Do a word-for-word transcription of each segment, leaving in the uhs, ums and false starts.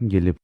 དགེ་ལེགས།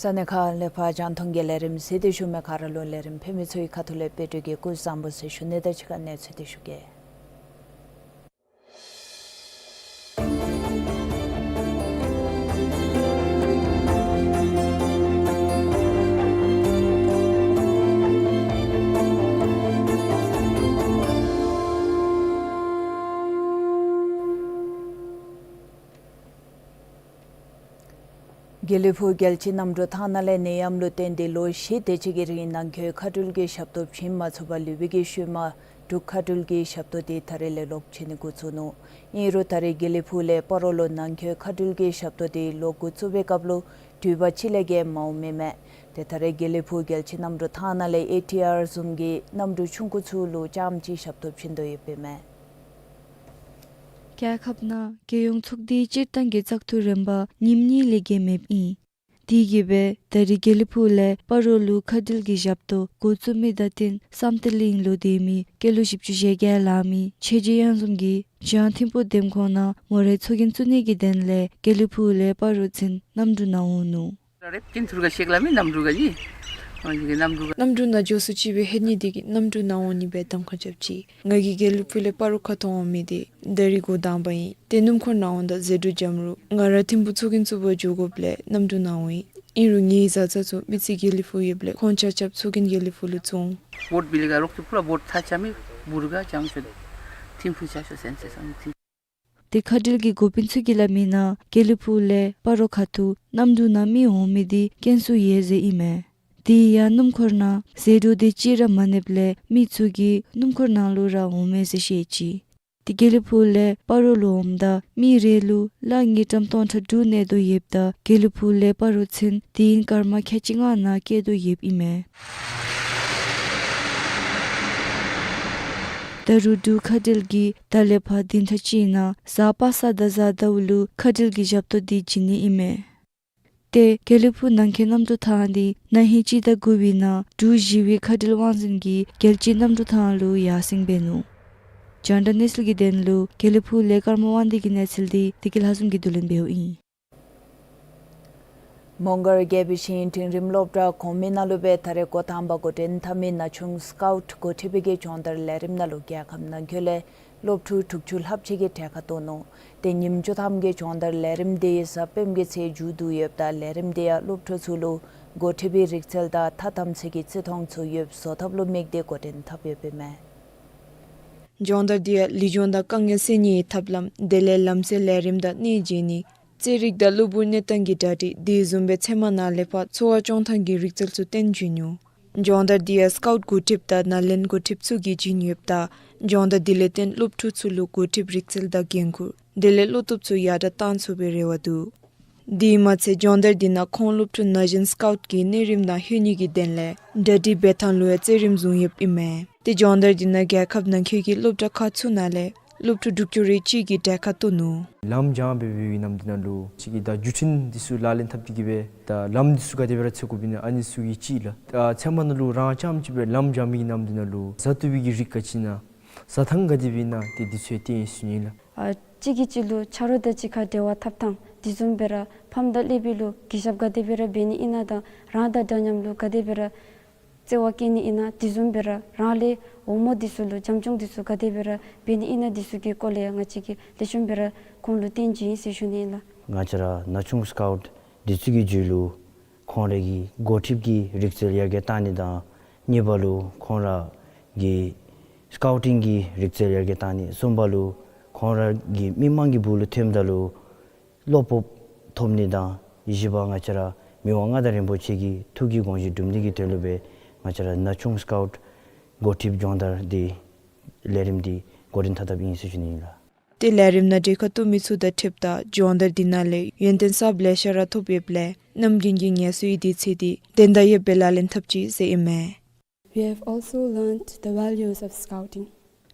ས་གནས་ཁག་ལས་ཕར་རྒྱང་མཐོང་གི་ལས་རིམ་གཟིགས་ཏེ་བཞུགས་མི་ག་ར་ལུ་ལས་རིམ་ཕུལ་མི་ཚུ་གི་ཁ་ཐུག་ལས་དཔལ་འབྱོར་གྱི་སྐུ་གཟུགས་བཟང་པོ་ཟེར་ཞུ་ནི་དང་གཅིག་ཁར་གནས་ཚུལ་འདི་ཞུ་གེ། དགེ་ལེགས་ཕུག་རྒྱལ་སྤྱིའི་གནམ་གྲུ་ཐང་ནང་ལས་ནད་ཡམས་ལུ་བརྟེན་ཏེ་ལོ་བཞི་དེ་ཅིག་གི་རིང་ནང་འཁོད་མཁའ་འགྲུལ་གྱི་ཞབས་ཏོག་བྱིན་མ་ཚུགས་པར་ལུས་པའི་གི་ཤུལ་མ་འབྲུག་མཁའ་འགྲུལ་གྱི་ཞབས་ཏོག་དེ་ད་རེས་ལས་ལོག་བྱིན་ནི་འགོ་བཙུགས་ནུག། ཨིན་རུང་ད་རེས་དགེ་ལེགས་ཕུག་ལས་སྤ་རོ་ལུ་ནང་འཁོད་མཁའ་འགྲུལ་གྱི་ཞབས་ཏོག་དེ་ལོག་འགོ་བཙུགས་པའི་སྐབས་ལུ་འགྲུལ་པ་གཅིག་ལས་བརྒལ་མ་འོང་མི་མས། ཏེ་ད་རེས་དགེ་ལེགས་ཕུག་རྒྱལ་སྤྱིའི་གནམ་གྲུ་ཐང་ནང་ལས་ཨེ་ཊི་ཨར་བཟུམ་གྱི་གནམ་གྲུ་ཆུང་ཀུ་ཚུ་ལུ་རྐྱངམ་གཅིག་ཞབས་ཏོག་བྱིན་དོ་ཡོདཔ་ཨིན་མས། རྒྱལ་ཁབ་ནང་རྒྱལ་ཡོངས་ཚོགས་སྡེའི་སྤྱིར་བཏང་གི་བཙག་འཐུ་རིམ་པ་ཉིནམ་གཉིས་ལས་བརྒལ་མེདཔ་ཨིན། དེ་གིས་སྦེ་ད་རེས་དགེ་ལེགས་ཕུག་ལས་སྤ་རོ་ལུ་མཁའ་འགྲུལ་གྱི་ཞབས་ཏོག་འགོ་བཙུགས་མི་དང་བསྟུན་བསམ་གཏན་གླིང་ལུ་སྡོད་མི་སྐྱེས་ལོ་བཞི་བཅུ་ཞེ་བརྒྱད་ལང་མི་ཆོས་རྗེ་གཡང་འཛོམས་ཀྱིས་བྱང་ཐིམ་ཕུག་འདེམས་ཁོངས་ནང་མོ་རའི་ཚོགས་རྒྱན་བཙུགས་ནི་གི་དོན་ལས་དགེ་ལེགས་ཕུག་ལས་སྤ་རོ་ཚུན་གནམ་གྲུ་ནང་འོང་ནུག། རེབ་ཀྱིན་ཐུར་ག་ཤེག་ལ་མི་གནམ་གྲུ་ག་ཡི། ཨ་ནི་གི་གནམ་གྲུ་ག། གནམ་གྲུ་ནང་འགྱོ་སུ་ཅིག་སྦེ་ཧེ་ནི་དེ་གིས་གནམ་གྲུ་ནང་འོང་ནི་སྦེ་གདམ་ཁ་རྐྱབ་ཅི། ང་གིས་དགེ་ལེགས་ཕུག་ལས་སྤ་རོ་ཁ་ཐུག་འོང་མི་དེ་ད་རིས་འགོ་དང་པ་ཨིན། ཏེ་སྣུམ་འཁོར་ནང་འོང་ད་ཟད་འགྲོ་འཇམ་རུང་ང་ར་ཐིམ་ཕུག་ཚོགས་རྒྱན་བཙུགས་པར་འགྱོ་དགོཔ་ལས་གནམ་གྲུ་ནང་འོང་ཡི། ཨིན་རུང་ངེའི་བཟའ་ཚང་ཚུ་མི་ཚུ་དགེ་ལེགས་ཕུག་ཡོདཔ་ལས་ཁོང་ཆ་ཁྱབ་ཚོགས་རྒྱན་དགེ་ལེགས་ཕུག་ལུ་བཙུགས་འོང་། བོཊ་བི་ལི་ག་རོགས་ཀྱི་ཕུ་ར་བོཊ་ཐ་ཆ་མི་བུ་རུ་ག་ཅང་ཤོད། ཐིམ་ཕུག་ཆ་ཤོད་སེམས་ཅན་ཚང་མི་ཐིམ། ཏེ་མཁའ་འགྲུལ་གྱི་འགོ་དཔོན་ཚུ་གིས་སླབ་མིའི་ནང་དགེ་ལེགས་ཕུག་ལས་སྤ་རོ་ཁ་ཐུག་གནམ་གྲུ་ནང་མི་འོང་མི་དེ་དཀོན་སུ་ཡོད་ཟེར་ཨིན་མས། དེ་ཡང་སྣུམ་འཁོར་ནང་ཟད་འགྲོ་དེ་ཅིག་ར་མ་གནསཔ་ལས་མི་ཚུ་གིས་སྣུམ་འཁོར་ནང་ལུ་ར་འོང་མས་ཟེར་བཤད་ཅི། ཏེ་དགེ་ལེགས་ཕུག་ལས་སྤ་རོ་ལུ་འོངམ་ད་མི་རེ་ལུ་ལག་དངུལ་ཀྲམ་སྟོང་ཕྲག་དྲུག་གནས་དོ་ཡོདཔ་ད་དགེ་ལེགས་ཕུག་ལས་སྤ་རོ་ཚུན་དེ་ཡི་སྐར་མ་ཁལ་གཅིག་ལྔ་ནང་སྐྱེལ་དོ་ཡོདཔ་ཨིན་མས། ད་རུང་འབྲུག་མཁའ་འགྲུལ་གྱིས་ད་ལས་ཕར་བདུན་ཕྲག་གཅིག་ནང་གཟའ་པ་སངས་དང་གཟའ་ཟླཝ་ལུ་མཁའ་འགྲུལ་གྱི་ཞབས་ཏོག་དེ་བྱིན་ནི་ཨིན་མས། ཏེ་དགེ་ལེགས་ཕུག་ནང་འཁོད་གནམ་གྲུ་ཐང་འདི་ན་ཧིང་སྤྱི་ཟླ་དགུ་པའི་ནང་འབྲུག་གཞི་བའི་མཁའ་འགྲུལ་དབང་འཛིན་གྱིས་རྒྱལ་སྤྱིའི་གནམ་གྲུ་ཐང་ལུ་ཡར་སེང་འབད་ནུག། རྒྱང་བསྒྲགས་གནས་ཚུལ་གྱི་དོན་ལུ་དགེ་ལེགས་ཕུག་ལས་ཀརྨ་དབང་འདུས་ཀྱི་གནས་ཚུལ་འདི་བདེ་སྐྱིད་ལྷ་འཛོམས་ཀྱིས་བསྡུ་ལེན་འབདཝ་ཨིན། མོང་སྒར་རྒྱལ་པོའི་ཞིང་འབྲིང་རིམ་སློབ་གྲྭ་གོང་མའི་ནང་ལུ་སྦེ་ད་རེས་འགོ་དང་པ་འགོ་འདྲེན་འཐབ་མི་ན་ཆུང་སི་ཀའུཊ་འགོ་ཁྲིདཔ་གི་སྦྱོང་བརྡར་ལས་རིམ་ནང་ལུ་རྒྱལ་ཁབ་ནང་འཁོད་ལས་སློབ་ཕྲུག་དྲུག་ཅུ་ལྷགཔ་ཅིག་གིས་གྲལ་ཁར་གཏོགས་ནུག། ཏེ་ཉིནམ་བཅུ་ཐམ་གྱི་སྦྱོང་བརྡར་ལས་རིམ་འདི་གཟའ་སྤེནམ་གི་ཚེ་མཇུག་བསྡུ་ཡོདཔ་ད་ལས་རིམ་འདི་ཡང་སློབ་ཕྲུག་ཚུ་ལུ་འགོ་ཁྲིདཔ་གི་རིག་རྩལ་དང་ཐ་དམ་ཚིག་གི་བརྩི་མཐོང་ཚུ་ཡོདཔ་བཟོ་ཐབས་ལུ་དམིགས་ཏེ་འགོ་འདྲེན་འཐབ་ཡོདཔ་ཨིན་མས། སྦྱོང་བརྡར་འདི་ཡང་ལུས་སྦྱོང་དང་དཀའ་ངལ་སེལ་ནིའི་ཐབས་ལམ་དེ་ལས་ལམ་སེལ་ལས་རིམ་དང་གནས་མཇལ་ནི་རྩེད་རིགས་དང་གློ་བུར་གནས་སྟངས་ཀྱི་གྲ་སྒྲིག་དེ་བཟུམ་སྦེ་ཚལ་མ་ནང་ལས་ཕར་འཚོ་བ་སྐྱོང་ཐངས་ཀྱི་རིག་རྩལ་ཚུ་སྟོན་བྱིན་ནུག། སྦྱོང་བརྡར་འདི་ཡང་སི་ཀའུཊ་འགོ་ཁྲིདཔ་དང་ནཱ་ལེནྡྲ་འགོ་ཁྲིདཔ་ཚུ་གིས་བྱིན་ཡོདཔ་ད་སྦྱོང་བརྡར་འདི་ལས་བརྟེན་སློབ་ཕྲུག་ཚུ་ལུ་འགོ་ཁྲིདཔ་རིག་རྩལ་དང་འགན་ཁུར་དེ་ལས་བློ་སྟོབས་ཚུ་ཡར་དྲག་གཏང་ཚུགས་པའི་རེ་བ་འདུག། དེ་མ་ཚད་སྦྱོང་བརྡར་འདི་ནང་ཁོང་སློབ་ཕྲུག་ན་གཞོན་སི་ཀའུཊ་གི་གནས་རིམ་དང་ལྷོད་ནི་གི་དོན་ལས་གྲ་སྒྲིག་འབད་ཐངས་ལུ་ཡང་རྩེད་རིམ་བཟུང་ཡོདཔ་ཨིན་མས། ཏེ་སྦྱོང་བརྡར་འདི་ནང་རྒྱལ་ཁབ་ནང་འཁོད་ཀྱི་སློབ་གྲྭ་ཁག་ཚུ་ནང་ལས་སློབ་ཕྲུག་དྲུག་ཅུ་རེ་གཅིག་གིས་གྲལ་ཁར་གཏོགས་ནུག། ལམ་སྦྱང་འབད་བའི་ནམ་དུས་ནང་ལུ་ཅིག་གིས་ད་བརྒྱུད་འཕྲིན་འདི་ཚུ་ལག་ལེན་འཐབ་སྟེ་གིས་སྦེ་ད་ལམ་འདི་ཚུ་ག་དེ་སྦེ་ར་འཚོལ་དགོཔ་ཨིན་ན་ཨ་ནི་ཚུ་གི་ཅིག་ལགས། ད་ཚལ་མ་ནང་ལུ་རང་རྐྱངམ་ཅིག་སྦེ་ལམ་སྦྱང་མི་གི་ནམ་དུས་ནང་ལུ་བཟའ་བཏུབ་པའི་གི་རིགས་ག་ཅི་ཨིན་ན་བཟའ་ཐངས་ག་དེ་སྦེ་ཨིན་ན་ཏེ་འདི་ཚུ་ཡང་སྟོན་ཡི་ཟེར་ཞུ་ནི་ལགས། ཨ་གཅིག་གིས་གཅིག་ལུ་ཆ་རོགས་དང་གཅིག་ཁར་འབྲེལ་བ་འཐབ་ཐངས་དེ་བཟུམ་སྦེ་ར་ཕམ་དང་ཀླད་པའི་ལུ་གུས་ཞབས་ག་དེ་སྦེ་ར་འབད་ནི་ཨིན་ན་དང་རང་དང་འདྲ་མཉམ་ལུ་ག་དེ་སྦེ་ར་བརྩེ་བ་བསྐྱེད་ནི་ཨིན་ན་དེ་བཟུམ་སྦེ་ར་རང་ལས་འོག་མ་འདི་ཚུ་ལུ་བྱམས་སྐྱོང་འདི་ཚུ་ག་དེ་སྦེ་ར་འབད་ནི་ཨིན་ན་འདི་ཚུ་གི་སྐོར་ལས་ང་བཅས་ཀྱིས་ལེགས་ཤོམ་སྦེ་ར་ཁོང་ལུ་སྟོན་བྱིན་ཡི་ཟེར་ཞུ་ནི་ཨིན་ལགས། ང་བཅས་ར་ན་ཆུང་སི་ཀའུཊ་འདི་ཚུ་གི་རྒྱུད་ལུ་ཁོང་རའི་གི་འགོ་ཁྲིདཔ་གི་རིག་རྩལ་ཡར་རྒྱས་གཏང་ནི་དང་གཉིས་པ་ལུ་ཁོང་ར་གི་སི་ཀའུ་ཊིང་གི་རིག་རྩལ་ཡར་རྒྱས་གཏང་ནི། གསུམ་པ་ལུ་ཁོང་ར་གི་མི་མང་གི་སྦུག་ལུ་ཐོནམ་ད་ལུ་བློ་སྤོབས་ཐོབ་ནི་དང་བཞི་པ་ང་བཅས་ར་མི་དབང་མངའ་བདག་རིན་པོ་ཆེ་གི་ཐུགས་ཀྱི་དགོངས་བཞེད་སྒྲུབ་ནི་གི་དོན་ལུ་སྦེ་ང་བཅས་ར་ན་ཆུང་སི་ཀའུཊ་འགོ་ཁྲིདཔ་སྦྱོང་བརྡར་འདི་ལས་རིམ་འདི་འགོ་འདྲེན་འཐབ་འཐབཔ་ཨིན་ཟེར་ཞུ་ནི་ཨིན་ལགས། ཏེ་ལས་རིམ་ནང་གྲལ་ཁར་གཏོགས་མི་ཚུ་དང་འཁྲིལཝ་ད་སྦྱོང་བརྡར་འདི་ནང་ལས་ཡོན་ཏན་གསརཔ་ལེ་ཤ་ར་ཐོབ་ཡོདཔ་ལས་ནམ་རྒྱུན་གྱི་ངལ་གསོའི་དུས་ཚོད་འདི་དོན་དང་ཡོདཔ་སྦེ་ལག་ལེན་འཐབ་ཅི་ཟེར་ཨིན་མས། We have also learned the values of scouting.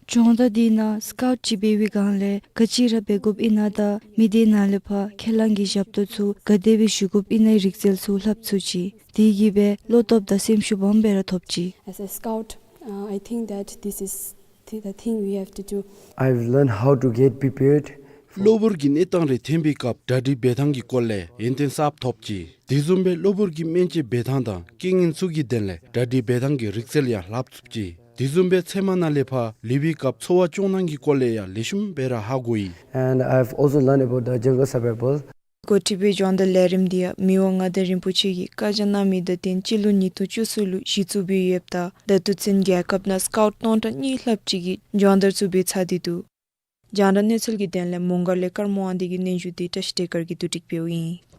སྦྱོང་བརྡར་འདི་ནང་སི་ཀའུཊ་ཅིག་འབད་བའི་སྒང་ལས་ག་ཅི་ར་འབད་དགོཔ་ཨིན་ན་དང་མི་སྡེ་ནང་ལས་ཕར་ཁས་བླངས་ཀྱི་ཞབས་ཏོག་ཚུ་ག་དེ་སྦེ་ཞུ་དགོཔ་ཨིན་ནའི་རིག་རྩལ་ཚུ་ལྷབ་ཚུགས་ཅི། དེ་གིས་སྦེ་བློ་སྟོབས་དང་སེམས་ཤུགས་སྦོམ་སྦེ་ར་ཐོབ་ཅི། As a scout, uh, I think that this is the, the thing we have to do. I've learned how to get prepared. གློ་བུར་གྱི་གནས་སྟངས་རེ་ཐོན་པའི་སྐབས་གྲ་སྒྲིག་འབད་ཐངས་ཀྱི་སྐོར་ལས་ཡོན་ཏན་གསརཔ་ཐོབ་ཅི། དེ་བཟུམ་སྦེ་གློ་བུར་གྱི་སྨན་བཅོས་འབད་ཐངས་དང་རྐྱེན་ངན་ཚུ་གི་དོན་ལས་གྲ་སྒྲིག་འབད་ཐངས་ཀྱི་རིག་རྩལ་ཡང་ལྷབ་ཚུགས་ཅི། དེ་བཟུམ་སྦེ་ཚལ་མ་ནང་ལས་ཕར་ལུས་པའི་སྐབས་འཚོ་བ་སྐྱོང་ཐངས་ཀྱི་སྐོར་ལས་ཡང་ལེགས་ཤོམ་སྦེ་ར་ཧ་གོ་ཡི། And I've also learned about the jungle survival. འགོ་ཁྲིདཔ་སྦྱོང་བརྡར་ལས་རིམ་འདི་ཡང་མི་དབང་མངའ་བདག་རིན་པོ་ཆེ་གིས་བཀའ་རྒྱ་གནང་མི་དང་བསྟུན་སྤྱི་ལོ་ཉིས་སྟོང་བཅུ་གསུམ་ལུ་གཞི་བཙུགས་འབད་ཡོདཔ་ད་ད་ལྟོ་ཚུན་རྒྱལ་ཁབ་ནང་སི་ཀའུཊ་སྟོང་ཕྲག་གཉིས་ལྷགཔ་ཅིག་གིས་སྦྱོང་བརྡར་ཚུ་འབད་ཚར་ཏེ་འདུག། རྒྱང་བསྒྲགས་གནས་ཚུལ་གྱི་དོན་ལས་མོང་སྒར་ལས་ཀརྨ་དབང་འདུས་ཀྱི་སྙན་ཞུ་འདི་བཀྲ་ཤིས་བདེ་དཀར་གྱིས་བསྡུ་སྒྲིག་འབདཝ་ཨིན།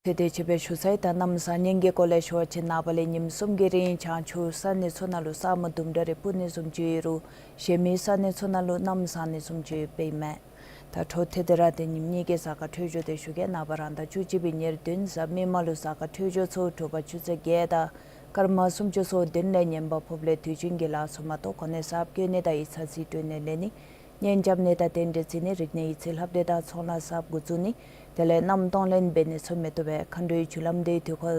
ཏེ་དེ་ཅིག་སྦེ་ཞུ་ཚར་ཡི། ད་གནམ་བཟང་ངན་གྱི་སྐོར་ལས་ཞུ་བ་ཅིན་ནངས་པ་ལས་ཉིནམ་གསུམ་གྱི་རིང་བྱང་ཕྱོགས་ས་གནས་ཚུ་ནང་ལུ་ས་སྨུག་ལྡུམ་ར་རེ་སྤུབ་ནི་བཟུམ་ཅིག་ཡོད་རུང་གཞན་མི་ས་གནས་ཚུ་ནང་ལུ་གནམ་བཟང་ནི་བཟུམ་ཅིག་ཡོདཔ་ཨིན་མས། ད་འཕྲོ་མཐུད་དེ་ར་ཏེ་ཉིནམ་གཉིས་ཀྱི་གཟའ་སྐར་འཕྲོད་སྦྱོར་འདི་ཞུ་གེ། ནངས་པ་རང་ཟླ་བཅུ་གཅིག་པའི་ཉེར་བདུན་གཟའ་མིག་དམར་ལུ་གཟའ་སྐར་འཕྲོད་སྦྱོར་ཚུ་དྲོ་པ་ཆུ་ཚོད་བརྒྱད་དང་སྐར་མ་སུམ་ཅུ་སོ་བདུན་ལས་ཉིན་པར་ཕོགཔ་ལས་དུས་རྒྱུན་གྱི་ལཱ་ཚུ་མ་གཏོགས་གོ་གནས་གསརཔ་བསྐོ་ནི་དང་ཡིག་ཚང་རྩིས་སྤྲོད་ནི་ལེན་ནི་གཉེན་རྐྱབ་ནི་དང་རྟེན་འབྲེལ་བརྩི་ནི་རིག་གནས་ཡིག་ཚད་ལྷབ་ནི་དང་ཚོང་ལཱ་གསརཔ་འགོ་བཙུགས་ནི་དེ་ལས་གནམ་གཏོང་ལེན་འབད་ནི་ཚུ་མི་བཏུབ་པས། མཁའ་འགྲོའི་རྒྱུ་ལམ་འདི་དུས་འཁོར་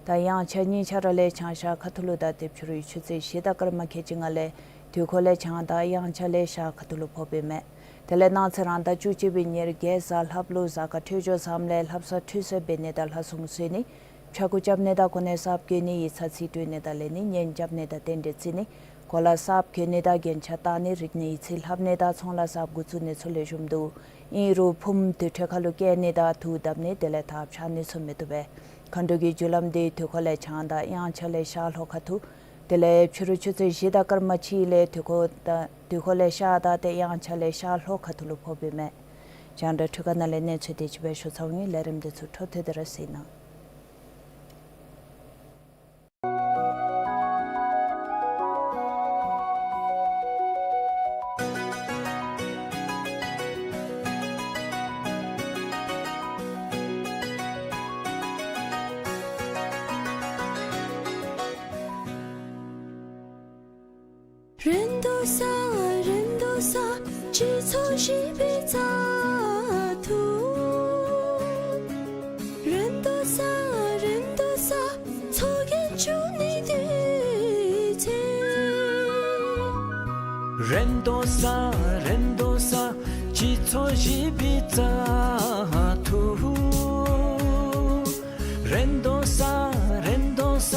དང་དབྱངས་འཆར་གཉིས་ཆ་ར་ལས་བྱང་ཤར་ཁ་ཐུག་ལུ་དང་ཏེ་ཕྱི་རུའི་ཆུ་ཚོད་བཞི་དང་སྐར་མ་ཁལ་གཅིག་ལྔ་ལས་དུས་འཁོར་ལས་བྱང་དང་དབྱངས་འཆར་ལས་ཤར་ཁ་ཐུག་ལུ་ཕོགཔ་ཨིན་མས། དེ་ལས་གནངས་ཚེ་རང་ཟླ་བཅུ་གཅིག་པའི་ཉེར་བརྒྱད་གཟའ་ལྷགཔ་ལུ་གཟའ་སྐར་འཕྲོད་སྦྱོར་བཟངམ་ལས་ལྷ་བསངས་ཁྲུས་གསོལ་འབད་ནི་དང་ལྷ་སྲུང་གསོལ་ནི་ཕྱྭ་འགུགས་རྐྱབ་ནི་དང་གོ་གནས་གསརཔ་བསྐོ་ནི་ཡིག་ཚང་རྩིས་སྤྲོད་ནི་དང་ལེན་ནི་གཉེན་རྐྱབ་ནི་དང་རྟེན་འབྲེལ་བརྩི་ནི་གོ་ལ་གསརཔ་གྱོན་ནི་དང་རྒྱན་ཆ་བཏགས་ནི་རིག་གནས་ཡིག་ཚད་ལྷབ་ནི་དང་ཚོང་ལཱ་གསརཔ་འགོ་བཙུགས་ནི་ཚུ་ལེགས་ཤོམ་འདུག། ཨིན་རུང་ཕུངམ་དུར་ཁྲོད་ཁ་ལུ་བསྐྱལ་ནི་དང་དུག་བརྡབ་ནི་དེ་ལས་ཐགཔ་ཆག་ནི་ཚུ་མི་བཏུབ་པས། མཁའ་འགྲོ་གི་རྒྱུ་ལམ་འདི་དུས་འཁོར་ལས་བྱང་དང་དབྱངས་འཆར་ལས་ཤར་ལྷོ་ཁ་ཐུག། དེ་ལས་ཕྱི་རུ་ཆུ་ཚོད་བཞི་དང་སྐར་མ་གཅིག་ལས་དུས་འཁོར་དང་དུས་འཁོར་ལས་ཤར་དང་ཏེ་དབྱངས་འཆར་ལས་ཤར་ལྷོ་ཁ་ཐུག་ལུ་ཕོགཔ་ཨིན་མས། རྒྱང་བསྒྲགས་འཕྲུལ་ཁང་ནང་ལས་གནས་ཚུལ་དེ་ཅིག་སྦེ་ཞུ་ཚརཝ་ཨིན། ལས་རིམ་འདི་ཚུ་འཕྲོ་མཐུད་དེ་ར་གཟིགས་གནང་། རེ་དོགས་ཟ་རེ་དོགས་ཟ་སྤྱི་ཚོགས་ཞི་བའི་རྩ་ཐུ། རེ་དོ་ས་རེ་དོ་ས་སྤྱི་ཚོགས་ཞི་བའི་བཙག་འཐུ། རེ་དོ་ས་རེ་དོ་ས་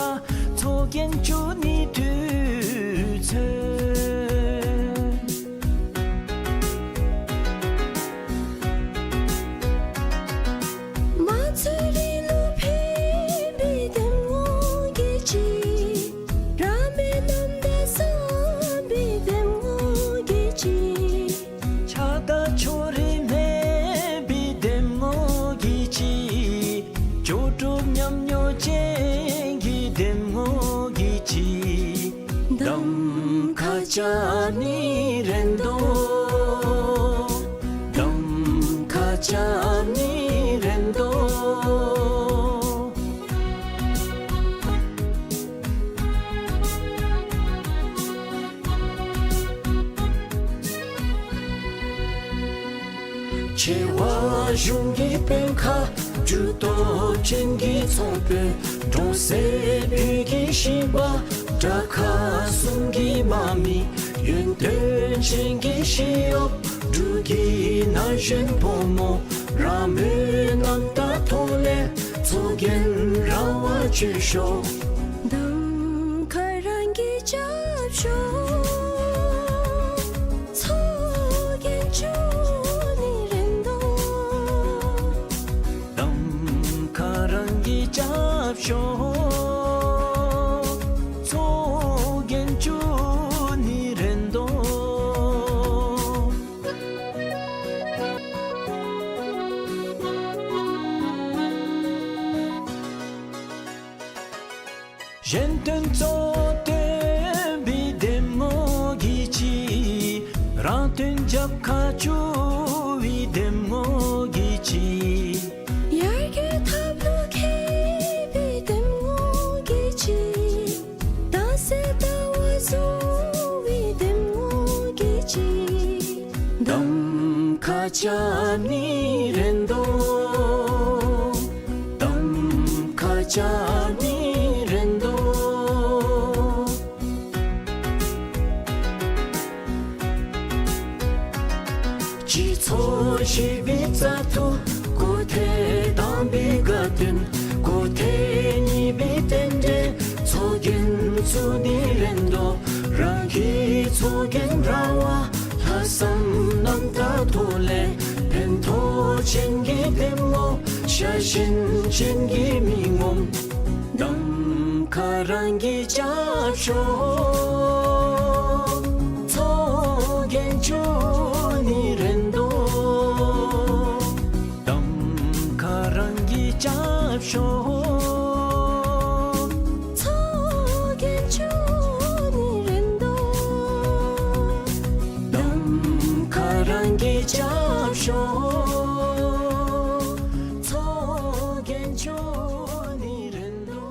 ཚོགས་རྒྱན་བཅུ་གཉིས་དུས་ཚོད། མ་ཚུ་རི་ལུ་ཕན་པའི་འདེམས་ངོ་གི་ཅིག་རང་མོས་རྣམ་དག་བསམ་པའི་འདེམས་ངོ་གི་ཅིག་ཆགས་སྡང་ཕྱོགས་རིས་མེད་པའི་འདེམས་ངོ་གི་ཅིག་ལྕོགས་གྲུབ་ཉམས་མྱོང་ཅན་གྱི་འདེམས་ངོ་གི་ཅིག་གདམ་ཁ་རྐྱབ་ནི་རེ་དོ། གདམ་ཁ་རྐྱབ་ནི་རེ་དོ། ཆེ་བ་གཞུང་གི་དཔོན་ཁག་ཇུས་གཏོགས་ཅན་གྱི་ཚོང་དཔོན་གྲོང་གསེབ་བོད་ཀྱི་ཞིང་པ་དྲག་ཁག་གསུམ་གྱི་དམག་མི་ཡོན་ཏན་ཅན་གྱི་ཞི་གཡོགཔ་འབྲུག་གི་ན་གཞོན་ཕོ་མོ་རང་མོས་རྣམ་དག་ཐོག་ལས་ཚོགས་རྒྱན་རང་དབང་སྤྱོད་ཤོག་གདམ་ཁ་རང་གིས་རྐྱབ་ཤོག་ཚོགས་རྒྱན་བཅུ་གཉིས་རེ་དོ། གདམ་ཁ་རང་གིས་རྐྱབ་ཤོག་ཚོགས་རྒྱན་བཅུ་གཉིས་རེ་དོ། གཞན་དོན་གཙོ་བོར་བཏོན་པའི་འདེམས་ངོ་གི་ཅིག་རང་དོན་རྒྱབ་ཁ་བསྐྱུར་བའི་འདེམས་ངོ་གི་ཅིག་ཡར་རྒྱས་ཐབས་ལུ་མཁས་པའི་འདེམས་ངོ་གི་ཅིག་ད་ཟེར་ད་བ་བཟུང་བའི་འདེམས་ངོ་གི་ཅིག་གདམ་ཁ་རྐྱབ་ནི་རེ་དོ། གདམ་ཁ་རྐྱབ་ནི་རེ་དོ། སྤྱི་ཚོགས་ཞི་བའི་བཙག་འཐུ་སྐུ་ཐལ་དང་པའི་དགའ་སྟོན་སྐུ་ཐལ་གཉིས་པའི་རྟེན་འབྲེལ་ཚོགས་རྒྱན་བཙུགས་ནི་རེ་དོ། རང་གི་ཚོགས་རྒྱན་རང་དབང་ལྷག་བསམ་རྣམ་དག་ཐོག་ལས་ཕན་ཐོགས་ཅན་གྱི་འདེམས་ངོ་ཤ་ཞེན་ཅན་གྱི་མི་ངོམ་གདམ་ཁ་རང་གིས་རྐྱབ་ཤོག་ཚོགས་རྒྱན་བཅུ་གཉིས་རེ་དོ། གདམ་ཁ་རང་གིས་རྐྱབ་ཤོག་ཚོགས་རྒྱན་བཅུ་གཉིས་རེ་དོ། གདམ་ཁ་རང་གིས་རྐྱབ་ཤོག་ཚོགས་རྒྱན་བཅུ་གཉིས་རེ་དོ།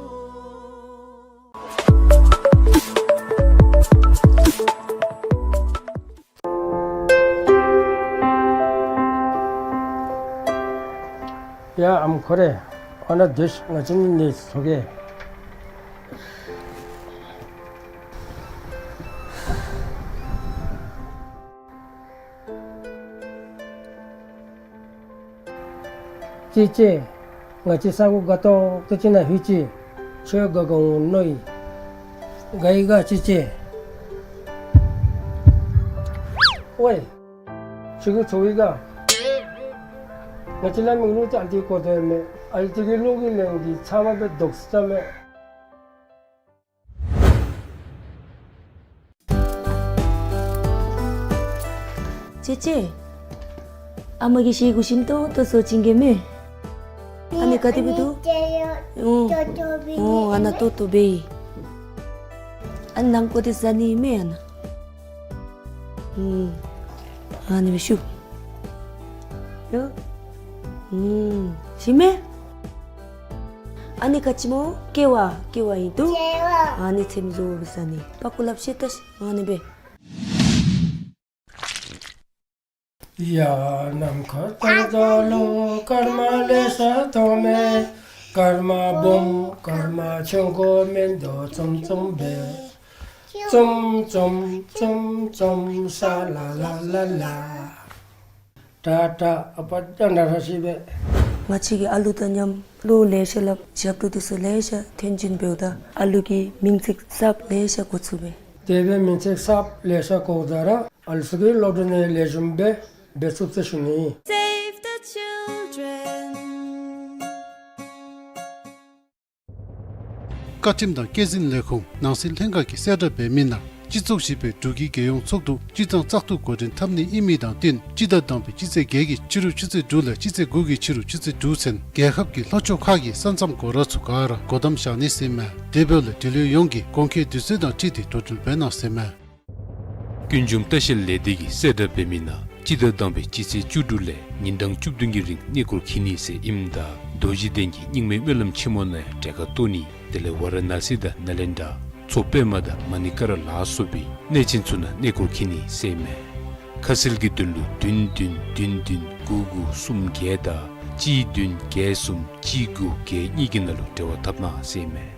ཡ་ཨམ་ཁོ་རེ། ཨ་ན་དེ་ང་བཅས་ནི་ནི་སོ་གེ། ཅི་ཅི། ང་བཅས་ས་གོ་དགའ་ཏོག་ཏོ་ཅིག་ནང་ལྷོད་ཅི། ཁྱོད་དགའ་དགའ་འོང་མནོ་ཡི། དགའ་ཡི་ག་ཅི་ཅི། ཝའི། ཁྱོད་ཀྱིས་ཚོར་ཡི་ག། ང་བཅས་ལ་མིག་ལུ་ཅིག་ཨ་ནི་གོ་དོ་མས། ཨ་ནི་ཅིག་གི་ལུག་གི་ལན་འདི་ཚ་བ་སྦེ་དོག་ས་མས། ཅེ་ཅེ། ཨ་མ་གིས་ཤེལ་སྒོ་ཞིམ་ཏོང་ཏོ་བཟོ་བྱིན་གེ་མས། ཨ་ནི་ག་དེ་སྦེ་འདུག། ཨོ། ཨོ་ཨ་ན་ཏོག་ཏོ་སྦེ་ཨིན། ཨ་ནི་ནམ་གོ་དེ་ཟ་ནི་མས་ཨ་ན། ཨུམ། ཨ་ནི་སྦེ་ཤུ། ཡ། ཨུམ། ཞིམ་མས། ཨ་ནི་ག་ཅི་སྨོ། ཀེ་བ་ཀེ་བ་ཨིན་འདུག། ཀེ་བ། ཨ་ནི་ཚེམ་བཟོ་སྦེ་ཟ་ནི་པག་ཀུ་ལབ་ཤེས་ད་ཤེས། ཨ་ནི་སྦེ། ཡ་ནམ་མཁའ་ལྟར་རྒྱལ་ལོ་སྐར་མ་ལེ་ཤ་མཐོང་མས། སྐར་མ་སྦོམ་སྐར་མ་ཆུང་ཀུ་མིན་འདུག་ཙུམ་ཙུམ་སྦེ། ཙུམ་ཙུམ་ཙུམ་ཙུམ་ས་ལ་ལ་ལ་ལ། ཏ་ཏ། ཨ་པ་ཏ་ན་ར་ཤི་བེ། ང་བཅས་ཀྱིས་ཨ་ལུ་དང་མཉམ་གླུ་ལེ་ཤ་སླབ། ཞབས་བྲོ་འདི་ཚུ་ལེ་ཤ་འཐེན་བྱིན་འབདཝ་ད་ཨ་ལུ་གི་མིང་ཚིག་གསརཔ་ལེ་ཤ་གོ་ཚུགས་པས། དེ་སྦེ་མིང་ཚིག་གསརཔ་ལེ་ཤ་གོཝ་ད་ར་ཨ་ལུ་ཚུ་གིས་སློབ་གྲྭ་ནང་ལེགས་ཤོམ་སྦེ་འབད་ཚུགས་ཟེར་ཞུ་ནི། Save the children. བཀའ་ཁྲིམས་དང་སྐྱེད་འཛིན་ལས་ཁུངས་ནང་སྲིད་ལྷན་ཁག་གི་གསལ་བསྒྲགས་འབད་མི་ནང་སྤྱི་ཚོགས་བཞི་པའི་འབྲུག་གི་རྒྱལ་ཡོངས་ཚོགས་འདུ་སྤྱི་ཚང་བཙག་འཐུ་འགོ་འདྲེན་འཐབ་ནི་ཨིན་མི་དང་བསྟུན་སྤྱི་ཟླ་དང་པའི་སྤྱི་ཚེས་བརྒྱད་ཀྱི་ཕྱི་རུ་ཆུ་ཚོད་དྲུག་ལས་སྤྱི་ཚེས་དགུ་གི་ཕྱི་རུ་ཆུ་ཚོད་དྲུག་ཚུན་རྒྱལ་ཁབ་ཀྱི་ལྷོ་ཕྱོགས་ཁག་གི་ས་མཚམས་སྒོ་ར་ཚུ་ག་ར་སྒོ་བསྡམ་བཞག་ནི་ཟེར་མས། དེ་འབདཝ་ལས་འབྲེལ་ཡོད་ཡོངས་ཀྱིས་དགོངས་འཁེལ་དུས་ཚོད་དང་འཁྲིལ་ཏེ་འགྲོ་འགྲུལ་འབད་གནང་ཟེར་མས། ཀུན་འབྱུང་ལྟ་བཤལ་ལས་སྡེ་གིས་གསལ་བསྒྲགས་འབད་མི་ནང་སྤྱི་ཟླ་དང་པའི་སྤྱི་ཚེས་བཅུ་དྲུག་ལས་ཉིན་གྲངས་བཅུ་བདུན་གྱི་རིང་གནས་སྐོར་འཁྱིད་ནི་ཟེར་ཨིནམ་ད་རྡོ་རྗེ་གདན་གྱི་རྙིང་མའི་སྨོན་ལམ་ཆེན་མོ་ནང་ཡང་གྲལ་ཁར་གཏོགས་ནི། དེ་ལས་ཝ་ར་ཎ་སི་དང་ནཱ་ལེནྡྲ་མཚོ་པདྨ་དང་མ་ཎི་ཀ་ར་ལ་སོགས་པའི་གནས་ཆེན་ཚུ་ནང་གནས་སྐོར་འཁྱིད་ནི་ཟེར་མས། ཁ་གསལ་གྱི་དོན་ལུ་བདུན་བདུན་བདུན་བདུན་དགུ་དགུ་གསུམ་བརྒྱད་དང་གཅིག་བདུན་བརྒྱད་གསུམ་གཅིག་དགུ་བརྒྱད་གཉིས་ཀྱི་ནང་ལུ་འབྲེལ་བ་འཐབ་གནང་ཟེར་མས།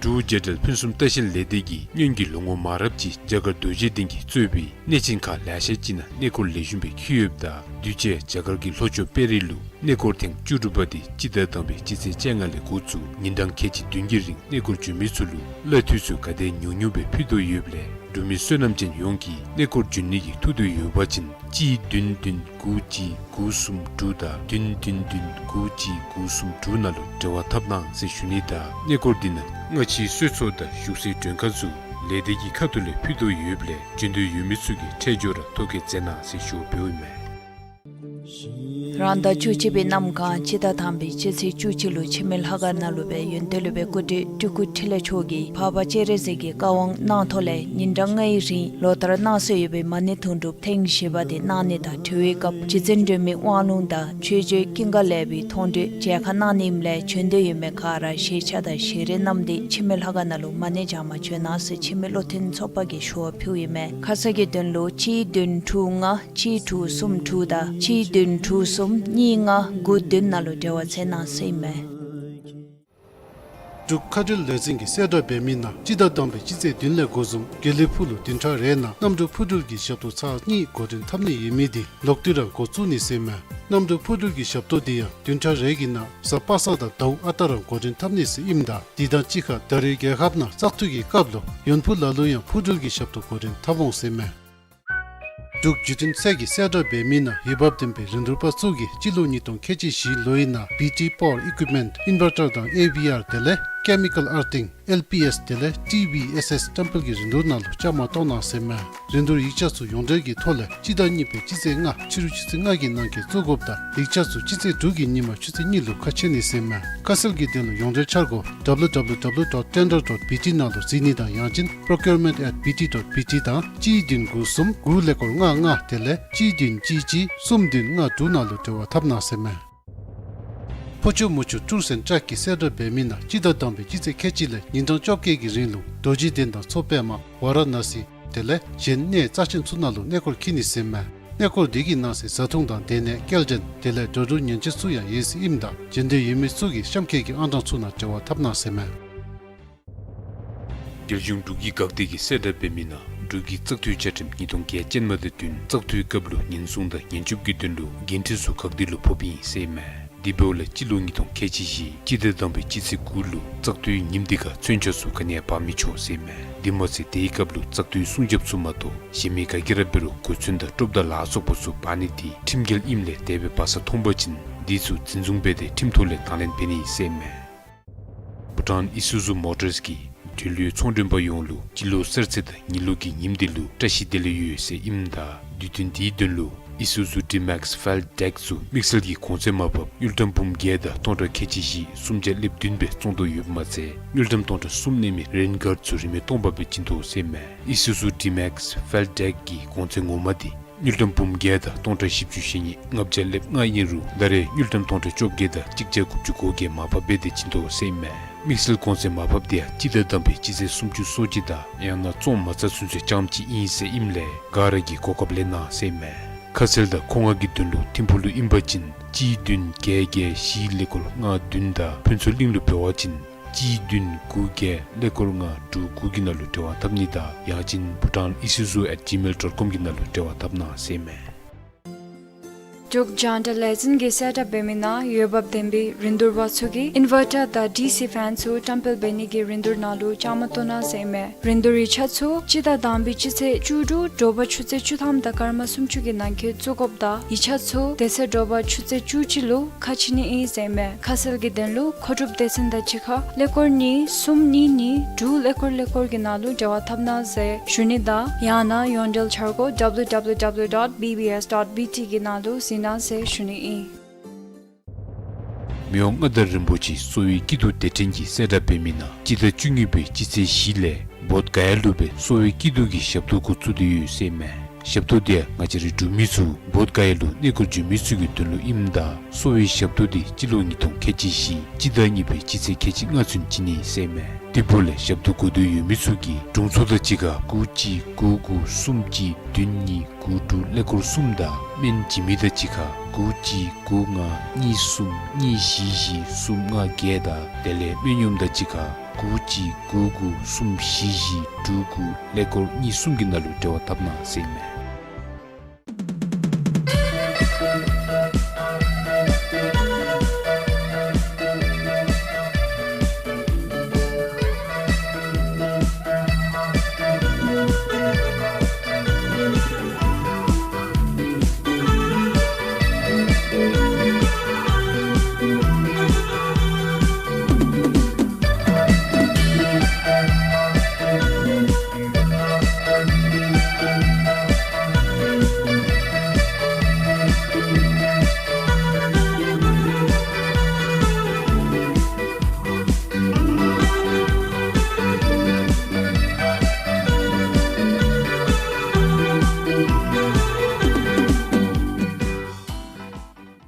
འབྲུག་རྒྱལ་ཕྲན་ཕུན་སུམ་ལྟ་བཤལ་ལས་སྡེ་གིས་སྔོན་གྱི་ལོ་ངོ་མང་རབས་ཅིག་རྒྱ་གར་རྡོ་རྗེ་གདན་གྱིས་གཙོས་པའི་གནས་ཆེན་ཁག་ལེ་ཤ་ཅིག་ནང་གནས་སྐོར་ལེགས་ཤོམ་སྦེ་འཁྱིད་ཡོདཔ་ད་དུས་ཅི་རྒྱ་གར་གྱི་ལྷོ་ཕྱོགས་དཔལ་རི་ལུ་གནས་སྐོར་ཐེངས་བཅུ་དྲུག་པ་དེ་སྤྱི་ཟླ་དང་པའི་སྤྱི་ཚེས་བཅོ་ལྔ་ལས་འགོ་བཙུགས་ཉིན་གྲངས་ཁལ་གཅིག་བདུན་གྱི་རིང་གནས་སྐོར་འབྱོན་མི་ཚུ་ལུ་གླ་འཐུས་ཚུ་ག་དེ་ཉུང་ཉུང་སྦེ་ཕུལ་དོ་ཡོདཔ་ལས་འབྲུག་མི་བསོད་ནམས་ཅན་ཡོངས་ཀྱིས་གནས་སྐོར་འབྱོན་ནི་གི་ཐུགས་འདོད་ཡོད་པ་ཅིན་གཅིག་བདུན་བདུན་དགུ་གཅིག་དགུ་གསུམ་དྲུག་དང་བདུན་བདུན་བདུན་དགུ་གཅིག་དགུ་གསུམ་དྲུག་ནང་ལུ་འབྲེལ་བ་འཐབ་གནང་ཟེར་ཞུ་ནི་དང་གནས་སྐོར་འདི་ནང་སྔ་ཕྱིའི་གསོལ་ཚོགས་དང་བཞུགས་སའི་མགྲོན་ཁང་ཚུ་ལས་སྡེ་གི་ཁ་ཐུག་ལས་ཕུལ་དོ་ཡོདཔ་ལས་འབྱོན་འདོད་ཡོད་མི་ཚུ་གིས་འཕྲལ་མགྱོགས་ར་ཐོ་བཀོད་མཛད་གནང་ཟེར་ཞུ་བ་འབདཝ་ཨིན་མས། རང་ཟླ་བཅུ་གཅིག་པའི་གནམ་གང་སྤྱི་ཟླ་དང་པའི་སྤྱི་ཚེས་བཅུ་གཅིག་ལུ་འཆི་མེད་ལྷ་ཁང་ནང་ལུ་སྦེ་ཡོན་ཏན་སློབ་དཔོན་སྐུ་བགྲེས་སྤྲུལ་སྐུ་འཕྲིན་ལས་མཆོག་གིས་འཕགས་པ་སྤྱན་རས་གཟིགས་ཀྱི་བཀའ་དབང་གནང་ཐོག་ལས་ཉིན་གྲངས་ལྔའི་རིང་ལོ་ལྟར་གནང་སྲོལ་ཡོད་པའི་མ་ཎི་དུང་སྒྲུབ་ཐེངས་བཞི་པ་དེ་གནང་ནི་དང་འབྲེལ་བའི་སྐབས་རྗེ་བཙུན་སྒྲོལ་མའི་དབང་ལུང་དང་ཆོས་རྗེ་ཀུན་དགའ་ལེགས་པའི་མཐོང་གྲོལ་མཇལ་ཁ་གནང་ནི་ཨིནམ་ལས་བྱོན་འདོད་ཡོད་མི་ག་ར་ཞལ་ཆས་དང་ཞལ་རས་བསྣམས་ཏེ་འཆི་མེད་ལྷ་ཁང་ནང་ལུ་མ་ཎི་བགྱང་པར་བྱོན་གནང་ཟེར་འཆི་མེད་བློ་མཐུན་ཚོགས་པ་གིས་ཞུ་བ་ཕུལཝ་ཨིན་མས། ཁ་གསལ་གྱི་དོན་ལུ་གཅིག་བདུན་དྲུག་ལྔ་གཅིག་དྲུག་གསུམ་དྲུག་དང་གཅིག་བདུན་དྲུག་གསུམ་གཉིས་ལྔ་དགུ་བདུན་ནང་ལུ་འབྲེལ་བ་མཛད་གནང་ཟེར་ཨིན་མས། འབྲུག་མཁའ་འགྲུལ་ལས་འཛིན་གྱིས་གསལ་བསྒྲགས་འབད་མི་ནང་སྤྱི་ཟླ་དང་པའི་སྤྱི་ཚེས་བདུན་ལས་འགོ་བཟུང་དགེ་ལེགས་ཕུག་ལུ་བདུན་ཕྲག་རེ་ནང་གནམ་གྲུ་འཕུར་འགྲུལ་གྱི་ཞབས་ཏོག་ཚར་གཉིས་འགོ་འདྲེན་འཐབ་ནི་ཡོད་མི་དེ་ལོག་སྟེ་ར་འགོ་བཙུགས་ནི་ཟེར་ཨིན་མས། གནམ་གྲུ་འཕུར་འགྲུལ་གྱི་ཞབས་ཏོག་དེ་ཡང་བདུན་ཕྲག་རེ་གི་ནང་གཟའ་པ་སངས་དང་ཟླཝ་ཨ་རྟག་ར་འགོ་འདྲེན་འཐབ་ནི་ཟེར་ཨིནམ་ད་དེ་དང་གཅིག་ཁར་ད་རེས་རྒྱལ་ཁབ་ནང་བཙག་འཐུ་གི་སྐབས་ལུ་ཡོན་ཕུག་ལ་ལུ་ཡང་འཕུར་འགྲུལ་གྱི་ཞབས་ཏོག་འགོ་འདྲེན་འཐབ་འོང་ཟེར་ཨིན་མས། འབྲུག་བརྒྱུད་འཕྲིན་ཚད་ཀྱིས་གསལ་བསྒྲགས་འབད་མི་ནང་འོས་འབབ་ལྡན་པའི་རིན་བསྡུར་པ་ཚུ་གིས་སྤྱི་ལོ་ཉིས་སྟོང་ཁལ་གཅིག་བཞི་ལོའི་ནང་བི་ཊི་པ་ཝར་ཨི་ཀུའིཔ་མེནཊ་ཨིན་ཝར་ཊར་དང་ཨེ་ཝི་ཨར་དེ་ལས་ཀེ་མི་ཀཱལ་ཨར་ཐིང་ཨེལ་པི་ཨེསི་དེ་ལས་ཊི་ཝི་ཨེསི་ཨེསི་བཀྲམ་སྤེལ་གྱི་རིན་བསྡུར་ནང་ལུ་བཅའ་མར་གཏོགས་གནང་ཟེར་ཨིན་མས། རིན་བསྡུར་ཡིག་ཆ་ཚུ་ཡོངས་འབྲེལ་གྱི་ཐོག་ལས་སྤྱི་ཟླ་གཉིས་པའི་སྤྱི་ཚེས་ལྔ་ཕྱི་རུ་ཆུ་ཚོད་ལྔ་གི་ནང་འཁོད་བཙུགས་དགོཔ་དང་ཡིག་ཆ་ཚུ་སྤྱི་ཚེས་དྲུག་གི་ཉིན་མ་ཆུ་ཚོད་གཉིས་ལུ་ཁ་ཕྱེ་ནི་ཟེར་ཨིན་མས། ཁ་གསལ་གྱི་དོན་ལུ་ཡོངས་འབྲེལ་འཆར་སྒོ་W W W dot tender dot B T ནང་ལུ་གཟིགས་ནི་དང་ཡང་ཅིན་procurement at B T dot B T དང་གཅིག་བདུན་དགུ་གསུམ་དགུ་ཀླད་ཀོར་ལྔ་ལྔ་དེ་ལས་གཅིག་བདུན་གཅིག་གཅིག་གསུམ་བདུན་ལྔ་དྲུག་ནང་ལུ་འབྲེལ་བ་འཐབ་གནང་ཟེར་ཨིན་མས། ཕོ་ཆུ་མོ་ཆུ་ཊུར་སེནཊ་ཊར་གྱིས་གསལ་བསྒྲགས་འབད་མི་ནང་སྤྱི་ཟླ་དང་པའི་སྤྱི་ཚེས་ཁལ་གཅིག་ལས་ཉིན་གྲངས་བཅོ་བརྒྱད་ཀྱི་རིང་ལུ་རྡོ་རྗེ་གདན་དང་མཚོ་པདྨ་ཝཱ་ར་ཎ་སི་དེ་ལས་གཞན་གནས་རྩ་ཆེན་ཚུ་ནང་ལུ་གནས་སྐོར་འཁྱིད་ནི་ཟེར་ཨིན་མས། གནས་སྐོར་འདི་གི་ནང་གསེས་བཟའ་འཐུང་དང་སྡོད་གནས་སྐྱེལ་འདྲེན་དེ་ལས་འགྲོ་འགྲུལ་ཉེན་བཅོལ་ཚུ་ཡང་ཡོད་ཟེར་ཨིནམ་ད་འབྱོན་འདོད་ཡོད་མི་ཚུ་གིས་གཤམ་འཁོད་ཀྱི་ཨང་གྲངས་ཚུ་ནང་འབྲེལ་བ་འཐབ་གནང་ཟེར་ཨིན་མས། རྒྱལ་གཞུང་འབྲུག་གི་འགག་སྡེ་གིས་གསལ་བསྒྲགས་འབད་མི་ནང་འབྲུག་གི་བཙག་འཐུའི་བཅའ་ཁྲིམས་ཉིས་སྟོང་བརྒྱད་ཅན་མ་དང་བསྟུན་བཙག་འཐུའི་སྐབས་ལུ་ཉེན་སྲུང་དང་ཉེན་སྐྱོབ་ཀྱི་དོན་ལུ་འགན་འཁྲི་ཚུ་འགག་སྡེ་ལུ་ཕོགཔ་ཨིན་ཟེར་ཨིན་མས། དེ་འབདཝ་ལས་སྤྱི་ལོ་ཉིས་སྟོང་ཁལ་གཅིག་བཞི་སྤྱི་ཟླ་དང་པའི་སྤྱི་ཚེས་དགུ་ལུ་བཙག་འཐུའི་ཉིནམ་དེ་ཁར་མཚོན་ཆ་ཚུ་ག་ནི་ཡང་འབག་མི་ཆོག་ཟེར་ཨིན་མས། དེ་མ་ཚད་དེའི་སྐབས་ལུ་བཙག་འཐུའི་སྲུང་རྒྱབ་ཚུ་མ་གཏོགས་གཞན་མི་ག་གིས་ར་འབད་རུང་གོས་མཚོན་དང་ཀྲོབ་དང་ལ་སོགས་པ་ཚུ་འབག་ནི་དེ་ཁྲིམས་འགལ་ཨིནམ་ལས་དེ་སྦེ་འབག་ས་མཐོང་པ་ཅིན་དེ་ཚུ་འཛིན་བཟུང་འབད་དེ་ཁྲིམས་ཐོག་ལས་དང་ལེན་འབད་ནི་ཟེར་ཨིན་མས། བྷུ་ཊཱན་ཨི་སུ་ཛུ་མོ་ཊརསི་གིས་འབྲེལ་ཡོད་ཚོང་མགྲོན་པ་ཡོངས་ལུ་སྤྱི་ལོ་གསར་ཚེས་དང་ཉི་ལོ་གི་ཉིནམ་དེ་ལུ་བཀྲ་ཤིས་བདེ་ལེགས་ཡོད་ཟེར་ཨིནམ་ད་དུས་སྟོན་དེའི་དོན་ལུ་ཨི་སུ་ཛུ་ཌི་མེགསི་ཕེལཊ་ཌེཀ་ཚུ་དམིགས་བསལ་གྱི་གོང་ཚད་མར་ཕབ་དངུལ་ཀྲམ་འབུམ་བརྒྱད་དང་སྟོང་ཕྲག་ཁལ་གཅིག་བཞི་སུམ་བརྒྱ་ལེབ་བདུན་སྦེ་བཙོང་དོ་ཡོདཔ་མ་ཚད་དངུལ་ཀྲམ་སྟོང་ཕྲག་གསུམ་གནས་མི་རེན་གཱརཌ་ཚུ་རིན་མེད་སྟོང་པ་སྦེ་བྱིན་དོ་ཟེར་ཨིན་མས། ཨི་སུ་ཛུ་ཌི་མེགསི་ཕེལཊ་ཌེཀ་གི་གོང་ཚད་ངོ་མ་དེ་དངུལ་ཀྲམ་འབུམ་བརྒྱད་དང་སྟོང་ཕྲག་བཞི་བཅུ་ཞེ་གཉིས་ལྔ་བརྒྱ་ལེབ་ལྔ་ཨིན་རུང་ད་རེས་དངུལ་ཀྲམ་སྟོང་ཕྲག་བཅོ་བརྒྱད་དང་གཅིག་བརྒྱ་དགུ་བཅུ་གོ་བརྒྱད་མར་ཕབ་འབད་དེ་བྱིན་དོ་ཟེར་ཨིན་མས། དམིགས་བསལ་གོང་ཚད་མར་ཕབ་དེ་ཡང་སྤྱི་ཟླ་དང་པའི་སྤྱི་ཚེས་སུམ་ཅུ་སོ་གཅིག་དང་ཡང་ན་བཙོང་མ་ཚར་ཚུན་ཚོད་རྐྱངམ་ཅིག་ཨིན་ཟེར་ཨིནམ་ལས་ག་ར་གིས་གོ་སྐབས་ལེན་གནང་ཟེར་ཨིན་མས། ཁ་གསལ་དང་མཁོ་མངགས་ཀྱི་དོན་ལུ་ཐིམ་ཕུག་ལུ་ཨིན་པ་ཅིན་གཅིག་བདུན་བརྒྱད་བརྒྱད་བཞི་ཀླད་ཀོར་ལྔ་བདུན་དང་ཕུན་ཚོགས་གླིང་ལུ་འབད་བ་ཅིན་ གཅིག་བདུན་དགུ་བརྒྱད་ཀླད་ཀོར་ལྔ་དྲུག་དགུ་གི་ནང་ལུ་འབྲེལ་བ་འཐབ་ནི་དང་ཡང་ཅིན་བྷུ་ཊཱན་ཨི་སུ་ཛུ་ཨེཊ་ཇི་མེལ་ཌོཊ་ཀོམ་གི་ནང་ལུ་འབྲེལ་བ་འཐབ་གནང་ཟེར་མས། འབྲུག་རྒྱང་བསྒྲགས་ལས་འཛིན་གྱིས་གསལ་བསྒྲགས་འབད་མི་ནང་འོས་འབབ་ལྡན་པའི་རིན་བསྡུར་པ་ཚུ་གིས་ཨིན་ཝར་ཊར་དང་ཌི་སི་ཕེན་ཚུ་བཀྲམ་སྤེལ་འབད་ནི་གི་རིན་བསྡུར་ནང་ལུ་བཅའ་མར་གཏོགས་གནང་ཟེར་མས། རིན་བསྡུར་ཡིག་ཆ་ཚུ་སྤྱི་ཟླ་དང་པའི་སྤྱི་ཚེས་བཅུ་དྲུག་དྲོ་པ་ཆུ་ཚོད་བཅུ་ཐམ་དང་སྐར་མ་སུམ་ཅུ་གི་ནང་འཁོད་བཙུགས་དགོཔ་དང་ཡིག་ཆ་ཚུ་དེ་ཚེ་དྲོ་པ་ཆུ་ཚོད་བཅུ་གཅིག་ལུ་ཁ་ཕྱེ་ནི་ཨིན་ཟེར་མས། ཁ་གསལ་གྱི་དོན་ལུ་མཁོ་སྒྲུབ་སྡེ་ཚན་དང་གཅིག་ཁར་ཀླད་ཀོར་གཉིས་གསུམ་གཉིས་གཉིས་དྲུག་ཀླད་ཀོར་ཀླད་ཀོར་གྱི་ནང་ལུ་འབྲེལ་བ་འཐབ་གནང་ཟེར་ཞུ་ནི་དང་ཡང་ན་ཡོངས་འབྲེལ་འཆར་སྒོ་W W W dot B B S dot B T གི་ནང་ལུ་གཟིགས་གནང་ཟེར་ཞུ་ནི་ཨིན། མི་དབང་མངའ་བདག་རིན་པོ་ཆེ་གསོ་བའི་སྐྱིད་སྡུག་སྡེ་ཕྲན་གྱིས་གསལ་བསྒྲགས་འབད་མི་ནང་སྤྱི་ཟླ་བཅུ་གཉིས་པའི་སྤྱི་ཚེས་བཞི་ལས་བོདྷ་ག་ཡ་ལུ་སྦེ་གསོ་བའི་སྐྱིད་སྡུག་གི་ཞབས་ཏོག་འགོ་བཙུགས་ཏེ་ཡོད་ཟེར་མས། ཞབས་ཏོག་དེ་ཡང་ང་བཅས་རའི་འབྲུག་མི་ཚུ་བོདྷ་ག་ཡ་ལུ་གནས་སྐོར་འབྱོན་མི་ཚུ་གི་དོན་ལུ་ཨིནམ་ད་གསོ་བའི་ཞབས་ཏོག་དེ་སྤྱི་ལོ་ཉིས་སྟོང་ཁལ་གཅིག་བཞི་སྤྱི་ཟླ་གཉིས་པའི་སྤྱི་ཚེས་ཁལ་གཅིག་ལྔ་ཚུན་བྱིན་ནི་ཟེར་མས། དེ་འབདཝ་ལས་ཞབས་ཏོག་དགོ་འདོད་ཡོད་མི་ཚུ་གིས་དྲུང་འཚོ་དང་གཅིག་ཁར་དགུ་གཅིག་དགུ་དགུ་གསུམ་གཅིག་བདུན་གཉིས་དགུ་དྲུག་ཀླད་ཀོར་གསུམ་དང་སྨན་བྱིན་མི་དང་གཅིག་ཁར་དགུ་གཅིག་དགུ་ལྔ་གཉིས་གསུམ་གཉིས་བཞི་བཞི་གསུམ་ལྔ་བརྒྱད་དང་དེ་ལས་སྨན་གཡོགམ་དང་གཅིག་ཁར་དགུ་གཅིག་དགུ་དགུ་གསུམ་བཞི་བཞི་དྲུག་དགུ་ཀླད་ཀོར་གཉིས་གསུམ་གྱི་ནང་ལུ་འབྲེལ་བ་འཐབ་གནང་ཟེར་ཨིན་མས།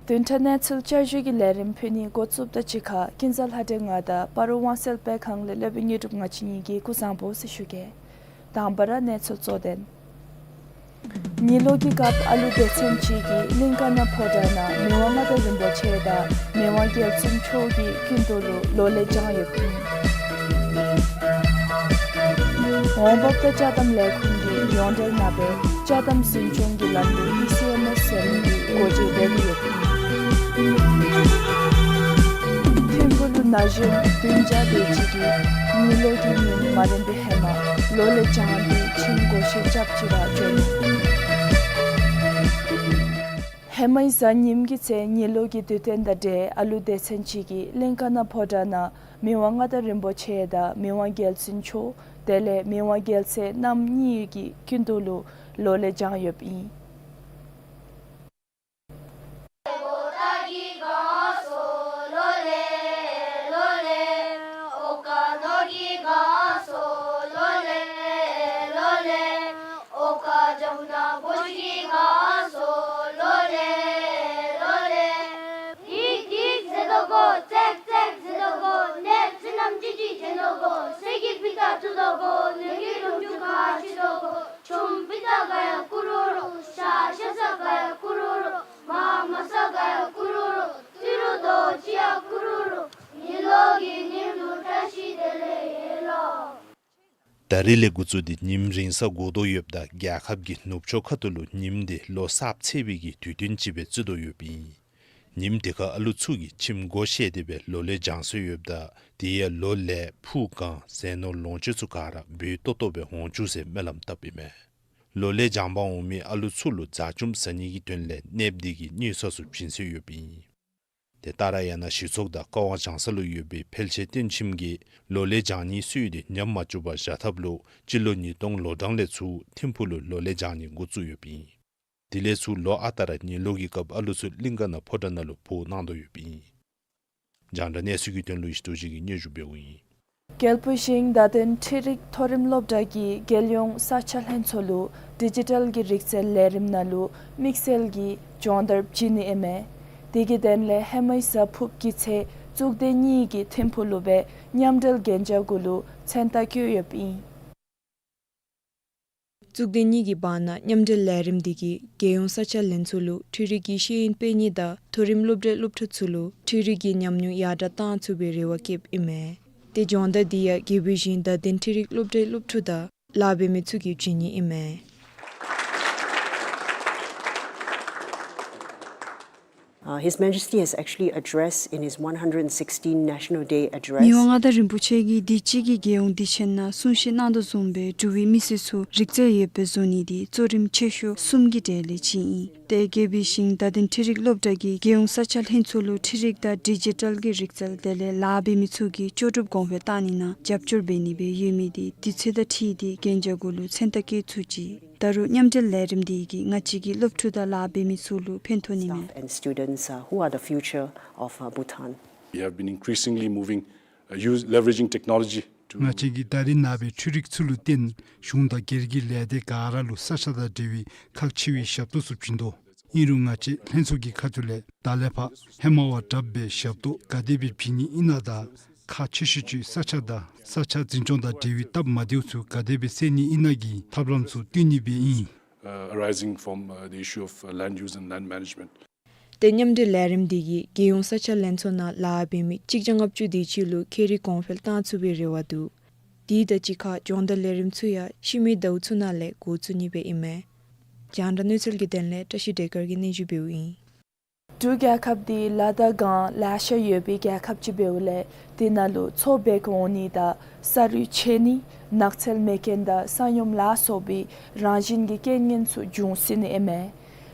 བདུན་ཕྲག་གནས་ཚུལ་བསྐྱར་ཞུའི་ལས་རིམ་ཕུལ་ནི་འགོ་བཙུགསཔ་དང་གཅིག་ཁར་ཀུན་བཟང་ལྷ་སྒྲོན་ང་དང་སྤ་རོ་དབང་གསལ་དཔེ་ཁང་ལས་སློབ་དཔོན་དངོས་གྲུབ་ང་བཅས་གཉིས་ཀྱིས་སྐུ་གཟུགས་བཟང་པོ་ཟེར་ཞུ་གེ། དང་པ་ར་གནས་ཚུལ་གཙོ་དོན། ཉི་ལོ་གི་སྐབས་ཨ་ལུ་སྡེ་ཚན་ཅིག་གིས་གླིང་ཀ་ན་ཕོ་བྲང་ནང་མི་དབང་མངའ་བདག་རིན་པོ་ཆེ་དང་མི་དབང་རྒྱལ་བཙུན་མཆོག་གི་སྐུ་མདུན་ལུ་ལོ་ལེགས་བགྱང་ཡོདཔ་ཨིན། འོང་འབབ་དང་ཅ་དམ་ལས་ཁུངས་ཀྱིས་ཡོངས་འབྲེལ་ནང་སྦེ་ཅ་དམ་འཛིན་སྐྱོང་གི་ལམ་ལུགས་ཨི་སི་ཨེམ་ཨེསི་ཟེར་མི་འདི་སྒོ་འབྱེད་འབད་དེ་ཡོདཔ་ཨིན། ཐིམ་ཕུག་ལུ་ན་གཞོན་བདུན་བརྒྱ་དེ་ཅིག་གིས་ཉི་ལོ་གི་ཉིནམ་མ་རན་པའི་ཧེ་མ་ལོ་ལེགས་བགྱང་སྟེ་ཁྱིམ་སྒོ་ཕྱེ་རྐྱབ་ཅི་ར་འགྱོ་ནུག། ཧེ་མའི་གཟའ་ཉིམ་གི་ཚེ་ཉི་ལོ་གི་དུས་སྟོན་དང་འབྲེལ་ཨ་ལུ་སྡེ་ཚན་ཅིག་གིས་གླིང་ཀ་ན་ཕོ་བྲང་ནང་མི་དབང་མངའ་བདག་རིན་པོ་ཆེ་དང་མི་དབང་རྒྱལ་བཙུན་མཆོག་དེ་ལས་མི་དབང་རྒྱལ་མཚན་རྣམ་གཉིས་ཀྱི་སྐུ་མདུན་ལུ་ལོ་ལེགས་བགྱང་ཡོདཔ་ཨིན། ཧིག་ཧིག་ཟེར་དོ་གོ། ཙེག་ཙེག་ཟེར་དོ་གོ། ནད་ཚེ་རྣམས་ཅི་ཅི་བྱེད་དོ་གོ། གསེར་གྱི་པི་ཏ་བཙུགས་དོ་གོ། ནོར་གྱི་ལོངས་སྤྱོད་ག་བྱིན་དོ་གོ། ཆུམ་པི་ཏ་ག་ཡ་ཀུ་རུ་རུ། ཤ་ཤ་ས་ག་ཡ་ཀུ་རུ་རུ། མ་མ་ས་ག་ཡ་ཀུ་རུ་རུ། ཏི་རུ་དོ་ཅི་ཡ་ཀུ་རུ་རུ། ཉི་ལོ་གི་ཉིནམ་ལུ་བཀྲ་ཤིས་བདེ་ལེགས་ཡོད་ལོ། ད་རིས་ལས་འགོ་བཙུགས་ཏེ་ཉིནམ་རིང་ས་འགོར་དོ་ཡོདཔ་ད་རྒྱལ་ཁབ་ཀྱི་ནུབ་ཕྱོགས་ཁ་ཐུག་ལུ་ཉིནམ་དེ་ལོ་གསརཔ་ཚེས་པའི་གི་དུས་སྟོན་ཅིག་སྦེ་བརྩི་དོ་ཡོདཔ་ཨིན། ཉིནམ་དེ་ཁར་ཨ་ལུ་ཚུ་གིས་ཁྱིམ་སྒོ་ཕྱེ་སྟེ་སྦེ་ལོ་ལེགས་བགྱང་སྲོལ་ཡོདཔ་ད་དེ་ཡང་ལོ་ལེགས་ཕུགས་གང་ཟས་ནོར་ལོངས་སྤྱོད་ཚུ་ག་ར་འབུལ་ཏོག་ཏོ་སྦེ་འོང་བཅུག་ཟེར་སྨོན་ལམ་བཏབ་ཨིན་མས། ལོ་ལེགས་བགྱང་པར་འོང་མི་ཨ་ལུ་ཚུ་ལུ་ཟ་བཅུམ་ཟ་ནི་གི་དོན་ལས་གནསཔོ་དེ་གིས་གནས་ས་ཚུ་བྱིན་སྲོལ་ཡོདཔ་ཨིན། དེ་ལྟར་ཡང་ན་གཞི་ཚོགས་དང་བཀའ་དབང་བྱང་ས་ལུ་ཡོད་པའི་འཕེལ་རྒྱས་སྟོན་ཁྱིམ་གྱིས་ལོ་ལེགས་བགྱང་ནིའི་སྲོལ་དེ་ཉམས་མ་བཅུག་པར་བཞག་ཐབས་ལུ་སྤྱི་ལོ་ཉིས་སྟོང་ལོ་གྲངས་ལས་ཚུར་ཐིམ་ཕུག་ལུ་ལོ་ལེགས་བགྱང་ནི་འགོ་བཙུགས་ཡོདཔ་ཨིན། དེ་ལས་ཚུར་ལོ་ཨ་རྟག་ར་ཉི་ལོ་གི་སྐབས་ཨ་ལུ་ཚུ་གླིང་ཀ་ན་ཕོ་བྲང་ནང་ལུ་འབོ་གནང་དོ་ཡོདཔ་ཨིན། རྒྱང་བསྒྲགས་གནས་ཚུལ་གྱི་དོན་ལུ་ཡེ་ཤེས་རྡོ་རྗེ་གིས་སྙན་ཞུ་འབདཝ་ཨིན། རྒྱལ་པོའི་ཞིང་བརྡ་དོན་འཕྲུལ་རིག་མཐོ་རིམ་སློབ་གྲྭ་གིས་རྒྱལ་ཡོངས་ས་ཆ་ལྷན་ཚོགས་ལུ་ཌི་ཇི་ཊལ་གྱི་རིག་རྩལ་ལས་རིམ་ནང་ལུ་དམིགས་བསལ་གྱི་སྦྱོང་བརྡར་བྱིན་ནི་ཨིན་མས། དེ་གི་དོན་ལས་ཧེ་མའི་གཟའ་ཕུརཔ་གི་ཚེ་གཙུག་སྡེ་གཉིས་ཀྱིས་ཐིམ་ཕུག་ལུ་སྦེ་མཉམ་འབྲེལ་གན་རྒྱ་གུ་ལུ་མཚན་རྟགས་བཀོད་ཡོདཔ་ཨིན། གཙུག་སྡེ་གཉིས་ཀྱི་བར་ན་མཉམ་འབྲེལ་ལས་རིམ་དེ་གིས་རྒྱལ་ཡོངས་ས་ཆ་ལྷན་ཚོགས་ལུ་འཕྲུལ་རིག་གི་ཤེས་ཡོན་སྤེལ་ནི་དང་མཐོ་རིམ་སློབ་གྲྭའི་སློབ་ཕྲུག་ཚུ་ལུ་འཕྲུལ་རིག་གི་ཉམས་མྱོང་ཡར་དྲགས་གཏང་ཚུགས་པའི་རེ་བ་བསྐྱེདཔ་ཨིན་མས། ཏེ་སྦྱོང་བརྡར་འདི་ཡང་རྒྱལ་པོའི་ཞིང་བརྡ་དོན་འཕྲུལ་རིག་སློབ་གྲྭའི་སློབ་ཕྲུག་དང་ལཱ་འབད་མི་ཚུ་གིས་བྱིན་ནི་ཨིན་མས། Uh, His Majesty has actually addressed in his one hundred sixteenth National Day address. མི་དབང་མངའ་བདག་རིན་པོ་ཆེ་གིས་དུས་ཅི་གི་རྒྱལ་ཡོངས་དུས་ཆེན་ནང་གསུང་བཤད་གནང་དོ་བཟུམ་སྦེ་འབྲུག་པའི་མི་སེར་ཚུ་རིག་རྩལ་ཡོདཔ་སྦེ་བཟོ་ནི་འདི་གཙོ་རིམ་ཆེ་ཤོས་གསུམ་གྱི་གྲས་ལས་གཅིག་ཨིན། ཏེ་རྒྱལ་པོའི་ཞིང་བརྡ་དོན་འཕྲུལ་རིག་སློབ་གྲྭ་གིས་རྒྱལ་ཡོངས་ས་ཆ་ལྷན་ཚོགས་ལུ་འཕྲུལ་རིག་དང་ཌི་ཇི་ཊལ་གྱི་རིག་རྩལ་དེ་ལས་ལཱ་འབད་མི་ཚུ་གིས་ལྕོགས་གྲུབ་གོང་འཕེལ་གཏང་ནི་ནང་རྒྱབ་སྐྱོར་འབད་ནི་སྦེ་ཡོད་མི་འདི་དུས་ཚོད་དང་འཁྲིལ་ཏེ་གན་རྒྱ་གུ་ལུ་མཚན་རྟགས་བཀོད་ཚུགས་ཅི། ད་རུང་མཉམ་འབྲེལ་ལས་རིམ་འདི་གིས་ང་བཅས་ཀྱི་སློབ་ཕྲུག་དང་ལཱ་འབད་མི་ཚུ་ལུ་ཕན་ཐོགས་ནི་མས། Staff and students, uh, who are the future of, uh, Bhutan. We have been increasingly moving, uh, use, leveraging technology to ང་བཅས་ཀྱིས་ད་རེས་ནངས་པའི་འཕྲུལ་རིག་ཚུ་ལུ་བརྟེན་གཞུང་དང་སྒེར་གྱི་ལས་སྡེ་ག་ར་ལུ་ས་ཆ་དང་འབྲེལ་བའི་ཁག་ཆེ་བའི་ཞབས་ཏོག་ཚུ་བྱིན་དོ། ཨིན་རུང་ང་བཅས་ལྷན་ཚོགས་ཀྱི་ཁ་ཐུག་ལས་ད་ལས་ཕར་ཧེ་མ་བ་དྲགཔ་སྦེ་ཞབས་ཏོག་ག་དེ་སྦེ་བྱིན་ནི་ཨིན་ན་དང་ཁག་ཆེ་ཤོས་ཅིག་ས་ཆ་དང་ས་ཆ་འཛིན་སྐྱོང་དང་འབྲེལ་བའི་སྟབས་མ་བདེཝ་ཚུ་ག་དེ་སྦེ་སེལ་ནི་ཨིན་ན་གི་ཐབས་ལམ་ཚུ་བཏོན་ནི་སྦེ་ཨིན། Uh, arising from, uh, the issue of, uh, land use and land management. ཏེ་མཉམ་འབྲེལ་ལས་རིམ་འདི་གིས་རྒྱལ་ཡོངས་ས་ཆ་ལྷན་ཚོགས་ནང་ལཱ་འབད་མི་གཅིག་བརྒྱ་ལྔ་བཅུ་དེ་ཅིག་ལུ་ཁྱད་རིག་གོང་འཕེལ་གཏང་ཚུགས་པའི་རེ་བ་འདུག། དེ་དང་གཅིག་ཁར་སྦྱོང་བརྡར་ལས་རིམ་ཚུ་ཡང་ཤུལ་མའི་ཟླཝ་ཚུ་ནང་ལས་འགོ་བཙུགས་ནི་སྦེ་ཨིན་མས། རྒྱང་བསྒྲགས་གནས་ཚུལ་གྱི་དོན་ལས་བཀྲ་ཤིས་བདེ་སྐར་གྱིས་སྙན་ཞུ་འབདཝ་ཨིན། འབྲུག་རྒྱལ་ཁབ་འདི་ལ་དྭགས་སྒང་ལེ་ཤ་ཡོད་པའི་རྒྱལ་ཁབ་ཅིག་འབདཝ་ལས་དེ་ནང་ལུ་མཚོ་འབད་འོང་ནི་དང་ས་རུད་ཆད་ནི་ནགས་ཚལ་མེད་མཁན་དང་ས་སྙོམས་ལ་སོགས་པའི་རང་བཞིན་གྱི་རྐྱེན་ངན་ཚུ་འབྱུང་སྲིད་ནི་ཨིན་མས།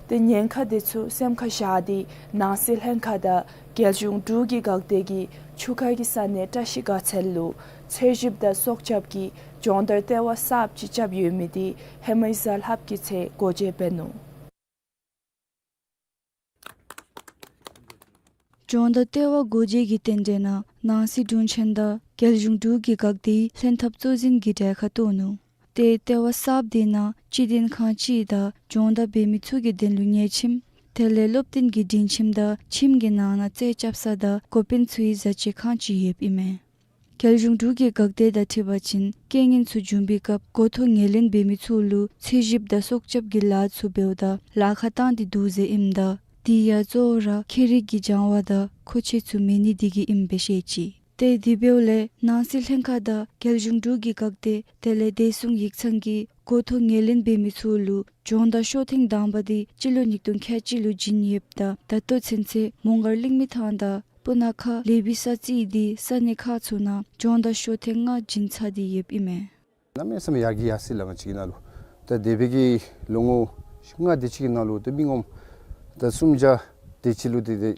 ཏེ་ཉེན་ཁ་དེ་ཚུ་སེམས་ཁར་བཞག་སྟེ་ནང་སྲིད་ལྷན་ཁག་དང་རྒྱལ་གཞུང་འབྲུག་གི་འགག་སྡེ་གིས་ཆུ་ཁ་གི་ས་གནས་བཀྲ་ཤིས་དགའ་ཚལ་ལུ་འཚོལ་ཞིབ་དང་སྲོག་སྐྱབས་ཀྱི་སྦྱོང་བརྡར་ལྟེ་བ་གསརཔ་ཅིག་རྐྱབ་ཡོད་མི་དེ་ཧེ་མའི་གཟའ་ལྷགཔ་གི་ཚེ་སྒོ་འབྱེད་འབད་ནུག། སྦྱོང་བརྡར་ལྟེ་བ་སྒོ་འབྱེད་ཀྱི་རྟེན་འབྲེལ་ནང་ནང་སྲིད་དྲུང་ཆེན་དང་རྒྱལ་གཞུང་འབྲུག་གི་འགག་སྡེའི་ལྷན་ཐབས་གཙོ་འཛིན་གྱིས་གྲལ་ཁར་གཏོགས་ནུག། ཏེ་ལྟེ་བ་གསརཔ་དེ་ནང་སྤྱི་དོན་ཁང་ཅིག་དང་སྦྱོང་བརྡར་འབད་མི་ཚུ་གི་དོན་ལུ་ཉལ་ཁྱིམ་དེ་ལས་སློབ་སྟོན་གྱི་མགྲོན་ཁྱིམ་དང་ཁྱིམ་གྱི་ནང་ན་རྩེད་རྐྱབ་ས་དང་འགོ་དཔོན་ཚུའི་བཟའ་ཆས་ཁང་ཅིག་ཡོདཔ་ཨིན་མས། རྒྱལ་གཞུང་འབྲུག་གི་འགག་སྡེ་དང་འཁྲིལ་བ་ཅིན་རྐྱེན་ངན་ཚུ་འབྱུང་པའི་སྐབས་འགོ་ཐོག་ངོས་ལེན་འབད་མི་ཚུ་ལུ་འཚོལ་ཞིབ་དང་སྲོག་སྐྱབས་ཀྱི་ལཱ་ཚུ་འབདཝ་ད་ལཱ་ཁག་བཏང་སྟེ་འདུག་ཟེར་ཨིནམ་ད་དེ་ཡང་གཙོ་བོ་ར་ཁྱད་རིག་གི་སྦྱང་བ་དང་མཁོ་ཆས་ཚུ་མེད་ནི་དེ་གིས་ཨིནམ་སྦེ་བཤད་ཅི། ཏེ་དེ་འབདཝ་ལས་ནང་སྲིད་ལྷན་ཁག་དང་རྒྱལ་གཞུང་འབྲུག་གི་འགག་སྡེ་དེ་ལས་བདེ་སྲུང་ཡིག་ཚང་གིས་འགོ་ཐོག་ངོས་ལེན་འབད་མི་ཚུ་ལུ་སྦྱོང་བརྡར་ཤོག་ཐེངས་དང་པ་དེ་སྤྱི་ལོ་ཉིས་སྟོང་ཁལ་གཅིག་ལུ་བྱིན་ཡོདཔ་ད་ད་ལྟོ་ཚུན་ཚོད་མོང་སྒར་གླིང་མི་ཐང་དང་སྤུ་ན་ཁ་ལེགས་པའི་ས་རྩེ་དེ་ས་གནས་ཁག་ཚུ་ནང་སྦྱོང་བརྡར་ཤོག་ཐེངས་ལྔ་བྱིན་ཚར་ཏེ་ཡོདཔ་ཨིན་མས། གནམ་མེད་ས་མེད་ཡར་རྒྱས་ཡར་སོ་ཡི་ལགས། ང་བཅས་ཀྱི་ནང་ལུ་ད་འདས་པའི་གི་ལོ་ངོ་ལྔ་དེ་ཅིག་གི་ནང་ལུ་ད་མི་ངོམ་ད་སུམ་བརྒྱ་དེ་ཅིག་ལུ་ཏེ་ཏེ་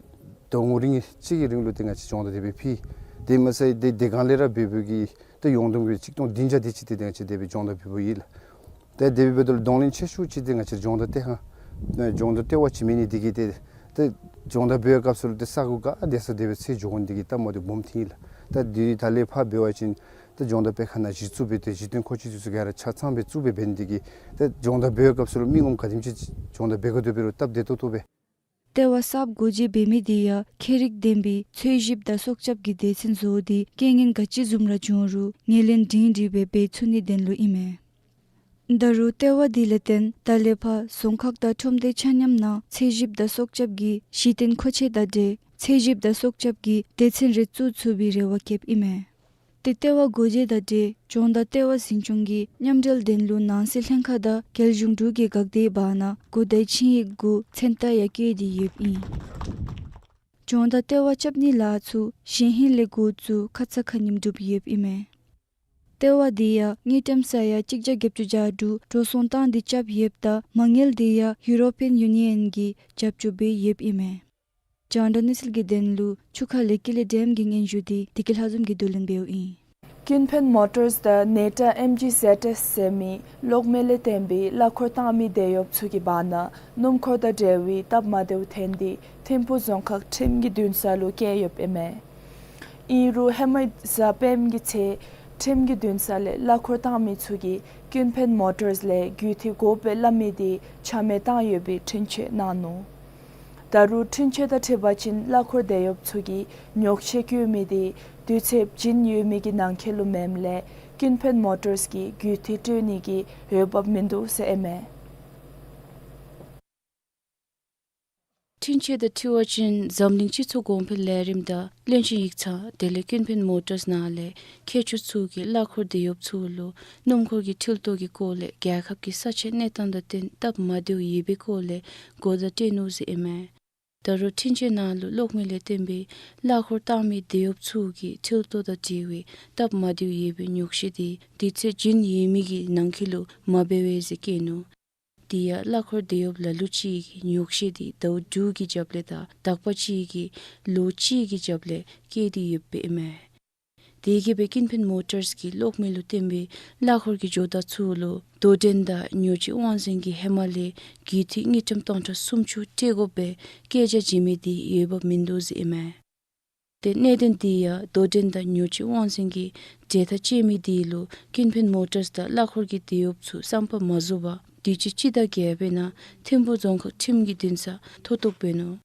ཟླཝ་ངོ་རིམ་གཅིག་གི་རིང་ལུ་ཏེ་ང་བཅས་སྦྱོང་བརྡར་དེ་སྦེ་ཕུལ། དེ་མ་ཚད་ཏེ་དེ་སྒང་ལས་ར་འབད་འབདཝ་གི་ཏེ་ཡོངས་བསྡོམས་ཀྱི་ཆིག་སྟོང་བདུན་བརྒྱ་དེ་ཅིག་ཏེ་ཏེ་ང་བཅས་དེ་སྦེ་སྦྱོང་བརྡར་འབད་འབདཝ་ཨིན་ལགས། ཏེ་དེ་སྦེ་འབདཝ་ད་ལུ་གདོང་ལེན་ཆེ་ཤོས་ཅིག་ཏེ་ང་བཅས་སྦྱོང་བརྡར་ལྟེ་ཁང་ཨ་སྦྱོང་བརྡར་ལྟེ་བ་ཅིག་མེད་ནི་དེ་གིས་ཏེ་ཏེ་སྦྱོང་བརྡར་འབད་བའི་སྐབས་སུ་ལུ་ཏེ་ས་གོ་ག་དེ་ས་དེ་སྦེ་ཚེ་འགྱོ་འོང་ནི་དེ་གིས་སྟབས་མ་བདེཝ་སྦོམ་ཐོན་ཡི་ལགས། ད་དེ་ད་ལས་ཕར་འབད་བ་ཅིན་ད་སྦྱོང་བརྡར་སྤེལ་ཁང་ནང་གཞི་བཙུགས་འབད་དེ་གཞི་རྟེན་མཁོ་ཆས་ཚུ་ག་ར་ཆ་ཚང་སྦེ་བཙུགས་སྦེ་འབད་ནི་དེ་གིས་ད་སྦྱོང་བརྡར་འབད་བའི་སྐབས་སུ་ལུ་མི་ངོམ་ག་དེམ་ཅིག་སྦྱོང་བརྡར་འབད་དགོ་དེ་འབད་རུང་སྟབས་བདེ་ཏོག་ཏོ་སྦེ། ལྟེ་བ་གསརཔ་སྒོ་འབྱེད་འབད་མི་དེ་ཡང་ཁྱད་རིག་ལྡན་པའི་འཚོལ་ཞིབ་དང་སྲོག་སྐྱབས་ཀྱི་སྡེ་ཚན་བཟོ་སྟེ་རྐྱེན་ངན་ག་ཅི་བཟུམ་ར་བྱུང་རུང་ངོས་ལེན་སྒྲིང་སྒྲི་སྦེ་འབད་ཚུགས་ནིའི་དོན་ལུ་ཨིན་མས། ད་རུང་ལྟེ་བ་དེ་ལས་བརྟེན་ད་ལས་ཕར་རྫོང་ཁག་དང་ཁྲོམ་སྡེ་ཆ་མཉམ་ནང་འཚོལ་ཞིབ་དང་སྲོག་སྐྱབས་ཀྱི་གཞི་རྟེན་མཁོ་ཆས་དང་འབྲེལ་འཚོལ་ཞིབ་དང་སྲོག་སྐྱབས་ཀྱི་སྡེ་ཚན་རེ་བཙུགས་ཚུགས་པའི་རེ་བ་བསྐྱེདཔ་ཨིན་མས། ཏེ་ལྟེ་བ་སྒོ་འབྱེད་དང་འབྲེལ་སྦྱོང་བརྡར་ལྟེ་བ་འཛིན་སྐྱོང་གི་མཉམ་འབྲེལ་དོན་ལུ་ནང་སྲིད་ལྷན་ཁག་དང་རྒྱལ་གཞུང་འབྲུག་གི་འགག་སྡེའི་བར་ན་གོ་བརྡའི་ཆིངས་ཡིག་གུ་མཚན་རྟགས་ཡང་བཀོད་དེ་ཡོདཔ་ཨིན། སྦྱོང་བརྡར་ལྟེ་བ་རྐྱབ་ནིའི་ལཱ་ཚུ་གཞེས་ཧིང་ལས་འགོ་བཙུགས་ཁ་ཙ་ཁ་ཉིནམ་གྲུབ་ཡོདཔ་ཨིན་མས། ལྟེ་བ་དེ་ཡང་དངུལ་ཀྲམ་ས་ཡ་གཅིག་བརྒྱ་བརྒྱད་ཅུ་གྱ་དྲུག་འགྲོ་སོང་བཏང་སྟེ་རྐྱབ་ཡོདཔ་ད་མ་དངུལ་དེ་ཡང་ཡུ་རོ་པིའན་ཡུ་ནི་ཡན་གྱིས་རྒྱབ་སྐྱོར་འབད་ཡོདཔ་ཨིན་མས། རྒྱང་བསྒྲགས་གནས་ཚུལ་གྱི་དོན་ལུ་ཆུ་ཁ་ལས་ཀི་ལི་ཌེམ་གྱི་སྙན་ཞུ་དེ་བདེ་སྐྱིད་ལྷ་འཛོམས་ཀྱིས་བསྡུ་ལེན་འབདཝ་ཨིན། ཀུན་ཕན་མོ་ཊརས་དང་ནེ་ཊ་ཨེམ་ཇི་ཟེཌ་ཨེསི་ཟེར་མི་གློག་མེ་ལས་བརྟེན་པའི་གླ་འཁོར་བཏང་མི་དེད་གཡོགཔ་ཚུ་གི་བར་ན་སྣུམ་འཁོར་དང་འབྲེལ་བའི་སྟབས་མ་བདེཝ་ཐོན་ཏེ་ཐིམ་ཕུག་རྫོང་ཁག་ཁྲིམས་ཀྱི་འདུན་ས་ལུ་བསྐྱལ་ཡོདཔ་ཨིན་མས། ཨིན་རུང་ཧེ་མའི་གཟའ་སྤེནམ་གི་ཚེ་ཁྲིམས་ཀྱི་འདུན་ས་ལས་གླ་འཁོར་བཏང་མི་ཚུ་གིས་ཀུན་ཕན་མོ་ཊརས་ལས་རྒུད་འཐུས་དགོ་པས་སླབ་མི་དེ་ཆ་མེད་བཏང་ཡོད་པའི་འཁྲུན་ཆོད་གནང་ནུག། ད་རུང་འཁྲུན་ཆོད་དང་འཁྲིལ་བ་ཅིན་གླ་འཁོར་དེད་གཡོགཔ་ཚུ་གིས་ཉོག་བཤད་བཀོད་མི་དེ་དུས་ཚོད་བྱིན་ཡོད་མི་གི་ནང་འཁོད་ལུ་མེནམ་ལས་ཀུན་ཕན་མོ་ཊརས་ཀྱིས་རྒུད་འཐུས་སྤྲོད་ནི་གི་འོས་འབབ་མིན་འདུག་ཟེར་ཨིན་མས། འཕྲིན་བཅོལ་དང་འཁྲིལ་བ་ཅིན་འཛམ་གླིང་སྤྱི་ཚོགས་གོང་འཕེལ་ལས་རིམ་དང་བློན་ཆེན་ཡིག་ཚང་དེ་ལས་ཀུན་ཕན་མོ་ཊརས་ནང་ལས་མཁས་མཆོག་ཚུ་གིས་གླ་འཁོར་འདེད་གཡོགཔ་ཚུ་ལུ་སྣུམ་འཁོར་གྱི་འཕྲུལ་ཐོག་གི་སྐོར་ལས་རྒྱལ་ཁབ་ཀྱི་ས་ཆའི་གནས་སྟངས་དང་བསྟུན་སྟབས་མ་བདེཝ་ཡོད་པའི་སྐོར་ལས་གོ་བརྡ་སྤྲོད་ནུག་ཟེར་ཨིན་མས། ད་རུང་འཕྲིན་བཅོལ་ནང་ལུ་གློག་མེ་ལས་བཏོན་པའི་གླ་འཁོར་བཏང་མི་འདེད་གཡོགཔ་ཚུ་གིས་འཕྲུལ་ཐོག་དང་འབྲེལ་བའི་སྟབས་མ་བདེཝ་ཡོད་པའི་ཉོགས་བཤད་དེ་དུས་ཚོད་རྒྱུན་ཡོད་མི་གི་ནང་འཁོད་ལུ་མ་འབད་བས་ཟེར་བཀོད་ནུག། དེ་ཡང་གླ་འཁོར་འདེད་གཡོགཔ་ལ་ལུ་ཅིག་གིས་ཉོགས་བཤད་དེ་ཟླཝ་དྲུག་གི་རྒྱབ་ལས་དང་དག་པ་ཅིག་གིས་ལོ་གཅིག་གི་རྒྱབ་ལས་བཀོད་དེ་ཡོདཔ་ཨིན་མས། དེ་གིས་སྦེ་ཀུན་ཕན་མོ་ཊརས་ཀྱིས་གློག་མེ་ལུ་བཏོན་པའི་གླ་འཁོར་གྱི་ཇོ་བདག་ཚུ་ལུ་དོ་འགྲན་དང་ཉོ་སྤྱོད་དབང་འཛིན་གྱིས་ཧེ་མ་ལས་དགུ་ཐིག་དངུལ་ཀྲམ་སྟོང་ཕྲག་སུམ་ཅུ་སྤྲོད་དགོ་པའི་བཀོད་རྒྱ་བྱིན་མི་དེ་འོས་འབབ་མིན་འདུག་ཟེར་ཨིན་མས། ཏེ་གནད་དོན་དེ་ཡང་དོ་འགྲན་དང་ཉོ་སྤྱོད་དབང་འཛིན་གྱིས་གྲོས་ཐག་བཅད་མི་དེ་ལུ་ཀུན་ཕན་མོ་ཊརས་དང་གླ་འཁོར་གྱི་འདེད་གཡོགཔ་ཚུ་བསམ་པ་མ་རྫོགས་པར་དུས་ཅི་སྤྱི་ཟླ་བརྒྱད་པའི་ནང་ཐིམ་ཕུག་རྫོང་ཁག་ཁྲིམས་ཀྱི་འདུན་སར་མཐོ་གཏུགས་འབད་ནུག།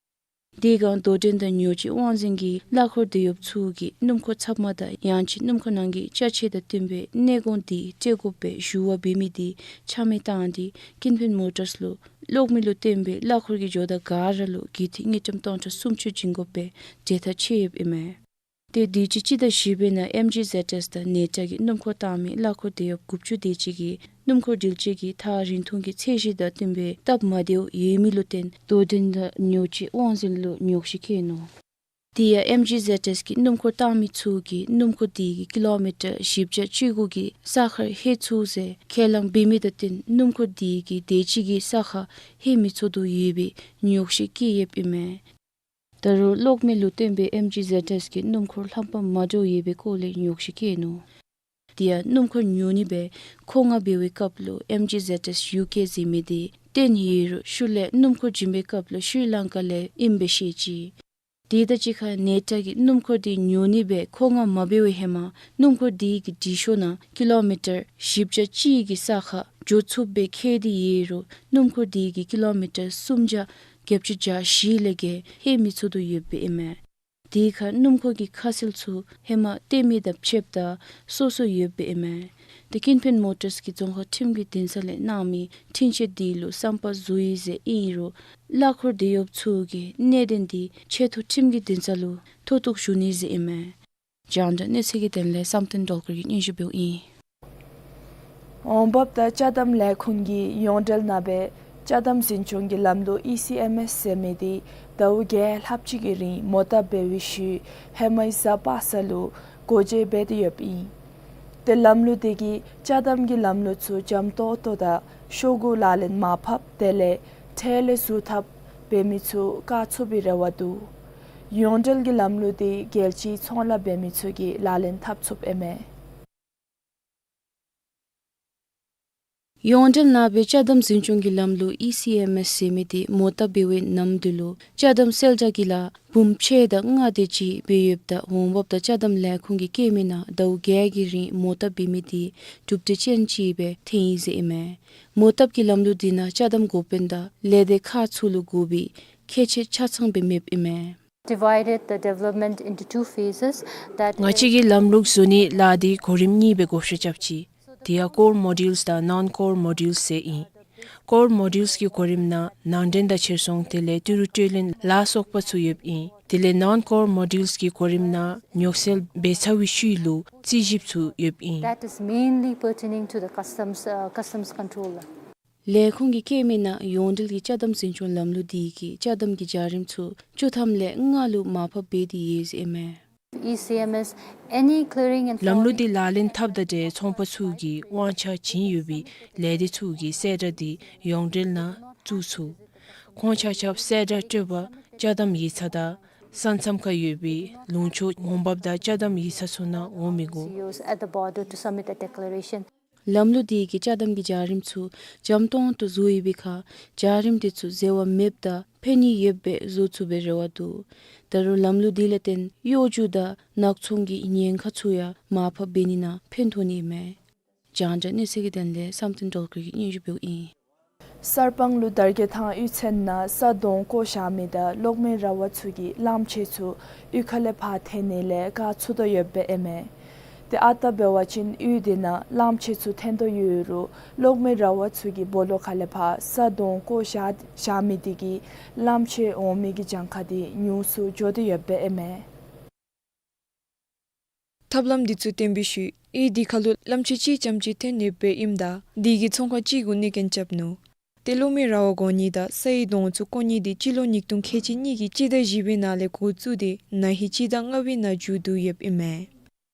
དེ་སྒང་དོ་འགྲན་དང་ཉོ་སྤྱོད་དབང་འཛིན་གྱིས་གླ་འཁོར་འདེད་གཡོགཔ་ཚུ་གིས་སྣུམ་འཁོར་ཚབ་མ་དང་ཡང་ཅིན་སྣུམ་འཁོར་ནང་གི་ཅ་ཆས་དང་བསྟུན་པའི་གནས་གོང་དེ་སྤྲོད་དགོ་པའི་ཞུ་བ་འབད་མི་དེ་ཆ་མེད་བཏང་སྟེ་ཀུན་ཕན་མོ་ཊརས་ལུ་གློག་མེ་ལུ་བཏོན་པའི་གླ་འཁོར་གྱི་ཇོ་བདག་ག་ར་ལུ་དགུ་ཐིག་དངུལ་ཀྲམ་སྟོང་ཕྲག་སུམ་ཅུ་བྱིན་དགོ་པའི་གྲོས་ཐག་བཅད་ཡོདཔ་ཨིན་མས། ཏེ་དུས་ཅི་སྤྱི་ཟླ་བཞི་པའི་ནང་ཨེམ་ཇི་ཟེཌ་ཨེསི་དང་ནེ་ཊ་གི་སྣུམ་འཁོར་བཏང་མི་གླ་འཁོར་འདེད་གཡོགཔ་དགུ་བཅུ་དེ་ཅིག་གིས་སྣུམ་འཁོར་འགྲུལ་བཞུད་ཀྱི་ཐག་རིང་ཐུང་གི་ཚད་གཞི་དང་བསྟུན་པའི་སྟབས་མ་བདེཝ་ཡོད་མི་ལུ་བརྟེན་དོ་འགྲན་དང་ཉོ་སྤྱོད་དབང་འཛིན་ལུ་ཉོགས་བཤད་བཀོད་ནུག། དེ་ཡང་ཨེམ་ཇི་ཟེཌ་ཨེསི་གི་སྣུམ་འཁོར་བཏང་མི་ཚུ་གིས་སྣུམ་འཁོར་དེ་གི་ཀི་ལོ་མི་ཊར་བཞི་བརྒྱ་བཅུ་དགུ་གི་ས་ཁར་ལྷོད་ཚུགས་ཟེར་ཁས་བླངས་འབད་མི་དང་བསྟུན་སྣུམ་འཁོར་དེ་གིས་དེ་ཅིག་གི་ས་ཁར་ལྷོད་མི་ཚུགས་དོ་ཡོད་པའི་ཉོགས་བཤད་བཀོད་ཡོདཔ་ཨིན་མས། ད་རུང་གློག་མེ་ལུ་བཏོན་པའི་ཨེམ་ཇི་ཟེཌ་ཨེསི་གི་སྣུམ་འཁོར་ལྷམ་པ་མ་འདྲཝ་ཡོད་པའི་སྐོར་ལས་ཉོགས་བཤད་བཀོད་ནུག། དེ་ཡང་སྣུམ་འཁོར་ཉོ་ནི་སྦེ་མཁོ་མངགས་འབད་བའི་སྐབས་ལུ་ཨེམ་ཇི་ཟེཌ་ཨེསི་ཡུ་ཀེ་ཟེར་མི་དེ་བཏོན་ཡོད་རུང་ཤུལ་ལས་སྣུམ་འཁོར་བྱིན་པའི་སྐབས་ལུ་ཤྲི་ལང་ཀ་ལས་ཨིནམ་སྦེ་བཤད་ཅི། དེ་དང་གཅིག་ཁར་ནེ་ཊ་གིས་སྣུམ་འཁོར་དེ་ཉོ་ནི་སྦེ་མཁོ་མངགས་མ་འབད་བའི་ཧེ་མ་སྣུམ་འཁོར་དེ་གི་སྒྲིག་ཤོག་ནང་ཀི་ལོ་མི་ཊར་བཞི་བརྒྱ་གཅིག་གི་ས་ཁར་འགྱོ་ཚུགསཔ་སྦེ་བཀོད་དེ་ཡོད་རུང་སྣུམ་འཁོར་དེ་གིས་ཀི་ལོ་མི་ཊར་སུམ་བརྒྱ་བརྒྱད་ཅུ་གྱ་བཞི་ལས་བརྒལ་ལྷོད་མི་ཚུགས་དོ་ཡོདཔ་ཨིན་མས། དེ་ཁར་སྣུམ་འཁོར་གྱི་ཁ་གསལ་ཚུ་ཧེ་མ་བཏོན་མི་དང་ཕྱདཔ་ད་སོ་སོ་ཡོདཔ་ཨིན་མས། ཏེ་ཀུན་ཕན་མོ་ཊརས་ཀྱིས་རྫོང་ཁག་ཁྲིམས་ཀྱི་འདུན་ས་ལས་གནང་མི་འཕྲིན་བཅོལ་དེ་ལུ་བསམ་པ་རྫོགས་ཡི་ཟེར་ཨིན་རུང་གླ་འཁོར་འདེད་གཡོགཔ་ཚུ་གིས་གནད་དོན་དེ་ཆེ་མཐོ་ཁྲིམས་ཀྱི་འདུན་ས་ལུ་མཐོ་གཏུགས་ཞུ་ནི་ཟེར་ཨིན་མས། རྒྱང་བསྒྲགས་གནས་ཚུལ་གྱི་དོན་ལས་བསམ་གཏན་སྒྲོལ་དཀར་གྱིས་སྙན་ཞུ་འབདཝ་ཨིན། འོང་འབབ་དང་ཅ་དམ་ལས་ཁུངས་ཀྱིས་ཡོངས་འབྲེལ་ནང་སྦེ་ཅ་དམ་འཛིན་སྐྱོང་གི་ལམ་ལུགས་ཨི་སི་ཨེམ་ཨེསི་ཟེར་མི་དེ་ཟླཝ་བརྒྱད་ལྷགཔ་ཅིག་གི་རིང་མོ་བཏབ་འབད་བའི་ཤུལ་ཧེ་མའི་གཟའ་པ་སངས་ལུ་སྒོ་འབྱེད་འབད་དེ་ཡོདཔ་ཨིན། ཏེ་ལམ་ལུགས་དེ་གིས་ཅ་དམ་གྱི་ལམ་ལུགས་ཚུ་འཇམ་ཏོང་ཏོ་དང་ཤོག་གུ་ལག་ལེན་མ་ཕབ་དེ་ལས་ཁྲལ་ལས་ཟུར་ཐབས་འབད་མི་ཚུ་བཀག་ཚུགས་པའི་རེ་བ་འདུག། ཡོངས་འབྲེལ་གྱི་ལམ་ལུགས་དེ་རྒྱལ་སྤྱིའི་ཚོང་ལཱ་འབད་མི་ཚུ་གིས་ལག་ལེན་འཐབ་ཚུགསཔ་ཨིན་མས། ཡོངས་འབྲེལ་ནང་སྦེ་ཅ་དམ་འཛིན་སྐྱོང་གི་ལམ་ལུགས་ཨི་སི་ཨེམ་ཨེསི་ཟེར་མི་དེ་མོ་བཏབ་འབད་བའི་ནམ་དུས་ལུ་ཅ་དམ་གསལ་བསྒྲགས་ཀྱི་ལཱ་འབུམ་ཕྱེད་དང་ལྔ་དེ་ཅིག་འབད་ཡོདཔ་ད་འོང་འབབ་དང་ཅ་དམ་ལས་ཁུངས་ཀྱིས་བཀོད་མི་ནང་ཟླཝ་བརྒྱད་ཀྱི་རིང་མོ་བཏབ་འབད་མི་དེ་གྲུབ་འབྲས་ཅན་ཅིག་སྦེ་ཐོན་ཡི་ཟེར་ཨིན་མས། མོ་བཏབ་ཀྱི་ལམ་ལུགས་དེ་ནང་ཅ་དམ་འགོ་དཔོན་དང་ལས་སྡེ་ཁག་ཚུ་ལུ་དགོ་པའི་ཁྱད་ཆོས་ཆ་ཚང་སྦེ་མེདཔ་ཨིན་མས། Divided the development into two phases, that ང་བཅས་ཀྱིས་ལམ་ལུགས་བཟོ་ནི་ལཱ་དེ་གོ་རིམ་གཉིས་སྦེ་བགོ་བཤའ་རྐྱབ་ཅི། དེ་ཡང་core modules དང་non-core modules ཟེར་ཨིན། core modules གི་གོ་རིམ་ནང་ནང་འདྲེན་དང་ཕྱིར་ཚོང་དེ་ལས་ཏི་རུ་སྤྲོད་ལེན་ལ་སོགས་པ་ཚུ་ཡོདཔ་ཨིན། དེ་ལས་non-core modules གི་གོ་རིམ་ནང་ཉོག་སེལ་འབད་ཚར་བའི་ཤུལ་ལུ་རྩིས་ཞིབ་ཚུ་ཡོདཔ་ཨིན། That is mainly pertaining to the customs, uh, customs control. ལས་ཁུངས་ཀྱིས་བཀོད་མི་ནང་ཡོངས་འབྲེལ་གྱི་ཅ་དམ་འཛིན་སྐྱོང་ལམ་ལུགས་དེ་གིས་ཅ་དམ་གྱི་བྱ་རིམ་ཚུ་བཅུ་ཐམ་ལས་ལྔ་ལུ་མར་ཕབ་འབད་དེ་ཡོད་ཟེར་ཨིན་མས། E C M S, any clearing and ལམ་ལུགས་forwarding དེ་ལག་ལེན་འཐབ་དང་འབྲེལ་ཚོང་པ་ཚུ་གིས་དབང་ཆ་བྱིན་ཡོད་པའི་ལས་སྡེ་ཚུ་གིས་གསལ་བསྒྲགས་དེ་ཡོངས་འབྲེལ་ནང་བཙུགས་ཚུགས། ཁོང་ཆ་ཁྱབ་གསལ་བསྒྲགས་སྤྲོད་པར་ཅ་དམ་ཡིག་ཚང་དང་ས་མཚམས་ཁར་ཡོད་པའི་ལུང་ཕྱོགས་འོང་འབབ་དང་ཅ་དམ་ཡིག་ཚང་ཚུ་ནང་འོང་མི་དགོ། C Os at the border to submit the declaration. ལམ་ལུགས་དེ་གིས་ཅ་དམ་གྱི་བྱ་རིམ་ཚུ་འཇམ་ཏོང་ཏོ་བཟོ་ཡོད་པའི་ཁར་བྱ་རིམ་དེ་ཚུ་འཛོལ་བ་མེདཔ་དང་ཕན་ནུས་ཡོདཔ་སྦེ་བཟོ་ཚུགས་པའི་རེ་བ་འདུག། ད་རུང་ལམ་ལུགས་དེ་ལས་བརྟེན་གཡོ་སྒྱུ་དང་ནག་ཚོང་གི་ཉེན་ཁ་ཚུ་ཡང་མར་ཕབ་འབད་ནི་ནང་ཕན་ཐོགས་ནི་ཨིན་མས། རྒྱང་བསྒྲགས་གནས་ཚུལ་གྱི་དོན་ལས་བསམ་གཏན་སྒྲོལ་དཀར་གྱིས་སྙན་ཞུ་འབདཝ་ཨིན། གསར་སྤང་ལུ་དར་རྒྱས་ཐང་གཡུས་ཚན་ནང་ས་དོང་བརྐོ་བཞག་མི་དང་གློག་མེ་ར་བ་ཚུ་གིས་གླངམོ་ཆེ་ཚུ་གཡུས་ཁ་ལས་ཕར་འཐེན་ནི་ལས་བཀག་ཚུགས་དོ་ཡོདཔ་ཨིན་མས། ཏེ་ཨ་རྟག་འབད་བ་ཅིན་གཡུས་དེ་ནང་གླངམོ་ཆེ་ཚུ་ཐོན་དོ་ཡོད་རུང་གློག་མེ་ར་བ་ཚུ་གིས་སྦོ་ལོགས་ཁ་ལས་ཕར་ས་དོང་བརྐོ་བཞག་བཞག་མི་དེ་གིས་གླངམོ་ཆེ་འོང་མི་གི་གྱངས་ཁ་དེ་ཉུང་སུ་འགྱོ་སྟེ་ཡོདཔ་ཨིན་མས། ཐབས་ལམ་འདི་ཚུ་བཏོན་པའི་ཤུལ་གཡུས་དེ་ཁ་ལུ་གླངམོ་ཆེ་གཅིག་རྐྱངམ་གཅིག་ཐོན་ཡོདཔ་ཨིནམ་ད་དེ་གིས་ཚོང་ཁང་གཅིག་གུ་གནོད་སྐྱོན་རྐྱབ་ནུག། ཏེ་གློག་མེ་ར་བ་བཀོ་ནི་དང་སའི་དོང་ཚུ་བརྐོ་ནི་དེ་སྤྱི་ལོ་ཉིས་སྟོང་ཁལ་གཅིག་གཉིས་ཀྱི་སྤྱི་ཟླ་བཞི་པའི་ནང་ལས་འགོ་བཙུགས་ཏེ་ན་ཧིང་སྤྱི་ཟླ་ལྔ་པའི་ནང་མཇུག་བསྡུ་ཡོདཔ་ཨིན་མས།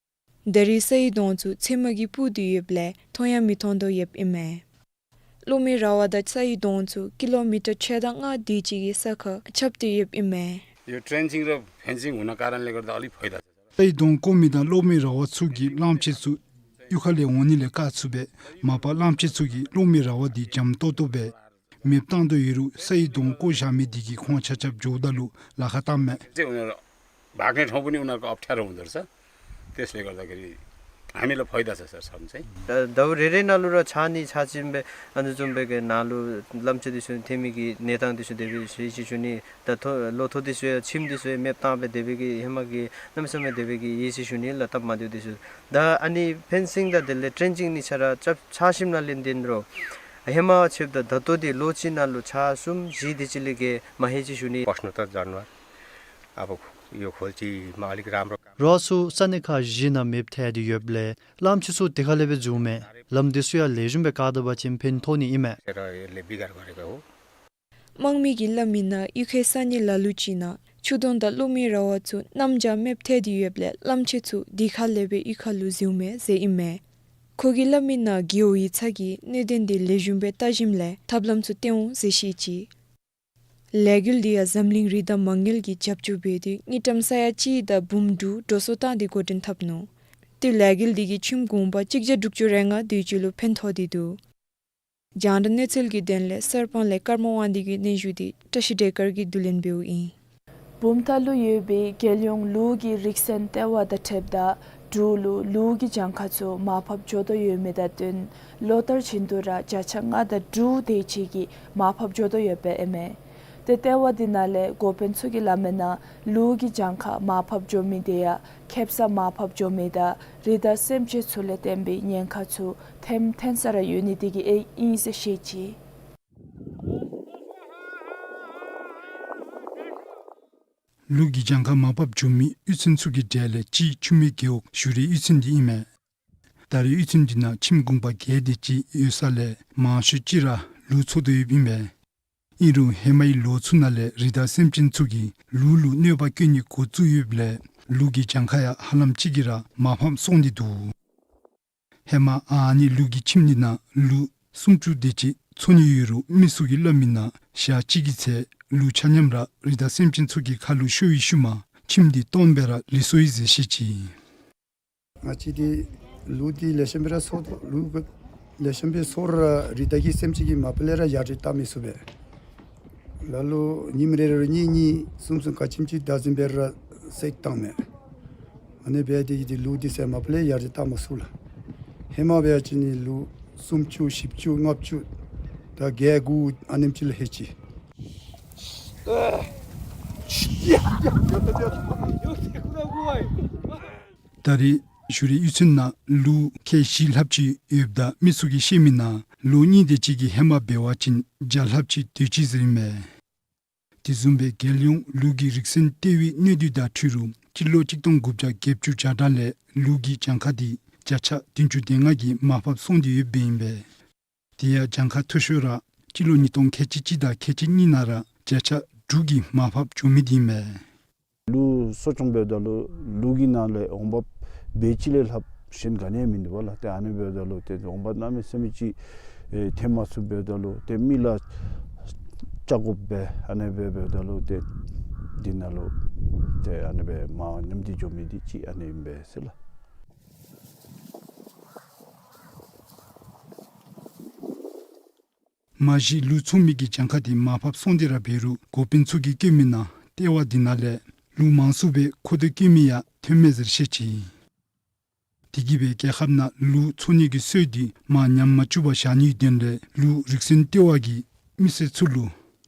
ད་རེས་སའི་དོང་ཚུ་ཚེར་མ་གིས་སྤུར་ཏེ་ཡོདཔ་ལས་མཐོང་ཡང་མི་མཐོང་དོ་ཡོདཔ་ཨིན་མས། གློག་མེ་ར་བ་དང་སའི་དོང་ཚུ་ཀི་ལོ་མི་ཊར་ཕྱེད་དང་ལྔ་དེ་ཅིག་གི་ས་ཁར་ཁྱབ་སྟེ་ཡོདཔ་ཨིན་མས། यो ट्रेन्चिङ र फेन्सिङ हुनको कारणले गर्दा अलिक फाइदा छ। སའི་དོང་བརྐོ་མི་དང་གློག་མེ་ར་བ་ཚུ་གིས་གླངམོ་ཆེ་ཚུ་གཡུས་ཁ་ལས་འོང་ནི་ལས་བཀག་ཚུགས་པས། མ་པ་གླངམོ་ཆེ་ཚུ་གིས་གློག་མེ་ར་བ་དེ་འཇམ་ཏོག་ཏོ་སྦེ་མེདཔ་བཏང་དོ་ཡོད་རུང་སའི་དོང་བརྐོ་བཞག་མི་དེ་གིས་ཁོང་ཆ་ཁྱབ་འགྱོཝ་ད་ལུ་ལཱ་ཁག་བཏངམ་མས། चाहिँ उनीहरू भाग्ने ठाउँ पनि उनीहरूको अप्ठ्यारो हुँदो रहेछ। त्यसले गर्दाखेरि हामीलाई फाइदा छ सर, छन चाहिँ। ད་ཟླཝ་རེ་རེ་ནང་ལུ་ར་ཆག་ནི་ཆག་ཅི་སྦེ་ཨ་ནི་བཟུམ་སྦེ་གི་ནང་ལུ་གླངམོ་ཆེ་འདི་ཚུ་ཐོན་མི་གི་གནས་སྟངས་འདི་ཚུ་དེ་སྦེ་ཞུ་ཅི་ཞུ་ནི། ད་ཐོ་ལོ་ཐོག་འདི་ཚུ་ཡང་ཁྱིམ་འདི་ཚུ་ཡང་མེདཔ་བཏང་སྦེ་དེ་སྦེ་གི་ཧེ་མ་གི་གནམ་མེད་ས་མེད་དེ་སྦེ་གི་ཡིད་ཆེས་ཞུ་ནི་ལགས། སྟབས་མ་བདེཝ་འདི་ཚུ། ད་ཨ་ནི་ཕེན་སིང་དང་དེ་ལས་ཊེན་ཅིང་གཉིས་ཆ་ར་ཆག་ཆག་ཞིནམ་ལས་བརྟེན་རུང་ཧེ་མ་ཆེཝ་ད་ད་ལྟོ་འདི་ལོ་གཅིག་ནང་ལུ་ཆག་གསུམ་བཞི་དེ་ཅིག་ལས་བརྒལ་མ་ལྷོད་ཅི་ཞུ་ནི། पस्नु त जनावर अब यो खोल्चीमा अलिक राम्रो। ར་བ་ཚུ་ས་གནས་ཁག་བཞི་ནང་མེདཔ་ཐལ་ཏེ་ཡོདཔ་ལས་གླངམོ་ཆེ་ཚུ་དེ་ཁ་ལས་སྦེ་འཛུལཝ་མས། ལམ་འདི་ཚུ་ཡང་ལེགས་ཤོམ་སྦེ་བཀག་ད་པ་ཅིན་ཕན་ཐོགས་ནི་ཨིན་མས། र यसले बिगार गरेको हो। དམངས་མི་གིས་སླབ་མི་ནང་གཡུས་ཁའི་ས་གནས་ལ་ལུ་ཅིག་ནང་ཆུ་དོང་དང་གློག་མེ་ར་བ་ཚུ་གནམ་བྱཱར་མེདཔ་ཐལ་ཏེ་ཡོདཔ་ལས་གླངམོ་ཆེ་ཚུ་དེ་ཁ་ལས་སྦེ་གཡུས་ཁ་ལུ་འཛུལཝ་མས་ཟེར་ཨིན་མས། ཁོ་གིས་སླབ་མི་ནང་རྒེད་འོག་ཡིག་ཚང་གིས་གནད་དོན་འདི་ལེགས་ཤོམ་སྦེ་བལྟ་ཞིནམ་ལས་ཐབས་ལམ་ཚུ་བཏོན་འོང་ཟེར་བཤད་ཅི། ལས་འགུལ་འདི་ཡང་འཛམ་གླིང་རི་དྭགས་མ་དངུལ་གྱིས་རྒྱབ་སྐྱོར་འབད་དེ་དངུལ་ཀྲམ་ས་ཡ་གཅིག་དང་འབུམ་དྲུག་འགྲོ་སོང་བཏང་སྟེ་འགོ་འདྲེན་འཐབ་ནུག། ཏེ་ལས་འགུལ་འདི་གིས་ཁྱིམ་གུང་པ་གཅིག་བརྒྱ་དྲུག་ཅུ་རེ་ལྔ་དེ་ཅིག་ལུ་ཕན་ཐོགས་ཏེ་འདུག། རྒྱང་བསྒྲགས་གནས་ཚུལ་གྱི་དོན་ལས་གསར་སྤང་ལས་ཀརྨ་དབང་འདུས་ཀྱི་སྙན་ཞུ་འདི་བཀྲ་ཤིས་བདེ་དཀར་གྱིས་བསྡུ་ལེན་འབདཝ་ཨིན། བུམ་ཐང་ལུ་ཡོད་པའི་རྒྱལ་ཡོངས་ལུག་གི་རིག་ཚན་ལྟེ་བ་དང་འཁྲིལཝ་ད་འབྲུག་ལུ་ལུག་གི་གྱངས་ཁ་ཚུ་མར་ཕབ་འགྱོ་དོ་ཡོད་མི་དང་བསྟུན་ལོ་ལྟར་བཞིན་དུ་ར་བརྒྱ་ཆ་ལྔ་དང་དྲུག་དེ་ཅིག་གིས་མར་ཕབ་འགྱོ་དོ་ཡོདཔ་ཨིན་མས། ཏེ་ལྟེ་བ་འདི་ནང་ལས་འགོ་དཔོན་ཚུ་གིས་སླབ་མི་ནང་ལུག་གི་གྱངས་ཁ་མར་ཕབ་འགྱོ་མི་དེ་ཡང་ཁེབ་ས་མར་ཕབ་འགྱོ་མི་དང་རི་དྭགས་སེམས་ཅན་ཚུ་ལས་བརྟེན་པའི་ཉེན་ཁ་ཚུ་ཐེམ་ཐེམ་ས་ར་ཡོད་ནི་དེ་གིས་ཨིན་ཟེར་བཤད་ཅི། ལུག་གི་གྱངས་ཁ་མར་ཕབ་འགྱོ་མི་གཡུས་ཚན་ཚུ་གི་གྲས་ལས་གཅིག་ཆུ་སྨད་རྒེད་འོག་ཞུ་རི་གཡུས་ཚན་འདི་ཨིན་མས། ད་རེས་གཡུས་ཚན་འདི་ནང་ཁྱིམ་གུང་པ་བརྒྱད་དེ་ཅིག་ཡོད་ས་ལས་མང་ཤོས་ཅིག་ར་ལུག་འཚོ་དོ་ཡོདཔ་ཨིན་མས། ཨིན་རུང་ཧེ་མའི་ལོ་ཚུ་ནང་ལས་རི་དྭགས་སེམས་ཅན་ཚུ་གིས་ལུག་ལུ་གནོད་པ་བཀལ་ནི་འགོ་བཙུགས་ཡོདཔ་ལས་ལུག་གི་གྱངས་ཁ་ཡང་ཧ་ལམ་ཅིག་གིས་ར་མར་ཕབ་སོང་སྟེ་འདུག། ཧེ་མ་ཨ་ནི་ལུག་གི་ཁྱིམ་འདི་ནང་ལུག་སུམ་ཅུ་དེ་ཅིག་འཚོ་ནི་ཡོད་རུང་མི་ཚུ་གིས་སླབ་མི་ནང་ཞག་གཅིག་གི་ཚེ་ལུག་ཆ་མཉམ་ར་རི་དྭགས་སེམས་ཅན་ཚུ་གི་ཁ་ལུ་ཤོར་བའི་ཤུལ་མ་ཁྱིམ་འདི་སྟོངམ་སྦེ་ར་ལུས་སོ་ཡི་ཟེར་བཤད་ཅི། ང་བཅས་འདི་ལུག་འདི་ལེགས་ཤོམ་སྦེ་ར་འཚོ་དོ། ལུག་ལེགས་ཤོམ་སྦེ་འཚོ་རུང་ར་རི་དྭགས་ཀྱི་སེམས་ཅན་གྱིས་མ་པ་ལས་ར་ཡར་རི་བཏབ་མི་ཚུགས་པས། ལ་ལུ་ཉིནམ་རེ་རེ་གཉིས་གཉིས་གསུམ་གསུམ་ག་ཅི་ཅིག་བདའ་ཟུན་སྦེ་ར་བསད་བཏང་མས། ཨ་ནི་སྦེ་དེ་གིས་འདི་ལུག་འདི་ཚུ་མ་པ་ལས་ཡར་རི་བཏབ་མ་ཚུགས་ལགས། ཧེ་མ་འབད་བ་ཅིན་ལུག་སུམ་ཅུ་བཞི་བཅུ་ལྔ་བཅུ་དང་བརྒྱད་དགུ་ཨ་ནེམ་ཅིག་ལུ་ལྷོད་ཅི། ད་རེས་ཞུ་རི་གཡུས་ཚན་ནང་ལུག་ཁལ་བཞི་ལྷགཔ་ཅིག་ཡོདཔ་ད་མི་ཚུ་གིས་བཤད་མི་ནང་ལུག་གཉིས་དེ་ཅིག་གིས་ཧེ་མ་འབད་བ་ཅིན་བརྒྱ་ལྷགཔ་ཅིག་སྡོད་ཅི་ཟེར་ཨིན་མས། དེ་བཟུམ་སྦེ་རྒྱལ་ཡོངས་ལུག་གི་རིག་ཚན་ལྟེ་བའི་གནས་སྡུད་དང་འཁྲིལ་རུང་སྤྱི་ལོ་གཅིག་སྟོང་དགུ་བརྒྱ་བརྒྱད་ཅུ་གྱ་གྲངས་ལས་ལུག་གི་གྱངས་ཁ་འདི་བརྒྱ་ཆ་བདུན་ཅུ་དོན་ལྔ་གིས་མར་ཕབ་སོང་སྟེ་ཡོདཔ་ཨིན་པས། དེ་ཡང་གྱངས་ཁ་མཐོ་ཤོས་ར་སྤྱི་ལོ་ཉིས་སྟོང་ཁལ་གཅིག་གཅིག་དང་ཁལ་གཅིག་གཉིས་ནང་ར་བརྒྱ་ཆ་དྲུག་གིས་མར་ཕབ་འགྱོ་མི་འདི་ཨིན་མས། ལུག་གསོ་སྐྱོང་འབདཝ་ད་ལུ་ལུག་གི་ནང་ལས་འོང་འབབ་བེ་ཅིག་ལས་ལྷགཔ་གཞན་ག་ནི་ཡང་མིན་འདུག་པ་ལགས། ཏེ་ཨ་ནི་འབདཝ་ད་ལུ་ཏེ་འོང་འབབ་གནམ་མེད་ས་མེད་ཅིག་ཨེ་ཐོན་མ་ཚུགསཔ་འབདཝ་ད་ལུ་ཏེ་མི་ལུ་ལྕགས་དགོཔ་སྦེ་ཨ་ནི་སྦེ་འབདཝ་ད་ལུ་ཏེ་འདི་ནང་ལུ་ཏེ་ཨ་ནི་སྦེ་མར་ཉམས་ཏེ་འགྱོ་མི་འདི་ཅིག་ཨ་ནི་ཨིན་པས་ཟེར་ལགས། མ་གཞི་ལུག་འཚོ་མི་གི་གྱངས་ཁ་འདི་མར་ཕབ་སོང་སྟེ་ར་འབད་རུང་འགོ་དཔོན་ཚུ་གིས་བཀོད་མི་ནང་ལྟེ་བ་འདི་ནང་ལས་ལུག་མང་སུ་སྦེ་མཁོ་འདོད་བསྐྱེད་མི་ཡང་ཐོན་མས་ཟེར་བཤད་ཅི། དེ་གིས་སྦེ་རྒྱལ་ཁབ་ནང་ལུག་འཚོ་ནི་གི་སྲོལ་འདི་མར་ཉམས་མ་བཅུག་པར་བཞག་ནིའི་དོན་ལས་ལུག་རིག་ཚན་ལྟེ་བ་གིས་མི་སེར་ཚུ་ལུ་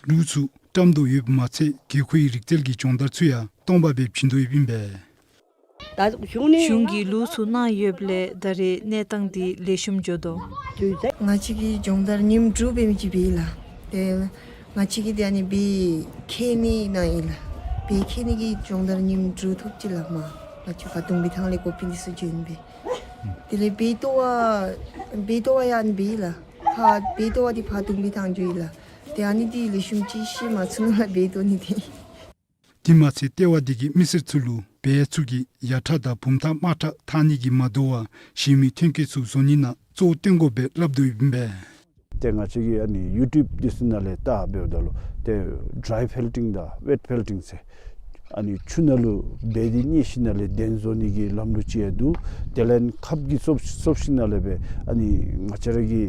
ལུག་ཚུ་བཀྲམ་དོ་ཡོདཔ་མ་ཚད་དགོས་མཁོའི་རིག་རྩལ་གྱི་སྦྱོང་བརྡར་ཚུ་ཡང་སྟོང་པ་སྦེ་བྱིན་དོ་ཡོདཔ་ཨིན་པས། ད་གཞུང་ནས་གཞུང་གིས་ལུགས་ཚུ་གནང་ཡོདཔ་ལས་ད་རེས་གནས་སྟངས་འདི་ལེགས་ཤོམ་འགྱོ་དོ། ང་བཅས་ཀྱིས་སྦྱོང་བརྡར་ཉིནམ་དྲུག་འབད་མི་ཅིག་འབད་ཡི་ལགས། ཏེ་ང་བཅས་ཀྱིས་ཏེ་ཨ་ནི་བལ་ཁྱེར་ནི་གནང་ཡི་ལགས། བལ་ཁྱེར་ནི་གི་སྦྱོང་བརྡར་ཉིནམ་དྲུག་ཐོབ་ཅི་ལགས་མ། ང་བཅས་ཕར་གདུང་སྦིས་ཐང་ལས་ཀོ་པི་ལི་སུ་བྱོན་སྦེ། དེ་ལས་བལ་ཏོ་བ་བལ་ཏོ་བ་ཡང་ཨ་ནི་འབད་ཡི་ལགས། ཕར་བལ་ཏོ་བ་འདི་ཕར་གདུང་སྦིས་ཐང་འགྱོ་ཡི་ལགས། ཏེ་ཨ་ནི་འདི་ལེགས་ཤོམ་ཅིག་ཤེས་མ་ཚུགས་ནུག་ལགས་བལ་ཏོ་ནི་འདི། དེ་མ་ཚད་ལྟེ་བ་འདི་གིས་མི་སེར་ཚུ་ལུ་བལ་ཚུ་གིས་ཡར་ཁྲག་དང་བུམ་ཐང་དམར་ཁྲག་འཐག་ནི་གིས་མ་དོ་བར་གཞན་མི་ཐོན་སྐྱེད་ཚུ་བཟོ་ནི་ནང་གཙོ་བོ་བཏོན་དགོ་པའི་སླབ་དོ་ཡོདཔ་ཨིན་པས། ཏེ་ང་བཅས་ཀྱིས་ཨ་ནི་ཡུ་ཊུབ་འདི་ཚུ་ནང་ལས་བལྟ་འབདཝ་ད་ལུ་ཏེ་ཌའི་ཕེལ་ཊིང་དང་ཝེཊ་ཕེལ་ཊིང་ཟེར་ཨ་ནི་ཆུ་ནང་ལུ་བལ་འདི་བསྙལ་ཞིནམ་ལས་གདན་བཟོ་ནི་གི་ལམ་ལུགས་ཅིག་ཡང་འདུག། དེ་ལས་ཁབ་ཀྱིས་བཙོ་བཙོ་ཞིནམ་ལས་སྦེ་ཨ་ནི་ང་བཅས་ར་གི་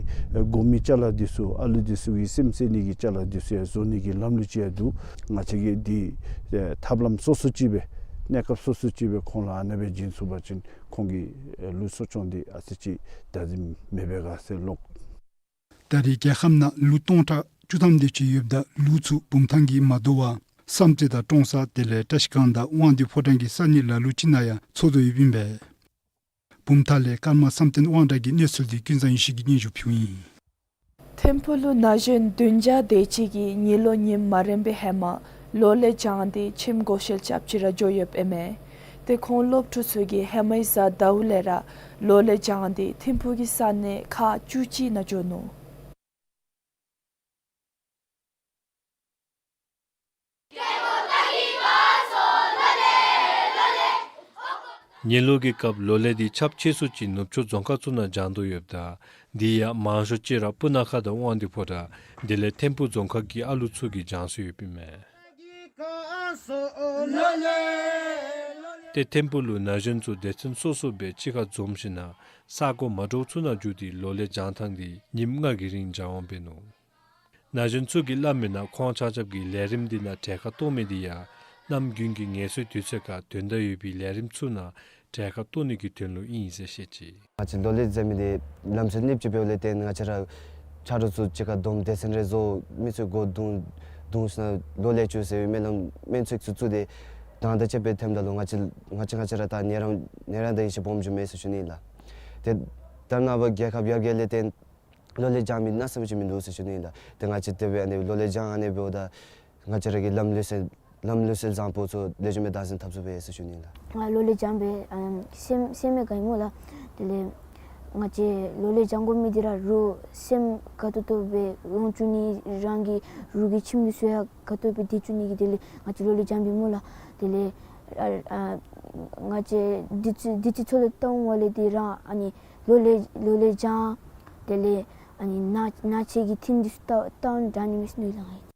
གོ་མི་ཅ་ལ་འདི་ཚུ་ཨ་ལུ་འདི་ཚུ་གི་སེམས་གསལ་ནི་གི་ཅ་ལ་འདི་ཚུ་ཡང་བཟོ་ནི་གི་ལམ་ལུགས་ཅིག་ཡང་འདུག། ང་བཅས་ཀྱིས་འདི་ཐབས་ལམ་སོ་སོ་ཅིག་སྦེ་གནས་སྐབས་སོ་སོ་ཅིག་སྦེ་ཁོང་ལུ་ཨ་ནེ་སྦེ་བྱིན་ཚུགས་པ་ཅིན་ཁོང་གི་ལུགས་གསོ་སྐྱོང་འདི་ཨ་ཙི་ཅིག་བདག་འཛིན་མེད་པས་ག་ཟེར་ལོག། ད་རེས་རྒྱལ་ཁབ་ནང་ལུག་སྟོང་ཕྲག་བཅུ་ཐམ་དེ་ཅིག་ཡོདཔ་ད་ལུག་ཚུ་བུམ་ཐང་གིས་མ་དོ་བར་བསམ་རྩེ་དང་ཀྲོང་གསར་དེ་ལས་བཀྲ་ཤིས་སྒང་དང་དབང་འདུས་ཕོ་བྲང་གི་ས་གནས་ལ་ལུ་ཅིག་ནང་ཡང་འཚོ་དོ་ཡོདཔ་ཨིན་པས། བུམ་ཐང་ལས་ཀརྨ་བསམ་གཏན་དབང་གྲགས་ཀྱིས་གནས་ཚུལ་འདི་ཀུན་བཟང་ཡེ་ཤེས་ཀྱིས་སྙན་ཞུ་ཕུལཝ་ཨིན། ཐིམ་ཕུག་ལུ་ན་གཞོན་བདུན་བརྒྱ་དེ་ཅིག་གིས་ཉིས་ལོ་ཉིནམ་མ་རན་པའི་ཧེ་མ་ལོ་ལས་བྱང་སྟེ་ཁྱིམ་སྒོ་ཤེལ་རྐྱབ་ཅི་ར་འགྱོ་ཡོདཔ་ཨིན་མས། ཏེ་ཁོང་སློབ་ཕྲུག་ཚུ་གིས་ཧེ་མའི་གཟའ་ཟླཝ་ལས་ར་ལོ་ལས་བྱང་སྟེ་ཐིམ་ཕུག་གི་ས་གནས་ཁག་བཅུ་གཅིག་ནང་འགྱོ་ནུག། ཉིས་ལོ་གི་སྐབས་ལོ་ལས་འདི་ཁྱབ་ཆེ་སུ་ཅིག་ནུབ་ཕྱོགས་རྫོང་ཁག་ཚུ་ནང་བྱང་དོ་ཡོདཔ་ད་འདི་ཡང་མང་ཤོས་ཅིག་ར་སྤུ་ན་ཁ་དང་དབང་འདུས་ཕོ་བྲང་དེ་ལས་ཐིམ་ཕུག་རྫོང་ཁག་གི་ཨ་ལུ་ཚུ་གིས་བྱང་སྟེ་ཡོདཔ་ཨིན་མས། ཏེ་ཐིམ་ཕུག་ལུ་ན་གཞོན་ཚུ་སྡེ་ཚན་སོ་སོ་སྦེ་གཅིག་ཁར་འཛོམས་ཞིནམ་ས་གོ་མ་འདྲཝ་ཚུ་ནང་འགྱོ་སྟེ་ལོ་ལས་བྱང་ཐངས་འདི་ཉིནམ་ལྔ་གི་རིང་སྦྱང་བ་འབད་ནུག། ན་གཞོན་ཚུ་གིས་སླབ་མིའི་ནང་ཁོང་ཆ་ཁྱབ་ཀྱིས་ལས་རིམ་འདི་ནང་གྲལ་ཁར་གཏོགས་མི་འདི་ཡང་གནམ་དགུན་གྱི་ངལ་གསོའི་དུས་ཚོད་ཁར་དོན་དག་ཡོད་པའི་ལས་རིམ་ཚུ་ནང་གྲལ་ཁར་གཏོགས་ནི་གི་དོན་ལུ་ཨིན་ཟེར་བཤད་ཅི། ང་བཅས་ལོ་ལས་བྱང་མི་འདི་ལམ་སྲོལ་ལེགས་ཤོམ་འབདཝ་ལས་བརྟེན་ང་བཅས་ར་ཆ་རོགས་ཚུ་གཅིག་ཁར་བསྡོམས་སྡེ་ཚན་རེ་བཟོ་མི་ཚུ་སྒོ་བརྡུང་བརྡུང་ཞིནམ་ལོ་ལས་བྱོན་ཟེར་བའི་སྨོན་ལམ་སྨོན་ཚིག་ཚུ་བཙུགས་ཏེ་དང་ད་ཅིག་སྦེ་ཐོནམ་ད་ལུ་ང་བཅས་ང་བཅས་ང་བཅས་ར་ད་ནི་རང་ནི་རང་ད་ཡེ་ཤེས་སྦོམ་བྱུང་མས་ཟེར་ཞུ་ནི་ལགས། ཏེ་ད་ནངས་པ་རྒྱལ་ཁབ་ཡར་རྒྱས་ལས་བརྟེན་ལོ་ལས་བྱང་མི་གནམ་མེད་ས་མེད་ཅིག་མིན་འདུག་ཟེར་ཞུ་ནི་ལགས། ཏེ་ང་བཅས་དེ་སྦེ་ཨ་ནི་ལོ་ལས་བྱང་ཨ་ནི་འབདཝ་ད་ང་བཅས་ར་གི་ལམ་ལུགས་སྲོལ་ལམ་ལུགས་སྲོལ་བཟང་པོ་ཚུ་ལེགས་ཤོམ་སྦེ་བདག་འཛིན་འཐབ་ཚུགས་པས་ཟེར་ཞུ་ནི་ལགས། ང་ལོ་ལས་བྱང་སྦེ་ཨམ་སེམས་སེམས་མེད་ག་ཨིན་སྨོ་ལགས། དེ་ལས་ང་བཅས་ལོ་ལས་བྱང་དགོ་མི་འདི་ར་རོགས་སེམས་དགའ་ཏོག་ཏོ་སྦེ་ཡོང་བཅུག་ནི་རང་གི་རོགས་ཀྱི་ཁྱིམ་ལུ་སོ་ཡ་དགའ་ཏོག་སྦེ་སྡོད་བཅུག་ནི་གི་དེ་ལས་ང་བཅས་ལོ་ལས་བྱང་སྦེ་སྨོ་ལགས། དེ་ལས་ཨ་ཨ་ང་བཅས་འདི་ཚུ་འདི་ཚུ་ཚུ་ལུ་བལྟ་འོང་བ་ལས་འདི་རང་ཨ་ནི་ལོ་ལས་ལོ་ལས་བྱང་དེ་ལས་ཨ་ནི་ན་ན་ཆེ་གི་ཐིམ་འདི་ཚུ་བལྟ་བལྟ་འོང་དྲག་ནི་མས་ཟེར་ནི་ལགས།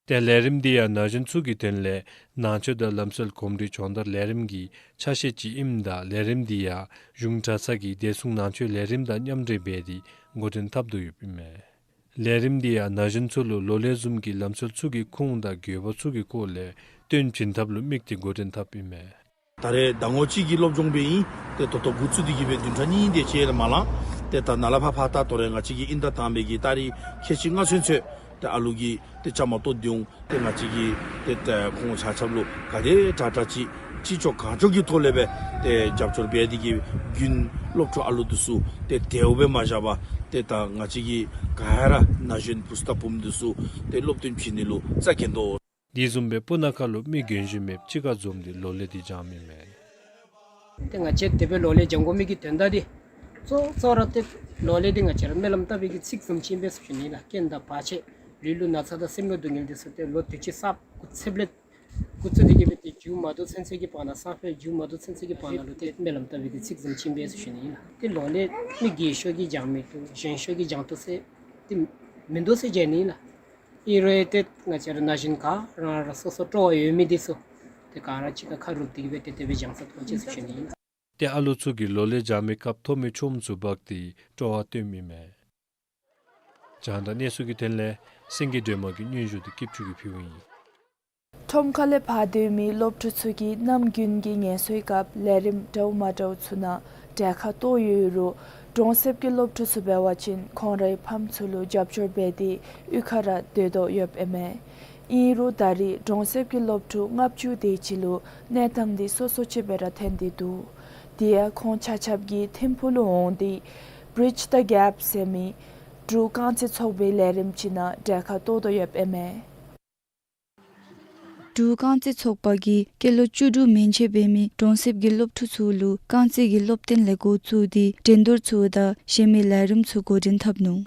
ཏེ་ལས་རིམ་འདི་ཡང་ན་གཞོན་ཚུ་གི་དོན་ལས་ནང་ཆོས་དང་ལམ་སྲོལ་གོམས་འདྲིས་སྦྱོང་བརྡར་ལས་རིམ་གྱི་ཆ་ཤས་ཅིག་ཨིནམ་ད་ལས་རིམ་འདི་ཡང་གཞུང་གྲྭ་ཚང་གི་བདེ་སྲུང་ནང་ཆོས་ལས་རིམ་དང་མཉམ་འབྲེལ་འབད་དེ་འགོ་འདྲེན་འཐབ་དོ་ཡོདཔ་ཨིན་མས། ལས་རིམ་འདི་ཡང་ན་གཞོན་ཚུ་ལུ་ལོ་ལས་བཟུམ་གྱི་ལམ་སྲོལ་ཚུ་གི་ཁུངས་དང་དགོས་པ་ཚུ་གི་སྐོར་ལས་སྟོན་བྱིན་ཐབས་ལུ་དམིགས་ཏེ་འགོ་འདྲེན་འཐབ་ཨིན་མས། ད་རེས་ཟླ་ངོ་གཅིག་གི་སློབ་སྦྱོང་སྦེ་ཨིན། ཏེ་ད་ལྟོ་འགོ་བཙུགས་ཏེ་གི་སྦེ་བདུན་ཕྲག་གཉིས་དེ་ཅིག་ལས་མ་ལང་། ཏེ་ད་ནཱ་ལས་ཕར་ཕར་ད་ལྟོ་རེ་ང་བཅས་ཀྱིས་ཨིན་ཟླ་དང་པའི་གི་ཏ་རིག་ཁལ་གཅིག་ལྔ་ཚུན་ཚོད་ཏེ་ཨ་ལུ་གིས་ཏེ་བཅའ་མར་གཏོགས་ཏེ་འོང་། ཏེ་ང་བཅས་ཀྱིས་ཏེ་ཏེ་ཁོང་ཆ་ཁྱབ་ལུ་ག་དེ་དྲག་དྲག་ཅིག་ཅི་ལྕོགས་གང་ལྕོགས་ཀྱི་ཐོག་ལས་སྦེ་ཏེ་རྒྱབ་སྐྱོར་འབད་དེ་གི་རྒྱུན་སློབ་ཕྲུག་ཨ་ལུ་འདི་ཚུ་ཏེ་དེ་སྦེ་མ་བཞག་པར་ཏེ་ད་ང་བཅས་ཀྱིས་ག་ར་ན་གཞོན་བུཚ་དང་བུམོ་འདི་ཚུ་ཏེ་སློབ་སྟོན་བྱིན་ནི་ལུ་རྩ་འགེངས་དོ། དེ་བཟུམ་སྦེ་སྤུ་ན་ཁ་ལུ་མི་རྒན་གཞོན་མེདཔ་གཅིག་ཁར་འཛོམས་ཏེ་ལོ་ལས་འདི་བྱངམ་ཨིན་མས། ཏེ་ང་བཅས་དེ་སྦེ་ལོ་ལས་བྱང་དགོ་མི་གི་དོན་དག་འདི་གཙོ་གཙོ་ར་ཏེ་ལོ་ལས་འདི་ང་བཅས་ར་སྨོན་ལམ་བཏབ་པའི་གི་ཚིག་ཙམ་ཅིག་ཨིན་པས་ཟེར་ཞུ་ནི་ལགས། རྐྱེན་དང་བར་ཆད་ལུས་ལུ་ན་ཚ་དང་སེམས་ལུ་སྡུག་བསྔལ་འདི་ཚུ་ཏེ་ལོ་དུས་ཅི་གསརཔ་སྐུ་ཚེབ་ལས་སྐུ་ཚེབ་འདི་གི་སྦེ་ཏེ་མཇུག་མ་བསྡུ་ཚུན་ཚོད་ཀྱི་བར་ན་སང་ཕོད་མཇུག་མ་བསྡུ་ཚུན་ཚོད་ཀྱི་བར་ན་ལུ་ཏེ་སྨོན་ལམ་བཏབ་པའི་གི་ཚིག་ཙམ་ཅིག་ཨིན་པས་ཟེར་ཞུ་ནི་ཨིན་ལགས། ཏེ་ལོ་ལས་མི་རྒས་ཤོས་ཀྱིས་བྱང་མི་བཏུབ། གཞོན་ཤོས་ཀྱིས་བྱང་བཏུབ་ཟེར་ཏེ་མིན་འདུག་ཟེར་བྱས་ནི་ཨིན་ལགས། ཨིན་རུང་ཏེ་ང་བཅས་ར་ན་གཞོན་ག་ར་རང་རང་སོ་སོ་སྤྲོ་བ་ཡོད་མི་འདི་ཚུ་ཏེ་ག་ར་གཅིག་ཁར་ཁ་རུབ་སྟེ་གི་སྦེ་ཏེ་དེ་སྦེ་བྱང་ས་ཐོབ་ཅི་ཟེར་ཞུ་ནི་ཨིན། ཏེ་ཨ་ལུ་ཚུ་གིས་ལོ་ལས་བྱང་མི་སྐབས་ཐོབ་མི་ཆོམ་ཚུ་འབག་སྟེ་སྤྲོ་བ་སྟོནམ་ཨིན་མས། རྒྱང་བསྒྲགས་གནས་ཚུལ་གྱི་དོན་ལས་སེང་གེ་སྒྲོལ་མ་གིས་སྙན་ཞུ་འདི་སྐྱིད་ཆུ་གིས་ཕུལཝ་ཨིན། ཁྲོམ་ཁ་ལས་ཕར་སྡོད་མི་སློབ་ཕྲུག་ཚུ་གིས་གནམ་དགུན་གྱི་ངལ་གསོའི་སྐབས་ལས་རིམ་འདྲཝ་མ་འདྲཝ་ཚུ་ནང་གྲལ་ཁར་གཏོགས་ཡོད་རུང་གྲོང་གསེབ་ཀྱི་སློབ་ཕྲུག་ཚུ་འབད་བ་ཅིན་ཁོང་རའི་ཕམ་ཚུ་ལུ་རྒྱབ་སྐྱོར་འབད་དེ་གཡུས་ཁར་ར་སྡོད་དོ་ཡོདཔ་ཨིན་མས། ཨིན་རུང་ད་རེས་གྲོང་གསེབ་ཀྱི་སློབ་ཕྲུག་ལྔ་བཅུ་དེ་ཅིག་ལུ་གནས་སྟངས་འདི་སོ་སོ་ཅིག་སྦེ་ར་ཐོན་ཏེ་འདུག། དེ་ཡང་ཁོང་ཆ་ཁྱབ་ཀྱིས་ཐིམ་ཕུག་ལུ་འོང་སྟེ་Bridge the Gap ཟེར་མི་འབྲུག་རྐང་རྩེད་ཚོགས་པའི་ལས་རིམ་ཅིག་ནང་གྲལ་ཁར་གཏོགས་དོ་ཡོདཔ་ཨིན་མས། འབྲུག་རྐང་རྩེད་ཚོགས་པ་གིས་སྐྱེས་ལོ་བཅུ་དྲུག་མན་ཆད་འབད་མི་གྲོང་གསེབ་ཀྱི་སློབ་ཕྲུག་ཚུ་ལུ་རྐང་རྩེད་ཀྱི་སློབ་སྟོན་ལས་འགོ་བཙུགས་ཏེ་འགྲན་བསྡུར་ཚུ་དང་གཞན་མི་ལས་རིམ་ཚུ་འགོ་འདྲེན་འཐབ་ནུག།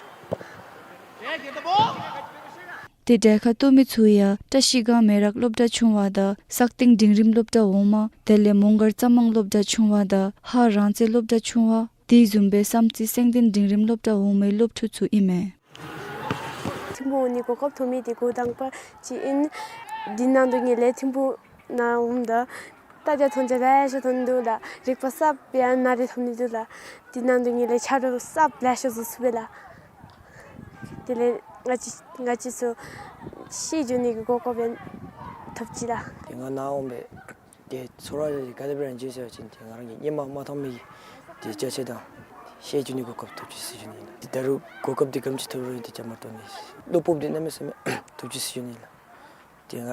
ཏེ་གྲལ་ཁར་གཏོགས་མི་ཚུ་ཡང་བཀྲ་ཤིས་སྒང་མེ་རག་སློབ་གྲྭ་ཆུང་བ་དང་སག་སྟེང་འབྲིང་རིམ་སློབ་གྲྭ་འོག་མ་དེ་ལས་མོང་སྒར་རྩྭ་མང་སློབ་གྲྭ་ཆུང་བ་དང་ཧཱ་རང་རྩེད་སློབ་གྲྭ་ཆུང་བ་དེ་བཟུམ་སྦེ་བསམ་རྩེ་སེང་ལྡེང་འབྲིང་རིམ་སློབ་གྲྭ་འོག་མའི་སློབ་ཕྲུག་ཚུ་ཨིན་མས། ཐིམ་ཕུག་འོང་ནི་གོ་སྐབས་ཐོབ་མི་འདི་འགོ་དང་པ་ཅིག་ཨིན། འདི་ནང་དུ་ངེའི་ལས་ཐིམ་ཕུག་ནང་འོངམ་ད་ལྟ་རྒྱ་མཐོང་རྒྱ་ལེ་ཤ་ཐོབ་ནི་འདུག་ལགས། རིག་པ་གསརཔ་ཡང་ནཱ་ར་ཐོབ་ནི་འདུག་ལགས། འདི་ནང་དུ་ངེའི་ལས་ཆ་རོགས་གསརཔ་ལེ་ཤ་བཟོ་ཚུགས་པས་ལགས། དེ་ལས་ང་བཅས་ང་བཅས་ཚུ་ཤེས་འགྱོ་ནི་གི་གོ་སྐབས་ཡང་ཐོབ་ཅི་ལགས། ཏེ་ང་ནཱ་འོང་སྦེ་ཏེ་ཚོར་བ་ག་དེ་སྦེ་ར་བྱུང་ཟེར་བ་ཅིན་ཏེ་ང་རང་གིས་སྔོན་མ་མ་མཐོང་མི་གི་ཏེ་ཅ་ཆས་དང་ཤེས་འགྱོ་ནི་གོ་སྐབས་ཐོབ་ཅི་ཟེར་ཞུ་ནི་ཨིན་ལགས། ཏེ་ད་རུང་གོ་སྐབས་འདི་ག་དེམ་ཅིག་ཐོབ་རུང་ཏེ་བཅའ་མར་གཏོགས་ནི་བློ་སྤོབས་འདི་གནམ་མེད་ས་མེད་ཐོབ་ཅི་ཟེར་ཞུ་ནི་ཨིན་ལགས། ཏེ་ང་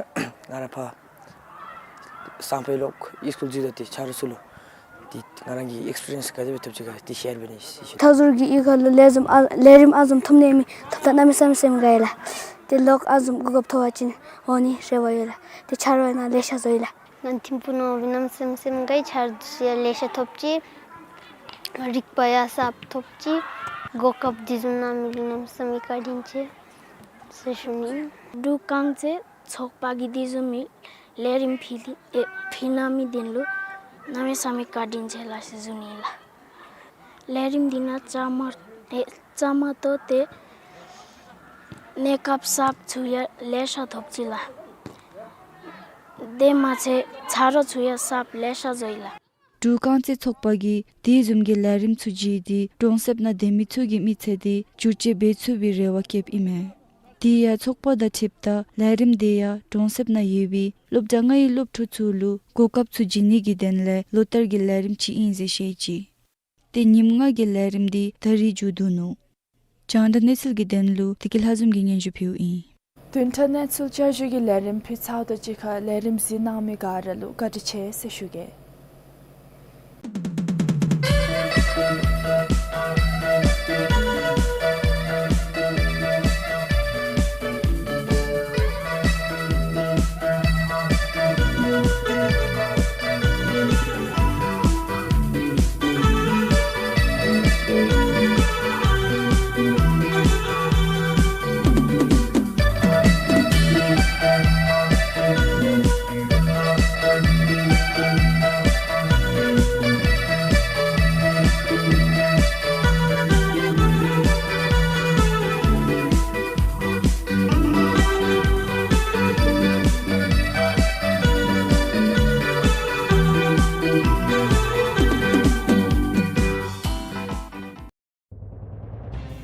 ང་ར་ཕར་སང་ཕོད་ལོག་ཡིག་སྐུལ་འཛུལཝ་ད་ཏེ་ཆ་རོགས་ཚུ་ལུ་ཏེ་ང་རང་གི་ཨེགསི་པི་རི་ཡེནསི་ག་དེ་སྦེ་ཐོབ་ཅི་ག་ཏེ་ཤེར་འབད་ནི་ཟེར་ཞུ། མཐའ་ཟུར་གྱི་གཡུས་ཁ་ལུ་ལས་རིམ་ཨ་ལས་རིམ་ཨ་བཟུམ་ཐོབ་ནི་མི་ཐོབ་ད་གནམ་མེད་ས་མེད་སེམས་དགའ་ཡི་ལགས། ཏེ་ལོག་ཨ་བཟུམ་གོ་སྐབས་ཐོབ་པ་ཅིན་འོང་ནི་རེ་བ་ཡོད་ལགས། ཏེ་ཆ་རོགས་ཡང་ལེ་ཤ་བཟོ་ཡི་ལགས། ང་ཐིམ་ཕུག་ནང་འོང་སྦེ་གནམ་མེད་ས་མེད་སེམས་དགའ་ཡི། ཆ་རོགས་ཚུ་ཡང་ལེ་ཤ་ཐོབ་ཅི། རིག་པ་ཡང་གསརཔ་ཐོབ་ཅི། གོ་སྐབས་འདི་བཟུམ་གནང་མི་ལུ་གནམ་མེད་ས་མེད་བཀའ་དྲིན་ཆེ་ཟེར་ཞུ་ནི། འབྲུག་རྐང་རྩེད་ཚོགས་པ་གིས་འདི་བཟུམ་མའི་ལས་རིམ་ཕུལ་ཏེ་ཨེ་ཕུལ་གནང་མི་འདི་ལུ་གནམ་མེད་ས་མེད་བཀའ་དྲིན་ཆེ་ལགས་ཟེར་ཞུ་ནི་ལགས། ལས་རིམ་འདི་ནང་བཅའ་མར་ཨེ་བཅའ་མར་གཏོགས་ཏེ་གནས་སྐབས་གསརཔ་ཚུ་ཡང་ལེ་ཤ་ཐོབ་ཅི་ལགས། དེ་མ་ཚད་ཆ་རོགས་ཚུ་ཡང་གསརཔ་ལེ་ཤ་བཟོ་ཡི་ལགས། འབྲུག་རྐང་རྩེད་ཚོགས་པ་གིས་དེ་བཟུམ་གྱི་ལས་རིམ་ཚུ་བརྒྱུད་དེ་གྲོང་གསེབ་ནང་སྡོད་མི་ཚུ་གི་མི་ཚེ་འདི་བསྒྱུར་བཅོས་འབད་ཚུགས་པའི་རེ་བ་བསྐྱེདཔ་ཨིན་མས། དེ་ཡང་ཚོགས་པ་དང་འཁྲིལཝ་ད་ལས་རིམ་དེ་ཡང་གྲོང་གསེབ་ནང་ཡོད་པའི་སློབ་གྲྭ་ལྔའི་སློབ་ཕྲུག་ཚུ་ལུ་གོ་སྐབས་ཚུ་བྱིན་ནི་གི་དོན་ལས་ལོ་ལྟར་གྱི་ལས་རིམ་ཅིག་ཨིན་ཟེར་བཤད་ཅི། ཏེ་ཉིནམ་ལྔ་གི་ལས་རིམ་འདི་ད་རིས་མཇུག་བསྡུ་ནུག། རྒྱང་བསྒྲགས་གནས་ཚུལ་གྱི་དོན་ལུ་བདེ་སྐྱིད་ལྷ་འཛོམས་ཀྱིས་སྙན་ཞུ་ཕུལཝ་ཨིན། བདུན་ཕྲག་གནས་ཚུལ་བསྐྱར་ཞུ་གི་ལས་རིམ་ཕུལ་ཚརཝ་ད་གཅིག་ཁར་ལས་རིམ་གཟིགས་གནང་མི་ག་ར་ལུ་བཀའ་དྲིན་ཆེ་ཟེར་ཞུ་གེ།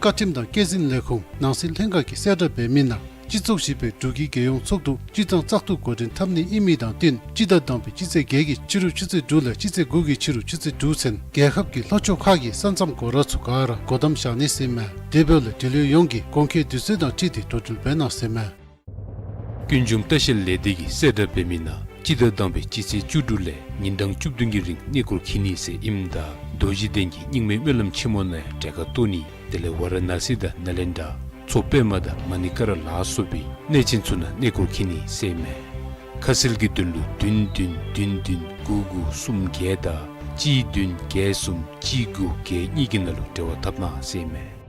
བཀའ་ཁྲིམས་དང་སྐྱེད་སྲིང་ལས་ཁུངས་ནང་སྲིད་ལྷན་ཁག་གིས་གསལ་བསྒྲགས་འབད་མི་ནང་སྤྱི་ཚོགས་བཞི་པའི་འབྲུག་གི་རྒྱལ་ཡོངས་ཚོགས་འདུ་སྤྱི་ཟླ་བཙག་འཐུ་འགོ་འདྲེན་འཐབ་ནི་ཨིན་མི་དང་བསྟུན་སྤྱི་ཟླ་དང་པའི་སྤྱི་ཚེས་བརྒྱད་ཀྱི་ཕྱི་རུ་ཆུ་ཚོད་དྲུག་ལས་སྤྱི་ཚེས་དགུ་གི་ཕྱི་རུ་ཆུ་ཚོད་དྲུག་ཚུན་རྒྱལ་ཁབ་ཀྱི་ལྷོ་ཕྱོགས་ཁག་གི་ས་མཚམས་སྒོ་ར་ཚུ་ག་ར་སྒོ་བསྡམ་བཞག་ནི་ཟེར་མས། དེ་འབདཝ་ལས་འབྲེལ་ཡོད་ཡོངས་ཀྱིས་དགོངས་འགལ་དུས་ཚོད་དང་འཁྲིལ་ཏེ་འགྲོ་འགྲུལ་འབད་གནང་ཟེར་མས། ཀུན་འབྱུང་ལྟ་བཤལ་ལས་སྡེ་གིས་གསལ་བསྒྲགས་འབད་མི་ནང་སྤྱི་ཟླ་དང་པའི་སྤྱི་ཚེས་བཅུ་དྲུག་ལས་ཉིན་གྲངས་བཅུ་བདུན་གྱི་རིང་གནས་སྐོར་འཁྱིད་ནི་ཟེར་ཨིནམ་ད་རྡོ་རྗེ་གདན་གྱི་རྙིང་མའི་སྨོན་ལམ་ཆེན་མོ་ནང་གྲལ་ཁར་གཏོགས་ནི་དེ་ལས་ཝ་ར་ཎ་སི་དང་ནཱ་ལེནྡྲ་མཚོ་པདྨ་དང་མ་ཎི་ཀ་ར་ལ་སོགས་པའི་གནས་ཆེན་ཚུ་ནང་གནས་སྐོར་འཁྱིད་ནི་ཟེར་མས། ཁ་གསལ་གྱི་དོན་ལུ་བདུན་བདུན་བདུན་བདུན་དགུ་དགུ་གསུམ་བརྒྱད་དང་གཅིག་བདུན་བརྒྱད་གསུམ་གཅིག་དགུ་བརྒྱད་གཉིས་ཀྱི་ནང་ལུ་འབྲེལ་བ་འཐབ་གནང་ཟེར་མས།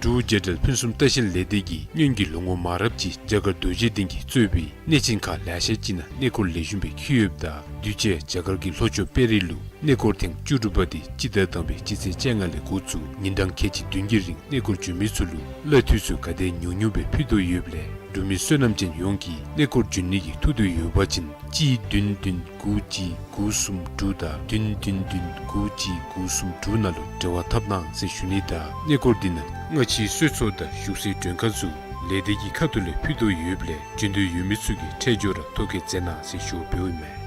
འབྲུག་རྒྱལ་ཕྲན་ཕུན་སུམ་ལྟ་བཤལ་ལས་སྡེ་གིས་སྔོན་གྱི་ལོ་ངོ་མང་རབས་ཅིག་རྒྱ་གར་རྡོ་རྗེ་གདན་གྱིས་གཙོས་པའི་གནས་ཆེན་ཁག་ལེ་ཤ་ཅིག་ནང་གནས་སྐོར་ལེགས་ཤོམ་སྦེ་འཁྱིད་ཡོདཔ་ད་དུས་ཅི་རྒྱ་གར་གྱི་ལྷོ་ཕྱོགས་དཔལ་རི་ལུ་གནས་སྐོར་ཐེངས་བཅུ་དྲུག་པ་དེ་སྤྱི་ཟླ་དང་པའི་སྤྱི་ཚེས་བཅོ་ལྔ་ལས་འགོ་བཙུགས་ཉིན་གྲངས་ཁལ་གཅིག་བདུན་གྱི་རིང་གནས་སྐོར་འབྱོན་མི་ཚུ་ལུ་གླ་འཐུས་ཚུ་ག་དེ་ཉུང་ཉུང་སྦེ་ཕུལ་དོ་ཡོདཔ་ལས་འབྲུག་མི་བསོད་ནམས་ཅན་ཡོངས་ཀྱིས་གནས་སྐོར་འབྱོན་ནི་གི་ཐུགས་འདོད་ཡོད་པ་ཅིན་གཅིག་བདུན་བདུན་དགུ་གཅིག་དགུ་གསུམ་དྲུག་དང་བདུན་བདུན་བདུན་དགུ་གཅིག་དགུ་གསུམ་དྲུག་ནང་ལུ་འབྲེལ་བ་འཐབ་གནང་ཟེར་ཞུ་ནི་དང་གནས་སྐོར་འདི་ནང་སྔ་ཕྱིའི་གསོལ་ཚོགས་དང་བཞུགས་སའི་མགྲོན་ཁང་ཚུ་ལས་སྡེ་གི་ཁ་ཐུག་ལས་ཕུལ་དོ་ཡོདཔ་ལས་འབྱོན་འདོད་ཡོད་མི་ཚུ་གིས་འཕྲལ་མགྱོགས་ར་ཐོ་བཀོད་མཛད་གནང་ཟེར་ཞུ་བ་འབདཝ་ཨིན་མས།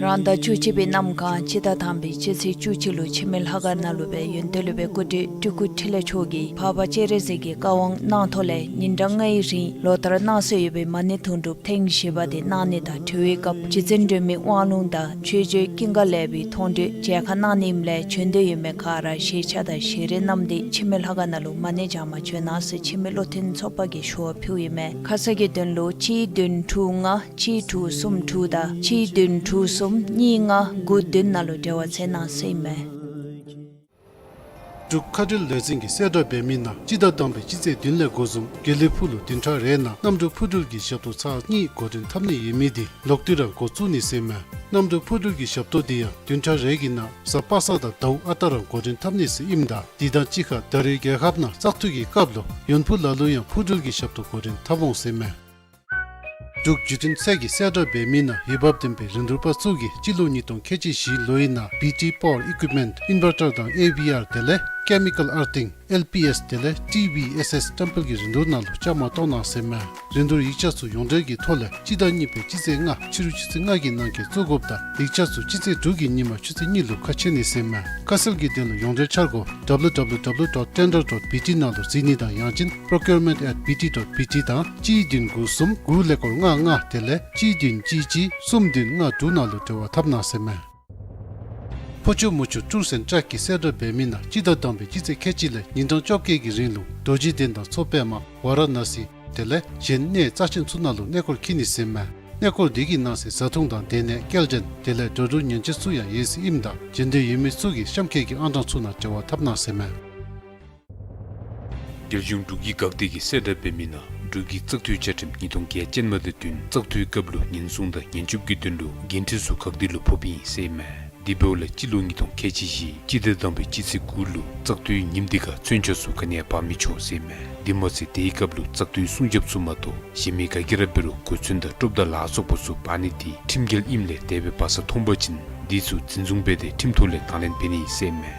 རང་ཟླ་བཅུ་གཅིག་པའི་གནམ་གང་སྤྱི་ཟླ་དང་པའི་སྤྱི་ཚེས་བཅུ་གཅིག་ལུ་འཆི་མེད་ལྷ་ཁང་ནང་ལུ་སྦེ་ཡོན་ཏན་སློབ་དཔོན་སྐུ་བགྲེས་སྤྲུལ་སྐུ་འཕྲིན་ལས་མཆོག་གིས་འཕགས་པ་སྤྱན་རས་གཟིགས་ཀྱི་བཀའ་དབང་གནང་ཐོག་ལས་ཉིན་གྲངས་ལྔའི་རིང་ལོ་ལྟར་གནང་སྲོལ་ཡོད་པའི་མ་ཎི་དུང་སྒྲུབ་ཐེངས་བཞི་པ་དེ་གནང་ནི་དང་འབྲེལ་བའི་སྐབས་རྗེ་བཙུན་སྒྲོལ་མའི་དབང་ལུང་དང་ཆོས་སྤྱོད་ཀུན་དགའ་ལེགས་པའི་མཐོང་གྲོལ་མཇལ་ཁ་གནང་ནི་ཨིནམ་ལས་བྱོན་འདོད་ཡོད་མི་ག་ར་ཤེས་བྱ་དང་ཞལ་རས་བསྣམས་ཏེ་འཆི་མེད་ལྷ་ཁང་ནང་ལུ་མ་ཎི་བགྱང་པར་བྱོན་གནང་ཟེར་འཆི་མེད་བློ་མཐུན་ཚོགས་པ་གིས་ཞུ་བ་ཕུལཝ་ཨིན་མས། ཁ་གསལ་གྱི་དོན་ལུ་གཅིག་བདུན་དྲུག་ལྔ་གཅིག་དྲུག་གསུམ་དྲུག་དང་གཅིག་བདུན་དྲུག་གསུམ་གཉིས་ལྔ་དགུ་བདུན་ནང་ལུ་འབྲེལ་བ་འཚལ་གནང་ཟེར་ཨིན་མས། འབྲུག་མཁའ་འགྲུལ་ལས་འཛིན་གྱིས་གསལ་བསྒྲགས་འབད་མི་ནང་སྤྱི་ཟླ་དང་པའི་སྤྱི་ཚེས་བདུན་ལས་འགོ་བཟུང་དགེ་ལེགས་ཕུག་ལུ་བདུན་ཕྲག་རེ་ནང་གནམ་གྲུ་འཕུར་འགྲུལ་གྱི་ཞབས་ཏོག་ཚར་གཉིས་འགོ་འདྲེན་འཐབ་ནི་ཡོད་མི་དེ་ལོག་སྟེ་ར་འགོ་བཙུགས་ནི་ཟེར་ཨིན་མས། གནམ་གྲུ་འཕུར་འགྲུལ་གྱི་ཞབས་ཏོག་དེ་ཡང་བདུན་ཕྲག་རེ་གི་ནང་གཟའ་པ་སངས་དང་ཟླཝ་ཨ་རྟག་ར་འགོ་འདྲེན་འཐབ་ནི་ཟེར་ཨིནམ་ད་དེ་དང་གཅིག་ཁར་ད་རེས་རྒྱལ་ཁབ་ནང་བཙག་འཐུ་གི་སྐབས་ལུ་ཡོན་ཕུ་ལ་ལུ་ཡང་འཕུར་འགྲུལ་གྱི་ཞབས་ཏོག་འགོ་འདྲེན་འཐབ་འོང་ཟེར་ཨིན་མས། འབྲུག་བརྒྱུད་འཕྲིན་ཚད་ཀྱིས་གསལ་བསྒྲགས་འབད་མི་ནང་འོས་འབབ་ལྡན་པའི་རིན་བསྡུར་པ་ཚུ་གིས་སྤྱི་ལོ་ཉིས་སྟོང་ཁལ་གཅིག་བཞི་ལོའི་ནང་བི་ཊི་པ་ཝར་ཨི་ཀུའིཔ་མེནཊ་ཨིན་ཝར་ཊར་དང་ཨེ་ཝི་ཨར་དེ་ལས་ཀེ་མི་ཀལ་ཨར་ཐིང་ཨེལ་པི་ཨེསི་དེ་ལས་ཊི་ཝི་ཨེསི་ཨེསི་བཀྲམ་སྤེལ་གྱི་རིན་བསྡུར་ནང་ལུ་བཅའ་མར་གཏོགས་གནང་ཟེར་ཨིན་མས། རིན་བསྡུར་ཡིག་ཆ་ཚུ་ཡོངས་འབྲེལ་གྱི་ཐོག་ལས་སྤྱི་ཟླ་གཉིས་པའི་སྤྱི་ཚེས་ལྔ་ཕྱི་རུ་ཆུ་ཚོད་ལྔ་གི་ནང་འཁོད་བཙུགས་དགོཔ་དང་ཡིག་ཆ་ཚུ་སྤྱི་ཚེས་དྲུག་གི་ཉིན་མ་ཆུ་ཚོད་གཉིས་ལུ་ཁ་ཕྱེ་ནི་ཟེར་ཨིན་མས། ཁ་གསལ་གྱི་དོན་ལུ་ཡོངས་འབྲེལ་འཆར་སྒོ་ཌབ་ལུ་ཌབ་ལུ་ཌབ་ལུ་ཌོཊ་ཊེན་ཌར་ཌོཊ་བི་ཊི་ནང་ལུ་གཟིགས་ནི་དང་ཡང་ཅིན་པྲོ་ཀིའུར་མེནཊ་ཨེཊ་བི་ཊི་ཌོཊ་བི་ཊི་དང་གཅིག་བདུན་དགུ་གསུམ་དགུ་ཀླད་ཀོར་ལྔ་ལྔ་དེ་ལས་གཅིག་བདུན་གཅིག་གཅིག་གསུམ་བདུན་ལྔ་དྲུག་ནང་ལུ་འབྲེལ་བ་འཐབ་གནང་ཟེར་ཨིན་མས། ཕོ་ཆུ་མོ་ཆུ་ཊུརསི་ཨེནཌ་ཊྲེག་གིས་གསལ་བསྒྲགས་འབད་མི་ནང་སྤྱི་ཟླ་དང་པའི་སྤྱི་ཚེས་ཁལ་གཅིག་ལས་ཉིན་གྲངས་བཅོ་བརྒྱད་ཀྱི་རིང་ལུ་རྡོ་རྗེ་གདན་དང་མཚོ་པདྨ་ཝ་ར་ཎ་སི་དེ་ལས་གཞན་གནས་རྩ་ཆེན་ཚུ་ནང་ལུ་གནས་སྐོར་འཁྱིད་ནི་ཟེར་ཨིན་མས། གནས་སྐོར་དེ་གི་ནང་གསེས་བཟའ་འཐུང་དང་སྡོད་གནས་སྐྱེལ་འདྲེན་དེ་ལས་འགྲོ་འགྲུལ་ཉེན་བཅོལ་ཚུ་ཡང་ཡོད་ཟེར་ཨིནམ་ད་བྱོན་འདོད་ཡོད་མི་ཚུ་གིས་གཤམ་འཁོད་ཀྱི་ཨང་གྲངས་ཚུ་ནང་འབྲེལ་བ་འཐབ་གནང་ཟེར་ཨིན་མས། རྒྱལ་གཞུང་འབྲུག་གི་འགག་སྡེ་གིས་གསལ་བསྒྲགས་འབད་མི་ནང་འབྲུག་གི་བཙག་འཐུའི་བཅའ་ཁྲིམས་ཉིས་སྟོང་བརྒྱད་ཅན་མ་དང་བསྟུན་བཙག་འཐུའི་སྐབས་ལུ་ཉེན་སྲུང་དང་ཉེན་སྐྱོབ་ཀྱི་དོན་ལུ་འགན་འཁྲི་ཚུ་འགག་སྡེ་ལུ་ཕོགཔ་ཨིན་ཟེར་ཨིན་མས། དེ་འབདཝ་ལས་སྤྱི་ལོ་ཉིས་སྟོང་ཁལ་གཅིག་བཞི་སྤྱི་ཟླ་དང་པའི་སྤྱི་ཚེས་དགུ་ལུ་བཙག་འཐུའི་ཉིནམ་དེ་ཁར་མཚོན་ཆ་ཚུ་ག་ནི་ཡང་འབག་མི་ཆོག་ཟེར་ཨིན་མས། དེ་མ་ཚད་དེའི་སྐབས་ལུ་བཙག་འཐུའི་སྲུང་རྒྱབ་ཚུ་མ་གཏོགས་གཞན་མི་ག་གིས་ར་འབད་རུང་གོ་མཚོན་དང་ཀྲོབ་དང་ལ་སོགས་པ་ཚུ་འབག་ནི་དེ་ཁྲིམས་འགལ་ཨིནམ་ལས་དེ་སྦེ་འབག་ས་མཐོང་པ་ཅིན་དེ་ཚུ་འཛིན་བཟུང་འབད་དེ་ཁྲིམས་ཐོག་ལས་དང་ལེན་འབད་ནི་ཟེར་ཨིན་མས།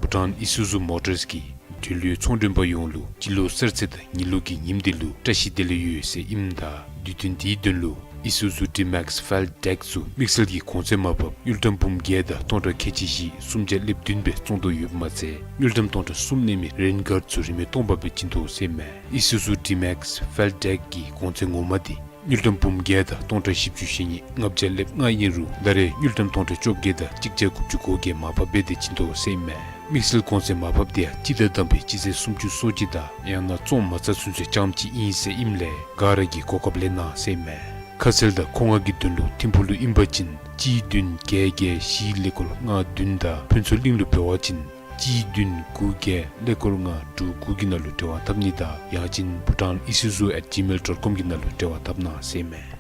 བྷུ་ཊཱན་ཨི་སུ་ཛུ་མོ་ཊརསི་གིས་འབྲེལ་ཡོད་ཚོང་མགྲོན་པ་ཡོངས་ལུ་སྤྱི་ལོ་གསར་ཚེས་དང་ཉི་ལོ་གི་ཉིནམ་དེ་ལུ་བཀྲིས་བདེ་ལེགས་ཡོད་ཟེར་ཨིནམ་ད་དུས་སྟོན་དེའི་དོན་ལུ་ཨི་སུ་ཛུ་ཌི་མེགསི་ཕེལ་ཌེཀ་ཚུ་དམིགས་བསལ་གྱི་གོང་ཚད་མར་ཕབ་དངུལ་ཀྲམ་འབུམ་བརྒྱད་དང་སྟོང་ཕྲག་ཁལ་གཅིག་བཞི་སུམ་བརྒྱ་ལེབ་བདུན་སྦེ་བཙོང་དོ་ཡོདཔ་མ་ཚད་དངུལ་ཀྲམ་སྟོང་ཕྲག་གསུམ་གནས་མི་རེན་གཱརཌ་ཚུ་རིན་མེད་སྟོང་པ་སྦེ་བྱིན་དོ་ཟེར་ཨིན་མས། ཨི་སུ་ཛུ་ཌི་མེགསི་ཕེལ་ཌེཀ་གི་གོང་ཚད་ངོ་མ་དེ་དངུལ་ཀྲམ་འབུམ་བརྒྱད་དང་སྟོང་ཕྲག་བཞི་བཅུ་ཞེ་གཉིས་ལྔ་བརྒྱ་ལེབ་ལྔ་ཨིན་རུང་ད་རེས་དངུལ་ཀྲམ་སྟོང་ཕྲག་བཅོ་བརྒྱད་དང་གཅིག་བརྒྱ་དགུ་བཅུ་གོ་བརྒྱད་མར་ཕབ་འབད་དེ་བྱིན་དོ་ཟེར་ཨིན་མས། དམིགས་བསལ་གོང་ཚད་མར་ཕབ་དེ་ཡང་སྤྱི་ཟླ་དང་པའི་སྤྱི་ཚེས་སུམ་ཅུ་སོ་གཅིག་དང་ཡང་ན་བཙོང་མ་ཚར་ཚུན་ཚོད་རྐྱངམ་ཅིག་ཨིན་ཟེར་ཨིནམ་ལས་ག་ར་གིས་གོ་སྐབས་ལེན་གནང་ཟེར་ཨིན་མས། ཁ་གསལ་དང་མཁོ་མངགས་ཀྱི་དོན་ལུ་ཐིམ་ཕུག་ལུ་ཨིན་པ་ཅིན་གཅིག་བདུན་བརྒྱད་བརྒྱད་བཞི་ཀླད་ཀོར་ལྔ་བདུན་དང་ཕུན་ཚོགས་གླིང་ལུ་འབད་བ་ཅིན་གཅིག་བདུན་དགུ་བརྒྱད་ཀླད་ཀོར་ལྔ་དྲུག་དགུ་གི་ནང་ལུ་འབྲེལ་བ་འཐབ་ནི་དང་ཡང་ཅིན་བྷུ་ཊཱན་ཨི་སུ་ཛུ་ཨེཊ་ཇི་མེལ་ཌོཊ་ཀོམ་གི་ནང་ལུ་འབྲེལ་བ་འཐབ་གནང་ཟེར་ཨིན་མས།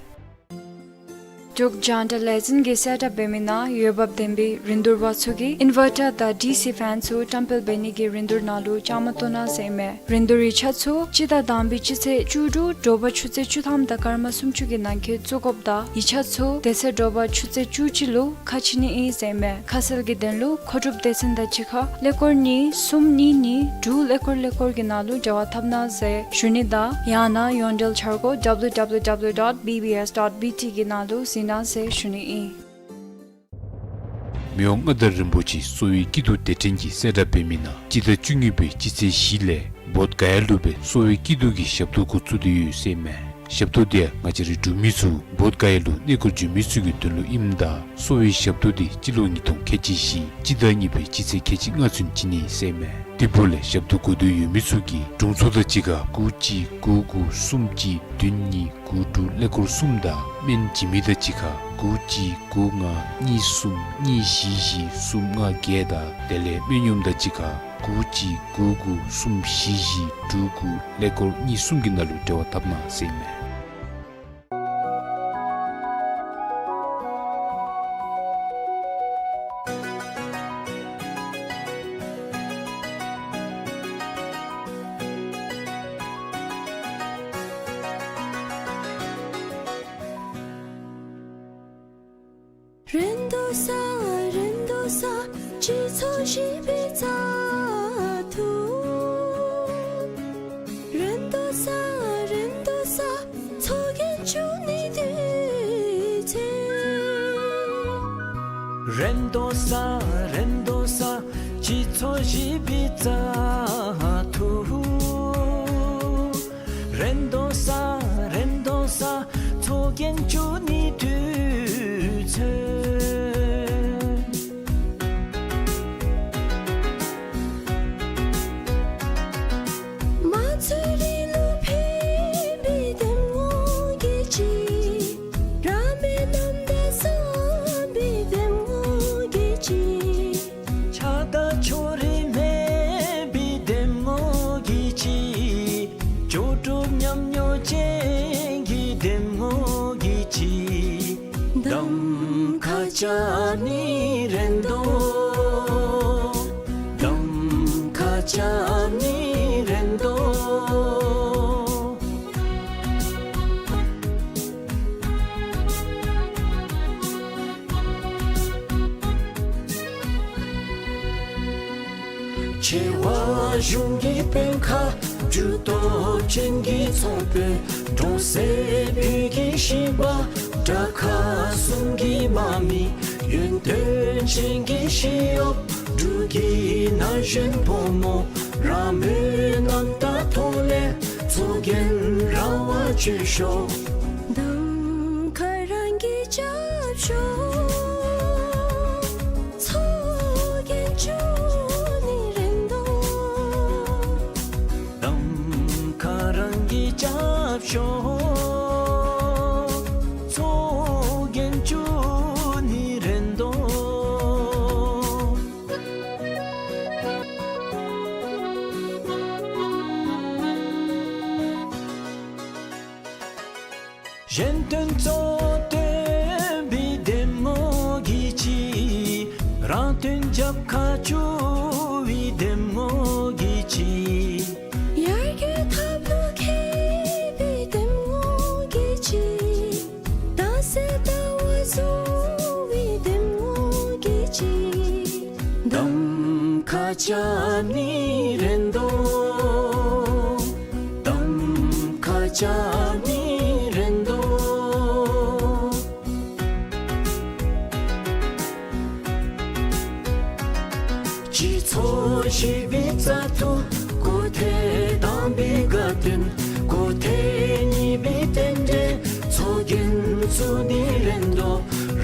འབྲུག་རྒྱང་བསྒྲགས་ལས་འཛིན་གྱིས་གསལ་བསྒྲགས་འབད་མི་ནང་འོས་འབབ་ལྡན་པའི་རིན་བསྡུར་པ་ཚུ་གིས་ཨིན་ཝར་ཊར་དང་ཌི་སི་ཕེན་ཚུ་བཀྲམ་སྤེལ་འབད་ནི་གི་རིན་བསྡུར་ནང་ལུ་བཅའ་མར་གཏོགས་གནང་ཟེར་ཨིན་མས། རིན་བསྡུར་ཡིག་ཆ་ཚུ་སྤྱི་ཟླ་དང་པའི་སྤྱི་ཚེས་བཅུ་དྲུག་དྲོ་པ་ཆུ་ཚོད་བཅུ་ཐམ་དང་སྐར་མ་སུམ་ཅུ་གི་ནང་འཁོད་བཙུགས་དགོཔ་དང་ཡིག་ཆ་ཚུ་དེ་ཚེ་དྲོ་པ་ཆུ་ཚོད་བཅུ་གཅིག་ལུ་ཁ་ཕྱེ་ནི་ཨིན་ཟེར་ཨིན་མས། ཁ་གསལ་གྱི་དོན་ལུ་མཁོ་སྒྲུབ་སྡེ་ཚན་དང་གཅིག་ཁར་ཀླད་ཀོར་གཉིས་གསུམ་གཉིས་གཉིས་དྲུག་ཀླད་ཀོར་ཀླད་ཀོར་གྱི་ནང་ལུ་འབྲེལ་བ་འཐབ་གནང་ཟེར་ཞུ་ནི་དང་ཡང་ན་ཡོངས་འབྲེལ་འཆར་སྒོ་ཌབ་ལུ་ཌབ་ལུ་ཌབ་ལུ་ཌོཊ་བི་བི་ཨེསི་ཌོཊ་བི་ཊི་གི་ནང་ལུ་གཟིགས་གནང་ཟེར་ཞུ་ནི་ཨིན། མི་དབང་མངའ་བདག་རིན་པོ་ཆེ་གསོ་བའི་སྐྱིད་སྡུག་དེ་འཕྲིན་གྱིས་གསལ་བསྒྲགས་འབད་མི་ནང་སྤྱི་ཟླ་བཅུ་གཉིས་པའི་སྤྱི་ཚེས་བཞི་ལས་བོདྷ་ག་ཡ་ལུ་སྦེ་གསོ་བའི་སྐྱིད་སྡུག་གི་ཞབས་ཏོག་འགོ་བཙུགས་ཏེ་ཡོད་ཟེར་ཨིན་མས། ཞབས་ཏོག་དེ་ཡང་ང་བཅས་རའི་འབྲུག་མི་ཚུ་བོདྷ་ག་ཡ་ལུ་གནས་སྐོར་འབྱོན་མི་ཚུ་གི་དོན་ལུ་ཨིནམ་ད་གསོ་བའི་ཞབས་ཏོག་དེ་སྤྱི་ལོ་ཉིས་སྟོང་ཁལ་གཅིག་བཞི་སྤྱི་ཟླ་གཉིས་པའི་སྤྱི་ཚེས་ཁལ་གཅིག་ལྔ་ཚུན་བྱིན་ནི་ཟེར་ཨིན་མས། དེ་འབདཝ་ལས་ཞབས་ཏོག་དགོས་འདོད་ཡོད་མི་ཚུ་གིས་དྲུང་འཚོ་དང་གཅིག་ཁར་དགུ་གཅིག་དགུ་དགུ་གསུམ་གཅིག་བདུན་གཉིས་དགུ་དྲུག་ཀླད་ཀོར་གསུམ་དང་སྨན་བྱིན་མི་དང་གཅིག་ཁར་དགུ་གཅིག་དགུ་ལྔ་གཉིས་གསུམ་གཉིས་བཞི་བཞི་གསུམ་ལྔ་བརྒྱད་དང་དེ་ལས་སྨན་གཡོགམ་དང་གཅིག་ཁར་དགུ་གཅིག་དགུ་དགུ་གསུམ་བཞི་བཞི་དྲུག་དགུ་ཀླད་ཀོར་གཉིས་གསུམ་གྱི་ནང་ལུ་འབྲེལ་བ་འཐབ་གནང་ཟེར་ཨིན་མས། རེ་དོ་ས་རེ་དོ་ས་སྤྱི་ཚོགས་ཞི་བའི་བཙག་འཐུ། རེ་དོ་ས་རེ་དོ་ས་ཚོགས་རྒྱན་བཅུ་གཉིས་དུས་ཚོད། དམངས་གཙོའི་རིང་ལུགས་ཕན་པའི་འདེམས་ངོ་གི་ཅིག་རང་མོས་རྣམ་དག་བསམ་པའི་འདེམས་ངོ་གི་ཅིག་ཆགས་སྡང་ཕྱོགས་རིས་མེད་པའི་འདེམས་ངོ་གི་ཅིག་ལྕོགས་གྲུབ་ཉམས་མྱོང་ཅན་གྱི་འདེམས་ངོ་གི་ཅིག་གདམ་ཁ་རྐྱབ་ནི་རེ་དོ། གདམ་ཁ་རྐྱབ་ནི་རེ་དོ། ཆེ་བ་གཞུང་གི་དཔོན་ཁག་གྲུབ་ཐོབ་ཅན་གྱི་ཚོང་དཔོན་གྲོང་གསེབ་བོད་ཀྱི་ཤན་པ་དགྲ་ཁག་གསུམ་གྱི་དམག་མི་ཡོན་ཏན་ཅན་གྱི་ཞི་གཡོགཔ་འབྲུག་གི་ན་གཞོན་ཕོ་མོ་རང་མོས་རྣམ་དག་ཐོག་ལས་ཚོགས་རྒྱན་ར་བ་བཅོལ་ཤོག་གདམ་ཁ་རང་གིས་རྐྱབ་ཤོག་ཚོགས་རྒྱན་བཅུ་གཉིས་རེ་དོ། གདམ་ཁ་རང་གིས་རྐྱབ་ཤོག་ཚོགས་རྒྱན་བཅུ་གཉིས་རེ་དོ། གཞན་དོན་གཙོ་བོར་བཏོན་པའི་འདེམས་ངོ་གི་ཅིག་རང་དོན་རྒྱབ་ཁར་བསྐྱུར་བའི་འདེམས་ངོ་གི་ཅིག་ཡར་རྒྱས་ཐབས་ལུ་མཁས་པའི་འདེམས་ངོ་གི་ཅིག་གདམ་ཟེར་ལྟ་བ་བཟུང་བའི་འདེམས་ངོ་གི་ཅིག་གདམ་ཁ་རྐྱབ་ནི་རེ་དོ། གདམ་ཁ་རྐྱབ་ནི་རེ་དོ། སྤྱི་ཚོགས་ཞི་བའི་བཙག་འཐུ་སྐུ་ཐེངས་དང་པའི་དགའ་སྟོན་སྐུ་ཐེངས་གཉིས་པའི་རྟེན་འབྲེལ་ཚོགས་རྒྱན་བཙུགས་ནི་རེ་དོ།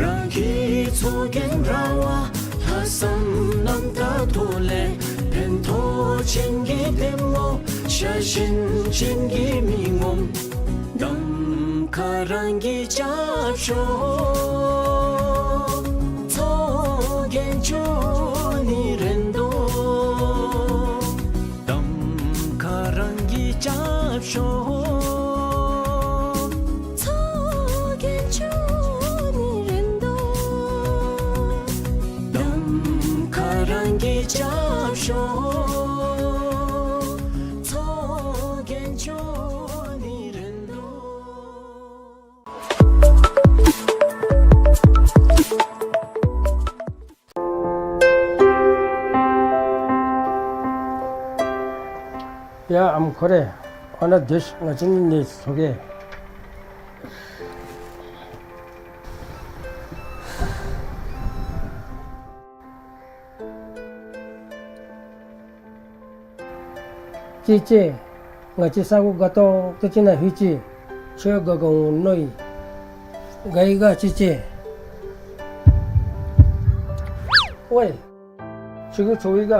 རང་གི་ཚོགས་རྒྱན་ར་བ་ལྷག་བསམ་རྣམ་དག་ཐོག་ལས་ཕན་ཐོགས་ཅན་གྱི་འདེམས་ངོ་ཤ་ཞེན་ཅན་གྱི་མི་ངོམ་གདམ་ཁ་རང་གིས་རྐྱབ་ཤོག་ཚོགས་རྒྱན་བཅུ་གཉིས་རེ་དོ། གདམ་ཁ་རང་གིས་རྐྱབ་ཤོག་ཚོགས་རྒྱན་བཅུ་གཉིས་རེ་དོ། གདམ་ཁ་རང་གིས་རྐྱབ་ཤོག་ཚོགས་རྒྱན་བཅུ་གཉིས་རེ་དོ། ཡ་ཨམ་ཁོ་རེ། ཨ་ན་དེ་ང་བཅས་ནི་ཚོགས་ཀྱི། ཅི་ཅི། ང་བཅས་ས་གོ་དགའ་ཏོག་ཏོ་ཅིག་ནང་ལྷོད་ཅི། ཁྱོད་དགའ་དགའ་འོང་མནོ་ཡི། དགའ་ཡི་ག་ཅི་ཅི། ཝའི། ཁྱོད་ཀྱིས་ཚོར་ཡི་ག།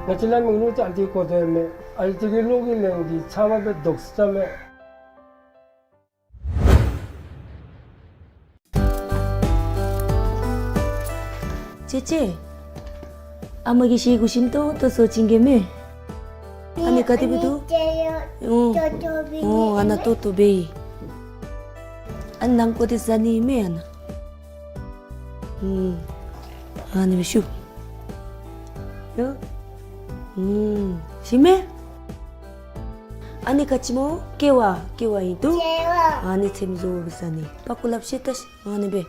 ང་བཅས་ལ་མིག་ལུ་ཅིག་ཨ་ཙི་གོ་དོ་ཡང་མེད། ཨ་ཙི་གི་ལུག་གི་ལན་གྱི་ཚབ་མ་སྦེ་དོགས་ས་མེད། ཅེ་ཅེ། ཨ་མ་གིས་ཤེས་གོ་ཞིམ་ཏོང་ཏོ་བཟོ་བྱིན་གེ་མེ། ཨ་ནི་ག་དེ་སྦེ་འདུག། ཨོ། ཨོ་ཨ་ན་ཏོག་ཏོ་སྦེ་ཨིན། ཨ་ནི་ནམ་གོ་དེ་ཟ་ནི་མེ་ཨ་ན། ཨུམ། ཨ་ནི་སྦེ་ཤུ། ཡ། ཨུམ། ཞིམ་མེ། ཨ་ནི་ག་ཅི་སྨོ། ཀེ་བ་ཀེ་བ་ཨིན་འདུག། ཨ་ནི་ཚེམ་བཟོ་སྦེ་ཟ་ནི་པ་ཀུ་ལབ་ཤེས་ད་ཤེས། ཨ་ནི་སྦེ།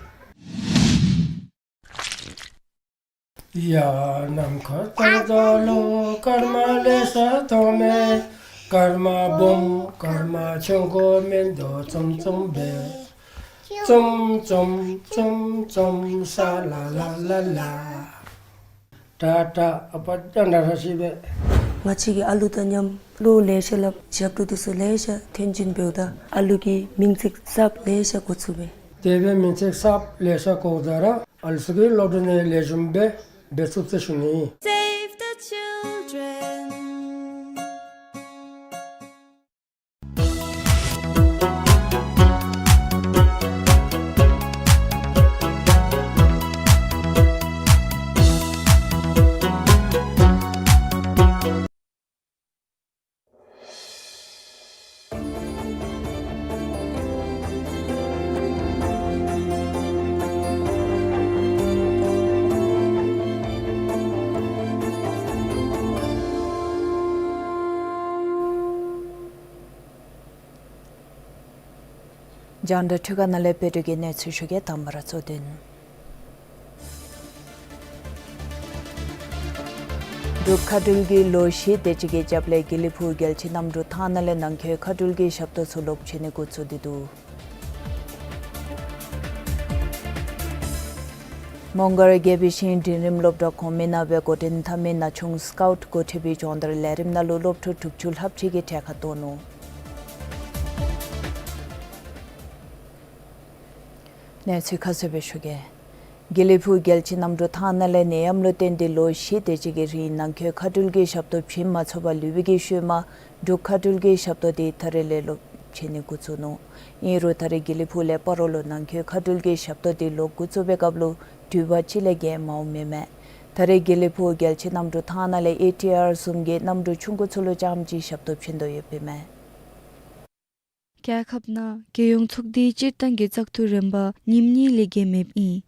ཡ་ནམ་མཁའ་ལྟར་དགའ་ལོ་སྐར་མ་ལེ་ཤ་མཐོང་མེ། སྐར་མ་སྦོམ་སྐར་མ་ཆུང་ཀུ་མིན་འདུག་ཙམ་ཙམ་སྦེ། ཙོམ་ཙོམ་ཙོམ་ཙོམ་ས་ལ་ལ་ལ་ལ། ཏ་ཏ། ཨ་པ་ཏ་ན་ར་ཤི་བེ། ང་བཅས་ཀྱིས་ཨ་ལུ་དང་མཉམ་གླུ་ལེ་ཤ་སླབ། ཞབས་བྲོ་འདི་ཚུ་ལེ་ཤ་འཐེན་འབྱིན་འབདཝ་ད་ཨ་ལུ་གི་མིང་ཚིག་གསརཔ་ལེ་ཤ་གོ་ཚུགས་པས། དེ་སྦེ་མིང་ཚིག་གསརཔ་ལེ་ཤ་གོཝ་ད་ར་ཨ་ལུ་ཚུ་གིས་སློབ་གྲྭ་ནང་ལེགས་ཤོམ་སྦེ་འབད་ཚུགས་ཟེར་ཞུ་ནི། Save the children. རྒྱང་བསྒྲགས་འཕྲུལ་ཁང་ནང་ལས་བོད་ཀྱི་གནས་ཚུལ་ཞུ་གེ། དང་པ་ར་གཙོ་དོན། འབྲུག་མཁའ་འགྲུལ་གྱིས་ལོ་བཞི་དེ་ཅིག་གི་རྒྱབ་ལས་དགེ་ལེགས་ཕུག་རྒྱལ་སྤྱིའི་གནམ་གྲུ་ཐང་ནང་ལས་ནང་འཁོད་མཁའ་འགྲུལ་གྱི་ཞབས་ཏོག་ཚུ་ལོག་བྱིན་ནི་འགོ་བཙུགས་ཏེ་འདུག། མོང་སྒར་དགེ་བའི་ཤིང་འབྲིང་རིམ་སློབ་གྲྭ་གོང་མའི་ནང་སྦེ་འགོ་འདྲེན་འཐབ་མི་ན་ཆུང་སི་ཀའུཊ་འགོ་ཁྲིད་པའི་སྦྱོང་བརྡར་ལས་རིམ་ནང་ལུ་སློབ་ཕྲུག་དྲུག་ཅུ་ལྷགཔ་ཅིག་གིས་གྲལ་ཁར་གཏོགས་ནུག། གནས་ཚུལ་ཁ་གསལ་སྦེ་ཞུ་གེ། དགེ་ལེགས་ཕུག་རྒྱལ་སྤྱིའི་གནམ་གྲུ་ཐང་ནང་ལས་ནད་ཡམས་ལུ་བརྟེན་ཏེ་ལོ་བཞི་དེ་ཅིག་གི་རིང་ནང་འཁོད་མཁའ་འགྲུལ་གྱི་ཞབས་ཏོག་བྱིན་མ་ཚུགས་པར་ལུས་པའི་གི་ཤུལ་མ་འབྲུག་མཁའ་འགྲུལ་གྱི་ཞབས་ཏོག་འདི་ད་རེས་ལས་ལོག་བྱིན་ནི་འགོ་བཙུགས་ནུག། ཨིན་རུང་ད་རེས་དགེ་ལེགས་ཕུག་ལས་སྤ་རོ་ལུ་ནང་འཁོད་མཁའ་འགྲུལ་གྱི་ཞབས་ཏོག་འདི་ལོག་འགོ་བཙུགས་པའི་སྐབས་ལུ་འགྲུལ་པ་གཅིག་ལས་བརྒལ་མ་འོང་མི་མས། ད་རེས་དགེ་ལེགས་ཕུག་རྒྱལ་སྤྱིའི་གནམ་གྲུ་ཐང་ནང་ལས་ཨེ་ཊི་ཨར་བཟུམ་གྱི་གནམ་གྲུ་ཆུང་ཀུ་ཚུ་ལུ་རྐྱངམ་གཅིག་ཞབས་ཏོག་བྱིན་དོ་ཡོདཔ་ཨིན་མས། རྒྱལ་ཁབ་ནང་རྒྱལ་ཡོངས་ཚོགས་སྡེའི་སྤྱིར་བཏང་གི་བཙག་འཐུ་རིམ་པ་ཉིནམ་གཉིས་ལས་བརྒལ་མེདཔ་ཨིན།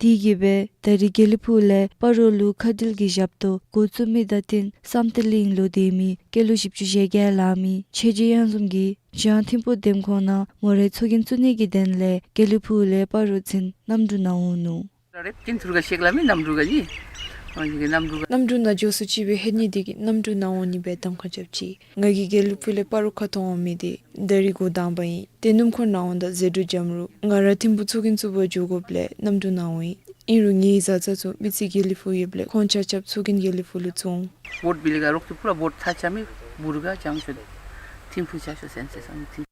དེ་གིས་སྦེ་ད་རེས་དགེ་ལེགས་ཕུག་ལས་སྤ་རོ་ལུ་མཁའ་འགྲུལ་གྱི་ཞབས་ཏོག་འགོ་བཙུགས་མི་དང་བསྟུན་བསམ་གཏན་གླིང་ལུ་སྡོད་མི་སྐྱེས་ལོ་བཞི་བཅུ་ཞེ་བརྒྱད་ལང་མི་ཆོས་རྗེ་གཡང་འཛོམས་ཀྱིས་ཞང་ཐིམ་ཕུག་འདེམས་ཁོངས་ནང་མོ་རའི་ཚོགས་རྒྱན་བཙུགས་ནི་གི་དོན་ལས་དགེ་ལེགས་ཕུག་ལས་སྤ་རོ་ཚུན་གནམ་གྲུ་ནང་འོང་ནུག། རེབ་ཀྱིན་ཐུར་ག་ཤེག་ལ་མི་གནམ་གྲུ་ག་ཡི། ཨོ་ཡི་གི་གནམ་གྲུ་ག། གནམ་གྲུ་ནང་འགྱོ་སུ་ཅིག་སྦེ་ཧེ་ནི་དེ་གིས་གནམ་གྲུ་ནང་འོང་ནི་སྦེ་གདམ་ཁ་རྐྱབ་ཅི། ང་གིས་དགེ་ལེགས་ཕུག་ལས་སྤ་རོ་ཁ་ཐུག་འོང་མི་འདི་ད་རིས་འགོ་དང་པ་ཨིན། ཏེ་སྣུམ་འཁོར་ནང་འོངམ་ད་ཟད་འགྲོ་འཇམ་རུང་ང་ར་ཐིམ་ཕུག་ཚོགས་རྒྱན་བཙུགས་པར་འགྱོ་དགོཔ་ལས་གནམ་གྲུ་ནང་འོང་ཡི། ཨིན་རུང་ངེའི་བཟའ་ཚང་ཚུ་མི་རྩིས་དགེ་ལེགས་ཕུག་ཡོདཔ་ལས་ཁོང་ཆ་ཁྱབ་ཚོགས་རྒྱན་དགེ་ལེགས་ཕུག་ལུ་བཙུགས་འོང་། བོཊ་བི་ལི་ག་རོག་ཏུ་ཕུ་ར་བོཊ་ཚ་ཆ་མི་བུ་རུ་ག་ཅང་ཤོ་ཐིམ་ཕུག་ཆ་ཤོ་སེན་སེ་སང་ཐིམ།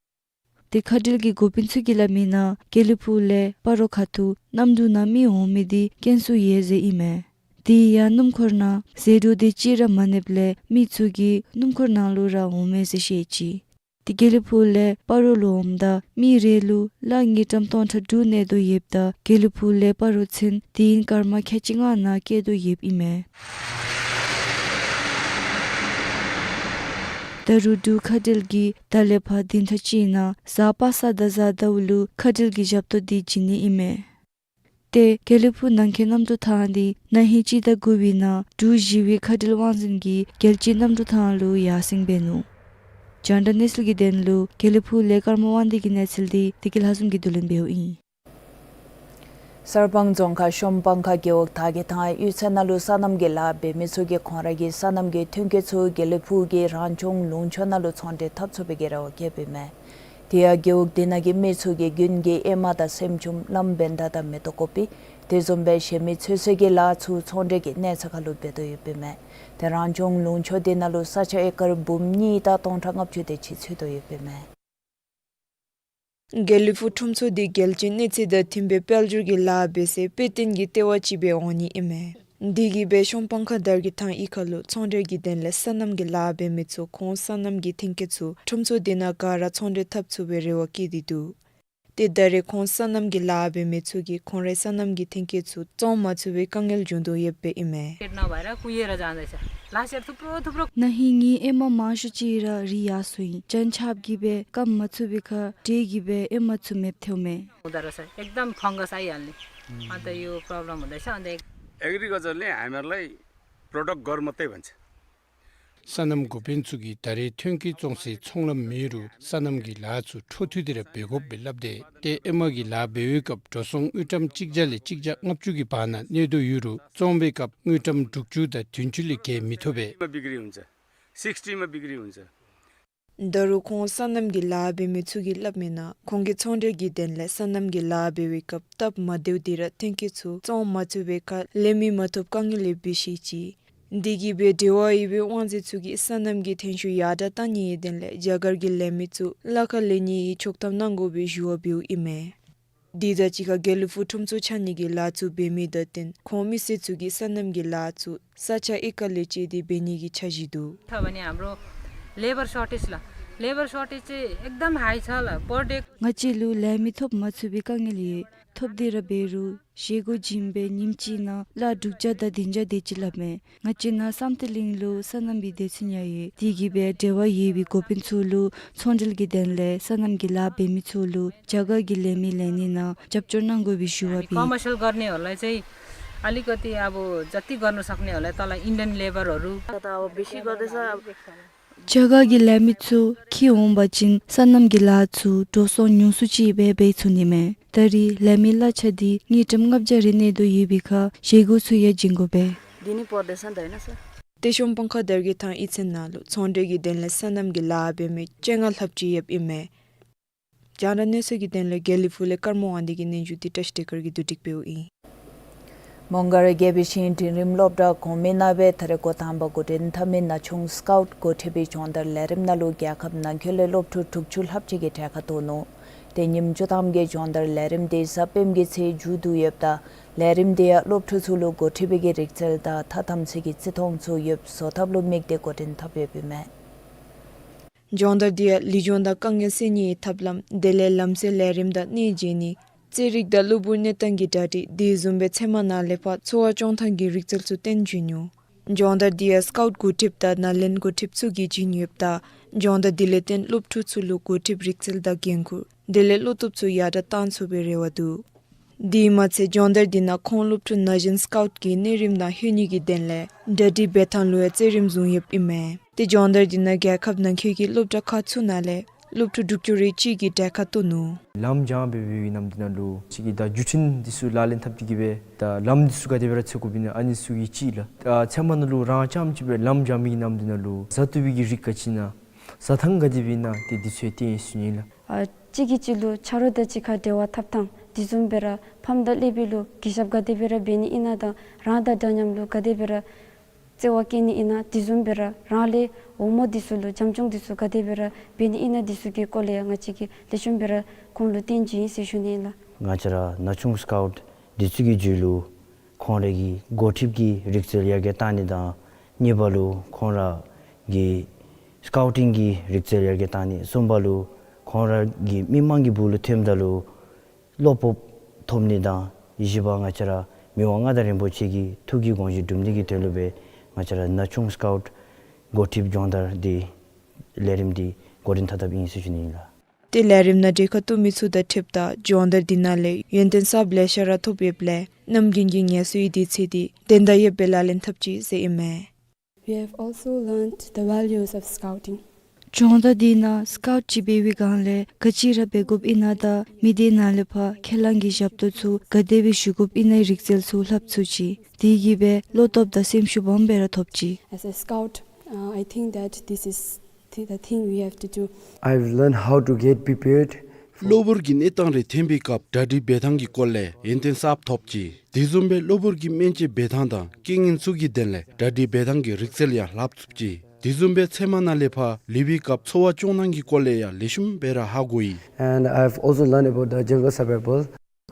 ཏེ་མཁའ་འགྲུལ་གྱི་འགོ་དཔོན་ཚུ་གིས་སླབ་མིའི་ནང་དགེ་ལེགས་ཕུག་ལས་སྤ་རོ་ཁ་ཐུག་གནམ་གྲུ་ནང་མི་འོང་མི་འདི་དཀོན་སུ་ཡོད་ཟེར་ཨིན་མས། དེ་ཡང་སྣུམ་འཁོར་ནང་ཟད་འགྲོ་དེ་ཅིག་ར་མ་གནསཔ་ལས་མི་ཚུ་གིས་སྣུམ་འཁོར་ནང་ལུ་ར་འོང་མས་ཟེར་བཤད་ཅི། ཏེ་དགེ་ལེགས་ཕུག་ལས་སྤ་རོ་ལུ་འོངམ་ད་མི་རེ་ལུ་ལྷག་དངུལ་ཀྲམ་སྟོང་ཕྲག་དྲུག་གནས་དོ་ཡོདཔ་ད་དགེ་ལེགས་ཕུག་ལས་སྤ་རོ་ཚུན་དུས་ཡུན་སྐར་མ་ཁལ་གཅིག་ལྔ་ནང་བསྐྱལ་དོ་ཡོདཔ་ཨིན་མས། ད་རུང་འབྲུག་མཁའ་འགྲུལ་གྱིས་ད་ལས་ཕར་བདུན་ཕྲག་གཅིག་ནང་གཟའ་པ་སངས་དང་གཟའ་ཟླཝ་ལུ་མཁའ་འགྲུལ་གྱི་ཞབས་ཏོག་འདི་བྱིན་ནི་ཨིན་མས། ཏེ་དགེ་ལེགས་ཕུག་ནང་འཁོད་གནམ་གྲུ་ཐང་འདི་ན་ཧིང་སྤྱི་ཟླ་དགུ་པའི་ནང་འབྲུག་བཞི་པའི་མཁའ་འགྲུལ་དབང་འཛིན་གྱིས་རྒྱལ་སྤྱིའི་གནམ་གྲུ་ཐང་ལུ་ཡར་སེང་འབད་ནུག། རྒྱང་བསྒྲགས་གནས་ཚུལ་གྱི་དོན་ལུ་དགེ་ལེགས་ཕུག་ལས་ཀརྨ་དབང་འདུས་ཀྱི་གནས་ཚུལ་འདི་བདེ་སྐྱིད་ལྷ་འཛོམས་ཀྱིས་བསྡུ་ལེན་འབདཝ་ཨིན། གསར་སྤང་རྫོང་ཁག་ཤོམ་སྤང་ཁ་རྒེད་འོག་དར་གྱི་ཐང་གཡུས་ཚན་ནང་ལུ་སོ་ནམ་གྱི་ལཱ་འབད་མི་ཚུ་གིས་ཁོང་ར་གི་སོ་ནམ་གྱི་ཐོན་སྐྱེད་ཚུ་དགེ་ལེགས་ཕུག་གི་རང་སྐྱོང་ལུང་ཕྱོགས་ནང་ལུ་ཚོང་འབྲེལ་འཐབ་ཚུགས་པའི་གི་རེ་བ་བསྐྱེདཔ་ཨིན་མས། དེ་ཡང་རྒེད་འོག་དེ་ནང་གི་མི་ཚུ་གིས་དགུན་གྱི་ཨེ་མ་དང་སེམ་ཅུམ་ལམ་བེན་ད་དང་མེ་ཏོག་ཀོ་པི་དེ་བཟུམ་སྦེ་གཞན་མི་ཚོད་བསྲེ་གི་ལཱ་ཚུ་ཚོང་འབྲེལ་གྱི་གནས་ཚད་ཁར་ལུ་འབད་དོ་ཡོདཔ་ཨིན་མས། ཏེ་རང་སྐྱོང་ལུང་ཕྱོགས་དེ་ནང་ལུ་ས་ཆ་ཨེ་ཀར་འབུམ་གཉིས་དང་སྟོང་ཕྲག་ལྔ་བཅུ་དེ་ཅིག་ཚུད་དོ་ཡོདཔ་ཨིན་མས། དགེ་ལེགས་ཕུག་ཁྲོམ་ཚོགས་འདི་རྒྱལ་སྤྱིའི་གནས་ཚད་དང་མཐུན་པའི་དཔལ་འབྱོར་གྱི་ལཱ་འབད་སའི་དཔེ་སྟོན་གྱི་ལྟེ་བ་ཅིག་སྦེ་འོང་ནི་ཨིན་མས། དེ་གིས་སྦེ་ཤོམ་སྤང་ཁ་དར་གྱི་ཐང་གཡུས་ཁ་ལུ་ཚོང་འབྲེལ་གྱི་དོན་ལས་སོ་ནམ་གྱི་ལཱ་འབད་མི་ཚུ་ཁོང་སོ་ནམ་གྱི་ཐོན་སྐྱེད་ཚུ་ཁྲོམ་ཚོགས་དེ་ནང་ག་ར་ཚོང་འབྲེལ་འཐབ་ཚུགས་པའི་རེ་བ་བསྐྱེད་དེ་འདུག། ཏེ་ད་རེས་ཁོང་སོ་ནམ་གྱི་ལཱ་འབད་མི་ཚུ་གིས་ཁོང་རའི་སོ་ནམ་གྱི་ཐོན་སྐྱེད་ཚུ་བཙོང་མ་ཚུགས་པའི་དཀའ་ངལ་བྱུང་དོ་ཡོདཔ་ཨིན་མས། ཁྱེད་ནང་བ་ར་ཀུ་ཡེ་ར་ཅང་ད་ཤ་ལ་ཤར་ཐུབ་རོ་ཐུབ་རོ། ན་ཧིང་ངེའི་ཨེ་མ་མང་ཤོས་ཅིག་ར་རི་ཡར་སོ་ཡི། གྱང་ཆགཔ་གིས་སྦེ་སྐམ་མ་ཚུགས་པའི་ཁར་འདྲེ་གིས་སྦེ་ཨེ་མ་ཚུ་མེདཔ་ཐལཝ་མས། हुँदो रहेछ। एकदम फङ्गस आइहाल्ने। अन्त यो प्रब्लम हुँदैछ। अन्त एक एग्रिकल्चरले हामीहरूलाई प्रडक्ट गर्नु मात्रै भन्छ। སོ་ནམ་འགོ་དཔོན་ཚུ་གིས་ད་རེས་ཐོན་སྐྱེད་བཙོང་སའི་ཚོང་ལམ་མེད་རུང་སོ་ནམ་གྱི་ལཱ་ཚུ་འཕྲོ་མཐུད་དེ་ར་འབད་དགོཔ་སྦེ་སླབ་སྟེ། ཏེ་ཨེ་མ་གི་ལཱ་འབད་བའི་སྐབས་འགྲོ་སོང་དངུལ་ཀྲམ་གཅིག་བརྒྱ་ལས་གཅིག་བརྒྱ་ལྔ་བཅུ་གི་བར་ན་གནས་དོ་ཡོད་རུང་བཙོང་བའི་སྐབས་དངུལ་ཀྲམ་དྲུག་ཅུ་དང་བདུན་ཅུ་ལས་བརྒལ་མི་ཐོབ་པས། मा बिक्री हुन्छ। सिक्सटीमा बिक्री हुन्छ। ད་རུང་ཁོང་སོ་ནམ་གྱི་ལཱ་འབད་མི་ཚུ་གིས་སླབ་མིའི་ནང་ཁོང་གིས་ཚོང་འབྲེལ་གྱི་དོན་ལས་སོ་ནམ་གྱི་ལཱ་འབད་བའི་སྐབས་སྟབས་མ་བདེཝ་འདི་ར་ཐོན་སྐྱེད་ཚུ་བཙོང་མ་ཚུགས་པའི་ཁར་ལས་མི་མ་ཐོབ་དཀའ་ངལ་ལས་འབད་ཤི་ཅི། དེ་གིས་འབད་འབྲེལ་བ་ཡོད་པའི་དབང་འཛིན་ཚུ་གིས་སོ་ནམ་གྱི་ཐོན་ཤུགས་ཡར་དྲགས་གཏང་ནིའི་དོན་ལས་རྒྱ་གར་གྱི་ལས་མི་ཚུ་གླ་ཁར་ལེན་ནིའི་ཆོག་ཐམ་གནང་དགོ་པའི་ཞུ་བ་འབདཝ་ཨིན་མས། དེ་དང་གཅིག་ཁར་དགེ་ལེགས་ཕུག་ཁྲོམ་ཚོགས་ཆགས་ནི་གི་ལཱ་ཚུ་འབད་མི་དང་བསྟུན་ཁོང་མི་སེར་ཚུ་གིས་སོ་ནམ་གྱི་ལཱ་ཚུ་ས་ཆ་གཡུས་ཁ་ལས་བཅད་དེ་འབད་ནི་གི་འཆར་གཞི་འདུག། ཐབས་ཨ་ནི་ཧམ་རོ་ལེ་བར་ཤོར་ཊེཇ་ལགས། ལེ་བར་ཤོར་ཊེཇ་ཅིག་ཨེག་དམ་ཧའི་ཚར་ལགས། པར་ཌེ། ང་བཅས་ལུ་ལས་མི་ཐོབ་མ་ཚུགས་པའི་དཀའ་ངལ་ཡོད། ཐོབ་སྟེ་ར་འབད་རུང་བཞེས་སྒོ་བྱིན་པའི་ཉིནམ་གཅིག་ནང་གླ་དྲུག་བརྒྱ་དང་བདུན་བརྒྱ་དེ་ཅིག་སླབ་མས། ང་བཅས་ནཱ་བསམ་གཏན་གླིང་ལུ་སོ་ནམ་པའི་སྡེ་ཚན་ཡང་ཡོད། དེ་གིས་འབད་འབྲེལ་བ་ཡོད་པའི་འགོ་དཔོན་ཚུ་ལུ་ཚོང་འབྲེལ་གྱི་དོན་ལས་སོ་ནམ་གྱི་ལཱ་འབད་མི་ཚུ་ལུ་རྒྱ་གར་གྱི་ལས་མི་ལེན་ནི་ནང་རྒྱབ་སྐྱོར་གནང་དགོ་པའི་ཞུ་བ་अनि འབད། कमर्सियल गर्नेहरूलाई चाहिँ अलिकति अब जति गर्न सक्नेहरूलाई तल इन्डियन लेबरहरू। त अब बेसी गर्दैछ। རྒྱ་གར་གྱི་ལས་མི་ཚུ་འཁྱིད་འོང་པ་ཅིན་སོ་ནམ་གྱི་ལཱ་ཚུ་འགྲོ་སོང་ཉུང་སུ་ཅིག་སྦེ་འབད་ཚུགས་ནི་མས། ད་རེས་ལས་མི་གླ་ཆ་འདི་དངུལ་ཀྲམ་ལྔ་བརྒྱ་རེ་གནས་དོ་ཡོད་པའི་ཁར་བཞེས་སྒོ་ཚུ་ཡང་བྱིན་དགོ་པས། दिनै पर्दैछ नि त, होइन सर? ཏེ་ཤོམ་པང་ཁ་དར་གྱི་ཐང་ཨི་ཚན་ནང་ལུ་ཚོང་འབྲེལ་གྱི་དོན་ལས་སོ་ནམ་གྱི་ལཱ་འབད་མི་བཅོ་ལྔ་ལྷགཔ་ཅིག་ཡོདཔ་ཨིན་མས། རྒྱང་བསྒྲགས་གནས་ཚུལ་གྱི་དོན་ལས་དགེ་ལེགས་ཕུག་ལས་ཀརྨ་དབང་འདུས་ཀྱི་སྙན་ཞུ་འདི་བཀྲ་ཤིས་བདེ་སྐར་གྱིས་བསྡུ་སྒྲིག་འབདཝ་ཨིན། མོང་སྒར་རྒྱལ་པོའི་ཞིང་འབྲིང་རིམ་སློབ་གྲྭ་གོང་མའི་ནང་སྦེ་ད་རེས་འགོ་དང་པ་འགོ་འདྲེན་འཐབ་མི་ན་ཆུང་སི་ཀའུཊ་འགོ་ཁྲིདཔ་སྦེ་སྦྱོང་བརྡར་ལས་རིམ་ནང་ལུ་རྒྱལ་ཁབ་ནང་འཁོད་ལས་སློབ་ཕྲུག་དྲུག་ཅུ་ལྷགཔ་ཅིག་གིས་གྲལ་ཁར་གཏོགས་ནུག། ཏེ་ཉིནམ་བཅུ་ཐམ་གྱི་སྦྱོང་བརྡར་ལས་རིམ་འདི་གཟའ་སྤེནམ་གྱི་ཚེ་མཇུག་བསྡུ་ཡོདཔ་ད་ལས་རིམ་འདི་ཡང་སློབ་ཕྲུག་ཚུ་ལུ་འགོ་ཁྲིད་པའི་གི་རིག་རྩལ་དང་ཐ་དམ་ཚིག་གི་བརྩི་མཐོང་ཚུ་ཡོདཔ་བཟོ་ཐབས་ལུ་དམིགས་ཏེ་འགོ་འདྲེན་འཐབ་ཡོདཔ་ཨིན་མས། སྦྱོང་བརྡར་འདི་ཡང་ལུས་སྦྱོང་དང་དཀའ་ངལ་སེལ་ནིའི་ཐབས་ལམ་དེ་ལས་ལམ་སེལ་ལས་རིམ་དང་གནས་མཇལ་ནི་རྩེད་རིགས་དང་གློ་བུར་གནས་སྟངས་ཀྱི་གྲ་སྒྲིག་དེ་བཟུམ་སྦེ་ཚལ་མ་ནང་ལས་ཕར་འཚོ་བ་སྐྱོང་ཐངས་ཀྱི་རིག་རྩལ་ཚུ་སྟོན་བྱིན་ནུག། སྦྱོང་བརྡར་འདི་ཡང་སི་ཀའུཊ་འགོ་ཁྲིདཔ་དང་ནཱ་ལེནྡྲ་འགོ་ཁྲིདཔ་ཚུ་གིས་བྱིན་ཡོདཔ་ད་སྦྱོང་བརྡར་འདི་ལས་བརྟེན་སློབ་ཕྲུག་ཚུ་ལུ་འགོ་ཁྲིདཔ་རིག་རྩལ་དང་འགན་ཁུར་དེ་ལས་བློ་སྟོབས་ཚུ་ཡར་དྲགས་གཏང་ཚུགས་པའི་རེ་བ་འདུག། དེ་མ་ཚད་སྦྱོང་བརྡར་འདི་ནང་ཁོང་སློབ་ཕྲུག་ན་གཞོན་སི་ཀའུཊ་ཀྱི་གནས་རིམ་ནང་ལྷོད་ནི་གི་དོན་ལས་གྲ་སྒྲིག་འབད་ཐངས་ལུ་ཡང་རྩེད་རིམ་བཟུང་ཡོདཔ་ཨིན་མས། ཏེ་སྦྱོང་བརྡར་འདི་ནང་རྒྱལ་ཁབ་ནང་འཁོད་ཀྱི་སློབ་གྲྭ་ཁག་ཚུ་ནང་ལས་སློབ་ཕྲུག་དྲུག་ཅུ་རེ་གཅིག་གིས་གྲལ་ཁར་གཏོགས་ནུག། ལམ་སྦྱང་འབད་བའི་ནམ་དུས་ནང་ལུ་ཅིག་གིས་ད་བརྒྱུད་འཕྲིན་འདི་ཚུ་ལག་ལེན་འཐབ་སྟེ་གིས་སྦེ་ད་ལམ་འདི་ཚུ་ག་དེ་སྦེ་ར་འཚོལ་དགོཔ་ཨིན་ན་ཨ་ནི་ཚུ་གི་ཅིག་ལགས། ཨ་ཚལ་མ་ནང་ལུ་རང་རྐྱངམ་ཅིག་སྦེ་ལམ་སྦྱང་མི་གི་ནམ་དུས་ནང་ལུ་བཟའ་བཏུབ་པའི་གི་རིགས་ག་ཅི་ཨིན་ན་བཟའ་ཐངས་ག་དེ་སྦེ་ཨིན་ན་ཏེ་འདི་ཚུ་ཡང་སྟོན་ཡི་ཟེར་ཞུ་ནི་ལགས། ཨ་གཅིག་གིས་གཅིག་ལུ་ཆ་རོགས་དང་གཅིག་ཁར་འབྲེལ་བ་འཐབ་ཐངས་དེ་བཟུམ་སྦེ་ར་ཕམ་དང་ཀླད་པའི་ལུ་གུས་ཞབས་ག་དེ་སྦེ་ར་འབད་ནི་ཨིན་ན་དང་རང་དང་འདྲ་མཉམ་ལུ་ག་དེ་སྦེ་ར་བརྩེ་བ་བསྐྱེད་ནི་ཨིན་ན་དེ་བཟུམ་སྦེ་ར་རང་ལས་འོག་མ་འདི་ཚུ་ལུ་བྱམས་སྐྱོང་འདི་ཚུ་ག་དེ་སྦེ་ར་འབད་ནི་ཨིན་ན་འདི་ཚུ་གི་སྐོར་ལས་ཡང་ང་བཅས་ཀྱིས་ལེགས་ཤོམ་སྦེ་ར་ཁོང་ལུ་སྟོན་བྱིན་ཡི་ཟེར་ཞུ་ནི་ཨིན་ལགས། ང་བཅས་ར་ན་ཆུང་སི་ཀའུཊ་འདི་ཚུ་གི་རྒྱུད་ལུ་ཁོང་ར་གི་འགོ་ཁྲིདཔ་གི་རིག་རྩལ་ཡར་རྒྱས་གཏང་ནི་དང་གཉིས་པ་ལུ་ཁོང་ར་གི་སི་ཀའུ་ཊིང་གི་རིག་རྩལ་ཡར་རྒྱས་གཏང་ནི། གསུམ་པ་ལུ་ཁོང་ར་གི་མི་མང་གི་སྦུག་ལུ་ཐོནམ་ད་ལུ་བློ་སྤོབས་ཐོབ་ནི་དང་བཞི་པ་ང་བཅས་ར་མི་དབང་མངའ་བདག་རིན་པོ་ཆེ་གི་ཐུགས་ཀྱི་དགོངས་བཞེད་སྒྲུབ་ནི་གི་དོན་ལུ་སྦེ་ང་བཅས་ར་ན་ཆུང་སི་ཀའུཊ་འགོ་ཁྲིདཔ་སྦྱོང་བརྡར་འདི་ལས་རིམ་འདི་འགོ་འདྲེན་འཐབ་འཐབཔ་ཨིན་ཟེར་ཞུ་ནི་ཨིན་ལགས། ཏེ་ལས་རིམ་ནང་གྲལ་ཁར་གཏོགས་མི་ཚུ་དང་འཁྲིལཝ་ད་སྦྱོང་བརྡར་འདི་ནང་ལས་ཡོན་ཏན་གསརཔ་ལེ་ཤ་ར་ཐོབ་ཡོདཔ་ལས་ནམ་རྒྱུན་གྱི་ངལ་གསོའི་དུས་ཚོད་འདི་དོན་དག་ཡོདཔ་སྦེ་ལག་ལེན་འཐབ་ཅི་ཟེར་ཨིན་མས། We have also learned the values of scouting. སྦྱོང་བརྡར་འདི་ནང་སི་ཀའུཊ་ཅིག་འབད་བའི་སྒང་ལས་ག་ཅི་ར་འབད་དགོཔ་ཨིན་ན་དང་མི་སྡེ་ནང་ལས་ཕར་ཁས་བླངས་ཀྱི་ཞབས་ཏོག་ཚུ་ག་དེ་སྦེ་ཞུ་དགོཔ་ཨིན་ན་རིག་རྩལ་ཚུ་ལྷབ་ཚུགས་ཅི། དེ་གིས་སྦེ་བློ་སྟོབས་དང་སེམས་ཤུགས་སྦོམ་སྦེ་ར་ཐོབ་ཅི། As a scout, uh, I think that this is th- the thing we have to do. I've learned how to get prepared. གློ་བུར་གྱི་གནས་སྟངས་རེ་ཐོན་པའི་སྐབས་གྲ་སྒྲིག་འབད་ཐངས་ཀྱི་སྐོར་ལས་ཡོན་ཏན་གསརཔ་ཐོབ་ཅི། དེ་བཟུམ་སྦེ་གློ་བུར་གྱི་སྨན་བཅོས་འབད་ཐངས་དང་རྐྱེན་ངན་ཚུ་གི་དོན་ལས་གྲ་སྒྲིག་འབད་ཐངས་ཀྱི་རིག་རྩལ་ཡང་ལྷབ་ཚུགས་ཅི། དེ་བཟུམ་སྦེ་ཚལ་མ་ནང་ལས་ཕར་ལུས་པའི་སྐབས་འཚོ་བ་སྐྱོང་ཐངས་ཀྱི་སྐོར་ལས་ཡང་ལེགས་ཤོམ་སྦེ་ར་ཧ་གོ་ཡི། And I've also learned about the jungle survival.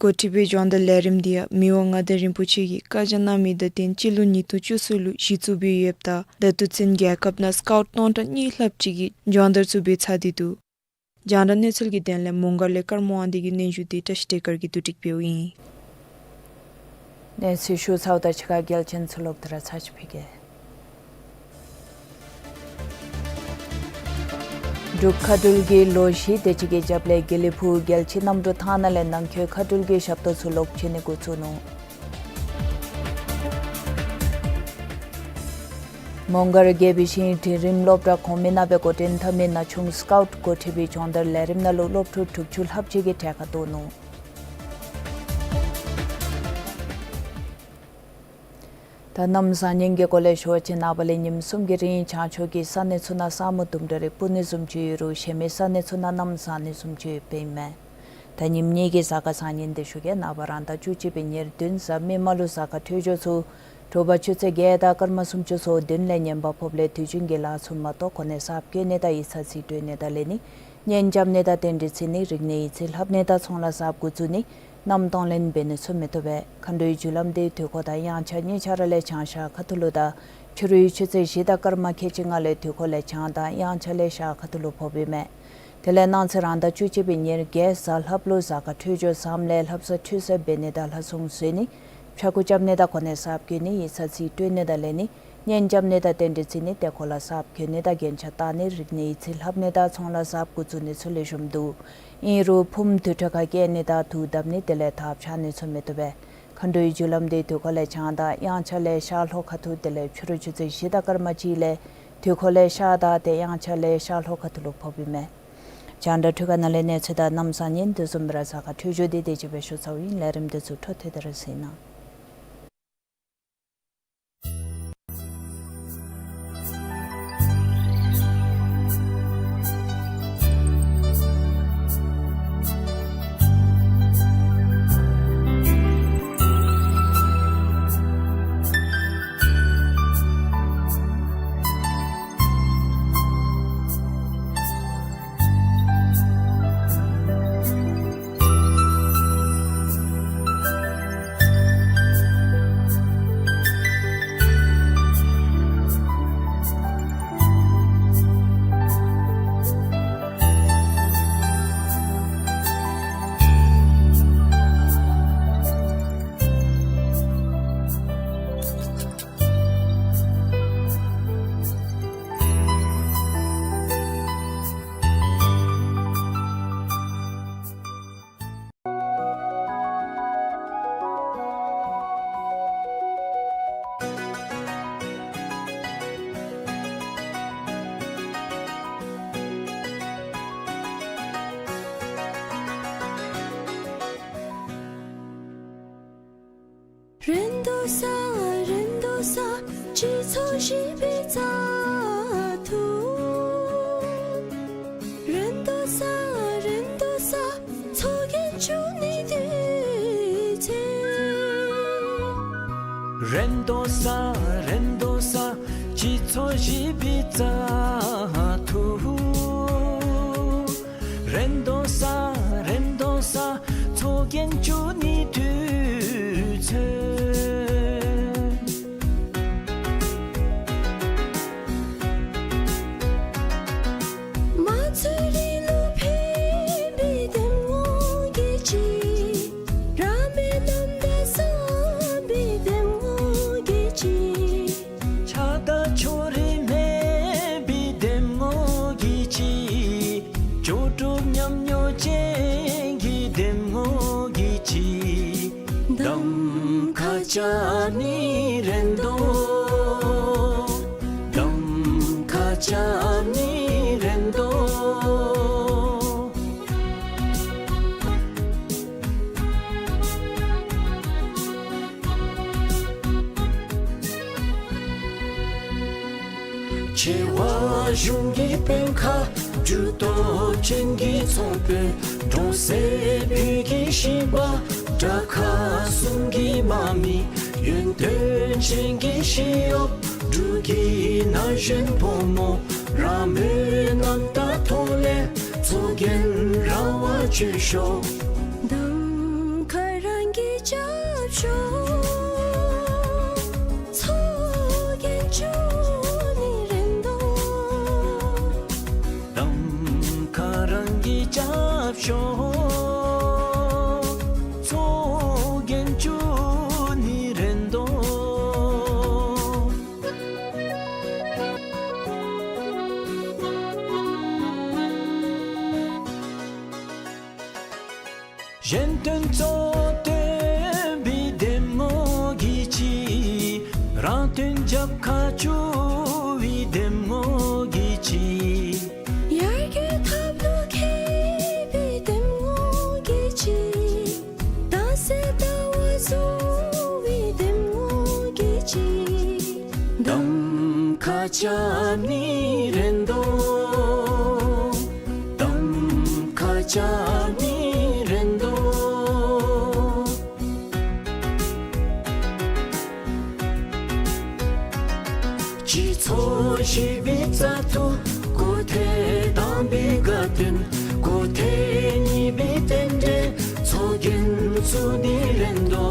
འགོ་ཁྲིདཔ་སྦྱོང་བརྡར་ལས་རིམ་འདི་ཡང་མི་དབང་མངའ་བདག་རིན་པོ་ཆེ་གིས་བཀའ་རྒྱ་གནང་མི་དང་བསྟུན་སྤྱི་ལོ་ཉིས་སྟོང་བཅུ་གསུམ་ལུ་གཞི་བཙུགས་འབད་ཡོདཔ་ད་ད་ལྟོ་ཚུན་རྒྱལ་ཁབ་ནང་སི་ཀའུཊ་སྟོང་ཕྲག་གཉིས་ལྷགཔ་ཅིག་གིས་སྦྱོང་བརྡར་ཚུ་འབད་ཚར་ཏེ་འདུག། རྒྱང་བསྒྲགས་གནས་ཚུལ་གྱི་དོན་ལས་མོང་སྒར་ལས་ཀརྨ་དབང་འདུས་ཀྱི་སྙན་ཞུ་འདི་བཀྲ་ཤིས་བདེ་སྐར་གྱིས་བསྡུ་སྒྲིག་འབདཝ་ཨིན། གནས་ཚུལ་ཞུ་ཚརཝ་དང་གཅིག་ཁར་རྒྱལ་ཆེན་ཚུ་ལོག་སྟེ་ར་ཚར་ཅིག་ཕུལ་གེ། འབྲུག་མཁའ་འགྲུལ་གྱིས་ལོ་བཞི་དེ་ཅིག་གི་རྒྱབ་ལས་དགེ་ལེགས་ཕུག་རྒྱལ་སྤྱིའི་གནམ་གྲུ་ཐང་ནང་ལས་ནང་འཁོད་མཁའ་འགྲུལ་གྱི་ཞབས་ཏོག་ཚུ་ལོག་བྱིན་ནི་འགོ་བཙུགས་ནུག། མོང་སྒར་རྒྱལ་པོའི་ཞིང་འབྲིང་རིམ་སློབ་གྲྭ་གོང་མའི་ནང་སྦེ་འགོ་འདྲེན་འཐབ་མི་ན་ཆུང་སི་ཀའུཊ་འགོ་ཁྲིད་པའི་སྦྱོང་བརྡར་ལས་རིམ་ནང་ལུ་སློབ་ཕྲུག་དྲུག་ཅུ་ལྷགཔ་ཅིག་གིས་གྲལ་ཁར་གཏོགས་ནུག། ད་གནམ་བཟང་ངན་གྱི་སྐོར་ལས་ཞུ་བ་ཅིན་ནངས་པ་ལས་ཉིནམ་གསུམ་གྱི་རིང་བྱང་ཕྱོགས་ཀྱི་ས་གནས་ཚུ་ནང་ས་སྨུག་དུམ་གྲ་རེ་སྤུབ་ནི་བཟུམ་ཅིག་ཡོད་རུང་གཞན་མི་ས་གནས་ཚུ་ནང་གནམ་བཟང་ནི་བཟུམ་ཅིག་ཡོདཔ་ཨིན་མས། ད་ཉིནམ་གཉིས་ཀྱི་གཟའ་སྐར་བཟང་ངན་འདི་ཞུ་གེ། ནངས་པ་རང་ཟླ་བཅུ་གཅིག་པའི་ཉེར་བདུན་གཟའ་མིག་དམར་ལུ་གཟའ་སྐར་འཕྲོད་སྦྱོར་ཚུ་དྲོ་པ་ཆུ་ཚོད་བརྒྱད་དང་སྐར་མ་སུམ་ཅུ་སོ་བདུན་ལས་ཉན་པ་ཕོགཔ་ལས་དུས་རྒྱུན་གྱི་ལཱ་ཚུ་མ་གཏོགས་གོ་གནས་གསརཔ་བསྐོ་ནི་དང་ཡིག་ཚང་རྩིས་སྤྲོད་ནི་དང་ལེན་ནི། གཉེན་རྐྱབ་ནི་དང་རྟེན་འབྲེལ་བརྩི་ནི། རིག་གནས་ཡིག་རྩིས་ལྷབ་ནི་དང་ཚོང་ལཱ་གསརཔ་འགོ་བཙུགས་ནི། གནམ་གཏོང་ལེན་འབད་ནི་ཚུ་མི་བཏུབ་པས། མཁའ་འགྲོའི་རྒྱུ་ལམ་འདི་དུས་འཁོར་དང་དབྱངས་འཆར་གཉིས་ཆ་ར་ལས་བྱང་ཤར་ཁ་ཐུག་ལུ་དང་ཕྱི་རུའི་ཆུ་ཚོད་བཞི་དང་སྐར་མ་ཁལ་གཅིག་ལྔ་ལས་དུས་འཁོར་ལས་བྱང་དང་དབྱངས་འཆར་ལས་ཤར་ཁ་ཐུག་ལུ་ཕོགཔ་ཨིན་མས། དེ་ལས་གནངས་ཚེ་རང་ཟླ་བཅུ་གཅིག་པའི་ཉེར་བརྒྱད་གཟའ་ལྷགཔ་ལུ་གཟའ་སྐར་འཕྲོད་སྦྱོར་བཟངམ་ལས་ལྷ་བསངས་ཁྲུས་གསོལ་འབད་ནི་དང་ལྷ་སྲུང་བཟོད་ནི། ཕྱྭ་འགུགས་རྐྱབ་ནི་དང་གོ་གནས་གསརཔ་བསྐོ་ནི། ཡིག་ཚང་རྩིས་སྤྲོད་ནི་དང་ལེན་ནི། གཉེན་རྐྱབ་ནི་དང་རྟེན་འབྲེལ་བརྩི་ནི། ཏེ་གོ་ལ་གསརཔ་གྱོན་ནི་དང་རྒྱན་ཆ་བཏགས་ནི། རིག་གནས་ཡིག་རྩིས་ལྷབ་ནི་དང་ཚོང་ལཱ་གསརཔ་འགོ་བཙུགས་ནི་ཚུ་ལེགས་ཤོམ་འདུག། ཨིན་རུང་ཕུངམ་དུར་ཁྲོད་ཁར་བསྐྱལ་ནི་དང་དུག་བཏབ་ནི་དེ་ལས་དར་འཕྱར་ནི་ཚུ་མི་བཏུབ་པས། མཁའ་འགྲོའི་རྒྱུ་ལམ་འདི་དུས་འཁོར་ལས་བྱང་དང་དབྱངས་འཆར་ལས་ཤར་ལྷོ་ཁ་ཐུག་དེ་ལས་ཕྱི་རུ་ཆུ་ཚོད་བཞི་དང་སྐར་མ་གཅིག་ལས་དུས་འཁོར་ལས་ཤར་དང་ཏེ་དབྱངས་འཆར་ལས་ཤར་ལྷོ་ཁ་ཐུག་ལུ་ཕོགཔ་ཨིན་མས། རྒྱང་བསྒྲགས་འཕྲུལ་ཁང་ནང་ལས་གནས་ཚུལ་དང་གནམ་བཟང་ངན་དེ་བཟུམ་སྦེ་ར་གཟའ་སྐར་འཕྲོད་སྦྱོར་འདི་དེ་ཅིག་སྦེ་ཞུ་ཚརཝ་ཨིན། ལས་རིམ་འདི་ཚུ་འཕྲོ་མཐུད་དེ་ར་གཟིགས་གནང་། རེ་དོ་ས་རེ་དོ་ས་སྤྱི་ཚོགས་ཞིབ་པའི་རྩ་ཐུག། རེ་དོ་ས་རེ་དོ་ས་ཚོགས་རྒྱན་བསྐྱོན་ནི་དུས་ཚོད། རེ་དོ་ས་རེ་དོ་ས་སྤྱི་ཚོགས་ཞིབ་པའི་རྩ་ཐུག། རེ་དོ་ས་རེ་དོ་ས་ཚོགས་རྒྱན་བསྐྱོན་ནི་དུས་ཚོད། མ་ཚུ་རི་ལུ་ཕེབས་པའི་གདམས་ངོ་གི་ཅི། ར་མེ་ནམ་ཟླ་བསམ་པའི་གདམས་ངོ་གི་ཅི། ཆགས་སྡང་ཕྱོགས་རིས་མེད་པའི་གདམས་ངོ་གི་ཅི། སྐྱོ་གྲོགས་ཉམས་མྱོང་ཅན་གྱི་གདམས་ངོ་གི་ཅི། གདམ་ཁ་རྐྱབ་ནི་རེ་དོ། གདམ་ཁ་རྐྱབ་ནི་རེ་དོ། ཆེ་བ་གཞུང་གི་པཎ་ཁ་རྒྱུ་སྟོབས་ཅན་གྱི་ཚོང་དཔོན། འབྲོང་གསེབ་བོད་ཀྱི་ཞིང་པ་དགྲ་ཁ་གསུམ་གྱི་དམག་མི། ཡོན་ཏན་ཅན་གྱི་ཞི་གཡོག་འབྲུག་གི་ན་གཞོན་ཕོ་མོ། རང་མོས་རྣམ་དག་ཐོག་ལས་ཚོགས་རྒྱན་ར་བ་བྱོན་ཤོག། གདམ་ཁ་རང་གིས་རྐྱབ་ཤོག། ཚོགས་རྒྱན་བསྐྱོན་ནི་རེ་དོ། གདམ་ཁ་རང་གིས་རྐྱབ་ཤོག། ཚོགས་རྒྱན་བསྐྱོན་ནི་རེ་དོ། གཞན་དོན་གཙོ་བོར་བསྟན་པའི་གདམས་ངོ་གི་ཅི། རང་དོན་རྒྱབ་ཁར་བསྐྱུར་བའི་གདམས་ངོ་གི་ཅི། ཡར་རྒྱས་ཐབས་ལུ་མཁས་པའི་གདམས་ངོ་གི་ཅི། དྭངས་གསལ་ཟླ་བ་བཟུང་བའི་གདམས་ངོ་གི་ཅི། གདམ་ཁ་རྐྱབ་ནི་རན་དོ། གདམ་ཁ་རྐྱབ་ནི་རན་དོ། སྤྱི་ཚོགས་ཞི་བའི་རྩ་ཐོག་སྒོ་ཐེལ་དང་པའི་དགའ་སྟོན། སྒོ་ཐེལ་གཉིས་པའི་རྟེན་འབྲེལ་ཚོགས་རྒྱན་བཙུགས་ནི་རན་དོ།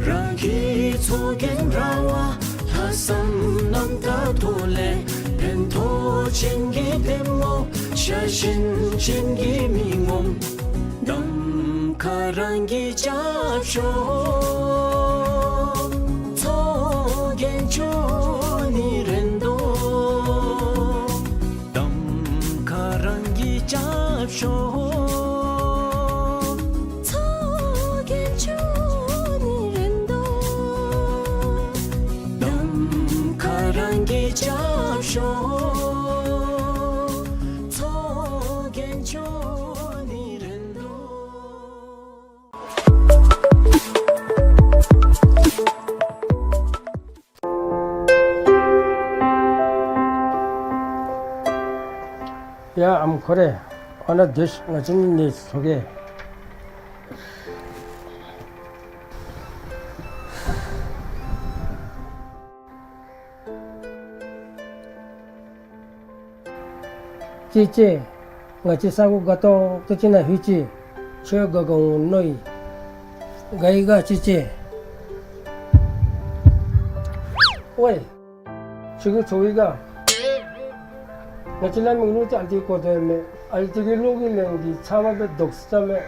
རང་གི་ཚོགས་རྒྱན་ར་བ་ལྷག་བསམ་རྣམ་དག་ཐོག་ལས། ཕན་ཐོགས་ཅན་གྱི་ལྟད་མོ་ཤ་ཞེན་ཅན་གྱི་མི་ངོམ། གདམ་ཁ་རང་གིས་རྐྱབ་ཤོག། ཚོགས་རྒྱན་འབྱོར་ནི་རན་དོ། གདམ་ཁ་རང་གིས་རྐྱབ་ཤོག། ཚོགས་རྒྱན་འབྱོར་ནི་རན་དོ། གདམ་ཁ་རང་གིས་རྐྱབ་ཤོག། ཚོགས་རྒྱན་འབྱོར་ནི་རན་དོ། ཡ་ཨམ་ཁོ་རེ། ཨ་ན་དེ་ང་བཅས་ནི་ཚོགས་ཀྱི། ཅི་ཅི། ང་བཅས་ས་གོ་དགའ་ཏོག་ཏོ་ཅིག་ནང་ལྷོད་ཅི། ཁྱོད་དགའ་དགའ་འོང་མནོ་ཡི། དགའ་ཡི་ག་ཅི་ཅི། ཝའི། ཁྱོད་ཀྱིས་ཚོར་ཡི་ག། ང་བཅས་ལ་མིག་ལུ་ཅིག་ཨ་ཙི་གོ་དོ་ཡང་མེད། ཨ་ཙི་གི་ལོག་གི་ལན་འདི་ཚ་བ་སྦེ་དོགས་ས་མེད།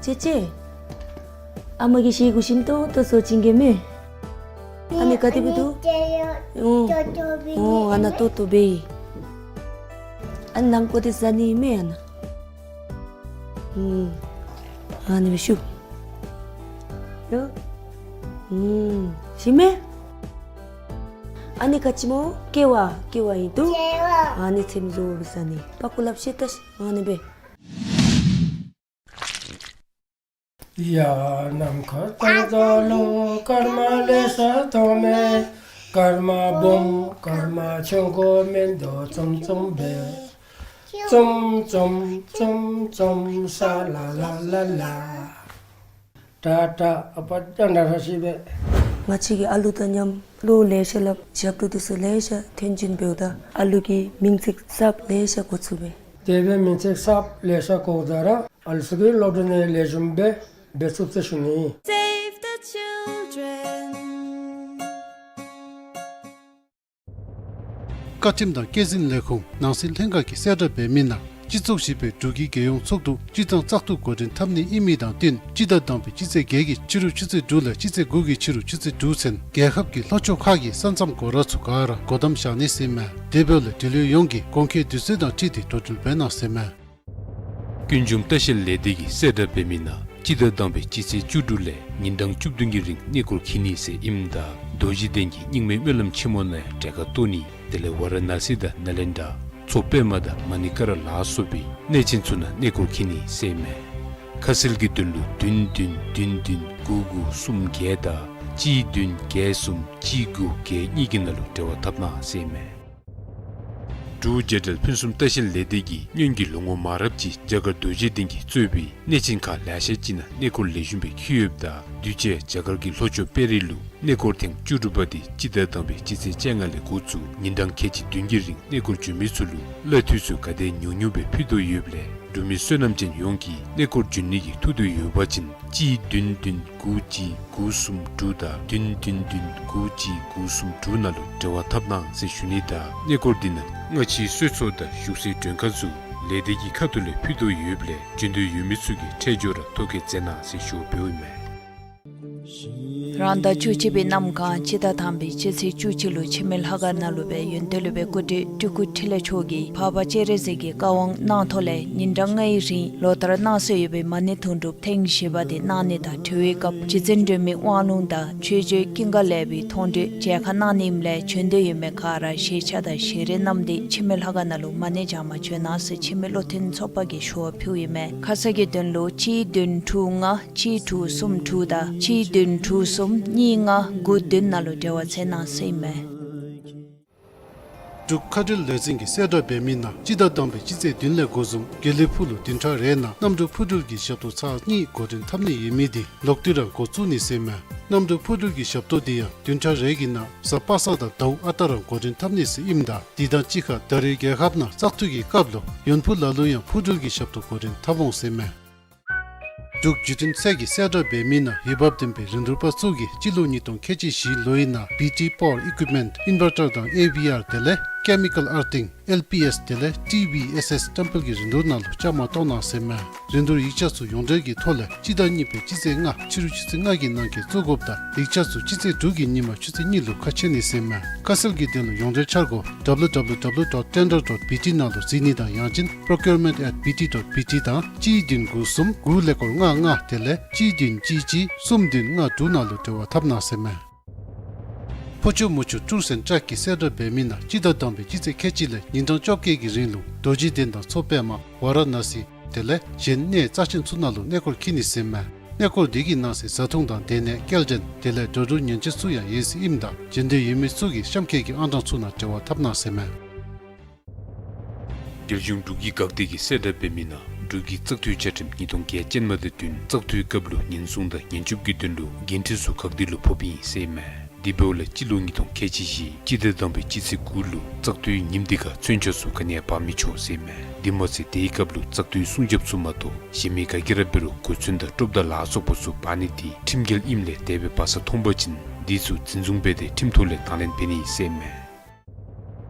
ཅེ་ཅེ། ཨ་མ་གིས་ཤེལ་སྒོ་ཞིམ་ཏོང་ཏོ་བཟོ་བྱིན་གེ་མེ། ཨ་ནི་ག་དེ་སྦེ་འདུག། ཨོ། ཨོ། ཨ་ན་ཏོག་ཏོ་སྦེ་ཨིན། ཨ་ནི་ནང་ཀོ་དེ་ཟ་ནི་མེ་ཨ་ན། ཨུམ། ཨ་ནི་སྦེ་ཤུབ། ཡོ། ཨུམ། ཞིམ་མེ། ཨ་ནི་ག་ཅི་སྨོ། ཀེ་བ། ཀེ་བ་ཨིན་འདུག། ཀེ་བ། ཨ་ནི་ཚེམ་བཟོ་བཟའ་ནི། པག་ཀོ་ལགཔ་བཤེད་ད་ཤིག། ཨ་ནི་སྦེ། ཡ་ནམ་མཁའ་ལྟར་དག་ལུ་སྐར་མ་ལེ་ཤ་མཐོང་མས། སྐར་མ་སྦོམ་སྐར་མ་ཆུང་ཀུ་མིན་འདུག། ཙུམ་ཙུམ་སྦེ། ཙུམ་ཙུམ་ཙུམ་ཙུམ་ས་ལ་ལ་ལ་ལ། ཏ་ཏ། ཨ་པ་ཏ་ན་ར་ཤི་སྦེ། ང་བཅས་ཀྱིས་ཨ་ལུ་དང་མཉམ་བློ་ལེ་ཤ་སླབ། ཞབས་ཏོག་འདི་ཚུ་ལེ་ཤ་ཐོན་བྱིན་འབདཝ་ད་ཨ་ལུ་གི་མིང་ཚིག་གསརཔ་ལེ་ཤ་གོ་ཚུགས་པས། དེ་སྦེ་མིང་ཚིག་གསརཔ་ལེ་ཤ་གོཝ་ད་ར་ཨ་ལུ་ཚུ་གི་སློབ་གྲྭ་ནང་ལེགས་ཤོམ་སྦེ་འབད་ཚུགས་ཟེར་ཞུ་ནི། Save the Children། བཀའ་ཁྲིམས་དང་སྐྱེད་འཛིན་ལས་ཁུངས་ནང་སྲིད་ལྷན་ཁག་གིས་གསལ་བསྒྲགས་འབད་མི་ནང་སྤྱི་ཚོགས་བཞི་པའི་འབྲུག་གི་རྒྱལ་ཡོངས་ཚོགས་འདུ་སྤྱི་ཚང་བཙག་འཐུ་འགོ་འདྲེན་འཐབ་ནི་ཨིན་མི་དང་བསྟུན་སྤྱི་ཟླ་དང་པའི་སྤྱི་ཚེས་བརྒྱད་ཀྱི་ཕྱི་རུ་ཆུ་ཚོད་དྲུག་ལས་སྤྱི་ཚེས་དགུ་གི་ཕྱི་རུ་ཆུ་ཚོད་དྲུག་ཚུན་རྒྱལ་ཁབ་ཀྱི་ལྷོ་ཕྱོགས་ཁག་གི་ས་མཚམས་སྒོ་ར་ཚུ་ག་ར་སྒོ་བསྡམ་བཞག་ནི་ཟེར་མས། དེ་འབདཝ་ལས་འབྲེལ་ཡོད་ཡོངས་ཀྱིས་དགོངས་འགལ་དུས་ཚོད་དང་འཁྲིལ་ཏེ་འགྲོ་འགྲུལ་འབད་གནང་ཟེར་མས། ཀུན་འབྱུང་ལྟ་བཤལ་ལས་སྡེ་གིས་གསལ་བསྒྲགས་འབད་མི་ནང་སྤྱི་ཟླ་དང་པའི་སྤྱི་ཚེས་བཅུ་དྲུག་ལས་ཉིན་གྲངས་བཅུ་བདུན་གྱི་རིང་གནས་སྐོར་འཁྱིད་ནི་ཟེར་ཨིནམ་ད་རྡོ་རྗེ་གདན་གྱི་རྙིང་མའི་སྨོན་ལམ་ཆེན་མོ་ནང་ཡང་གྲལ་ཁར་གཏོགས་ནི། དེ་ལས་ཝ་ར་ཎ་སི་དང་ནཱ་ལེནྡྲ་མཚོ་པདྨ་དང་མ་ཎི་ཀ་ར་ལ་སོགས་པའི་གནས་ཆེན་ཚུ་ནང་གནས་སྐོར་འཁྱིད་ནི་ཟེར་མས། ཁ་གསལ་གྱི་དོན་ལུ་བདུན་བདུན་བདུན་བདུན་དགུ་དགུ་གསུམ་བརྒྱད་དང་གཅིག་བདུན་བརྒྱད་གསུམ་གཅིག་དགུ་བརྒྱད་གཉིས་ཀྱི་ནང་ལུ་འབྲེལ་བ་འཐབ་གནང་ཟེར་མས། འབྲུག་རྒྱལ་ཕྲན་ཕུན་སུམ་ལྟ་བཤལ་ལས་སྡེ་གིས་སྔོན་གྱི་ལོ་ངོ་མང་རབས་ཅིག་རྒྱ་གར་རྡོ་རྗེ་གདན་གྱིས་གཙོས་པའི་གནས་ཆེན་ཁག་ལེ་ཤ་ཅིག་ནང་གནས་སྐོར་ལེགས་ཤོམ་སྦེ་འཁྱིད་ཡོདཔ་ད་དུས་ཅི་རྒྱ་གར་གྱི་ལྷོ་ཕྱོགས་དཔལ་རི་ལུ་གནས་སྐོར་ཐེངས་བཅུ་དྲུག་པ་དེ་སྤྱི་ཟླ་དང་པའི་སྤྱི་ཚེས་བཅོ་ལྔ་ལས་འགོ་བཙུགས་ཉིན་གྲངས་ཁལ་གཅིག་བདུན་གྱི་རིང་གནས་སྐོར་འབྱོན་མི་ཚུ་ལུ་གླ་འཐུས་ཚུ་ག་དེ་ཉུང་ཉུང་སྦེ་ཕུལ་དོ་ཡོདཔ་ལས་འབྲུག་མི་བསོད་ནམས་ཅན་ཡོངས་ཀྱིས་གནས་སྐོར་འབྱོན་ནི་གི་ཐུགས་འདོད་ཡོད་པ་ཅིན་གཅིག་བདུན་བདུན་དགུ་གཅིག་དགུ་གསུམ་དྲུག་དང་བདུན་བདུན་བདུན་དགུ་གཅིག་དགུ་གསུམ་དྲུག་ནང་ལུ་འབྲེལ་བ་འཐབ་གནང་ཟེར་ཞུ་ནི་དང་གནས་སྐོར་འདི་ནང་སྔ་ཕྱིའི་གསོལ་ཚོགས་དང་བཞུགས་སའི་མགྲོན་ཁང་ཚུ་ལས་སྡེ་གི་ཁ་ཐུག་ལས་ཕུལ་དོ་ཡོདཔ་ལས་འབྱོན་འདོད་ཡོད་མི་ཚུ་གིས་འཕྲལ་མགྱོགས་ར་ཐོ་བཀོད་མཛད་གནང་ཟེར་ཞུ་བ་འབདཝ་ཨིན་མས། རང་ཟླ་བཅུ་གཅིག་པའི་གནམ་གང་སྤྱི་ཟླ་དང་པའི་སྤྱི་ཚེས་བཅུ་གཅིག་ལུ་འཆི་མེད་ལྷ་ཁང་ནང་ལུ་སྦེ་ཡོན་ཏན་སློབ་དཔོན་སྐུ་བགྲེས་སྤྲུལ་སྐུ་འཕྲིན་ལས་མཆོག་གིས་འཕགས་པ་སྤྱན་རས་གཟིགས་ཀྱི་བཀའ་དབང་གནང་ཐོག་ལས་ཉིན་གྲངས་ལྔའི་རིང་ལོ་ལྟར་གནང་སྲོལ་ཡོད་པའི་མ་ཎི་དུང་སྒྲུབ་ཐེངས་བཞི་པ་དེ་གནང་ནི་དང་འབྲེལ་བའི་སྐབས་རྗེ་བཙུན་སྒྲོལ་མའི་དབང་ལུང་དང་ཆོས་སྤྱོད་ཀུན་དགའ་ལེགས་པའི་མཐོང་གྲོལ་མཇལ་ཁ་གནང་ནི་ཨིནམ་ལས་བྱོན་འདོད་ཡོད་མི་ག་ར་ཞལ་ཆས་དང་ཞལ་རས་བསྣམས་ཏེ་འཆི་མེད་ལྷ་ཁང་ནང་ལུ་མ་ཎི་བགྱང་པར་བྱོན་གནང་ཟེར་འཆི་མེད་བློ་མཐུན་ཚོགས་པ་གིས་ཞུ་བ་ཕུལཝ་ཨིན་མས། ཁ་གསལ་གྱི་དོན་ལུ་གཅིག་བདུན་དྲུག་ལྔ་གཅིག་དྲུག་གསུམ་དྲུག་དང་གཅིག་བདུན་དྲུག་གསུམ་གཉིས་ལྔ་དགུ་བདུན་ནང་ལུ་འབྲེལ་བ་འཚོལ་གནང་ཟེར་ཨིན་མས། འབྲུག་མཁའ་འགྲུལ་ལས་འཛིན་གྱིས་གསལ་བསྒྲགས་འབད་མི་ནང་སྤྱི་ཟླ་དང་པའི་སྤྱི་ཚེས་བདུན་ལས་འགོ་བཟུང་དགེ་ལེགས་ཕུག་ལུ་བདུན་ཕྲག་རེ་ནང་གནམ་གྲུ་འཕུར་འགྲུལ་གྱི་ཞབས་ཏོག་ཚར་གཉིས་འགོ་འདྲེན་འཐབ་ནི་ཡོད་མི་དེ་ལོག་སྟེ་ར་འགོ་བཙུགས་ནི་ཟེར་ཨིན་མས། གནམ་གྲུ་འཕུར་འགྲུལ་གྱི་ཞབས་ཏོག་དེ་ཡང་བདུན་ཕྲག་རེ་གི་ནང་གཟའ་པ་སངས་དང་ཟླཝ་ཨ་རྟག་ར་འགོ་འདྲེན་འཐབ་ནི་ཟེར་ཨིནམ་ད་དེ་དང་གཅིག་ཁར་ད་རེས་རྒྱལ་ཁབ་ནང་བཙག་འཐུ་གི་སྐབས་ལུ་ཡོན་ཕུ་ལ་ལུ་ཡང་འཕུར་འགྲུལ་གྱི་ཞབས་ཏོག་འགོ་འདྲེན་འཐབ་འོང་ཟེར་ཨིན་མས། འབྲུག་བརྒྱུད་འཕྲིན་ཚད་ཀྱིས་གསལ་བསྒྲགས་འབད་མི་ནང་འོས་འབབ་ལྡན་པའི་རིན་བསྡུར་པ་ཚུ་གིས་སྤྱི་ལོ་ཉིས་སྟོང་ཁལ་གཅིག་བཞི་ལོའི་ནང་བི་ཊི་པ་ཝར་ཨི་ཀུའིཔ་མེནཊ་ཨིན་ཝར་ཊར་དང་ཨེ་ཝི་ཨར་དེ་ལས་ཀེ་མི་ཀཱལ་ཨར་ཐིང་ཨེལ་པི་ཨེསི་དེ་ལས་ཊི་བི་ཨེསི་ཨེསི་ཊེམ་པལ་གྱི་རིན་བསྡུར་ནང་ལུ་བཅའ་མར་གཏོགས་གནང་ཟེར་ཨིན་མས། རིན་བསྡུར་ཡིག་ཆ་ཚུ་ཡོངས་འབྲེལ་གྱི་ཐོག་ལས་སྤྱི་ཟླ་གཉིས་པའི་སྤྱི་ཚེས་ལྔ་ཕྱི་རུ་ཆུ་ཚོད་ལྔ་གི་ནང་འཁོད་བཙུགས་དགོཔ་དང་ཡིག་ཆ་ཚུ་སྤྱི་ཚེས་དྲུག་གི་ཉིན་མ་ཆུ་ཚོད་གཉིས་ལུ་ཁ་ཕྱེ་ནི་ཟེར་ཨིན་མས། ཁ་གསལ་གྱི་དོན་ལུ་ཡོངས་འབྲེལ་འཆར་སྒོ་ཌབ་ལུ་ཌབ་ལུ་ཌབ་ལུ་ཌོཊ་ཊེན་ཌར་ཌོཊ་བི་ཊི་ནང་ལུ་གཟིགས་ནི་དང་ཡང་ཅིན་པྲོ་ཀིའུར་མེནཊ་ཨེཊ་བི་ཊི་ཌོཊ་བི་ཊི་དང་གཅིག་བདུན་དགུ་གསུམ་དགུ་ཀླད་ཀོར་ལྔ་ལྔ་དེ་ལས་གཅིག་བདུན་གཅིག་གཅིག་གསུམ་བདུན་ལྔ་དྲུག་ནང་ལུ་འབྲེལ་བ་འཐབ་གནང་ཟེར་ཨིན་མས། ཕོ་ཆུ་མོ་ཆུ་ཊུརསི་ཨེནཌ་ཊེཀ་གིས་གསལ་བསྒྲགས་འབད་མི་ནང་སྤྱི་ཟླ་དང་པའི་སྤྱི་ཚེས་ཁལ་གཅིག་ལས་ཉིན་གྲངས་བཅོ་བརྒྱད་ཀྱི་རིང་ལུ་རྡོ་རྗེ་གདན་དང་མཚོ་པདྨ་ཝཱ་ར་ཎ་སི་དེ་ལས་གཞན་གནས་རྩ་ཆེན་ཚུ་ནང་ལུ་གནས་སྐོར་འཁྱིད་ནི་ཟེར་ཨིན་མས། གནས་སྐོར་དེ་གི་ནང་གསེས་བཟའ་འཐུང་དང་སྡོད་གནས་སྐྱེལ་འདྲེན་དེ་ལས་འགྲོ་འགྲུལ་ཉེན་བཅོལ་ཚུ་ཡང་ཡོད་ཟེར་ཨིནམ་ད་བྱོན་འདོད་ཡོད་མི་ཚུ་གིས་གཤམ་འཁོད་ཀྱི་ཨང་གྲངས་ཚུ་ནང་འབྲེལ་བ་འཐབ་གནང་ཟེར་ཨིན་མས། རྒྱལ་གཞུང་འབྲུག་གི་འགག་སྡེ་གིས་གསལ་བསྒྲགས་འབད་མི་ནང་འབྲུག་གི་བཙག་འཐུའི་བཅའ་ཁྲིམས་ཉིས་སྟོང་བརྒྱད་ཅན་མ་དང་བསྟུན་བཙག་འཐུའི་སྐབས་ལུ་ཉེན་སྲུང་དང་ཉེན་སྐྱོབ་ཀྱི་དོན་ལུ་འགན་འཁྲི་ཚུ་འགག་སྡེ་ལུ་ཕོགཔ་ཨིན་ཟེར་ཨིན་མས། དེ་འབདཝ་ལས་སྤྱི་ལོ་ཉིས་སྟོང་ཁལ་གཅིག་བཞི་སྤྱི་ཟླ་དང་པའི་སྤྱི་ཚེས་དགུ་ལུ་བཙག་འཐུའི་ཉིནམ་དེ་ཁར་མཚོན་ཆ་ཚུ་ག་ནི་ཡང་འབག་མི་ཆོག་ཟེར་ཨིན་མས། དེ་མ་ཚད་དེའི་སྐབས་ལུ་བཙག་འཐུའི་སྲུང་རྒྱབ་ཚུ་མ་གཏོགས་གཞན་མི་ག་གིས་ར་འབད་རུང་གོ་མཚོན་དང་ཀྲོབ་དང་ལ་སོགས་པ་ཚུ་འབག་ནི་དེ་ཁྲིམས་འགལ་ཨིནམ་ལས་དེ་སྦེ་འབག་ས་མཐོང་པ་ཅིན་དེ་ཚུ་འཛིན་བཟུང་འབད་དེ་ཁྲིམས་ཐོག་ལས་དང་ལེན་འབད་ནི་ཨིན་ཟེར་ཨིན་མས།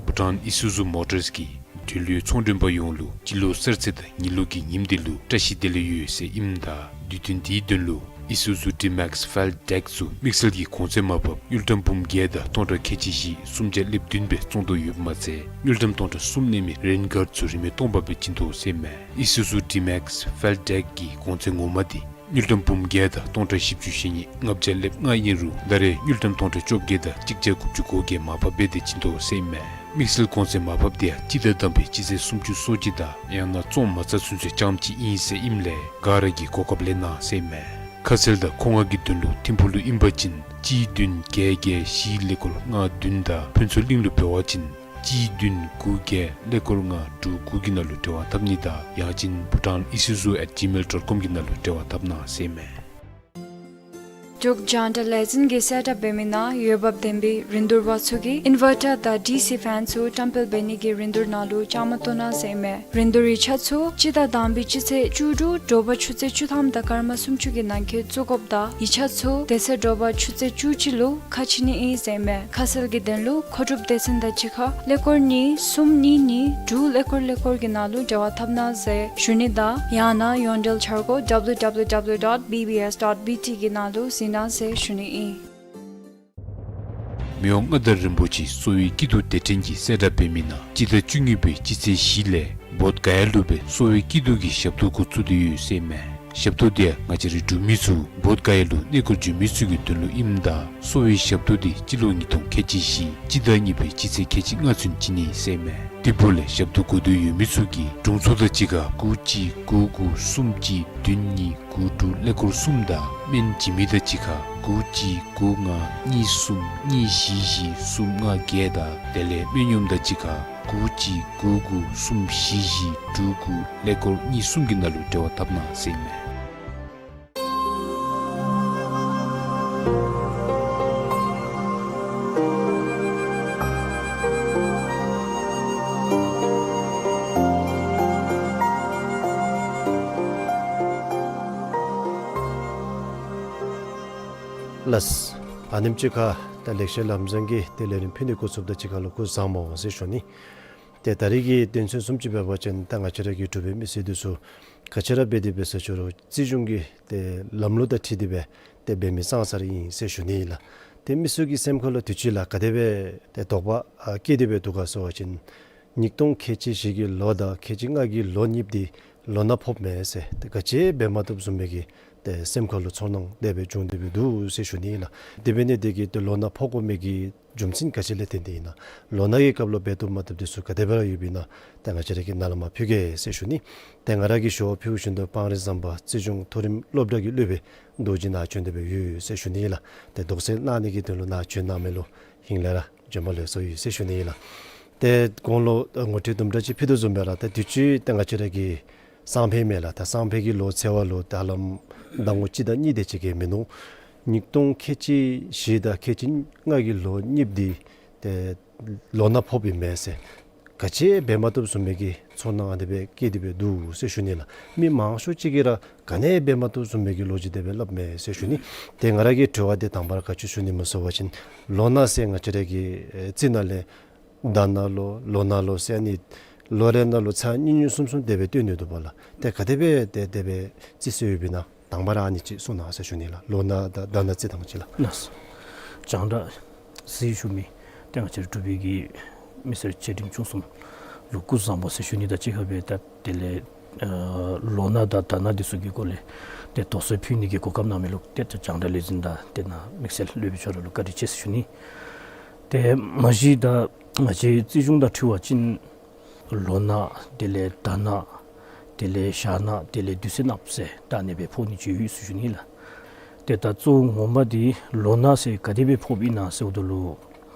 བྷུ་ཊཱན་ཨི་སུ་ཛུ་མོ་ཊརསི་གིས་འབྲེལ་ཡོད་ཚོང་མགྲོན་པ་ཡོངས་ལུ་སྤྱི་ལོ་གསར་ཚེས་དང་ཉི་ལོ་གི་ཉིནམ་དེ་ལུ་བཀྲ་ཤིས་བདེ་ལེགས་ཡོད་ཟེར་ཨིནམ་ད་དུས་སྟོན་དེའི་དོན་ལུ་ཨི་སུ་ཛུ་ཌི་མེགསི་ཕེལ་ཌེཀ་ཚུ་དམིགས་བསལ་གྱི་གོང་ཚད་མར་ཕབ་དངུལ་ཀྲམ་འབུམ་བརྒྱད་དང་སྟོང་ཕྲག་ཁལ་གཅིག་བཞི་སུམ་བརྒྱ་ལེབ་བདུན་སྦེ་བཙོང་དོ་ཡོདཔ་མ་ཚད་དངུལ་ཀྲམ་སྟོང་ཕྲག་གསུམ་གནས་མི་རེན་གཱརཌ་ཚུ་རིན་མེད་སྟོང་པ་སྦེ་བྱིན་དོ་ཟེར་ཨིན་མས། ཨི་སུ་ཛུ་ཌི་མེགསི་ཕེལ་ཌེཀ་གི་གོང་ཚད་ངོ་མ་དེ་དངུལ་ཀྲམ་འབུམ་བརྒྱད་དང་སྟོང་ཕྲག་བཞི་བཅུ་ཞེ་གཉིས་ལྔ་བརྒྱ་ལེབ་ལྔ་ཨིན་རུང་ད་རེས་དངུལ་ཀྲམ་སྟོང་ཕྲག་བཅོ་བརྒྱད་དང་གཅིག་བརྒྱ་དགུ་བཅུ་གོ་བརྒྱད་མར་ཕབ་འབད་དེ་བྱིན་དོ་ཟེར་ཨིན་མས། དམིགས་བསལ་གོང་ཚད་མར་ཕབ་དེ་ཡང་སྤྱི་ཟླ་དང་པའི་སྤྱི་ཚེས་སུམ་ཅུ་སོ་གཅིག་དང་ཡང་ན་བཙོང་མ་ཚར་ཚུན་ཚོད་རྐྱངམ་གཅིག་ཨིན་ཟེར་ཨིནམ་ལས་ག་ར་གིས་གོ་སྐབས་ལེན་གནང་ཟེར་ཨིན་མས། ཁ་གསལ་དང་མཁོ་མངགས་ཀྱི་དོན་ལུ་ཐིམ་ཕུག་ལུ་ཨིན་པ་ཅིན་གཅིག་བདུན་བརྒྱད་བརྒྱད་བཞི་ཀླད་ཀོར་ལྔ་བདུན་དང་ཕུན་ཚོགས་གླིང་ལུ་འབད་བ་ཅིན་གཅིག་བདུན་དགུ་བརྒྱད་ཀླད་ཀོར་ལྔ་དྲུག་དགུ་གི་ནང་ལུ་འབྲེལ་བ་འཐབ་ནི་དང་ཡང་ཅིན་བྷུ་ཊཱན་ཨི་སུ་ཛུ་ཨེཊ་ཇི་མེལ་ཌོཊ་ཀོམ་གྱི་ནང་ལུ་འབྲེལ་བ་འཐབ་གནང་ཟེར་ཨིན་མས། འབྲུག་རྒྱང་བསྒྲགས་ལས་འཛིན་གྱིས་གསལ་བསྒྲགས་འབད་མི་ནང་འོས་འབབ་ལྡན་པའི་རིན་བསྡུར་པ་ཚུ་གིས་ཨིན་ཝར་ཊར་དང་ཌི་སི་ཕེན་ཚུ་བཀྲམ་སྤེལ་འབད་ནི་གི་རིན་བསྡུར་ནང་ལུ་བཅའ་མར་གཏོགས་གནང་ཟེར་ཨིན་མས། རིན་བསྡུར་ཡིག་ཆ་ཚུ་སྤྱི་ཟླ་དང་པའི་སྤྱི་ཚེས་བཅུ་དྲུག་དྲོ་པ་ཆུ་ཚོད་བཅུ་ཐམ་དང་སྐར་མ་སུམ་ཅུ་གི་ནང་འཁོད་བཙུགས་དགོཔ་དང་ཡིག་ཆ་ཚུ་དེ་ཚེ་དྲོ་པ་ཆུ་ཚོད་བཅུ་གཅིག་ལུ་ཁ་ཕྱེ་ནི་ཨིན་ཟེར་ཨིན་མས། ཁ་གསལ་གྱི་དོན་ལུ་མཁོ་སྒྲུབ་སྡེ་ཚན་དང་གཅིག་ཁར་ཀླད་ཀོར་གཉིས་གསུམ་གཉིས་གཉིས་དྲུག་ཀླད་ཀོར་ཀླད་ཀོར་གྱི་ནང་ལུ་འབྲེལ་བ་འཐབ་གནང་ཟེར་ཞུ་ནི་དང་ཡང་ན་ཡོངས་འབྲེལ་འཆར་སྒོ་ཌབ་ལུ་ཌབ་ལུ་ཌབ་ལུ་ཌོཊ་བི་བི་ཨེསི་ཌོཊ་བི་ཊི་གི་ནང་ལུ་གཟིགས་གནང་ཟེར་ཞུ་ནི་ཨིན། མི་དབང་མངའ་བདག་རིན་པོ་ཆེ་གསོ་བའི་སྐྱིད་སྡུག་དེ་འཕྲིན་གྱིས་གསལ་བསྒྲགས་འབད་མི་ནང་སྤྱི་ཟླ་བཅུ་གཉིས་པའི་སྤྱི་ཚེས་བཞི་ལས་བོདྷ་ག་ཡ་ལུ་སྦེ་གསོ་བའི་སྐྱིད་སྡུག་གི་ཞབས་ཏོག་འགོ་བཙུགས་ཏེ་ཡོད་ཟེར་ཨིན་མས། ཞབས་ཏོག་དེ་ཡང་ང་བཅས་རའི་འབྲུག་མི་ཚུ་བོདྷ་ག་ཡ་ལུ་གནས་སྐོར་འགྱོ་མི་ཚུ་གི་དོན་ལུ་ཨིནམ་ད་གསོ་བའི་ཞབས་ཏོག་དེ་སྤྱི་ལོ་ཉིས་སྟོང་ཁལ་གཅིག་བཞི་སྤྱི་ཟླ་གཉིས་པའི་སྤྱི་ཚེས་ཁལ་གཅིག་ལྔ་ཚུན་བྱིན་ནི་ཟེར་ཨིན་མས། དེ་འབདཝ་ལས་ཞབས་ཏོག་དགོ་འདོད་ཡོད་མི་ཚུ་གིས་དྲུང་འཚོ་དང་གཅིག་ཁར་དགུ་གཅིག་དགུ་དགུ་གསུམ་གཅིག་བདུན་གཉིས་དགུ་དྲུག་ཀླད་ཀོར་གསུམ་དང་སྨན་བྱིན་མི་དང་གཅིག་ཁར་དགུ་གཅིག་དགུ་ལྔ་གཉིས་གསུམ་གཉིས་བཞི་བཞི་གསུམ་ལྔ་བརྒྱད་དང་དེ་ལས་སྨན་གཡོགམ་དང་གཅིག་ཁར་དགུ་གཅིག་དགུ་དགུ་གསུམ་བཞི་བཞི་དྲུག་དགུ་ཀླད་ཀོར་གཉིས་གསུམ་གྱི་ནང་ལུ་འབྲེལ་བ་འཐབ་གནང་ཟེར་ཨིན་མས། ལགས། ཨ་ནེམ་ཅིག་ཁར་ད་ལེགས་བཤད་ལམ་བཟང་གི་ཏེ་ལས་རིམ་ཕུལ་ནི་འགོ་བཙུགསཔ་དང་གཅིག་ཁར་ལུ་སྐུ་གཟུགས་བཟང་པོ་ཟེར་ཞུ་ནི། ཏེ་ད་རིས་ཀྱི་དོན་ཚན་བཟུམ་ཅིག་འབད་བ་ཅིན་ད་ང་བཅས་ར་གི་འབྲུག་པའི་མི་སེར་འདི་ཚུ་ག་ཅི་ར་འབད་དེ་འབད་ཟེར་ཞུ་རུང་རྩིས་གཞུང་གི་ཏེ་ལམ་ལུགས་དང་འཁྲིལ་ཏེ་སྦེ་ ཏེ་འབད་མི་ཙང་ཙ་ར་ཨིན་ཟེར་ཞུ་ནི་ལགས། ཏེ་མི་ཚུ་གི་སེམས་ཁ་ལུ་དུས་ཅི་ལུ་ག་དེ་སྦེ་ཏེ་དོགས་པ་ཨ་སྐྱེས་ཏེ་སྦེ་འདུག་ག་ཟེར་བ་ཅིན་ཉིས་སྟོང་ཁལ་གཅིག་བཞི་གི་ལོ་དང་ཁལ་གཅིག་ལྔ་གི་ལོ་གཉིས་འདི་ལོ་ན་ཕོགཔ་མས་ཟེར་ཏེ་ག་ཅི་འབད་མ་བཏུབ་བཟུམ་མའི་གི་ཏེ་སེམས་ཁ་ལུ་ཚོར་སྣང་དེ་སྦེ་བྱུང་སྟེ་སྦེ་འདུག་ཟེར་ཞུ་ནི་ལགས། དེ་འབད་ནི་དེ་གིས་ཏེ་ལོ་ན་ཕོག་དགོ་མི་གི་རྒྱུ་མཚན་ག་ཅི་ལས་བརྟེན་ཏེ་ཨིན་ན། ལོ་ན་གི་སྐབས་ལུ་འབད་བཏུབ་མ་བཏུབ་འདི་ཚུ་ག་དེ་སྦེ་ར་ཡོདཔ་ཨིན་ན། ཏེ་ང་བཅས་ར་གིས་ནཱ་ལས་མར་ཕུལ་གེ་ཟེར་ཞུ་ནི། ཏེ་ང་ར་གིས་ཞུ་བ་ཕུལ་བཞིན་དུ་སྤང་རི་ཟམ་པ་རྩིས་གཞུང་མཐོ་རིམ་སློབ་གྲྭ་གི་སློབ་དཔོན་རྡོ་རྗེ་ནཱ་བྱོན་ཏེ་སྦེ་ཡོད་ཟེར་ཞུ་ནི་ལགས། ཏེ་དོགས་སེལ་གནང་ནི་གི་དོན་ལུ་ནཱ་བྱོན་གནང་མི་ལུ་ཧིང་ལས་ར་བྱོན་པ་ལེགས་སོ་ཡོད་ཟེར་ཞུ་ནི་ལགས། ཏེ་གོང་ལུ་ངོ་སྤྲོད་དུམ་གྲ་ཅིག་ཕུལ་དོ་བཟུམ་སྦེ་ར་ཏེ་དུས་ཅི་ཏེ་ང་བཅས་ར་གི་སང་ཕོད་མས་ལགས། ད་སང་ཕོད་ཀྱི་ལོ་ཚེས་པ་ལུ་ད་ལམ་ཟླ་ངོ་གཅིག་དང་གཉིས་དེ་ཅིག་གིས་མིན་འདུག། ཉིས་སྟོང་ཁལ་གཅིག་བཞི་དང་ཁལ་གཅིག་ལྔ་གི་ལོ་གཉིས་འདི་ཏེ་ལོ་ན་ཕོགཔ་ཨིན་མས་ཟེར་ག་ཅི་འབད་མ་བཏུབ་བཟུམ་མའི་གི་ཚོར་སྣང་ཨ་ནི་སྦེ་སྐྱེས་ཏེ་སྦེ་འདུག་ཟེར་ཞུ་ནི་ལགས། མི་མང་ཤོས་ཅིག་གིས་ར་ག་ནི་འབད་མ་བཏུབ་བཟུམ་མའི་གི་ལོ་རྒྱུས་དེ་སྦེ་སླབ་མས་ཟེར་ཞུ་ནི། ཏེ་ང་ར་གི་དྲི་བ་འདི་དང་པ་ར་ག་ཅི་ཞུ་ནི་སྨོ་ཟེར་བ་ཅིན་ལོ་ན་ཟེར་ང་བཅས་ར་གི་ཨེ་རྩིས་ནང་ལས་ཟླ་ན་ལོ་ལོ་ན་ལོ་ཟེར་ཨ་ནི་ལོ་རེ་ནང་ལུ་ཚར་གཉིས་གཉིས་གསུམ་གསུམ་དེ་སྦེ་སྟོན་ནི་འདུག་པ་ལགས། ཏེ་ག་དེ་སྦེ་ཏེ་དེ་སྦེ་རྩིས་སྲོལ་ཡོདཔ་ཨིན་ན། དང་པ་ར་ཨ་ནི་ཅིག་གསུང་གནང་ཟེར་ཞུ་ནི་ལགས། ལོ་ན་དང་ཟླ་ན་རྩིས་ཐངས་ཅིག་ལགས། ལགས་སོ། རྒྱང་བསྒྲགས་གཟིགས་བཞུགས་མི་ཏེ་ང་བཅས་ར་འབྲུག་པའི་གི་མི་སེར་ཆེ་འབྲིང་ཆུང་གསུམ་ལུ་སྐུ་གཟུགས་བཟང་པོ་ཟེར་ཞུ་ནི་དང་གཅིག་ཁར་སྦེ་ད་དེ་ལས་ཨ་ལོ་ན་དང་ཟླ་ན་འདི་ཚུ་གི་སྐོར་ལས་ཏེ་དོགས་སེལ་ཕུལ་ནི་གི་གོ་སྐབས་གནང་མི་ལུ་ཏེ་ད་རྒྱང་བསྒྲགས་ལས་འཛིན་དང་ཏེ་ནཱ་དམིགས་བསལ་སློབ་དཔོན་ཁྱོད་ར་ལུ་བཀའ་དྲིན་ཆེ་ཟེར་ཞུ་ནི། ཏེ་མ་གཞི་ད་ང་བཅས་རྩིས་གཞུང་དང་འཁྲིལ་བ་ཅིན་ལོ་ན་དེ་ལས་ཟླ་ན་དེ་ལས་ཞག་ན་དེ་ལས་དུས་ཚོད་ནགཔ་ཟེར་ད་ཨ་ནི་སྦེ་ཕོག་ནི་ཅིག་ཡོད་ཟེར་ཞུ་ནི་ལགས། ཏེ་ད་གཙོ་བོ་ངོ་མ་འདི་ལོ་ན་ཟེར་ག་དེ་སྦེ་ཕོགཔ་ཨིན་ན་ཟེརཝ་ད་ལུ་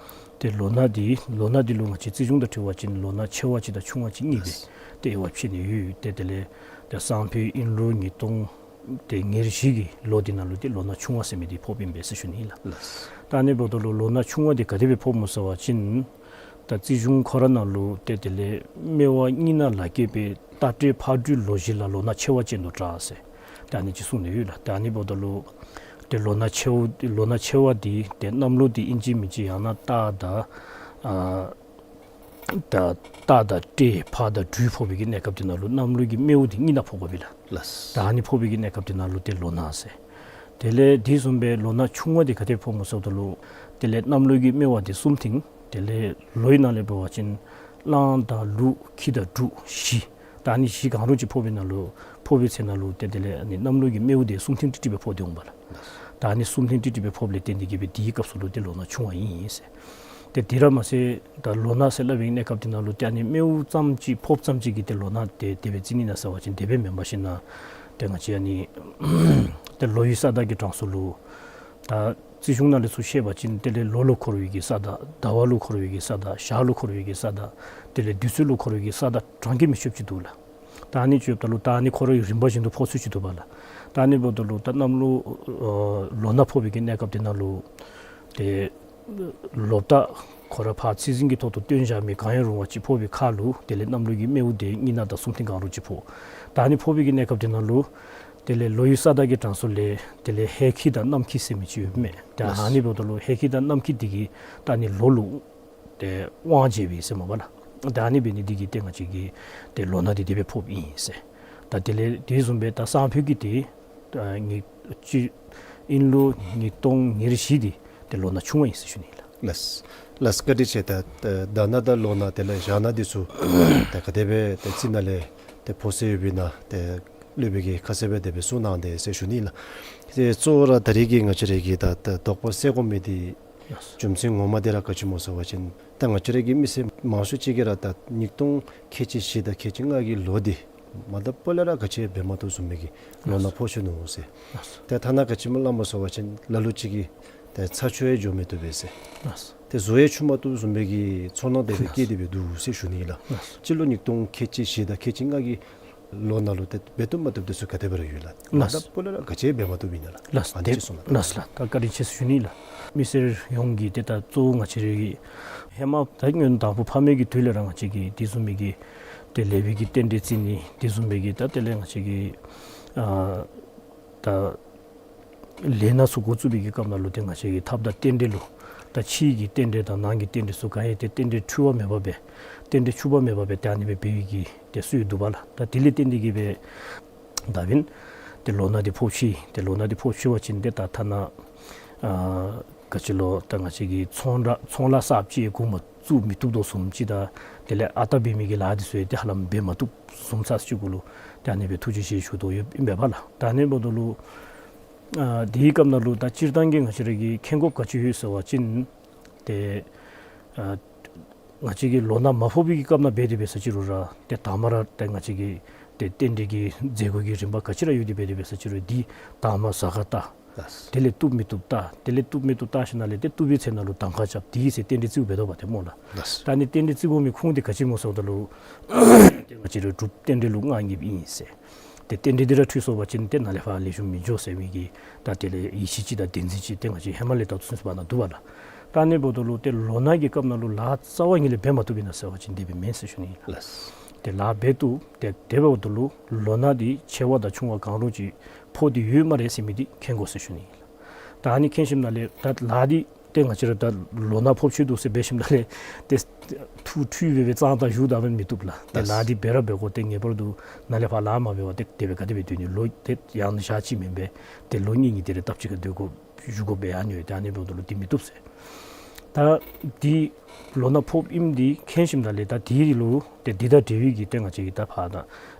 ཏེ་ལོ་ན་འདི་ལོ་ན་འདི་ལུ་ང་བཅས་རྩིས་གཞུང་དང་འཁྲིལ་བ་ཅིན་ལོ་ན་ཆེ་བ་ཅིག་དང་ཆུང་བ་ཅིག་གཉིས་སྦེ་ཏེ་དབྱེ་བ་ཕྱེ་ནི་ཡོད། ཏེ་དེ་ལས་ཏེ་སང་ཕོད་ཨིན་རུང་ཉིས་སྟོང་ཏེ་ཉེར་བཞི་གི་ལོ་འདི་ནང་ལུ་ཏེ་ལོ་ན་ཆུང་བ་ཟེར་མི་འདི་ཕོགཔ་ཨིན་པས་ཟེར་ཞུ་ནི་ཨིན་ལགས། ལགས། ད་ཨ་ནི་འབདཝ་ད་ལུ་ལོ་ན་ཆུང་བ་འདི་ག་དེ་སྦེ་ཕོགཔ་སྨོ་ཟེར་བ་ཅིན་ད་རྩིས་གཞུང་ཁོ་ར་ནང་ལུ་ཏེ་དེ་ལས་སྨེ་བ་གཉིས་ནང་ལ་སྐྱེས་པའི་རྟ་དྲེལ་ཕག་སྦྲུལ་ལོ་བཞི་ལ་ལོ་ན་ཆེ་བ་ཅན་དུ་གྲགས་ཟེར་ད་ཨ་ནི་ཅིག་གསུངས་ནི་ཡོད་ལགས། ད་ཨ་ནི་འབདཝ་ད་ལུ་ཏེ་ལོ་ན་ཆེ་བ་ལོ་ན་ཆེ་བ་འདི་ཏེ་གནམ་ལོ་འདི་ཨིན་ཅི་མིན་ཅི་ཡང་ན་སྟག་དང་ཨ་ད་སྟག་དང་སྤྲེལ་ཕག་དང་སྦྲུལ་ཕོག་པའི་གི་གནས་སྐབས་འདི་ནང་ལུ་གནམ་ལོ་གི་སྨེ་བ་འདི་གཉིས་ནང་ཕོག་དགོ་པས་ལགས། ལགས། ད་ཨ་ནི་ཕོག་པའི་གི་གནས་སྐབས་འདི་ནང་ལུ་ཏེ་ལོ་ན་ཟེར། དེ་ལས་དེ་བཟུམ་སྦེ་ལོ་ན་ཆུང་བ་འདི་ག་དེ་ཕོགཔ་སྨོ་ཟེརཝ་ད་ལུ་དེ་ལས་གནམ་ལོ་གི་སྨེ་བ་འདི་གསུམ་ཐིང་། དེ་ལས་ལོའི་ནང་ལས་འབད་བ་ཅིན་གླང་དང་ལུག་ཁྱི་དང་འབྲུག་བཞི། ད་ཨ་ནི་བཞི་གང་རུང་ཅིག་ཕོག་པའི་ནང་ལུ་ཕོག་པའི་ཚེ་ནང་ལུ་ཏེ་དེ་ལས་ཨ་ནི་གནམ་ལོ་གི་སྨེ་བ་འདི་གསུམ་ཐིང་ཏིག་ཏིག་སྦེ་ཕོག་སྟེ་འོང་པས་ལགས། ད་ཨ་ནི་གསུམ་ཐིང་ཏིག་ཏིག་སྦེ་ཕོགཔ་ལས་བརྟེན་ཏེ་གིས་སྦེ་དེའི་སྐབས་སུ་ལུ་ཏེ་ལོ་ན་ཆུང་བ་ཨིན་ཟེར། ཏེ་དེ་ར་མ་ཚད་ད་ལོ་ན་ཟེར་སླབ་པའི་གནས་སྐབས་འདི་ནང་ལུ་ཏེ་ཨ་ནི་སྨེ་བ་ཙམ་ཅིག་ཕོགཔ་ཙམ་ཅིག་གིས་ཏེ་ལོ་ན་ཏེ་དེ་སྦེ་རྩི་ནི་ན་ཟེར་བ་ཅིན་དེ་སྦེ་མེན་པར་ཞིན་ན་ཏེ་ང་བཅས་ཨ་ནི་ཏེ་ལོ་ཡི་ས་བདག་གི་གྲངས་སུ་ལུ་ད་རྩིས་གཞུང་ནང་ལས་ཚུར་བཤད་པ་ཅིན་དེ་ལས་ལོ་ལུ་འཁོར་བའི་གི་ས་བདག་ཟླ་བ་ལུ་འཁོར་བའི་གི་ས་བདག་ཞག་ལུ་འཁོར་བའི་གི་ས་བདག་དེ་ལས་དུས་ཚོད་ལུ་འཁོར་བའི་གི་ས་བདག་གྲངས་ཀྱིས་མི་ཆོདཔ་ཅིག་འདུག་ལགས། ད་ཨ་ནི་ཅིག་འབདཝ་ད་ལུ་ད་ཨ་ནི་ཁོ་ར་གི་རིམ་པ་བཞིན་དུ་ཕོག་ཚུལ་ཅིག་འདུག་པ་ལགས། ད་ཨ་ནི་འབདཝ་ད་ལུ་ད་གནམ་ལོ་ཨ་ལོ་ན་ཕོག་པའི་གི་གནས་སྐབས་འདི་ནང་ལུ་ཏེ་ལོ་བདག་ཁོ་ར་ཕར་ཚེས་བཟང་གི་ཐོག་ཏུ་སྟོན་བཞག་མི་གང་ཡང་རུང་བ་ཅིག་ཕོག་པའི་ཁར་ལུ་དེ་ལས་གནམ་ལོ་གི་སྨེ་བ་འདི་གཉིས་ནང་དང་གསུམ་ཐིང་གང་རུང་ཅིག་ཕོག། ད་ཨ་ནི་ཕོག་པའི་གི་གནས་སྐབས་འདི་ནང་ལུ་དེ་ལས་ལོ་ཡི་ས་བདག་གི་གྲངས་སུ་ལས་དེ་ལས་ཧེ་ཁྱི་དང་གནམ་ཁྱི་ཟེར་མི་ཅིག་ཡོདཔ་མས། ད་ཨ་ནི་འབདཝ་ད་ལུ་ཧེ་ཁྱི་དང་གནམ་ཁྱི་འདི་གིས་ད་ཨ་ནི་ལོ་ལུ་ཏེ་དབང་བྱེད་པས་ཟེར་མས་པ་ལགས། ད་ཨ་ནི་འབད་ནི་འདི་གིས་ཏེ་ང་བཅས་ཀྱི་ཏེ་ལོ་ན་འདི་དེ་སྦེ་ཕོགཔ་ཨིན་ཟེར། ད་དེ་ལས་དེ་བཟུམ་སྦེ་ད་སང་ཕོད་ཀྱི་ཏེ་ད་ཉིས་སྤྱི་ཨིན་ལོ་ཉིས་སྟོང་ཉེར་བཞི་འདི་ཏེ་ལོ་ན་ཆུང་བ་ཨིན་ཟེར་ཞུ་ནི་ལགས། ལགས། ལགས་བཀའ་དྲིན་ཆེ། ད་ད་ཟླ་ན་དང་ལོ་ན་དེ་ལས་ཞག་ན་འདི་ཚུ་ད་ག་དེ་སྦེ་ཏེ་རྩིས་ནང་ལས་ཏེ་ཕོག་སྲོལ་ཡོདཔ་ཨིན་ན་ཏེ་སློབ་དཔོན་གྱིས་ཁ་གསལ་སྦེ་དེ་སྦེ་གསུངས་གནང་དེས་ཟེར་ཞུ་ནི་ལགས། ཏེ་གཙོ་བོ་ར་ད་རིས་ཀྱི་ང་བཅས་ར་གི་ད་ད་དོགས་པ་སེལ་དགོ་མི་འདི་རྒྱུ་མཚན་ངོ་མ་འདི་ར་ག་ཅི་སྨོ་ཟེར་བ་ཅིན་ད་ང་བཅས་ར་གི་མི་སེར་མང་ཤོས་ཅིག་གིས་ར་ད་ཉིས་སྟོང་ཁལ་གཅིག་བཞི་དང་ཁལ་གཅིག་ལྔ་གི་ལོ་འདི་མ་ད་སྤོ་ལས་ར་ག་ཅི་འབད་མ་བཏུབ་བཟུམ་མའི་གི་ལོ་ན་ཕོག་ཆི་ནུག་ཟེར། ཏེ་ཐ་ན་ག་ཅི་སྨོ་སླབ་སྨོ་ཟེར་བ་ཅིན་ལ་ལུ་ཅིག་གིས་ཏེ་ཚ་ཆུ་ཡང་འགྱོ་མི་བཏུབ་པས་ཟེར། ཏེ་གཟུགས་ཡང་འཁྱུ་མ་བཏུབ་བཟུམ་མའི་གི་ཚོར་སྣང་དེ་སྦེ་སྐྱེས་ཏེ་སྦེ་འདུག་ཟེར་ཞུ་ནི་ལགས། སྤྱི་ལོ་ཉིས་སྟོང་ཁལ་གཅིག་བཞི་དང་ཁལ་གཅིག་ལྔ་གི་ལོ་ནང་ལུ་ཏེ་འབད་བཏུབ་མ་བཏུབ་དེ་ཚུ་ག་དེ་སྦེ་ར་ཡོད་ལགས། ལགས། ད་སྤོ་ལས་ར་ག་ཅི་འབད་མ་བཏུབ་ཨིན་ན་ལགས། ལགས། ཨ་ནི་ཅིག་གསུང་གནང་། ལགས་ལགས། ད་བཀའ་དྲིན་ཆེ་ཟེར་ཞུ་ནི་ལགས། མི་སེར་ཡོངས་ཀྱིས་ཏེ་ད་གཙོ་བོ་ང་བཅས་རའི་ཧེ་མ་ད་སྔོན་དང་ཕུ་ཕ་མེས་ཀྱི་དུས་ལས་ར་ང་བཅས་ཀྱིས་དེ་བཟུམ་མའི་གི་ཏེ་ལེགས་པའི་གི་རྟེན་འབྲེལ་བརྩི་ནི་དེ་བཟུམ་མའི་གི་ད་དེ་ལས་ང་བཅས་ཀྱིས་ཨ་ད་ལས་སྣ་ཚུ་འགོ་བཙུགས་པའི་གི་སྐབས་ནང་ལུ་ཏེ་ང་བཅས་ཀྱི་ཐབས་དང་རྟེན་འབྲེལ་ལུ་ད་ཕྱི་གི་རྟེན་འབྲེལ་དང་ནང་གི་རྟེན་འབྲེལ་ཚུ་ག་ཡང་ཏེ་རྟེན་འབྲེལ་འཁྲུལ་བ་མེད་པར་སྦེ་རྟེན་འབྲེལ་འཁྲུལ་པ་མེད་པར་སྦེ་ཏེ་ཨ་ནི་སྦེ་འབད་བའི་གི་ཏེ་སྲོལ་འདུག་པ་ལགས། ད་དེ་ལས་བརྟེན་ཏེ་གིས་སྦེ་ད་འབདན་ ཏེ་ལོ་ན་འདི་ཕོག་ཅི། ཏེ་ལོ་ན་འདི་ཕོག་ཅི་བ་ཅིན་ཏེ་ད་ཐ་ན་ཨ་ག་ཅི་ལོ་ད་ང་བཅས་ཀྱི་ཚོང་ར་ཚོང་ལཱ་གསརཔ་ཅིག་འགོ་མ་བཙུགས་མི་བཏུབ་དོ་བཟུམ་ཅིག་དང་དེ་ལས་ཨ་རྟག་འབད་མི་གི་ལཱ་འདི་ཚུ་ཡང་ཏེ་ཧ་ལམ་འབད་མ་བཏུབ་བཟུམ་ཚར་ཅིག་གུ་ལུ་ཏེ་ཨ་ནི་སྦེ་ཐུགས་རྗེ་ཆེ་ཞུ་དོ་ཡོདཔ་ཨིན་པས་ལགས། ད་ཨ་ནི་འབདཝ་ད་ལུ་ཨ་དེའི་སྐབས་ནང་ལུ་ད་སྤྱིར་བཏང་གི་ང་བཅས་ར་གིས་མཁྱེན་དགོཔ་ག་ཅི་ཡོད་ཟེར་བ་ཅིན་ཏེ་ཨ་ང་བཅས་ཀྱིས་ལོ་ན་མ་ཕོག་པའི་གི་སྐབས་ནང་འབད་དེ་འབད་ས་ཅིག་རུང་ར་ཏེ་དང་པ་ར་ཏེ་ང་བཅས་ཀྱི་ཏེ་རྟེན་འབྲེལ་གྱི་མཛད་སྒོ་གི་རིམ་པ་ག་ཅི་ར་ཡོད་དེ་འབད་དེ་འབད་ས་ཅིག་རུང་དེ་དང་པ་གཟའ་སྐར་བལྟ། ལགས། དེ་ལས་བཏུབ་མི་བཏུབ་བལྟ། དེ་ལས་བཏུབ་མི་བཏུབ་བལྟ་ཞིནམ་ལས་ཏེ་བཏུབ་པའི་ཚེ་ན་ལུ་གདམ་ཁ་རྐྱབ། དེའི་ཚེ་རྟེན་འབྲེལ་བརྩིཝ་འབད་དོ་བ་ཏེ་སྨོ་ལགས། ལགས། ད་ཨ་ནི་རྟེན་འབྲེལ་བརྩི་དགོ་མི་ཁུངས་འདི་ག་ཅི་སྨོ་ཟེརཝ་ད་ལུ་ཏེ་ང་བཅས་ར་སྒྲུབ་རྟེན་འབྲེལ་ལུ་མངའ་བརྙེས་ཨིན་ཟེར། ཏེ་རྟེན་འབྲེལ་འདི་ར་འཁྲུལ་སོང་བ་ཅིན་ཏེ་ནཱ་ལས་ཕར་ལེགས་ཤོམ་མི་འགྱོ་ཟེར་མི་གི་ད་དེ་ལས་ཡིད་ཆེས་ཅིག་དང་བདེན་འཛིན་ཅིག་ཏེ་ང་བཅས་ཧེ་མ་ལས་ད་ཚུན་ཚོད་པ་ནང་འདུག་པ་ལགས། ད་ཨ་ནི་འབདཝ་ད་ལུ་ཏེ་ལོ་ན་གི་སྐབས་ནང་ལུ་ལཱ་རྩ་བ་ཉིད་ལས་འབད་མ་བཏུབ་ཨིན་ན་ཟེར་བ་ཅིན་དེ་སྦེ་མེན་ཟེར་ཞུ་ནི་ཨིན་ལགས། ལགས། ཏེ་ལཱ་འབད་བཏུབ། ཏེ་དེ་འབདཝ་ད་ལུ་ལོ་ན་འདི་ཆེ་བ་དང་ཆུང་བ་གང་རུང་ཅིག་ཕོག་སྟེ་ཡོད་སྨ་རེ་ཟེར་མི་འདི་མཁྱེན་དགོ་ཟེར་ཞུ་ནི་ཨིན་ལགས། ད་ཨ་ནི་མཁྱེན་ཞིནམ་ལས་ད་ལཱ་འདི་ཏེ་ང་བཅས་ར་ད་ལོ་ན་ཕོགཔ་ཅིག་འདུག་ཟེར་འབད་ཞིནམ་ལས་ཏེ་ཐུགས་འཁྲུལ་སྦེ་སྦེ་གཙང་ཏང་བཞུགས་ད་འབད་མི་བཏུབ་ལགས། ཏེ་ལགས། ལཱ་འདི་འབད་ར་འབད་དགོ། ཏེ་ངེས་པར་དུ་ནཱ་ལས་ཕར་ལཱ་མ་འབད་བར་ཏེ་དེ་སྦེ་ག་དེ་སྦེ་སྡོད་ནི། ལོ་ཏེ་ཡང་ན་ཞག་གཅིག་མེན་པས། ཏེ་ལོ་གཉིས་གཉིས་དེ་རེ་སྟབས་གཅིག་ཁར་སྡོད་དགོ་བཞུགས་དགོཔ་སྦེ་ཨ་ནི་ཡོད། ཏེ་ཨ་ནི་འབདཝ་ད་ལུ་འདི་མི་བཏུབ་ཟེར། ད་འདི་ལོ་ན་ཕོགཔ་ཨིནམ་འདི་མཁྱེན་ཞིནམ་ལས་ད་འདི་ལུ་ཏེ་འདི་དང་འབྲེལ་བའི་གི་ཏེ་ང་བཅས་ཀྱིས་ད་ཕར་ད་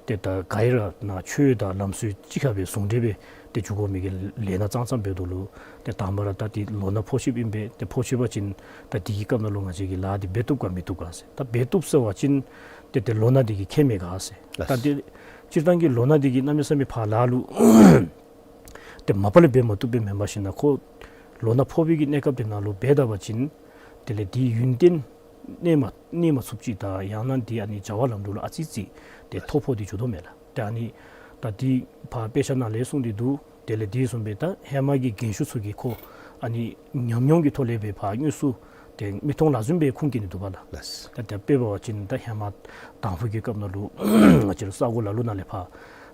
ཏེ་ད་ག་ར་ནང་ཆོས་དང་ལམ་སྲོལ་གཅིག་ཁར་སྦེ་ཟུང་འབྲེལ་སྦེ་ཏེ་འགྱོ་དགོ་མི་གི་ལས་སྣ་ཙང་ཙང་འབདཝ་ད་ལུ་ཏེ་དང་པ་ར་ད་འདི་ལོ་ན་ཕོག་ཅི་ཨིན་པས། ཏེ་ཕོག་ཅི་བ་ཅིན་ད་འདི་གི་སྐབས་ནང་ལུ་ང་བཅས་ཀྱིས་ལཱ་འདི་འབད་བཏུབ་ག་མི་བཏུབ་ག་ཟེར། ད་འབད་བཏུབ་ཟེར་བ་ཅིན་ཏེ་ཏེ་ལོ་ན་འདི་གིས་ཁྱད་མེད་ག་ཟེར། ད་ཏེ་སྤྱིར་བཏང་གི་ལོ་ན་འདི་གིས་གནམ་མེད་ས་མེད་ཕར་ལཱ་ལུ་ཏེ་མ་པ་ལས་འབད་མ་བཏུབ་སྦེ་མེན་པར་ཞིནམ་ལས་ཁོ་ལོ་ན་ཕོག་པའི་གི་གནས་སྐབས་དེ་ནང་ལུ་འབད་ད་པ་ཅིན་དེ་ལས་འདི་ཡུན་བརྟན་གནས་མ་གནས་མ་ཚུགསཔ་ཅིག་དང་ཡང་ན་འདི་ཨ་ནི་བྱ་བ་ལམ་འགྲོ་ལུ་ཨ་ཙི་ཙི་ཏེ་ཐོ་ཕོག་སྟེ་འགྱོ་དོ་མས་ལགས། ཏེ་ཨ་ནི་ད་འདི་ཕར་དཔེ་ཆ་ནང་ལས་གསུངས་ཏེ་འདུག། དེ་ལས་འདི་བཟུམ་སྦེ་ད་ཧེ་མ་གི་རྒན་ཤོས་ཚུ་གིས་ཁོ་ཨ་ནི་ཉམས་མྱོང་གི་ཐོག་ལས་སྦེ་ཕར་དངོས་སུ་ཏེ་མིག་མཐོང་ལག་ཟུན་སྦེ་ཁུངས་བཀལ་ནི་འདུག་པ་ལགས། ལགས། ད་ད་དཔེ་འབད་བ་ཅིན་ད་ཧེ་མ་དང་ཕུ་གི་སྐབས་ནང་ལུ་ང་བཅས་ར་ས་གོ་ལ་ལུ་ནང་ལས་ཕར་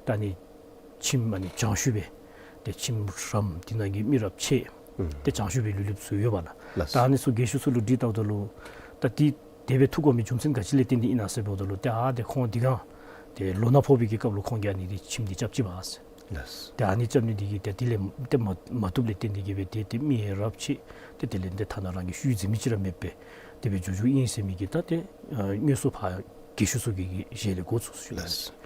ད་ཨ་ནི་ཁྱིམ་ཨ་ནི་གྱང་ཤུད་སྦེ་ཏེ་ཁྱིམ་རམ་འདི་ནང་གི་མི་རབས་ཆེ་ཨུམ་ཏེ་གྱང་ཤུད་སྦེ་ལུས་ལུསཔ་ཚུ་ཡོད་པ་ལགས། ལགས། ད་ཨ་ནི་ཚུ་རྒན་ཤོས་ཚུ་ལུ་དྲི་བལྟཝ་ད་ལུ་ད་འདི་དེ་སྦེ་ཐུག་དགོ་མི་རྒྱུ་མཚན་ག་ཅི་ལས་བརྟེན་ཏེ་ཨིན་ན་ཟེར་འབདཝ་ད་ལུ་ཏེ་ཨ་ཏེ་ཁོང་འདི་གང་ཏེ་ལོ་ན་ཕོག་པའི་གི་སྐབས་ལུ་ཁོང་གིས་ཨ་ནི་འདི་ཁྱིམ་འདི་རྐྱབ་ཅི་པས་ཟེར། ལགས། ཏེ་ཨ་ནི་རྐྱབ་ནི་འདི་གིས་ཏེ་དེ་ལས་ཏེ་མ་མ་བཏུབ་ལས་བརྟེན་ཏེ་གིས་སྦེ་ཏེ་ཏེ་མི་རབས་ཆེ་ཏེ་དེ་ལས་ཏེ་ཐ་ན་རང་གི་ཤུལ་འཛིན་མི་ཅིག་ར་མེདཔ་སྦེ་དེ་སྦེ་འགྱོ་འགྱོཝ་ཨིན་ཟེར་མི་གི་ད་ཏེ་ཨ་དངོས་སུ་ཕར་རྒན་ཤོས་ཚུ་གི་གི་ཞལ་ལས་གོ་ཚུགས་ཟེར་ཞུ་ནི། ལགས།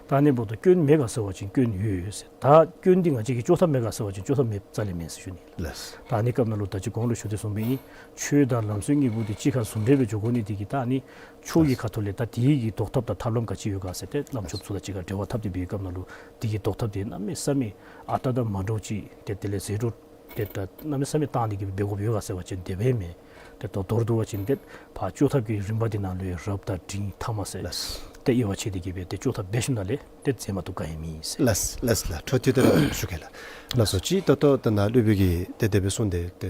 ད་ཨ་ནི་འབདཝ་ད་སྐྱོན་མེད་ག་ཟེར་བ་ཅིན་སྐྱོན་ཡོད་ཟེར། ད་སྐྱོན་འདི་ང་བཅས་ཀྱིས་བཅོ་ཐབས་མེད་ག་ཟེར་བ་ཅིན་བཅོ་ཐབས་མེདཔ་རྩ་ལས་མེན་ཟེར་ཞུ་ནི། ལགས། ད་ཨ་ནི་སྐབས་ནང་ལུ་ད་ཅི་གོང་ལུ་ཞུ་དོ་བཟུམ་སྦེ་ཨིན། ཆོས་དང་ལམ་སྲོལ་གཉིས་པོ་འདི་གཅིག་ཁར་ཟུང་འབྲེལ་སྦེ་འགྱོ་དགོ་ནི་འདི་གིས་ད་ཨ་ནི་ཆོས་ཀྱི་ཁ་ཐུག་ལས་ད་དེ་གི་བཟློག་ཐབས་དང་ཐབས་ལམ་ག་ཅི་ཡོད་ག་ཟེར་ཏེ་བླམ་ཆོསཔ་ཚུ་དང་གཅིག་ཁར་འབྲེལ་བ་འཐབ་སྟེ་འབད་བའི་སྐབས་ནང་ལུ་དེ་གི་བཟློག་ཐབས་འདི་གནམ་མེད་ས་མེད་ཨ་རྟག་དང་མ་འདྲཝ་ཅིག་ཏེ་དེ་ལས་ཟད་འགྲོ་ཏེ་ད་གནམ་མེད་ས་མེད་བཏང་སྟེ་གིས་འབད་དགོཔ་ཡོད་ག་ཟེར་བ་ཅིན་དེ་སྦེ་མེན། ཏེ་ད་མདོར་བསྡུ་བ་ཅིན་ཏེ་ཕར་བཅོ་ཐབས་ཀྱི་རིམ་པ་འདི་ནང་ལུ་ཡང་རབ་དང་འབྲིང་ཐ་མ་ཟེར། ལགས། ཏེ་དབྱེ་བ་ཕྱེ་སྟེ་གིས་སྦེ་ཏེ་བཅོ་ཐབས་འབད་ཞིནམ་ལས་ཏེ་མཛད་མ་བཏུབ་ག་ཡང་མེད་ཟེར། ལགས་ལགས་ལགས། འཕྲོ་མཐུད་དེ་ར་ཞུ་གེ་ལགས། ལགས་སོ། ཅིག་ད་ལྟོ་ད་ནཱ་སློབ་དཔོན་གྱིས་ཏེ་དེ་སྦེ་གསུངས་ཏེ་ཏེ་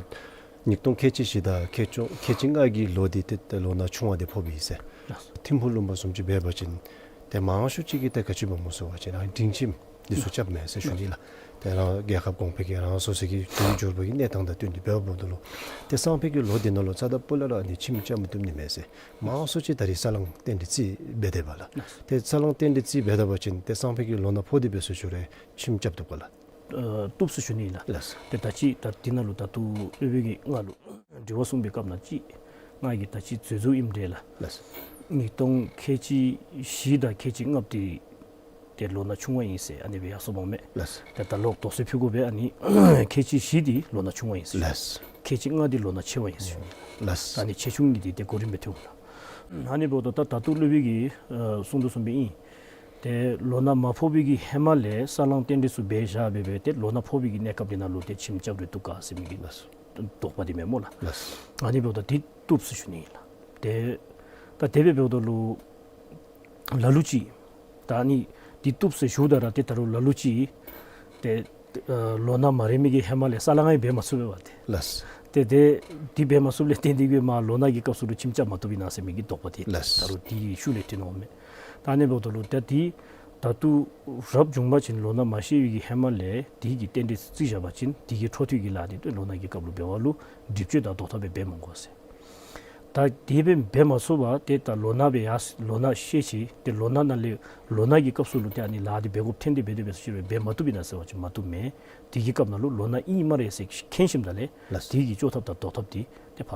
ཉིས་སྟོང་ཁལ་གཅིག་བཞི་དང་ཁལ་གཅིག་ཁལ་གཅིག་ལྔ་གི་ལོ་འདི་ཏེ་ཏེ་ལོ་ན་ཆུང་བ་འདི་ཕོགཔ་ཨིན་ཟེར། ལགས་སོ། ཐིམ་ཕུག་ལུང་པ་བཟུམ་ཅིག་འབད་བ་ཅིན་ཏེ་མང་ཤོས་ཅིག་གིས་ཏེ་ག་ཅི་འབད་སྨོ་ཟེར་བ་ཅིན་རང་སྒྲིང་ཁྱིམ་འདི་ཚུ་རྐྱབ་མས་ཟེར་ཞུ་ནི་ལགས། ཏེ་རང་རྒྱལ་ཁབ་གོང་འཕེལ་གྱི་རང་སོ་སོ་གི་དུས་འབྱོར་པ་གི་གནས་སྟངས་དང་བསྟུན་ཏེ་འབདཝ་ད་ལུ་ཏེ་སང་ཕོད་ཀྱི་ལོ་འདི་ནང་ལུ་རྩ་དང་སྤུ་ལས་ར་ཨ་ནི་ཁྱིམ་རྐྱབ་མ་བཏུབ་ནི་མས་ཟེར། མང་ཤོས་ཅིག་ད་རིས་ས་བསླང་རྟེན་འབྲེལ་རྩིས་འབད་དེ་འབདཝ་ལགས། ཏེ་ས་བསླང་རྟེན་འབྲེལ་རྩིས་འབད་ད་པ་ཅིན་ཏེ་སང་ཕོད་ཀྱི་ལོ་ན་ཕོག་སྟེ་འབད་ཟེར་ཞུ་རུང་ཁྱིམ་རྐྱབ་བཏུབ་ག་ལགས། ཨ་བཏུབ་ཟེར་ཞུ་ནི་ལགས། ལགས། ཏེ་ད་ཅི་ད་འདི་ནང་ལུ་ད་ལྟོ་སློབ་དཔོན་གྱིས་ང་ལུ་དྲི་བ་གསུངས་པའི་སྐབས་ནང་ཅིག་ང་གིས་ད་ཅི་འཛོལ་འཛོལཝ་ཨིནམ་འདྲས་ལགས། ལགས། ཉིས་སྟོང་ཁལ་གཅིག་བཞི་དང་ཁལ་གཅིག་ལྔ་པོ་འདི་ཏེ་ལོ་ན་ཆུང་བ་ཨིན་ཟེར་ཨ་ནི་སྦེ་ཡར་སོངམ་མས། ལགས། ཏེ་ད་ལོག་དོགས་སེལ་ཕུལ་དགོ་པས། ཨ་ནི་ཁལ་གཅིག་བཞི་འདི་ལོ་ན་ཆུང་བ་ཨིན་ཟེར། ལགས། ཁལ་གཅིག་ལྔ་འདི་ལོ་ན་ཆེ་བ་ཨིན་ཟེར། ལགས། ཨ་ནི་ཆེ་ཆུང་གཉིས་འདི་ཏེ་གོ་རིམ་སྦེ་ཐོན་འོང་ལགས། ཨ་ནི་འབདཝ་ད་ད་ད་ལྟོ་སློབ་དཔོན་གྱིས་ཨ་གསུངས་དོ་བཟུམ་སྦེ་ཨིན། ཏེ་ལོ་ན་མ་ཕོག་པའི་གི་ཧེ་མ་ལས་ས་བསླང་རྟེན་འབྲེལ་ཚུ་འབད་བཞག་སྦེ་སྦེ་ཏེ་ལོ་ན་ཕོག་པའི་གི་གནས་སྐབས་འདི་ནང་ལུ་ཏེ་ཁྱིམ་རྐྱབ་རུང་བཏུབ་ག་ཟེར་མི་གི་ལགས། དོགས་པ་འདི་མེན་སྨོ་ལགས། ལགས། ཨ་ནི་འབདཝ་ད་འདི་བཏུབ་ཟེར་ཞུ་ནི་ཨིན་ལགས། ཏེ་ད་དེ་སྦེ་འབདཝ་ད་ལུ་ལ་ལུ་ཅིག་ད་ཨ་ནི་འདི་བཏུབ་ཟེར་ཞུཝ་ད་ར་ཏེ་ད་རུང་ལ་ལུ་ཅིག་ཏེ་ཨ་ལོ་ན་མ་རན་མི་གིས་ཧེ་མ་ལས་ས་བསླང་ཡང་འབད་མ་ཚུགས་པས་པ་ཏེ། ལགས། ཏེ་ཏེ་འདི་འབད་མ་ཚུགསཔ་ལས་བརྟེན་ཏེ་གིས་མར་ལོ་ན་གི་སྐབས་སུ་ལུ་ཁྱིམ་རྐྱབ་མ་བཏུབ་ཨིན་ན་ཟེར་མི་གི་དོགས་པ་འདི། ལགས། ད་རུང་འདི་ཤུལ་ལས་ཐོན་འོངམ་མས། ད་ཨ་ནི་འབདཝ་ད་ལུ་ད་འདི་ད་ལྟོ་རབ་བྱུང་པ་ཅིན་ལོ་ན་མ་བཞེས་པའི་གི་ཧེ་མ་ལས་འདི་གི་རྟེན་འབྲེལ་བརྩི་བཞག་པ་ཅིན་འདི་གི་འཕྲོ་མཐུད་ཀྱི་ལཱ་འདི་ལོ་ན་གི་སྐབས་ལུ་འབད་བ་ལུ་སྒྲིབ་སྦྱོང་དང་བཟློག་ཐབས་སྦེ་འབད་མི་དགོ་ཟེར། ད་དེ་སྦེ་འབད་མ་ཚུགས་པར་ཏེ་ད་ལོ་ན་སྦེ་ཡར་ལོ་ན་ཤེས་ཅི། ཏེ་ལོ་ན་ནང་ལས་ལོ་ན་གི་སྐབས་སུ་ལུ་ཏེ་ཨ་ནི་ལཱ་འདི་འབད་དགོཔ་ཐོན་ཏེ་འབད་དེ་འབད་སོ་ཅི་རུང་འབད་མ་བཏུབ་ཨིན་ན་ཟེར་བ་ཅིན་མ་བཏུབ་མས། དེ་གི་སྐབས་ནང་ལུ་ལོ་ན་ཨིན་སྨ་རེ་ཟེར་མཁྱེན་ཞིནམ་ད་ལས་ལགས། དེ་གི་བཅོས་ཐབས་དང་བཟློག་ཐབས་འདི་ཏེ་ཕར་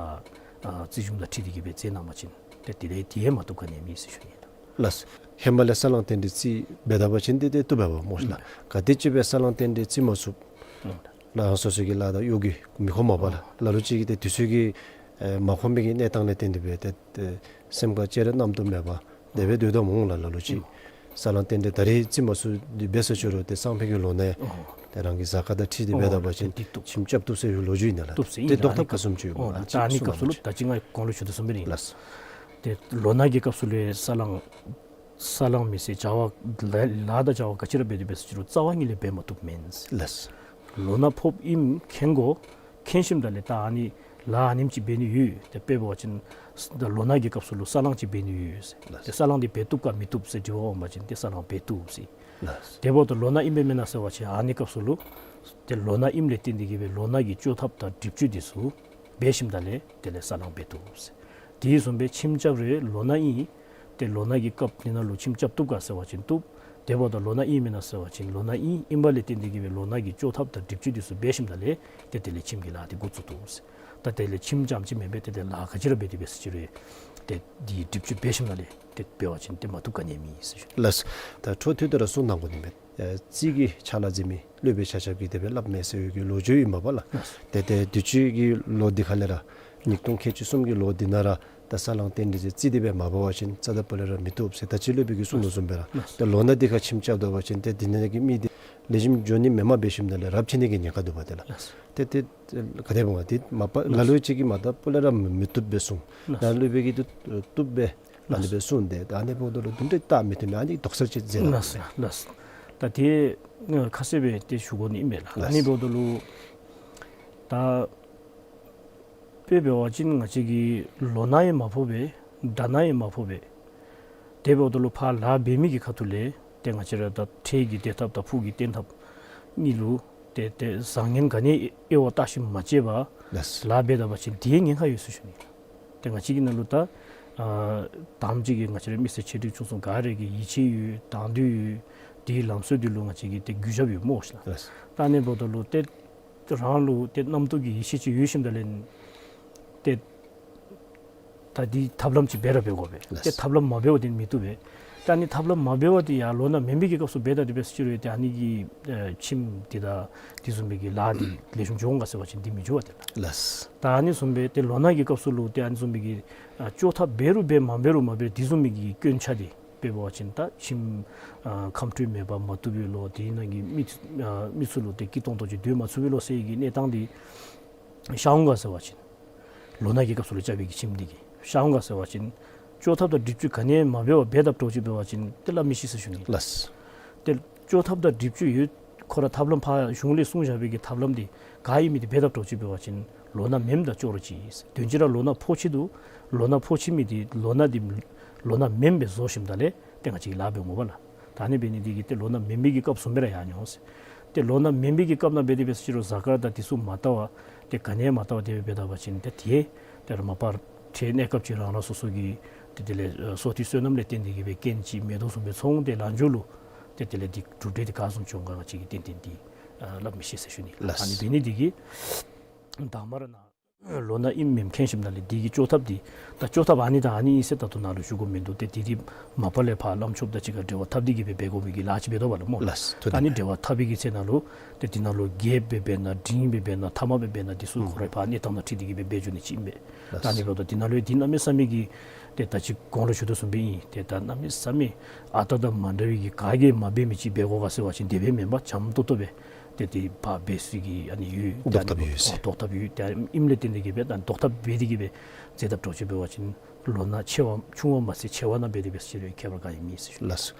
ཨ་རྩིས་གཞུང་དང་འཁྲིལ་ཏེ་གི་སྦེ་མཛད་གནང་བ་ཅིན་ཏེ་དེ་ལས་དེ་ཡང་མ་བཏུབ་ག་ནི་ཡང་མེད་ཟེར་ཞུ་ནི་ཨིན། ལགས། ཧེ་མ་ལས་ས་བསླང་རྟེན་འབྲེལ་རྩིས་འབད་ད་པ་ཅིན་ཏེ་ཏེ་བཏུབ་པས་པ་སྨོ་ལགས། ཨུམ། ག་དེམ་ཅིག་སྦེ་ས་བསླང་རྟེན་འབྲེལ་རྩིས་མ་ཚུགས། ཨུམ། ལགས། སོ་སོ་གི་ལཱ་དང་གཡོག་གི་མི་ཁོམ་པས་པ་ལགས། ཨོ། ལ་ལུ་ཅིག་གིས་ཏེ་དུས་ཚོད་ཀྱིས་ཨེ་མ་ཁོམ་པའི་གི་གནས་སྟངས་ལས་བརྟེན་ཏེ་སྦེ་ཏེ་ཏེ་སེམས་ཁར་ཅི་ར་རྣམ་རྟོག་མེད་པར་དེ་སྦེ་སྡོད་དོ་སྨོ་ལགས། ལ་ལུ་ཅིག་ཨུམ། ས་བསླང་རྟེན་འབྲེལ་ད་རེས་རྩིས་མ་ཚུགས་ཏེ་འབད་སོ་ཅི་རུང་ཏེ་སང་ཕོད་ཀྱི་ལོ་ནའི་ཨོ་ཏེ་རང་གི་གཟའ་སྐར་དང་འཁྲིལ་ཏེ་འབད་ད་པ་ཅིན་ཨོ་ཏེ་བཏུབ། ཁྱིམ་རྐྱབ་བཏུབ་ཟེར་བའི་ལོ་རྒྱུས་ཨིན་ན་ལགས། བཏུབ་ཟེར་ཏེ་ཨིན་ལགས། བཟློག་ཐབས་ག་བཟུམ་ཅིག་ཡོད་སྨོ་ཨོ་ལགས། ད་ཨ་ནི་སྐབས་སུ་ལུ་ད་ཅི་ང་གོང་ལུ་ཞུ་དོ་བཟུམ་སྦེ་ཨིན། ལགས། ཏེ་ལོ་ན་གི་སྐབས་སུ་ལུ་ས་བསླང་ས་བསླང་མི་ཟེར་བྱ་བ་ལཱ་ལཱ་དང་བྱ་བ་ག་ཅི་ར་འབད་དེ་འབད་སོ་ཅི་རུང་རྩ་བ་ཉིད་ལས་འབད་མ་བཏུབ་མེན། ལགས། ལོ་ན་ཕོགཔ་ཨིནམ་མཁྱེན་དགོ། མཁྱེན་ཞིནམ་ད་ལས་ད་ཨ་ནི་ལཱ་ཨ་ནེམ་ཅིག་འབད་ནི་ཡོད། ཏེ་དཔེ་འབད་བ་ཅིན་ད་ལོ་ན་གི་སྐབས་སུ་ལུ་ས་བསླང་ཅིག་འབད་ནི་ཡོད་ཟེར། ལགས། ཏེ་ས་བསླང་འདི་འབད་བཏུབ་ག་མི་བཏུབ་ཟེར་དྲི་བ་འོང་བ་ཅིན་ཏེ་ས་བསླང་འབད་བཏུབ་ཟེར། ལགས། དེ་འབདཝ་ད་ལོ་ན་ཨིནམ་སྦེ་མེན་ན་ཟེར་བ་ཅིན་ཨ་ནི་སྐབས་སུ་ལུ་ཏེ་ལོ་ན་ཨིནམ་ལས་བརྟེན་ཏེ་གི་སྦེ་ལོ་ན་གི་བཅོས་ཐབས་དང་སྒྲིབ་བཅོས་འདི་ཚུ་འབད་ཞིནམ་ད་ལས་དེ་ལས་ས་བསླང་འབད་བཏུབ་ཟེར། དེ་བཟུམ་སྦེ་ཁྱིམ་རྐྱབ་རུང་ལོ་ན་ཨིན། ཏེ་ལོ་ན་གི་སྐབས་འདི་ནང་ལུ་ཁྱིམ་རྐྱབ་བཏུབ་ག་ཟེར་བ་ཅིན་བཏུབ། དེ་འབདཝ་ད་ལོ་ན་ཨིན་མེན་ན་ཟེར་བ་ཅིན་ལོ་ན་ཨིན། ཨིནམ་ལས་བརྟེན་ཏེ་གི་སྦེ་ལོ་ན་གི་བཅོས་ཐབས་དང་སྒྲིབ་བཅོས་འདི་ཚུ་འབད་ཞིནམ་ད་ལས་ཏེ་དེ་ལས་ཁྱིམ་གྱི་ལཱ་འདི་འགོ་བཙུགས་བཏུབ་ཟེར། ད་དེ་ལས་ཁྱིམ་རྐྱབ་ཅིག་མེན་པར་ཏེ་དེ་ལཱ་ག་ཅི་ར་འབད་དེ་འབད་སོ་ཅི་རུང་ཏེ་འདི་སྒྲིབ་བཅོས་འབད་ཞིནམ་ད་ལས་ཏེ་འབད་བ་ཅིན་ཏེ་མ་བཏུབ་ག་ནི་ཡང་མེད་ཟེར་ཞུ། ལགས། ད་འཕྲོ་མཐུད་དེ་ར་གསུང་གནང་དགོ་ནི་མས། ཨེ་རྩིས་ཀྱི་ཕྱག་ལཱ་མཛད་མི་སློབ་དཔོན་ཆ་ཁྱབ་ཀྱིས་དེ་སྦེ་སླབ་མས་ཟེར་བའི་གི་ལོ་རྒྱུས་ཨིན་པས་པ་ལགས། ལགས། ཏེ་ཏེ་དུས་ཅི་གི་ལོ་འདི་ཁ་ལས་ར་ཉིས་སྟོང་ཁལ་གཅིག་གསུམ་གྱི་ལོ་འདི་ནང་ར་ད་ས་བསླང་རྟེན་འབྲེལ་རྩིས་འདི་སྦེ་མ་འབད་བ་ཅིན་རྩ་དང་སྤུ་ལས་ར་མི་བཏུབ་ཟེར་ད་ཅི་སློབ་དཔོན་གྱིས་གསུང་དོ་བཟུམ་སྦེ་ར། ལགས། ཏེ་ལོ་ན་འདི་ཁར་ཁྱིམ་རྐྱབ་ད་པ་ཅིན་ཏེ་འདི་ནང་གི་མི་འདི་ལེགས་ཤོམ་འགྱོ་ནི་མེནམ་འབད་ཞིནམ་ད་ལས་རབས་ཆད་ནི་གི་ཉེན་ཁ་འདུག་པ་ཏེ་ལགས། ལགས། ཏེ་ཏེ་ག་དེ་སྦེ་འོང་ཏེ་མ་པ་ལ་ལུ་ཅིག་གིས་མ་ད་སྤུ་ལས་ར་མི་བཏུབ་སྦེ་གསུངས། ལགས། ལ་ལུ་སྦེ་གིས་བཏུབ་བཏུབ་སྦེ་ཨ་ནི་སྦེ་གསུངས་ཏེ་ད་ཨ་ནི་འབདཝ་ད་ལུ་དུམ་གྲ་བལྟ་མི་བཏུབ་མས། ཨ་ནི་དོགས་སེལ་ཅིག་མཛད་གནང་། ལགས་ལགས། ད་དེ་ཁ་གསལ་སྦེ་ཏེ་ཞུ་དགོ་ནི་ཨིན་མས་ལགས། ཨ་ནི་འབདཝ་ད་ལུ་ད་དཔེ་འབད་བ་ཅིན་ང་བཅས་ཀྱི་ལོ་ན་ཡང་མ་ཕོག་པས། ཟླ་ན་ཡང་མ་ཕོག་པས། དེ་འབདཝ་ད་ལུ་ཕར་ལཱ་འབད་མི་གི་ཁ་ཐུག་ལས་ཏེ་ང་བཅས་ར་ད་འཕྲལ་གྱི་བདེ་ཐབས་དང་ཕུགས་ཀྱི་བརྟན་ཐབས་གཉིས་ལུ་ཏེ་ཏེ་བཟང་ངན་ག་ནི་དབྱེ་བ་བལྟ་ཞིནམ་མ་དཔྱད་པར་ལགས། ལཱ་འབད་ད་པ་ཅིན་དེ་ཉེན་ཁ་ཡོད་ཟེར་ཞུ་ནི། ཏེ་ང་བཅས་ཀྱི་ནང་ལུ་ད་ཨ་དང་པ་ཅིག་གིས་ང་བཅས་ར་མི་སེར་ཆེ་འབྲིང་ཆུང་གསུམ་ག་ར་གི་ཡིད་ཆེས་ཡོད། དང་འདོད་ཡོད། དེའི་ལམ་སྲོལ་འདི་ལུ་ང་བཅས་ཀྱིས་ཏེ་གུས་ཞབས་ཡོད་སྨོ་ཤ་ལགས། ལགས། ད་ཨ་ནི་འབདཝ་ད་ལུ་ཏེ་རང་ལུ་ཏེ་རྣམ་རྟོག་གི་ཡིད་ཆེས་ཅིག་ཡོད་ཞིནམ་ད་ལས་ཏེ་ད་འདི་ཐབས་ལམ་ཅིག་འབད་ར་འབད་དགོ་པས། ལགས། ཏེ་ཐབས་ལམ་མ་འབདཝ་འདི་མི་བཏུབ་པས། ད་ཨ་ནི་ཐབས་ལམ་མ་འབདཝ་འདི་ཡང་ལོ་ན་མེན་པའི་གི་སྐབས་སུ་འབད་ད་འདི་འབད་སོ་ཅི་རུང་ཏེ་ཨ་ནི་གི་ཨེ་ཁྱིམ་འདི་དང་འདི་བཟུམ་མའི་གི་ལཱ་འདི་ལེགས་ཤོམ་འགྱོ་འོང་ག་ཟེར་བ་ཅིན་འདི་མི་འགྱོ་བ་ཏེ་ལགས། ལགས། ད་ཨ་ནི་བཟུམ་སྦེ་ཏེ་ལོ་ན་གི་སྐབས་སུ་ལུ་ཏེ་ཨ་ནི་བཟུམ་མའི་གི་ཨ་བཅོས་ཐབས་འབད་རུང་འབད་མ་འབད་རུང་མ་འབད་འདི་བཟུམ་མའི་གི་སྐྱོན་ཆ་འདི་དཔེ་འབད་བ་ཅིན་ད་ཁྱིམ་ཨ་ཁམས་སྤྲོད་མེད་པར་མ་བཏུབ་པའི་ལོ། དེ་ནང་གི་མི་ཨ་མི་ཚུ་ལུ་ཏེ་སྐྱིད་ཏོང་ཏོ་ཅིག་སྡོད་མ་ཚུགས་པའི་ལོ་ཟེར་བའི་གི་གནས་སྟངས་འདི་ཤར་འོང་ག་ཟེར་བ་ཅིན་ལོ་ན་གི་སྐབས་སུ་ལུ་རྐྱབ་པའི་གི་ཁྱིམ་འདི་གིས་ཤར་འོང་ག་ཟེར་བ་ཅིན་བཅོས་ཐབས་དང་སྒྲིབ་བཅོས་ག་ནི་ཡང་མ་འབད་བར་འབད་དཔ་འདྲཝ་ཅིག་འབད་བ་ཅིན་ཏེ་སླབ་མི་ཤེས་ཟེར་ཞུ་ནི། ལགས། ཏེ་བཅོས་ཐབས་དང་སྒྲིབ་བཅོས་ཡོད། ཁོ་ར་ཐབས་ལམ་ཕར་གཞུང་ལས་གསུངས་བཞག་པའི་གི་ཐབས་ལམ་འདི་ག་ཨིན་མི་འདི་འབད་དཔ་འདྲཝ་ཅིག་འབད་བ་ཅིན་ལོ་ན་མེནམ་ད་ཅོག་ར་ཅིག་ཨིན། དོན་གཅིག་ར་ལོ་ན་ཕོག་ཅི་འདུག། ལོ་ན་ཕོག་ཅི་མི་འདི་ལོ་ན་འདི་ལོ་ན་མེནམ་སྦེ་བཟོ་ཞིནམ་ད་ལས་ཏེ་ང་བཅས་ཀྱིས་ལཱ་འབད་འོང་པ་ལགས། ད་ཨ་ནི་འབད་ནི་འདི་གིས་ཏེ་ལོ་ན་མེན་པའི་གི་སྐབས་བཟུམ་སྦེ་ར་ཡར་འགྱོ་འོང་ཟེར། ཏེ་ལོ་ན་མེན་པའི་གི་སྐབས་ནང་འབད་དེ་འབད་སོ་ཅི་རུང་གཟའ་སྐར་དང་འདི་ཚུ་མ་བལྟ་བར་ཏེ་ག་ནི་ཡང་མ་བལྟ་བར་དེ་སྦེ་འབད་ད་པ་ཅིན་ཏེ་དེ་ཏེ་ར་མ་པ་འཕྲལ་གནས་སྐབས་ཅིག་རང་རང་སོ་སོ་གི་ཏེ་དེ་ལས་ཨ་སོ་ཐར་བསོད་ནམས་ལས་བརྟེན་ཏེ་གི་སྦེ་རྐྱེན་ཅིག་མེད་དོ་བཟུམ་སྦེ་ཚོར་འོང་། ཏེ་ལས་མཇུག་ལུ་ཏེ་དེ་ལས་འདི་གྲུབ་འབྲས་འདི་ག་བཟུམ་བྱུང་ག་ང་བཅས་ཀྱིས་ཏན་ཏན་འདི་ཨ་སླབ་མི་ཤེས་ཟེར་ཞུ་ནི། ལགས། ཨ་ནི་འབད་ནི་འདི་གིས་དང་པ་ར་ནཱ་ལོ་ན་ཨིནམ་མེནམ་མཁྱེན་ཞིནམ་ད་ལས་འདི་གི་བཅོས་ཐབས་འདི་ད་བཅོས་ཐབས་ཨ་ནི་དང་ཨ་ནི་ཨིན་ཟེར་ད་ལྟོ་ནཱ་ལུ་ཞུ་དགོཔ་མིན་འདུག། ཏེ་འདི་འདི་མ་པ་ལས་ཕར་བླམ་ཆོསཔ་དང་གཅིག་ཁར་འབྲེལ་བ་འཐབ་སྟེ་གི་སྦེ་འབད་དགོ་མི་གི་ལཱ་ཅིག་འབད་དོ་བ་ལགས་སྨོ། ལགས། ད་ཨ་ནི་འབྲེལ་བ་འཐབ་པའི་གི་ཚེ་ནང་ལུ་ཏེ་འདི་ནང་ལུ་རྒྱལཔོ་སྦེ་འབད་ན་འབྲིང་སྦེ་འབད་ན་ཐ་མ་སྦེ་འབད་ན་འདི་ཚུ་ཁོ་རའི་ཕར་གནས་སྟངས་དང་འཁྲིལ་ཏེ་གི་སྦེ་འབད་འགྱོ་ནི་ཅིག་ཨིན་པས། ལགས། ད་ཨ་ནི་འབདཝ་ད་འདི་ནང་ལུ་འདི་གནམ་མེད་ས་མེད་ཀྱི་ཏེ་ད་ཅི་གོང་ལུ་ཞུ་དོ་བཟུམ་སྦེ་ཨིན། ཏེ་ད་གནམ་མེད་ས་མེད་ཨ་རྟག་དང་མ་འདྲ་བའི་གི་ག་གིས་མ་འབད་མི་ཅིག་འབད་དགོ་ག་ཟེར་བ་ཅིན་དེ་སྦེ་མེན་པར་འཇམ་ཏོག་ཏོ་སྦེ་ཏེ་དེ་ཕར་འབད་སའི་གི་ཨ་ནི་ཡོད། ལྡོག་ཐབས་ཡོད་ཟེར། ལྡོག་ཐབས་ཡོད། ཏེ་ཨིནམ་ལས་བརྟེན་ཏེ་གི་སྦེ་ད་ལྡོག་ཐབས་འབད་དེ་གི་སྦེ་མཛད་དཔ་འདྲཝ་ཅིག་འབད་བ་ཅིན་ལོ་ན་ཆེ་བ་ཆུང་བ་མ་ཚད་ཆེ་བ་ནང་འབད་དེ་འབད་སོ་ཅི་རུང་ཁྱད་པར་ག་ཡང་མེད་ཟེར་ཞུ། ལགས།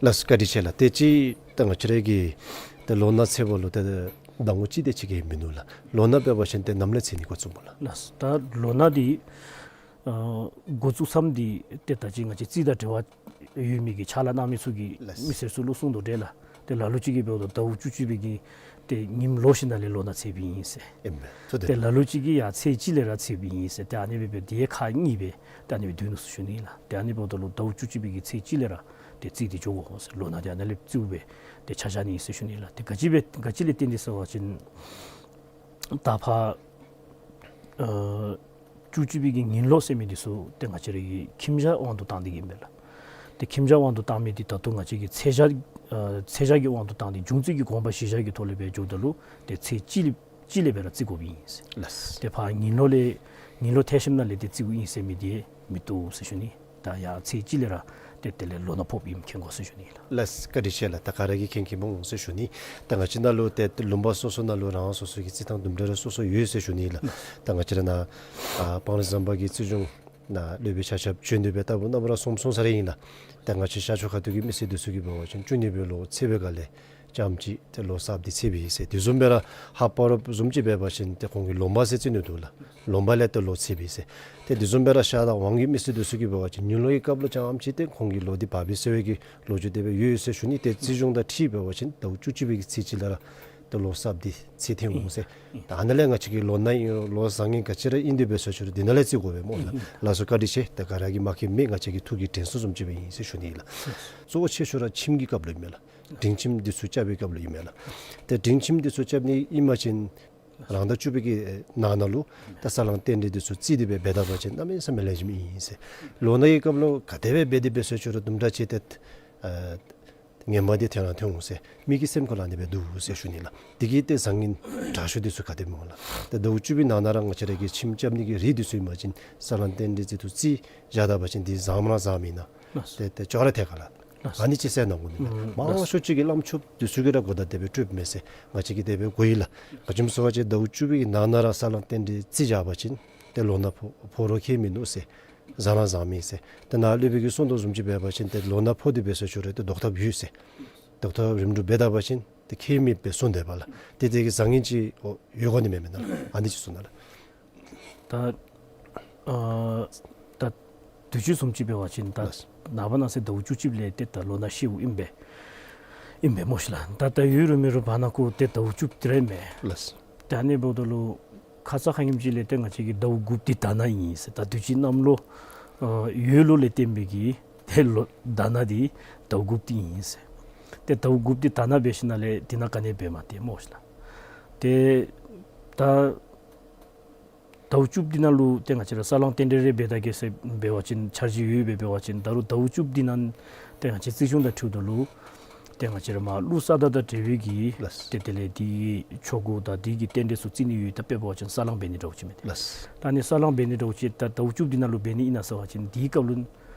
ལགས་བཀའ་དྲིན་ཆེ་ལགས། ཏེ་ཅིག་ད་ང་བཅས་ར་གི་ཏེ་ལོ་ན་ཚེ་བ་ལུ་ཏེ་ཟླ་ངོ་གཅིག་དེ་ཅིག་གིས་མིན་འདུག་ལགས། ལོ་ན་འབད་བ་ཅིན་ཏེ་ནམ་ལས་ཚེས་ནི་འགོ་བཙུགས་སྨོ་ལགས། ལགས། ད་ལོ་ན་འདི་ཨ་འགོ་བཙུགས་མཚམས་འདི་ཏེ་ད་ཅི་ང་བཅས་རྩིས་དང་འབྲེལ་བ་ཡོད་མི་གི་ཕྱག་ལཱ་གནང་མི་ཚུ་གིས་ལགས། མི་སེར་ཚུ་ལུ་གསུང་དོ་འདྲ་ལགས། ཏེ་ལ་ལུ་ཅིག་གིས་འབདཝ་ད་ཟླཝ་བཅུ་གཅིག་པའི་གི་ ཏེ་ཉིནམ་ལོ་ཤིག་ནང་ལས་ལོ་ནང་ཚེས་པའི་ཨིན་ཟེར། ཨིན་མས། ཚུ་ཏེ་ཏེ་ལ་ལུ་ཅིག་གིས་ཡང་ཚེས་གཅིག་ལས་ར་ཚེས་པའི་ཨིན་ཟེར། ཏེ་ཨ་ནི་སྦེ་སྦེ་དེ་ཡང་ཁག་གཉིས་སྦེ་ཏེ་ཨ་ནི་སྦེ་སྡོད་ནུག་ཟེར་ཞུ་ནི་ལགས། ཏེ་ཨ་ནི་འབདཝ་ད་ལུ་ཟླཝ་བཅུ་གཅིག་པའི་གི་ཚེས་གཅིག་ལས་ར་ཏེ་རྩིས་ཏེ་འགྱོ་དགོ་ཟེར། ལོ་ནང་འདི་ཨ་ནཱ་ལས་རྩིཝ་སྦེ་ཏེ་ཆ་བཞག་ནི་ཨིན་ཟེར་ཞུ་ནི་ལགས། ཏེ་ག་ཅི་སྦེ་ག་ཅི་ལས་བརྟེན་ཏེ་ཟེར་བ་ཅིན་ད་ཕར་ཨ་བཅུ་གཅིག་པའི་གི་ཉིན་ལོ་ཟེར་མི་འདི་ཚུ་ཏེ་ང་བཅས་ར་གི་ཁྱིམ་བྱ་དབང་དུ་བཏང་སྟེ་གི་ཨིན་པས་ལགས། ཏེ་ཁྱིམ་བྱ་དབང་དུ་བཏང་མི་འདི་ད་ལྟོ་ང་བཅས་ཀྱི་ཚེས་བྱ་ཨ་ཚེས་བྱ་གི་དབང་དུ་བཏང་སྟེ་འབྱུང་རྩིས་ཀྱི་དགོངས་པ་གཞིར་བཞག་གི་ཐོག་ལས་སྦེ་འགྱོཝ་ད་ལུ་ཏེ་ཚེས་གཅིག་ལས་གཅིག་ལས་སྦེ་ར་རྩི་དགོཔ་ཨིན་ཟེར། ལགས། ཏེ་ཕར་ཉིན་ལོ་ལས་ཉིན་ལོ་ཐེག་ཤམ་ནང་ལས་ཏེ་རྩིཝ་ཨིན་ཟེར་མི་འདི་མི་བཏུབ་ཟེར་ཞུ་ནི། ད་ཡང་ཚེས་གཅིག་ལས་ར་ཏེ་དེ་ལས་ལོ་ནག་ཕོགཔ་ཨིནམ་མཁྱེན་དགོ་ཟེར་ཞུ་ནི་ལགས། ལགས། བཀའ་དྲིན་ཆེ་ལགས། ད་ག་ར་གིས་མཁྱེན་མཁྱེནམ་འོང་ཟེར་ཞུ་ནི། ད་ང་བཅས་ནང་ལུ་ཏེ་ལུང་པ་སོ་སོ་ནང་ལུ་རང་སོ་སོ་གི་རྩིས་ཐངས་དུམ་གྲ་རེ་སོ་སོ་ཡོད་ཟེར་ཞུ་ནི་ལགས། ད་ང་བཅས་ར་ནཱ་ཨ་སྤང་རི་ཟམ་པ་གི་རྩིས་གཞུང་ནང་སློབ་དཔོན་ཆ་ཁྱབ་བྱོན་ཏེ་སྦེ་ལྟ་བུ་རྣམ་པ་ར་གསུངམ་གསུངས་ས་ར་ཨིན་ལགས། ད་ང་བཅས་ཤར་ཕྱོགས་ཁ་ཐུག་གི་མི་སེར་འདི་ཚུ་གིས་འབད་བ་ཅིན་བཅུ་གཉིས་པའི་ལོ་ཚེས་པའི་སྒང་ལས་ལྕམ་ཅིག་ཏེ་ལོ་གསརཔ་འདི་ཚེས་པའི་ཨིན་ཟེར། དེ་བཟུམ་སྦེ་ར་ཧཱཔ་པ་རོཔ་བཟུམ་ཅིག་འབད་བ་ཅིན་ཏེ་ཁོང་གིས་ལོ་མ་ཟེར་རྩི་ནི་འདུག་ལགས། ལོ་མ་ལས་ཏེ་ལོ་ཚེས་པའི་ཨིན་ཟེར། ཏེ་དེ་བཟུམ་སྦེ་ར་ཤར་དང་ཝང་གི་མི་སེར་འདི་ཚུ་གིས་འབད་བ་ཅིན་ཉིན་ལོ་གི་སྐབས་ལུ་ཙམ་ཅིག་ཏེ་ཁོང་གི་ལོ་འདི་བར་སྦེ་ཟེར་བའི་གི་ལོ་རྒྱུས་དེ་སྦེ་ཡོད་ཟེར་ཞུ་ནི། ཏེ་རྩིས་གཞུང་དང་འཁྲིལ་འབད་བ་ཅིན་ཟླཝ་བཅུ་གཅིག་པའི་གི་ཚེས་གཅིག་ལས་ར་ཏེ་ལོ་གསརཔ་འདི་ཚེས་ཐོན་འོང་ཟེར། ད་ཨ་ནཱ་ལས་ང་བཅས་ཀྱི་ལོ་ནག་ཨིན་རུང་ལོ་བཟང་ངན་ག་ཅི་ར་ཨིན་ཏེ་འབད་ཟེར་ཞུ་རུང་འདི་ནང་ལས་རྩི་དགོ་པས་སྨོ་ལགས། ལགས་སོ། བཀའ་དྲིན་ཆེ། ད་ག་ར་གིས་མ་མཁྱེན་མི་ང་བཅས་ཀྱི་ཐུགས་ཀྱི་དྲན་གསོ་བཟུམ་ཅིག་སྦེ་ཨིན་ཟེར་ཞུ་ནི་ལགས། གཙོ་བོ་ཆེ་ཤོས་ར་ཁྱིམ་གྱི་སྐབས་ལུ་ཨིན་མས་ལགས། སྒྲིང་ཁྱིམ་འདི་ཚུ་རྐྱབ་པའི་སྐབས་ལུ་ཨིན་མས་ལགས། ཏེ་སྒྲིང་ཁྱིམ་འདི་ཚུ་རྐྱབ་ནི་ཨིན་པ་ཅིན་རང་ཟླ་བཅུ་པའི་གི་ནང་ན་ལུ་ད་ས་བསླང་རྟེན་འབྲེལ་འདི་ཚུ་རྩིས་ཏེ་སྦེ་འབད་ད་པ་ཅིན་གནམ་མེད་ས་མེད་ལེགས་ཤོམ་ཨིན་ཟེར། ལོ་ནག་གི་སྐབས་ལུ་ག་དེ་སྦེ་འབད་དེ་འབད་ཟེར་ཞུ་རུང་དུམ་གྲ་ཅིག་ཏེ་ཨ་ངན་པ་འདི་ཐོན་ར་ཐོན་འོང་ཟེར་མི་གི་སེམས་ཁར་ལུ་ཨ་ནི་སྦེ་འདུག་ཟེར་ཞུ་ནི་ལགས། དེ་གིས་ཏེ་བཟང་ངན་དྲག་ཤོས་འདི་ཚུ་ག་དེ་སྨོ་ལགས། ཏེ་ཟླཝ་བཅུ་པའི་ནང་ན་ར་ང་བཅས་ར་གི་ཁྱིམ་རྐྱབ་ནི་གི་རིགས་འདི་ཚུ་ཨིན་པ་ཅིན་ས་བསླང་རྟེན་འབྲེལ་འདི་ཚུ་རྩིས་བཞག་ད་པ་ཅིན་འདི་བཟངམ་ར་བཟངམ་ཨིན་ན། ལགས། ཏེ་ཏེ་ཅོག་ར་འཐད་ག་ལགས། ལགས། ཨ་ནི་ཅིག་ཟེར་གནང་དགོ་ནི་མས། ལགས། མང་ཤོས་ཅིག་གིས་བླམ་ཆོསཔ་འདི་ཚུ་གིས་ར་གོ་བརྡ་དེ་སྦེ་སྤྲོདཔ་མས་ཟེར། ང་བཅས་ཀྱིས་དེ་སྦེ་གོ་ཡི་ལགས། ག་ཅི་སྨོ་ཟེར་བ་ཅིན་ཟླཝ་བཅུ་པའི་ནང་ན་ར་ས་བསླང་རྟེན་འབྲེལ་རྩིས་བཞག་པ་ཅིན་ཏེ་ལོ་ནག་ཕོག་ཕོག་རུང་ཁྱད་མིན་འདུག་ཟེར། བཟང་ར་བཟངམ་ཨིན་ཟེར། ཏེ་ནཱ་སློབ་དཔོན་གྱིས་གསུངས་དོ་བཟུམ་ཅིག་འབད་བ་ཅིན་ཏེ་ལོ་ནག་ཕོག་སྟེ་འབད་ཟེར་ཞུ་རུང་ཏེ་བཟློག་ཐབས་ཡོད་ཟེར། བཟློག་ཐབས་རིམ་གྲོ་འབད་ད་པ་ཅིན་ཏེ་ཁྱད་མེདཔ་སྦེ་གསུངས་དེས་པ་ལགས། ཏེ་དེ་གིས་བཟང་ངན་ཅིག་འོ་ཡོད་དགོ་ནི་མས་མེན་ན་ལགས། ཨ་ནི་ཅིག་གསུངས་ནུག་ལགས། ད་ཨ་ད་དུས་ཅི་བཟུམ་ཅིག་འབད་བ་ཅིན་ད་ལགས། ནངས་པ་གནངས་ཚེ་ཟླཝ་བཅུ་གཅིག་ལས་ཏེ་ད་ལོ་ནག་ཤིཝ་ཨིན་པས། ཨིན་པས་སྨོ་ཤིག་ལགས། ད་ད་ཡོད་རུང་མེད་རུང་བར་ན་ཁོ་ཏེ་ཟླཝ་བཅུ་གཅིག་ར་མས། ལགས། ད་ཨ་ནི་འབདཝ་ད་ལུ་ཁ་ཙ་ཁ་ཉིནམ་ཅིག་ལས་ཏེ་ང་བཅས་ཀྱི་ཟླཝ་དགུཔ་འདི་དྷ་ན་ཨིན་ཟེར། ད་དུས་ཅི་གནམ་ལོ་ཨ་ཡོས་ལོ་ལས་བརྟེན་པའི་གི་ཏེ་ལོ་དྷ་ན་འདི་ཟླཝ་དགུཔ་འདི་ཨིན་ཟེར། ཏེ་ཟླཝ་དགུཔ་འདི་དྷ་ན་འབད་ཞིནམ་ལས་འདི་ནང་ག་ནི་འབད་མ་སྟེར་སྨོ་ཤིག་ལགས། ཏེ་ད་ཟླཝ་བཅུ་པ་འདི་ནང་ལུ་ཏེ་ང་བཅས་ར་ས་བསླང་རྟེན་འབྲེལ་རེ་འབད་ད་གེ་ཟེར་འབད་བ་ཅིན་འཆར་གཞི་ཡོདཔ་སྦེ་འབད་བ་ཅིན་ད་རུང་ཟླཝ་བཅུ་པ་འདི་ནང་ཏེ་ང་བཅས་རྩིས་གཞུང་དང་འཁྲིལཝ་ད་ལུ་ཏེ་ང་བཅས་ར་མར་ཀླུ་ས་བདག་དང་འབྲེལ་བའི་གི་ལགས། ཏེ་དེ་ལས་དེ་གི་ཆོ་ག་དང་དེ་གི་རྟེན་འབྲེལ་ཚུ་རྩི་ནི་ཡོད། ད་དཔེ་འབད་བ་ཅིན་ས་བསླང་འབད་ནི་འདྲཝ་ཅིག་མས་ཏེ། ལགས། ད་ཨ་ནི་ས་བསླང་འབད་ནི་འདྲཝ་ཅིག་ད་ཟླཝ་བཅུ་པ་འདི་ནང་ལུ་འབད་ནི་ཨིན་ན་ཟེར་བ་ཅིན་དེའི་སྐབས་ལུ་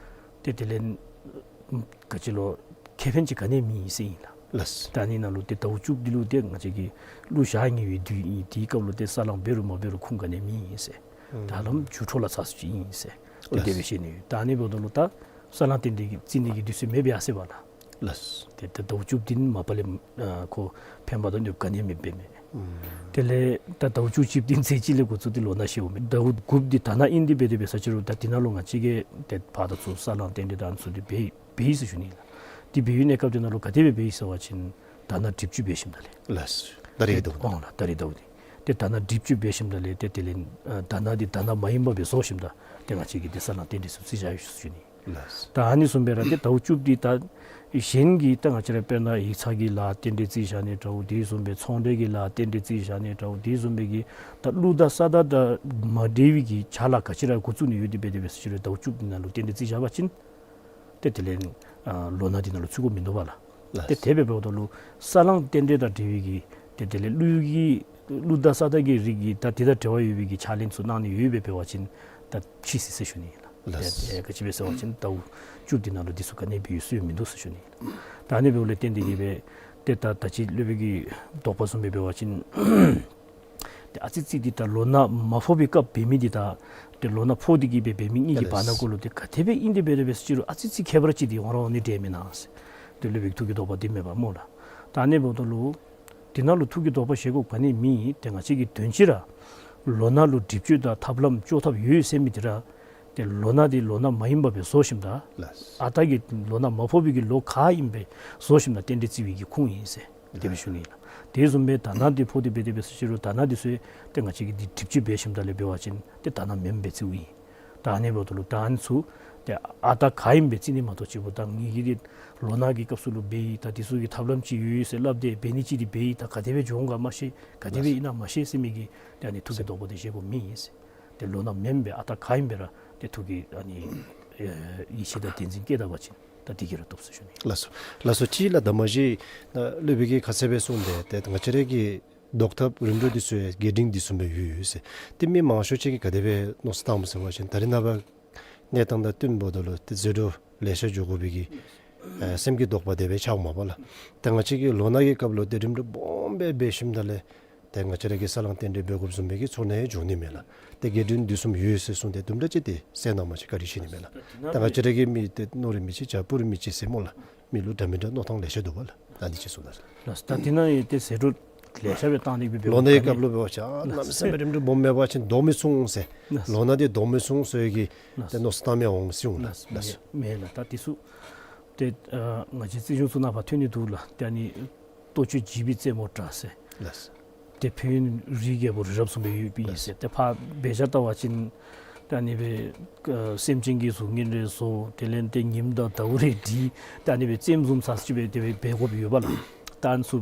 ཏེ་དེ་ལས་ག་ཅི་ལོ་ཁེ་ཕན་ཅིག་ག་ནི་མེད་ཟེར་ཨིན་ལགས། ལགས། ད་ཨ་ནི་ནང་ལུ་ཏེ་ཟླཝ་བཅུ་པ་འདི་ལུ་ཏེ་ང་བཅས་ཀྱི་ཀླུ་ཞག་ཉེ་བའི་དུས་ཨིན། དེའི་སྐབས་ལུ་ཏེ་ས་བསླང་འབད་རུང་མ་འབད་རུང་ཁུངས་ག་ནི་མེད་ཟེར། ཨུམ། ད་ཧ་ལམ་ཇུ་འཕྲོ་ལ་ཚར་སུ་ཅིག་ཨིན་ཟེར། ཏེ་ལགས། དེ་སྦེ་བཤད་ནི་ཡོད། ད་ཨ་ནི་འབདཝ་ད་ལུ་ད་ས་བསླང་རྟེན་འབྲེལ་གྱི་རྩི་ནི་གི་དུས་ཚོད་མེདཔ་ཡར་སོ་ཡི་པ་ལགས། ལགས། ཏེ་ད་ཟླཝ་བཅུ་པ་འདི་ནང་མ་པ་ལས་ཨ་ཁོ་ཕན་པ་དང་གནོདཔ་ག་ནི་མེདཔ་སྦེ་མས། ཨུམ། དེ་ལས་ད་ཟླཝ་བཅུ་གཅིག་པ་འདི་ཚེས་གཅིག་ལས་འགོ་བཙུགས་ཏེ་ལོ་ནག་ཤིཝ་མས། ཟླཝ་དགུཔ་འདི་དྷ་ན་ཨིན་ཏེ་འབད་དེ་འབད་ཟེར་ཞུ་རུང་ད་འདི་ནང་ལུ་ང་བཅས་ཀྱིས་ཏེ་ཕར་དང་ཚུར་ས་བསླང་རྟེན་འབྲེལ་དང་ཚུ་འདི་འབད་འབད་ཡི་ཟེར་ཞུ་ནི་ལགས། དེ་འབད་བའི་གནས་སྐབས་དེ་ནང་ལུ་ག་དེ་སྦེ་འབད་ཡི་ཟེར་བ་ཅིན་དྷ་ན་དྲིལ་བཅུ་འབད་ཞིནམ་ད་ལས། ལགས། ད་རིས་ཀྱི་ཟླཝ་འདི། ཨོ་ལགས། ད་རིས་ཟླཝ་འདི། ཏེ་དྷ་ན་དྲིལ་བཅུ་འབད་ཞིནམ་ད་ལས་ཏེ་དེ་ལས་ཨ་དྷ་ན་འདི་དྷ་ན་མ་ཡིན་པ་སྦེ་བཟོ་ཞིནམ་ད་ཏེ་ང་བཅས་ཀྱིས་ཏེ་ས་བསླང་རྟེན་འབྲེལ་ཚུ་རྩིས་བཞག་ཡི་ཟེར་ཞུ་ནི། ལགས། ད་ཨ་ནི་བཟུམ་སྦེ་ར་ཏེ་ཟླཝ་བཅུ་པ་འདི་ད་གཞན་གྱི་ད་ང་བཅས་ར་དཔེར་ན་ཡིག་ཚང་གི་ལཱ་རྟེན་འབྲེལ་རྩིས་བཞག་ནི་འདྲཝ་དེ་བཟུམ་སྦེ་ཚོང་འབྲེལ་གྱི་ལཱ་རྟེན་འབྲེལ་རྩིས་བཞག་ནི་འདྲཝ་དེ་བཟུམ་སྦེ་གི་ད་ཀླུ་དང་ས་བདག་དང་མ་འབྲེལ་བའི་གི་ཕྱག་ལཱ་ག་ཅི་ར་འགོ་བཙུགས་ནི་ཡོད་དེ་འབད་དེ་འབད་ཟེར་ཞུ་རུང་ཟླཝ་བཅུ་པ་འདི་ནང་ལུ་རྟེན་འབྲེལ་རྩིས་བཞག་པ་ཅིན་ཏེ་དེ་ལས་ཨ་ལོ་ནག་འདི་ནང་ལུ་ཚུད་དགོཔ་མིན་འདུག་པ་ལགས། ལགས། ཏེ་དེ་སྦེ་འབདཝ་ད་ལུ་ས་བསླང་རྟེན་འབྲེལ་དང་འབྲེལ་བའི་གི་ཏེ་དེ་ལས་ཀླུ་གི་ཀླུ་དང་ས་བདག་གི་རིགས་ཀྱི་ད་དེ་དང་འབྲེལ་བ་ཡོད་པའི་གི་ཕྱག་ལེན་ཚུ་གནང་ནི་ཡོདཔ་སྦེ་འབད་བ་ཅིན་ད་ཕྱིས་སོ་ཡི་ཟེར་ཞུ་ནི་ལགས། ལགས། ཏེ་ཏེ་ག་ཅི་སྦེ་ཟེར་བ་ཅིན་ཟླཝ་བཅུ་པ་འདི་ནང་ལུ་འདི་ཚུ་ག་ནི་འབད་ཡོད་སྲོལ་མིན་འདུག་ཟེར་ཞུ་ནི་ལགས། ད་ཨ་ནི་འབདཝ་ལས་བརྟེན་ཏེ་གི་སྦེ་ཏེ་ད་ད་ཅི་སློབ་དཔོན་གྱི་དོགས་པ་བཟུམ་སྦེ་འབད་བ་ཅིན་ཏེ་ཨ་ཙི་ཅིག་འདི་ད་ལོ་ནག་མ་ཕོག་པའི་སྐབས་འབད་མི་འདི་དང་ཏེ་ལོ་ནག་ཕོག་སྟེ་གི་སྦེ་འབད་མི་གཉིས་ཀྱི་བར་ན་ལགས། གུ་ལུ་ཏེ་ག་དེ་སྦེ་ཨིན་ཏེ་འབད་དེ་འབད་ཟེར་ཞུ་རུང་ཨ་ཙི་ཅིག་ཁྱད་པར་ཅིག་འདི་འོང་ར་འོང་ནི་འདྲས་མེན་ན་ཟེར། ཏེ་སློབ་དཔོན་གྱི་ཐུགས་ཀྱི་དོགས་པ་འདི་མེད་པ་སྨོ་ལགས། ད་ཨ་ནི་འབདཝ་ད་ལུ་དེ་ནང་ལུ་ཐུགས་ཀྱི་དོགས་པ་བཞེས་དགོཔ་ག་ནི་མེད། ཏེ་ང་བཅས་ཀྱིས་དོན་སྤྱི་ར་ལོ་ནག་ལུ་སྒྲིབ་གཅོད་དང་ཐབས་ལམ་གཅོག་ཐབས་ཡོད་ཟེར་མི་འདི་ར་ཏེ་ལོ་ནག་འདི་ལོ་ནག་མ་ཡིན་པ་སྦེ་བཟོ་ཞིནམ་ད་ལགས། ཨ་རྟག་གི་ལོ་ནག་མ་ཕོག་པའི་གི་ལོ་ག་ཨིནམ་སྦེ་བཟོ་ཞིནམ་ད་རྟེན་འབྲེལ་རྩི་བའི་གི་ཁུངས་ཨིན་ཟེར། དེ་སྦེ་ཞུ་ནི་ལགས། དེ་བཟུམ་སྦེ་དར་ནག་འདི་ཕོག་སྟེ་འབད་དེ་འབད་ས་ཅིག་རུང་དར་ནག་འདི་ཚུ་ཏེ་ང་བཅས་ཀྱིས་འདི་སྒྲིབ་བཅོས་འབད་ཞིནམ་ད་ལས་འབད་བ་ཅིན་ཏེ་དར་ནག་མེནམ་སྦེ་བརྩིཝ་ཨིན། ད་ཨ་ནི་འབདཝ་ད་ལུ་ད་ཨ་ནི་ཚུ་ཏེ་ཨ་རྟག་ག་ཨིནམ་སྦེ་བརྩི་ནི་མ་གཏོགས་ཅིག་པོ་ད་ངེ་གི་འདི་ལོ་ནག་གི་སྐབས་སུ་ལུ་འབད་ཡི། ད་འདི་ཚུ་གི་ཐབས་ལམ་ཅིག་ཡོད་ཡོད་ཟེར་སླབ་སྟེ་འབད་ནི་ཅིག་འདི་འབད་ཡི། ད་ག་དེ་སྦེ་འགྱོ་འོང་ག་མ་ཤེས། ག་དེ་སྦེ་ཨིན་ན་མ་ཤེས་ཟེར་མི་གི་ཏེ་ཨ་ནི་ཐུགས་ཀྱི་དོགས་པ་དེ་བཞེས་དགོཔ་མེད་ཟེར། ཏེ་ལོ་ནག་མེནམ་སྦེ་ཨ་རྟག་ག་ཨིནམ་སྦེ་ར་ཏེ་ཐུགས་ཀྱི་ཨ་ནི་ཡིད་ཆེས་དང་བདེན་འཛིན་བསྐྱེད་ད་པ་ཅིན་ད་འདི་གིས་ར་བཏུབ་ཟེར་ཞུ་ནི། ལགས་སོ། ལགས་སོ། ཅིག་ལགས། ད་མ་གཞི་སློབ་དཔོན་གྱིས་ཁ་གསལ་སྦེ་གསུངས་ཏེ་ཏེ་ང་བཅས་ར་གི་བཟློག་ཐབས་རིམ་གྲོ་འདི་ཚུ་ཡང་རྒྱས་འབྲིང་འདི་བཟུམ་སྦེ་ཡོད་ཡོད་ཟེར། ཏེ་མི་མང་ཤོས་ཅིག་གིས་ག་དེ་སྦེ་མནོ་བསམ་བཏངམ་ཟེར་བ་ཅིན་ད་རེས་ནངས་པ་གནས་སྟངས་དང་བསྟུན་འབདཝ་ད་ལུ་ཏེ་ཟད་འགྲོ་ལེ་ཤ་འགྱོ་དགོ་པའི་གི་ཨ་སེམས་ཀྱི་དོགས་པ་དེ་སྦེ་ཆགསཔ་མས་པ་ལགས། ཏེ་ང་བཅས་ཀྱིས་ལོ་ནག་གི་སྐབས་ལུ་ཏེ་རིམ་གྲོ་སྦོམ་སྦེ་འབད་ཞིནམ་ད་ལས་ཏེ་ང་བཅས་ར་གིས་ས་བསླང་རྟེན་འབྲེལ་འབད་དགོཔ་བཟུམ་མའི་གི་ཚོར་སྣང་ཡང་འབྱུང་ནི་མས་ལགས། ཏེ་རྒྱས་འབྲིང་འདི་བཟུམ་ཡོད་ཟེར་གསུངས་ཏེ་དུམ་གྲ་ཅིག་ཏེ་གསན་གནང་མ་ཅིག་བཀའ་དྲིན་ཆེ་ནི་མས་ལགས། ད་ང་བཅས་ར་གི་མི་ཏེ་མནོ་རིགས་མི་གཅིག་བྱ་སྤུ་རིས་མི་གཅིག་ཟེར་སྨོ་ལགས། མི་ལུ་འདྲ་མི་འདྲ་མནོ་ཐངས་ལེ་ཤ་འདུག་པ་ལགས། ད་འདི་ཅིག་གསུངས་ད་ལགས། ད་འདི་ནང་ཡང་ཏེ་ཟད་འགྲོ་ལེ་ཤ་སྦེ་བཏང་ནི་སྦེ་ལོ་ནག་གི་སྐབས་ལུ་འབད་བ་ཅིན་ཨ་གནམ་མེད་ས་མེད་རིམ་གྲོ་སྦོམ་མེད་པ་ཅིན་བཟློག་མི་ཚུགས་ཟེར། ལགས། ལོ་ནག་འདི་བཟློག་མི་ཚུགས་ཟེར་གྱི་ལགས། ཏེ་མནོ་བསམ་བཏང་མི་འོང་ཟེར་འོང་ལགས། ལགས། ལགས། མེད་ལགས། ད་འདི་ཚུ་ཏེ་ཨ་ང་བཅས་རྩིས་གཞུང་ཚུ་ནང་ཕར་ཐོན་ནི་འདུག་ལགས། ཏེ་ཨ་ནི་ལྟོ་སྤྱོད་བྱིས་པའི་རྩེད་མོ་འདྲ་ཟེར། ལགས། ཏེ་ཕན་ཡོན་རིའི་རྒྱལ་པོ་རི་རབ་བཟུམ་སྦེ་ཡོདཔ་ཨིན་ཟེར། ཏེ་ཕར་འབད་བཞག་བལྟ་བ་ཅིན་ཏེ་ཨ་ནི་སྦེ་ཨ་སེམས་ཅན་གྱི་གཟུགས་བརྙན་རེ་བཟོ། དེ་ལས་ཏེ་ཉིམ་དང་ཟླཝ་རེ་བྲི། ཏེ་ཨ་ནི་སྦེ་རྩེདམོ་བཟུམ་ཚར་ཅིག་སྦེ་དེ་སྦེ་འབད་དགོཔ་ཡོད་པ་ལགས། ད་ཨ་ནི་ཚུ་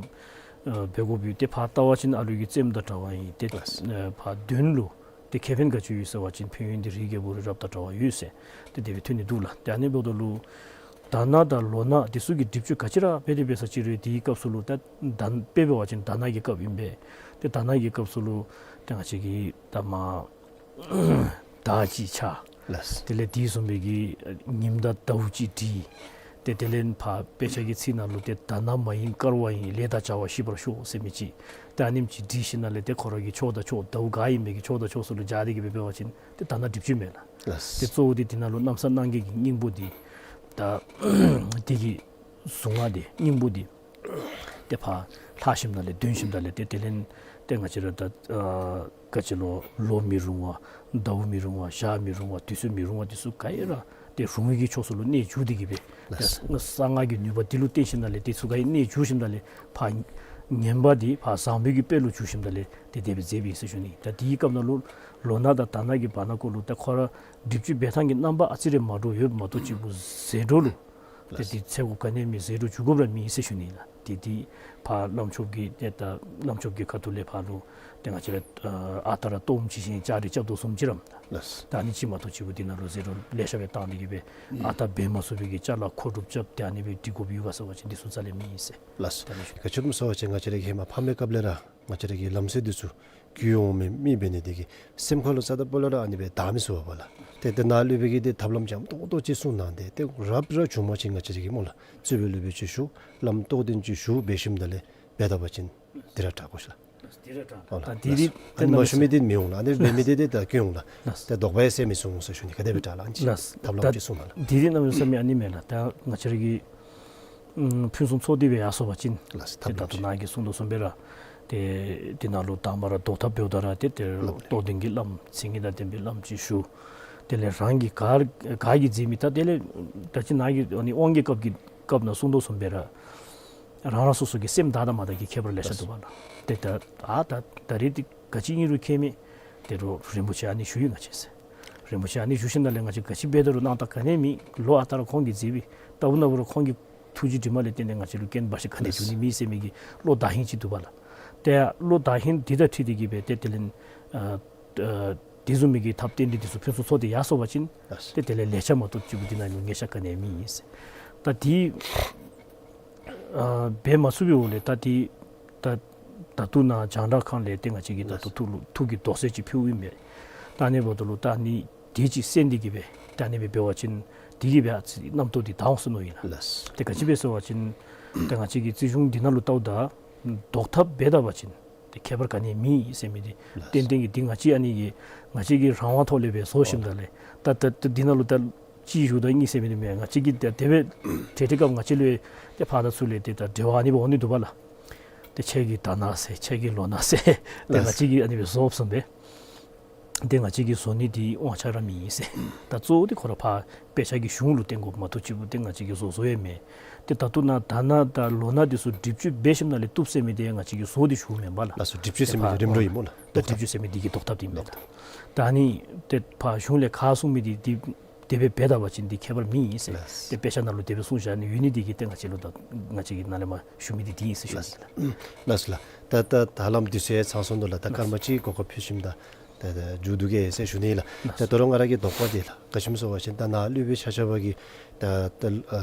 ཨ་འབད་དགོཔ་ཡོད། ཏེ་ཕར་བལྟ་བ་ཅིན་ཨ་ལུ་གི་རྩེདམོ་དང་འདྲ་བ་ཨིན། ཏེ་ལགས། ཨ་ཕར་དོན་ལུ་ཏེ་ཁེ་ཕན་ག་ཅི་ཡོད་ཟེར་བ་ཅིན་ཕན་ཡོན་འདི་རིའི་རྒྱལ་པོ་རི་རབ་དང་འདྲ་བ་ཡོད་ཟེར། ཏེ་དེ་སྦེ་ཐོན་ནི་འདུག་ལགས། ཏེ་ཨ་ནི་འབདཝ་ད་ལུ་དར་ནག་དང་ལོ་ནག་འདི་ཚུ་གི་སྒྲིབ་བཅོས་ག་ཅི་ར་འབད་དེ་འབད་ས་ཅིག་རུང་དེའི་སྐབས་སུ་ལུ་ད་ད་དཔེ་འབད་བ་ཅིན་དར་ནག་གི་སྐབས་ཨིན་པས། ཏེ་དར་ནག་གི་སྐབས་སུ་ལུ་ཏེ་ང་བཅས་ཀྱིས་ད་མར་དར་ཅིག་འཕྱར། ལགས། དེ་ལས་དེ་བཟུམ་སྦེ་གི་ཉིམ་དང་ཟླཝ་ཅིག་བྲི། ཏེ་དེ་ལས་ཕར་དཔེ་ཆ་གི་ཚིག་ནང་ལུ་ཏེ་དར་ནག་མ་ཡིན་དཀར་བ་ཡིན། ལས་དང་བྱ་བ་ཞི་བར་ཤོག་ཟེར་མི་ཅིག་ཏེ་ཨ་ནེམ་ཅིག་བྲི་ཞིནམ་ལས་ཏེ་ཁོ་ར་གི་ཕྱོགས་དང་ཕྱོགས་ཟླཝ་ག་ཨིན་མི་གི་ཕྱོགས་དང་ཕྱོགས་སུ་ལུ་སྦྱར་ཏེ་གི་སྦེ་འབད་བ་ཅིན་ཏེ་དར་ནག་སྒྲིབ་བཅོས་མས་ལགས། ལགས། ཏེ་གཙོ་བོ་འདི་འདི་ནང་ལུ་གནམ་ས་སྣང་བརྒྱད་ཀྱི་སྙིང་པོ་འདི་ད་འདི་གི་གཟུངས་སྔགས་འདི་སྙིང་པོ་འདི་ཏེ་ཕར་ལྷག་ཞིནམ་ལས་འདོན་ཞིནམ་ལས་ཏེ་དེ་ལས་ཏེ་ང་བཅས་ར་ད་ཨ་ག་ཅི་ལོ་ལོ་མི་རུང་བ་ཟླཝ་མི་རུང་བ་ཞག་མི་རུང་བ་དུས་ཚོད་མི་རུང་བ་འདི་ཚུ་ག་ཡེ་ར་ཏེ་རུང་བའི་གི་ཕྱོགས་སུ་ལུ་གནད་འགྱུར་ཏེ་གི་སྦེ་ལགས། ཏེ་གསང་སྔགས་ཀྱི་ནུས་པ་འདི་ལུ་བརྟེན་ཞིནམ་ལས་ཏེ་ཚུ་ག་ཡེ་གནད་འགྱུར་ཞིནམ་ལས་ཕར་ངན་པ་འདི་ཕར་བཟང་པོའི་གི་དཔལ་ལུ་འགྱུར་ཞིནམ་ལས་ཏེ་དེ་སྦེ་མཛདཔ་ཨིན་ཟེར་ཞུ་ནི། ད་དེའི་སྐབས་ནང་ལུ་ལོ་ནག་དང་དར་ནག་གི་བར་ན་ཀོ་ལུ་ད་ཁོ་ར་སྒྲིབ་བཅོས་འབད་ཐངས་ཀྱི་རྣམ་པ་ཨ་ཙི་རེ་མ་འདྲཝ་ཡོདཔ་མ་གཏོགས་ཅིག་པོ་ཟད་འགྲོ་ལུ་ཏེ་ལགས། དེ་ཚེ་གོ་ག་ནི་མེད། ཟད་འགྲོ་འགྱོ་དགོཔ་ར་མེད་ཟེར་ཞུ་ནི་ལགས། ཏེ་དེ་ཕར་བླམ་ཆོསཔ་གི་ཏེ་ད་བླམ་ཆོསཔ་གི་ཁ་ཐུག་ལས་ཕར་ལུ་ཏེ་ང་བཅས་ར་ཨ་ཨ་རྟག་ར་གཏོརམ་ཅིག་བཞེངས་ལྕགས་རི་རྐྱབ་དོ་བཟུམ་ཅིག་རམ་ལགས། ད་ཨ་ནི་ཅིག་མ་གཏོགས་ཅིག་པོ་འདི་ནང་ལུ་ཟད་འགྲོ་ལེ་ཤ་སྦེ་བཏང་སྟེ་གི་སྦེ་ཨ་རྟག་འབད་མ་ཚུགས་པའི་གི་ཅ་ལ་མཁོ་སྒྲུབ་རྐྱབ་སྟེ་ཨ་ནི་སྦེ་སྒྲིག་དགོཔ་ཡོད་ག་ཟེར་བ་ཅིན་འདི་ཚུ་རྩ་ལས་མེད་ཟེར། ལགས། ད་ཨ་ནི་ཞུ། ག་ཅི་སྨོ་ཟེར་བ་ཅིན་ང་བཅས་ར་གི་ཧེ་མ་ཕ་མའི་སྐབས་ལས་ར་ང་བཅས་ར་གི་ལམ་སྲོལ་འདི་ཚུ་བརྒྱུད་འོང་མི་མི་འབད་ནི་དེ་གིས་སེམས་ཁ་ལུ་རྩ་དང་སྤུ་ལས་ར་ཨ་ནི་སྦེ་དར་མི་ཚུགས་པས་ལགས། ཏེ་ཏེ་ནཱ་སློབ་དཔོན་གྱིས་ཏེ་ཐབས་ལམ་འཇམ་ཏོག་ཏོ་ཅིག་གསུངས་གནང་སྟེ་ཏེ་རབ་ར་བྱུང་པ་ཅིན་ང་བཅས་ར་གིས་སྨོ་ལགས། རྩོད་པའི་སློབ་དཔོན་ཅིག་ཞུ། བླམ་རྟོགས་ལྡན་ཅིག་ཞུ་འབད་ཞིནམ་ད་ལས་འབད་ད་པ་ཅིན་འདི་ར་དྲག་གོ་ཤིག་ལགས། འདི་ར་དྲག་ཨོ་ལགས། ད་འདི་ར་ཨ་ནི་མ་ཞུ་མི་འདི་མི་འོང་ལགས། ཨ་ནི་འབད་མི་འདི་ཏེ་ད་སྐྱོན་འོང་ལགས། ལགས། ཏེ་དོགས་པ་ཡང་སེལ་མི་ཚུགས་འོང་ཟེར་ཞུ་ནི། ག་དེ་སྦེ་དྲག་ལགས། ཨ་ནི་ཅིག་ལགས། ཐབས་ལམ་ད་ཅིག་གསུངས་གནང་ལགས། འདི་ར་གནམ་མེད་ས་མེད་ཨ་ནི་མས་ལགས། ད་ང་བཅས་ར་གི་ཨམ་ཕུན་སུམ་ཚོགས་ཏེ་སྦེ་ཡར་སོང་པ་ཅིན་ལགས། ཏེ་ཐབས་ལམ་ད་ལྟོ་ནཱ་གིས་གསུངས་དོ་བཟུམ་སྦེ་ར་ཏེ་འདི་ནང་ལུ་དང་པ་ར་བཟློག་ཐབས་འབདཝ་ད་ར་ཏེ་ཏེ་ལགས། རྟོགས་ལྡན་གྱི་བླམ་མཚན་ཉིད་དང་ལྡན་པའི་བླམ་ཅིག་ཞུ། དེ་ལས་རང་གིས་ག་ག་གིས་མཛད་མི་ད་དེ་ལས་ད་ཅི་ནཱ་གིས་ཨ་ནི་དབང་གི་སྐབས་ཀྱི་སྐབས་ནང་གསུངས་དོ་བཟུམ་སྦེ་ར་རང་རང་སོ་སོ་གི་སེམས་དག་དང་མ་དག་གི་ཁྱད་པར་ལེ་ཤ་འདུག་པ་ལགས། ཏེ་ད་ཨ་ད་ད་རེས་འདི་ག་ཅི་ཨིན་རུང་ཁྱད་མེད། ཏེ་རུང་རིན་པོ་ཆེ་ཨ་ནི་ཞུ་ཡི་ང་བཅས་ཟེར། རིན་པོ་ཆེ་ཨ་ནི་ཞུ་ཞིནམ་ལས་ང་བཅས་ག་ཅི་འབད་དོ་རུང་སྣང་དག་ག་ནི་མེད། ལོ་ཨ་རྟག་ར་ཁོང་གིས་མཛད་པའི་ལྟ་བུ་ན་བུ་ར་ཁོང་གི་ཐུགས་རྗེ་དྲི་མ་ལས་བརྟེན་ཏེ་ང་བཅས་ལུ་རྐྱེན་འབའ་ཞིག་ག་ནི་འབྱུང་ནི་མེད་ཟེར་མི་གི་བློ་དག་ཧིང་ཅིག་འདུག་པ་ལགས། ཏེ་བློ་དག་ཧིང་འདི་དང་འཁྲིལ་ཏེ་གི་སྦེ་ཏེ་དེ་ལས་ཨ་ཨ་དེ་བཟུམ་མའི་གི་ཐབས་རྟེན་འབྲེལ་འདི་ཚུ་ཕུན་སུམ་ཚོགས་ཏེ་ཡར་སོང་པ་ཅིན་ལགས། ཏེ་དེ་ལས་ལེགས་ཆ་མ་གཏོགས་ཅིག་པོ་འདི་ནང་ལུ་ཉེས་ཆད་ག་ནི་མེད་ཟེར། ད་འདི་ཨ་འབད་མ་ཚུགས་པའི་འོག་ལས་ད་འདི་ད་ད་ལྟོ་ནཱ་རྒྱང་བསྒྲགས་ཁང་ལས་ཏེ་ང་བཅས་ཀྱིས་ད་ལྟོ་ལགས། ཐུགས་ལུ་ཐུགས་ཀྱི་དོགས་སེལ་ཅིག་ཕུལཝ་ཨིན་པས། ད་ཨ་ནི་འབདཝ་ད་ལུ་ད་ཨ་ནི་དེ་ཅིག་གསན་ཏེ་གི་སྦེ་ད་ཨ་ནི་སྦེ་འབད་བ་ཅིན་དེ་གིས་སྦེ་ཨ་ཙི་རྣམ་རྟོག་འདི་དག་འོང་ཟེར་མནོཝ་ཨིན་ལགས། ལགས། ཏེ་ག་ཅི་སྦེ་ཟེར་བ་ཅིན་ད་ང་བཅས་ཀྱི་རྩིས་གཞུང་འདི་ནང་ལུ་བལྟཝ་ད་བཟློག་ཐབས་འབད་ད་པ་ཅིན་ཏེ་ཁྱད་པར་ག་ནི་མེད་ཟེར་མི་འདི་ལགས། ཏན་ཏན་གྱི་འདི་ང་བཅས་ཨ་ནི་གི་ང་བཅས་ཀྱི་རང་དབང་ཐོག་ལས་སྦེ་བཟོ་ཞིནམ་ད་ལས་ད་ད་ད་འདི་ནང་ལུ་ད་གཅིག་ཞུ་དོ་གཉིས་ཟེར་མི་འདི་མེན། ང་བཅས་ཀྱིས་ད་དེ་སྦེ་ཏེ་ཏེ་སྐབས་ང་བཅས་ལུ་ཏེ་ཕར་དང་ཚུར་ལས་ཏེ་ད་འབྲེལ་བ་ཨ་ནི་སྦེ་འོང་ནི་འདུག་པ་ལགས། ཏེ་ཁྱེད་ཀྱིས་དར་ནག་ཟེར་ཁྱེད་ཀྱིས་ལོ་ནག་ཟེར་ཏེ་ལགས། ང་བཅས་ཀྱིས་ཨ་ནི་སྦེ་བཟོ་བཟུམ་སྦེ། ཏེ་ང་བཅས་ཀྱིས་བཟོ་ནི་འདི་དབང་ཆ་ར་མེད་ཟེར། ད་གཙོ་བོ་འདི་ཁོ་ར་ཕར་དཔེ་ཆ་གི་གཞུང་ལུ་བརྟེན་དགོཔ་མ་གཏོགས་གཅིག་པུ་ཏེ་ང་བཅས་ཀྱིས་བཟོ་བཟོ་ཡང་མེད། ཏེ་ད་ལྟོ་ནཱ་ད་ནཱ་ད་ལོ་ན་འདི་ཚུ་སྒྲིབ་བཅུད་འབད་ཞིནམ་ལས་བཏུབ་ཟེར་མི་འདི་ང་བཅས་ཀྱིས་བཟོ་སྟེ་ཞུཝ་མེན་པ་ལགས། ལགས་སོ། སྒྲིབ་བཅུད་ཟེར་མི་འདི་རིམ་གྲོ་ཨིན་སྨོ་ལགས། ད་སྒྲིབ་བཅུད་ཟེར་མི་འདི་གི་ཟློག་ཐབས་འདི་མེན་ལགས། ད་ཨ་ནི་ཏེ་ཕར་གཞུང་ལས་ཁ་གསུང་མི་འདི་འདི་དེ་སྦེ་འབད་ད་པ་ཅིན་འདི་ཁྱད་པར་མེད་ཟེར། ལགས། ཏེ་དཔེ་ཆ་ནང་ལུ་དེ་སྦེ་གསུངས་བཞག་ནི་ཡོད་ནི་འདི་གིས་ཏེ་ང་བཅས་ལུ་ད་ང་བཅས་ཀྱིས་ནཱ་ལས་མར་ཞུ་མི་འདི་འདི་ཨིན་ཟེར་ཞུ་ནི་ལགས། ལགས་སོ་ལགས། ད་ད་ད་ལམ་འདི་ཚུ་ཡང་ཚང་སོང་ནུག་ལགས། ད་སྐར་མ་གཅིག་གོ་སྐབས་ཕུལ་ཞིནམ་ད་ད་ད་མཇུག་བསྡུ་གེ་ཟེར་ཞུ་ནི་ལགས། ད་ད་རུང་ང་ར་གི་དོགས་པ་འདི་ལགས། ག་ཅི་སྨོ་ཟེར་བ་ཅིན་ད་ནཱ་སློབ་དཔོན་ཆ་ཁྱབ་ཀྱིས་ད་ད་ཨ་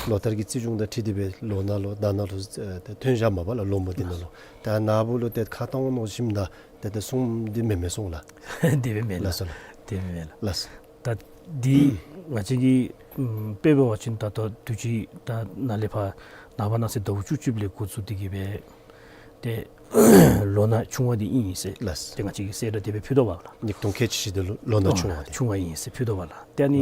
ལོ་ལྟར་གྱི་རྩིས་གཞུང་དང་འཁྲིལ་ཏེ་སྦེ་ལོ་ན་ལུ་ཟླ་ན་ལུ་ཨ་ད་ཐོན་བཞགཔ་མས་པ་ལགས། ལོ་མོ་འདི་ནང་ལུ། ད་ནཱ་བུ་ལུ་ཏེ་ཁ་བཏང་མནོ་ཞིནམ་ད་ཏེ་ཏེ་གསུངམ་འདི་མེན་མས་གསུངས་ལགས། དེ་སྦེ་མེན་ལགས། ལགས་སོ་ལགས། དེ་སྦེ་མེན་ལགས། ལགས་སོ། ད་འདི་ང་བཅས་ཀྱིས་ཨམ་དཔེ་འབད་བ་ཅིན་ད་ལྟོ་དུས་ཅི་ད་ནཱ་ལས་ཕར་ནངས་པ་གནངས་ཚེ་ཟླཝ་བཅུ་གཅིག་ལས་འགོ་བཙུགས་ཏེ་གི་སྦེ་ཏེ་ལོ་ན་ཆུང་བ་འདི་ཨིན་ཟེར། ལགས། ཏེ་ང་བཅས་ཀྱིས་གསལ་བསྒྲགས་དེ་སྦེ་ཕུལ་དོ་བ་ལགས། ཉིས་སྟོང་ཁལ་གཅིག་བཞི་འདི་ལོ་ལོ་ན་ཆུང་བ་འདི། ཆུང་བ་ཨིན་ཟེར་ཕུལ་དོ་བ་ལགས། ཏེ་ཨ་ནི་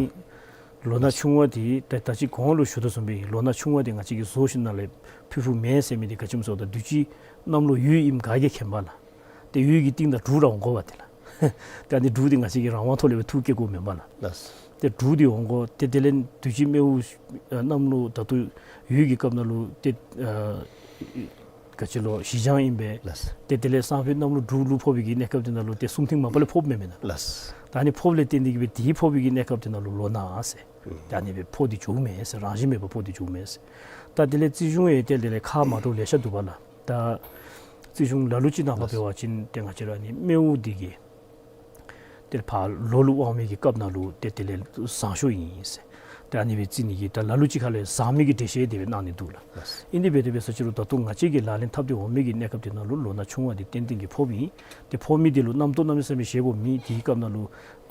ལོ་ན་ཆུང་བ་འདི་ད་ད་ཅི་གོང་ལུ་ཞུ་དོ་བཟུམ་སྦེ་ལོ་ན་ཆུང་བ་འདི་ང་བཅས་ཀྱིས་བཟོ་ཞིནམ་ལས་ཕུལ་ཕུལཝ་མེན་ཟེར་མི་འདི་ག་ཅི་སྨོ་ཟེར་བ་ད་དུས་ཅི་གནམ་ལོ་ཡོས་ཨིནམ་ག་གིས་མཁྱེན་པ་ལགས། ཏེ་ཡོས་ཀྱི་རྟིང་བདའ་འབྲུག་ར་འོང་དགོ་པ་ཏེ་ལགས། ཏེ་ཨ་ནི་འབྲུག་འདི་ང་བཅས་ཀྱིས་རང་དབང་ཐོག་ལས་སྦེ་འཐུ་བསྐྱལ་དགོཔ་མེན་པ་ལགས། ལགས། ཏེ་འབྲུག་འདི་འོང་དགོ། ཏེ་དེ་ལས་དུས་ཅི་སྨེ་བོ་ཨ་གནམ་ལོ་ད་ལྟོ་ཡོས་ཀྱི་སྐབས་ནང་ལུ་ཏེ་ཨ་ག་ཅི་ལོ་བཞི་བྱང་ཨིན་པས། ལགས། ཏེ་དེ་ལས་སང་ཕོད་གནམ་ལོ་འབྲུག་ལུ་ཕོག་པའི་གི་གནས་སྐབས་དེ་ནང་ལུ་ཏེ་གསུམ་ཐེངས་མ་པ་ལས་ཕོགཔ་མེན་མེན་ན། ལགས། ད་ཨ་ནི་ཕོགཔ་ལས་བརྟེན་ཏེ་གི་སྦེ་དེ་ཕོག་པའི་གི་གནས་སྐབས་དེ་ནང་ལུ་ལོ་ན་ཟེར། ཨུམ། ད་ཨ་ནི་སྦེ་ཕོག་སྟེ་འགྱོཝ་མས་ཟེར། རང་བཞིན་མེད་པར་ཕོག་སྟེ་འགྱོཝ་མས་ཟེར། ད་དེ་ལས་རྩིས་གཞུང་ཡང་ཏེ་དེ་ལས་ཁ་མ་འདྲཝ་ལེ་ཤ་འདུག་པ་ལགས། ད་རྩིས་གཞུང་ལ་ལུ་ཅིག་ནང་ཕར་འབད་བ་ཅིན་ཏེ་ང་བཅས་ར་ཨ་ནི་སྨེ་བོ་འདི་གིས་ཏེ་ཕར་ལོ་ལུ་དབང་མི་གི་སྐབས་ནང་ལུ་ཏེ་དེ་ལས་བཟང་ཤོས་ཨིན་ཟེར། ཏེ་ཨ་ནི་སྦེ་རྩིས་ནི་གི་ད་ལ་ལུ་ཅིག་ཁ་ལས་བཟང་མི་གི་འགྲེལ་བཤད་དེ་སྦེ་གནང་ནི་འདུག་ལགས། ལགས། ཨིན་དེ་སྦེ་དེ་སྦེ་ཟེར་ཅི་རུང་ད་ལྟོ་ང་བཅས་ཀྱིས་ལག་ལེན་འཐབ་སྟེ་འོང་མི་གི་གནས་སྐབས་དེ་ནང་ལུ་ལོ་ན་ཆུང་བ་འདི་ཏན་ཏན་གྱིས་ཕོགཔ་ཨིན། ཏེ་ཕོག་མི་དེ་ལུ་རྣམ་རྟོག་གནམ་མེད་ས་མེད་བཞེས་དགོཔ་མེད། དེའི་སྐབས་ནང་ལུ་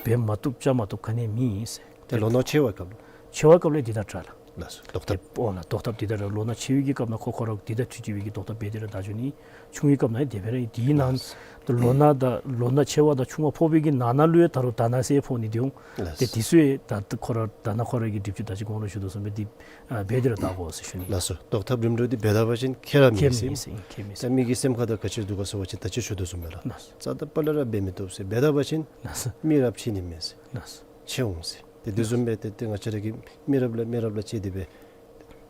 འབད་མ་བཏུབ་བཅའ་མ་བཏུབ་ག་ནི་ཡང་མེད་ཟེར། ཏེ་ལོ་ན་ཆེ་བའི་སྐབས་ལུ། ཆེ་བའི་སྐབས་ལས་འདི་དང་འདྲ་ལགས། ལགས་སོ། ཟློག་ཐབས། ཏེ་ཨོ་ལགས་ཟློག་ཐབས་འདི་དང་འདྲ། ལོ་ན་ཆེ་བའི་གི་སྐབས་ནང་ཁོ་ཁོ་ར་འདི་དང་འཁྲིལ་ཅི་བའི་གི་ཟློག་ཐབས་འབད་དེ་ར་ད་འགྱོ་ནི། ཆུང་བའི་སྐབས་ནང་ཡང་དེ་སྦེ་ར་ཨིན། དེའི་ནང་ལགས་སོ། ཏེ་ལོ་ན་དང་ལོ་ན་ཆེ་བ་དང་ཆུང་བ་ཕོག་པའི་གི་ནང་ན་ལུ་ཡང་ད་རུང་ད་ན་ཟེར་ཕོག་ནི་འདི་འོང་། ལགས་སོ། ཏེ་འདི་ཚུ་ཡང་ད་ལྟོ་ཁོ་ར་ད་ནཱ་ཁོ་ར་གི་སྒྲིབ་བཅུད་ད་ཅི་གོང་ལུ་ཞུ་དོ་བཟུམ་སྦེ་འདི་ཨ་འབད་དེ་ར་ད་དགོ་ཟེར་ཞུ་ནི། ལགས་སོ། ཟློག་ཐབས་རིམ་གྲོ་འདི་འབད་ད་པ་ཅིན་ཁྱད་ར་མེད་ཟེར། ཁྱད་མེད་ཟེར། ཁྱད་མེད་ཟེར། ད་མི་གི་སེམས་ཁར་ད་ག་ཅི་འདུག་ག་ཟེར་བ་ཅིན་ད་ཅི་ཞུ་དོ་བཟུམ་སྦེ་ལགས། ལགས་སོ། རྩ་དང་པ་ལས་ར་འབད་མི་བཏུབ་ཟེར། འབད་ད་པ་ཅིན་ལགས་སོ། མི་རབས་ཕྱེ་ནི་མེད་ཟེར། ལགས་སོ། ཕྱེ་འོང་ཟེར། ཏེ་དེ་བཟུམ་སྦེ་ཏེ་ཏེ་ང་བཅས་ར་གི་མི་རབས་ལས་མི་རབས་ལུ་ཕྱེ་སྟེ་སྦེ་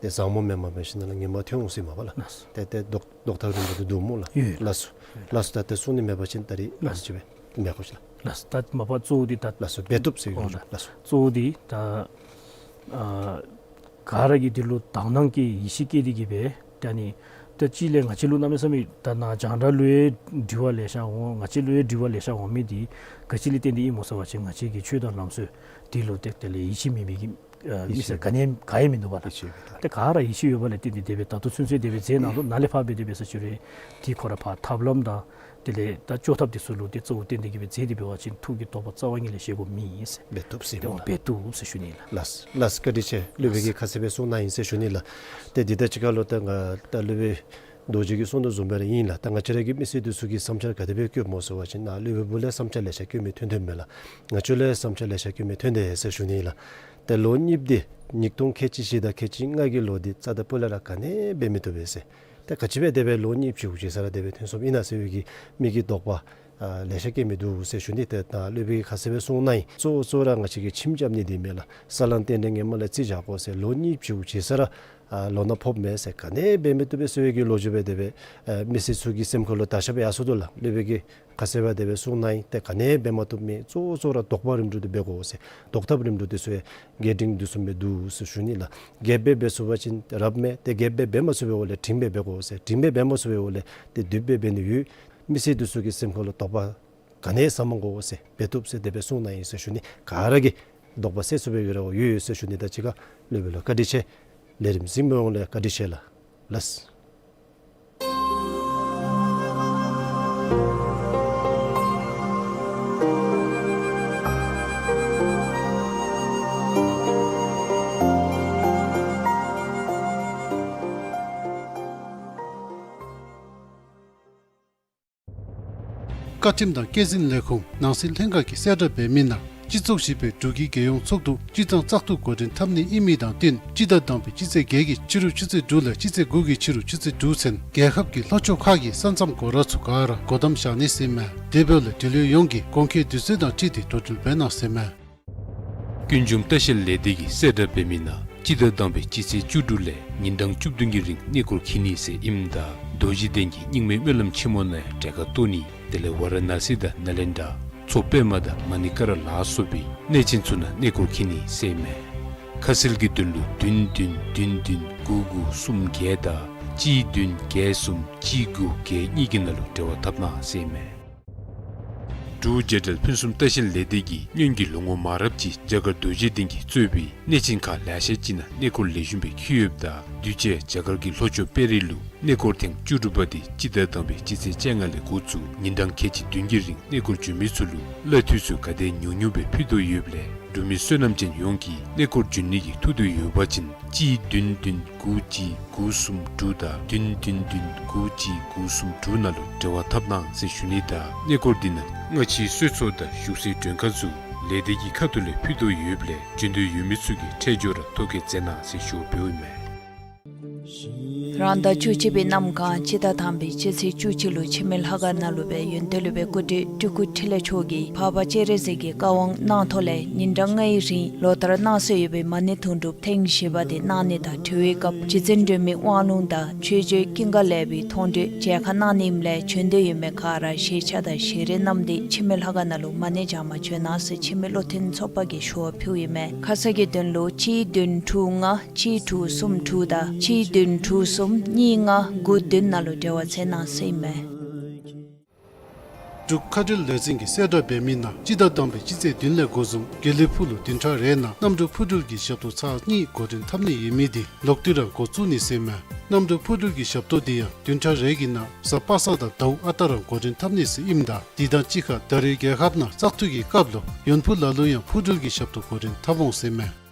ཏེ་བཟང་མོ་མེན་མ་འབད་ཞིནམ་ལས་ངན་མ་ཐོན་འོང་ཟེར་མས་པ་ལགས། ལགས་སོ། ཏེ་ཏེ་ཟློག་ཟློག་ཐབས་རིམ་གྲོ་འདི་འདུག་སྨོ་ལགས། ཡོད་ཡོད། ལགས་སོ། ལགས་སོ། ད་ཏེ་གསུང་ནི་མེད་པ་ཅིན་ད་རིས་ལགས་སོ། ཨ་ནི་ཅིག་སྦེ་མེད་དགོ་ཤིག་ལགས། ལགས་སོ། ད་མ་པ་གཙོ་བོ་འདི་ད་ལགས་སོ། འབད་བཏུབ་ཟེར་ཨོ་ལགས། ལགས་སོ། གཙོ་བོ་འདི་ད་ཨ་ག་ར་གིས་འདི་ལུ་དག་སྣང་བསྐྱེད་ཡིད་ཆེས་བསྐྱེད་དེ་གི་སྦེ་ད་ཨ་ནི་ད་ཅི་ལས་ང་བཅས་ལུ་གནམ་མེད་ས་མེད་ད་ནཱ་རྒྱང་བསྒྲགས་ལུ་ཡང་དྲི་བ་ལེ་ཤ་འོང་། ང་བཅས་ལུ་ཡང་དྲི་བ་ལེ་ཤ་འོང་མི་འདི་ག་ཅི་ལས་བརྟེན་ཏེ་ཨིན་སྨོ་ཟེར་བ་ཅིན་ང་བཅས་ཀྱི་ཆོས་དང་ལམ་སྲོལ་འདི་ལུ་ཏེ་དེ་ལས་ཡིད་ཆེས་མེད་མི་གི་ཨ་མི་སེར་ག་ནི་ག་ཡང་མིན་འདུག་པ་ལགས། ཡིད་ཆེས་མེད་པ་ལགས། ཏེ་ག་ར་ཡིད་ཆེས་ཡོད་པ་ལས་བརྟེན་ཏེ་དེ་སྦེ་ད་ལྟོ་ཚུན་ཚོད་དེ་སྦེ་མཛད་གནང་དོ། ནཱ་ལས་ཕར་འབད་དེ་སྦེ་ཟེར་ཅི་རུང་འདི་ཁོ་ར་ཕར་ཐབས་ལམ་དང་དེ་ལས་ད་བཅོས་ཐབས་འདི་ཚུ་ལུ་ཏེ་གཙོ་བོ་བཏོན་ཏེ་གི་སྦེ་མཛད་དེ་འབད་བ་ཅིན་ཐུགས་ཀྱི་དོགས་པ་རྩ་བ་ཉིད་ལས་བཞེས་དགོཔ་མེད་ཟེར། འབད་བཏུབ་ཟེར་ཏེ་ཨོ་ལགས། འབད་བཏུབ་ཟེར་ཞུ་ནི་ལགས། ལགས་ལགས། བཀའ་དྲིན་ཆེ། སློབ་དཔོན་གྱིས་ཁ་གསལ་སྦེ་གསུངས་གནང་ཡི་ཟེར་ཞུ་ནི་ལགས། ཏེ་འདི་དང་གཅིག་ཁར་ལུ་ད་ང་ད་སློབ་དཔོན་རྡོ་རྗེ་གིས་གསུངས་དོ་བཟུམ་སྦེ་ར་ཨིན་ལགས། ད་ང་བཅས་ར་གི་མི་སེར་འདི་ཚུ་གིས་བསམ་འཆར་ག་དེ་སྦེ་བཀོདཔ་སྨོ་ཟེར་བ་ཅིན་ནཱ་སློབ་དཔོན་བུ་ལས་བསམ་འཆར་ལེ་ཤ་བཀོད་མི་ཐོན་ཐོནམ་མས་ལགས། ང་བཅས་ལུ་ཡང་བསམ་འཆར་ལེ་ཤ་བཀོད་མི་ཐོན་དེས་ཟེར་ཞུ་ནི་ལགས། ཏེ་ལོ་གཉིསཔ་འདི་ཉིས་སྟོང་ཁལ་གཅིག་བཞི་དང་ཁལ་གཅིག་ལྔ་གི་ལོ་འདི་རྩ་དང་སྤུ་ལས་ར་ག་ནི་འབད་མི་བཏུབ་པས་ཟེར། ཏེ་ག་ཅི་སྦེ་དེ་སྦེ་ལོ་གཉིས་བཅུ་ཅིག་ས་ར་དེ་སྦེ་ཐོན་སོངམ་ཨིན་ན་ཟེར་བའི་གི་མི་གི་དོགས་པ་ཨ་ལེ་ཤ་བསྐྱེད་མི་འདུག་ཟེར་ཞུ་ནི། ཏེ་ད་སློབ་དཔོན་གྱིས་ཁ་གསལ་སྦེ་གསུངས་གནང་ཡི། གཙོ་བོ་གཙོ་བོ་ར་ང་བཅས་ཀྱིས་ཁྱིམ་རྐྱབ་ནི་འདི་མས་ལགས། ས་ལམ་རྟེན་འབྲེལ་ངོ་མ་ལས་རྩིས་བཞག་དགོ་ཟེར། ལོ་གཉིས་བཅུ་ཅིག་ས་ར་ཨ་ལོ་ན་ཕོགཔ་མས་ཟེར། ག་ནི་འབད་མི་བཏུབ་པས་ཟེར་བའི་གི་ལོ་རྒྱུས་སྦེ་དེ་སྦེ་ཨ་མི་སེར་ཚུ་གི་སེམས་ཁར་ལུ་དར་ཁྱབ་སྦེ་ཡར་སོང་དོ་ལགས། སློབ་དཔོན་གྱིས་ཁ་གསལ་སྦེ་དེ་སྦེ་གསུངས་གནང་ཡི། ཏེ་ག་ནི་འབད་མ་བཏུབ་མི་གཙོ་བོ་གཙོ་བོ་ར་ཟློག་པ་རིམ་གྲོ་འདི་འབད་དགོ་ཟེར། ཟློག་ཐབས་རིམ་གྲོ་འདི་ཚུ་ཡང་རྒྱས་འབྲིང་བསྡུས་གསུམ་སྦེ་འདུག་ཟེར་ཞུ་ནི་ལགས། རྒྱསཔ་སྦེ་འབད་ཚུགས་པ་ཅིན་རབ་མས། ཏེ་རྒྱསཔ་སྦེ་འབད་མ་ཚུགས་པའི་འོག་ལས་འབྲིངམ་སྦེ་འབད་དགོ་ཟེར། འབྲིངམ་སྦེ་འབད་མ་ཚུགས་པའི་འོག་ལས་ཏེ་བསྡུསཔ་སྦེ་འབད་ནི་ཡོད། མི་སེར་འདི་ཚུ་གི་སེམས་ཁར་ལུ་དོགས་པ་ག་ནི་ཟ་མ་དགོ་ཟེར། འབད་བཏུབ་ཟེར་དེ་སྦེ་གསུངས་གནང་ཡི་ཟེར་ཞུ་ནི། ག་ར་གིས་དོགས་པ་སེལ་ཚུགས་པའི་གི་རེ་བ་ཡོད་ཡོད་ཟེར་ཞུ་ནི། ད་གཅིག་ཁར་སློབ་དཔོན་ལུ་བཀའ་དྲིན་ཆེ། ལས་རིམ་གཟིགས་མི་ཡོངས་ལུ་བཀའ་དྲིན་ཆེ་ལགས། ལགས། བཀའ་ཁྲིམས་དང་སྐྱེད་འཛིན་ལས་ཁུངས་ནང་སྲིད་ལྷན་ཁག་གིས་གསལ་བསྒྲགས་འབད་མི་ནང་ སྤྱི་ཚོགས་བཞི་པའི་འབྲུག་གི་རྒྱལ་ཡོངས་ཚོགས་འདུ་སྤྱི་དང་བཙག་འཐུ་འགོ་འདྲེན་འཐབ་ནི་ཨིན་མི་དང་བསྟུན་སྤྱི་ཟླ་དང་པའི་སྤྱི་ཚེས་བརྒྱད་ཀྱི་ཕྱི་རུ་ཆུ་ཚོད་དྲུག་ལས་སྤྱི་ཚེས་དགུ་གི་ཕྱི་རུ་ཆུ་ཚོད་དྲུག་ཚུན་རྒྱལ་ཁབ་ཀྱི་ལྷོ་ཕྱོགས་ཁག་གི་ས་མཚམས་སྒོ་ར་ཚུ་ག་ར་སྒོ་བསྡམ་བཞག་ནི་ཟེར་མས། དེ་འབདཝ་ལས་འབྲེལ་ཡོད་ཡོངས་ཀྱིས་དགོངས་འཁེལ་དུས་ཚོད་དང་འཁྲིལ་ཏེ་འགྲོ་འགྲུལ་འབད་གནང་ཟེར་མས། ཀུན་འབྱུང་ལྟ་བཤལ་ལས་སྡེ་གིས་གསལ་བསྒྲགས་འབད་མི་ནང་སྤྱི་ཟླ་དང་པའི་སྤྱི་ཚེས་བཅུ་དྲུག་ལས་ཉིན་གྲངས་བཅུ་བདུན་གྱི་རིང་གནས་སྐོར་འཁྱིད་ནི་ཟེར་ཨིནམ་ད་རྡོ་རྗེ་གདན་གྱི་རྙིང་མའི་སྨོན་ལམ་ཆེན་མོ་ནང་ཡང་གྲལ་ཁར་གཏོགས་ནི། དེ་ལས་ཝ་ར་ཎ་སི་དང་ནཱ་ལེནྡྲ་མཚོ་པདྨ་དང་མ་ཎི་ཀ་ར་ལ་སོགས་པའི་གནས་ཆེན་ཚུ་ནང་གནས་སྐོར་འཁྱིད་ནི་ཟེར་མས། ཁ་གསལ་གྱི་དོན་ལུ་བདུན་བདུན་བདུན་བདུན་དགུ་དགུ་གསུམ་བརྒྱད་དང་གཅིག་བདུན་བརྒྱད་གསུམ་གཅིག་དགུ་བརྒྱད་གཉིས་ཀྱི་ནང་ལུ་འབྲེལ་བ་འཐབ་གནང་ཟེར་མས། འབྲུག་རྒྱལ་ཕྲན་ཕུན་སུམ་ལྟ་བཤལ་ལས་སྡེ་གིས་སྔོན་གྱི་ལོ་ངོ་མང་རབས་ཅིག་རྒྱ་གར་རྡོ་རྗེ་གདན་གྱིས་གཙོས་པའི་གནས་ཆེན་ཁག་ལེ་ཤ་ཅིག་ནང་གནས་སྐོར་ལེགས་ཤོམ་སྦེ་འཁྱིད་ཡོདཔ་ད་དུས་ཅི་རྒྱ་གར་གྱི་ལྷོ་ཕྱོགས་དཔལ་རི་ལུ་གནས་སྐོར་ཐེངས་བཅུ་དྲུག་པ་དེ་སྤྱི་ཟླ་དང་པའི་སྤྱི་ཚེས་བཅོ་ལྔ་ལས་འགོ་བཙུགས་ཉིན་གྲངས་ཁལ་གཅིག་བདུན་གྱི་རིང་གནས་སྐོར་འབྱོན་མི་ཚུ་ལུ་གླ་འཐུས་ཚུ་ག་དེ་ཉུང་ཉུང་སྦེ་ཕུལ་དོ་ཡོདཔ་ལས་འབྲུག་མི་བསོད་ནམས་ཅན་ཡོངས་ཀྱིས་གནས་སྐོར་འབྱོན་ནི་གི་ཐུགས་འདོད་ཡོད་པ་ཅིན་གཅིག་བདུན་བདུན་དགུ་གཅིག་དགུ་གསུམ་དྲུག་དང་བདུན་བདུན་བདུན་དགུ་གཅིག་དགུ་གསུམ་དྲུག་ནང་ལུ་འབྲེལ་བ་འཐབ་གནང་ཟེར་ཞུ་ནི་དང་གནས་སྐོར་འདི་ནང་སྔ་ཕྱིའི་གསོལ་ཚོགས་དང་བཞུགས་སའི་མགྲོན་ཁང་ཚུ་ལས་སྡེ་གི་ཁ་ཐུག་ལས་ཕུལ་དོ་ཡོདཔ་ལས་འབྱོན་འདོད་ཡོད་མི་ཚུ་གིས་འཕྲལ་མགྱོགས་ར་ཐོ་བཀོད་མཛད་གནང་ཟེར་ཞུ་འབདཝ་ཨིན་མས། རང་ཟླ་བཅུ་གཅིག་པའི་གནམ་གང་སྤྱི་ཟླ་དང་པའི་སྤྱི་ཚེས་བཅུ་གཅིག་ལུ་འཆི་མེད་ལྷ་ཁང་ནང་ལུ་སྦེ་ཡོན་ཏན་སློབ་དཔོན་སྐུ་བགྲེས་སྤྲུལ་སྐུ་འཕྲིན་ལས་མཆོག་གིས་འཕགས་པ་སྤྱན་རས་གཟིགས་ཀྱི་བཀའ་དབང་གནང་ཐོག་ལས་ཉིན་གྲངས་ལྔའི་རིང་ལོ་ལྟར་གནང་སྲོལ་ཡོད་པའི་མ་ཎི་དུང་སྒྲུབ་ཐེངས་བཞི་པ་དེ་གནང་ནི་དང་འབྲེལ་བའི་སྐབས་རྗེ་བཙུན་སྒྲོལ་མའི་དབང་ལུང་དང་ཆོས་རྗེ་ཀུན་དགའ་ལེགས་པའི་མཐོང་གྲོལ་མཇལ་ཁ་གནང་ནི་ཨིནམ་ལས་བྱོན་འདོད་ཡོད་མི་ག་ར་ཞལ་ཆས་དང་ཞལ་རས་བསྣམས་ཏེ་འཆི་མེད་ལྷ་ཁང་ནང་ལུ་མ་ཎི་བགྱངམ་བྱོན་གནང་ཟེར་འཆི་མེད་བློ་མཐུན་ཚོགས་པ་གིས་ཞུ་བ་ཕུལཝ་ཨིན་མས། ཁ་གསལ་གྱི་དོན་ལུ་གཅིག་བདུན་དྲུག་ལྔ་གཅིག་དྲུག་གསུམ་དྲུག་དང་གཅིག་བདུན་དྲུག་གསུམ་གཉིས་ལྔ་དགུ་བདུན་ནང་ལུ་འབྲེལ་བ་མཛད་གནང་ཟེར་ཨིན་མས། འབྲུག་མཁའ་འགྲུལ་ལས་འཛིན་གྱིས་གསལ་བསྒྲགས་འབད་མི་ནང་སྤྱི་ཟླ་དང་པའི་སྤྱི་ཚེས་བདུན་ལས་འགོ་བཟུང་དགེ་ལེགས་ཕུག་ལུ་བདུན་ཕྲག་རེ་ནང་གནམ་གྲུ་འཕུར་འགྲུལ་གྱི་ཞབས་ཏོག་ཚར་གཉིས་འགོ་འདྲེན་འཐབ་ནི་ཡོད་མི་དེ་ལོག་སྟེ་ར་འགོ་བཙུགས་ནི་ཟེར་མས། གནམ་གྲུ་འཕུར་འགྲུལ་གྱི་ཞབས་ཏོག་དེ་ཡང་བདུན་ཕྲག་རེ་གི་ནང་གཟའ་པ་སངས་དང་ཟླཝ་ཨ་རྟག་ར་འགོ་འདྲེན་འཐབ་ནི་ཟེར་ཨིནམ་ད་དེ་དང་གཅིག་ཁར་ད་རེས་རྒྱལ་ཁབ་ནང་བཙག་འཐུ་གི་སྐབས་ལུ་ཡོན་ཕུ་ལ་ལུ་ཡང་འཕུར་འགྲུལ་གྱི་ཞབས་ཏོག་འགོ་འདྲེན་འཐབ་འོང་ཟེར་མས།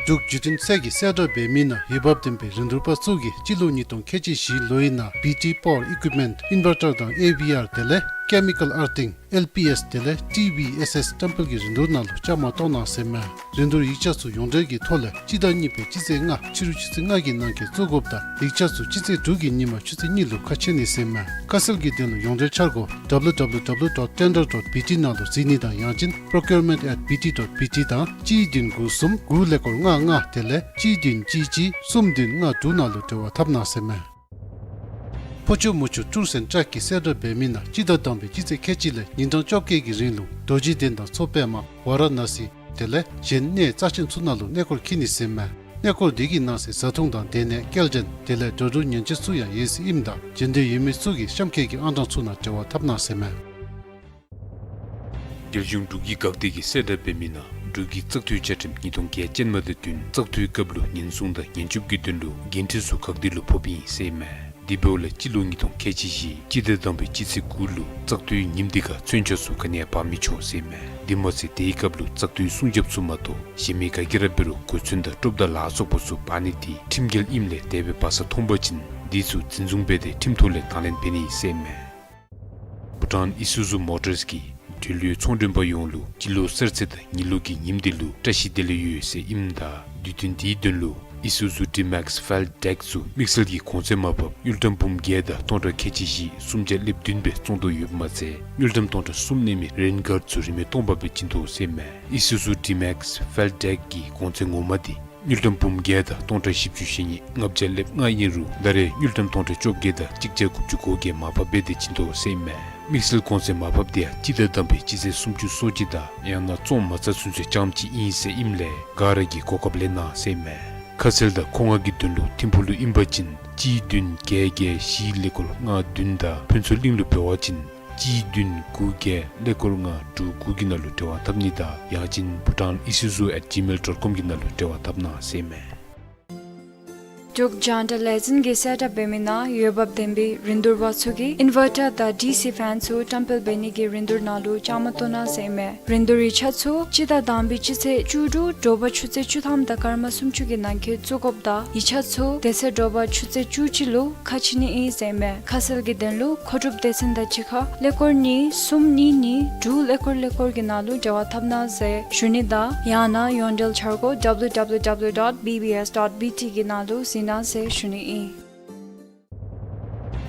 འབྲུག་བརྒྱུད་འཕྲིན་ཚད་ཀྱིས་གསལ་བསྒྲགས་འབད་མི་ནང་འོས་འབབ་ལྡན་པའི་རིན་བསྡུར་པ་ཚུ་གིས་སྤྱི་ལོ་ཉིས་སྟོང་ཁལ་གཅིག་བཞི་ལོའི་ནང་བི་ཊི་པ་ཝར་ཨི་ཀུའིཔ་མེནཊ་ཨིན་ཝར་ཊར་དང་ཨེ་ཝི་ཨར་དེ་ལས་ཀེ་མི་ཀཱལ་ཨར་ཐིང་ཨེལ་པི་ཨེསི་དེ་ལས་ཊི་ཝི་ཨེསི་ཨེསི་བཀྲམ་སྤེལ་གྱི་རིན་བསྡུར་ནང་ལུ་བཅའ་མར་གཏོགས་གནང་ཟེར་མས། རིན་བསྡུར་ཡིག་ཆ་ཚུ་ཡོངས་འབྲེལ་གྱི་ཐོག་ལས་སྤྱི་ཟླ་གཉིས་པའི་སྤྱི་ཚེས་ལྔ་ཕྱི་རུ་ཆུ་ཚོད་ལྔ་གི་ནང་འཁོད་བཙུགས་དགོཔ་དང་ཡིག་ཆ་ཚུ་སྤྱི་ཚེས་དྲུག་གི་ཉིནམ་ཆུ་ཚོད་གཉིས་ལུ་ཁ་ཕྱེ་ནི་ཟེར་མས། ཁ་གསལ་གྱི་དོན་ལུ་ཡོངས་འབྲེལ་འཆར་སྒོ་ཌབ་ལུ་ཌབ་ལུ་ཌབ་ལུ་ཌོཊ་ཊེན་ཌར་ཌོཊ་བི་ཊི་ནང་ལུ་གཟིགས་ནི་དང་ཡང་ཅིན་པྲོ་ཀིའུར་མེནཊ་ཨེཊ་བི་ཊི་ཌོཊ་བི་ཊི་དང་གཅིག་བདུན་དགུ་གསུམ་དགུ་ཀླད་ཀོར་ལྔ་ལྔ་དེ་ལས་གཅིག་བདུན་གཅིག་གཅིག་གསུམ་བདུན་ལྔ་དྲུག་ནང་ལུ་འབྲེལ་བ་འཐབ་གནང་ཟེར་མས། ཕོ་ཆུ་མོ་ཆུ་ཊུརསི་ཨེནཌ་ཊྲེག་གིས་གསལ་བསྒྲགས་འབད་མི་ནང་སྤྱི་ཟླ་དང་པའི་སྤྱི་ཚེས་ཁལ་གཅིག་ལས་ཉིན་གྲངས་བཅོ་བརྒྱད་ཀྱི་རིང་ལུ་རྡོ་རྗེ་གདན་དང་མཚོ་པདྨ་ཝ་ར་ཎ་སི་དེ་ལས་གཞན་གནས་རྩ་ཆེན་ཚུ་ནང་ལུ་གནས་སྐོར་འཁྱིད་ནི་ཟེར་མས། གནས་སྐོར་འདི་གི་ནང་གསེས་བཟའ་འཐུང་དང་སྡོད་གནས་སྐྱེལ་འདྲེན་དེ་ལས་འགྲོ་འགྲུལ་ཉེན་བཅོལ་ཚུ་ཡང་ཡོད་ཟེར་ཨིནམ་ད་འབྱོན་འདོད་ཡོད་མི་ཚུ་གིས་གཤམ་འཁོད་ཀྱི་ཨང་གྲངས་ཚུ་ནང་འབྲེལ་བ་འཐབ་གནང་ཟེར་མས། རྒྱལ་གཞུང་འབྲུག་གི་འགག་སྡེ་གིས་གསལ་བསྒྲགས་འབད་མི་ནང་འབྲུག་གི་བཙག་འཐུའི་བཅའ་ཁྲིམས་ཉིས་སྟོང་བརྒྱད་ཅན་མ་དང་བསྟུན་བཙག་འཐུའི་སྐབས་ལུ་ཉེན་སྲུང་དང་ཉེན་སྐྱོབ་ཀྱི་དོན་ལུ་འགན་འཁྲི་ཚུ་འགག་སྡེ་ལུ་ཕོགཔ་ཨིན་ཟེར་མས། དེ་འབདཝ་ལས་སྤྱི་ལོ་ཉིས་སྟོང་ཁལ་གཅིག་བཞི་སྤྱི་ཟླ་དང་པའི་སྤྱི་ཚེས་དགུ་ལུ་བཙག་འཐུའི་ཉིནམ་དེ་ཁར་མཚོན་ཆ་ཚུ་ག་ནི་ཡང་འབག་མི་ཆོག་ཟེར་མས། དེ་མ་ཚད་དེའི་སྐབས་ལུ་བཙག་འཐུའི་སྲུང་རྒྱབ་ཚུ་མ་གཏོགས་གཞན་མི་ག་གིས་ར་འབད་རུང་གོས་ཚོན་དང་ཀྲོབ་དང་ལ་སོགས་པ་ཚུ་འབག་ནི་དེ་ཁྲིམས་འགལ་ཨིནམ་ལས་དེ་སྦེ་འབག་ས་མཐོང་པ་ཅིན་དེ་ཚུ་འཛིན་བཟུང་འབད་དེ་ཁྲིམས་ཐོག་ལས་དང་ལེན་འབད་ནི་ཟེར་མས། བྷུ་ཊཱན་ཨི་སུ་ཛུ་མོ་ཊརསི་གིས་འབྲེལ་ཡོད་ཚོང་མགྲོན་པ་ཡོངས་ལུ་སྤྱི་ལོ་གསར་ཚེས་དང་ཉི་ལོ་གི་ཉིནམ་དེ་ལུ་བཀྲ་ཤིས་བདེ་ལེགས་ཡོད་ཟེར་ཨིནམ་ད་དུས་སྟོན་དེའི་དོན་ལུ་ཨི་སུ་ཛུ་ཌི་མེགསི་ཕེལཌ་ཌེཀ་ཚུ་དམིགས་བསལ་གྱི་གོང་ཚད་མར་ཕབ་དངུལ་ཀྲམ་འབུམ་བརྒྱད་དང་སྟོང་ཕྲག་ཁལ་གཅིག་བཞི་སུམ་བརྒྱ་ལེབ་བདུན་སྦེ་བཙོང་དོ་ཡོདཔ་མ་ཚད་དངུལ་ཀྲམ་སྟོང་ཕྲག་གསུམ་གནས་མི་རེན་གཱརཌ་ཚུ་རིན་མེད་སྟོང་པ་སྦེ་བྱིན་དོ་ཟེར་མས། ཨི་སུ་ཛུ་ཌི་མེགསི་ཕེལཌ་ཌེཀ་གི་གོང་ཚད་ངོ་མ་དེ་དངུལ་ཀྲམ་འབུམ་བརྒྱད་དང་སྟོང་ཕྲག་བཞི་བཅུ་ཞེ་གཉིས་ལྔ་བརྒྱ་ལེབ་ལྔ་ཨིན་རུང་ད་རེས་དངུལ་ཀྲམ་སྟོང་ཕྲག་བཅོ་བརྒྱད་དང་གཅིག་བརྒྱ་དགུ་བཅུ་གོ་བརྒྱད་མར་ཕབ་འབད་དེ་བྱིན་དོ་ཟེར་མས། དམིགས་བསལ་གོང་ཚད་མར་ཕབ་དེ་ཡང་སྤྱི་ཟླ་དང་པའི་སྤྱི་ཚེས་སུམ་ཅུ་སོ་གཅིག་དང་ཡང་ན་བཙོང་མ་ཚར་ཚུན་ཚོད་རྐྱངམ་གཅིག་ཨིན་ཟེར་ཨིནམ་ལས་ག་ར་གིས་གོ་སྐབས་ལེན་གནང་ཟེར་མས། ཁ་གསལ་དང་མཁོ་མངགས་ཀྱི་དོན་ལུ་ཐིམ་ཕུག་ལུ་ཨིན་པ་ཅིན་གཅིག་བདུན་བརྒྱད་བརྒྱད་བཞི་ཀླད་ཀོར་ལྔ་བདུན་དང་ཕུན་ཚོགས་གླིང་ལུ་འབད་བ་ཅིན་གཅིག་བདུན་དགུ་བརྒྱད་ཀླད་ཀོར་ལྔ་དྲུག་དགུ་གི་ནང་ལུ་འབྲེལ་བ་འཐབ་ནི་དང་ཡང་ཅིན་bhutan isuzu at gmail dot com གི་ནང་ལུ་འབྲེལ་བ་འཐབ་གནང་ཟེར་མས། འབྲུག་རྒྱང་བསྒྲགས་ལས་འཛིན་གྱིས་གསལ་བསྒྲགས་འབད་མི་ནང་འོས་འབབ་ལྡན་པའི་རིན་བསྡུར་པ་ཚུ་གིས་ཨིན་ཝར་ཊར་དང་ཌི་སི་ཕེན་ཚུ་བཀྲམ་སྤེལ་འབད་ནི་གི་རིན་བསྡུར་ནང་ལུ་བཅའ་མར་གཏོགས་གནང་ཟེར་ཨིན་མས། རིན་བསྡུར་ཡིག་ཆ་ཚུ་སྤྱི་ཟླ་དང་པའི་སྤྱི་ཚེས་བཅུ་དྲུག་དྲོ་པ་ཆུ་ཚོད་བཅུ་ཐམ་དང་སྐར་མ་སུམ་ཅུ་གི་ནང་འཁོད་བཙུགས་དགོཔ་དང་ཡིག་ཆ་ཚུ་དེ་ཚེ་དྲོ་པ་ཆུ་ཚོད་བཅུ་གཅིག་ལུ་ཁ་ཕྱེ་ནི་ཨིན་ཟེར་ཨིན་མས། ཁ་གསལ་གྱི་དོན་ལུ་མཁོ་སྒྲུབ་སྡེ་ཚན་དང་གཅིག་ཁར་ཀླད་ཀོར་གཉིས་གསུམ་གཉིས་གཉིས་དྲུག་ཀླད་ཀོར་ཀླད་ཀོར་གྱི་ནང་ལུ་འབྲེལ་བ་འཐབ་གནང་ཟེར་ཞུ་ནི་དང་ཡང་ན་ཡོངས་འབྲེལ་འཆར་སྒོ་W W W dot B B S dot B T གི་ནང་ལུ་གཟིགས་གནང་ཟེར་ཞུ་ནི་ཨིན།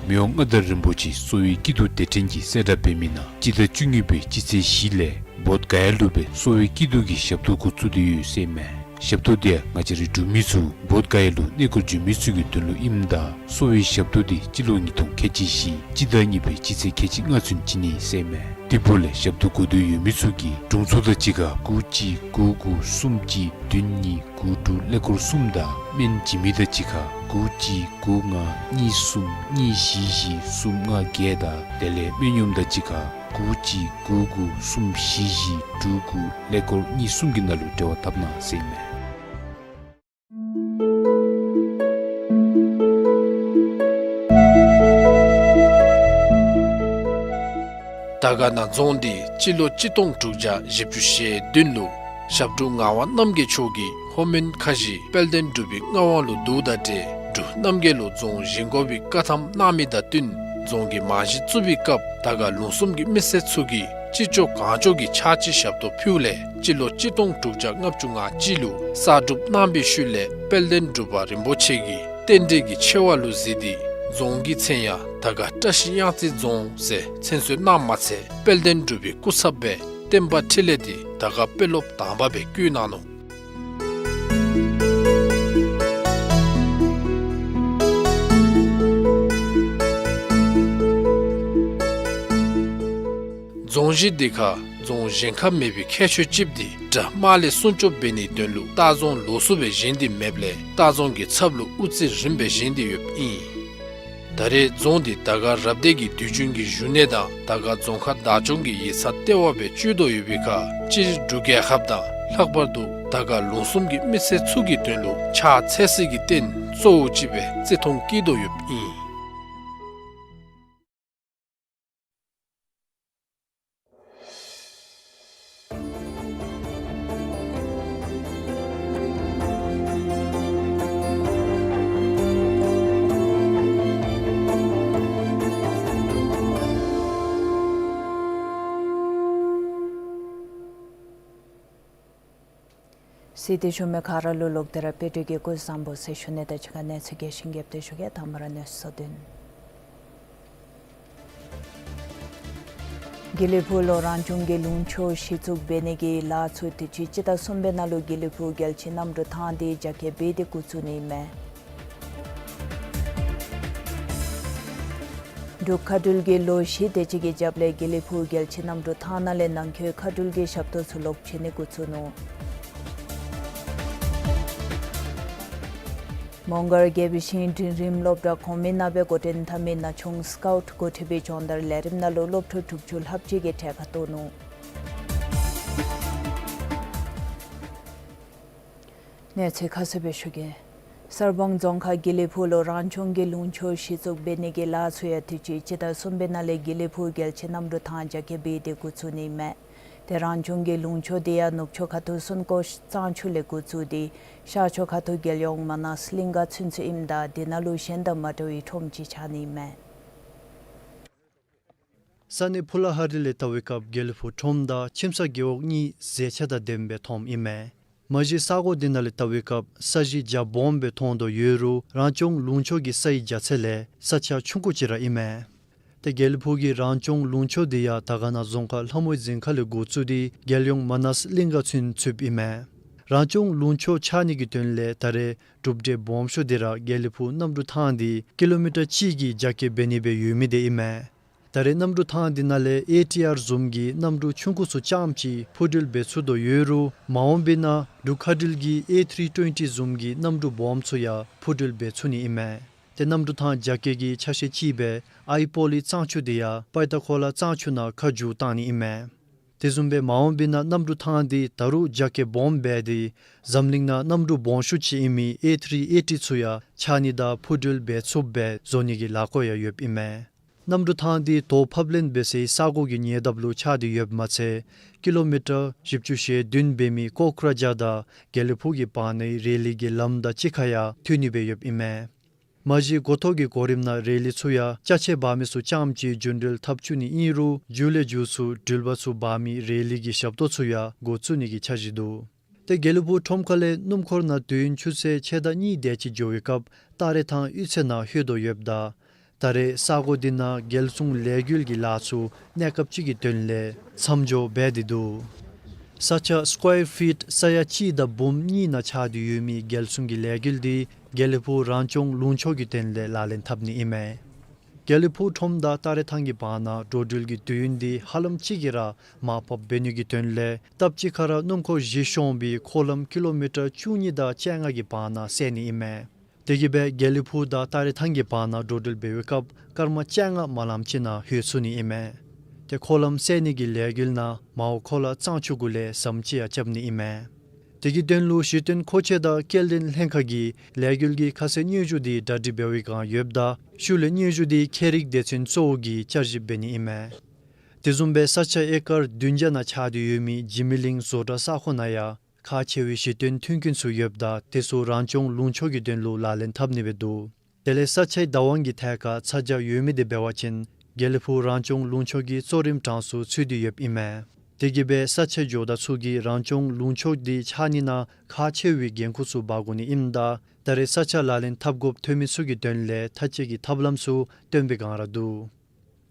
མི་དབང་མངའ་བདག་རིན་པོ་ཆེ་གསོ་བའི་སྐྱིད་སྡུག་སྡེ་ཕྲན་གྱིས་གསལ་བསྒྲགས་འབད་མི་ནང་སྤྱི་ཟླ་བཅུ་གཉིས་པའི་སྤྱི་ཚེས་བཞི་ལས་བོདྷ་ག་ཡ་ལུ་སྦེ་གསོ་བའི་སྐྱིད་སྡུག་གི་ཞབས་ཏོག་འགོ་བཙུགས་ཏེ་ཡོད་ཟེར་ཨིན་མས། ཞབས་ཏོག་འདི་ཡང་ང་བཅས་རའི་འབྲུག་མི་ཚུ་བོདྷ་ག་ཡ་ལུ་གནས་སྐོར་འབྱོན་མི་ཚུ་གི་དོན་ལུ་ཨིནམ་ད་གསོ་བའི་ཞབས་ཏོག་འདི་སྤྱི་ལོ་ཉིས་སྟོང་ཁལ་གཅིག་བཞི་སྤྱི་ཟླ་གཉིས་པའི་སྤྱི་ཚེས་ཁལ་གཅིག་ལྔ་ཚུན་བྱིན་ནི་ཟེར་ཨིན་མས། དེ་འབདཝ་ལས་ཞབས་ཏོག་དགོས་འདོད་ཡོད་མི་ཚུ་གིས་དྲུང་འཚོ་དང་གཅིག་ཁར་དགུ་གཅིག་དགུ་དགུ་གསུམ་གཅིག་བདུན་གཉིས་དགུ་དྲུག་ཀླད་ཀོར་གསུམ་དང་སྨན་བྱིན་མི་དང་གཅིག་ཁར་དགུ་གཅིག་དགུ་ལྔ་གཉིས་གསུམ་གཉིས་བཞི་བཞི་གསུམ་ལྔ་བརྒྱད་དང་དེ་ལས་སྨན་གཡོགམ་དང་གཅིག་ཁར་དགུ་གཅིག་དགུ་དགུ་གསུམ་བཞི་བཞི་དྲུག་དགུ་ཀླད་ཀོར་གཉིས་གསུམ་གྱི་ནང་ལུ་འབྲེལ་བ་འཐབ་གནང་ཟེར་ཨིན་མས། དར་དཀར་ན་རྫོང་འདི་སྤྱི་ལོ་གཅིག་སྟོང་དྲུག་བརྒྱ་བཞི་བཅུ་ཞེ་བདུན་ལུ་ཞབས་དྲུང་ངག་དབང་རྣམ་རྒྱལ་མཆོག་གིས་ལྷོ་མོན་ཁ་བཞི་དཔལ་ལྡན་འབྲུག་པའི་མངའ་དབང་ལུ་བསྡུཝ་དང་འབྲེལ་འབྲུག་རྣམ་རྒྱལ་ལུ་རྫོང་བཞེངས་དགོ་པའི་བཀའ་ཐམ་གནང་མི་དང་བསྟུན་རྫོང་གི་རྨང་གཞི་བཙུགས་པའི་སྐབས་དར་དཀར་ལུང་གསུམ་གྱི་མི་སེར་ཚུ་གིས་ཅི་ལྕོགས་གང་ལྕོགས་ཀྱི་ཕྱག་ཕྱི་ཞབས་ཏོག་ཕུལཝ་ལས་སྤྱི་ལོ་གཅིག་སྟོང་དྲུག་བརྒྱ་ལྔ་བཅུ་ང་གཅིག་ལུ་གསར་སྒྲུབ་གནང་བའི་ཤུལ་ལས་དཔལ་ལྡན་འབྲུག་པ་རིན་པོ་ཆེ་གིས་རྟེན་འབྲེལ་གྱི་ཆེ་བ་ལུ་གཟིགས་ཏེ་རྫོང་གི་མཚན་ཡང་དར་དཀར་བཀྲ་ཤིས་གཡང་རྩེ་རྫོང་ཟེར་མཚན་གསོལ་གནངམ་མ་ཚད་དཔལ་ལྡན་འབྲུག་པའི་སྐུ་ཚབ་སྦེ་བསྟན་པ་འཕྲིན་ལས་འདི་དར་དཀར་དཔོན་སློབ་དང་པ་སྦེ་བསྐོས་གནང་ནུག། རྫོང་གཞི་འདི་ཁར་རྫོང་གཞན་ཁར་མེད་པའི་ཁྱད་ཆོས་ཅིག་འདི་དགྲ་དམག་ལས་སྲུང་སྐྱོབ་འབད་ནིའི་དོན་ལུ་ལྟ་རྫོང་ལོགས་སུ་སྦེ་བཞེངས་ཏེ་མེདཔ་ལས་ལྟ་རྫོང་གི་ཚབ་ལུ་དབུ་རྩེ་རིངམ་སྦེ་བཞེངས་ཏེ་ཡོདཔ་ཨིན། ད་རེས་རྫོང་འདི་དར་དཀར་རབ་སྡེ་གི་དུས་རྒྱུན་གྱི་བཞུགས་གནས་དང་དར་དཀར་རྫོང་ཁག་བདག་སྐྱོང་གི་ཡིག་ཚང་ལྟེ་བ་སྦེ་སྤྱོད་དོ་ཡོད་པའི་ཁར་སྤྱིར་འབྲུག་རྒྱལ་ཁབ་དང་ལྷག་པར་དུ་དར་དཀར་ལུང་གསུམ་གྱི་མི་སེར་ཚུ་གི་དོན་ལུ་ཕྱག་འཚལ་སའི་རྟེན་གཙོ་བོ་ཅིག་སྦེ་བརྩི་མཐོང་བསྐྱེད་དོ་ཡོདཔ་ཨིན། གཟིགས་ཏེ་བཞུགས་མི་ག་ར་ལུ་ལོག་སྟེ་ར་དཔལ་འབྱོར་གྱི་སྐུ་གཟུགས་བཟང་པོ་ཟེར་ཞུ་ནི་དང་གཅིག་ཁར་གནས་ཚུལ་རྒྱས་ཤིང་རྒྱསཔ་སྦེ་ཞུ་གེ། དང་པ་ར་གནས་ཚུལ་བསྡུ་ནི། དགེ་ལེགས་ཕུག་ལུ་རང་སྐྱོང་གི་ལུང་ཕྱོགས་གཞི་བཙུགས་འབད་ནི་གི་ལཱ་ཚུ་དུས་ཅི་སྤྱི་ཟླ་གསུམ་པའི་ནང་ལུ་དགེ་ལེགས་ཕུག་རྒྱལ་སྤྱི་གནམ་གྲུ་ཐང་འདི་རྒྱ་སྐྱེད་འབད་དེ་འགོ་བཙུགས་ནི་ཨིན་མས། འབྲུག་མཁའ་འགྲུལ་གྱིས་ལོ་བཞི་དེ་ཅིག་གི་རྒྱབ་ལས་དགེ་ལེགས་ཕུག་རྒྱལ་སྤྱི་གནམ་གྲུ་ཐང་ནང་ལས་ནང་འཁོད་མཁའ་འགྲུལ་གྱི་ཞབས་ཏོག་ཚུ་ལོག་བྱིན་ནི་འགོ་བཙུགས་ནུག། མོང་སྒར་དགེ་བའི་ཤིང་འབྲིང་རིམ་སློབ་གྲྭ་གོང་མའི་ནང་སྦེ་འགོ་འདྲེན་འཐབ་མི་ན་ཆུང་སི་ཀའུཊ་འགོ་ཁྲིད་པའི་སྦྱོང་བརྡར་ལས་རིམ་ནང་ལུ་སློབ་ཕྲུག་དྲུག་ཅུ་ལྷགཔ་ཅིག་གིས་གྲལ་ཁར་གཏོགས་ནུག། གནས་ཚུལ་ཁ་གསལ་སྦེ་ཞུ་གེ། གསར་སྤང་རྫོང་ཁག་དགེ་ལེགས་ཕུག་ལུ་རང་སྐྱོང་གི་ལུང་ཕྱོགས་གཞི་བཙུགས་འབད་ནི་གི་ལཱ་ཚུ་ཡང་དུས་ཅི་སྤྱི་ཟླ་གསུམ་པའི་ནང་ལས་དགེ་ལེགས་ཕུག་རྒྱལ་སྤྱི་གནམ་གྲུ་ཐང་རྒྱ་སྐྱེད་འབད་དེ་འགོ་བཙུགས་ནི་ཨིན་མས། ཏེ་རང་སྐྱོང་གི་ལུང་ཕྱོགས་འདི་ཡང་ནུབ་ཕྱོགས་ཁ་ཐུག་སུན་ཀོ་གཙང་ཆུ་ལས་འགོ་བཙུགས་ཏེ་ཤར་ཕྱོགས་ཁ་ཐུག་རྒྱལ་ཡོངས་མ་ནཱས་གླིང་ག་ཚུན་ཚོད་ཨིནམ་ད་དེ་ནང་ལུ་གཞན་དང་མ་འདྲ་བའི་ཁྲོམ་ཅིག་ཆགས་ནི་ཨིན་མས། ས་གནས་ཕུ་ལ་ཧ་རི་ལས་བལྟ་བའི་སྐབས་དགེ་ལེགས་ཕུག་ཁྲོམ་དང་ཁྱིམ་ཚང་རྒེད་འོག་གཉིས་ཟས་ཆས་དང་ལྡནམ་སྦེ་མཐོངམ་ཨིན་མས། མ་གཞི་ས་གོ་འདི་ནང་ལས་བལྟ་བའི་སྐབས་ས་གཞི་རྒྱ་སྦོམ་སྦེ་མཐོང་དོ་ཡོད་རུང་རང་སྐྱོང་ལུང་ཕྱོགས་ཀྱི་སའི་རྒྱ་ཚད་ལས་ས་ཆ་ཆུང་ཀུ་ཅིག་ར་ཨིན་མས། ཏེ་དགེ་ལེགས་ཕུག་གི་རང་སྐྱོང་ལུང་ཕྱོགས་འདི་ཡང་དར་དཀར་ན་རྫོང་ཁག་ལྷ་མོའི་རྫིང་ཁ་ལས་འགོ་བཙུགས་ཏེ་རྒྱལ་ཡོངས་མ་ནཱས་གླིང་ག་ཚུན་ཚོདཔ་ཨིན་མས། རང་སྐྱོང་ལུང་ཕྱོགས་ཆགས་ནི་གི་དོན་ལས་ད་རེས་གྲུབ་འབྲས་སྦོམ་ཤོས་འདི་ར་དགེ་ལེགས་ཕུག་གནམ་གྲུ་ཐང་འདི་ཀི་ལོ་མི་ཊར་གཅིག་གི་རྒྱ་སྐྱེད་འབད་ནི་སྦེ་ཡོད་མི་འདི་ཨིན་མས། ད་རེས་གནམ་གྲུ་ཐང་འདི་ནང་ལས་ཨེ་ཊི་ཨར་བཟུམ་གྱི་གནམ་གྲུ་ཆུང་ཀུ་ཚུ་རྐྱངམ་ཅིག་འཕུར་འགྲུལ་འབད་ཚུགས་དོ་ཡོད་རུང་མ་འོངས་པའི་ནང་འབྲུག་མཁའ་འགྲུལ་གྱི་ཨེ་ཐི་རི་ཊུ་ཝེན་ཊི་བཟུམ་གྱི་གནམ་གྲུ་སྦོམ་ཚུ་ཡང་འཕུར་འགྲུལ་འབད་ཚུགས་ནི་ཨིན་མས། ཏེ་གནམ་གྲུ་ཐང་རྒྱ་སྐྱེད་ཀྱི་ཆ་ཤས་ཅིག་སྦེ་ཨའི་པོ་ལི་གཙང་ཆུ་འདི་ཡང་པའི་ཏ་ཁོ་ལ་གཙང་ཆུ་ནང་ཁ་བསྒྱུར་བཏང་ནི་ཨིན་མས། དེ་བཟུམ་སྦེ་མ་འོངས་པའི་ནང་གནམ་གྲུ་ཐང་འདི་ད་རུང་རྒྱ་སྐྱེད་སྦོམ་འབད་དེ་འཛམ་གླིང་ནང་གནམ་གྲུ་སྦོམ་ཤོས་ཅིག་ཨིན་མི་ཨེ་ཐི་རི་ཨེ་ཊི་ཚུ་ཡང་ཆགས་ནི་དང་འཕུར་འགྲུལ་འབད་ཚུགསཔ་སྦེ་བཟོ་ནི་གི་ལས་འགུལ་ཡང་ཡོདཔ་ཨིན་མས། གནམ་གྲུ་ཐང་འདི་དོ་ཕབ་ལེན་འབད་སའི་ས་གོ་གི་ཉེ་འདབས་ལུ་ཆགས་ཏེ་ཡོདཔ་མ་ཚད་ཀི་ལོ་མི་ཊར་བཞི་བཅུ་ཞེ་བདུན་འབད་མི་ཀོ་ཀྲ་ཇཱར་དང་དགེ་ལེགས་ཕུག་གི་བར་ནའི་རེ་ལི་གི་ལམ་དང་གཅིག་ཁར་ཡང་མཐུད་ནི་སྦེ་ཡོདཔ་ཨིན་མས། མ་གཞི་འགོ་ཐོག་གི་གོ་རིམ་ནང་རེ་ལི་ཚུ་ཡང་ཅ་ཆས་འབག་མི་ཚུ་རྐྱངམ་གཅིག་རྒྱུན་འགྲུལ་འཐབ་བཅུག་ནི་ཨིན་རུང་མཇུག་ལས་མཇུག་ཚུ་འགྲུལ་པ་ཚུ་འབག་མི་རེ་ལི་གི་ཞབས་ཏོག་ཚུ་ཡང་འགོ་བཙུགས་ནི་གི་འཆར་གཞི་འདུག། ཏེ་དགེ་ལེགས་ཕུག་ཁྲོམ་ཁ་ལས་སྣུམ་འཁོར་ནང་དུས་ཡུན་ཆུ་ཚོད་ཕྱེད་དང་གཉིས་དེ་ཅིག་འགྱོ་བའི་སྐབས་སྟ་རེ་ཐང་གཡུས་ཚན་ནང་ལྷོད་དོ་ཡོདཔ་ད་ད་རེས་ས་གོ་འདི་ནང་རྒྱལ་སྲུང་ལས་འགུལ་གྱི་ལཱ་ཚུ་གནས་སྐབས་ཅིག་གི་དོན་ལས་མཚམས་འཇོག་འབད་དེ་འདུག། ས་ཆ་སི་ཀོར་ཕིཊ་ས་ཡ་གཅིག་དང་འབུམ་གཉིས་ནང་ཆགས་ཏེ་ཡོད་མི་རྒྱལ་སྲུང་གི་ལས་འགུལ་འདི་དགེ་ལེགས་ཕུག་རང་སྐྱོང་ལུང་ཕྱོགས་ཀྱི་དོན་ལས་ལག་ལེན་འཐབ་ནི་ཨིན་མས། དགེ་ལེགས་ཕུག་ཁྲོམ་དང་སྟ་རེ་ཐང་གི་བར་ན་འགྲོ་འགྲུལ་གྱི་དུས་ཡུན་འདི་ཧ་ལམ་གཅིག་གིས་ར་མར་ཕབ་འབད་ནི་གི་དོན་ལས་སྟབས་གཅིག་ཁར་ར་སྣུམ་འཁོར་བཞི་ཤོང་བའི་འཁོར་ལམ་ཀི་ལོ་མི་ཊར་བཅུ་གཉིས་དང་བཅོ་ལྔ་གི་བར་ན་བསལ་ནི་ཨིན་མས། དེ་གིས་སྦེ་དགེ་ལེགས་ཕུག་དང་སྟ་རེ་ཐང་གི་བར་ན་འགྲོ་འགྲུལ་འབད་བའི་སྐབས་སྐར་མ་བཅོ་ལྔ་མ་ལངམ་ཅིག་ནང་ལྷོད་ཚུགས་ནི་ཨིན་མས། ཏེ་འཁོར་ལམ་བསལ་ནི་གི་ལས་འགུལ་ནང་མའོ་འཁོར་ལ་གཙང་ཆུ་གུ་ལས་ཟམ་ཅིག་ཡང་རྐྱབ་ནི་ཨིན་མས། དེ་གི་དོན་ལུ་གཞི་རྟེན་མཁོ་ཆས་དང་སྐྱེལ་འདྲེན་ལྷན་ཁག་གིས་ལས་འགུལ་གྱི་ཁ་གསལ་སྙན་ཞུ་འདི་གྲ་སྒྲིག་འབད་བའི་བསྒང་ཡོདཔ་ད་ཤུལ་ལས་སྙན་ཞུ་འདི་ཁྱད་རིག་སྡེ་ཚན་གཙོ་བོ་གིས་བསྐྱར་ཞིབ་འབད་ནི་ཨིན་མས། དེ་བཟུམ་སྦེ་ས་ཆ་ཨེ་ཀར་བདུན་བརྒྱ་ནང་ཆགས་ཏེ་ཡོད་མི་འཇིགས་མེད་གླིང་བཟོ་གྲྭ་ས་ཁོངས་ནང་ཡང་ཁག་ཆེ་བའི་གཞི་རྟེན་མཐུན་རྐྱེན་ཚུ་ཡོདཔ་ད་དེ་ཚུ་རང་སྐྱོང་ལུང་ཕྱོགས་ཀྱི་དོན་ལུ་ལག་ལེན་འཐབ་ནི་སྦེ་འདུག། དེ་ལས་ས་ཆའི་བདག་དབང་གི་ཐད་ཁར་ཚ་གྱང་ཡོད་མི་དེ་འབད་བ་ཅིན་དགེ་ལེགས་ཕུག་རང་སྐྱོང་ལུང་ཕྱོགས་ཀྱི་གཙོ་རིམ་གྲངས་སུ་ཚུད་དེ་ཡོདཔ་ཨིན་མས། དེ་གིས་སྦེ་ས་ཆ་ཇོ་བདག་ཚུ་གིས་རང་སྐྱོང་ལུང་ཕྱོགས་འདི་ཆགས་ནི་ནང་ཁག་ཆེ་བའི་འགན་ཁུར་ཚུ་འབག་དགོ་ནི་ཨིནམ་ད་ད་རེས་ས་ཆ་ལག་ལེན་འཐབ་དགོཔ་ཐོན་མི་ཚུ་གི་དོན་ལས་ཐག་གཅད་ཀྱི་ཐབས་ལམ་ཚུ་སྟོན་པའི་བསྒང་ར་འདུག།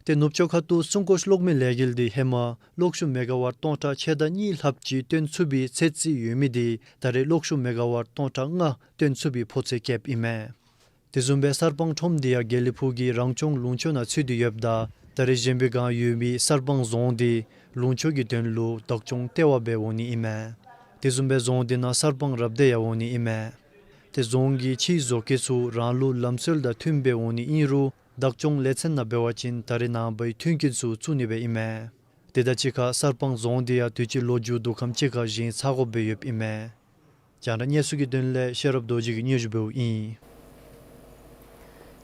ཏེ་ནུབ་ཕྱོགས་ཁ་ཐུག་སྲུང་སྐྱོབ་གློག་མེ་ལས་འགུལ་འདི་ཧེ་མ་གློག་ཤུགས་མེ་ག་ཝཊ་སྟོང་ཕྲག་ཕྱེད་དང་གཉིས་ལྷགཔ་ཅིག་བཏོན་ཚུགས་པའི་ཚད་རྩིས་ཡོད་མི་འདི་ད་རེས་གློག་ཤུགས་མེ་ག་ཝཊ་སྟོང་ཕྲག་ལྔ་བཏོན་ཚུགས་པའི་ཕོ་ཚོད་བསྐྱེདཔ་ཨིན་མས། དེ་བཟུམ་སྦེ་གསར་སྤང་ཁྲོམ་འདི་ཡང་དགེ་ལེགས་ཕུག་གི་རང་སྐྱོང་ལུང་ཕྱོགས་ནང་ཚུད་དེ་ཡོདཔ་ད་ད་རེས་བཞེངས་པའི་བསྒང་ཡོད་མི་གསར་སྤང་རྫོང་འདི་ལུང་ཕྱོགས་ཀྱི་དོན་ལུ་བདག་སྐྱོང་ལྟེ་བ་སྦེ་འོང་ནི་ཨིན་མས། དེ་བཟུམ་སྦེ་རྫོང་འདི་ནང་གསར་སྤང་རབ་སྡེ་ཡང་འོང་ནི་ཨིན་མས། ཏེ་རྫོང་གི་ཕྱིའི་བཟོ་བཀོད་ཚུ་རང་ལུགས་ལམ་སྲོལ་དང་མཐུནམ་སྦེ་འོང་ནི་ཨིན་རུང་བདག་སྐྱོང་ལས་ཚན་ནང་འབད་བ་ཅིན་ད་རེས་ནངས་པའི་མཐུན་རྐྱེན་ཚུ་བཙུགས་ནི་སྦེ་ཨིན་མས། དེ་དང་གཅིག་ཁར་གསར་སྤང་རྫོང་འདི་ཡང་དུས་ཅི་ལོ་མཇུག་བསྡུ་ཁམས་ཅིག་ཁར་བཞེངས་ཚར་དགོཔ་སྦེ་ཡོདཔ་ཨིན་མས། རྒྱང་བསྒྲགས་གནས་ཚུལ་གྱི་དོན་ལས་ཤེས་རབ་རྡོ་རྗེ་གིས་སྙན་ཞུ་འབདཝ་ཨིན།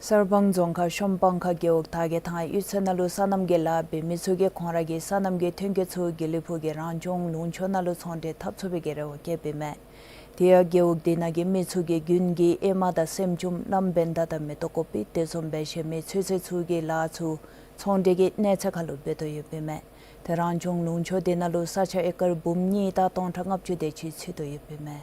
གསར་སྤང་རྫོང་ཁག་ཤོམ་སྤང་ཁ་རྒེད་འོག་དར་རྒྱས་ཐང་གཡུས་ཚན་ནང་ལུ་སོ་ནམ་གྱི་ལཱ་འབད་མི་ཚུ་གིས་ཁོང་ར་གི་སོ་ནམ་གྱི་ཐོན་སྐྱེད་ཚུ་དགེ་ལེགས་ཕུག་གི་རང་སྐྱོང་ལུང་ཕྱོགས་ནང་ལུ་ཚོང་འབྲེལ་འཐབ་ཚུགས་པའི་གི་རེ་བ་བསྐྱེདཔ་ཨིན་མས། དེ་ཡང་རྒེད་འོག་དེ་ནང་གི་མི་ཚུ་གིས་དགུན་གྱི་ཨེ་མ་དང་སྲནམ་ཅུམ་གནམ་བེན་ད་དང་མེ་ཏོག་ཀོ་པི་དེ་བཟུམ་སྦེ་གཞན་མི་ཚོད་བསྲེ་ཚུ་གི་ལཱ་ཚུ་ཚོང་འབྲེལ་གྱི་གནས་ཚད་ཁར་ལུ་འབད་དོ་ཡོདཔ་ཨིན་མས། ཏེ་རང་སྐྱོང་ལུང་ཕྱོགས་དེ་ནང་ལུ་ས་ཆ་ཨེ་ཀར་འབུམ་གཉིས་དང་སྟོང་ཕྲག་ལྔ་བཅུ་དེ་ཅིག་ཚུད་དོ་ཡོདཔ་ཨིན་མས།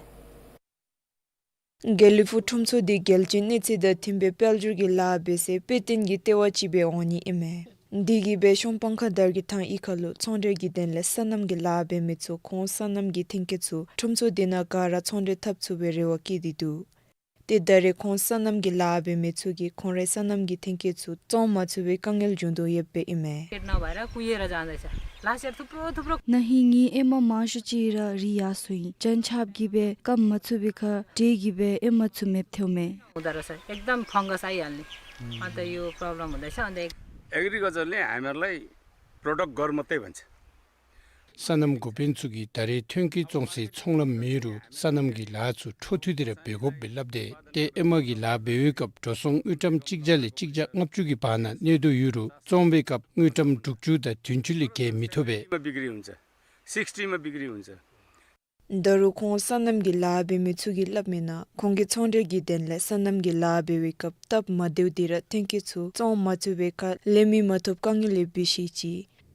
དགེ་ལེགས་ཕུག་ཁྲོམ་ཚུ་འདི་རྒྱལ་སྤྱིའི་གནས་ཚད་དང་མཐུནམ་སྦེ་དཔལ་འབྱོར་གྱི་ལཱ་འབད་སའི་དཔེ་སྟོན་གྱི་ལྟེ་བ་ཅིག་སྦེ་འོང་ནི་ཨིན་མས། དེ་གིས་སྦེ་ཤོམ་སྤང་ཁ་དར་རྒྱས་ཐང་གཡུས་ཁར་ལུ་ཚོང་འབྲེལ་གྱི་དོན་ལས་སོ་ནམ་གྱི་ལཱ་འབད་མི་ཚུ་ཁོང་སོ་ནམ་གྱི་ཐོན་སྐྱེད་ཚུ་ཁྲོམ་ཚུ་དེ་ནང་ག་ར་ཚོང་འབྲེལ་འཐབ་ཚུགས་པའི་རེ་བ་བསྐྱེད་དེ་འདུག། ཏེ་ད་རེས་ཁོང་སོ་ནམ་གྱི་ལཱ་འབད་མི་ཚུ་གིས་ཁོང་རའི་སོ་ནམ་གྱི་ཐོན་སྐྱེད་ཚུ་བཙོང་མ་ཚུགས་པའི་དཀའ་ངལ་བྱུང་དོ་ཡོདཔ་ཨིན་མས། ཀེཊ་ནང་བ་ར་ཀུ་ཡེ་ར་ཅང་ཟེར་ཤ། ལ་ཤར་ཐུབ་རོ་ཐུབ་རོ། ན་ཧིང་ངེའི་ཨེ་མ་མང་ཤོས་ཅིག་ར་རིལ་ཡར་སོ་ཡི། གྱང་ཆགཔ་གིས་སྦེ་སྐམ་མ་ཚུགས་པའི་ཁར་འདྲེ་གིས་སྦེ་ཨེ་མ་ཚུ་མེདཔ་ཐལཝ་མས། ཨུ་ད་ར་ས་ཨེག་དམ་ཕང་ག་ས་ཡ་ལི། ཨ་ད་ཡོ་པྲོབ་ལམ་ད་ཤ་འདི། एग्रिकल्चरले हामीहरूलाई प्रडक्ट गर्मत्तै भन्छ। སོ་ནམ་འགོ་དཔོན་ཚུ་གིས་ད་རེས་ཐོན་སྐྱེད་བཙོང་སའི་ཚོང་ལམ་མེད་རུང་སོ་ནམ་གྱི་ལཱ་ཚུ་འཕྲོ་མཐུད་དེ་ར་འབད་དགོཔ་སྦེ་སླབ་སྟེ་ཏེ་ཨེ་མ་གི་ལཱ་འབད་བའི་སྐབས་འགྲོ་སོང་དངུལ་ཀྲམ་གཅིག་བརྒྱ་ལས་གཅིག་བརྒྱ་ལྔ་བཅུ་གི་བར་ན་གནས་དོ་ཡོད་རུང་བཙོང་བའི་སྐབས་དངུལ་ཀྲམ་དྲུག་ཅུ་དང་བདུན་ཅུ་ལས་བརྒལ་མི་ཐོབ་པས། बिक्री हुन्छ। सिक्सटीमा बिक्री हुन्छ। ད་རུང་ཁོང་སོ་ནམ་གྱི་ལཱ་འབད་མི་ཚུ་གིས་སླབ་མི་ནང་ཁོང་གིས་ཚོང་འབྲེལ་གྱི་དོན་ལས་སོ་ནམ་གྱི་ལཱ་འབད་བའི་སྐབས་སྟབས་མ་བདེཝ་དེ་ར་ཐོན་སྐྱེད་ཚུ་བཙོང་མ་ཚུགས་པའི་ཁར་ལས་མི་མ་ཐོབ་དཀའ་ངལ་ལས་འབད་ཤི་ཅི།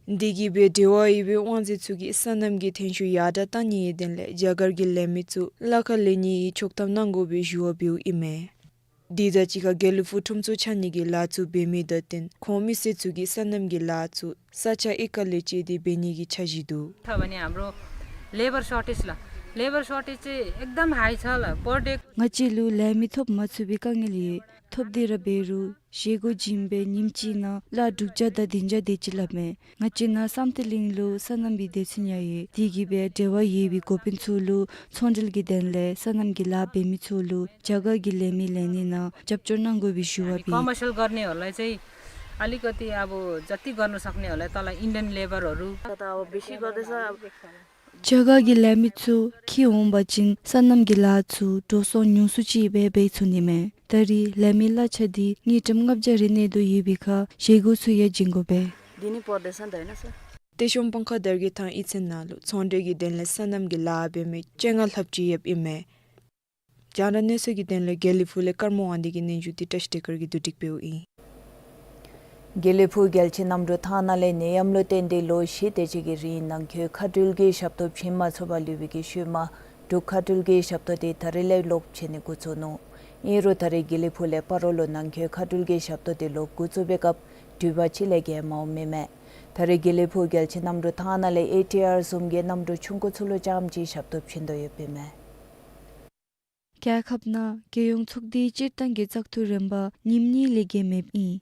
དེ་གིས་སྦེ་འབྲེལ་བ་ཡོད་པའི་དབང་འཛིན་ཚུ་གིས་སོ་ནམ་གྱི་ཐོན་ཤུགས་ཡར་དྲག་གཏང་ནིའི་དོན་ལས་རྒྱ་གར་གྱི་ལས་མི་ཚུ་ལཱ་ཁར་ལེན་ནིའི་ཆོག་ཐམ་གནང་དགོ་པའི་ཞུ་བ་འབདཝ་ཨིན་མས། དེ་དང་གཅིག་ཁར་དགེ་ལེགས་ཕུག་ཁྲོམ་ཚུ་ཆགས་ནི་གི་ལཱ་ཚུ་འབད་མི་དང་བསྟུན་ཁོང་མི་སེར་ཚུ་གིས་སོ་ནམ་གྱི་ལཱ་ཚུ་ས་ཆ་ཨེ་ཀར་ལས་བཅད་དེ་འབད་ནི་གི་འཆར་གཞི་འདུག། छ भने हाम्रो लेबर सर्टेज ल, लेबर सर्टेज चाहिँ एकदम हाई छ ल, पर डे। ང་བཅས་ལུ་ལས་མི་ཐོབ་མ་ཚུགས་པའི་དཀའ་ངལ་ཡོད། ཐོབ་སྟེ་ར་འབད་རུང་བཞེས་སྒོ་བྱིན་པའི་ཉིནམ་གཅིག་ནང་གླ་དྲུག་བརྒྱ་དང་བདུན་བརྒྱ་དེ་ཅིག་སླབ་མས། ང་བཅས་ནཱ་བསམ་གཏན་གླིང་ལུ་སོ་ནམ་པའི་སྡེ་ཚན་ཡང་ཡོད། དེ་གིས་སྦེ་འབྲེལ་བ་ཡོད་པའི་འགོ་དཔོན་ཚུ་ལུ་ཚོང་འབྲེལ་གྱི་དོན་ལས་སོ་ནམ་གྱི་ལཱ་འབད་མི་ཚུ་ལུ་རྒྱ་གར་གྱི་ལས་མི་ལེན་ནི་ནང་རྒྱབ་སྐྱོར་གནང་དགོ་པའི་ཞུ་བ་འབད། कमर्सियल गर्नेहरूलाई चाहिँ अलिकति अब जति गर्न सक्ने होला, तल इन्डियन लेबरहरू। त अब बेसी गर्दैछ। जग्गाकी ल्यान्डमेट ཚུ་ཁྱིད་འོང་པ་ཅིན་སོ་ནམ་གྱི་ལཱ་ཚུ་འགྲོ་སོང་ཉུང་སུ་ཅིག་སྦེ་འབད་ཚུགས་ནི་མས། ད་རེས་ལས་མི་གླ་ཆ་འདི་དངུལ་ཀྲམ་ལྔ་བརྒྱ་རེ་གནས་དོ་ཡོད་པའི་ཁར་བཞེས་སྒོ་ཚུ་ཡང་བྱིན་དགོ་པས། འདི་ནི་པར་དེ་སང་ད་ཨིན་ན་ས། ཏེ་ཤོམ་སྤང་ཁ་དར་གྱི་ཐང་གཡུས་ཚན་ནང་ལུ་ཚོང་འབྲེལ་གྱི་དོན་ལས་སོ་ནམ་གྱི་ལཱ་འབད་མི་བཅོ་ལྔ་ལྷགཔ་ཅིག་ཡོདཔ་ཨིན་མས། རྒྱང་བསྒྲགས་གནས་ཚུལ་གྱི་དོན་ལས་དགེ་ལེགས་ཕུག་ལས་ཀརྨ་དབང་འདུས་ཀྱི་སྙན་ཞུ་འདི་བཀྲ་ཤིས་བདེ་སྐར་གྱིས་བསྡུ་སྒྲིག་འབདཝ་ཨིན། དགེ་ལེགས་ཕུག་རྒྱལ་སྤྱིའི་གནམ་གྲུ་ཐང་ནང་ལས་ནད་ཡམས་ལུ་བརྟེན་ཏེ་ལོ་བཞི་དེ་ཅིག་གི་རིང་ནང་འཁོད་མཁའ་འགྲུལ་གྱི་ཞབས་ཏོག་བྱིན་མ་ཚུགས་པར་ལུས་པའི་གི་ཤུལ་མ་འབྲུག་མཁའ་འགྲུལ་གྱི་ཞབས་ཏོག་དེ་ད་རེས་ལས་ལོག་བྱིན་ནི་འགོ་བཙུགས་ནུག། ཨིན་རུང་ད་རེས་དགེ་ལེགས་ཕུག་ལས་སྤ་རོ་ལུ་ནང་འཁོད་མཁའ་འགྲུལ་གྱི་ཞབས་ཏོག་དེ་ལོག་འགོ་བཙུགས་པའི་སྐབས་འགྲུལ་པ་གཅིག་ལས་བརྒལ་མ་འོངམ་ཨིན་མས། ད་རེས་དགེ་ལེགས་ཕུག་རྒྱལ་སྤྱིའི་གནམ་གྲུ་ཐང་ནང་ལས་ཨེ་ཊི་ཨར་བཟུམ་གྱི་གནམ་གྲུ་ཆུང་ཀུ་ཚུ་ལུ་རྐྱངམ་གཅིག་ཞབས་ཏོག་བྱིན་དོ་ཡོདཔ་ཨིན་མས། རྒྱལ་ཁབ་ནང་རྒྱལ་ཡོངས་ཚོགས་སྡེའི་སྤྱིར་བཏང་གི་བཙག་འཐུ་རིམ་པ་ཉིནམ་གཉིས་ལས་བརྒལ་མེདཔ་ཨིན།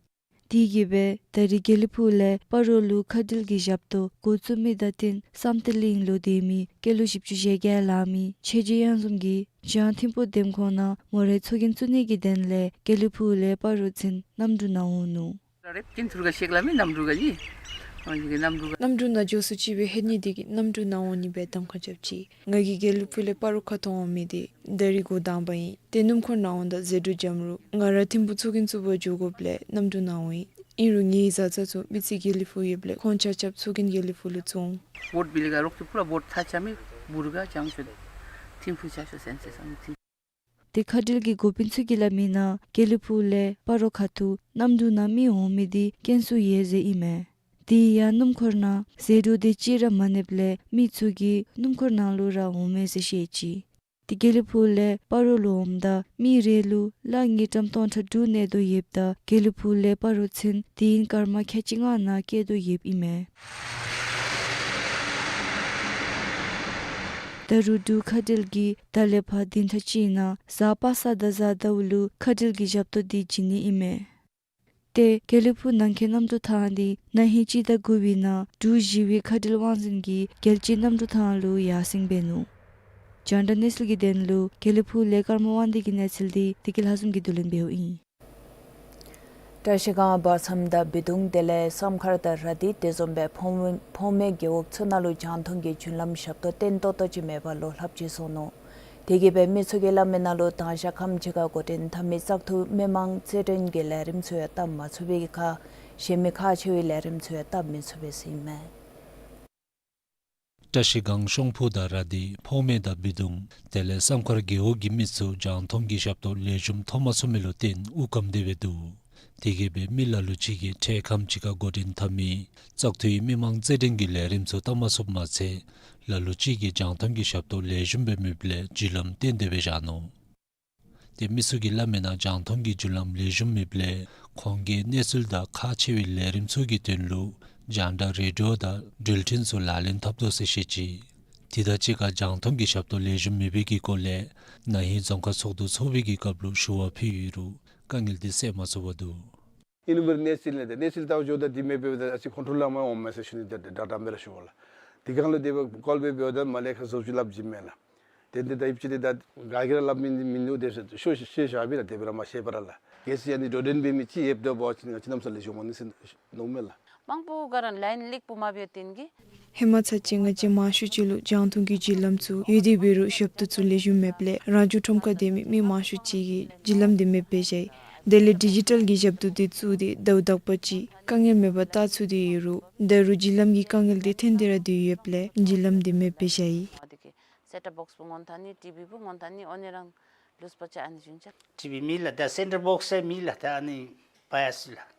དེ་གིས་སྦེ་ད་རེས་དགེ་ལེགས་ཕུག་ལས་སྤ་རོ་ལུ་མཁའ་འགྲུལ་གྱི་ཞབས་ཏོག་འགོ་བཙུགས་མི་དང་བསྟུན་བསམ་གཏན་གླིང་ལུ་སྡོད་མི་སྐྱེས་ལོ་བཞི་བཅུ་ཞེ་བརྒྱད་ལང་མི་ཆོས་རྗེ་གཡང་འཛོམས་ཀྱིས་བྱང་ཐིམ་ཕུག་འདེམས་ཁོངས་ནང་མོ་རའི་ཚོགས་རྒྱན་བཙུགས་ནི་གི་དོན་ལས་དགེ་ལེགས་ཕུག་ལས་སྤ་རོ་ཚུན་གནམ་གྲུ་ནང་འོང་ནུག། རེབ་ཀྱིན་ཐུར་ག་ཤེག་ལ་མི་གནམ་གྲུ་ག་ལི། ཨོ་ཡི་གི་གནམ་གྲུ་ག། གནམ་གྲུ་ནང་འགྱོ་སུ་ཅིག་སྦེ་ཧེ་ནི་དེ་གིས་གནམ་གྲུ་ནང་འོང་ནི་སྦེ་གདམ་ཁ་རྐྱབ་ཅི། ང་གིས་དགེ་ལེགས་ཕུག་ལས་སྤ་རོ་ཁ་ཐུག་འོང་མི་དེ་ད་རིས་འགོ་དང་པ་ཨིན། ཏེ་སྣུམ་འཁོར་ནང་འོང་ད་ཟད་འགྲོ་འཇམ་རུང་ང་ར་ཐིམ་ཕུག་ཚོགས་རྒྱན་བཙུགས་པར་འགྱོ་དགོཔ་ལས་གནམ་གྲུ་ནང་འོང་ཡི། ཨིན་རུང་ངེའི་བཟའ་ཚང་ཚུ་མི་རྩིས་དགེ་ལེགས་ཕུག་ཡོདཔ་ལས་ཁོང་ཆ་ཁྱབ་ཚོགས་རྒྱན་དགེ་ལེགས་ཕུག་ལུ་བཙུགས་འོང་། བོཊ་བི་ལི་ག་རོག་ཏུ་པུ་ར་བོཊ་ཐ་ཆ་མི་བུར་ག་ཅང་ཤོད། ཐིམ་ཕུག་ཆ་ཤོད་སེན་སེ་སང་ཐིམ། ཏེ་མཁའ་འགྲུལ་གྱི་འགོ་དཔོན་ཚུ་གིས་སླབ་མི་ནང་དགེ་ལེགས་ཕུག་ལས་སྤ་རོ་ཁ་ཐུག་གནམ་གྲུ་ནང་མི་འོང་མི་འདི་དཀོན་སུ་ཡོད་ཟེར་ཨིན་མས། དེ་ཡང་སྣུམ་འཁོར་ནང་ཟད་འགྲོ་དེ་ཅིག་ར་མ་གནསཔ་ལས་མི་ཚུ་གིས་སྣུམ་འཁོར་ནང་ལུ་ར་འོང་མས་ཟེར་བཤད་ཅི། ཏེ་དགེ་ལེགས་ཕུག་ལས་སྤ་རོ་ལུ་འོངམ་ད་མི་རེ་ལུ་གླ་དངུལ་ཀྲམ་སྟོང་ཕྲག་དྲུག་གནས་དོ་ཡོདཔ་ད་དགེ་ལེགས་ཕུག་ལས་སྤ་རོ་ཚུན་དེ་ཡང་སྐར་མ་ཁལ་གཅིག་ལྔ་ནང་བསྐྱལ་དོ་ཡོདཔ་ཨིན་མས། ད་རུང་འབྲུག་མཁའ་འགྲུལ་གྱིས་ད་ལས་ཕར་བདུན་ཕྲག་གཅིག་ནང་གཟའ་པ་སངས་དང་གཟའ་ཟླཝ་ལུ་མཁའ་འགྲུལ་གྱི་ཞབས་ཏོག་འདི་བྱིན་ནི་ཨིན་མས། ཏེ་དགེ་ལེགས་ཕུག་ནང་འཁོད་གནམ་གྲུ་ཐང་འདི་ན་ཧིང་སྤྱི་ཟླ་དགུ་པའི་ནང་འབྲུག་ཞི་བའི་མཁའ་འགྲུལ་དབང་འཛིན་གྱིས་རྒྱལ་སྤྱིའི་གནམ་གྲུ་ཐང་ལུ་ཡར་སེང་འབད་ནུག། རྒྱང་བསྒྲགས་གནས་ཚུལ་གྱི་དོན་ལུ་དགེ་ལེགས་ཕུག་ལས་ཀརྨ་དབང་འདུས་ཀྱི་གནས་ཚུལ་འདི་བདེ་སྐྱིད་ལྷ་འཛོམས་ཀྱིས་བསྡུ་ལེན་འབདཝ་ཨིན། བཀྲ་ཤིས་སྒང་བར་མཚམས་དང་སྦི་དུང་དེ་ལས་བསམ་མཁར་དང་ར་དྷི་དེ་བཟུམ་སྦེ་ཕོ་མོ་ཕོ་མོའི་རྒེད་འོག་ཚུ་ནང་ལུ་རྒྱང་མཐོང་གི་རྒྱུན་ལམ་ཞབས་ཏོག་བརྟན་ཏོག་ཏོ་ཅིག་མེད་པར་ལོ་ལྷགཔ་ཅིག་སོང་ནུག། དེ་གིས་སྦེ་མི་ཚུ་གིས་སླབ་མི་ནང་ལུ་དང་ཞག་ཁམས་ཅིག་ཁར་འགོ་འདྲེན་འཐབ་མི་བཙག་འཐུ་མི་མང་རྩེད་འགྲན་གྱི་ལས་རིམ་ཚུ་ཡང་བཏབ་མ་ཚུགས་པའི་ཁར་གཞན་མི་ཁག་ཆེ་བའི་ལས་རིམ་ཚུ་ཡང་བཏབ་མི་ཚུགས་པས་ཟེར་ཨིན་མས། བཀྲ་ཤིས་སྒང་ཤོང་ཕུ་དང་ར་དྷི་ཕོ་མོ་དང་སྦི་དུང་དེ་ལས་བསམ་མཁར་རྒེད་འོག་གི་མི་ཚུ་རྒྱང་མཐོང་གི་ཞབས་ཏོག་ལེགས་ཤོམ་ཐོབ་མ་ཚུགས་མི་ལུ་བརྟེན་དབུགས་སྐམ་སྟེ་སྦེ་འདུག། དེ་གིས་སྦེ་མི་ལ་ལུ་ཅིག་གིས་འཕྲལ་ཁམས་ཅིག་ཁར་འགོ་འདྲེན་འཐབ་མི་བཙག་འཐུའི་མི་མང་རྩེད་འགྲན་གྱི་ལས་རིམ་ཚུ་བཏབ་མ་ཚུགསཔ་མ་ཚད་ལ་ལུ་ཅིག་གིས་རྒྱང་མཐོང་གི་ཞབས་ཏོག་ལེགས་ཤོམ་སྦེ་མེདཔ་ལས་རྒྱུན་ལམ་བརྟན་ཏེ་སྦེ་བཞག་ནུག། ཏེ་མི་ཚུ་གིས་སླབ་མི་ནང་རྒྱང་མཐོང་གི་རྒྱུན་ལམ་ལེགས་ཤོམ་མེདཔ་ལས་ཁོང་གིས་གནས་ཚུལ་དང་ཁག་ཆེ་བའི་ལས་རིམ་ཚུ་གི་དོན་ལུ་རྒྱང་བསྒྲགས་རེ་ཌི་ཡོ་དང་འགྲུལ་འཕྲིན་ཚུ་ལག་ལེན་འཐབ་དོ་ཟེར་བཤད་ཅི། དེ་དང་གཅིག་ཁར་རྒྱང་མཐོང་གི་ཞབས་ཏོག་ལེགས་ཤོམ་མེད་པའི་གི་སྐོར་ལས་ན་ཧིང་རྫོང་ཁག་ཚོགས་འདུ་ཚོགས་པའི་གི་སྐབས་ལུ་ཞུ་བ་ཕུལ་ཡོད་རུང་དཀའ་ངལ་འདི་སེལ་མ་ཚུགས་པར་འདུག། ཨིན་རུང་སྦེ་གནས་ཚུལ་ལས་ད་གནས་ཚུལ་ལྟཝ་འགྱོཝ་ད་འདི་མེད་པས་ད་ཨ་ཙི་ཁོན་ཊོལ་ནང་མར་འོངམ་མས་ཟེར་ཞུ་ནི། ད་ད་ད་མེད་ར་ཞུ་བ་ལགས། དེ་སྒང་ལུ་དེ་སྦེ་ཀོལ་སྦེ་འབདཝ་ད་མར་ལས་ཁག་བཟོ་བཅོས་སླབ་ཅི་མས་ལགས། དེ་འདི་ད་ཨིན་ཅི་དེ་ད་ག་གིས་ར་སླབ་མི་མིན་འདུག། དེ་ཤོ་ཤེས་བཞག་པས་ལགས། དེ་སྦེ་ར་མ་ཤེས་པར་ལགས། གལ་སྲིད་ཨ་ནི་འགྲོ་འགྲུལ་འབད་མི་ཅིག་ཡོདཔ་ད་འབད་བ་ཅིན་ང་བཅས་གནམ་ས་ལེགས་ཤོམ་འོང་ནི་ཟེར་མནོཝ་མས་ལགས། མང་པོ་ག་ར་ལའིན་ལེགས་པོ་མ་འབད་བརྟེན་གྱིས། ཧེ་མ་ཚར་གཅིག་ང་བཅས་མང་ཤོས་ཅིག་ལུ་རྒྱང་མཐོང་གི་རྒྱུན་ལམ་ཚུ་ཡོད་དེ་འབད་རུང་ཞབས་ཏོག་ཚུ་ལེགས་ཤོམ་མེདཔ་ལས་རང་བྱུང་ཁྲོམ་ཁར་སྡོད་མི་མི་མང་ཤོས་ཅིག་གིས་རྒྱུན་ལམ་འདི་མེདཔ་སྦེ་བཞག་ཡི། དེ་ལས་ཌི་ཇི་ཊལ་གྱི་ཞབས་ཏོག་འདི་བཙུགས་ཏེ་ཟླཝ་དག་པ་ཅིག་དཀའ་ངལ་མེད་པར་བལྟ་ཚུགས་ཏེ་ཡོད་རུང་ད་རུང་རྒྱུན་ལམ་གྱི་དཀའ་ངལ་འདི་ཐོན་ཏེ་ར་སྡོད་ཡོདཔ་ལས་རྒྱུན་ལམ་འདི་མེདཔ་སྦེ་བཞག་ཡི། སེཊ་ཊོབ་བོགས་སྦེ་མངོན་ཐ་ནི་ཊི་བི་སྦེ་མངོན་ཐ་ནི་ཨོ་ནི་རང་ལུས་པ་ཅིན་ཨ་ནི་བྱིན་ཅི། ཊི་བི་མེད་ལགས། ད་སེཊ་ཊོབ་བོགས་ཡང་མེད་ལགས། ད་ཨ་ནི་འབག་ཡར་སོ་ཡི་ལགས།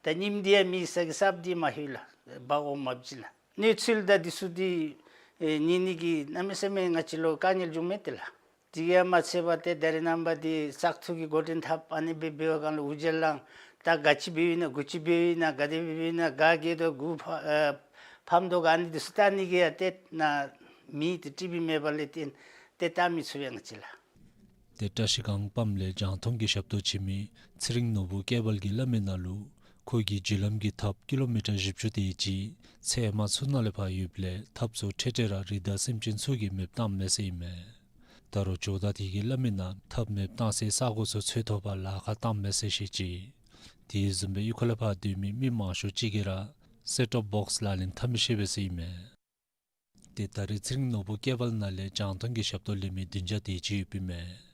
ད་ཉིནམ་འདི་ཡང་མེད་ས་གི་གསརཔ་འདི་མ་ལྷོད་ལགས། འབག་འོང་མ་བྱིན་ལགས། གནས་ཚུལ་ད་འདི་ཚུ་འདི་ཨེ་ཉན་ནི་གི་གནམ་མེད་ས་མེད་ང་བཅས་ལུ་དཀའ་ངལ་བྱུངམ་མས་ཏེ་ལགས། དེ་གིས་ཡང་མ་ཚད་པར་ཏེ་ད་རེས་ནངས་པ་འདི་བཙག་འཐུ་གི་འགོ་འདྲེན་འཐབ་ཨ་ནི་སྦེ་འབད་བའི་སྒང་ལུ་འུར་བརྗོད་ལངས། ད་ག་ཅི་འབདཝ་ཨིན་ན་གུ་ཅི་འབདཝ་ཨིན་ན་ག་དེ་སྦེ་འབདཝ་ཨིན་ན་ག་རྒྱལ་དོ་གུ་ཕ་ཨེ་ཕམ་དོ་ག་ཨ་ནི་འདི་ཚུ་བལྟ་ནི་གི་ཡང་ཏེ་ནཱ་མེད་ཏེ་ཊི་བི་མེད་པ་ལས་བརྟེན་ཏེ་བལྟ་མི་ཚུགས་པས་ང་བཅས་ལགས། ཏེ་བཀྲ་ཤིས་སྒང་སྤམ་ལས་རྒྱང་མཐོང་གི་ཞབས་ཏོག་བྱིན་མི་ཚེ་རིང་ནོར་བུ་སྐྱབས་དཔལ་གྱིས་སླབ་མི་ནང་ལུ་ཁོ་གི་རྒྱུན་ལམ་གྱི་ཐགཔ་ཀི་ལོ་མི་ཊར་བཞི་བཅུ་དེ་ཅིག་ཚལ་མ་ཚུ་ནང་ལས་ཕར་ཡོདཔ་ལས་ཐགཔ་ཚུ་འཕྲལ་འཕྲལ་ར་རི་དྭགས་སེམས་ཅན་ཚུ་གིས་མེདཔ་བཏངམ་མས་ཟེར་ཨིན་མས། ད་རུང་ཇོ་བདག་དེ་གིས་སླབ་མི་ནང་ཐགཔ་མེདཔ་བཏང་སའི་ས་གོ་ཚུ་འཚོལ་ཐོབ་པར་ལཱ་ཁག་བཏངམ་མས་ཟེར་བཤད་ཅི། དེ་བཟུམ་སྦེ་གཡུས་ཁ་ལས་ཕར་སྡོད་མི་མི་མང་ཤོས་ཅིག་གིས་ར་སེཊ་ཊོབ་བོགསི་ལག་ལེན་འཐབ་མི་ཤེས་པས་ཟེར་ཨིན་མས། ཏེ་ད་རེས་ཚེ་རིང་ནོར་བུ་ཀེ་བཱལ་ནང་ལས་རྒྱང་མཐོང་གི་ཞབས་ཏོག་ལེན་མི་བདུན་བརྒྱ་དེ་ཅིག་ཡོདཔ་ཨིན་མས།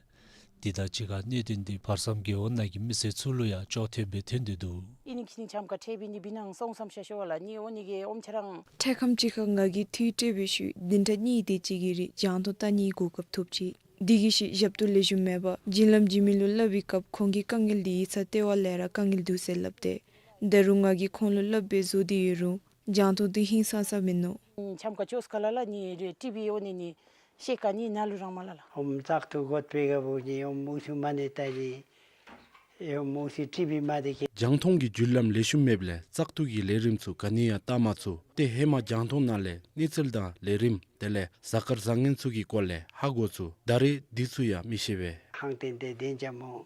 དེ་དང་གཅིག་ཁར་གནད་དོན་འདི་བར་མཚམས་རྒེད་འོག་ནང་གི་མི་སེར་ཚུ་ལུ་ཡང་ཅོག་འཐདཔ་སྦེ་ཐོན་ཏེ་འདུག། ཨིན་ནི་ཁྱིམ་ཁྱིམ་ཁ་ཁྲལ་འབད་ནི་འབད་ནི་ཨིན་ན་སོང་བསམ་ཤ་ཤོ་ལ་ནི་འོ་ནི་གི་ཨོམ་ཆ་རང་ཁྲལ་ཁམ་ཅིག་ཁར་ང་གིས་འཐུས་སྤྲོད་པའི་ཤུལ་བདུན་ཕྲག་གཉིས་དེ་ཅིག་གི་རིང་རྒྱང་མཐོང་བལྟ་ནིའི་གོ་སྐབས་ཐོབ་ཅི། དེ་གི་ཤུལ་ཞབས་ཏོག་ལེགས་ཤོམ་མེད་པར་བརྒྱུད་ལམ་བརྒྱུད་མི་ལུ་སླབ་པའི་སྐབས་ཁོང་གིས་དཀའ་ངལ་འདི་ཡིག་ཚང་ལྟེ་བ་ལས་ར་དཀའ་ངལ་འདུག་ཟེར་སླབ་སྟེ། ད་རུང་ང་གིས་ཁོང་ལུ་སླབ་སྦེ་བཟོ་སྟེ་ཡོད་རུང་རྒྱང་མཐོང་འདི་ཧིང་སངས་ས་མིན་ནུག། ཁྱིམ་ཁ་ཅོག་ཁ་ལས་ལ་ནི་རེ་ཊི་བི་འོ་ནི་ནི་ཤེལ་ཀ་ནི་ནང་ལུ་རང་མ་ལ་ལ། ཨོམ་བཙག་འཐུ་འགོ་དཔེ་ག་བུ་ནི་ཨོམ་འུ་ཚུ་མ་ནི་ལྟ་ནི་ཨོམ་འུ་ཚུ་ཊི་བི་མ་དེ་ཁེ། རྒྱང་མཐོང་གི་བརྒྱུད་ལམ་ལེགས་ཤོམ་མེདཔ་ལས་བཙག་འཐུ་གི་ལས་རིམ་ཚུ་ག་ནི་ཡང་བལྟ་མ་ཚུགས། ཏེ་ཧེ་མ་རྒྱང་མཐོང་ནང་ལས་གནས་ཚུལ་དང་ལས་རིམ་དེ་ལས་གཟའ་སྐར་བཟང་ངན་ཚུ་གི་སྐོར་ལས་ཧ་གོ་ཚུགས། ད་རེས་འདི་ཚུ་ཡང་མི་ཤེས་པས། ཧང་ཏེན་ཏེ་དེན་ཅ་མོ་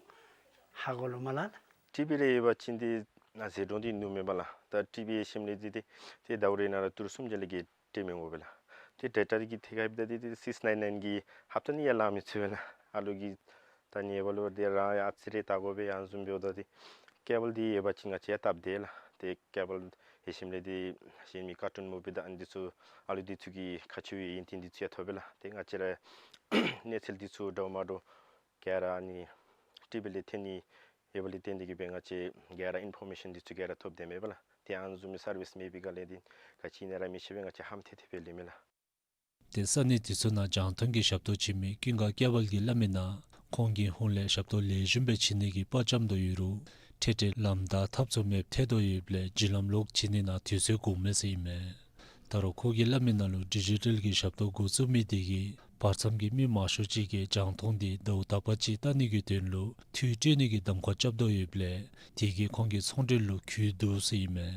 ཧ་གོ་ལོ་མ་ལ་ལ། ཊི་བི་ལས་ཡོད་པ་ཅིན་ཏེ་ན་ཟེར་འགྲོ་འདི་ནུ་མེད་པ་ལ། ད་ཊི་བི་ཡེ་ཤེས་ལས་འདི་ཏེ་ཏེ་ཟླཝ་རེ་ནང་ལུ་ཏི་རུ་སུམ་བརྒྱ་ལས་བརྒལ་སྤྲོད་མི་དགོ་པས་ལ། ཏེ་ཌེ་ཊ་འདི་གི་ཐད་ཁར་འབདཝ་ད་འདི་ཏེ་སིགསི་ནའིན་ནའིན་གི་ཧབ་ཏ་ནི་ཡང་ལང་མི་ཚུགས་པས་ལ། ཨ་ལུ་གིས་ད་ནི་ཡོད་པ་ལུ་ཏེ་རང་ཡང་ཨ་ཙི་རེ་བལྟ་དགོ་པས། ཡང་བཟུམ་འབདཝ་ད་ཏེ་ཀེ་བཱལ་འདི་ཡོད་པ་ཅིན་ང་བཅས་ཡང་སྟབས་བདེ་ལ། ཏེ་ཀེ་བཱལ་ཡེ་ཤེས་ལས་འདི་གཞན་མི་ཀར་ཊུན་མུ་བི་དང་ཨ་ནི་འདི་ཚུ་ཨ་ལུ་འདི་ཚུ་གི་ཁ་མཆུ་ཡི་ཡིག་ཆ་འདི་ཚུ་ཡང་ཐོབ་པས་ལ། ཏེ་ང་བཅས་ར་གནས་ཚུལ་འདི་ཚུ་འདྲཝ་མ་འདྲཝ་ག་ར་ཨ་ནི་ཊི་བི་ལས་ཐོན་ནི་ཡོདཔ་ལས་བརྟེན་ཏེ་གིས་སྦེ་ང་བཅས་ག་ར་ཨིན་ཕོར་མེ་ཤཱན་འདི་ཚུ་ག་ར་ཐོབ་སྟེ་མེད་པས་ལ། ཏེ་ཨ་ནི་བཟུམ་མའི་སར་བིསི་མེད་པའི་སྒང་ལས་འདི་ག་ཅི་ཨིན་ན་ར་མི་ཤེས་པས། ང་བཅས་ཧམ་ཐེ་ཐེ་སྦེ་ལུས་མས་ལ། ཏེ་ས་གནས་དེ་ཚུ་ནང་རྒྱང་མཐོང་གི་ཞབས་ཏོག་བྱིན་མི་ཀུན་དགའ་ཀེ་བཱལ་གྱིས་སླབ་མི་ནང་ཁོང་གིས་ཧོངས་ལས་ཞབས་ཏོག་ལེགས་ཤོམ་སྦེ་བྱིན་ནི་གི་དཔའ་བཅམ་དོ་ཡོད་རུང་འཕྲལ་འཕྲལ་ལམ་དང་ཐག་ཚུ་མེདཔ་ཐལ་དོ་ཡོདཔ་ལས་བརྒྱུད་ལམ་ལོག་བྱིན་ནི་ནང་དུས་ཚོད་འགོར་མས་ཟེར་ཨིན་མས། ད་རུང་ཁོ་གིས་སླབ་མི་ནང་ལུ་ཌི་ཇི་ཊལ་གྱི་ཞབས་ཏོག་འགོ་བཙུགས་མི་དེ་གིས་བར་མཚམས་ཀྱི་མི་མང་ཤོས་ཅིག་གིས་རྒྱང་མཐོང་འདི་ཟླཝ་དག་པ་ཅིག་བལྟ་ནི་གི་དོན་ལུ་འཐུས་སྤྲོད་ནི་གི་གདམ་ཁ་རྐྱབ་དོ་ཡོདཔ་ལས་དེ་གིས་ཁོང་གི་ཚོང་འབྲེལ་ལུ་འགྱུར་འདུག་ཟེར་ཨིན་མས།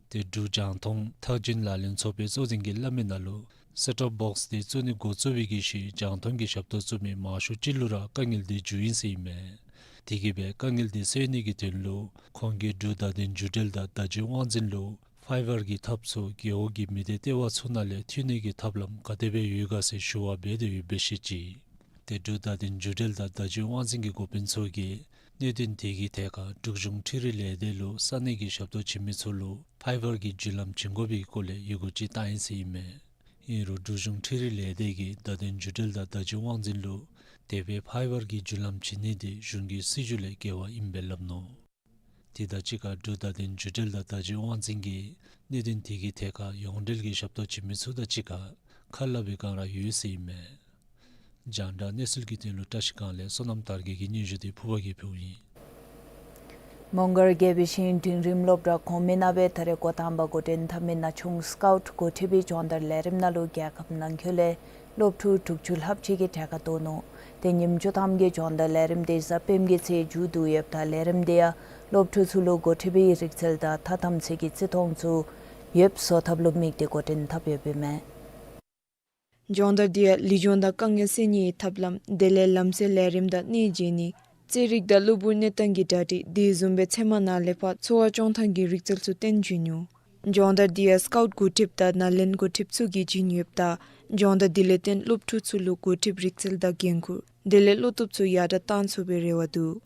ཏེ་འབྲུག་རྒྱང་མཐོང་ཐག་རྒྱུན་ལག་ལེན་ཚོགས་པའི་གཙོ་འཛིན་གྱིས་སླབ་མི་ནང་ལུ་སེཊ་ཊོབ་བོགསི་འདི་བཙུགས་ནི་འགོ་བཙུགས་པའི་གི་ཤུལ་རྒྱང་མཐོང་གི་ཞབས་ཏོག་བཙུགས་མི་མང་ཤོས་ཅིག་ལུ་ར་དཀའ་ངལ་འདི་འབྱུང་ཡི་ཟེར་ཨིན་མས། དེ་གིས་སྦེ་དཀའ་ངལ་འདི་སེལ་ནི་གི་དོན་ལུ་ཁོང་གིས་འབྲུག་བརྡ་དོན་བརྒྱུད་འབྲེལ་དང་བརྡ་བརྒྱུད་དབང་འཛིན་ལུ་ཕའི་བར་གྱི་ཐབས་ཚུ་རྒེད་འོག་གི་མི་སྡེ་ལྟེ་བ་ཚུ་ནང་ལས་མཐུད་ནི་གི་ཐབས་ལམ་ག་དེ་སྦེ་ཡོད་ག་ཟེར་ཞུ་བ་འབད་དེ་ཡོདཔ་སྦེ་བཤད་ཅི། ཏེ་འབྲུག་བརྡ་དོན་བརྒྱུད་འབྲེལ་དང་བརྡ་བརྒྱུད་དབང་འཛིན་གྱི་འགོ་དཔོན་ཚུ་གིས་གནད་དོན་དེ་གི་ཐད་ཁར་འབྲུག་གཞུང་འཕྲུལ་རིག་ལས་སྡེ་ལུ་ས་གནས་ཀྱི་ཞབས་ཏོག་བྱིན་མི་ཚུ་ལུ་ཕའི་བར་གྱི་བརྒྱུད་ལམ་བྱིན་དགོ་པའི་སྐོར་ལས་ཡི་གུ་ཅིག་བཏང་ཡི་ཟེར་ཨིན་མས། ཨིན་རུང་འབྲུག་གཞུང་འཕྲུལ་རིག་ལས་སྡེ་གིས་བརྡ་དོན་བརྒྱུད་འབྲེལ་དང་བརྡ་བརྒྱུད་དབང་འཛིན་ལུ་དེ་སྦེ་ཕའི་བར་གྱི་བརྒྱུད་ལམ་བྱིན་ནི་དེ་གཞུང་གི་སྲིད་བྱུས་ལས་འགལ་བ་ཨིནམ་སྦེ་སླབ་ནུག། དེ་དང་གཅིག་ཁར་འབྲུག་བརྡ་དོན་བརྒྱུད་འབྲེལ་དང་བརྡ་བརྒྱུད་དབང་འཛིན་གྱིས་གནད་དོན་དེ་གི་ཐད་ཁར་ཡོངས་འབྲེལ་གྱི་ཞབས་ཏོག་བྱིན་མི་ཚུ་དང་གཅིག་ཁར་ཁ་སླབ་པའི་བསྒང་ར་ཡོད་ཟེར་ཨིན་མས། རྒྱང་བསྒྲགས་གནས་ཚུལ་གྱི་དོན་ལུ་བཀྲ་ཤིས་སྒང་ལས་བསོད་ནམས་དར་རྒྱས་ཀྱི་སྙན་ཞུ་དེ་ཕུར་པ་གིས་ཕུལཝ་ཨིན། མོང་སྒར་རྒྱལ་པོའི་ཞིང་འབྲིང་རིམ་སློབ་གྲྭ་གོང་མའི་ནང་སྦེ་ད་རེས་འགོ་དང་པ་འགོ་འདྲེན་འཐབ་མི་ན་ཆུང་སི་ཀའུཊ་འགོ་ཁྲིདཔ་གི་སྦྱོང་བརྡར་ལས་རིམ་ནང་ལུ་རྒྱལ་ཁབ་ནང་འཁོད་ལས་སློབ་ཕྲུག་དྲུག་ཅུ་ལྷགཔ་ཅིག་གིས་གྲལ་ཁར་གཏོགས་ནུག། ཏེ་ཉིནམ་བཅུ་ཐམ་གྱི་སྦྱོང་བརྡར་ལས་རིམ་དེ་གཟའ་སྤེནམ་གྱི་ཚེ་མཇུག་བསྡུ་ཡོདཔ་ད་ལས་རིམ་དེ་ཡང་སློབ་ཕྲུག་ཚུ་ལུ་འགོ་ཁྲིདཔ་གི་རིག་རྩལ་དང་ཐ་དམ་ཚིག་གི་བརྩི་མཐོང་ཚུ་ཡོདཔ་བཟོ་ཐབས་ལུ་དམིགས་ཏེ་འགོ་འདྲེན་འཐབ་ཡོདཔ་ཨིན་མས། སྦྱོང་བརྡར་དེ་ཡང་ལུས་སྦྱོང་དང་དཀའ་ངལ་སེལ་ནིའི་ཐབས་ལམ་དེ་ལས་ལམ་སེལ་ལས་རིམ་དང་གནས་མཇལ་ནི་རྩེད་རིགས་དང་གློ་བུར་གནས་སྟངས་ཀྱི་གྲ་སྒྲིག་དེ་བཟུམ་སྦེ་ཚལ་མ་ནང་ལས་ཕར་འཚོ་བ་སྐྱོང་ཐངས་ཀྱི་རིག་རྩལ་ཚུ་སྟོན་བྱིན་ནུག། སྦྱོང་བརྡར་དེ་ཡང་སི་ཀའུཊ་འགོ་ཁྲིདཔ་དང་ནཱ་ལེནྡྲ་འགོ་ཁྲིདཔ་ཚུ་གིས་བྱིན་ཡོདཔ་ད་སྦྱོང་བརྡར་དེ་ལས་བརྟེན་སློབ་ཕྲུག་ཚུ་ལུ་འགོ་ཁྲིདཔ་རིག་རྩལ་དང་འགན་ཁུར་དེ་ལས་བློ་སྟོབས་ཚུ་ཡར་དྲག་གཏང་ཚུགས་པའི་རེ་བ་འདུག།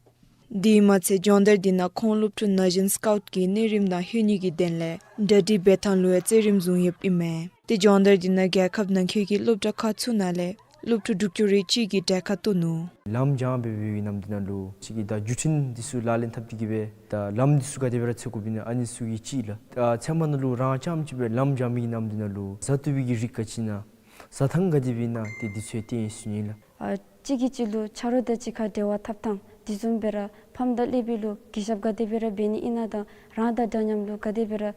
དེ་མ་ཚད་སྦྱོང་བརྡར་དེ་ནང་ཁོང་སློབ་ཕྲུག་ན་གཞོན་སི་ཀའུཊ་ཀྱི་གནས་རིམ་དང་ལྷོད་ནི་གི་དོན་ལས་གྲ་སྒྲིག་འབད་ཐངས་ལུ་ཡང་བརྩོན་རིམ་བཟུང་ཡོདཔ་ཨིན་མས། ཏེ་སྦྱོང་བརྡར་དེ་ནང་རྒྱལ་ཁབ་ནང་འཁོད་ཀྱི་སློབ་གྲྭ་ཁག་ཚུ་ནང་ལས་སློབ་ཕྲུག་དྲུག་ཅུ་རེ་གཅིག་གིས་གྲལ་ཁར་གཏོགས་ནུག། ལམ་སྦྱང་སྦེ་འབད་བའི་ནམ་དུས་ནང་ལུ་ཅིག་གིས་ད་བརྒྱུད་འཕྲིན་འདི་ཚུ་ལག་ལེན་འཐབ་སྟེ་གིས་སྦེ་ད་ལམ་འདི་ཚུ་ག་དེ་སྦེ་ར་འཚོལ་དགོཔ་ཨིན་ན་ཨ་ནི་ཚུ་གི་ཅིག་ལགས། ད་ཚལ་མ་ནང་ལུ་རང་རྐྱངམ་ཅིག་སྦེ་ལམ་སྦྱང་མི་གི་ནམ་དུས་ནང་ལུ་བཟའ་བཏུབ་པའི་གི་རིགས་ག་ཅི་ཨིན་ན་བཟའ་ཐངས་ག་དེ་སྦེ་ཨིན་ན་ཏེ་འདི་ཚུ་ཡང་སྟོན་ཞུ་ནི་ལགས། ཨ་གཅིག་གིས་གཅིག་ལུ་ཆ་རོགས་དང་གཅིག་ཁར་འབྲེལ་བ་འཐབ་ཐངས་དེ་བཟུམ་སྦེ་ར་ཕམ་དང་ཀླད་པའི་ལུ་གུས་ཞབས་ག་དེ་སྦེ་ར་འབད་ནི་ཨིན་ན་དང་རང་དང་འདྲ་མཉམ་ལུ་ག་དེ་སྦེ་ར་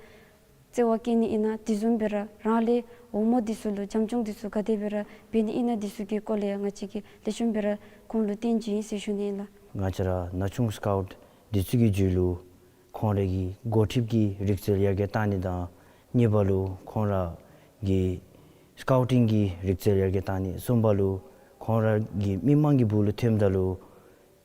བརྩེ་བ་བསྐྱེད་ནི་ཨིན་ན་དེ་བཟུམ་སྦེ་ར་རང་ལས་འོག་མ་འདི་ཚུ་ལུ་བྱམས་སྐྱོང་འདི་ཚུ་ག་དེ་སྦེ་ར་འབད་ནི་ཨིན་ན་འདི་ཚུ་གི་སྐོར་ལས་ཡང་ང་བཅས་ཀྱིས་ལེགས་ཤོམ་སྦེ་ར་ཁོང་ལུ་སྟོན་བྱིན་ཡི་ཟེར་ཞུ་ནི་ཨིན་ལགས། ང་བཅས་ར་ན་ཆུང་སི་ཀའུཊ་འདི་ཚུ་གི་རྒྱུད་ལུ་ཁོང་ར་གི་འགོ་ཁྲིདཔ་གི་རིག་རྩལ་ཡར་རྒྱས་བཏང་ནི་དང་གཉིས་པ་ལུ་ཁོང་ར་གི་སི་ཀའུ་ཊིང་གི་རིག་རྩལ་ཡར་རྒྱས་བཏང་ནི། གསུམ་པ་ལུ་ཁོང་ར་གི་མི་མང་གི་སྦུག་ལུ་ཐོནམ་ད་ལུ་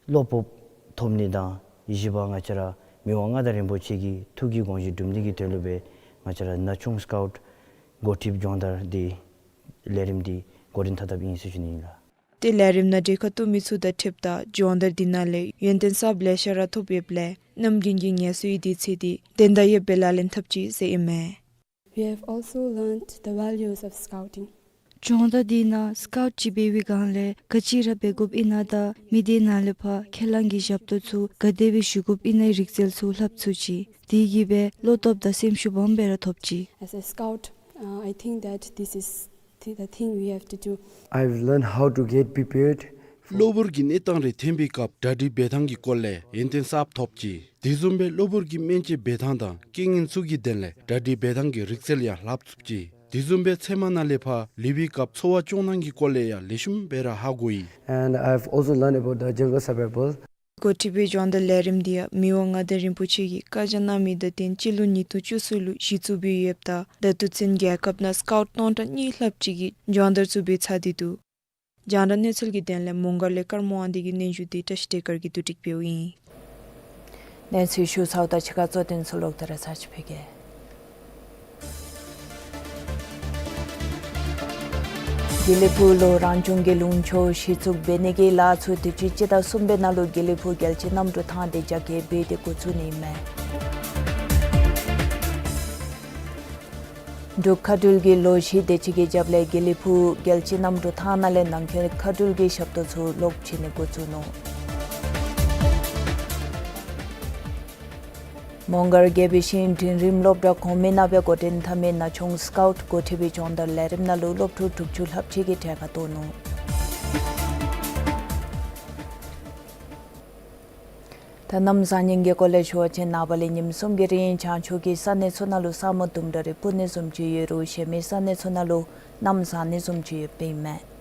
བློ་སྤོབས་ཐོབ་ནི་དང་བཞི་པ་ང་བཅས་ར་མི་དབང་མངའ་བདག་རིན་པོ་ཆེ་གི་ཐུགས་ཀྱི་དགོངས་བཞེད་སྒྲུབ་ནི་གི་དོན་ལུ་སྦེ་ང་བཅས་ར་ན་ཆུང་སི་ཀའུཊ་འགོ་ཁྲིདཔ་སྦྱོང་བརྡར་འདི་ལས་རིམ་འདི་འགོ་འདྲེན་འཐབ་འཐབཔ་ཨིན་ཟེར་ཞུ་ནི་ཨིན་ལགས། ཏེ་ལས་རིམ་ནང་གྲལ་ཁར་གཏོགས་མི་ཚུ་དང་འཁྲིལཝ་ད་སྦྱོང་བརྡར་འདི་ནང་ལས་ཡོན་ཏན་གསརཔ་ལེ་ཤ་ར་ཐོབ་ཡོདཔ་ལས་གནམ་དགུན་གྱི་ངལ་གསོའི་དུས་ཚོད་འདི་དོན་དག་ཡོདཔ་སྦེ་ལག་ལེན་འཐབ་ཅི་ཟེར་ཨིན་མས། We have also learned the values of scouting. སྦྱོང་བརྡར་འདི་ནང་སི་ཀའུཊ་ཅིག་འབད་བའི་སྒང་ལས་ག་ཅི་ར་འབད་དགོཔ་ཨིན་ན་དང་མི་སྡེ་ནང་ལས་ཕར་ཁས་བླངས་ཀྱི་ཞབས་ཏོག་ཚུ་ག་དེ་སྦེ་ཞུ་དགོཔ་ཨིན་ནའི་རིག་རྩལ་ཚུ་ལྷབ་ཚུགས་ཅི། དེ་གིས་སྦེ་བློ་སྟོབས་དང་སེམས་ཤུགས་སྦོམ་སྦེ་ར་ཐོབ་ཅི། As a scout, uh, I think that this is the, the thing we have to do. I've learned how to get prepared. གློ་བུར་གྱི་གནས་སྟངས་རེ་ཐོན་པའི་སྐབས་གྲ་སྒྲིག་འབད་ཐངས་ཀྱི་སྐོར་ལས་ཡོན་ཏན་གསརཔ་ཐོབ་ཅི། དེ་བཟུམ་སྦེ་གློ་བུར་གྱི་སྨན་བཅོས་འབད་ཐངས་དང་རྐྱེན་ངན་ཚུ་གི་དོན་ལས་གྲ་སྒྲིག་འབད་ཐངས་ཀྱི་རིག་རྩལ་ཡང་ལྷབ་ཚུགས་ཅི། དེ་བཟུམ་སྦེ་ཚལ་མ་ནང་ལས་ཕར་ལུས་པའི་སྐབས་འཚོ་བ་སྐྱོང་ཐངས་ཀྱི་སྐོར་ལས་ཡང་ལེགས་ཤོམ་སྦེ་ར་ཧ་གོ་ཡི། And I've also learned about the jungle survival. འགོ་ཁྲིད་པའི་སྦྱོང་བརྡར་ལས་རིམ་འདི་ཡང་མི་དབང་མངའ་བདག་རིན་པོ་ཆེ་གིས་བཀའ་རྒྱ་གནང་མི་དང་བསྟུན་སྤྱི་ལོ་ཉིས་སྟོང་བཅུ་གསུམ་ལུ་གཞི་བཙུགས་འབད་ཡོདཔ་ད་ད་ལྟོ་ཚུན་རྒྱལ་ཁབ་ནང་སི་ཀའུཊ་སྟོང་ཕྲག་གཉིས་ལྷགཔ་ཅིག་གིས་སྦྱོང་བརྡར་ཚུ་འབད་ཚར་ཏེ་འདུག། རྒྱང་བསྒྲགས་གནས་ཚུལ་གྱི་དོན་ལས་མོང་སྒར་ལས་ཀརྨ་དབང་འདུས་ཀྱི་སྙན་ཞུ་འདི་བཀྲ་ཤིས་བདེ་དཀར་གྱིས་བསྡུ་སྒྲིག་འབདཝ་ཨིན། གནས་ཚུལ་ཞུ་ཚརཝ་ད་ཕྱི་ཁར་གཙོ་དོན་ཚུ་ལོག་སྟེ་ར་ཚར་ཅིག་ཕུལ་གེ། དགེ་ལེགས་ཕུག་ལུ་རང་བྱུང་གི་ལུང་ཕྱོགས་གཞི་བཙུགས་འབད་ནི་གི་ལཱ་ཚུ་དུས་ཅི་སྤྱི་ཟླ་གསུམ་པའི་ནང་ལུ་དགེ་ལེགས་ཕུག་རྒྱལ་གཅེས་གནམ་གྲུ་ཐང་འདི་རྒྱ་སྐྱེད་འབད་དེ་འགོ་བཙུགས་ནི་ཨིན་མས། འབྲུག་མཁའ་འགྲུལ་གྱིས་ལོ་བཞི་དེ་ཅིག་གི་རྒྱབ་ལས་དགེ་ལེགས་ཕུག་རྒྱལ་གཅེས་གནམ་གྲུ་ཐང་ནང་ལས་ནང་འཁོད་མཁའ་འགྲུལ་གྱི་ཞབས་ཏོག་ཚུ་ལོག་བྱིན་ནི་འགོ་བཙུགས་ནུག། མོང་སྒར་དགེ་བའི་ཤིང་འབྲིང་རིམ་སློབ་གྲྭ་གོང་མའི་ནང་སྦེ་འགོ་འདྲེན་འཐབ་མི་ན་ཆུང་སི་ཀའུཊ་འགོ་ཁྲིད་པའི་སྦྱོང་བརྡར་ལས་རིམ་ནང་ལུ་སློབ་ཕྲུག་དྲུག་ཅུ་ལྷགཔ་ཅིག་གིས་གྲལ་ཁར་གཏོགས་ནུག། ད་གནམ་བཟང་ངན་གྱི་སྐོར་ལས་ཞུ་བ་ཅིན་ནངས་པ་ལས་ཉིནམ་གསུམ་གྱི་རིང་བྱང་ཕྱོགས་ཀྱི་ས་གནས་ཚུ་ནང་ལུ་ས་སྨུག་དུམ་གྲ་རེ་སྤུབ་ནི་བཟུམ་ཅིག་ཡོད་རུང་གཞན་མི་ས་གནས་ཚུ་ནང་ལུ་གནམ་བཟང་ནི་བཟུམ་ཅིག་ཡོདཔ་ཨིན་མས།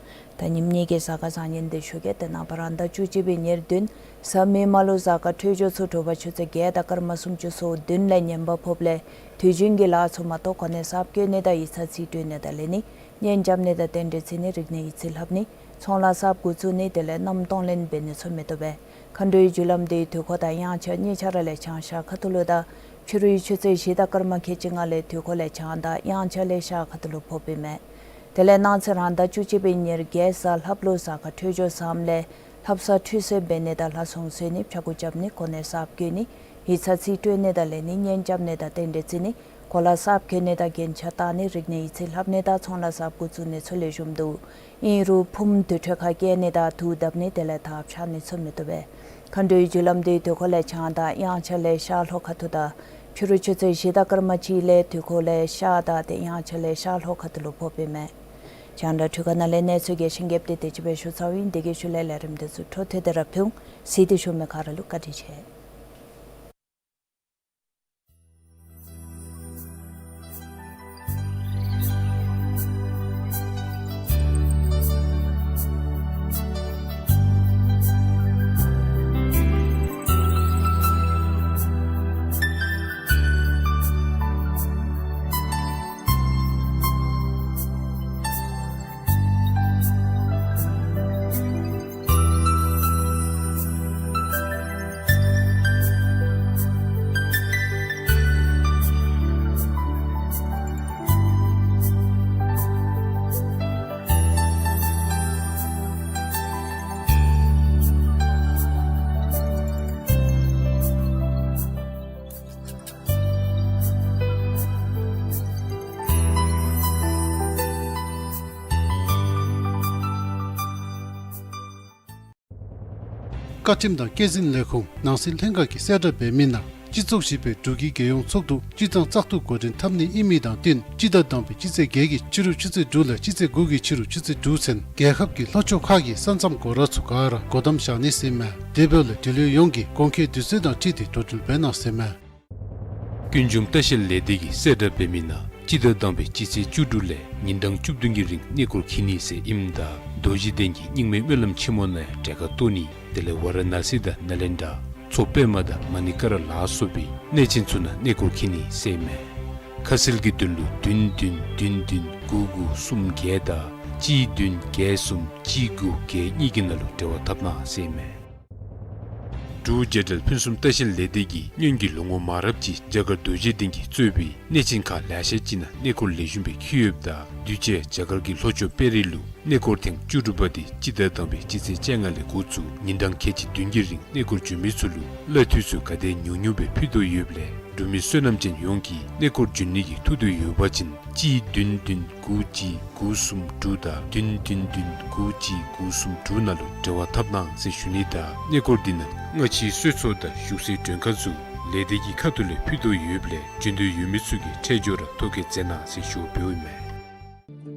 ད་ཉིནམ་གཉིས་ཀྱི་གཟའ་སྐར་བཟང་ངན་འདི་ཞུ་གེ། ཏེ་ནངས་པ་རང་ཟླ་བཅུ་གཅིག་པའི་ཉེར་བདུན་གཟའ་མིག་དམར་ལུ་གཟའ་སྐར་འཕྲོད་སྦྱོར་ཚུ་དྲོ་པ་ཆུ་ཚོད་བརྒྱད་དང་སྐར་མ་སུམ་ཅུ་སོ་བདུན་ལས་ངན་པ་ཕོགཔ་ལས་དུས་རྒྱུན་གྱི་ལཱ་ཚུ་མ་གཏོགས་གོ་གནས་གསརཔ་བསྐོ་ནི་དང་ཡིག་ཚང་རྩིས་སྤྲོད་ནི་དང་ལེན་ནི་གཉེན་རྐྱབ་ནི་དང་རྟེན་འབྲེལ་བརྩི་ནི་རིག་གནས་ཡིག་རྩིས་ལྷབ་ནི་ཚོང་ལཱ་གསརཔ་འགོ་བཙུགས་ནི་དེ་ལས་མནའམ་གཏོང་ལེན་འབད་ནི་ཚུ་མི་བཏུབ་པས། མཁའ་འགྲོའི་རྒྱུ་ལམ་འདི་དུས་འཁོར་དང་དབྱངས་འཆར་གཉིས་ཆ་ར་ལས་བྱང་ཤར་ཁ་ཐུག་ལུ་དང་ཕྱི་རུའི་ཆུ་ཚོད་བཞི་དང་སྐར་མ་ཁལ་གཅིག་ལྔ་ལས་དུས་འཁོར་ལས་བྱང་དང་དབྱངས་འཆར་ལས་ཤར་ཁ་ཐུག་ལུ་ཕོགཔ་ཨིན་མས། དེ་ལས་གནངས་ཚེ་རང་ཟླ་བཅུ་གཅིག་པའི་ཉེར་བརྒྱད་གཟའ་ལྷགཔ་ལུ་གཟའ་སྐར་འཕྲོད་སྦྱོར་བཟངམ་ལས་ལྷ་བསངས་ཁྲུས་གསོལ་འབད་ནི་དང་ལྷ་སྲུང་གསོལ་ནི་ཕྱྭ་འགུགས་རྐྱབ་ནི་གོ་གནས་གསརཔ་བསྐོ་ནི་ཡིག་ཚང་རྩིས་སྤྲོད་ནི་དང་ལེན་ནི་གཉེན་རྐྱབ་ནི་དང་རྟེན་འབྲེལ་བརྩི་ནི་གོ་ལ་གསརཔ་བཀོད་ནི་དང་རྒྱན་ཆ་བཏགས་ནི་རིག་གནས་ཡིག་རྩིས་ལྷབ་ནི་དང་ཚོང་ལཱ་གསརཔ་འགོ་བཙུགས་ནི་ཚུ་ལེགས་ཤོམ་འདུག། ཨིན་རུང་ཕུངམ་དུར་ཁྲོད་ཁར་བསྐྱལ་ནི་དང་དུག་བརྡབ་ནི་དེ་ལས་ཐགཔ་ཆག་ནི་ཚུ་མི་བཏུབ་པས། མཁའ་འགྲོའི་རྒྱུ་ལམ་འདི་དུས་འཁོར་ལས་བྱང་དང་དབྱངས་འཆར་ལས་ཤར་ལྷོ་ཁ་ཐུག་དང་ཕྱི་རུ་ཆུ་ཚོད་བཞི་དང་སྐར་མ་གཅིག་ལས་དུས་འཁོར་ལས་ཤར་དང་ཏེ་དབྱངས་འཆར་ལས་ཤར་ལྷོ་ཁ་ཐུག་ལུ་ཕོགཔ་ཨིན་མས། རྒྱང་བསྒྲགས་འཕྲུལ་ཁང་ནང་ལས་གནས་ཚུལ་རྒྱས་ཤིང་རྒྱསཔ་འདི་དེ་ཅིག་སྦེ་ཞུ་ཚརཝ་ཨིན། དེ་གི་ཤུལ་ལས་ལས་རིམ་འདི་ཚུ་འཕྲོ་མཐུད་དེ་ར་ཕུལ་འོང་། གཟིགས་ཏེ་བཞུགས་མི་ག་ར་ལུ་བཀའ་དྲིན་ཆེ། བཀའ་ཁྲིམས་དང་སྐྱེད་འཛིན་ལས་ཁུངས་ནང་སྲིད་ལྷན་ཁག་གིས་གསལ་བསྒྲགས་འབད་མི་ནང་སྤྱི་ཚོགས་བཞི་པའི་འབྲུག་གི་རྒྱལ་ཡོངས་ཚོགས་འདུ་སྤྱི་གཙང་བཙག་འཐུ་འགོ་འདྲེན་འཐབ་ནི་ཨིན་མི་དང་བསྟུན་སྤྱི་ཟླ་དང་པའི་སྤྱི་ཚེས་བརྒྱད་ཀྱི་ཕྱི་རུ་ཆུ་ཚོད་དྲུག་ལས་སྤྱི་ཚེས་དགུ་གི་ཕྱི་རུ་ཆུ་ཚོད་དྲུག་ཚུན་རྒྱལ་ཁབ་ཀྱི་ལྷོ་ཕྱོགས་ཁག་གི་ས་མཚམས་སྒོ་ར་ཚུ་ག་ར་སྒོ་བསྡམ་བཞག་ནི་ཟེར་ཨིན་མས། དེ་འབདཝ་ལས་འབྲེལ་ཡོད་ཡོངས་ཀྱིས་གོང་འཁོད་དུས་ཚོད་དང་འཁྲིལ་ཏེ་འགྲོ་འགྲུལ་འབད་གནང་ཟེར་ཨིན་མས། ཀུན་འབྱུང་ལྟ་བཤལ་ལས་སྡེ་གིས་གསལ་བསྒྲགས་འབད་མི་ནང་སྤྱི་ཟླ་དང་པའི་སྤྱི་ཚེས་བཅུ་དྲུག་ལས་ཉིན་གྲངས་བཅུ་བདུན་གྱི་རིང་གནས་སྐོར་འཁྱིད་ནི་ཟེར་ཨིནམ་ད་རྡོ་རྗེ་གདན་གྱི་རྙིང་མའི་སྨོན་ལམ་ཆེན་མོ་ནང་ཡང་གྲལ་ཁར་གཏོགས་ནི་དེ་ལས་ཝ་ར་ཎ་སི་དང་ནཱ་ལེནྡྲ་མཚོ་པདྨ་དང་མ་ཎི་ཀ་ར་ལ་སོགས་པའི་གནས་ཆེན་ཚུ་ནང་གནས་སྐོར་འཁྱིད་ནི་ཟེར་ཨིན་མས། ཁ་གསལ་གྱི་དོན་ལུ་བདུན་བདུན་བདུན་བདུན་དགུ་དགུ་གསུམ་བརྒྱད་དང་གཅིག་བདུན་བརྒྱད་གསུམ་གཅིག་དགུ་བརྒྱད་གཉིས་ཀྱི་ནང་ལུ་འབྲེལ་བ་འཐབ་གནང་ཟེར་ཨིན་མས། འབྲུག་རྒྱལ་ཕུན་སུམ་རྟ་ཞོན་ལས་སྡེ་གིས་སྔོན་གྱི་ལོ་ངོ་མང་རབས་ཅིག་རྒྱ་གར་རྡོ་རྗེ་གདན་གྱིས་གཙོས་པའི་གནས་ཆེན་ཁག་ལེ་ཤ་ཅིག་ནང་གནས་སྐོར་ལེགས་ཤོམ་སྦེ་འཁྱིད་ཡོདཔ་ད་དུས་ཅི་རྒྱ་གར་གྱི་ལྷོ་ཕྱོགས་དཔལ་རི་ལུ་གནས་སྐོར་ཐེངས་བཅུ་དྲུག་པ་དེ་སྤྱི་ཟླ་དང་པའི་སྤྱི་ཚེས་བཅོ་ལྔ་ལས་འགོ་བཙུགས་ཉིན་གྲངས་ཁལ་གཅིག་བདུན་གྱི་རིང་གནས་སྐོར་འབྱོན་མི་ཚུ་ལུ་གླ་འཐུས་ཚུ་ག་དེ་ཉུང་ཉུང་སྦེ་ཕུལ་དོ་ཡོདཔ་ལས་འབྲུག་མི་བསོད་ནམས་ཅན་ཡོངས་ཀྱིས་གནས་སྐོར་འབྱོན་ནི་གི་ཐུགས་འདོད་ཡོད་པ་ཅིན་གཅིག་བདུན་བདུན་དགུ་གཅིག་དགུ་གསུམ་དྲུག་དང་བདུན་བདུན་བདུན་དགུ་གཅིག་དགུ་གསུམ་དྲུག་ནང་ལུ་འབྲེལ་བ་འཐབ་གནང་ཟེར་ཞུ་ནི་དང་གནས་སྐོར་འདི་ནང་སྔ་ཕྱིའི་གསོལ་ཚོགས་དང་བཞུགས་སའི་མགྲོན་ཁང་ཚུ་ལས་སྡེ་གི་ཁ་ཐུག་ལས་ཕུལ་དོ་ཡོདཔ་ལས་འབྱོན་འདོད་ཡོད་མི་ཚུ་གིས་འཕྲལ་མགྱོགས་ར་ཐོ་བཀོད་མཛད་གནང་ཟེར་ཞུ་བ་ཕུལཝ་ཨིན་མས།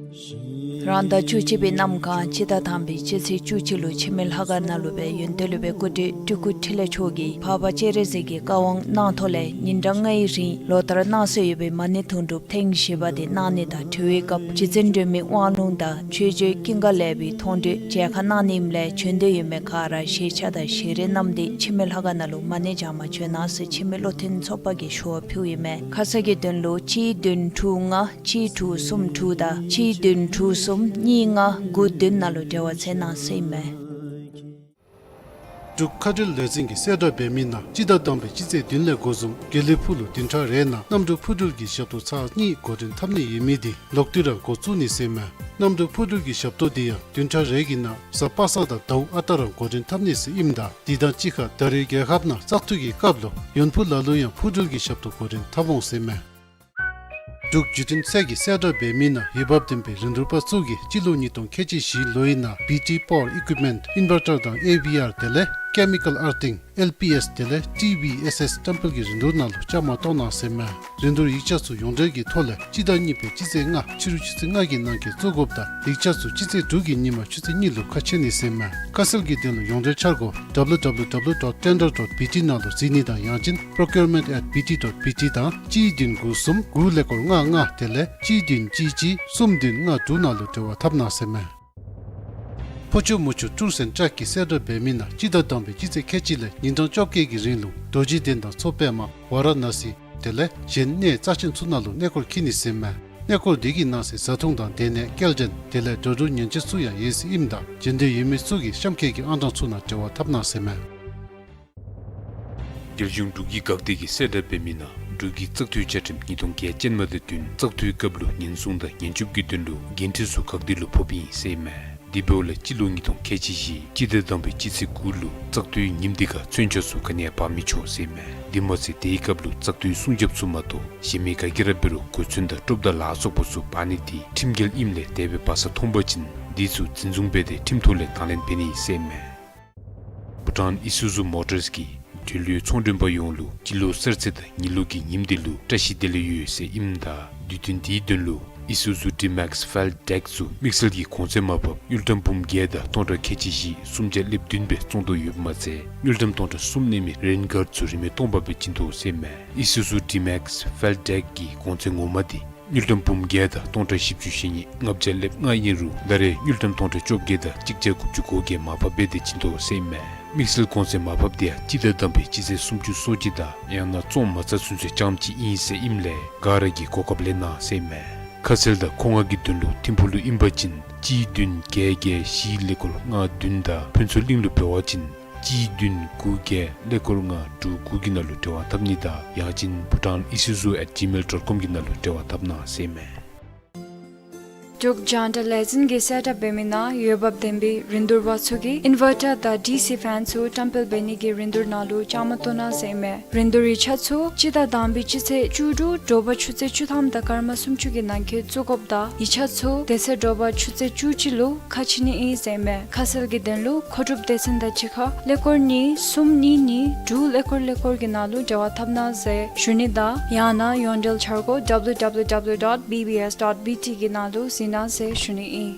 རང་ཟླ་བཅུ་གཅིག་པའི་གནམ་གང་སྤྱི་ཟླ་དང་པའི་སྤྱི་ཚེས་བཅུ་གཅིག་ལུ་འཆི་མེད་ལྷ་ཁང་ནང་ལུ་སྦེ་ཡོན་ཏན་སློབ་དཔོན་སྐུ་བགྲེས་སྤྲུལ་སྐུ་འཕྲིན་ལས་མཆོག་གིས་འཕགས་པ་སྤྱན་རས་གཟིགས་ཀྱི་བཀའ་དབང་གནང་ཐོག་ལས་ཉིན་གྲངས་ལྔའི་རིང་ལོ་ལྟར་གནང་སྲོལ་ཡོད་པའི་མ་ཎི་དུང་སྒྲུབ་ཐེངས་བཞི་པ་དེ་གནང་ནི་དང་འབྲེལ་བའི་སྐབས་རྗེ་བཙུན་སྒྲོལ་མའི་དབང་ལུང་དང་ཆོས་རྗེ་ཀུན་དགའ་ལེགས་པའི་མཐོང་གྲོལ་མཇལ་ཁ་གནང་ནི་ཨིནམ་ལས་བྱོན་འདོད་ཡོད་མི་ག་ར་ཞལ་ཆས་དང་ཞལ་རས་བསྣམས་ཏེ་འཆི་མེད་ལྷ་ཁང་ནང་ལུ་མ་ཎི་བགྱང་པར་བྱོན་གནང་ཟེར་འཆི་མེད་བློ་མཐུན་ཚོགས་པ་གིས་ཞུ་བ་ཕུལཝ་ཨིན་མས། ཁ་གསལ་གྱི་དོན་ལུ་གཅིག་བདུན་དྲུག་ལྔ་གཅིག་དྲུག་གསུམ་དྲུག་དང་གཅིག་བདུན་དྲུག་གསུམ་གཉིས་ལྔ་དགུ་བདུན་ནང་ལུ་འབྲེལ་བ་མཛད་གནང་ཟེར་ཨིན་མས། འབྲུག་མཁའ་འགྲུལ་ལས་འཛིན་གྱིས་གསལ་བསྒྲགས་འབད་མི་ནང་སྤྱི་ཟླ་དང་པའི་སྤྱི་ཚེས་བདུན་ལས་འགོ་བཟུང་དགེ་ལེགས་ཕུག་ལུ་བདུན་ཕྲག་རེ་ནང་གནམ་གྲུ་འཕུར་འགྲུལ་གྱི་ཞབས་ཏོག་ཚར་གཉིས་འགོ་འདྲེན་འཐབ་ནི་ཡོད་མི་དེ་ལོག་སྟེ་ར་འགོ་བཙུགས་ནི་ཟེར་ཨིན་མས། གནམ་གྲུ་འཕུར་འགྲུལ་གྱི་ཞབས་ཏོག་དེ་ཡང་བདུན་ཕྲག་རེ་གི་ནང་གཟའ་པ་སངས་དང་ཟླཝ་ཨ་རྟག་ར་འགོ་འདྲེན་འཐབ་ནི་ཟེར་ཨིནམ་ད་དེ་དང་གཅིག་ཁར་ད་རེས་རྒྱལ་ཁབ་ནང་བཙག་འཐུ་གི་སྐབས་ལུ་ཡོན་ཕུ་ལ་ལུ་ཡང་འཕུར་འགྲུལ་གྱི་ཞབས་ཏོག་འགོ་འདྲེན་འཐབ་འོང་ཟེར་ཨིན་མས། འབྲུག་བརྒྱུད་འཕྲིན་ཚད་ཀྱིས་གསལ་བསྒྲགས་འབད་མི་ནང་འོས་འབབ་ལྡན་པའི་རིན་བསྡུར་པ་ཚུ་གིས་སྤྱི་ལོ་ཉིས་སྟོང་ཁལ་གཅིག་བཞི་ལོའི་ནང་བི་ཊི་པ་ཝར་ཨི་ཀུའིཔ་མེནཊ་ཨིན་བར་ཊར་དང་ཨེ་ཝི་ཨར་དེ་ལས་ཀེ་མི་ཀཱལ་ཨར་ཐིང་ཨེལ་པི་ཨེསི་དེ་ལས་ཊི་བི་ཨེསི་ཨེསི་བཀྲམ་སྤེལ་གྱི་རིན་བསྡུར་ནང་ལུ་བཅའ་མར་གཏོགས་གནང་ཟེར་ཨིན་མས། རིན་བསྡུར་ཡིག་ཆ་ཚུ་ཡོངས་འབྲེལ་གྱི་ཐོག་ལས་སྤྱི་ཟླ་གཉིས་པའི་སྤྱི་ཚེས་ལྔ་ཕྱི་རུ་ཆུ་ཚོད་ལྔ་གི་ནང་འཁོད་བཙུགས་དགོཔ་དང་ཡིག་ཆ་ཚུ་སྤྱི་ཚེས་དྲུག་གི་ཉིན་མ་ཆུ་ཚོད་གཉིས་ལུ་ཁ་ཕྱེ་ནི་ཟེར་ཨིན་མས། ཁ་གསལ་གྱི་དོན་ལུ་ཡོངས་འབྲེལ་འཆར་སྒོ་ཌབ་ལུ་ཌབ་ལུ་ཌབ་ལུ་ཌོཊ་ཊེན་ཌར་ཌོཊ་བི་ཊི་ནང་ལུ་གཟིགས་ནི་དང་ཡང་ཅིན་པྲོ་ཀིའུར་མེནཊ་ཨེཊ་བི་ཊི་ཌོཊ་བི་ཊི་དང་གཅིག་བདུན་དགུ་གསུམ་དགུ་ཀླད་ཀོར་ལྔ་ལྔ་དེ་ལས་གཅིག་བདུན་གཅིག་གཅིག་གསུམ་བདུན་ལྔ་དྲུག་ནང་ལུ་འབྲེལ་བ་འཐབ་གནང་ཟེར་ཨིན་མས། ཕོ་ཆུ་མོ་ཆུ་ཊུརསི་ཨེནཌ་ཊྲེག་གིས་གསལ་བསྒྲགས་འབད་མི་ནང་སྤྱི་ཟླ་དང་པའི་སྤྱི་ཚེས་ཁལ་གཅིག་ལས་ཉིན་གྲངས་བཅོ་བརྒྱད་ཀྱི་རིང་ལུ་རྡོ་རྗེ་གདན་དང་མཚོ་པདྨ་ཝཱ་ར་ཎ་སི་དེ་ལས་གཞན་གནས་རྩ་ཆེན་ཚུ་ནང་ལུ་གནས་སྐོར་འཁྱིད་ནི་ཟེར་ཨིན་མས། གནས་སྐོར་དེ་གི་ནང་གསེས་བཟའ་འཐུང་དང་སྡོད་གནས་སྐྱེལ་འདྲེན་དེ་ལས་འགྲོ་འགྲུལ་ཉེན་བཅོལ་ཚུ་ཡང་ཡོད་ཟེར་ཨིནམ་ད་འབྱོན་འདོད་ཡོད་མི་ཚུ་གིས་གཤམ་འཁོད་ཀྱི་ཨང་གྲངས་ཚུ་ནང་འབྲེལ་བ་འཐབ་གནང་ཟེར་ཨིན་མས། རྒྱལ་གཞུང་འབྲུག་གི་འགག་སྡེ་གིས་གསལ་བསྒྲགས་འབད་མི་ནང་འབྲུག་གི་བཙག་འཐུའི་བཅའ་ཁྲིམས་ཉིས་སྟོང་བརྒྱད་ཅན་མ་དང་བསྟུན་བཙག་འཐུའི་སྐབས་ལུ་ཉེན་སྲུང་དང་ཉེན་སྐྱོབ་ཀྱི་དོན་ལུ་འགན་འཁྲི་ཚུ་འགག་སྡེ་ལུ་ཕོགཔ་ཨིན་ཟེར་ཨིན་མས། དེ་འབདཝ་ལས་སྤྱི་ལོ་ཉིས་སྟོང་ཁལ་གཅིག་བཞི་སྤྱི་ཟླ་དང་པའི་སྤྱི་ཚེས་དགུ་ལུ་བཙག་འཐུའི་ཉིནམ་དེ་ཁར་མཚོན་ཆ་ཚུ་ག་ནི་ཡང་འབག་མི་ཆོག་ཟེར་ཨིན་མས། དེ་མ་ཚད་དེའི་སྐབས་ལུ་བཙག་འཐུའི་སྲུང་རྒྱབ་ཚུ་མ་གཏོགས་གཞན་མི་ག་གིས་ར་འབད་རུང་གོས་མཚོན་དང་ཀྲོབ་དང་ལ་སོགས་པ་ཚུ་འབག་ནི་དེ་ཁྲིམས་འགལ་ཨིནམ་ལས་དེ་སྦེ་འབག་ས་མཐོང་པ་ཅིན་དེ་ཚུ་འཛིན་བཟུང་འབད་དེ་ཁྲིམས་ཐོག་ལས་དང་ལེན་འབད་ནི་ཟེར་ཨིན་མས། བྷུ་ཊཱན་ཨི་སུ་ཛུ་མོ་ཊརསི་གིས་འགྲུལ་བའི་ཚོང་མགྲོན་པ་ཡོངས་ལུ་སྤྱི་ལོ་གསར་ཚེས་དང་ཉི་ལོ་གི་ཉིནམ་དེ་ལུ་བཀྲ་ཤིས་བདེ་ལེགས་ཡོད་ཟེར་ཨིནམ་ད་དུས་སྟོན་དེའི་དོན་ལུ་ཨི་སུ་ཛུ་ཌི་མེགསི་ཕེལ་ཌེཀ་ཚུ་དམིགས་བསལ་གྱི་གོང་ཚད་མར་ཕབ་དངུལ་ཀྲམ་འབུམ་བརྒྱད་དང་སྟོང་ཕྲག་ཁལ་གཅིག་བཞི་སུམ་བརྒྱ་ལེབ་བདུན་སྦེ་བཙོང་དོ་ཡོདཔ་མ་ཚད་དངུལ་ཀྲམ་སྟོང་ཕྲག་གསུམ་གནས་མི་རེན་གཱརཌ་ཚུ་རིན་མེད་སྟོང་པ་སྦེ་བྱིན་དོ་ཟེར་ཨིན་མས། ཨི་སུ་ཛུ་ཌི་མེགསི་ཕེལ་ཌེཀ་གི་གོང་ཚད་ངོ་མ་དེ་དངུལ་ཀྲམ་འབུམ་བརྒྱད་དང་སྟོང་ཕྲག་བཞི་བཅུ་ཞེ་གཉིས་ལྔ་བརྒྱ་ལེབ་ལྔ་ཨིན་རུང་ད་རེས་དངུལ་ཀྲམ་སྟོང་ཕྲག་བཅོ་བརྒྱད་དང་གཅིག་བརྒྱ་དགུ་བཅུ་གོ་བརྒྱད་མར་ཕབ་འབད་དེ་བྱིན་དོ་ཟེར་ཨིན་མས། དམིགས་བསལ་གོང་ཚད་མར་ཕབ་དེ་ཡང་སྤྱི་ཟླ་དང་པའི་སྤྱི་ཚེས་སུམ་ཅུ་སོ་གཅིག་དང་ཡང་ན་བཙོང་མ་ཚར་ཚུན་ཚོད་རྐྱངམ་ཅིག་ཨིན་ཟེར་ཨིནམ་ལས་ག་ར་གིས་གོ་སྐབས་ལེན་གནང་ཟེར་ཨིན་མས། ཁ་གསལ་དང་མཁོ་མངགས་ཀྱི་དོན་ལུ་ཐིམ་ཕུག་ལུ་ཨིན་པ་ཅིན་གཅིག་བདུན་བརྒྱད་བརྒྱད་བཞི་ཀླད་ཀོར་ལྔ་བདུན་དང་ཕུན་ཚོགས་གླིང་ལུ་འབད་བ་ཅིན་གཅིག་བདུན་དགུ་བརྒྱད་ཀླད་ཀོར་ལྔ་དྲུག་དགུ་གི་ནང་ལུ་འབྲེལ་བ་འཐབ་ནི་དང་ཡང་ཅིན་bhutan isuzu at gmail dot com གི་ནང་ལུ་འབྲེལ་བ་འཐབ་གནང་ཟེར་ཨིན་མས། འབྲུག་རྒྱང་བསྒྲགས་ལས་འཛིན་གྱིས་གསལ་བསྒྲགས་འབད་མི་ནང་འོས་འབབ་ལྡན་པའི་རིན་བསྡུར་པ་ཚུ་གིས་ཨིན་ཝར་ཊར་དང་ཌི་སི་ཕེན་ཚུ་བཀྲམ་སྤེལ་འབད་ནི་གི་རིན་བསྡུར་ནང་ལུ་བཅའ་མར་གཏོགས་གནང་ཟེར་ཨིན་མས། རིན་བསྡུར་ཡིག་ཆ་ཚུ་སྤྱི་ཟླ་དང་པའི་སྤྱི་ཚེས་བཅུ་དྲུག་དྲོ་པ་ཆུ་ཚོད་བཅུ་ཐམ་དང་སྐར་མ་སུམ་ཅུ་གི་ནང་འཁོད་བཙུགས་དགོཔ་དང་ཡིག་ཆ་ཚུ་དེ་ཚེ་དྲོ་པ་ཆུ་ཚོད་བཅུ་གཅིག་ལུ་ཁ་ཕྱེ་ནི་ཨིན་ཟེར་ཨིན་མས། ཁ་གསལ་གྱི་དོན་ལུ་མཁོ་སྒྲུབ་སྡེ་ཚན་དང་གཅིག་ཁར་ཀླད་ཀོར་གཉིས་གསུམ་གཉིས་གཉིས་དྲུག་ཀླད་ཀོར་ཀླད་ཀོར་གྱི་ནང་ལུ་འབྲེལ་བ་འཐབ་གནང་ཟེར་ཞུ་ནི་དང་ཡང་ན་ཡོངས་འབྲེལ་འཆར་སྒོ་W W W dot B B S dot B T གི་ནང་ལུ་གཟིགས་གནང་ཟེར་ཞུ་ནི་ཨིན།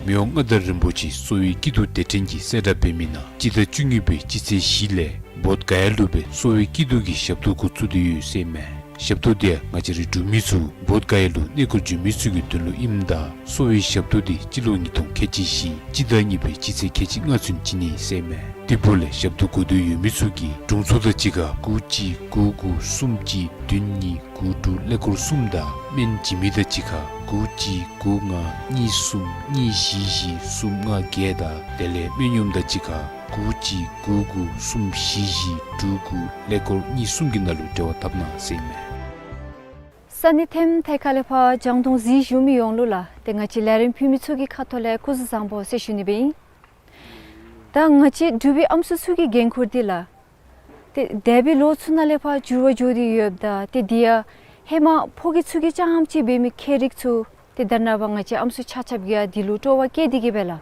མི་དབང་མངའ་བདག་རིན་པོ་ཆེ་གསོ་བའི་སྐྱིད་སྡུག་སྡེ་ཕྲན་གྱིས་གསལ་བསྒྲགས་འབད་མི་ནང་སྤྱི་ཟླ་བཅུ་གཉིས་པའི་སྤྱི་ཚེས་བཞི་ལས་བོདྷ་ག་ཡ་ལུ་སྦེ་གསོ་བའི་སྐྱིད་སྡུག་གི་ཞབས་ཏོག་འགོ་བཙུགས་ཏེ་ཡོད་ཟེར་ཨིན་མས། ཞབས་ཏོག་དེ་ཡང་ང་བཅས་རའི་འབྲུག་མི་ཚུ་བོདྷ་ག་ཡ་ལུ་གནས་སྐོར་འབྱོན་མི་ཚུ་གི་དོན་ལུ་ཨིནམ་ད་གསོ་བའི་ཞབས་ཏོག་དེ་སྤྱི་ལོ་ཉིས་སྟོང་ཁལ་གཅིག་བཞི་སྤྱི་ཟླ་གཉིས་པའི་སྤྱི་ཚེས་ཁལ་གཅིག་ལྔ་ཚུན་བྱིན་ནི་ཟེར་ཨིན་མས། དེ་འབདཝ་ལས་ཞབས་ཏོག་དགོ་འདོད་ཡོད་མི་ཚུ་གིས་དྲུང་འཚོ་དང་གཅིག་ཁར་དགུ་གཅིག་དགུ་དགུ་གསུམ་གཅིག་བདུན་གཉིས་དགུ་དྲུག་ཀླད་ཀོར་གསུམ་དང་སྨན་བྱིན་མི་དང་གཅིག་ཁར་དགུ་གཅིག་དགུ་ལྔ་གཉིས་གསུམ་གཉིས་བཞི་བཞི་གསུམ་ལྔ་བརྒྱད་དང་དེ་ལས་སྨན་གཡོགམ་དང་གཅིག་ཁར་ དགུ་གཅིག་དགུ་དགུ་གསུམ་བཞི་བཞི་དྲུག་དགུ་ཀླད་ཀོར་གཉིས་གསུམ་གྱི་ནང་ལུ་འབྲེལ་བ་འཐབ་གནང་ཟེར་ཨིན་མས། ས་གནས་ཐེམ་ཐད་ཁ་ལས་ཕར་རྒྱང་མཐོང་གཟིགས་བཞུགས་མི་ཡོངས་ལུ་ལགས་ཏེ་ང་བཅས་ལས་རིམ་ཕུལ་མི་ཚུ་གི་ཁ་ཐུག་ལས་སྐུ་གཟུགས་བཟང་པོ་ཟེར་ཞུ་ནི་སྦེ་ཨིན། ད་ང་བཅས་འབྲུག་པའི་ཨམ་སྲུ་ཚུ་གི་འགན་ཁུར་འདི་ལགས་ཏེ་འདས་པའི་ལོ་ཚུ་ནང་ལས་ཕར་འགྱུར་བ་འགྱོ་སྟེ་ཡོདཔ་ད་ཏེ་འདི་ཡང་ཧེ་མ་ཕོ་སྐྱེས་ཚུ་གིས་རྐྱངམ་ཅིག་འབད་མི་ཁྱད་རིག་ཚུ་ཏེ་ད་རེས་ནངས་པ་ང་བཅས་ཨམ་སྲུ་ཆ་ཁྱབ་ཀྱིས་ཡང་འདི་ལུ་སྤྲོ་བ་བསྐྱེད་དེ་གིས་སྦེ་ལགས་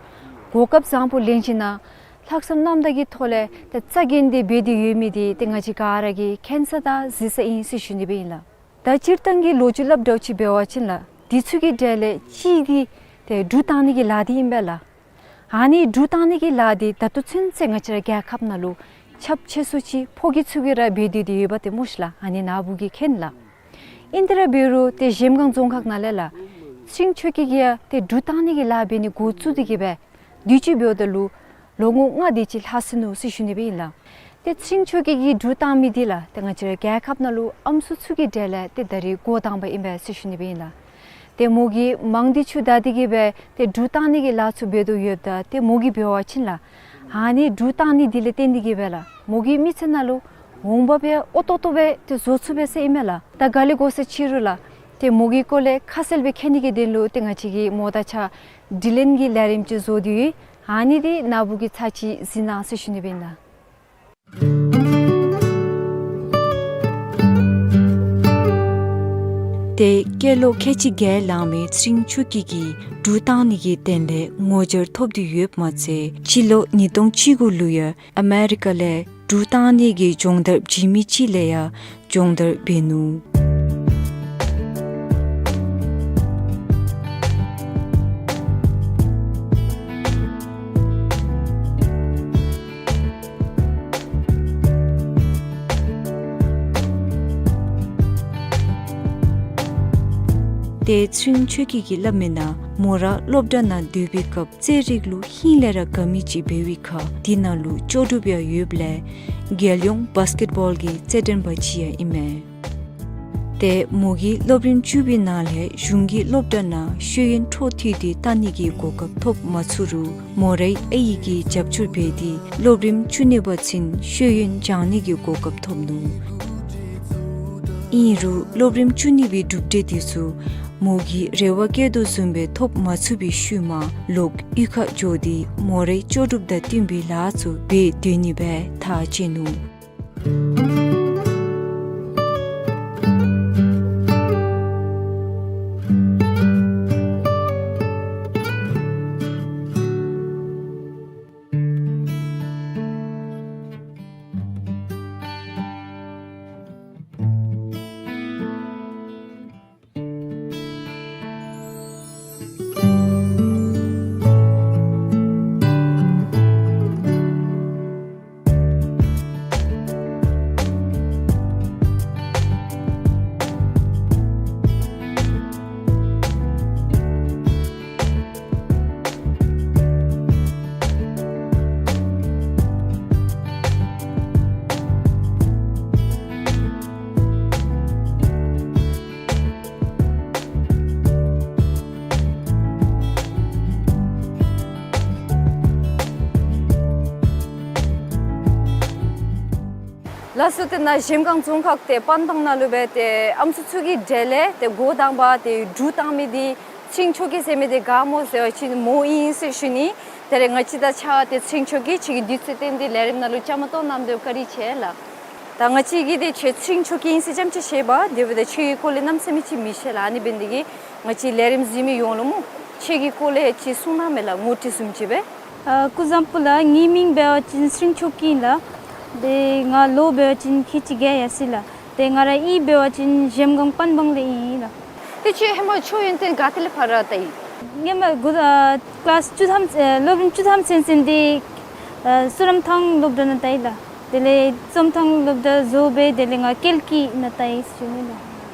གོ་སྐབས་བཟང་པོ་ལེན་ཞིནམ་ན་ལྷག་བསམ་རྣམ་དག་གི་ཐོག་ལས་ཏེ་རྩ་འགེངས་ཏེ་འབད་དེ་ཡོད་མི་འདི་ཏེ་ང་བཅས་ག་ར་གིས་མཁྱེན་ས་དང་གཟིགས་ས་ཨིན་ཟེར་ཞུ་ནི་སྦེ་ཨིན་ལགས། ད་སྤྱིར་བཏང་གི་ལོ་རྒྱུས་སླབ་འགྱོ་ཅི་འབད་བ་ཅིན་ལགས་འདི་ཚུ་གི་གྲས་ལས་གཅིག་འདི་ཏེ་འབྲུག་བཏང་ནི་གི་ལཱ་འདི་ཨིན་པས་ལགས། ཨ་ནི་འབྲུག་བཏང་ནི་གི་ལཱ་འདི་ད་ལྟོ་ཚུན་ཚོད་ང་བཅས་ར་རྒྱལ་ཁབ་ནང་ལུ་ཁྱབ་ཆེ་སུ་ཅིག་ཕོ་སྐྱེས་ཚུ་གིས་ར་འབད་དེ་འདི་ཡོདཔ་ཏེ་སྨོ་ཤིག་ལགས། ཨ་ནི་ན་བུ་གིས་མཁྱེན་ལགས། ཨིན་ཏེ་ར་འབད་རུང་ཏེ་གཞལམ་སྒང་རྫོང་ཁག་ནང་ལས་ལགས་ཚེ་རིང་ཆོས་སྐྱིད་ཀྱིས་ཡང་ཏེ་འབྲུག་བཏང་ནི་གི་ལཱ་འབད་ནི་འགོ་བཙུགས་ཏེ་གིས་སྦེ་དུས་ཅི་འབདཝ་ད་ལུ་ལོ་ངོ་ལྔ་དེ་ཅིག་ལྷག་སོ་ནུག་ཟེར་ཞུ་ནི་སྦེ་ཨིན་ལགས། ཏེ་ཚེ་རིང་ཆོས་སྐྱིད་ཀྱིས་འབྲུག་བཏང་མི་འདི་ལགས་ཏེ་ང་བཅས་ར་རྒྱལ་ཁབ་ནང་ལུ་ཨམ་སྲུ་ཚུ་གི་གྲས་ལས་ཏེ་ད་རེས་འགོ་དང་པ་ཨིན་པས་ཟེར་ཞུ་ནི་སྦེ་ཨིན་ལགས། ཏེ་མོ་གིས་མང་འདི་ཚུ་བདའ་སྟེ་གིས་སྦེ་ཏེ་འབྲུག་བཏང་ནི་གི་ལཱ་ཚུ་འབད་དོ་ཡོདཔ་ད་ཏེ་མོ་གིས་འབད་བ་ཅིན་ལགས་ཨ་ནི་འབྲུག་བཏང་ནི་འདི་ལས་བརྟེན་ཏེ་གིས་སྦེ་ལགས་མོ་གི་མི་ཚེ་ནང་ལུ་འོང་འབབ་ཡང་ཨོ་ཏོག་ཏོ་སྦེ་ཏེ་བཟོ་ཚུགས་པས་ཟེར་ཨིན་མས་ལགས། ད་ག་ལས་གོ་ས་ཅི་རུང་ལགས་ཏེ་མོ་གི་སྐོར་ལས་ཁ་གསལ་སྦེ་མཁྱེན་ནི་གི་དོན་ལུ་ཏེ་ང་བཅས་ཀྱིས་མོ་དང་གཅིག་ཁར་དྲི་ལན་གྱི་ལས་རིམ་ཅིག་བཟོ་སྟེ་ཡོད། ཨ་ནི་འདི་ན་བུ་གིས་ཚར་གཅིག་གཟིགས་གནང་ཟེར་ཞུ་ནི་སྦེ་ཨིན་ལགས། ཏེ་སྐྱེས་ལོ་ཁལ་གཅིག་བརྒྱད་ལང་མི་ཚེ་རིང་ཆོས་སྐྱིད་ཀྱིས་འབྲུག་བཏང་ནི་གི་དོན་ལས་ངོ་བཅར་ཐོབ་སྟེ་ཡོདཔ་མ་ཚད་སྤྱི་ལོ་ཉིས་སྟོང་བཅུ་དགུ་ལུ་ཡང་ཨ་མེ་རི་ཀ་ལས་འབྲུག་བཏང་ནི་གི་སྦྱོང་བརྡར་བྱིན་མི་ཅིག་ལས་ཡང་སྦྱོང་བརྡར་འབད་ནུག། ཏེ་ཚེ་རིང་ཆོས་སྐྱིད་ཀྱིས་སླབ་མིའི་ནང་མོ་ར་སློབ་གྲྭ་ནང་སྡོད་པའི་སྐབས་རྩེད་རིགས་ལུ་ཧིང་ལས་ར་དགའ་མི་ཅིག་འབད་བའི་ཁར་འདི་ནང་ལུ་ལྕོགས་གྲུབ་ཡང་ཡོདཔ་ལས་རྒྱལ་ཡོངས་བཱསི་ཀེཊ་བཱོལ་གྱི་རྩེད་འགྲན་པ་ཅིག་ཡང་ཨིན་མས། ཏེ་མོ་གིས་སློབ་རིམ་བཅུ་པའི་ནང་ལས་གཞུང་གི་སློབ་གྲྭ་ནང་ཤེས་ཡོན་འཕྲོ་མཐུད་དེ་བལྟ་ནི་གི་གོ་སྐབས་ཐོབ་མ་ཚུགས་རུང་མོ་རའི་ཨའི་གིས་རྒྱབ་སྐྱོར་འབད་དེ་སློབ་རིམ་བཅུ་གཉིས་པ་ཚུན་ཤེས་ཡོན་སྦྱང་ནི་གི་གོ་སྐབས་ཐོབ་ནུག། ཨིན་རུང་སློབ་རིམ་བཅུ་གཉིས་པའི་གྲུབ་འབྲས་དེ་ཚུ་མོ་གིས་རེ་བ་བསྐྱེད་དོ་བཟུམ་སྦེ་ཐོབ་མ་ཚུགས་པའི་ཤུལ་མ་ལོག་གཡུས་ཁར་འགྱོ་སྟེ་མོ་རའི་ལྕོགས་གྲུབ་དང་བསྟུན་པའི་ལཱ་ཚུ་འབད་སྡོད་ནི་སྦེ་ཐག་བཅད་ནུག། ལགས་སོ། ཏེ་ནཱ་གཞལམ་སྒང་རྫོང་ཁག་ཏེ་པན་སྦང་ནང་ལུ་སྦེ་ཏེ་ཨམ་སྲུ་ཚུ་གི་གྲས་ལས་ཏེ་འགོ་དང་པ་ཏེ་འབྲུག་བཏང་མི་འདི་ཚེ་རིང་ཆོས་སྐྱིད་ཟེར་མི་འདི་ག་སྨོ་ཟེར་བ་ཅིན་མོ་ཨིན་ཟེར་ཞུ་ནི། ད་རེས་ང་བཅས་དང་གཅིག་ཁར་ཏེ་ཚེ་རིང་ཆོས་སྐྱིད་ཁྱོད་ཀྱིས་དུས་ཚོད་བཏོན་ཏེ་ལས་རིམ་ནང་ལུ་བཅའ་མར་གཏོགས་གནང་དོ་བཀའ་དྲིན་ཆེ་ལགས། ད་ང་བཅས་ཀྱིས་ཏེ་ཁྱོད་ཚེ་རིང་ཆོས་སྐྱིད་ཨིན་ཟེར་རྐྱངམ་ཅིག་ཤེས་པས། དེ་འབདཝ་ད་ཁྱོད་ཀྱི་སྐོར་ལས་གནམ་མེད་ས་མེད་ཅིག་མི་ཤེས་ལགས། ཨ་ནི་འབད་ནི་དེ་གིས་ང་བཅས་ལས་རིམ་གཟིགས་མི་ཡོངས་ལུ་སྨོ་ཁྱོད་ཀྱི་སྐོར་ལས་ཅིག་གསུང་གནང་མས་ལགས། ངོ་སྤྲོད་བཟུམ་ཅིག་སྦེ། ཨ་སྐུ་གཟུགས་བཟང་པོ་ལགས། ངེའི་མིང་འབད་བ་ཅིན་ཚེ་རིང་ཆོས་སྐྱིད་ཨིན་ལགས། ཏེ་ང་ལོ་འབད་བ་ཅིན་ཁལ་གཅིག་བརྒྱད་ཡར་སོ་ཡི་ལགས། ཏེ་ང་རའི་གཡུས་འབད་བ་ཅིན་གཞལམ་སྒང་པན་སྦང་ལས་ཨིན་ལགས། ཏེ་ཁྱོད་ཧེ་མ་ཆོས་ཡོན་ཏན་ག་ཏེ་ལས་ཕར་བལྟ་ཡི། ངེ་མ་གུ་ཨ་ཀི་ལཱསི་བཅུ་ཐམ་ཨ་སློབ་རིམ་བཅུ་ཐམ་ཚུན་ཚོད་འདི་ཨ་སུ་རམ་ཐང་སློབ་གྲྭ་ནང་བལྟ་ཡི་ལགས། དེ་ལས་བསམ་ཐང་སློབ་གྲྭ་རྫོགས་སྦེ་དེ་ལས་ང་ཀལ་ཀི་ནང་བལྟ་ཡི་ཟེར་ཞུ་ནི་ལགས།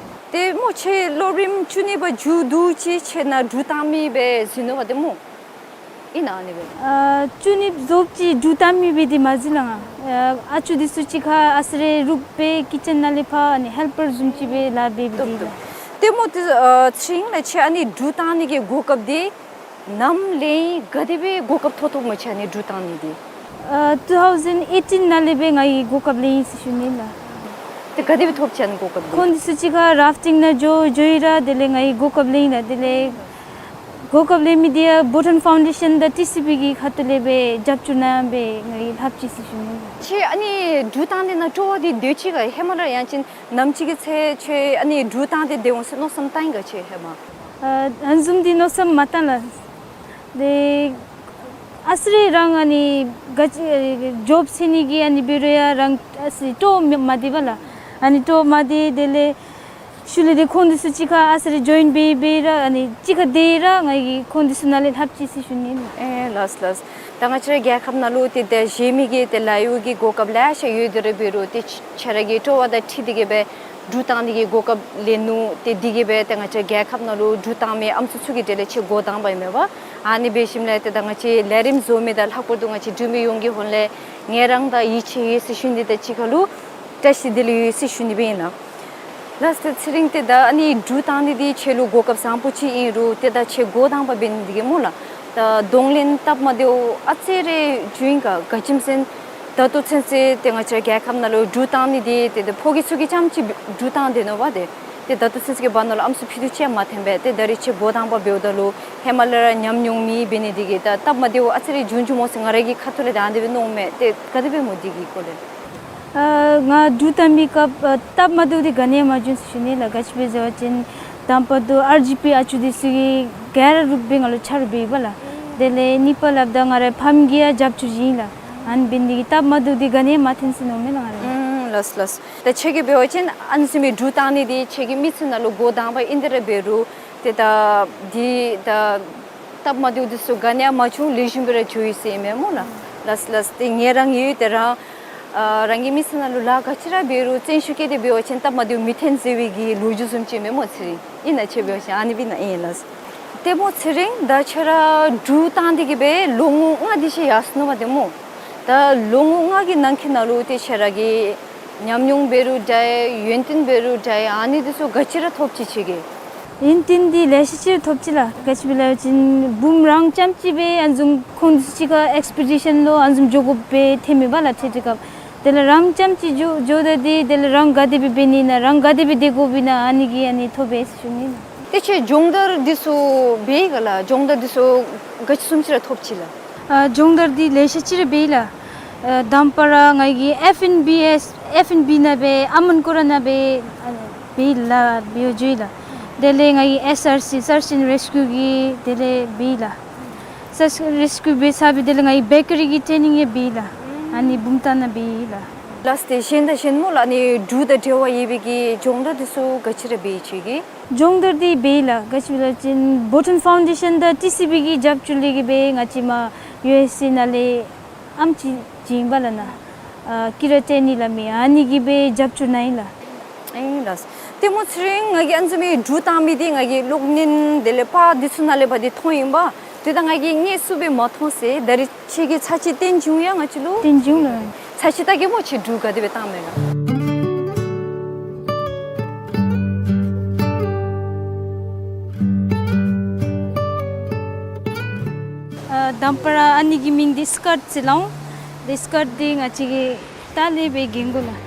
ཏེ་སྨོ་ཁྱོད་སློབ་རིམ་བཅུ་གཉིས་པ་མཇུག་བསྡུ་ཅི་ཁྱོད་ནཱ་འབྲུག་བཏང་མི་སྦེ་འཛུལ་ནུག་པ་ཏེ་སྨོ། ཨིན་ན་ཨ་ནི་སྦེ། ཨ་བཅུ་གཉིས་རྫོགསཔ་ཅིག་འབྲུག་བཏང་མི་སྦེ་འདི་མ་འཛུལ་ལགས། ང་ཨ་ཨ་ཅུ་འདི་ཚུ་གཅིག་ཁར་ཨ་ཙི་རེ་རུག་སྦེ་ཀི་ཅན་ནང་ལས་ཕར་ཨ་ནི་ཧེལ་པར་བཟུམ་ཅིག་སྦེ་ལཱ་འབད་འབད་དེ་ལགས། ཏེ་སྨོ་ཏེ་ཨ་ཚེ་རིང་ལགས་ཁྱོད་ཨ་ནི་འབྲུག་བཏང་ནི་གི་གོ་སྐབས་འདི་ནམ་ལས་ག་དེ་སྦེ་གོ་སྐབས་ཐོབ་ཐོབ་སྨོ་ཁྱོད་ཨ་ནི་འབྲུག་བཏང་ནི་འདི། ཨ་two thousand eighteen ནང་ལས་སྦེ་ང་གིས་གོ་སྐབས་ལེན་ཡི་ཟེར་ཞུ་ནི་ལགས། ཏེ་ག་དེ་སྦེ་ཐོབ་ཅི་ཨ་ནི་གོ་སྐབས་འདི། ཁོང་འདི་ཚུ་གཅིག་ཁར་རཱཕ་ཊིང་ནང་འགྱོ་འགྱོ་ཡི་ར་དེ་ལས་ང་གིས་གོ་སྐབས་ལེན་ཡི་ལགས། དེ་ལས་གོ་སྐབས་ལེན་མི་འདི་ཡང་བྷུ་ཊཱན་ཕའུན་ཌེ་ཤཱན་དང་ཊི་སི་བི་གི་ཁ་ཐུག་ལས་སྦེ་རྒྱབ་སྐྱོར་གནང་སྦེ་ང་གིས་ལྷབ་ཅི་ཟེར་ཞུ་ནི་ལགས། ཁྱོད་ཨ་ནི་འབྲུག་བཏང་ནི་ནང་སྤྲོ་བ་འདི་སྡོད་ཅི་ག་ཧེ་མ་ར་ཡང་ཅིན་ནམ་ཅིག་གི་ཚེ་ཁྱོད་ཨ་ནི་འབྲུག་བཏང་སྟེ་སྡོད་འོང་ཟེར་མནོ་བསམ་བཏང་ཡི་ག་ཁྱོད་ཧེ་མ། ཨ་ཨ་ནི་བཟུམ་འདི་མནོ་བསམ་མ་བཏང་ལགས། དེ་ཨ་ཙི་རེ་རང་ཨ་ནི་ག་ཅི་ཨེ་ཇོབ་འཚོལ་ནི་གི་ཨ་ནི་འབད་རུང་ཡང་རང་ཨ་ཙི་སྤྲོ་མ་བདེ་བས་ལགས། ཨ་ནི་སྤྲོ་མ་བདེ་དེ་ལས་ཤུལ་ལས་དེ་ཁོང་འདི་ཚུ་གཅིག་ཁར་ཨ་ཙི་རེ་ཇོའིན་འབད་འབད་ར་ཨ་ནི་གཅིག་ཁར་སྡོད་ར་ང་གིས་ཁོང་འདི་ཚུ་ནང་ལས་ལྷབ་ཅི་ཟེར་ཞུ་ནི་ལགས། ཨེ་ལགས་ལགས། ད་ང་བཅས་ར་རྒྱལ་ཁབ་ནང་ལུ་ཏེ་ད་གཞན་མི་གི་ཏེ་ལཱ་གཡོག་གི་གོ་སྐབས་ལེ་ཤ་ཡོད་དེ་ར་འབད་རུང་ཏེ་ཁྱོད་ར་གི་སྤྲོ་བ་དང་འཁྲིལ་ཏེ་གིས་སྦེ་འབྲུག་བཏང་ནི་གི་གོ་སྐབས་ལེན་ནུག། ཏེ་འདི་གིས་སྦེ་ཏེ་ང་བཅས་རྒྱལ་ཁབ་ནང་ལུ་འབྲུག་བཏང་མི་ཨམ་སྲུ་ཚུ་གི་གྲས་ལས་ཁྱོད་འགོ་དང་པ་ཨིན་མས་པ། ཨ་ནི་འབད་ཞིནམ་ལས་ཏེ་ད་ང་བཅས་ལས་རིམ་བཟོ་མི་དང་ལྷག་པར་དུ་ང་བཅས་འབྲུག་མི་ཡོངས་ཀྱི་ཧོངས་ལས་ངལ་རངས་དང་ཡིད་ཆེས་ཡོད་ཟེར་ཞུ་ནི་དང་གཅིག་ཁར་ལུ་བཀྲ་ཤིས་བདེ་ལེགས་ཡོད་ཟེར་ཞུ་ནི་སྦེ་ཨིན་ལགས། ལགས་སོ། དེ་ཚེ་རིང་ཏེ་ད་ཨ་ནི་འབྲུག་བཏང་ནི་འདི་ཁྱོད་ལུ་གོ་སྐབས་བཟང་པོ་ཅིག་ཨིན་རུང་ཏེ་ད་ཁྱོད་འགོ་དང་པ་འབད་ནི་འདི་གིས་སྨོ་ལགས། ད་གདོང་ལེན་སྟབས་མ་བདེཝ་ཨ་ཙི་རེ་བྱུང་ཡི་ག། ག་ཅི་སྨོ་ཟེར་ན་ད་ལྟོ་ཚུན་ཚོད་ཏེ་ང་བཅས་རྒྱལ་ཁབ་ནང་ལུ་འབྲུག་བཏང་ནི་འདི་ཏེ་ཏེ་ཕོ་སྐྱེས་ཚུ་གིས་རྐྱངམ་ཅིག་འབྲུག་བཏང་སྡོད་ནུག་པ། ཏེ་ཏེ་ད་ལྟོ་ཚུན་ཚོད་ཀྱི་བར་ན་ལུ་ཨམ་སྲུ་ཕུད་རྡོག་ཅིག་ཡང་མ་ཐོན་པས། ཏེ་ད་རིས་ཁྱོད་འགོ་དང་པ་འབདཝ་ད་ལུ་ཧེ་མ་ལས་ར་ཉམས་མྱོང་མེད་འབད་ནི་འདི་གིས་ད་སྟབས་མ་བདེཝ་ཨ་ཙི་རེ་བྱུང་བྱུངམ་སྨོ་ཟེར་ང་ར་གི་ཁ་ཐུག་ལས་ད་ཨ་ནི་སྦེ་མནོཝ་མས། ཏེ་ག་དེ་སྦེ་སྨོ་འདི་གི་སྐོར་ལས། ཨ་ང་འབྲུག་བཏང་མི་སྐབས་ཨ་སྟབས་མ་བདེཝ་འདི་ག་ནི་ཡང་མ་བྱུང་ཟེར་ཞུ་ནི་ལགས། ག་ཅི་སྦེ་ཟེར་བ་ཅིན་དང་པ་དུ་ཨར་ཇི་པི་ཨ་ཅོ་འདི་ཚུ་གིས་ག་ར་རུབ་སྦེ་ང་ལུ་ཆ་རོགས་འབད་ཡི་པ་ལགས། དེ་ལས་གཉིས་པ་སླབ་ད་ང་རའི་ཕམ་གིས་ཡང་རྒྱབ་སྐྱོར་བྱིན་ཡི་ལགས། ཨ་ནི་འབད་ནི་འདི་གིས་སྟབས་མ་བདེཝ་འདི་ག་ནི་ཡང་མ་ཐོན་ཟེར་མནོཝ་མས་ལགས་ང་ར། ཨུམ་ལགས་ལགས། ད་ཁྱོད་ཀྱིས་འབད་བ་ཅིན་ཨ་ནི་ཟེར་མི་འབྲུག་བཏང་ནི་འདི་ཁྱོད་ཀྱི་མི་ཚེ་ནང་ལུ་འགོ་དང་པ་ཨིན་ཏེ་ར་འབད་རུང་ཏེ་ད་འདི་ད་སྟབས་མ་བདེཝ་འདི་ཚུ་ག་ནི་ཡང་མ་བྱུང་ལེགས་ཤོམ་སྦེ་ར་འགྱོ་ཡི་ཟེར་ཨིན་མས་སྨོ་ལགས། ལགས་ལགས། ཏེ་ངལ་རངས་ཡོད། ཏེ་རང་ཨ་རང་གི་མི་ཚེ་ནང་ལུ་ལཱ་ག་ཅི་ར་འབད་རུང་བརྩོན་ཤུགས་བསྐྱེད་དེ་འབད་བ་ཅིན་སྟབས་མ་བདེཝ་མི་ཐོན་ཟེར་བའི་གི་ལོ་རྒྱུས་བཟུམ་ཅིག་ཨིན་མས་སྨོ་ཚེ་རིང་། ཨིན་ན་ཁྱོད་འབད་བ་ཅིན་ཨ་ནི་སྦེ་ཨིན་ན། ཨིན་ལགས། ཏེ་སྨོ་ཚེ་རིང་ད་ཁྱོད་ར་འབྲུག་བཏང་སྟེ་གིས་སྦེ་ལོ་ངོ་ལྔ་དེ་ཅིག་ཡར་སོ་ནུག་པ་ཏེ་སྨོ། ད་ལོ་ངོ་ལྔ་གི་ནང་འཁོད་ནང་ལུ་ཏེ་ཁྱོད་ར་གི་ཉམས་མྱོང་འབད་རུང་འདྲ་ཡོན་ཏན་འབད་རུང་འདྲ་ཨ་ནི་འདི་ཚུ་ག་ཅི་ར་ཐོབ་ཅི་ཁྱོད་ཀྱིས། ཡོན་ཏན་འདི་ལེ་ཤ་ཅིག་ར་ཐོབ་ཅི་ལགས། ག་ཅི་སྦེ་སླབ་ཅིན་བུམོ་རང་རྐྱངམ་ཅིག་སྦེ་ཨ་ནི་བཟུམ་ཁོང་འདི་ཚུ་གཅིག་ཁར་ཨེགསི་པི་ཌི་ཤཱན་ལུ་ཨ་ནི་བཟུམ་འགྱོ་དགོཔ་སྦེ་ཐོན་མེད་པ་ལགས་ཏེ་དེ་སྐབས། དེ་ལས་རང་རྐྱངམ་ཅིག་འགྱོ་འགྱོཝ་ད་འདི་དེ་ལས་རང་ག་དེ་སྦེ་འབད་ནི་ཨིན་ན་རང་ག་དེ་སྦེ་སྡོད་དགོཔ་ཨིན་ན་ཨ་ནི་གིས་ཨ་ནི་ཐོབ་པས་ཟེར་ཞུ་ནི་ཨིན། ཏེ་ཁྱོད་སྦྱོང་བརྡར་འདི་ཚུ་འབད་ཡི་ག་ལགས། སྦྱོང་བརྡར་འདི་ཚུ་ག་ཅི་བཟུམ་ཅིག་ར་ཐོབ་ཅི་ལགས། ཨ་སྦྱོང་བརྡར་འདི་ལེ་ཤ་ཅིག་ར་འབད་ཡི་ལགས། ཨ་དང་པ་ར་ང་གིས་ཨེཕ་ཨེན་བི་ཨེས་ཨེཕ་ཨེན་བི་ནང་སྦེ་ཨ་མོན་ཀོ་ར་ནང་སྦེ་ཨ་འབད་ཡི་ལགས། འབད་འགྱོ་ཡི་ལགས། དེ་ལས་ང་གིས་ཨེསི་ཨར་སི་Search and Rescue གི་དེ་ལས་འབད་ཡི་ལགས། Search Rescue འབད་ཚར་སྦེ་དེ་ལས་ང་གིས་བེ་ཀ་རི་གི་ཊེ་ནིང་ཡང་འབད་ཡི་ལགས། ཨ་ནི་བུམ་ཐང་ནང་འབད་ཡི་ལགས། ལགས་ཏེ་གཞན་དང་གཞན་སྨོ་ལགས་ཨ་ནི་འབྲུག་དང་འབྲེལ་བ་ཡོད་པའི་གི་སྦྱོང་བརྡར་འདི་ཚུ་ག་ཅི་ར་འབད་ཡི་ཁྱོད་ཀྱིས། སྦྱོང་བརྡར་འདི་འབད་ཡི་ལགས། ག་ཅི་སྦེ་སླབ་ཅིན་བྷུ་ཊཱན་ཕའུན་ཌེ་ཤཱན་དང་ཊི་སི་བི་གི་རྒྱབ་སྐྱོར་ལས་གིས་སྦེ་ང་བཅས་མར་ཡུ་ཨེསི་ཨེ་ནང་ལས་ཨམ་ཅིག་བྱིན་པ་ལགས་ནཱ། ཨ་ཀི་ར་ཊེ་ནིང་སླབ་མི་ཨ་ནི་གིས་སྦེ་རྒྱབ་སྐྱོར་གནང་ཡི་ལགས། ཨིན་ལགས། ཏེ་སྨོ་ཚེ་རིང་ང་གིས་ཨ་ནི་ཟེར་མི་འབྲུག་བཏང་མི་འདི་ང་གིས་གློག་བརྙན་དེ་ལས་པར་འདི་ཚུ་ནང་ལས་འབད་དེ་མཐོང་ཡི་པ། ཏེ་ད་ང་གིས་དངོས་སུ་སྦེ་མ་མཐོང་ཟེར། ད་རིས་ཁྱོད་ཀྱིས་ཚར་གཅིག་སྟོན་བྱིན་ཡ་ང་བཅས་ལུ། སྟོན་བྱིན་ལགས། ཚར་གཅིག་བལྟ་གེ་སྨོ་ཁྱོད་འབྲུག་ག་དེ་སྦེ་བཏང་མི་ལགས། ཨ་དང་པ་ར་ཨ་ནི་གི་མིང་འདི་སི་ཀརཊ་ཟེར་སླབ་འོང་། ཏེ་སི་ཀརཊ་འདི་ང་བཅས་ཀྱིས་ལྟག་ལས་སྦེ་གྱོན་དགོ་ལགས།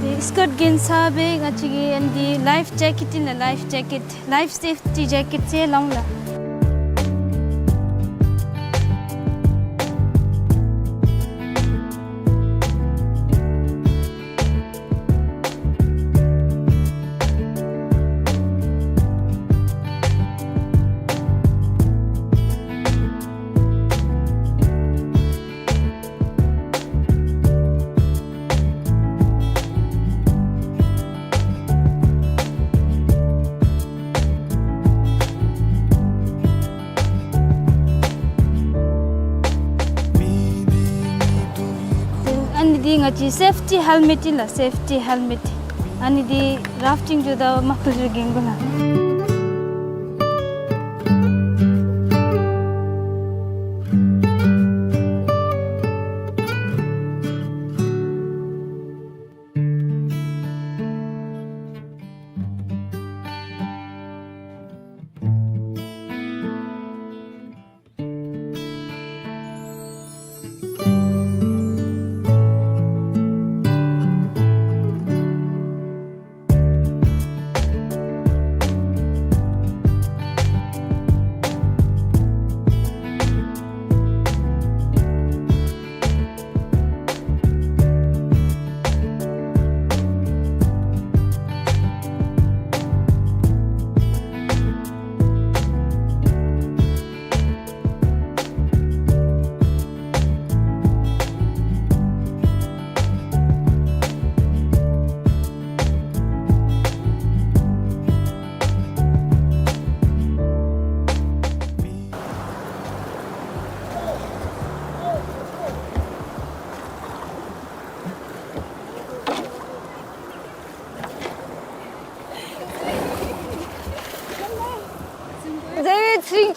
ཏེ་སི་ཀརཊ་གྱོན་ཚར་སྦེ་ང་བཅས་ཀྱིས་ཨ་ནི་འདི་ལའིཕ་ཇེ་ཀེཊ་ཨིན་ལགས། ལའིཕ་ཇེ་ཀེཊ། ལའིཕ་སེཕ་ཊི་ཇེ་ཀེཊ་ཟེར་སླབ་འོང་ལགས། ཨ་ནི་འདི་ང་བཅས་སེཕ་ཊི་ཧེལ་མེཊ་ཨིན་ལགས། སེཕ་ཊི་ཧེལ་མེཊ། ཨ་ནི་འདི་རཱཕ་ཊིང་འགྱོཝ་ད་མ་ཕུད་རུང་གྱོན་དགོ་ལགས།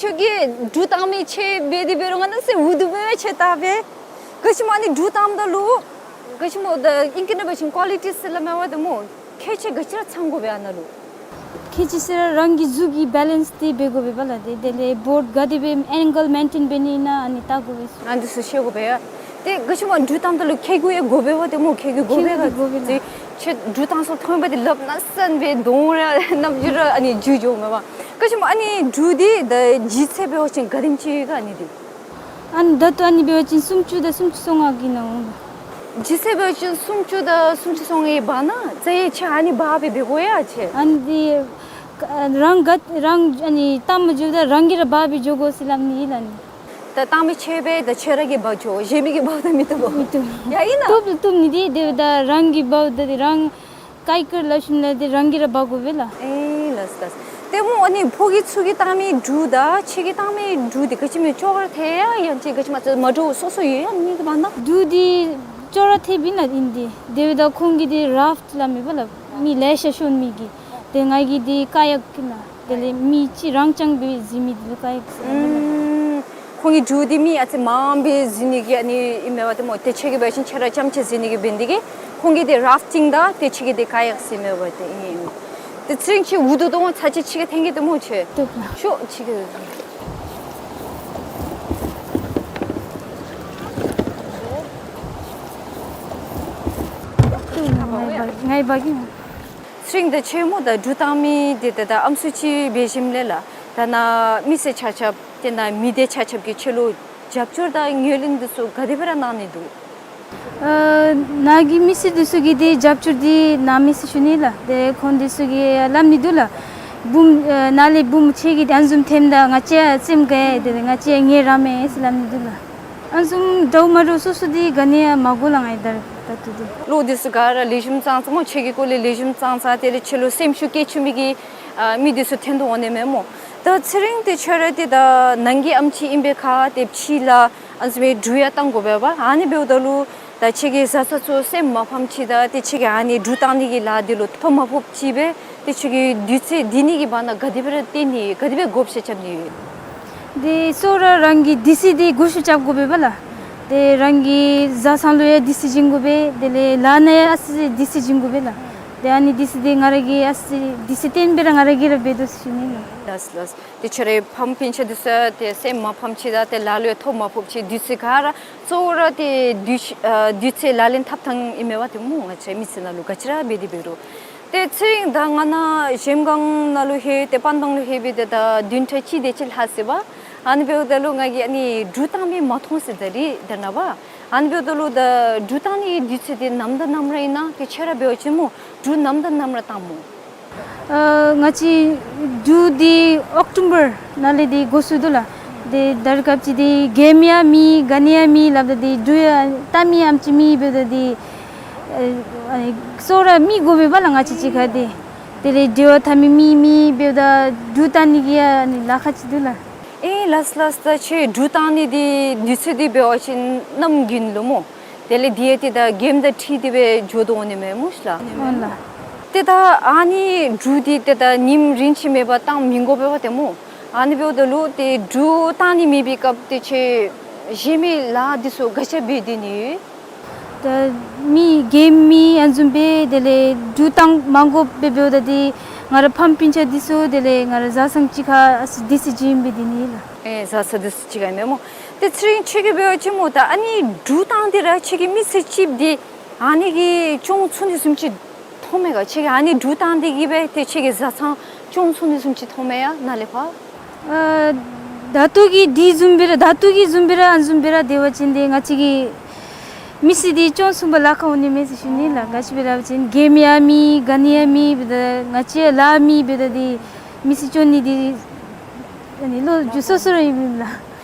ཁྱོད་ཀྱིས་འབྲུ་བཏང་མི་ཆེ་འབད་དེ་འབད་རུང་ང་ནཱ་ཟེར་འུ་སྡུག་སྦེ་ཆེ་བལྟ་སྦེ། ག་ཅི་སྨོ་ཨ་ནི་འབྲུ་བཏངམ་ད་ལུ་ག་ཅི་སྨོ་ད་ཨིང་སྐད་ནང་འབད་བ་ཅིན་ཀོ་ལི་ཊི་ཟེར་སླབ་མས་པ་ཏེ་སྨོ། ཁྱད་ཆོས་ག་ཅི་ར་ཚང་དགོ་པས་ཨ་ནཱ་ལུ། ཁྱད་ཆོས་ཟེར་ར་རང་གི་གཟུགས་ཀྱི་བེ་ལེནསི་འདི་འབད་དགོ་པས་པ་ལགས། དེ་དེ་ལས་བོརཌ་ག་དེ་སྦེ་ཨེང་གལ་མེན་ཊེན་འབད་ནི་ཨིན་ན་ཨ་ནི་བལྟ་དགོ་པས། ཨ་འདི་ཚུ་ཤེས་དགོ་པས་ཡ། ཏེ་ག་ཅི་སྨོ་འབྲུ་བཏངམ་ད་ལུ་ཁྱེག་གུ་ཡང་དགོ་པས་པ་ཏེ་སྨོ། ཁྱེག་གུ་དགོ་པས་ག། ཁྱེག་གུ་དགོ་པས་ལགས། ཏེ་ཁྱོད་འབྲུ་བཏང་སོང་ཐོན་པ་འདི་ལགཔ་ནག་སན་སྦེ་གདོང་ར་རྣམ་འགྱུར་ར་ཨ་ནི་འགྱུར་འགྱོཝ་མས་པ། ག་ཅི་སྨོ་ཨ་ནི་འབྲུ་འདི་ད་ལྗིད་ཚད་འབད་བ་ཅིན་ག་དེམ་ཅིག་ཡོད་ག་ཨ་ནི་འདི། ཨ་ནི་ད་ལྟོ་ཨ་ནི་འབད་བ་ཅིན་སུམ་ཅུ་དང་སུམ་ཅུ་སོ་ལྔ་གི་ནང་འོང་། ལྗིད་ཚད་འབད་བ་ཅིན་སུམ་ཅུ་དང་སུམ་ཅུ་སོ་ལྔའི་བར་ན་རྩ་ཡེ་ཆེ་ཨ་ནི་འབག་སྦེ་འབད་དགོ་ཡ་ཆེ། ཨ་ནི་འདི་རང་ག་རང་ཨ་ནི་བཏང་མ་འགྱོཝ་ད་རང་གིས་ར་འབག་སྦེ་འགྱོ་དགོ་ཟེར་སླབ་ནི་ཨིན་ལགས་ནི། ད་བཏང་མི་ཆེ་སྦེ་ད་ཁྱོད་ར་གིས་འབག་འགྱོ། གཞན་མི་གིས་འབག་ད་མི་བཏུབ་བོ། མི་བཏུབ། ཡ་ཨིན་ན། བཏུབ་བཏུབ་ནི་འདི་དེ་ད་རང་གིས་འབག་ད་འདི་རང་ཀའི་ཀར་ལ་ཤུན་ལ་འདི་རང་གིས་ར་འབག་དགོ་པས་ལགས། ཨེ་ལགས་ལགས། ཏེ་སྨོ་ཨ་ནི་ཕོ་སྐྱེས་ཚུ་གིས་བཏང་མི་འབྲུ་དང་ཁྱེད་ཀྱིས་བཏང་མི་འབྲུ་འདི་ག་ཅི་སྨོ་ཅོག་ར་འཐད་ཡ་ཡང་ཅིན་ག་ཅི་སྨོ་མ་འདྲཝ་སོ་སོ་ཡོད་ཡ་ཨ་ནི་གི་བར་ན། འབྲུ་འདི་ཅོག་ར་འཐདཔ་ཨིན་ལགས་ཨིན་འདི། དེ་འབདཝ་ད་ཁོང་གིས་འདི་རཱཕ་ཊི་སླབ་མས་པ་ལགས། མི་ལེ་ཤ་ཤོང་མི་གི། ཏེ་ང་གིས་འདི་ཀ་ཡཀ་ཨིན་ལགས། དེ་ལས་མི་གཅིག་རང་རྐྱང་སྦེ་འཛིང་མི་འདི་ལུ་ཀ་ཡཀ་ཟེར་སླབ་མས་ལགས། ཨུམ། ཁོང་གི་འབྲུ་འདི་མི་ཨ་ཙི་མངམ་སྦེ་འཛིང་ནི་གི་ཨ་ནི་ཨིན་མས་པ་ཏེ་སྨོ། ཏེ་ཁྱེད་ཀྱིས་འབད་བ་ཅིན་ཁྱོད་ར་རྐྱངམ་ཅིག་འཛིང་ནི་གི་འབད་ནི་དེ་གིས་ཁོང་གིས་འདི་རཱཕ་ཊིང་དང་ཏེ་ཁྱེད་ཀྱིས་འདི་ཀ་ཡཀ་ཟེར་མས་པ་ཏེ་ཨིན། ཏེ་ཚེ་རིང་ཁྱོད་འུ་སྡུག་ཏོང་ཚར་ཅིག་ཕྱི་ཁར་འཐོན་གེ་ཏེ་སྨོ་ཁྱོད། བཏུབ་ལགས། ཤོག་ཕྱི་ཁར། བཏུབ་ལགས། ང་ཡང་འབག་ང་ཡང་འབག་གེ། ཚེ་རིང་ད་ཁྱོད་སྨོ་ད་འབྲུ་བཏང་མི་འདི་ད་ད་ཨམ་སྲུ་ཅིག་འབད་ཞིནམ་ལས་ལགས། ད་ནཱ་མི་སེར་ཆ་ཁྱབ་ཏེ་ནཱ་མི་སྡེ་ཆ་ཁྱབ་ཀྱིས་ཁྱོད་ལུ་རྒྱབ་སྐྱོར་དང་ངོས་ལེན་འདི་ཚུ་ག་དེ་སྦེ་ར་གནང་ནི་འདུག། ཨ་ནཱ་གི་མི་སེར་འདི་ཚུ་གིས་འདི་རྒྱབ་སྐྱོར་འདི་གནང་མས་ཟེར་ཞུ་ནི་ལགས། ཏེ་ཁོང་འདི་ཚུ་གིས་སླབ་ནི་འདུག་ལགས། བུམོ་ཨ་ནཱ་ལས་བུམོ་ཁྱེད་ཀྱིས་ཏེ་ཨ་ནི་བཟུམ་འཐོནམ་ད་ང་བཅས་རྩེདམོ་རྐྱབ་ཡི། དེ་ལས་ང་བཅས་ངལ་རངས་མས་ཟེར་སླབ་ནི་འདུག་ལགས། ཨ་ནི་བཟུམ་འདྲཝ་མ་འདྲཝ་སོ་སོ་འདི་ག་ནི་ཡང་མ་གོ་ལགས། ང་ཡང་ད་ད་ལྟོ་འདི་བློ་འདི་ཚུ་ག་ར་ལེགས་ཤོམ་ཙང་ཙ་སྨོ། ཁྱེད་ཀྱི་སྐོར་ལས་ལེགས་ཤོམ་ཙང་ཙ་དེ་ལས་ཁྱོད་ལུ་སེམས་ཤུགས་བསྐྱེད་བཅུག་མི་གི་ཨ་མི་འདི་ཚུ་འཐོན་དོ་འོང་ནི་མས་སྨོ། ད་ཚེ་རིང་ཏེ་ཁྱོད་ར་ཏེ་ད་ནང་གི་ཨམ་ཅིག་ཨིན་པའི་ཁར་ཏེ་ཕྱི་ལཱ་ཨ་ནི་བཟུམ་སྦེ་འབྲུ་ཡང་བཏང་དགོ་པས་པ། ཨ་ནི་འབདཝ་ད་ལུ་ད་ཁྱེད་ཀྱི་བཟའ་ཚང་ཚུ་སེམས་མ་ཕམ་ཅིག་དང་ཏེ་ཁྱེད་ཀྱིས་ཨ་ནི་འབྲུ་བཏང་ནི་གི་ལཱ་འདི་ལུ་ཐོ་མ་ཕོགཔ་ཅིག་སྦེ་ཏེ་ཁྱེད་ཀྱིས་དུས་ཚོད་འདི་ནི་གི་བར་ན་ག་དེ་སྦེ་ར་བཏོན་ནི་ཡོད། ག་དེ་སྦེ་བགོ་བཤའ་རྐྱབ་ནི་ཡོད། འདི་གཙོ་བོ་ར་རང་གིས་དུས་ཚོད་འདི་བགོ་བཤའ་རྐྱབ་དགོ་པས་པ་ལགས། ཏེ་རང་གི་བཟའ་ཚང་ལུ་ཡང་དུས་ཚོད་བྱིན་དགོ་པས། དེ་ལས་ལཱ་ནང་ཡང་ཨ་ཙི་དུས་ཚོད་བྱིན་དགོ་པས་ལགས། ཏེ་ཨ་ནི་དུས་ཚོད་འདི་ང་ར་གིས་ཨ་ཙི་དུས་ཚོད་བཏོན་སྦེ་ར་ང་ར་གིས་ར་འབད་དོ་ཟེར་ཞུ་ནི་ལགས། ལགས་ལགས། ཏེ་ཁྱོད་རའི་ཕམ་སྤུན་ཆ་འདི་ཚུ་ཏེ་སེམས་མ་ཕམ་ཅིག་དང་ཏེ་ལཱ་ལུ་ཡང་ཐོ་མ་ཕོགཔ་ཅིག་དུས་ཚོད་ག་ར་གཙོ་བོ་ར་ཏེ་དུས་ཨ་དུས་ཚོད་ལག་ལེན་འཐབ་ཐངས་ཨིན་མས་པ་ཏེ་སྨོ། ང་བཅས་མི་སེར་ནང་ལུ་ག་ཅི་ར་འབད་དེ་འབད་རུང་། ཏེ་ཚེ་རིང་ད་ང་ནཱ་གཞལམ་སྒང་ནང་ལུ་ལྷོད་ཏེ་པན་ཐང་ལུ་ལྷོད་སྦེ་ཏེ་ད་བདུན་ཕྲག་གཅིག་དེ་ཅིག་ལྷག་ཟེར་བ། ཨ་ནི་འབདཝ་ད་ལུ་ང་གིས་ཨ་ནི་འབྲུ་བཏང་མི་མ་མཐོང་ཟེར་ད་རེས་ད་ནཱ་བ། ཨ་ནི་འབདཝ་ད་ལུ་ད་འབྲུ་བཏང་ནི་དུས་ཚོད་འདི་ནམ་དང་ནམ་ར་ཨིན་ན། ཏེ་ཁྱོད་ར་འབད་བ་ཅིན་སྨོ་འབྲུ་ནམ་དང་ནམ་ར་བཏང་སྨོ། ཨ་ང་བཅས་འབྲུ་འདི་ཨོག་ཊོམ་བར་ནང་ལས་འདི་འགོ་བཙུགས་དོ་ལགས། ཏེ་ད་རེས་སྐབས་ཅིག་འདི་རྒནམ་ཡང་མེད་ག་ནི་ཡང་མེད་སླབ་ད་འདི་འབྲུ་ཡང་བཏང་མི་ཨམ་ཅིག་མེད། འབདཝ་ད་འདི་ཨ་ཨ་ནི་གཙོ་བོ་ར་མི་དགོ་པས་པ་ལགས། ང་བཅས་གཅིག་ཁར་འདི་དེ་ལས་འབྲེལ་བ་འཐབ་མི་མི་མེད། འབདཝ་ད་འབྲུ་བཏང་ནི་གི་ཡང་ཨ་ནི་ལཱ་ཁག་ཅིག་འདུག་ལགས། ཨེ་ལགས་ལགས། ད་ཁྱོད་འབྲུ་བཏང་ནི་འདི་དུས་ཚོད་འདི་འབད་བ་ཅིན་གནམ་དགུན་ལུ་སྨོ། དེ་ལས་འདི་ཡང་ཏེ་ད་རྒནམ་དང་འཁྲིལ་ཏེ་སྦེ་འགྱོ་དོ་འོང་ནི་མས་སྨོ་ཤ་ལགས། འོང་ལགས། ཏེ་ད་ཨ་ནི་འབྲུ་འདི་ཏེ་ད་ཉིནམ་རིམ་ཅིག་མེད་པར་བཏང་མི་དགོ་པས་པ་ཏེ་སྨོ། ཨ་ནི་འབདཝ་ད་ལུ་ཏེ་འབྲུ་བཏང་ནི་མེད་པའི་སྐབས་ཏེ་ཁྱོད་གཞན་མི་ལཱ་འདི་ཚུ་ག་ཅི་འབད་དེ་ནི་ཡོད། ད་མི་རྒནམ་མེད་ཨ་ནི་བཟུམ་སྦེ་དེ་ལས་འབྲུ་བཏང་མ་དགོཔ་སྦེ་འབདཝ་ད་འདི་ང་རའི་ཕམ་སྤུན་ཆ་འདི་ཚུ་དེ་ལས་ང་རའི་བཟའ་ཚང་གཅིག་ཁར་ཨ་ཙི་དུས་ཚོད་བྱིན་སྦེ་འདི་ནི་ལགས། ཨེ་བཟའ་ཚང་འདི་ཚུ་གཅིག་ཁར་ཨིན་མས་སྨོ། ཏེ་ཚེ་རིང་ཁྱོད་ཀྱིས་འབད་བ་ཅིན་སྨོ་ད་ཨ་ནི་འབྲུ་བཏང་སྟེ་ར་ཁྱོད་ཀྱིས་མི་ཚེ་གཅིག་འདི་ཨ་ནི་གིས་སྐྱོང་ཚུགས་ནི་བཟུམ་ཅིག་མཐོངམ་མས་ག། ཁྱོད་ཀྱིས་ཨ་ནི་འབྲུ་བཏང་སྟེ་གིས་སྦེ་ཏེ་ཁྱོད་ཀྱི་བཟའ་ཚང་སྐྱོང་ཚུགས་ནི་བཟུམ་ཅིག་མཐོངམ་མས་ཡ་ནཱ་ལས་ཕར། ཨ་ད་ལྟོ་གི་འདི་བཟུམ་སྦེ་ར་ད་ལྟོ་གི་བཟུམ་སྦེ་ར་ཨ་ནི་བཟུམ་སྦེ་ར་སྡོད་པ་ཅིན་ཏེ་ང་བཅས་ཀྱི་མི་ཚེ་འདི་སྐྱོང་ཚུགས་པར་ལཱ་ཁག་འོང་ནི་མས་ཟེར་ཞུ་ནི་ལགས། ག་ཅི་སྦེ་ར་འབད་བ་ཅིན་རྒནམ་ཡང་མེད་ག་ནི་ཡང་མེད། འབདཝ་ད་ང་བཅས་ལཱ་མེད། འབདཝ་ད་འདི་མི་ཚེ་སྐྱོང་ནི་འདི་ཨ་ནི་ལོ་རྒྱུས་སོ་སོ་ར་ཨིན་མས་ལགས།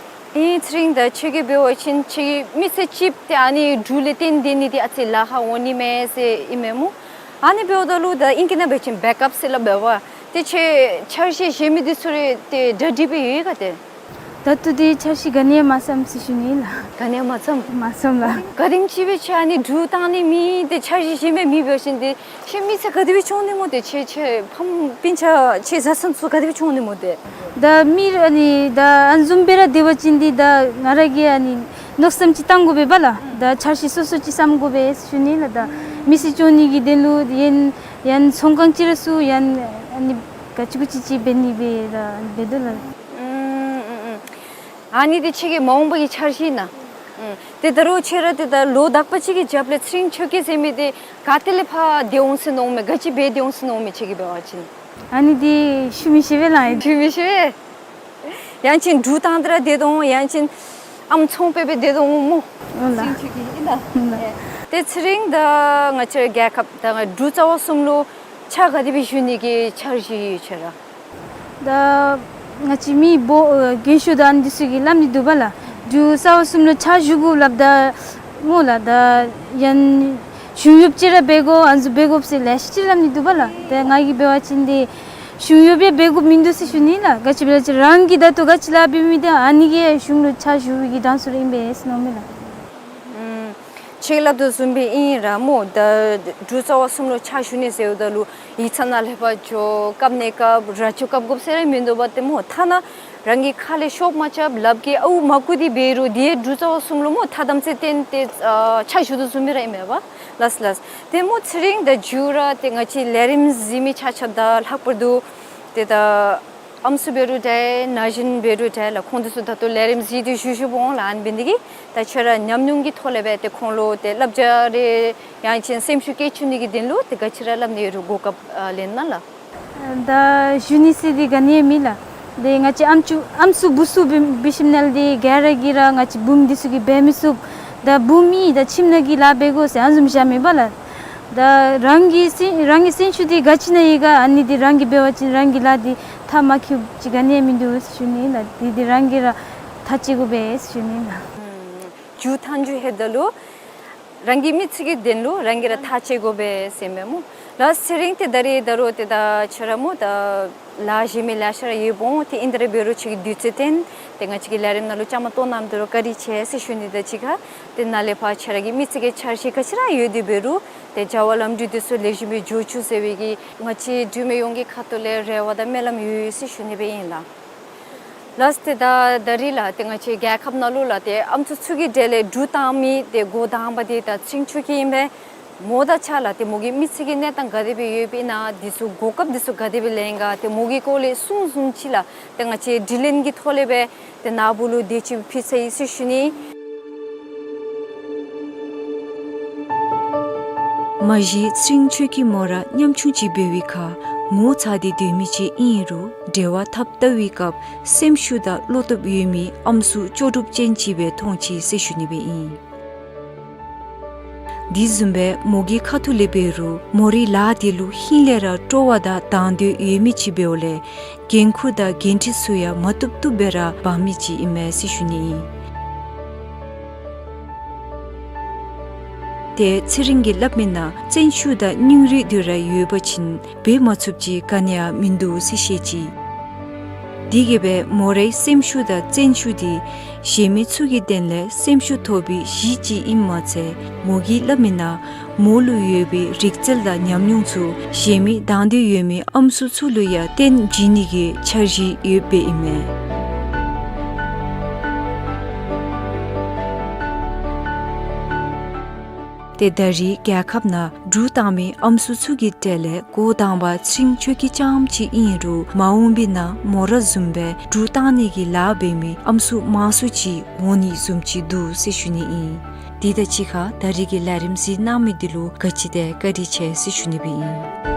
ཨེ་ཚེ་རིང་ད་ཁྱོད་ཀྱིས་འབད་བ་ཅིན་ཁྱོད་ཀྱི་མི་ཚེ་གཅིག་ཏེ་ཨ་ནི་འབྲུ་ལས་བརྟེན་སྡོད་ནི་འདི་ཨ་ཙི་ལཱ་ཁག་འོང་ནི་མས་ཟེར་ཨིན་མས་སྨོ། ཨ་ནི་འབདཝ་ད་ལུ་ད་ཨིང་སྐད་ནང་འབད་བ་ཅིན་བེཀ་ཨཔ་ཟེར་སླབ་འབད་བ། ཏེ་ཁྱོད་འཆར་གཞི་གཞན་མི་འདི་ཚུ་རེ་ཏེ་གྲ་སྒྲིག་འབད་ཡོད་ག་ཏེ། ད་ལྟོ་འདི་འཆར་གཞི་ག་ནི་ཡང་མ་བརྩམས་ཟེར་ཞུ་ནི་ལགས། ག་ནི་ཡང་མ་བརྩམས། མ་བརྩམས་ལགས། ག་དེམ་ཅིག་སྦེ་ཁྱེད་ཨ་ནི་འབྲུག་བཏང་ནི་མེད་དེ་འཆར་གཞི་གཞན་མི་མེད་འབད་བ་ཅིན་ཏེ་ཁྱེད་མི་ཚེ་ག་དེ་སྦེ་སྐྱོང་ནི་སྨོ་ཏེ། ཁྱེད་ཁྱེད་ཕམ་སྤུན་ཆ་ཁྱེད་བཟའ་ཚང་ཚུ་ག་དེ་སྦེ་སྐྱོང་ནི་སྨོ་ཏེ། ད་མི་ཨ་ནི་ད་ཨ་ནི་བཟུམ་སྦེ་ར་སྡོད་པ་ཅིན་འདི་ད་ང་ར་གིས་ཨ་ནི་མནོ་བསམ་ཅིག་བཏང་དགོ་པས་པ་ལགས། ད་འཆར་གཞི་སོ་སོ་ཅིག་བརྩམ་དགོ་པས་ཟེར་ཞུ་ནི་ལགས། ད་མི་སེར་སྐྱོང་ནི་གི་དོན་ལུ་ཡང་ཡང་ཚོང་ཁང་ཅིག་ར་བཙུགས་ཡང་ཨ་ནི་ག་ཅི་གུ་ཅི་ཅིག་འབད་ནི་སྦེ་ར་འབད་དོ་ལགས། ཨུམ་ཨུམ་ཨུམ། ཨ་ནི་འདི་ཁྱེད་ཀྱི་མ་འོངས་པ་གི་འཆར་གཞི་ཨིན་ན། ཨུམ། ཏེ་ད་རུང་ཁྱེད་ར་ཏེ་ད་ལོ་དག་པ་ཅིག་གི་རྒྱབ་ལས་ཚེ་རིང་ཆོས་སྐྱིད་ཟེར་མི་འདི་ག་ཏེ་ལས་ཕར་སྡོད་འོང་ཟེར་མནོཝ་མས། ག་ཅི་འབད་སྡོད་འོང་ཟེར་མནོཝ་མས་ཁྱེད་ཀྱིས་འབད་བ་ཅིན། ཨ་ནི་འདི་ཞུ་མི་ཤེས་པས་ལགས། ཞུ་མི་ཤེས་པས། ཡང་ཅིན་འབྲུག་བཏང་སྟེ་ར་སྡོད་དོ་འོང་། ཡང་ཅིན་ཨམ་ཚོང་དཔེ་སྦེ་སྡོད་དོ་འོང་སྨོ། འོང་ལགས། ཚེ་རིང་ཆོས་སྐྱིད་ཨིན་ན། ལགས། ཏེ་ཚེ་རིང་ད་ང་བཅས་རྒྱལ་ཁབ་ད་ང་འབྲུག་རྩ་བ་གསུམ་ལུ་ཕྱག་ག་དེ་སྦེ་ཞུ་ནི་གི་འཆར་གཞི་ཡོད་ཁྱེད་ར། ད་ང་བཅས་མི་སྦོམ་ཨ་རྒན་ཤོས་དང་འདི་ཚུ་གིས་སླབ་ནི་འདུག་པ་ལགས། འབྲུག་རྩ་བ་གསུམ་ལུ་ཕྱག་ཞུ་དགོ་སླབ་ད་སྨོ་ལགས། ད་ཡང་གཞུང་གཡོགཔ་ཅིག་ར་འབད་དགོ་ཨ་ནི་ཚུ་འབད་དགོ་ཟེར་ལེ་ཤ་ཅིག་སླབ་ནི་འདུག་པ་ལགས། ད་ང་གིས་འབད་བ་ཅིན་འདི་གཞུང་གཡོགཔ་ཡང་འབད་དགོཔ་མིན་འདུག་ཟེར་ཞུ་ནི་ལགས། ག་ཅི་འབད་ཅི་རང་གིས་ད་ལྟོ་ག་ཅི་ལཱ་འབད་མི་འདི་ཨ་ནི་གིས་གཞུང་ལུ་ཕྱག་ཞུ་བའི་གི་གདངས་ཚུ་ར་ཨིན་པས་ཟེར་མནོཝ་མས་ལགས། ཨུམ། ཁྱེད་ཀྱིས་སླབ་དོ་བཟུམ་སྦེ་ཨིན་ར་སྨོ། ད་འབྲུག་རྩ་བ་གསུམ་ལུ་ཕྱག་ཞུ་ནི་ཟེརཝ་ད་ལུ་ཡིག་ཚང་ནང་ལས་ཕར་འགྱོ་བཀབ་ནི་བཀབ་ར་ཅོ་བཀབ་དགོཔ་ཟེར་ར་མིན་འདུག་པ་ཏེ་སྨོ། ཐ་ན་རང་གི་ཁ་ལས་ཤོབ་མ་རྐྱབ་ལགཔ་གིས་ཨརཝ་མ་བརྐུ་སྟེ་འབད་རུང་འདི་འབྲུག་རྩ་བ་གསུམ་ལུ་སྨོ་ཐ་དམ་ཚིག་བསྟེན་ཏེ་ཨ་ཕྱག་ཞུ་དོ་བཟུམ་སྦེ་ར་ཨིན་མས་པ། ལགས་ལགས། ཏེ་སྨོ་ཚེ་རིང་ད་མཇུག་ར་ཏེ་ང་བཅས་ལས་རིམ་གཟིགས་མི་ཆ་ཁྱབ་དང་ལྷག་པར་དུ་ཏེ་ད་ཨམ་སྲུ་འབད་རུང་འདྲ་ན་གཞོན་འབད་རུང་འདྲ་ལགས། ཁོང་འདི་ཚུ་ད་ལྟོ་ལས་རིམ་གཟིགས་ཏེ་བཞུགས་བཞུགསཔ་འོང་ལགས། ཨ་ནི་འབད་ནི་འདི་གིས་ད་ཁྱོད་ར་ཉམས་མྱོང་གི་ཐོག་ལས་སྦེ་ཏེ་ཁོང་ལུ་ཏེ་བསླབ་བྱ་རེ་ཡང་ཅིན་སེམས་ཤུགས་བསྐྱེད་བཅུག་ནི་གི་དོན་ལུ་ཏེ་ག་ཅི་ར་སླབ་ནི་ཡོད་རུང་གོ་སྐབས་ཨ་ལེན་གནང་ལགས། ད་ཞུ་ནི་ཟེར་འདི་ག་ནི་ཡང་མེད་ལགས། ཏེ་ང་བཅས་ཨམ་ཅུ་ཨམ་སྲུ་བུ་གསུམ་འབད་འབད་ཞིནམ་ལས་འདི་ག་ར་གིས་ར་ང་བཅས་བུམོ་འདི་ཚུ་གིས་འབད་མི་ཚུགས། ད་བུམོ་ཨིན་ད་ཁྱིམ་ནང་གི་ལཱ་འབད་དགོ་ཟེར་ཨ་ནི་བཟུམ་བཞག་མེད་པ་ལགས། ད་རང་གི་སེམས་རང་གི་སེམས་ཤུགས་འདི་ག་ཅི་ནང་ཡོད་ག་ཨ་ནི་འདི་རང་གིས་འབད་བ་ཅིན་རང་གི་ལཱ་འདི་མཐར་མ་འཁྱོལཝ་ཅིག་ག་ནི་ཡང་མིན་འདུག་ཟེར་ཞུ་ནི་ལགས། འདི་འདི་རང་གིས་ར་ཐག་བཅད་དགོ་པས་ཟེར་ཞུ་ནི་ལགས། ཨུམ། མཇུག་མཐའ་མཇུག་ལྷོདཔ་ད་ལུ་རང་གི་མི་ཚེ་གི་དོན་ལུ་རང་གིས་ར་ཐག་བཅད་དགོ་པས་ཟེར་མས་སྨོ། ལགས་ཚེ་རིང་ཏེ་ད་རིས་ད་རུང་ཏེ་ད་ཁྱོད་ར་སྨོ་ད་ལཱ་གཞན་མི་ལེ་ཤ་ར་ཡོདཔ་འོང་། ཏེ་ཨིན་ཏེ་ར་འབད་རུང་ཁྱོད་ཀྱིས་དུས་ཚོད་བཏོན་ཏེ་ང་བཅས་ཀྱི་ལས་རིམ་ནང་ལུ་བཅའ་མར་གཏོགས་གནངམ་ད་ལུ་བཀའ་དྲིན་ཆེ་ཟེར་ཞུ་ནི་དང་གཅིག་ཁར་ཏེ་ནཱ་ལས་ཕར་ཁྱོད་ར་གི་མི་ཚེ་གི་འཆར་གཞི་ག་ཅི་ར་ཡོད་དེ་འབད་རུང་ཏེ་བྱ་བ་ལམ་འགྲོ་འདི་ཚུ་ལེགས་ཤོམ་སྦེ་འགྱོ་བཅུག་ཟེར་བའི་གི་ང་བཅས་འབྲུག་མི་ཡོངས་ཀྱི་ཁ་ཐུག་ལས་རེ་བ་དང་སྨོན་ལམ་ཡོད་ཟེར་ཞུ་ནི་སྦེ་ཨིན་ལགས། ལགས་ཏེ་ད་ད་རིས་ལགས་ཏེ་ང་བཅས་རྒྱལ་ཁབ་ནང་ལུ་ལགས་ཏེ་ཨམ་སྲུ་ཚུ་གི་གྲས་ལས་འབྲུག་བཏང་མི་འདི་འགོ་དང་པ་འདི་ད་ཚེ་རིང་ཆོས་སྐྱིད་ཨིན་པས། མོ་དང་གཅིག་ཁར་ལགས་ཏེ་མོ་གི་མི་ཚེ་གི་གནས་སྟངས་ག་དེ་སྦེ་ཡོདཔ་ཨིན་ན་འདི་ཚུ་གོ་སྐབས་འདི་ཚུ་ག་དེ་སྦེ་ལེན་ག་ཏེ་མོ་གི་སྐོར་ལས་གསུང་གསུངམ་ཅིག་ལགས་ཏེ་ང་བཅས་དྲི་ལན་གྱི་ཐོག་ལས་སྦེ་ཏེ་ནཱ་བུ་ལུ་དེ་ཅིག་ཕུལ་ཚར་ཡི་ཟེར་ཞུ་ནི། མ་གཞི་ཚེ་རིང་ཆོས་སྐྱིད་མོ་ར་ཉམ་ཆུང་ཅིག་འབད་བའི་ཁར་ངོ་ཚ་སྟེ་སྡོད་མི་ཅིག་ཨིན་རུང་འབྲེལ་བ་འཐབ་བལྟ་བའི་སྐབས་སེམས་ཤུགས་དང་བློ་སྟོབས་ཡོད་མི་ཨམ་སྲུ་ལྕོགས་གྲུབ་ཅན་ཅིག་སྦེ་མཐོང་ཅི་ཟེར་ཞུ་ནི་སྦེ་ཨིན། དེ་བཟུམ་སྦེ་མོ་གི་ཁ་ཐུག་ལས་འབད་རུང་མོ་རའི་ལཱ་འདི་ལུ་ཧིང་ལས་ར་སྤྲོ་བ་དང་དང་འདོད་ཡོད་མི་ཅིག་འབདཝ་ལས་འགན་ཁུར་དང་འགན་འཁྲི་ཚུ་ཡང་མ་བཏུབ་བཏུབ་སྦེ་ར་འབག་མི་ཅིག་ཨིན་མས་ཟེར་ཞུ་ནི་ཨིན། ཏེ་ཚེ་རིང་གིས་སླབ་མིའི་ནང་བརྩོན་ཤུགས་དང་སྙིང་རུས་འདི་ར་ཡོད་པ་ཅིན་འབད་མ་ཚུགསཔ་ཅིག་ག་ནི་ཡང་མིན་འདུག་ཟེར་བཤད་ཅི། དེ་གིས་སྦེ་མོ་རའི་སེམས་ཤུགས་དང་བརྩོན་ཤུགས་འདི་གཞན་མི་ཚུ་གི་དོན་ལས་སེམས་ཤུགས་ཐོབ་པའི་གཞི་ཅིག་ཨིནམ་མ་ཚད་མོ་གིས་སླབ་མིའི་ནང་མོ་ལུ་ཡོད་པའི་རིག་རྩལ་དང་ཉམས་མྱོང་ཚུ་གཞན་མི་དང་འདོད་ཡོད་མི་ཨམ་སྲུ་ཚུ་ལུ་ཡང་སྟོན་བྱིན་ནི་གི་འཆར་གཞི་ཡོདཔ་ཨིན་མས། ཏེ་ད་རིས་རྒྱལ་ཁབ་ནང་འབྲུག་བཏང་མི་ཨམ་སྲུ་ཚུ་གི་གྲས་ལས་འགོ་དང་པ་ཚེ་རིང་ཆོས་སྐྱིད་རྐྱངམ་ཅིག་ཨིན་རུང་མ་འོངས་པའི་ནང་མོ་ར་བཟུམ་སྦེ་འབྲུག་བཏང་ནི་གི་ལཱ་འབད་མི་ཨམ་སྲུ་མང་སུ་ཅིག་འོང་ནི་བཟུམ་ཅིག་འདུག་ཟེར་ཞུ་ནི་ཨིན། དེ་དང་གཅིག་ཁར་ད་རིས་ཀྱི་ལས་རིམ་གཟིགས་གནང་མི་འདི་ལུ་ག་ཅི་དེ་བཀའ་དྲིན་ཆེ་ཟེར་ཞུ་ནི་སྦེ་ཨིན།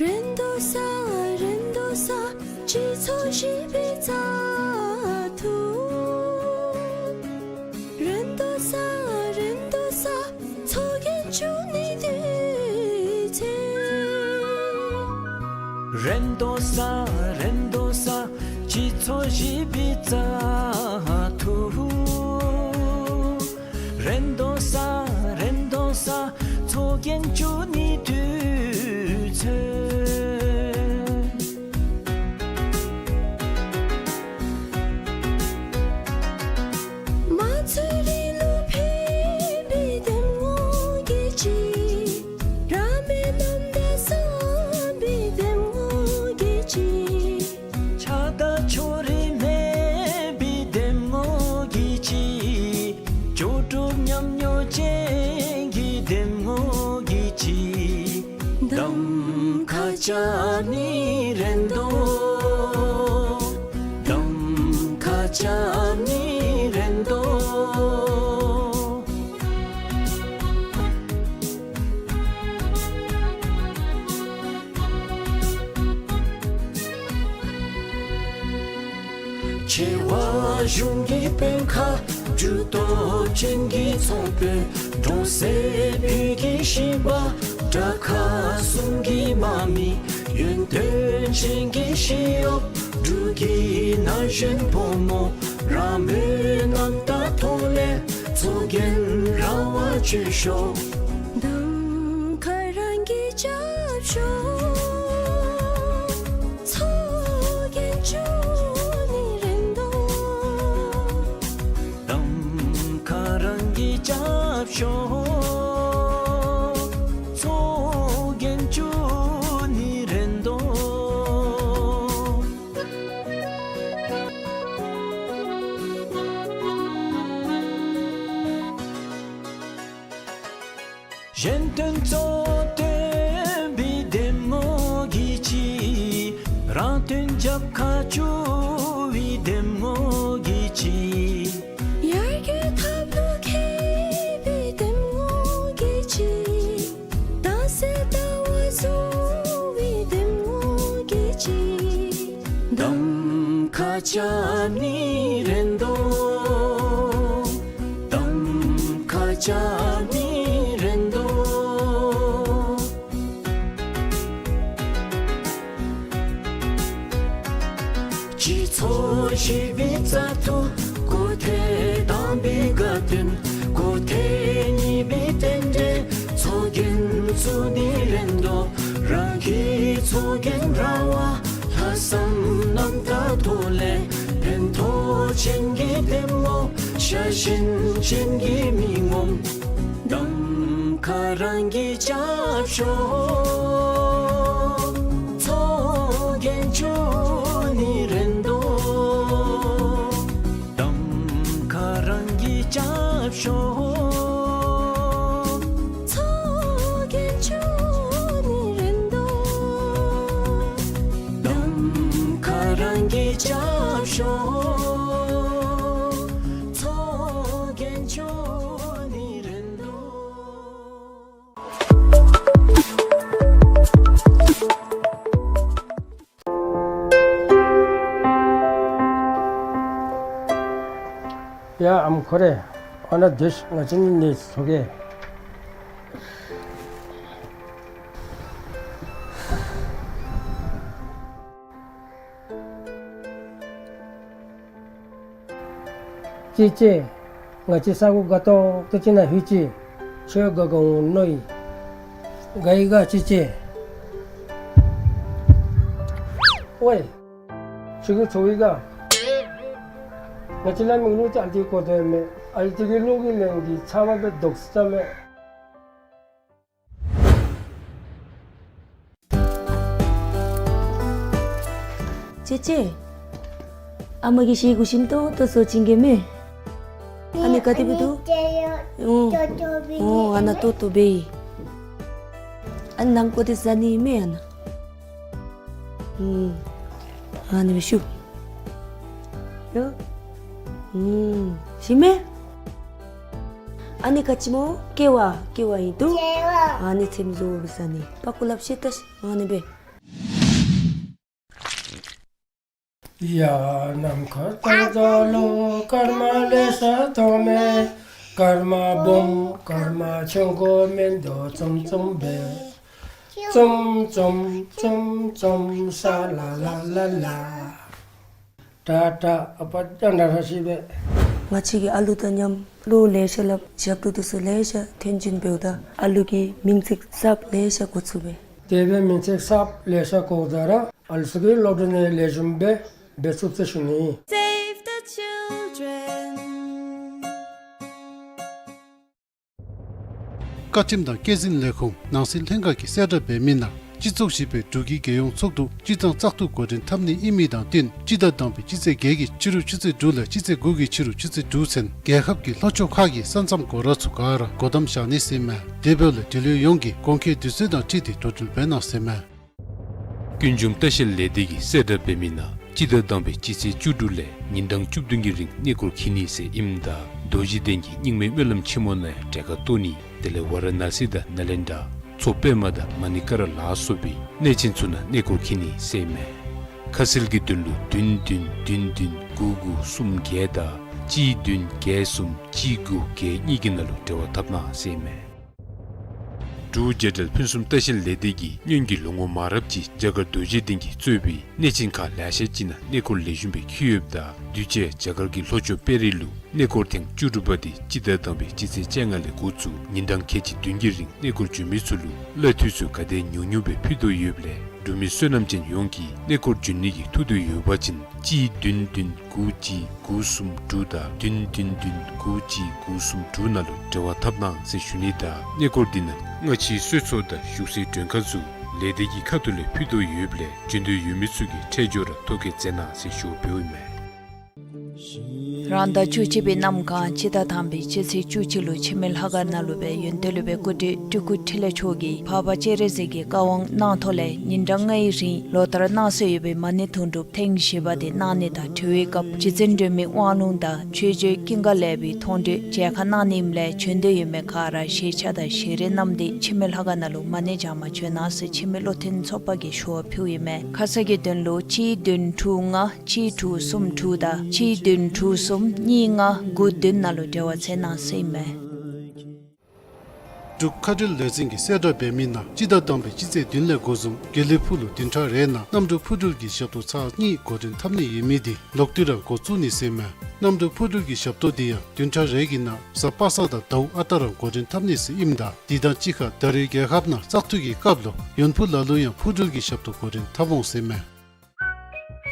རེ་དོ་ས་རེ་དོ་ས་སྤྱི་ཚོགས་ཞི་བའི་བཙག་འཐུ། རེ་དོ་ས་རེ་དོ་ས་ཚོགས་རྒྱན་བཅུ་གཉིས་དུས་ཚོད། རེ་དོ་ས་རེ་དོ་ས་སྤྱི་ཚོགས་ཞི་བའི་བཙག་འཐུ། རེ་དོ་ས་རེ་དོ་ས་ཚོགས་རྒྱན་བཅུ་གཉིས་དུས་ཚོད། དམངས་གཙོའི་རིང་ལུགས་འཕེལ་བའི་འདེམས་ངོ་གི་ཅིག། རང་མོས་རྣམ་དག་བསམ་པའི་འདེམས་ངོ་གི་ཅིག། ཆགས་སྡང་ཕྱོགས་རིས་མེད་པའི་འདེམས་ངོ་གི་ཅིག། འགྱོ་དྲུག་ཉམས་མྱོང་ཅན་གྱི་འདེམས་ངོ་གི་ཅིག། གདམ་ཁ་རྐྱབ་ནི་རེ་དོ། གདམ་ཁ་རྐྱབ་ནི་རེ་དོ། ཆེ་བ་གཞུང་གི་དཔོན་ཁག་གྲུབ་ཐོབ་ཅན་གྱི་ཚོང་དཔོན། གྲོང་གསེབ་བོད་ཀྱི་ཞིང་པ་དྲག་ཁག་གསུམ་གྱི་དམག་མི། ཡོན་ཏན་ཅན་གྱི་ཞི་གཡོགཔ་འབྲུག་གི་ན་གཞོན་ཕོ་མོ། རང་མོས་རྣམ་དག་ཐོག་ལས་ཚོགས་རྒྱན་ར་བ་བཅོལ་ཤོག། གདམ་ཁ་རང་གིས་རྐྱབ་ཤོག། ཚོགས་རྒྱན་བཅུ་གཉིས་རེ་དོ། གདམ་ཁ་རང་གིས་རྐྱབ་ཤོག། ཚོགས་རྒྱན་བཅུ་གཉིས་རེ་དོ། གཞན་དོན་གཙོ་བོར་བཏོན་པའི་འདེམས་ངོ་གི་ཅིག། རང་དོན་རྒྱབ་ཁར་བསྐྱུར་བའི་འདེམས་ངོ་གི་ཅིག། ཡར་རྒྱས་འཐབ་ལུགས་མཁས་པའི་འདེམས་ངོ་གི་ཅིག། རྡ་སའི་ཟླ་བ་བཟུང་བའི་འདེམས་ངོ་གི་ཅིག། གདམ་ཁ་རྐྱབ་ནི་རེ་དོ། གདམ་ཁ་རྐྱབ་ནི་རེ་དོ། སྤྱི་ཚོགས་ཞི་བའི་བཙག་འཐུ། སྒོ་ཐེངས་དང་པའི་དགའ་སྟོན། སྒོ་ཐེངས་གཉིས་པའི་རྟེན་འབྲེལ། ཚོགས་རྒྱན་བཙུགས་ནི་རེ་དོ། རང་གི་ཚོགས་རྒྱན་ར་བ་ལྷག་བསམ་རྣམ་དག་ཐོག་ལས། ཕན་ཐོགས་ཅན་གྱི་འདེམས་ངོ་ཤ་ཞེན་ཅན་གྱི་མི་ངོམ། གདམ་ཁ་རང་གིས་རྐྱབ་ཤོག། ཚོགས་རྒྱན་བཅུ་གཉིས་རེ་དོ། གདམ་ཁ་རང་གིས་རྐྱབ་ཤོག། ཚོགས་རྒྱན་བཅུ་གཉིས་རེ་དོ། གདམ་ཁ་རང་གིས་རྐྱབ་ཤོག། ཚོགས་རྒྱན་བཅུ་གཉིས་རེ་དོ། ཡ་ཨམ་ཁོ་རེ། ཨ་ནཱ་སྡོད་ཤིག། ང་བཅས་གཉིས་ནི་ཚོགས་ཀྱི། ཅེ་ཅེ། ང་བཅས་ས་གོ་དགའ་ཏོག་ཏོ་ཅིག་ནང་ལྷོད་ཅི། ཁྱོད་དགའ་དགའ་འོང་མནོ་ཡི། དགའ་ཡི་ག་ཅེ་ཅེ། ཝའེ། ཁྱོད་ཀྱིས་ཚོར་ཡི་ག། ང་བཅས་བླ་མའི་གླུ་ཅིག་ཨ་ཙི་གོ་དོ་མས། ཨ་ཙི་གི་གླུ་གི་ལན་གྱིས་ཚ་བ་སྦེ་ལྡོག་ས་མས། ཅེ་ཅེ། ཨ་མ་གིས་ཤེལ་སྒོ་ཞིམ་ཏོང་ཏོ་བཟོ་བྱིན་གེ་མས། ཨ་ནི་ག་དེ་སྦེ་འདུག། ཨོ། ཨོ་ཨ་ནཱ་ཏོག་ཏོ་སྦེ་ཨིན། ཨ་ནི་ནང་ཀོ་དེ་ཟ་ནི་མས་ཨ་ནཱ། ཨུམ། ཨ་ནི་སྦེ་ཤུ། ཡོ། ཨུམ། ཞིམ་མས། ཨ་ནི་ག་ཅི་སྨོ། ཀེ་བ། ཀེ་བ་ཨིན་འདུག། ཀེ་བ། ཨ་ནི་ཚེམ་བཟོ་སྦེ་ཟ་ནི། པག་ཀོ་ལགཔ་བཤེད་ད་ཤིག། ཨ་ནི་སྦེ། ཡ་ནམ་མཁའ་ལྟར་འཛག་ལོ། སྐར་མ་ལེ་ཤ་མཐོང་མས། སྐར་མ་སྦོམ་སྐར་མ་ཆུང་ཀུ་མིན་འདུག། ཙུམ་ཙུམ་སྦེ་ཙུམ་ཙུམ་ཙུམ་ཙུམ་ས་ལ་ལ་ལ་ལ། ཏ་ཏ། ཨ་པ་ཏ་ན་ར་ཤི་བེ། ང་བཅས་ཀྱིས་ཨ་ལུ་དང་མཉམ་གླུ་ལེ་ཤ་སླབ། ཞབས་བྲོ་འདི་ཚུ་ལེ་ཤ་འཐེན་བྱིན་འབདཝ་ད་ཨ་ལུ་གིས་མིང་ཚིག་གསརཔ་ལེ་ཤ་གོ་ཚུགས་པས། དེ་སྦེ་མིང་ཚིག་གསརཔ་ལེ་ཤ་གོཝ་ད་ར་ཨ་ལུ་ཚུ་གིས་སློབ་གྲྭ་ནང་ལེགས་ཤོམ་སྦེ་འབད་ཚུགས་ཟེར་ཞུ་ནི། Save the Children. བཀའ་ཁྲིམས་དང་སྐྱེད་འཛིན་ལས་ཁུངས་ནང་སྲིད་ལྷན་ཁག་གིས་གསལ་བསྒྲགས་འབད་མི་ནང་སྤྱི་ཚོགས་བཞི་པའི་འབྲུག་གི་རྒྱལ་ཡོངས་ཚོགས་འདུ་སྤྱི་ཚང་བཙག་འཐུ་འགོ་འདྲེན་འཐབ་ནི་ཨིན་མི་དང་བསྟུན་སྤྱི་ཟླ་དང་པའི་སྤྱི་ཚེས་བརྒྱད་ཀྱི་ཕྱི་རུ་ཆུ་ཚོད་དྲུག་ལས་སྤྱི་ཚེས་དགུ་གི་ཕྱི་རུ་ཆུ་ཚོད་དྲུག་ཚུན་རྒྱལ་ཁབ་ཀྱི་ལྷོ་ཕྱོགས་ཁག་གི་ས་མཚམས་སྒོ་ར་ཚུ་ག་ར་སྒོ་བསྡམ་བཞག་ནི་ཟེར་མས། དེ་འབདཝ་ལས་འབྲེལ་ཡོད་ཡོངས་ཀྱིས་དགོངས་འགལ་དུས་ཚོད་དང་འཁྲིལ་ཏེ་འགྲོ་འགྲུལ་འབད་གནང་ཟེར་མས། ཀུན་འབྱུང་ལྟ་བཤལ་ལས་སྡེ་གིས་གསལ་བསྒྲགས་འབད་མི་ནང་སྤྱི་ཟླ་དང་པའི་སྤྱི་ཚེས་བཅུ་དྲུག་ལས་ཉིན་གྲངས་བཅུ་བདུན་གྱི་རིང་གནས་སྐོར་འཁྱིད་ནི་ཟེར་ཨིནམ་ད་རྡོ་རྗེ་གདན་གྱི་རྙིང་མའི་སྨོན་ལམ་ཆེན་མོ་ནང་གྲལ་ཁར་གཏོགས་ནི། དེ་ལས་ཝ་ར་ཎ་སི་དང་ནཱ་ལེནྡྲ། མཚོ་པདྨ་དང་མ་ཎི་ཀ་ར་ལ་སོགས་པའི་གནས་ཆེན་ཚུ་ནང་གནས་སྐོར་འཁྱིད་ནི་ཟེར་མས། ཁ་གསལ་གྱི་དོན་ལུ་བདུན་བདུན་བདུན་བདུན་དགུ་དགུ་གསུམ་བརྒྱད་དང་གཅིག་བདུན་བརྒྱད་གསུམ་གཅིག་དགུ་བརྒྱད་གཉིས་ཀྱི་ནང་ལུ་འབྲེལ་བ་འཐབ་གནང་ཟེར་མས། འབྲུག་རྒྱལ་ཕྲན་ཕུན་སུམ་ལྟ་བཤལ་ལས་སྡེ་གིས་སྔོན་གྱི་ལོ་ངོ་མང་རབས་ཅིག་རྒྱ་གར་རྡོ་རྗེ་གདན་གྱིས་གཙོས་པའི་གནས་ཆེན་ཁག་ལེ་ཤ་ཅིག་ནང་གནས་སྐོར་ལེགས་ཤོམ་སྦེ་འཁྱིད་ཡོདཔ་ད་དུས་ཅི་རྒྱ་གར་གྱི་ལྷོ་ཕྱོགས་དཔལ་རི་ལུ་གནས་སྐོར་ཐེངས་བཅུ་དྲུག་པ་དེ་སྤྱི་ཟླ་དང་པའི་སྤྱི་ཚེས་བཅོ་ལྔ་ལས་འགོ་བཙུགས་ཉིན་གྲངས་ཁལ་གཅིག་བདུན་གྱི་རིང་གནས་སྐོར་འབྱོན་མི་ཚུ་ལུ་གླ་འཐུས་ཚུ་ག་དེ་ཉུང་ཉུང་སྦེ་ཕུལ་དོ་ཡོདཔ་ལས་འབྲུག་མི་བསོད་ནམས་ཅན་ཡོངས་ཀྱིས་གནས་སྐོར་འབྱོན་ནི་གི་ཐུགས་འདོད་ཡོད་པ་ཅིན་གཅིག་བདུན་བདུན་དགུ་གཅིག་དགུ་གསུམ་དྲུག་དང་བདུན་བདུན་བདུན་དགུ་གཅིག་དགུ་གསུམ་དྲུག་ནང་ལུ་འབྲེལ་བ་འཐབ་གནང་ཟེར་ཞུ་ནི་དང་གནས་སྐོར་འདི་ནང་སྔ་ཕྱིའི་གསོལ་ཚོགས་དང་བཞུགས་སའི་མགྲོན་ཁང་ཚུ་ལས་སྡེ་གི་ཁ་ཐུག་ལས་ཕུལ་དོ་ཡོདཔ་ལས་འབྱོན་འདོད་ཡོད་མི་ཚུ་གིས་འཕྲལ་མགྱོགས་ར་ཐོ་བཀོད་མཛད་གནང་ཟེར་ཞུ་འབདཝ་ཨིན་མས། རང་ཟླ་བཅུ་གཅིག་པའི་གནམ་གང་སྤྱི་ཟླ་དང་པའི་སྤྱི་ཚེས་བཅུ་གཅིག་ལུ་འཆི་མེད་ལྷ་ཁང་ནང་ལུ་སྦེ་ཡོན་ཏན་སློབ་དཔོན་སྐུ་བགྲེས་སྤྲུལ་སྐུ་འཕྲིན་ལས་མཆོག་གིས་འཕགས་པ་སྤྱན་རས་གཟིགས་ཀྱི་བཀའ་དབང་གནང་ཐོག་ལས་ཉིན་གྲངས་ལྔའི་རིང་ལོ་ལྟར་གནང་སྲོལ་ཡོད་པའི་མ་ཎི་དུང་སྒྲུབ་ཐེངས་བཞི་པ་དེ་གནང་ནི་དང་འབྲེལ་བའི་སྐབས་རྗེ་བཙུན་སྒྲོལ་མའི་དབང་ལུང་དང་ཆོས་རྗེ་ཀུན་དགའ་ལེགས་པའི་མཐོང་གྲོལ་མཇལ་ཁ་གནང་ནི་ཨིནམ་ལས་བྱོན་འདོད་ཡོད་མི་ག་ར་ཞལ་ཆས་དང་ཞལ་རས་བསྣམས་ཏེ་འཆི་མེད་ལྷ་ཁང་ནང་ལུ་མ་ཎི་བགྱང་པར་བྱོན་གནང་ཟེར་འཆི་མེད་བློ་མཐུན་ཚོགས་པ་གིས་ཞུ་བ་ཕུལཝ་ཨིན་མས། ཁ་གསལ་གྱི་དོན་ལུ་གཅིག་བདུན་དྲུག་ལྔ་གཅིག་དྲུག་གསུམ་དྲུག་དང་གཅིག་བདུན་དྲུག་གསུམ་གཉིས་ལྔ་དགུ་བདུན་ནང་ལུ་འབྲེལ་བ་མཛད་གནང་ཟེར་ཨིན་མས། འབྲུག་མཁའ་འགྲུལ་ལས་འཛིན་གྱིས་གསལ་བསྒྲགས་འབད་མི་ནང་སྤྱི་ཟླ་དང་པའི་སྤྱི་ཚེས་བདུན་ལས་འགོ་བཟུང་དགེ་ལེགས་ཕུག་ལུ་བདུན་ཕྲག་རེ་ནང་གནམ་གྲུ་འཕུར་འགྲུལ་གྱི་ཞབས་ཏོག་ཚར་གཉིས་འགོ་འདྲེན་འཐབ་ནི་ཡོད་མི་དེ་ལོག་སྟེ་ར་འགོ་བཙུགས་ནི་ཟེར་མས། གནམ་གྲུ་འཕུར་འགྲུལ་གྱི་ཞབས་ཏོག་དེ་ཡང་བདུན་ཕྲག་རེ་གི་ནང་གཟའ་པ་སངས་དང་ཟླཝ་ཨ་རྟག་ར་འགོ་འདྲེན་འཐབ་ནི་ཟེར་ཨིནམ་ད་དེ་དང་གཅིག་ཁར་ད་རེས་རྒྱལ་ཁབ་ནང་བཙག་འཐུ་གི་སྐབས་ལུ་ཡོན་ཕུ་ལ་ལུ་ཡང་འཕུར་འགྲུལ་གྱི་ཞབས་ཏོག་འགོ་འདྲེན་འཐབ་འོང་ཟེར་མས།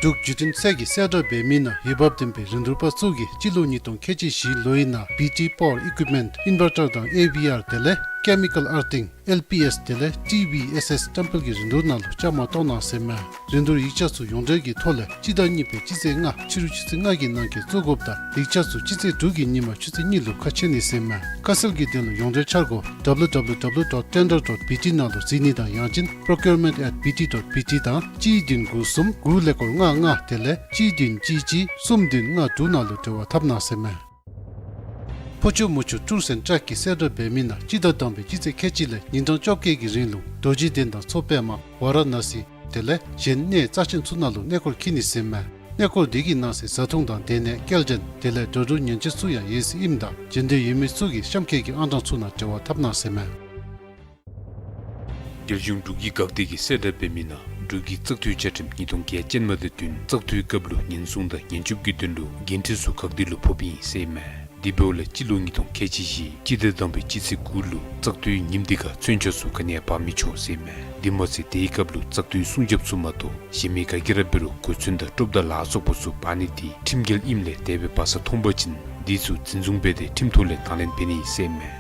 འབྲུག་བརྒྱུད་འཕྲིན་ཚད་ཀྱིས་གསལ་བསྒྲགས་འབད་མི་ནང་འོས་འབབ་ལྡན་པའི་རིན་བསྡུར་པ་ཚུ་གིས་སྤྱི་ལོ་ཉིས་སྟོང་ཁལ་གཅིག་བཞི་ལོའི་ནང་བི་ཊི་པཱ་ཝར་ཨི་ཀུའིཔ་མེནཊ་ཨིན་ཝར་ཊར་དང་ཨེ་ཝི་ཨར་དེ་ལས་ཀེ་མི་ཀཱལ་ཨར་ཐིང་ཨེལ་པི་ཨེསི་དེ་ལས་ཊི་ཝི་ཨེསི་ཨེསི་བཀྲམ་སྤེལ་གྱི་རིན་བསྡུར་ནང་ལུ་བཅའ་མར་གཏོགས་གནང་ཟེར་མས། རིན་བསྡུར་ཡིག་ཆ་ཚུ་ཡོངས་འབྲེལ་གྱི་ཐོག་ལས་སྤྱི་ཟླ་གཉིས་པའི་སྤྱི་ཚེས་ལྔ་ཕྱི་རུ་ཆུ་ཚོད་ལྔ་གི་ནང་འཁོད་བཙུགས་དགོཔ་དང་ཡིག་ཆ་ཚུ་སྤྱི་ཚེས་དྲུག་གི་ཉིན་མ་ཆུ་ཚོད་གཉིས་ལུ་ཁ་ཕྱེ་ནི་ཟེར་མས། ཁ་གསལ་གྱི་དོན་ལུ་ཡོངས་འབྲེལ་འཆར་སྒོ་W W W dot tender dot B T ནང་ལུ་གཟིགས་ནི་དང་ཡང་ཅིན་procurement at B T dot B T དང་གཅིག་བདུན་དགུ་གསུམ་དགུ་ཀླད་ཀོར་ལྔ་ལྔ་དེ་ལས་གཅིག་བདུན་གཅིག་གཅིག་གསུམ་བདུན་ལྔ་དྲུག་ནང་ལུ་འབྲེལ་བ་འཐབ་གནང་ཟེར་མས། ཕོ་ཆུ་མོ་ཆུ་ཊུརསི་ཨེནཌ་ཊྲེག་གིས་གསལ་བསྒྲགས་འབད་མི་ནང་སྤྱི་ཟླ་དང་པའི་སྤྱི་ཚེས་ཁལ་གཅིག་ལས་ཉིན་གྲངས་བཅོ་བརྒྱད་ཀྱི་རིང་ལུ་རྡོ་རྗེ་གདན་དང་མཚོ་པདྨ་ཝཱ་ར་ཎ་སི་དེ་ལས་གཞན་གནས་རྩ་ཆེན་ཚུ་ནང་ལུ་གནས་སྐོར་འཁྱིད་ནི་ཟེར་མས། གནས་སྐོར་དེ་གི་ནང་གསེས་བཟའ་འཐུང་དང་སྡོད་གནས་སྐྱེལ་འདྲེན་དེ་ལས་འགྲོ་འགྲུལ་ཉེན་བཅོལ་ཚུ་ཡང་ཡོད་ཟེར་ཨིནམ་ད་འབྱོན་འདོད་ཡོད་མི་ཚུ་གིས་གཤམ་འཁོད་ཀྱི་ཨང་གྲངས་ཚུ་ནང་འབྲེལ་བ་འཐབ་གནང་ཟེར་མས། རྒྱལ་གཞུང་འབྲུག་གི་འགག་སྡེ་གིས་གསལ་བསྒྲགས་འབད་མི་ནང་འབྲུག་གི་བཙག་འཐུའི་བཅའ་ཁྲིམས་ཉིས་སྟོང་བརྒྱད་ཅན་མ་དང་བསྟུན་བཙག་འཐུའི་སྐབས་ལུ་ཉེན་སྲུང་དང་ཉེན་སྐྱོབ་ཀྱི་དོན་ལུ་འགན་འཁྲི་ཚུ་འགག་སྡེ་ལུ་ཕོགཔ་ཨིན་ཟེར་མས། དེ་འབདཝ་ལས་སྤྱི་ལོ་ཉིས་སྟོང་ཁལ་གཅིག་བཞི་སྤྱི་ཟླ་དང་པའི་སྤྱི་ཚེས་དགུ་ལུ་བཙག་འཐུའི་ཉིནམ་དེ་ཁར་མཚོན་ཆ་ཚུ་ག་ནི་ཡང་འབག་མི་ཆོག་ཟེར་མས། དེ་མ་ཚད་དེའི་སྐབས་ལུ་བཙག་འཐུའི་སྲུང་རྒྱབ་ཚུ་མ་གཏོགས་གཞན་མི་ག་གིས་ར་འབད་རུང་གོ་མཚོན་དང་ཀྲོབ་དང་ལ་སོགས་པ་ཚུ་འབག་ནི་དེ་ཁྲིམས་འགལ་ཨིནམ་ལས་དེ་སྦེ་འབག་ས་མཐོང་པ་ཅིན་དེ་ཚུ་འཛིན་བཟུང་འབད་དེ་ཁྲིམས་ཐོག་ལས་དང་ལེན་འབད་ནི་ཟེར་མས།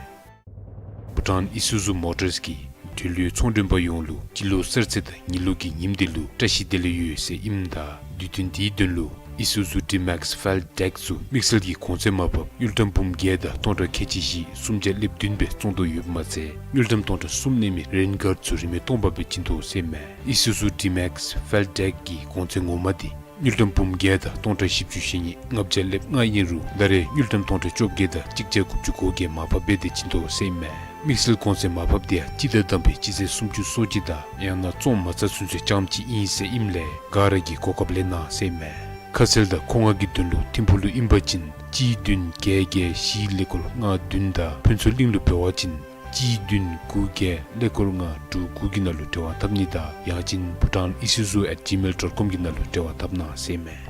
བྷུ་ཊཱན་ཨི་སུ་ཛུ་མོ་ཊརསི་གིས་འབྲེལ་ཡོད་ཚོང་མགྲོན་པ་ཡོངས་ལུ་སྤྱི་ལོ་གསར་ཚེས་དང་ཉི་ལོ་གི་ཉིནམ་དེ་ལུ་བཀྲ་ཤིས་བདེ་ལེགས་ཡོད་ཟེར་ཨིནམ་ད་དུས་སྟོན་དེའི་དོན་ལུ་ཨི་སུ་ཛུ་ཌི་མེགསི་ཕེལ་ཌེཀ་ཚུ་དམིགས་བསལ་གྱི་གོང་ཚད་མར་ཕབ་དངུལ་ཀྲམ་འབུམ་བརྒྱད་དང་སྟོང་ཕྲག་ཁལ་གཅིག་བཞི་སུམ་བརྒྱ་ལེབ་བདུན་སྦེ་བཙོང་དོ་ཡོདཔ་མ་ཚད་དངུལ་ཀྲམ་སྟོང་ཕྲག་གསུམ་གནས་མི་རེན་གཱརཌ་ཚུ་རིན་མེད་སྟོང་པ་སྦེ་བྱིན་དོ་ཟེར་མས། ཨི་སུ་ཛུ་ཌི་མེགསི་ཕེལ་ཌེཀ་གི་གོང་ཚད་ངོ་མ་དེ་དངུལ་ཀྲམ་འབུམ་བརྒྱད་དང་སྟོང་ཕྲག་བཞི་བཅུ་ཞེ་གཉིས་ལྔ་བརྒྱ་ལེབ་ལྔ་ཨིན་རུང་ད་རེས་དངུལ་ཀྲམ་སྟོང་ཕྲག་བཅོ་བརྒྱད་དང་གཅིག་བརྒྱ་དགུ་བཅུ་གོ་བརྒྱད་མར་ཕབ་འབད་དེ་བྱིན་དོ་ཟེར་མས། དམིགས་བསལ་གོང་ཚད་མར་ཕབ་དེ་ཡང་སྤྱི་ཟླ་དང་པའི་སྤྱི་ཚེས་སུམ་ཅུ་སོ་གཅིག་དང་ཡང་ན་བཙོང་མ་ཚར་ཚུན་ཚོད་རྐྱངམ་གཅིག་ཨིན་ཟེར་ཨིནམ་ལས་ག་ར་གིས་གོ་སྐབས་ལེན་གནང་ཟེར་མས། ཁ་གསལ་དང་མཁོ་མངགས་ཀྱི་དོན་ལུ་ཐིམ་ཕུག་ལུ་ཨིན་པ་ཅིན་གཅིག་བདུན་བརྒྱད་བརྒྱད་བཞི་ཀླད་ཀོར་ལྔ་བདུན་དང་ཕུན་ཚོགས་གླིང་ལུ་འབད་བ་ཅིན་གཅིག་བདུན་དགུ་བརྒྱད་ཀླད་ཀོར་ལྔ་དྲུག་དགུ་གི་ནང་ལུ་འབྲེལ་བ་འཐབ་ནི་དང་ཡང་ཅིན་Bhutan Isuzu at gmail dot com གི་ནང་ལུ་འབྲེལ་བ་འཐབ་གནང་ཟེར་མས།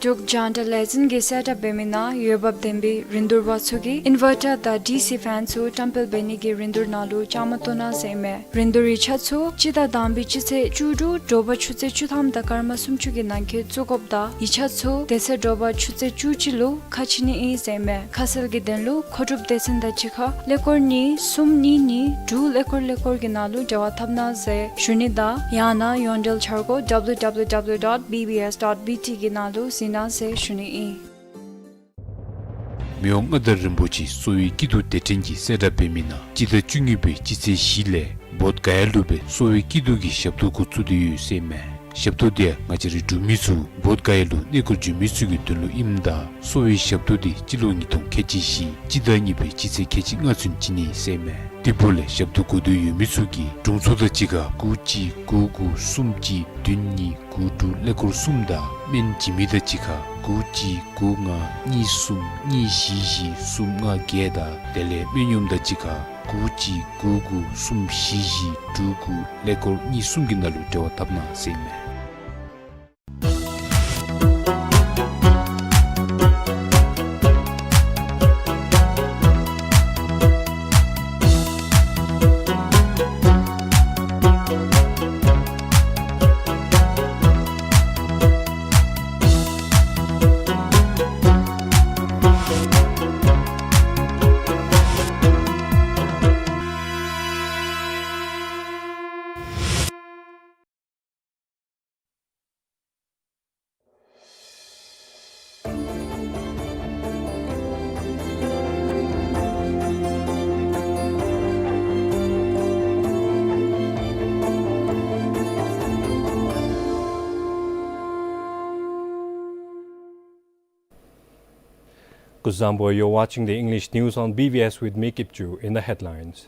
འབྲུག་རྒྱང་བསྒྲགས་ལས་འཛིན་གྱིས་གསལ་བསྒྲགས་འབད་མི་ནང་འོས་འབབ་ལྡན་པའི་རིན་བསྡུར་པ་ཚུ་གིས་ཨིན་ཝར་ཊར་དང་ཌི་སི་ཕེན་ཚུ་བཀྲམ་སྤེལ་འབད་ནི་གི་རིན་བསྡུར་ནང་ལུ་བཅའ་མར་གཏོགས་གནང་ཟེར་མས། རིན་བསྡུར་ཡིག་ཆ་ཚུ་སྤྱི་ཟླ་དང་པའི་སྤྱི་ཚེས་བཅུ་དྲུག་དྲོ་པ་ཆུ་ཚོད་བཅུ་ཐམ་དང་སྐར་མ་སུམ་ཅུ་གི་ནང་འཁོད་བཙུགས་དགོཔ་དང་ཡིག་ཆ་ཚུ་དེ་ཚེ་དྲོ་པ་ཆུ་ཚོད་བཅུ་གཅིག་ལུ་ཁ་ཕྱེ་ནི་ཨིན་ཟེར་མས། ཁ་གསལ་གྱི་དོན་ལུ་མཁོ་སྒྲུབ་སྡེ་ཚན་དང་གཅིག་ཁར་ཀླད་ཀོར་གཉིས་གསུམ་གཉིས་གཉིས་དྲུག་ཀླད་ཀོར་ཀླད་ཀོར་གྱི་ནང་ལུ་འབྲེལ་བ་འཐབ་གནང་ཟེར་ཞུ་ནི་དང་ཡང་ན་ཡོངས་འབྲེལ་འཆར་སྒོ་W W W dot B B S dot B T གི་ནང་ལུ་གཟིགས་གནང་ཟེར་ཞུ་ནི་ཨིན། མི་དབང་མངའ་བདག་རིན་པོ་ཆེ་གསོ་བའི་སྐྱིད་སྡུག་དེ་དྲན་གྱི་གསལ་བསྒྲགས་འབད་མི་ནང་སྤྱི་ཟླ་བཅུ་གཉིས་པའི་སྤྱི་ཚེས་བཞི་ལས་བོདྷ་ག་ཡ་ལུ་སྦེ་གསོ་བའི་སྐྱིད་སྡུག་གི་ཞབས་ཏོག་འགོ་བཙུགས་ཏེ་ཡོད་ཟེར་མས། ཞབས་ཏོག་དེ་ཡང་ང་བཅས་རའི་འབྲུག་མི་ཚུ་བོདྷ་ག་ཡ་ལུ་གནས་སྐོར་འགྱོ་མི་ཚུ་གི་དོན་ལུ་ཨིནམ་ད་གསོ་བའི་ཞབས་ཏོག་དེ་སྤྱི་ལོ་ཉིས་སྟོང་ཁལ་གཅིག་བཞི་སྤྱི་ཟླ་གཉིས་པའི་སྤྱི་ཚེས་ཁལ་གཅིག་ལྔ་ཚུན་བྱིན་ནི་ཟེར་མས། དེ་འབདཝ་ལས་ཞབས་ཏོག་དགོས་འདོད་ཡོད་མི་ཚུ་གིས་དྲུང་འཚོ་དང་གཅིག་ཁར་དགུ་གཅིག་དགུ་དགུ་གསུམ་གཅིག་བདུན་གཉིས་དགུ་དྲུག་ཀླད་ཀོར་གསུམ་དང་སྨན་བྱིན་མི་དང་གཅིག་ཁར་དགུ་གཅིག་དགུ་ལྔ་གཉིས་གསུམ་གཉིས་བཞི་བཞི་གསུམ་ལྔ་བརྒྱད་དང་དེ་ལས་སྨན་གཡོགམ་དང་གཅིག་ཁར་དགུ་གཅིག་དགུ་དགུ་གསུམ་བཞི་བཞི་དྲུག་དགུ་ཀླད་ཀོར་གཉིས་གསུམ་གྱི་ནང་ལུ་འབྲེལ་བ་འཐབ་གནང་ཟེར་མས། Kuzuzangpo, you're watching the English news on B B S with me, Kipchu. In the headlines.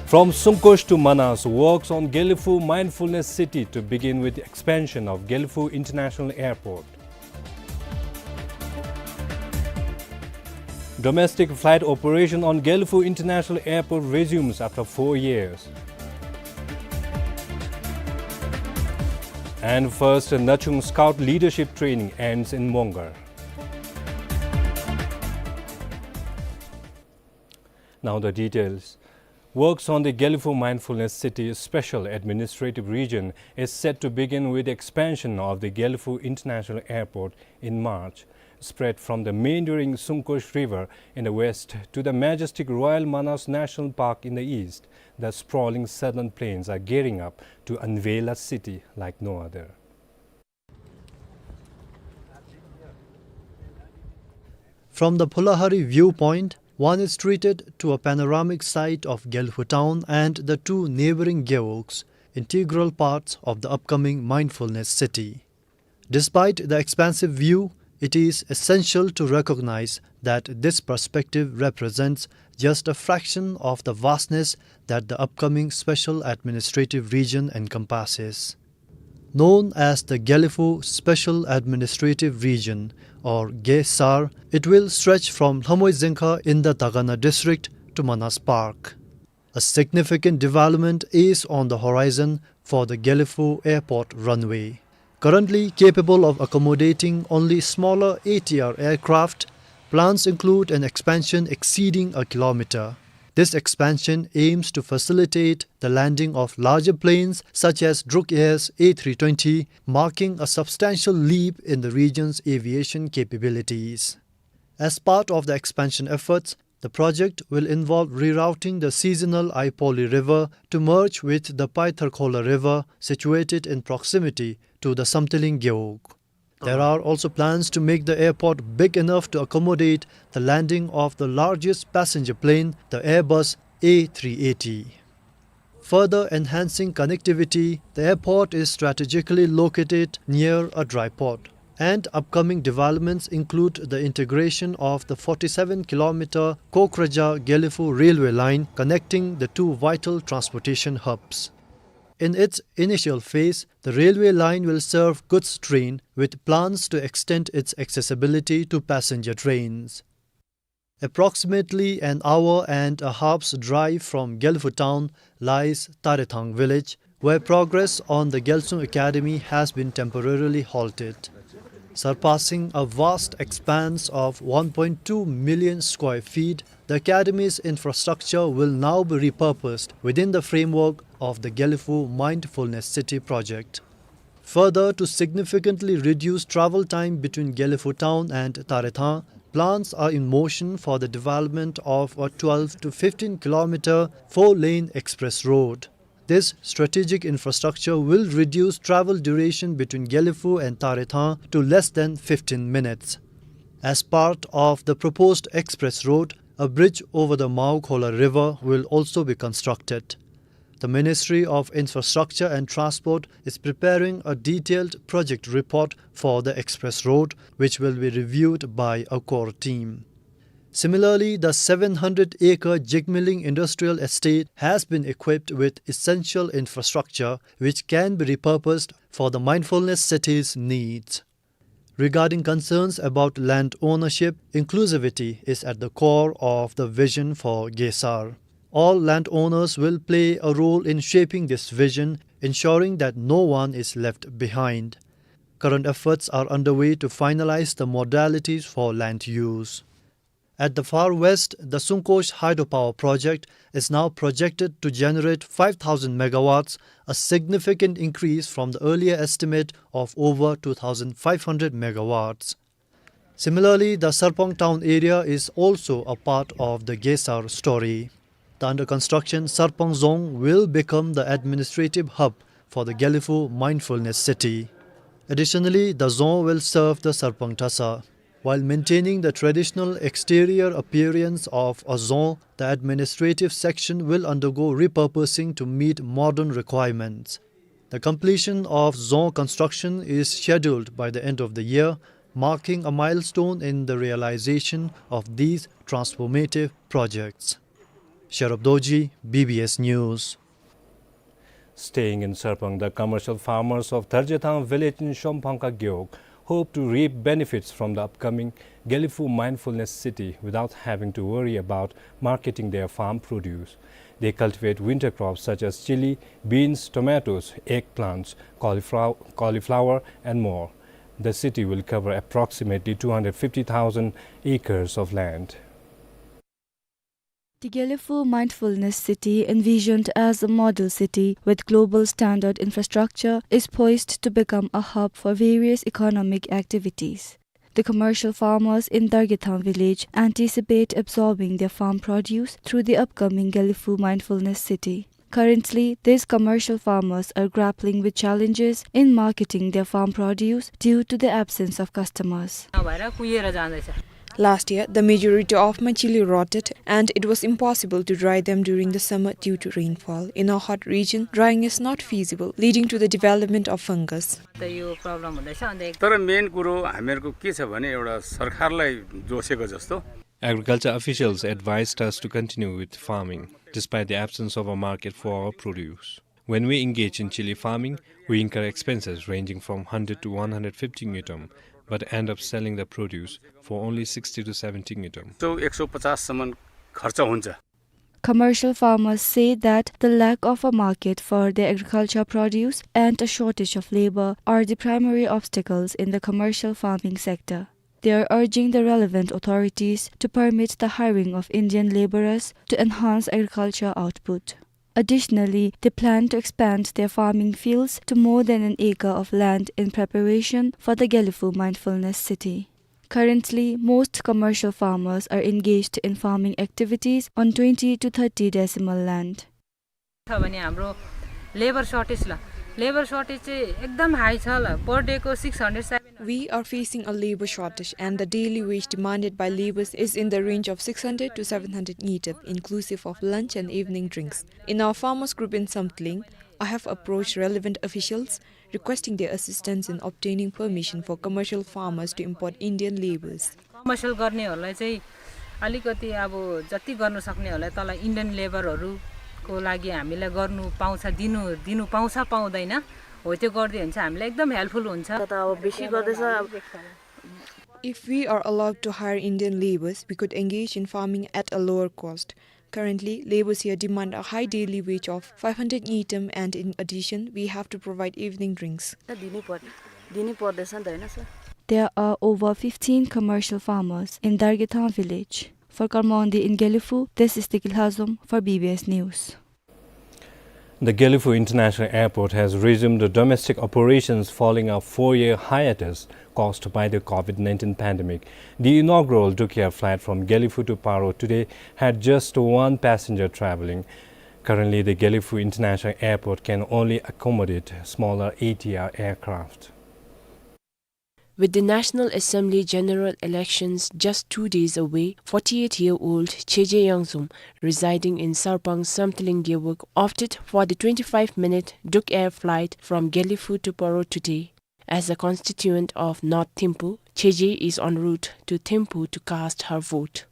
From Sungkosh to Manas, works on Gelephu Mindfulness City to begin with expansion of Gelephu International Airport. Domestic flight operation on Gelephu International Airport resumes after four years. And first Nachung Scout leadership training ends in Mongar. Now the details. Works on the Gelephu Mindfulness City Special Administrative Region is set to begin with expansion of the Gelephu International Airport in March. Spread from the meandering Sungkosh River in the west to the majestic Royal Manas National Park in the east, the sprawling southern plains are gearing up to unveil a city like no other. From the Phulahari viewpoint, one is treated to a panoramic sight of Gelephu town and the two neighboring gewogs, integral parts of the upcoming mindfulness city. Despite the expansive view, it is essential to recognize that this perspective represents just a fraction of the vastness that the upcoming special administrative region encompasses. Known as the Gelephu Special Administrative Region, or Ge-Sar, it will stretch from Lhamoizengkha in the Dagana district to Manas Park. A significant development is on the horizon for the Gelephu Airport runway. Currently capable of accommodating only smaller A T R aircraft, plans include an expansion exceeding a kilometer. This expansion aims to facilitate the landing of larger planes such as Druk Air's A three twenty, marking a substantial leap in the region's aviation capabilities. As part of the expansion efforts, the project will involve rerouting the seasonal Aipoli River to merge with the Paitharkhola River, situated in proximity to the Samtiling Gewog. There are also plans to make the airport big enough to accommodate the landing of the largest passenger plane, the Airbus A three eighty. Further enhancing connectivity, the airport is strategically located near a dry port, and upcoming developments include the integration of the forty-seven kilometer Kokrajhar-Gelephu railway line connecting the two vital transportation hubs. In its initial phase, the railway line will serve goods train, with plans to extend its accessibility to passenger trains. Approximately an hour and a half's drive from Gelephu town lies Tarethang village, where progress on the Gyalsung Academy has been temporarily halted. Surpassing a vast expanse of one point two million square feet, the academy's infrastructure will now be repurposed within the framework of the Gelephu Mindfulness City project. Further, to significantly reduce travel time between Gelephu town and Tarethang, plans are in motion for the development of a twelve to fifteen kilometer four-lane express road. This strategic infrastructure will reduce travel duration between Gelephu and Tarethang to less than fifteen minutes. As part of the proposed express road, a bridge over the Maokhola River will also be constructed. The Ministry of Infrastructure and Transport is preparing a detailed project report for the express road, which will be reviewed by a core team. Similarly, the seven hundred acre Jigmeling Industrial Estate has been equipped with essential infrastructure which can be repurposed for the Mindfulness City's needs. Regarding concerns about land ownership, inclusivity is at the core of the vision for Gesar. All landowners will play a role in shaping this vision, ensuring that no one is left behind. Current efforts are underway to finalize the modalities for land use. At the far west, the Sungkosh hydropower project is now projected to generate five thousand megawatts, a significant increase from the earlier estimate of over two thousand five hundred megawatts. Similarly, the Sarpang town area is also a part of the Gesar story. The under construction Sarpang Dzong will become the administrative hub for the Gelephu Mindfulness City. Additionally, the Dzong will serve the Sarpang Tasa. While maintaining the traditional exterior appearance of a Dzong, the administrative section will undergo repurposing to meet modern requirements. The completion of Dzong construction is scheduled by the end of the year, marking a milestone in the realization of these transformative projects. Sherab Dorji, B B S News. Staying in Sarpang, the commercial farmers of Darjethang village in Shomphangkha Gewog hope to reap benefits from the upcoming Gelephu Mindfulness City without having to worry about marketing their farm produce. They cultivate winter crops such as chili, beans, tomatoes, eggplants, cauliflower, cauliflower, and more. The city will cover approximately two hundred fifty thousand acres of land. The Gelephu Mindfulness City, envisioned as a model city with global standard infrastructure, is poised to become a hub for various economic activities. The commercial farmers in Dargethang village anticipate absorbing their farm produce through the upcoming Gelephu Mindfulness City. Currently, these commercial farmers are grappling with challenges in marketing their farm produce due to the absence of customers. नभएर कुहिएर जाँदैछ। Last year, the majority of my chili rotted, and it was impossible to dry them during the summer due to rainfall. In a hot region, drying is not feasible, leading to the development of fungus. त यो problem हुँदैछ। अन्त तर मेन कुरो हामीहरूको के छ भने एउटा सरकारलाई जोसेको जस्तो। Agriculture officials advised us to continue with farming, despite the absence of a market for our produce. When we engage in chili farming, we incur expenses ranging from hundred to one hundred fifty ngultrum, but end up selling the produce for only sixty to seventy ngultrum. सौ एक सौ पचाससम्म खर्च हुन्छ। Commercial farmers say that the lack of a market for their agriculture produce and a shortage of labor are the primary obstacles in the commercial farming sector. They are urging the relevant authorities to permit the hiring of Indian laborers to enhance agriculture output. Additionally, they plan to expand their farming fields to more than an acre of land in preparation for the Gelephu Mindfulness City. Currently, most commercial farmers are engaged in farming activities on twenty to thirty decimal land. छ भने हाम्रो labour shortage ल, labour shortage चाहिँ एकदम हाई छ ल, पर deco six hundred seven hundred. We are facing a labor shortage, and the daily wage demanded by labourers is in the range of six hundred to seven hundred ngultrum, inclusive of lunch and evening drinks. In our farmers group in Samtling, I have approached relevant officials requesting their assistance in obtaining permission for commercial farmers to import Indian labourers. Commercial गर्नेहरूलाई चाहिँ अलिकति अब जति गर्न सक्नेहरूलाई तल इन्डियन लेबरहरू को लागि हामीलाई गर्नु पाउँछ, दिनु, दिनु पाउँछ पाउँदैन, हो त्यो गरिदियो भने चाहिँ हामीलाई एकदम helpful हुन्छ। त अब बेसी गर्दैछ। If we are allowed to hire Indian labours, we could engage in farming at a lower cost. Currently, labours here demand a high daily wage of five hundred ngultrum, and in addition, we have to provide evening drinks. दिनै पर्छ, दिनै पर्दैछ नि त, होइन sir? There are over fifteen commercial farmers in Dargethang village. For Karma Wangdi in Gelephu, this is Tiki Lhazom for B B S News. The Gelephu International Airport has resumed the domestic operations following a four-year hiatus caused by the COVID nineteen pandemic. The inaugural Druk Air flight from Gelephu to Paro today had just one passenger traveling. Currently, the Gelephu International Airport can only accommodate smaller A T R aircraft. With the National Assembly general elections just two days away, forty-eight-year-old Cheje Yangzom, residing in Sarpang Samtling Gewog, opted for the twenty-five-minute Druk Air flight from Gelephu to Paro today. As a constituent of North Thimphu, Cheje is en route to Thimphu to cast her vote.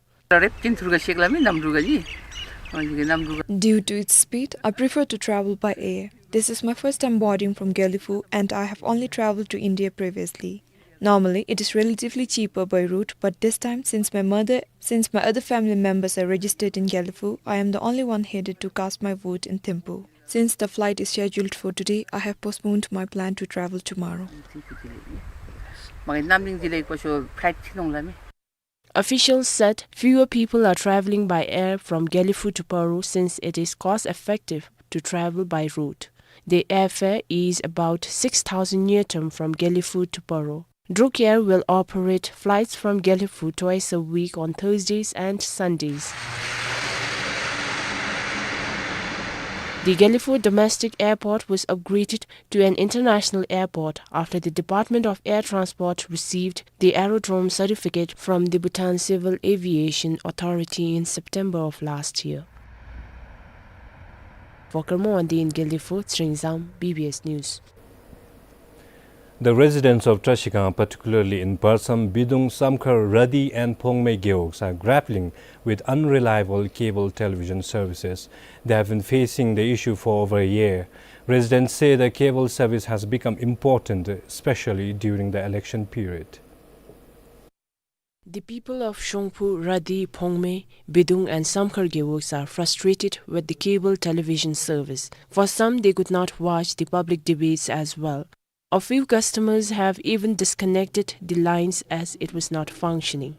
Due to its speed, I prefer to travel by air. This is my first time boarding from Gelephu, and I have only traveled to India previously. Normally, it is relatively cheaper by route, but this time, since my mother, since my other family members are registered in Gelephu, I am the only one headed to cast my vote in Thimphu. Since the flight is scheduled for today, I have postponed my plan to travel tomorrow. Officials said fewer people are traveling by air from Gelephu to Paro since it is cost-effective to travel by road. The airfare is about six thousand ngultrum from Gelephu to Paro. Druk Air will operate flights from Gelephu twice a week on Thursdays and Sundays. The Gelephu domestic airport was upgraded to an international airport after the Department of Air Transport received the aerodrome certificate from the Bhutan Civil Aviation Authority in September of last year. For Karma Wangdi in Gelephu, Tsering Zam, B B S News. The residents of Trashikang, particularly in Barsam, Bidung, Samkhar, Radi and Phongmei gewogs, are grappling with unreliable cable television services. They have been facing the issue for over a year. Residents say the cable service has become important, especially during the election period. The people of Shongphu, Radi, Phongmei, Bidung and Samkhar gewogs are frustrated with the cable television service. For some, they could not watch the public debates as well. A few customers have even disconnected the lines as it was not functioning.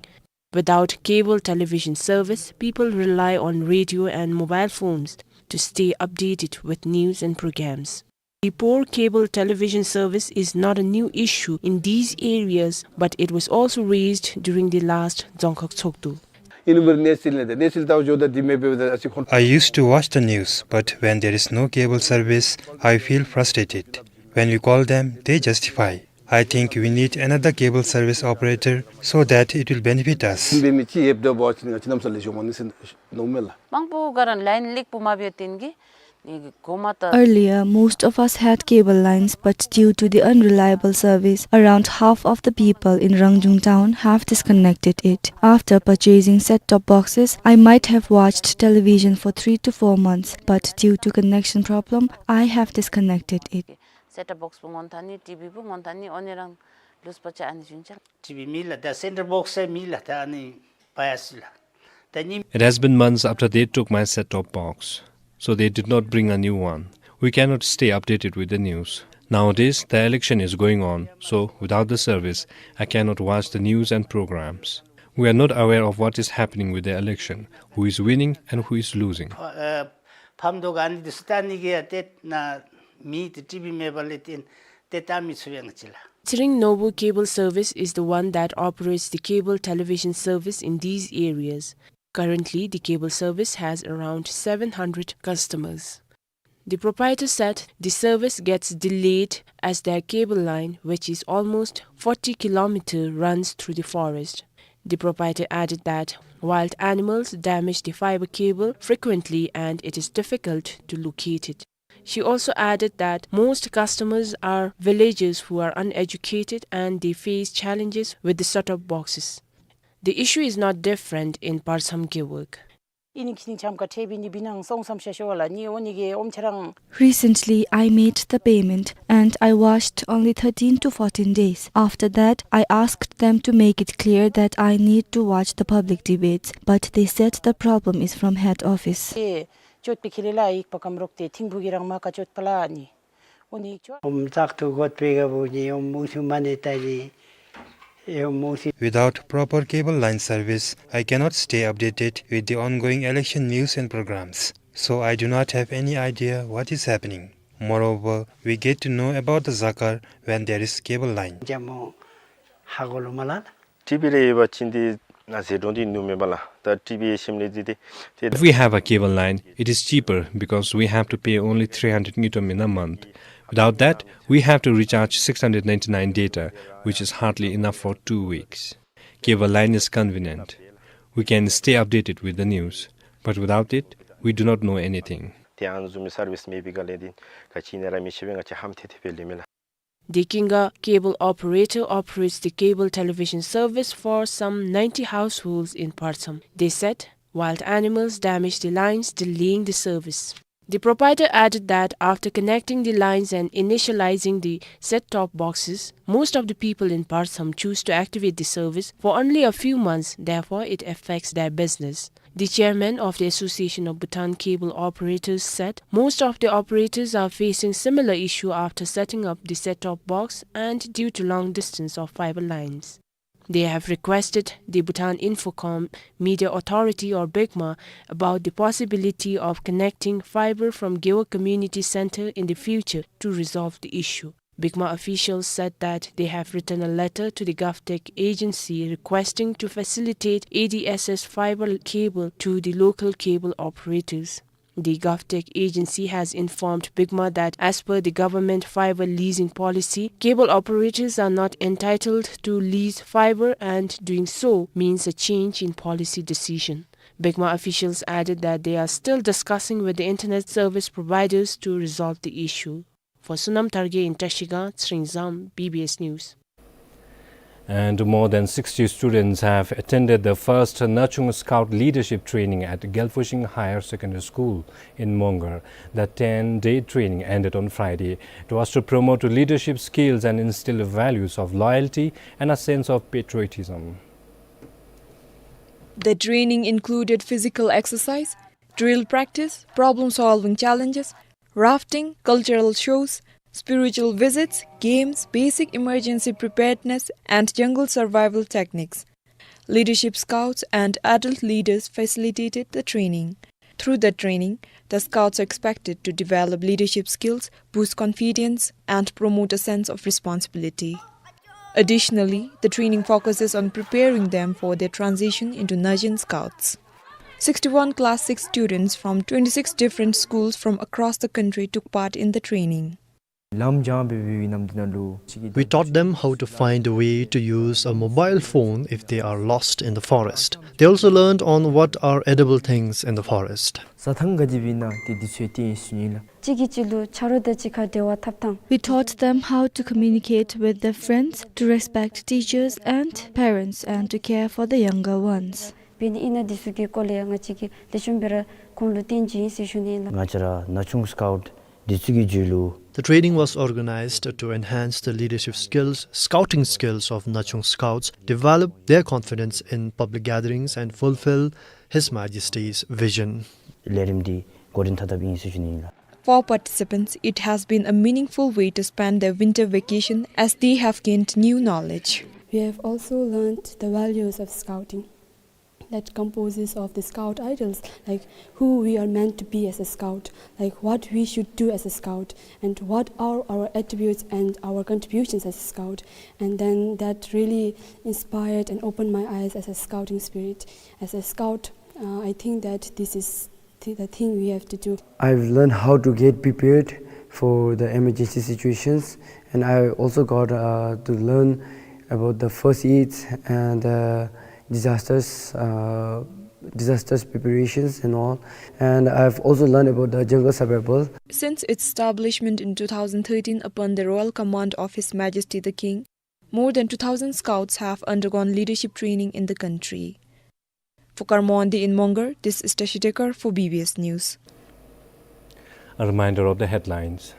Without cable television service, people rely on radio and mobile phones to stay updated with news and programs. The poor cable television service is not a new issue in these areas, but it was also raised during the last Dzongkhag Tshogdu. I used to watch the news, but when there is no cable service, I feel frustrated. When we call them, they justify. I think we need another cable service operator so that it will benefit us. Earlier, most of us had cable lines, but due to the unreliable service, around half of the people in Rangjung town have disconnected it. After purchasing set-top boxes, I might have watched television for three to four months, but due to connection problem, I have disconnected it. Set-top box ཕུ་ངོ་ཐ་ནི་ཊི་བི་ཕུ་ངོ་ཐ་ནི་ཨོ་ནི་རང་ལུས་པ་ཅ་ཨ་ནི་ཅུན་ཅ། ཊི་བི་མི་ལ་ད་སེན་ཊར་བོགས་སེ་མི་ལ་ད་ཨ་ནི་པ་ཡ་སི་ལ་ད་ནི། It has been months after they took my set-top box, so they did not bring a new one. We cannot stay updated with the news. Nowadays, the election is going on, so without the service, I cannot watch the news and programs. We are not aware of what is happening with the election, who is winning and who is losing. ཕམ་དོ་ག་ནི་དི་སི་ཏ་ནི་གི་ཡ་ཏེ་ན་མི་ཏེ་ཊི་བི་མེད་པ་ལས་ཏེ་ཏེ་ཏ་མི་ཚུ་ཡང་ཅི་ལ། Tsering Nobu Cable Service is the one that operates the cable television service in these areas. Currently, the cable service has around seven hundred customers. The proprietor said the service gets delayed as their cable line, which is almost forty kilometer, runs through the forest. The proprietor added that wild animals damage the fiber cable frequently and it is difficult to locate it. She also added that most customers are villagers who are uneducated and they face challenges with the set-top boxes. The issue is not different in Parsam Gewog. ཨིན་ནི་ཁྱིམ་ནང་ཁྲལ་འབད་ནི་འབད་ནི་ཨིན་ན་སོང་བསམ་ཤ་ཤོ་བ་ལ་ནི་ཨོ་ནི་གི་ཨོམ་ཆ་རང་། Recently, I made the payment and I watched only thirteen to fourteen days. After that, I asked them to make it clear that I need to watch the public debates, but they said the problem is from head office. ཏེ་ཅོད་པའི་ཁེ་ལས་ལ་ཡིག་པ་ཀམ་རོག་ཏེ་ཐིང་བུ་གི་རང་མ་ཀ་ཅོད་པ་ལ་ནི། ཨོ་ནི་ཅོད། ཨོམ་བཙག་འཐུ་འགོ་དཔེ་ག་བུ་ནི་ཨོམ་མུ་སུ་མ་ནི་ཏ་ནི། ཨོམ་མུ་སུ། Without proper cable line service, I cannot stay updated with the ongoing election news and programs. So I do not have any idea what is happening. Moreover, we get to know about the Zakar when there is cable line. ཇ་མོ་ཧ་གོ་ལོ་མ་ལ། ཊི་བི་རེ་ཡོད་པ་ཅིན་འདི་ན་ཟེར་འགྲོ་འདི་ནུ་མེད་པ་ལ། ད་ཊི་བི་ཡེ་ཤེམ་ལེ་འདི་ཏེ་ཏེ། If we have a cable line, it is cheaper because we have to pay only three hundred ngultrum in a month. Without that, we have to recharge six hundred ninety-nine data, which is hardly enough for two weeks. Cable line is convenient. We can stay updated with the news, but without it, we do not know anything. ཏེ་ཨ་ནི་བཟུམ་མའི་སར་བིསི་མེད་པའི་སྒང་ལས་འདི་ག་ཅི་ཨིན་ན་ར་མི་ཤེས་པས། ང་བཅས་ཧམ་ཐེ་ཐེ་སྦེ་ལེན་མས་ལགས། The Kinga cable operator operates the cable television service for some ninety households in Parcham. They said wild animals damage the lines, delaying the service. The provider added that after connecting the lines and initializing the set-top boxes, most of the people in Parcham choose to activate the service for only a few months, therefore it affects their business. The chairman of the Association of Bhutan Cable Operators said most of the operators are facing similar issue after setting up the set-top box and due to long distance of fiber lines. They have requested the Bhutan Infocom Media Authority or BICMA about the possibility of connecting fiber from Gewog Community Center in the future to resolve the issue. BICMA officials said that they have written a letter to the GovTech agency requesting to facilitate A D S S fiber cable to the local cable operators. The GovTech agency has informed BICMA that as per the government fiber leasing policy, cable operators are not entitled to lease fiber, and doing so means a change in policy decision. BICMA officials added that they are still discussing with the internet service providers to resolve the issue. For Sonam Targe in Trashigang, Tsering Zam, B B S News. And more than sixty students have attended the first Nachung Scout leadership training at Gyalphushing Higher Secondary School in Mongar. The ten-day training ended on Friday. It was to promote leadership skills and instill values of loyalty and a sense of patriotism. The training included physical exercise, drill practice, problem-solving challenges, rafting, cultural shows, spiritual visits, games, basic emergency preparedness, and jungle survival techniques. Leadership scouts and adult leaders facilitated the training. Through the training, the scouts are expected to develop leadership skills, boost confidence, and promote a sense of responsibility. Additionally, the training focuses on preparing them for their transition into Nachung Scouts. Sixty-one class six students from twenty-six different schools from across the country took part in the training. ལམ་སྦྱང་སྦེ་འབད་བའི་ནམ་དུས་ནང་ལུ། We taught them how to find a way to use a mobile phone if they are lost in the forest. They also learned on what are edible things in the forest. རྩྭ་ཐང་ག་ཅི་སྦེ་ཨིན་ན་ཏེ་འདི་ཚུ་ཡང་སྟོན་ཞུ་ནི་ལགས། གཅིག་གིས་གཅིག་ལུ་ཆ་རོགས་དང་གཅིག་ཁར་འབྲེལ་བ་འཐབ་ཐངས། We taught them how to communicate with their friends, to respect teachers and parents, and to care for the younger ones. འབད་ནི་ཨིན་ན་འདི་ཚུ་གི་སྐོར་ལས་ང་བཅས་ཀྱིས་ལེགས་ཤོམ་སྦེ་ར་ཁོང་ལུ་སྟོན་བྱིན་ཡི་ཟེར་ཞུ་ནི་ཨིན་ལགས། ང་བཅས་ར་ནཱ་ཆུང་སི་ཀའུཊ་འདི་ཚུ་གི་རྒྱུད་ལུ། The training was organized to enhance the leadership skills, scouting skills of Nachung Scouts, develop their confidence in public gatherings, and fulfill His Majesty's vision. ལས་རིམ་འདི་འགོ་འདྲེན་འཐབ་འཐབ་ཨིན་ཟེར་ཞུ་ནི་ཨིན་ལགས། For participants, it has been a meaningful way to spend their winter vacation as they have gained new knowledge. We have also learned the values of scouting that composes of the scout ideals, like who we are meant to be as a scout, like what we should do as a scout, and what are our attributes and our contributions as a scout. And then that really inspired and opened my eyes as a scouting spirit. As a scout, uh, I think that this is th-, the thing we have to do. I've learned how to get prepared for the emergency situations, and I also got, uh, to learn about the first aids and, uh, disasters, uh, disasters preparations and all. And I've also learned about the jungle survival. Since its establishment in two thousand thirteen upon the royal command of His Majesty the King, more than two thousand scouts have undergone leadership training in the country. For Karma Wangdi in Mongar, this is Tashi Dekar for B B S News. A reminder of the headlines.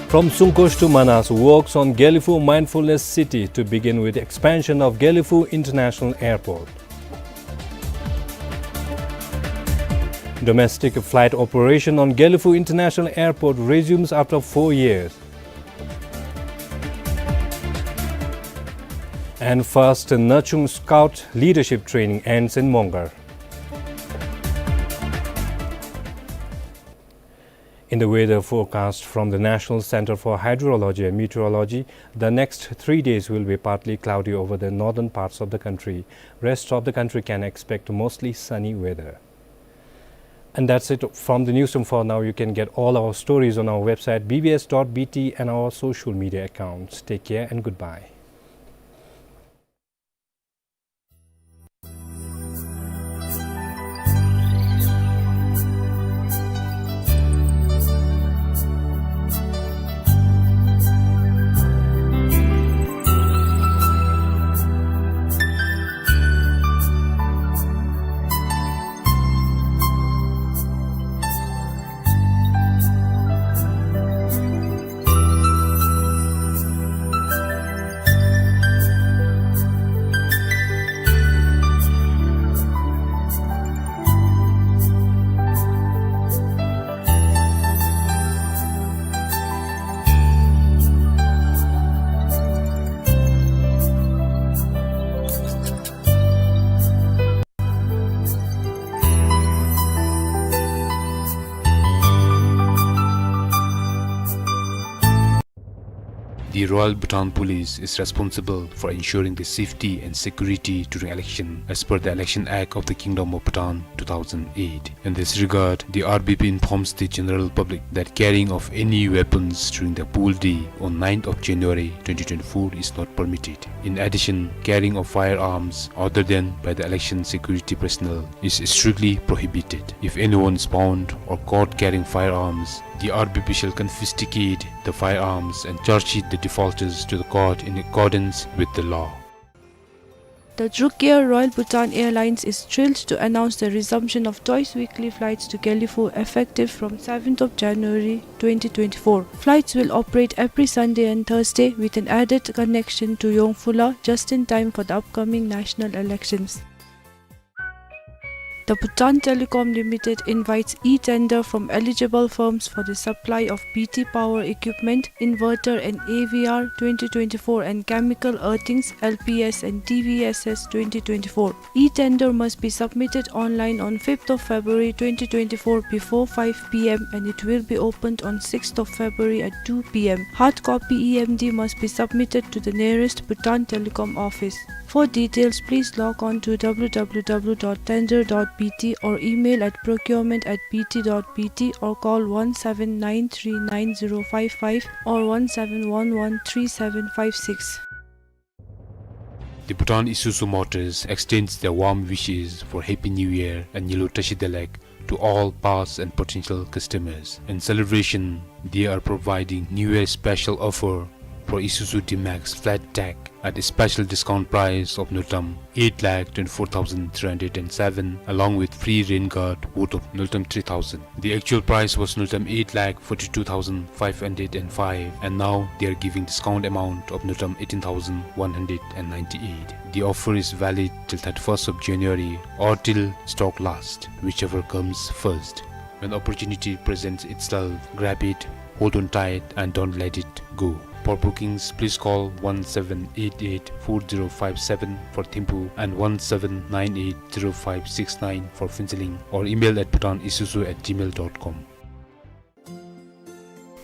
From Sungkosh to Manas, works on Gelephu Mindfulness City to begin with expansion of Gelephu International Airport. Domestic flight operation on Gelephu International Airport resumes after four years. And first Nachung Scout leadership training ends in Mongar. In the weather forecast from the National Center for Hydrology and Meteorology, the next three days will be partly cloudy over the northern parts of the country. Rest of the country can expect mostly sunny weather. And that's it from the newsroom for now. You can get all our stories on our website B B S dot B T and our social media accounts. Take care and goodbye. The Royal Bhutan Police is responsible for ensuring the safety and security during election as per the Election Act of the Kingdom of Bhutan two thousand eight. In this regard, the R B P informs the general public that carrying of any weapons during the poll day on ninth of January twenty twenty-four is not permitted. In addition, carrying of firearms other than by the election security personnel is strictly prohibited. If anyone is found or caught carrying firearms, the R B P shall confiscate the firearms and charge sheet the defaulters to the court in accordance with the law. The Druk Air Royal Bhutan Airlines is thrilled to announce the resumption of twice weekly flights to Gelephu effective from seventh of January twenty twenty-four. Flights will operate every Sunday and Thursday with an added connection to Yongphula just in time for the upcoming national elections. The Bhutan Telecom Limited invites e-tender from eligible firms for the supply of B T power equipment, inverter and A V R twenty twenty-four and chemical earthings, L P S and D V S S twenty twenty-four. E-tender must be submitted online on fifth of February twenty twenty-four before five P M and it will be opened on sixth of February at two P M. Hard copy E M D must be submitted to the nearest Bhutan Telecom office. For details, please log on to W W W dot tender dot B T or email at procurement at B T dot B T or call one seven nine three nine zero five five or one seven one one three seven five six. The Bhutan Isuzu Motors extends their warm wishes for Happy New Year and Nyilo Tashi Delek to all past and potential customers. In celebration, they are providing New Year special offer for Isuzu D-Max flat tag at a special discount price of Ngultrum eight lakh twenty-four thousand three hundred and seven, along with free rain guard worth of Ngultrum three thousand. The actual price was Ngultrum eight lakh forty-two thousand five hundred and five, and now they are giving discount amount of Ngultrum eighteen thousand one hundred and ninety-eight. The offer is valid till thirty-first of January or till stock last, whichever comes first. When opportunity presents itself, grab it, hold on tight, and don't let it go. For bookings, please call one seven eight eight four zero five seven for Thimphu and one seven nine eight zero five six nine for Phuentsholing, or email at bhutanisuzu at gmail dot com.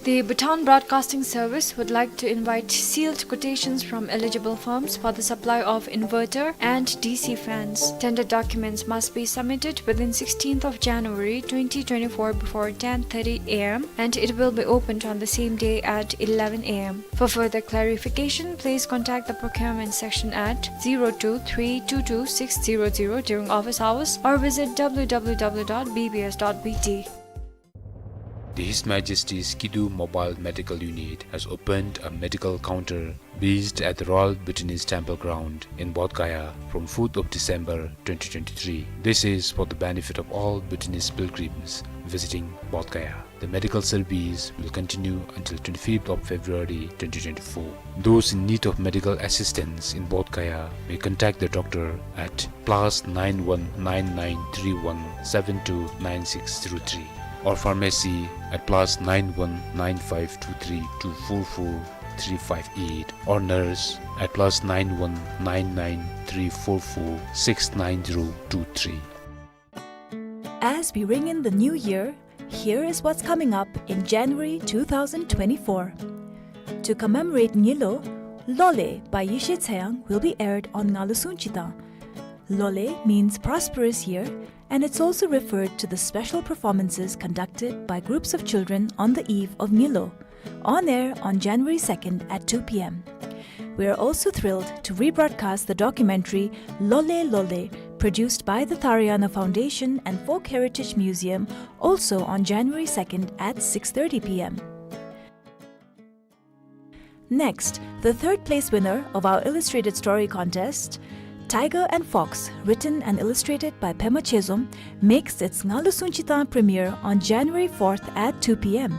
The Bhutan Broadcasting Service would like to invite sealed quotations from eligible firms for the supply of inverter and D C fans. Tender documents must be submitted within sixteenth of January twenty twenty-four before ten thirty A M, and it will be opened on the same day at eleven A M. For further clarification, please contact the procurement section at zero two three two two six zero zero during office hours or visit W W W dot B B S dot B T. The His Majesty's Kidu Mobile Medical Unit has opened a medical counter based at the Royal Bhutanese Temple Ground in Bodh Gaya from fourth of December twenty twenty-three. This is for the benefit of all Bhutanese pilgrims visiting Bodh Gaya. The medical service will continue until twenty-fifth of February twenty twenty-four. Those in need of medical assistance in Bodh Gaya may contact the doctor at plus nine one nine nine three one seven two nine six zero three, or pharmacy at plus nine one nine five two three two four four three five eight, or nurse at plus nine one nine nine three four four six nine zero two three. As we ring in the new year, here is what's coming up in January two thousand twenty-four. To commemorate Ngilo, Lole by Yeshe Tseyang will be aired on Ngalu Sungchi Tang. Lole means prosperous year, and it's also referred to the special performances conducted by groups of children on the eve of Ngilo, on air on January second at two p.m. We are also thrilled to rebroadcast the documentary Lole Lole, produced by the Tharayana Foundation and Folk Heritage Museum, also on January second at six thirty p.m. Next, the third place winner of our illustrated story contest, Tiger and Fox, written and illustrated by Pema Chezom, makes its Ngalu Sungchi Tang premiere on January fourth at two p.m.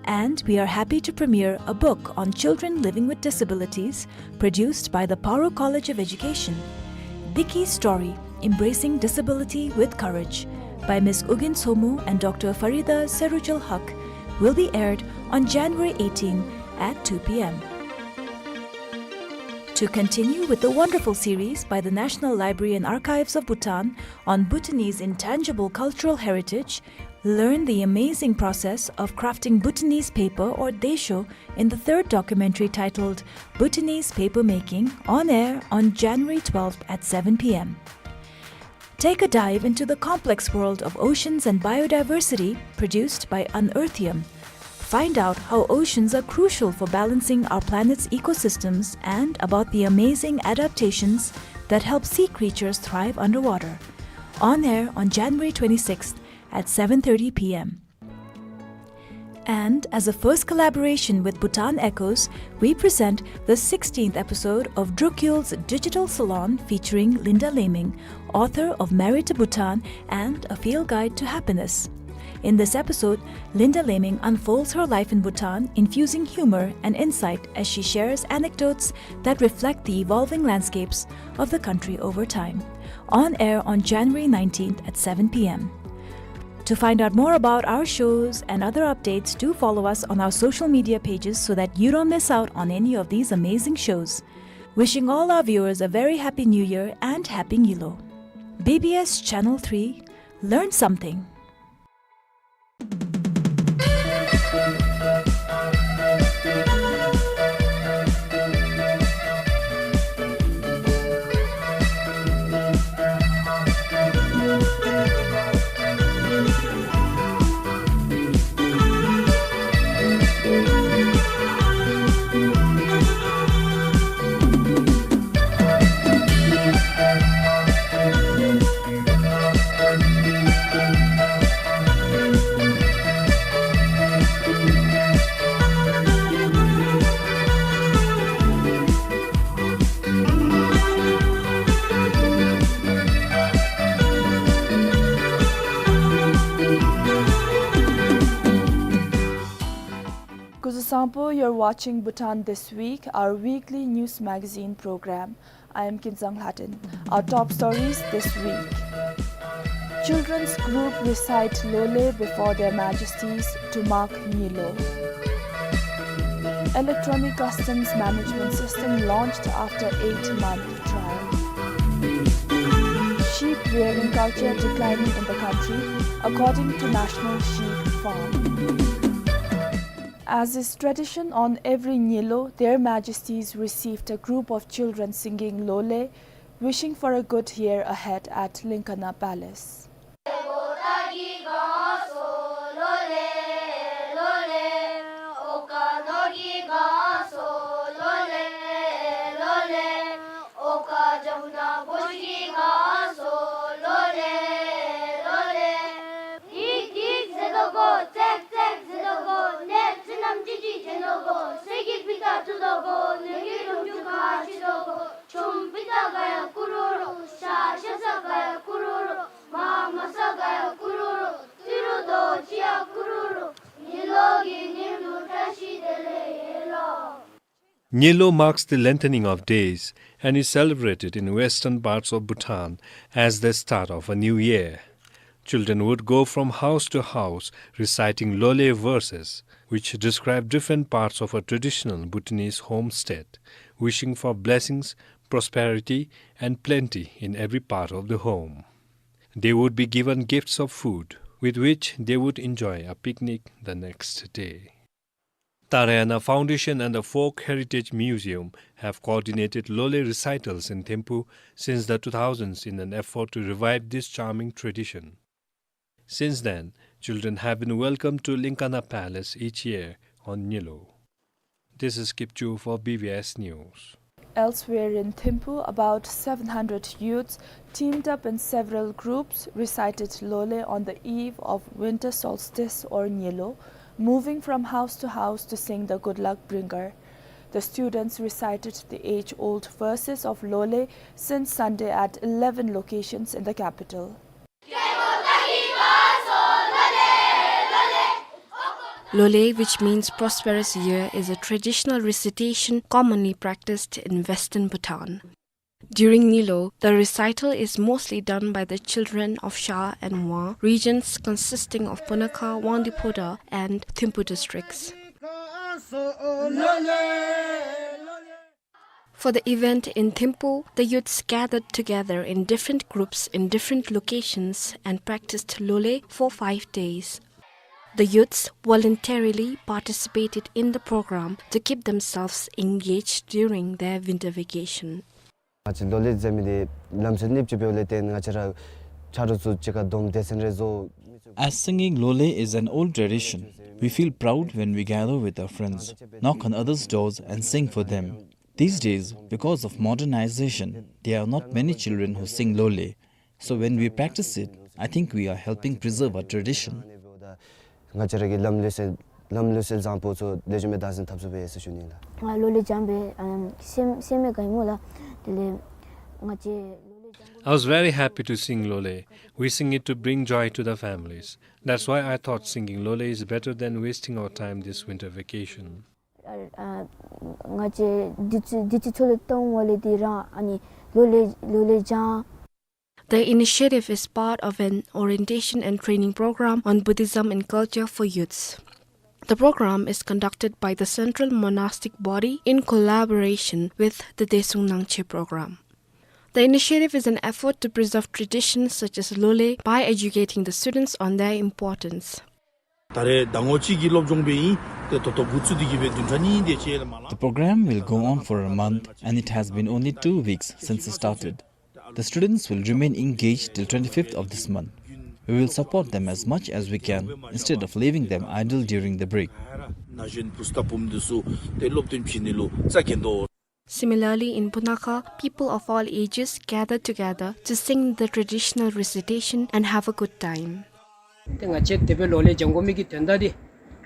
And we are happy to premiere a book on children living with disabilities, produced by the Paro College of Education. Diki Story, Embracing Disability with Courage, by Miss Ugyen Tshomou and Doctor Farida Serujul Haq, will be aired on January eighteen at two p.m. To continue with the wonderful series by the National Library and Archives of Bhutan on Bhutanese intangible cultural heritage, learn the amazing process of crafting Bhutanese paper or desho in the third documentary titled Bhutanese Paper Making, on air on January twelfth at seven p.m. Take a dive into the complex world of oceans and biodiversity, produced by Unearthium. Find out how oceans are crucial for balancing our planet's ecosystems and about the amazing adaptations that help sea creatures thrive underwater. On air on January twenty-sixth at seven thirty p.m. And as a first collaboration with Bhutan Echoes, we present the sixteenth episode of Drukyul's Digital Salon, featuring Linda Laming, author of Married to Bhutan and A Field Guide to Happiness. In this episode, Linda Laming unfolds her life in Bhutan, infusing humor and insight as she shares anecdotes that reflect the evolving landscapes of the country over time. On air on January nineteenth at seven p.m. To find out more about our shows and other updates, do follow us on our social media pages so that you don't miss out on any of these amazing shows. Wishing all our viewers a very happy New Year and Happy Ngilo. B B S Channel three, learn something. Kuzuzangpo, you're watching Bhutan This Week, our weekly news magazine program. I am Kinzang Lhaden. Our top stories this week. Children's group recite Lole before their majesties to mark Ngilo. Electronic customs management system launched after eight-month trial. Sheep rearing culture declining in the country, according to National Sheep Farm. As is tradition, on every Ngilo, Their Majesties received a group of children singing Lole, wishing for a good year ahead at Linkana Palace. Nyilo marks the lengthening of days and is celebrated in western parts of Bhutan as the start of a new year. Children would go from house to house reciting Lole verses, which describe different parts of a traditional Bhutanese homestead, wishing for blessings, prosperity, and plenty in every part of the home. They would be given gifts of food, with which they would enjoy a picnic the next day. Tarayana Foundation and the Folk Heritage Museum have coordinated Lole recitals in Thimphu since the two thousands in an effort to revive this charming tradition. Since then, children have been welcomed to Linkana Palace each year on Nyilo. This is Kipchu for B B S News. Elsewhere in Thimphu, about seven hundred youths, teamed up in several groups, recited Lole on the eve of winter solstice or Nyilo, moving from house to house to sing the good luck bringer. The students recited the age-old verses of Lole since Sunday at eleven locations in the capital. Lole, which means prosperous year, is a traditional recitation commonly practiced in western Bhutan. During Nyilo, the recital is mostly done by the children of Sha and Wa regions consisting of Punakha, Wangdue Phodrang, and Thimphu districts. For the event in Thimphu, the youths gathered together in different groups in different locations and practiced Lole for five days. The youths voluntarily participated in the program to keep themselves engaged during their winter vacation. ང་བཅས་ལོ་ལེགས་མཛད་མི་འདི་ལམ་སྲོལ་ནི་ཅིག་འབདཝ་ལས་བརྟེན་ང་བཅས་ར་ཆ་རོགས་ཚུ་གཅིག་ཁར་བསྡོམས་སྡེ་ཚན་རེ་བཟོ། As singing Lole is an old tradition, we feel proud when we gather with our friends, knock on others' doors and sing for them. These days, because of modernization, there are not many children who sing Lole. So when we practice it, I think we are helping preserve our tradition. ང་བཅས་ར་གི་ལམ་ལུགས་སྲོལ་ལམ་ལུགས་སྲོལ་བཟང་པོ་ཚུ་ལེགས་ཤོམ་སྦེ་བདག་འཛིན་འཐབ་ཚུགས་པས་ཟེར་ཞུ་ནི་ལགས། ང་ལོ་ལེགས་སྦྱངས་པས་ཨམ་སེམས་སེམས་མེད་དགའ་ཡི་སྨོ་ལགས། དེ་ལས་ང་བཅས་ལོ་ལེགས་སྦྱང་། I was very happy to sing Lole, wishing it to bring joy to the families. That's why I thought singing Lole is better than wasting our time this winter vacation. ཨ་ང་བཅས་འདི་ཚུ་འདི་ཚུ་ཚུ་ལུ་གཏང་བ་ལས་འདི་ར་ཨ་ནི་ལོ་ལེགས་ལོ་ལེགས་སྦྱང་། The initiative is part of an orientation and training program on Buddhism and culture for youths. The program is conducted by the Central Monastic Body in collaboration with the Dresung Nangchen program. The initiative is an effort to preserve traditions such as Lole by educating the students on their importance. ད་རེས་ཟླ་ངོ་གཅིག་གི་སློབ་སྦྱོང་སྦེ་ཨིན། ཏེ་ད་ལྟོ་འགོ་བཙུགས་ཏེ་གི་སྦེ་བདུན་ཕྲག་གཉིས་དེ་ཅིག་ལས་མ་ལང་། The program will go on for a month and it has been only two weeks since it started. The students will remain engaged till twenty-fifth of this month. We will support them as much as we can instead of leaving them idle during the break. ན་གཞོན་བུ་ཚ་བུམོ་འདི་ཚུ་ཏེ་སློབ་སྟོན་བྱིན་ནི་ལུ་རྩ་འགེངས་དོ། Similarly, in Punakha, people of all ages gather together to sing the traditional recitation and have a good time. ཏེ་ང་བཅས་དེ་སྦེ་ལོ་ལེགས་སྦྱང་དགོ་མི་གི་དོན་དག་འདི་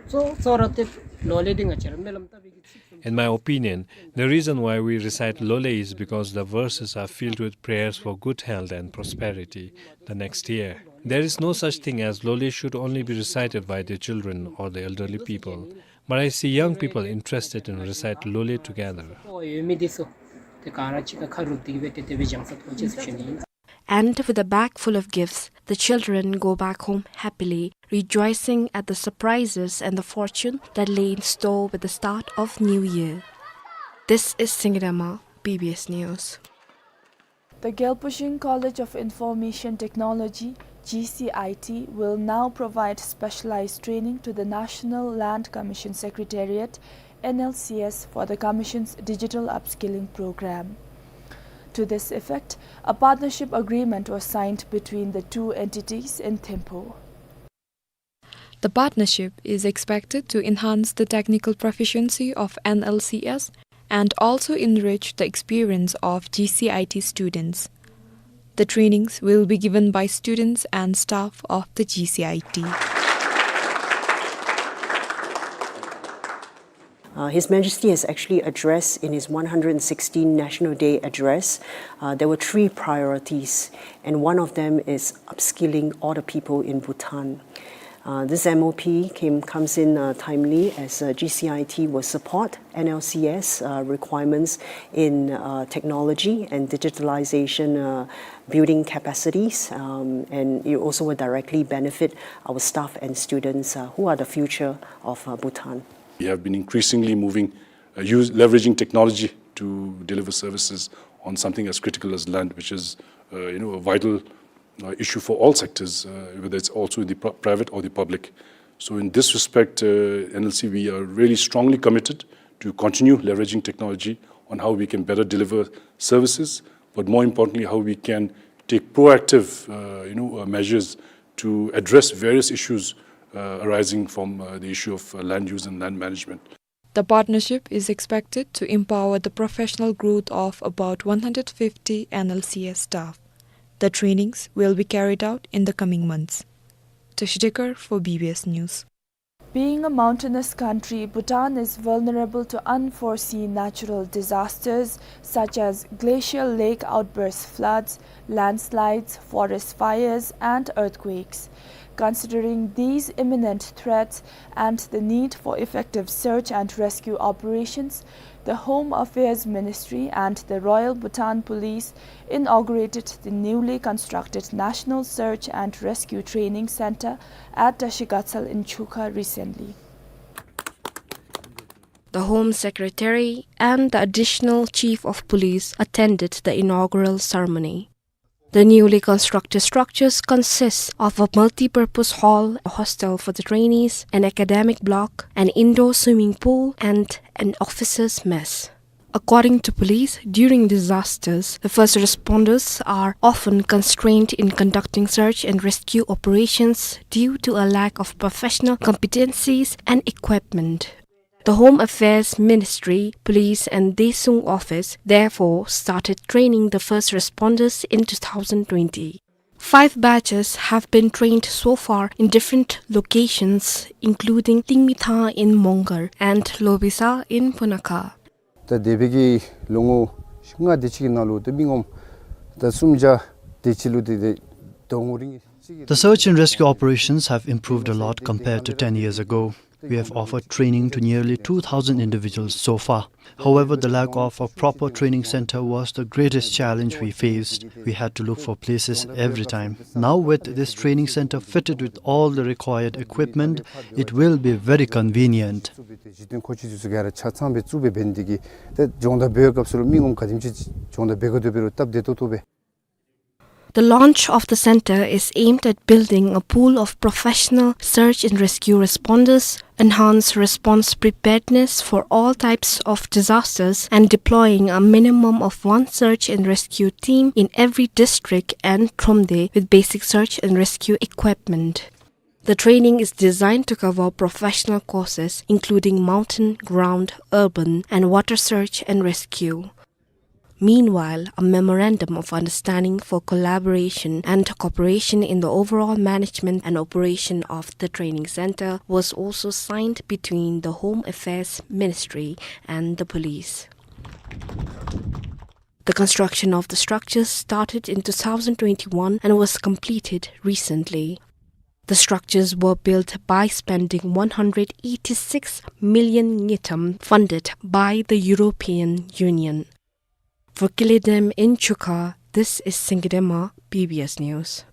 གཙོ་གཙོ་ར་ཏེ་ལོ་ལེགས་འདི་ང་བཅས་ར་སྨོན་ལམ་བཏབ་པའི་གི་ཚིག་In my opinion, the reason why we recite Lole is because the verses are filled with prayers for good health and prosperity the next year. There is no such thing as Lole should only be recited by the children or the elderly people. But I see young people interested in recite Lole together. ཨོ་ཡོད་མི་འདི་ཚུ་ཏེ་ག་ར་གཅིག་ཁར་ཁ་རུབ་སྟེ་གི་སྦེ་ཏེ་དེ་སྦེ་སྦྱང་ས་ཐོབ་ཅི་ཟེར་ཞུ་ནི་ཨིན། And with a bag full of gifts, the children go back home happily, rejoicing at the surprises and the fortune that lay in store with the start of New Year. This is Singirama, B B S News. The Gyalpo Shing College of Information Technology, G C I T, will now provide specialized training to the National Land Commission Secretariat, N L C S, for the Commission's digital upskilling program. To this effect, a partnership agreement was signed between the two entities in Thimphu. The partnership is expected to enhance the technical proficiency of N L C S and also enrich the experience of G C I T students. The trainings will be given by students and staff of the G C I T. Uh, His Majesty has actually addressed in his one hundred sixteenth National Day address, uh, there were three priorities, and one of them is upskilling all the people in Bhutan. Uh, this M O P came, comes in, uh, timely as, uh, G C I T will support N L C S, uh, requirements in, uh, technology and digitalization, uh, building capacities, um, and it also will directly benefit our staff and students, uh, who are the future of, uh, Bhutan. We have been increasingly moving, uh, use, leveraging technology to deliver services on something as critical as land, which is, uh, you know, a vital, uh, issue for all sectors, uh, whether it's also in the pri-, private or the public. So in this respect, uh, N L C, we are really strongly committed to continue leveraging technology on how we can better deliver services, but more importantly, how we can take proactive, uh, you know, uh, measures to address various issues, uh, arising from, uh, the issue of, uh, land use and land management. The partnership is expected to empower the professional growth of about one hundred fifty N L C S staff. The trainings will be carried out in the coming months. Tashi Dekar for B B S News. Being a mountainous country, Bhutan is vulnerable to unforeseen natural disasters such as glacial lake outbursts, floods, landslides, forest fires, and earthquakes. Considering these imminent threats and the need for effective search and rescue operations, the Home Affairs Ministry and the Royal Bhutan Police inaugurated the newly constructed National Search and Rescue Training Center at Tashi Gatsal in Chukha recently. The Home Secretary and the Additional Chief of Police attended the inaugural ceremony. The newly constructed structures consist of a multi-purpose hall, a hostel for the trainees, an academic block, an indoor swimming pool, and an officers' mess. According to police, during disasters, the first responders are often constrained in conducting search and rescue operations due to a lack of professional competencies and equipment. The Home Affairs Ministry, Police and Daesung Office therefore started training the first responders in two thousand twenty. Five batches have been trained so far in different locations, including Tingmitha in Mongar and Lobisa in Punakha. ད་འདས་པའི་གི་ལོ་ངོ་ལྔ་དེ་ཅིག་གི་ནང་ལུ་ད་མི་ངོམ་ད་སུམ་བརྒྱ་དེ་ཅིག་ལུ་དེ་དེ་དོ་ངོ་རིང་ཅིག་གི། The search and rescue operations have improved a lot compared to ten years ago. We have offered training to nearly two thousand individuals so far. However, the lack of a proper training center was the greatest challenge we faced. We had to look for places every time. Now, with this training center fitted with all the required equipment, it will be very convenient. གཞི་རྟེན་མཁོ་ཆས་ཚུ་ག་ར་ཆ་ཚང་སྦེ་བཙུགས་སྦེ་འབད་ནི་དེ་གིས་ཏེ་སྦྱོང་བརྡར་འབད་བའི་སྐབས་སུ་ལུ་མི་ངོམ་ག་དེམ་ཅིག་སྦྱོང་བརྡར་འབད་དགོ་དོ་འབད་རུང་སྟབས་བདེ་ཏོག་ཏོ་སྦེ། The launch of the center is aimed at building a pool of professional search and rescue responders, enhance response preparedness for all types of disasters, and deploying a minimum of one search and rescue team in every district and Thromde with basic search and rescue equipment. The training is designed to cover professional courses including mountain, ground, urban, and water search and rescue. Meanwhile, a memorandum of understanding for collaboration and cooperation in the overall management and operation of the training center was also signed between the Home Affairs Ministry and the police. The construction of the structures started in two thousand twenty-one and was completed recently. The structures were built by spending one hundred eighty-six million ngultrum funded by the European Union. For Kile Dem in Chukha, this is Singye Dema, B B S News.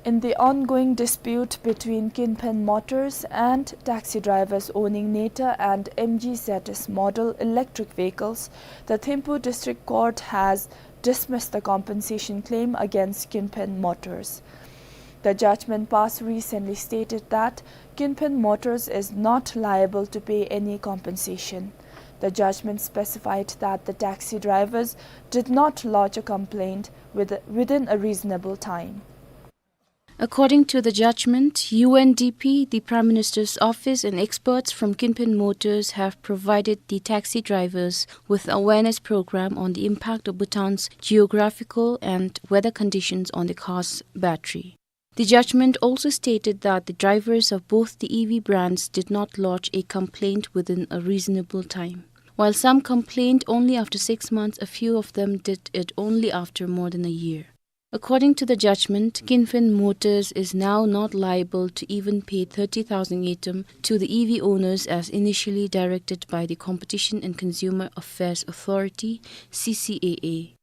In the ongoing dispute between Kinphen Motors and taxi drivers owning Neta and M G Z S model electric vehicles, the Thimphu District Court has dismissed the compensation claim against Kinphen Motors. The judgment passed recently stated that Kinphen Motors is not liable to pay any compensation. The judgment specified that the taxi drivers did not lodge a complaint with-, within a reasonable time. According to the judgment, U N D P, the Prime Minister's office, and experts from Kinphen Motors have provided the taxi drivers with awareness program on the impact of Bhutan's geographical and weather conditions on the car's battery. The judgment also stated that the drivers of both the E V brands did not lodge a complaint within a reasonable time. While some complained only after six months, a few of them did it only after more than a year. According to the judgment, Kinfen Motors is now not liable to even pay thirty thousand ngultrum to the E V owners as initially directed by the Competition and Consumer Affairs Authority, C C A A.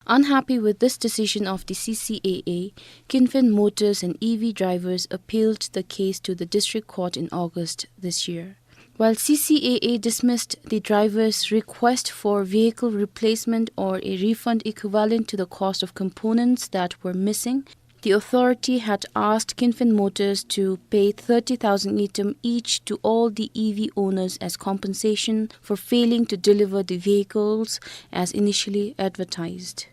Unhappy with this decision of the C C A A, Kinfen Motors and E V drivers appealed the case to the district court in August this year. While C C A A dismissed the driver's request for vehicle replacement or a refund equivalent to the cost of components that were missing, the authority had asked Kinfen Motors to pay thirty thousand ngultrum each to all the E V owners as compensation for failing to deliver the vehicles as initially advertised.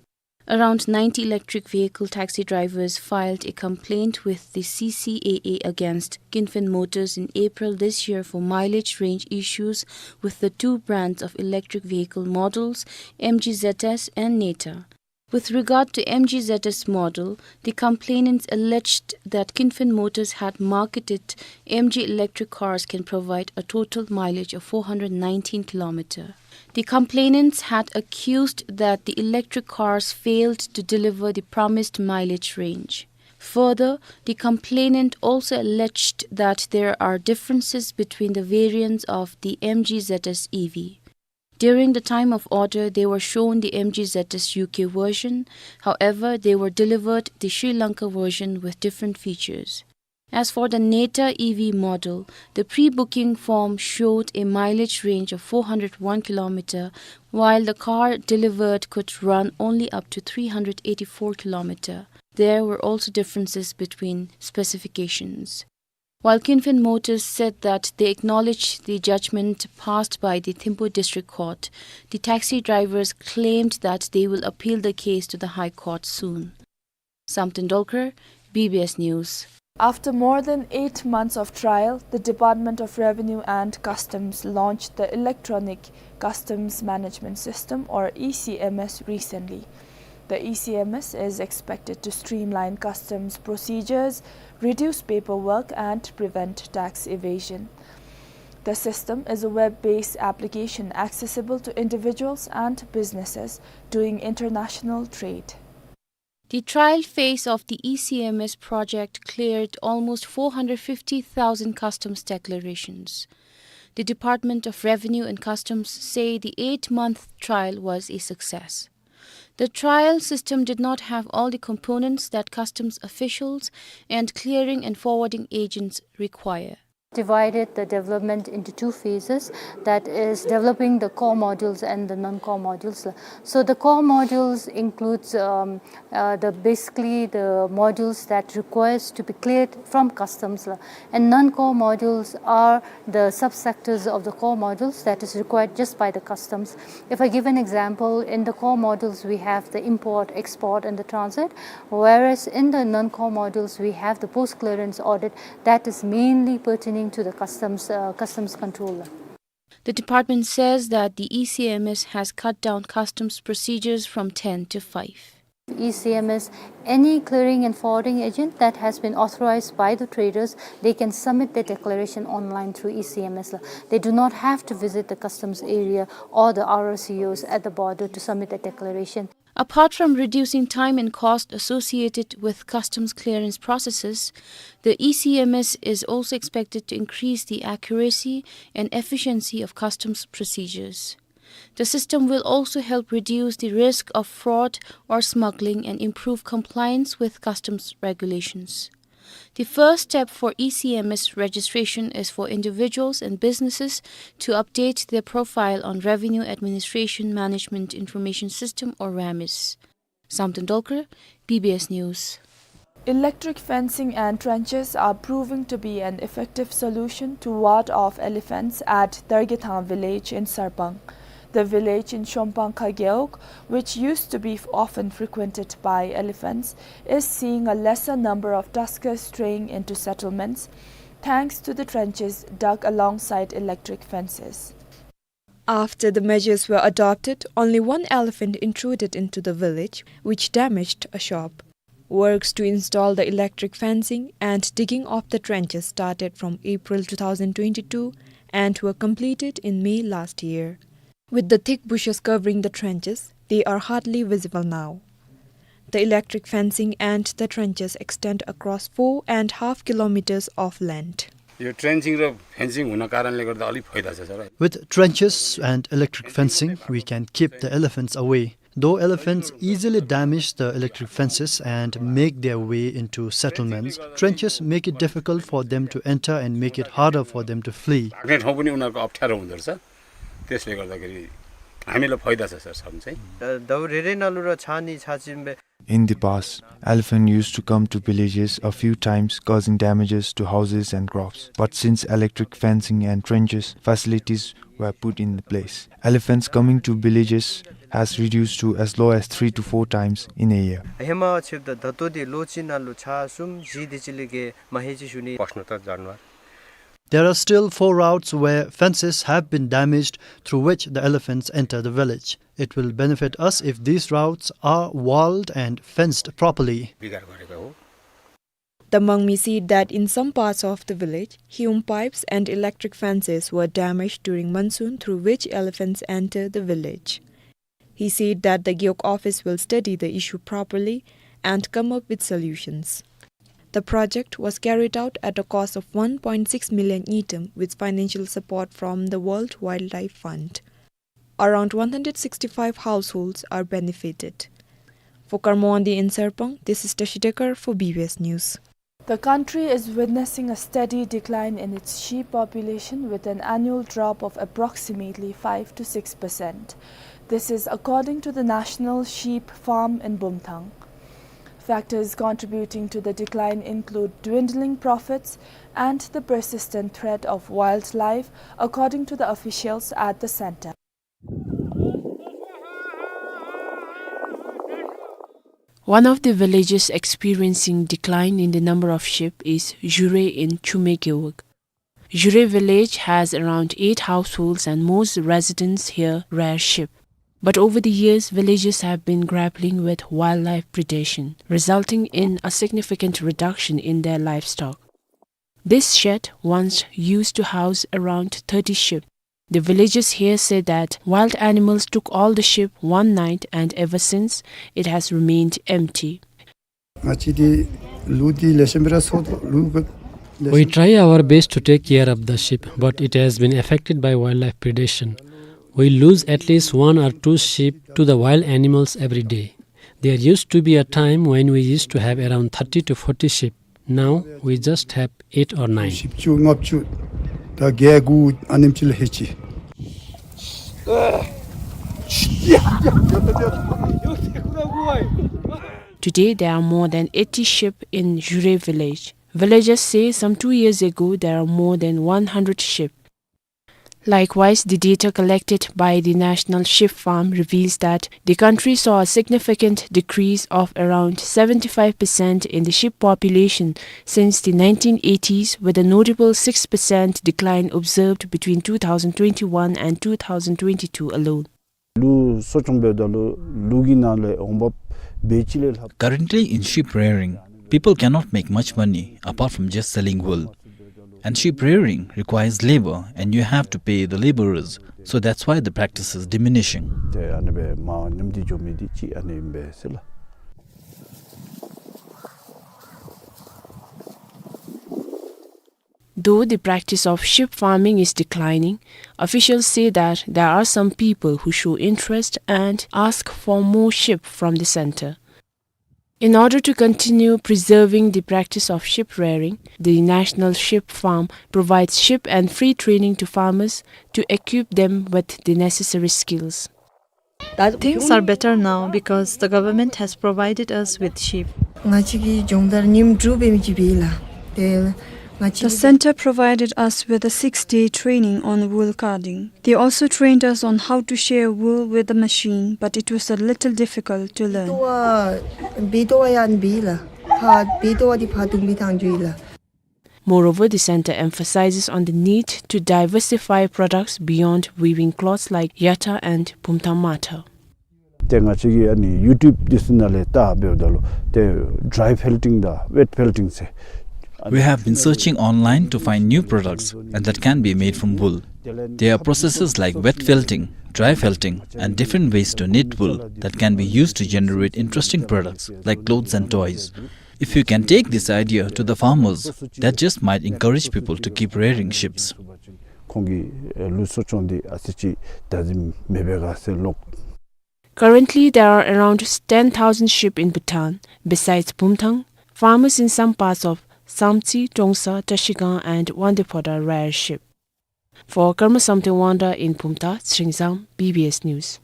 Around ninety electric vehicle taxi drivers filed a complaint with the C C A A against Kinfen Motors in April this year for mileage range issues with the two brands of electric vehicle models, M G Z S and Neta. With regard to M G Z S model, the complainants alleged that Kinfen Motors had marketed M G electric cars can provide a total mileage of four hundred nineteen kilometer. The complainants had accused that the electric cars failed to deliver the promised mileage range. Further, the complainant also alleged that there are differences between the variants of the M G Z S E V. During the time of order, they were shown the M G Z S U K version. However, they were delivered the Sri Lanka version with different features. As for the Neta E V model, the pre-booking form showed a mileage range of four hundred one kilometer, while the car delivered could run only up to three hundred eighty-four kilometer. There were also differences between specifications. While Kinfen Motors said that they acknowledge the judgment passed by the Thimphu District Court, the taxi drivers claimed that they will appeal the case to the High Court soon. Samten Dolkar, B B S News. After more than eight months of trial, the Department of Revenue and Customs launched the Electronic Customs Management System, or E C M S, recently. The E C M S is expected to streamline customs procedures, reduce paperwork, and prevent tax evasion. The system is a web-based application accessible to individuals and businesses doing international trade. The trial phase of the E C M S project cleared almost four hundred fifty thousand customs declarations. The Department of Revenue and Customs say the eight-month trial was a success. The trial system did not have all the components that customs officials and clearing and forwarding agents require. Divided the development into two phases, that is developing the core modules and the non-core modules. So the core modules includes, um, uh, the, basically the modules that requires to be cleared from customs, and non-core modules are the subsectors of the core modules that is required just by the customs. If I give an example, in the core modules we have the import, export, and the transit, whereas in the non-core modules we have the post-clearance audit that is mainly pertaining to the customs, uh, customs control. The department says that the E C M S has cut down customs procedures from ten to five. E C M S, any clearing and forwarding agent that has been authorized by the traders, they can submit their declaration online through E C M S. They do not have to visit the customs area or the R R C Os at the border to submit the declaration. Apart from reducing time and cost associated with customs clearance processes, the E C M S is also expected to increase the accuracy and efficiency of customs procedures. The system will also help reduce the risk of fraud or smuggling and improve compliance with customs regulations. The first step for E C M S registration is for individuals and businesses to update their profile on Revenue Administration Management Information System, or RAMIS. Samten Dolkar, B B S News. Electric fencing and trenches are proving to be an effective solution to ward off elephants at Dargethang village in Sarpang. The village in Shomphang Khageuk, which used to be often frequented by elephants, is seeing a lesser number of tuskers straying into settlements thanks to the trenches dug alongside electric fences. After the measures were adopted, only one elephant intruded into the village, which damaged a shop. Works to install the electric fencing and digging of the trenches started from April two thousand twenty-two and were completed in May last year. With the thick bushes covering the trenches, they are hardly visible now. The electric fencing and the trenches extend across four and half kilometers of length. यो ट्रेन्चिङ र फेन्सिङ हुन कारणले गर्दा अलि फाइदा छ, sir. With trenches and electric fencing, we can keep the elephants away. Though elephants easily damage the electric fences and make their way into settlements, trenches make it difficult for them to enter and make it harder for them to flee. भाग्ने ठाउँ पनि उनीहरूको अप्ठ्यारो हुँदो रहेछ। त्यसले गर्दाखेरि हामीलाई फाइदा छ, सर, छन चाहिँ। द-, दौ रेरे नालु र छानी छाचिम्बे। In the past, elephant used to come to villages a few times, causing damages to houses and crops. But since electric fencing and trenches, facilities were put in place, elephants coming to villages has reduced to as low as three to four times in a year. Hema छिप द धतो दि लोचिन आलु छा सुम जी दिचिलिगे महेची सुनी। प्रश्न त जानवर। There are still four routes where fences have been damaged through which the elephants enter the village. It will benefit us if these routes are walled and fenced properly. बिगार गरेको हो। The Mangmi said that in some parts of the village, hume pipes and electric fences were damaged during monsoon, through which elephants enter the village. He said that the Gewog office will study the issue properly and come up with solutions. The project was carried out at a cost of one point six million ngultrum with financial support from the World Wildlife Fund. Around one hundred sixty-five households are benefited. For Karmo Wangdi in Sarpang, this is Tashi Dekar for B B S News. The country is witnessing a steady decline in its sheep population, with an annual drop of approximately five to six percent. This is according to the National Sheep Farm in Bumthang. Factors contributing to the decline include dwindling profits and the persistent threat of wildlife, according to the officials at the center. One of the villages experiencing decline in the number of sheep is Jure in Chume Gewog. Jure village has around eight households and most residents here rear sheep. But over the years, villagers have been grappling with wildlife predation, resulting in a significant reduction in their livestock. This shed once used to house around thirty sheep. The villagers here say that wild animals took all the sheep one night, and ever since, it has remained empty. ང་བཅས་ཀྱིས་ལུག་འདི་ལེགས་ཤོམ་སྦེ་ར་འཚོ་དོ། ལུག་ལེགས་We ཤོམ། Try our best to take care of the sheep, but it has been affected by wildlife predation. We lose at least one or two sheep to the wild animals every day. There used to be a time when we used to have around thirty to forty sheep. Now we just have eight or nine. བཞི་བཅུ་ལྔ་བཅུ་དང་བརྒྱད་དགུ་ཨ་ནེམ་ཅིག་ལས་ལྷག་ཅི། Today, there are more than eighty sheep in Jure village. Villagers say some two years ago, there are more than one hundred sheep. Likewise, the data collected by the National Sheep Farm reveals that the country saw a significant decrease of around seventy-five percent in the sheep population since the nineteen eighties, with a notable six percent decline observed between two thousand twenty-one and two thousand twenty-two alone. ལུག་གསོ་སྐྱོང་འབདཝ་ད་ལུ་ལུག་གི་ནང་ལས་འོང་འབབ་འབད་ཅི་ལས་ལྷག། Currently in sheep rearing, people cannot make much money apart from just selling wool. And sheep rearing requires labor, and you have to pay the laborers, so that's why the practice is diminishing. ཏེ་ཨ་ནི་སྦེ་མར་ཉམས་ཏེ་འགྱོ་མི་འདི་ཅིག་ཨ་ནི་ཨིན་པས་ཟེར་ལགས། Though the practice of sheep farming is declining, officials say that there are some people who show interest and ask for more sheep from the center. In order to continue preserving the practice of sheep rearing, the National Sheep Farm provides sheep and free training to farmers to equip them with the necessary skills. Things are better now because the government has provided us with sheep. ང་བཅས་ཀྱིས་སྦྱོང་བརྡར་ཉིནམ་དྲུག་འབད་མི་ཅིག་འབད་ཡི་ལགས། ཏེ་ང་བཅས། The center provided us with a six-day training on wool carding. They also trained us on how to share wool with a machine, but it was a little difficult to learn. བི་ཏོ་བ་བི་ཏོ་བ་ཡང་འབད་ཡི་ལགས། ཕར་བི་ཏོ་བ་འདི་ཕར་བརྡུང་སྦེ་བཏང་འགྱོ་ཡི་ལགས། Moreover, the center emphasizes on the need to diversify products beyond weaving cloths like yata and bumthang mata. ཏེ་ང་བཅས་ཀྱིས་ཨ་ནི་ཡུ་ཊུབ་འདི་ཚུ་ནང་ལས་བལྟ་འབདཝ་ད་ལུ་ཏེ་ཌ་རའི་ཕེལཊིང་དང་ཝེཊ་ཕེལཊིང་ཟེར། We have been searching online to find new products and that can be made from wool. There are processes like wet felting, dry felting, and different ways to knit wool that can be used to generate interesting products like clothes and toys. If you can take this idea to the farmers, that just might encourage people to keep rearing sheeps. ཁོང་གི་ལུགས་སྲོལ་སྦྱོང་འདི་ཨ་ཙི་ཅིག་དར་ཞིང་མེ་འབར་ག་ཟེར་ལོག། Currently, there are around ten thousand sheep in Bhutan. Besides Bumthang, farmers in some parts of Samtse, Trongsa, Trashigang, and Wangdue Phodrang rear sheep. For Karma Samten Wangda in Bumthang, Tsering Zam, B B S News.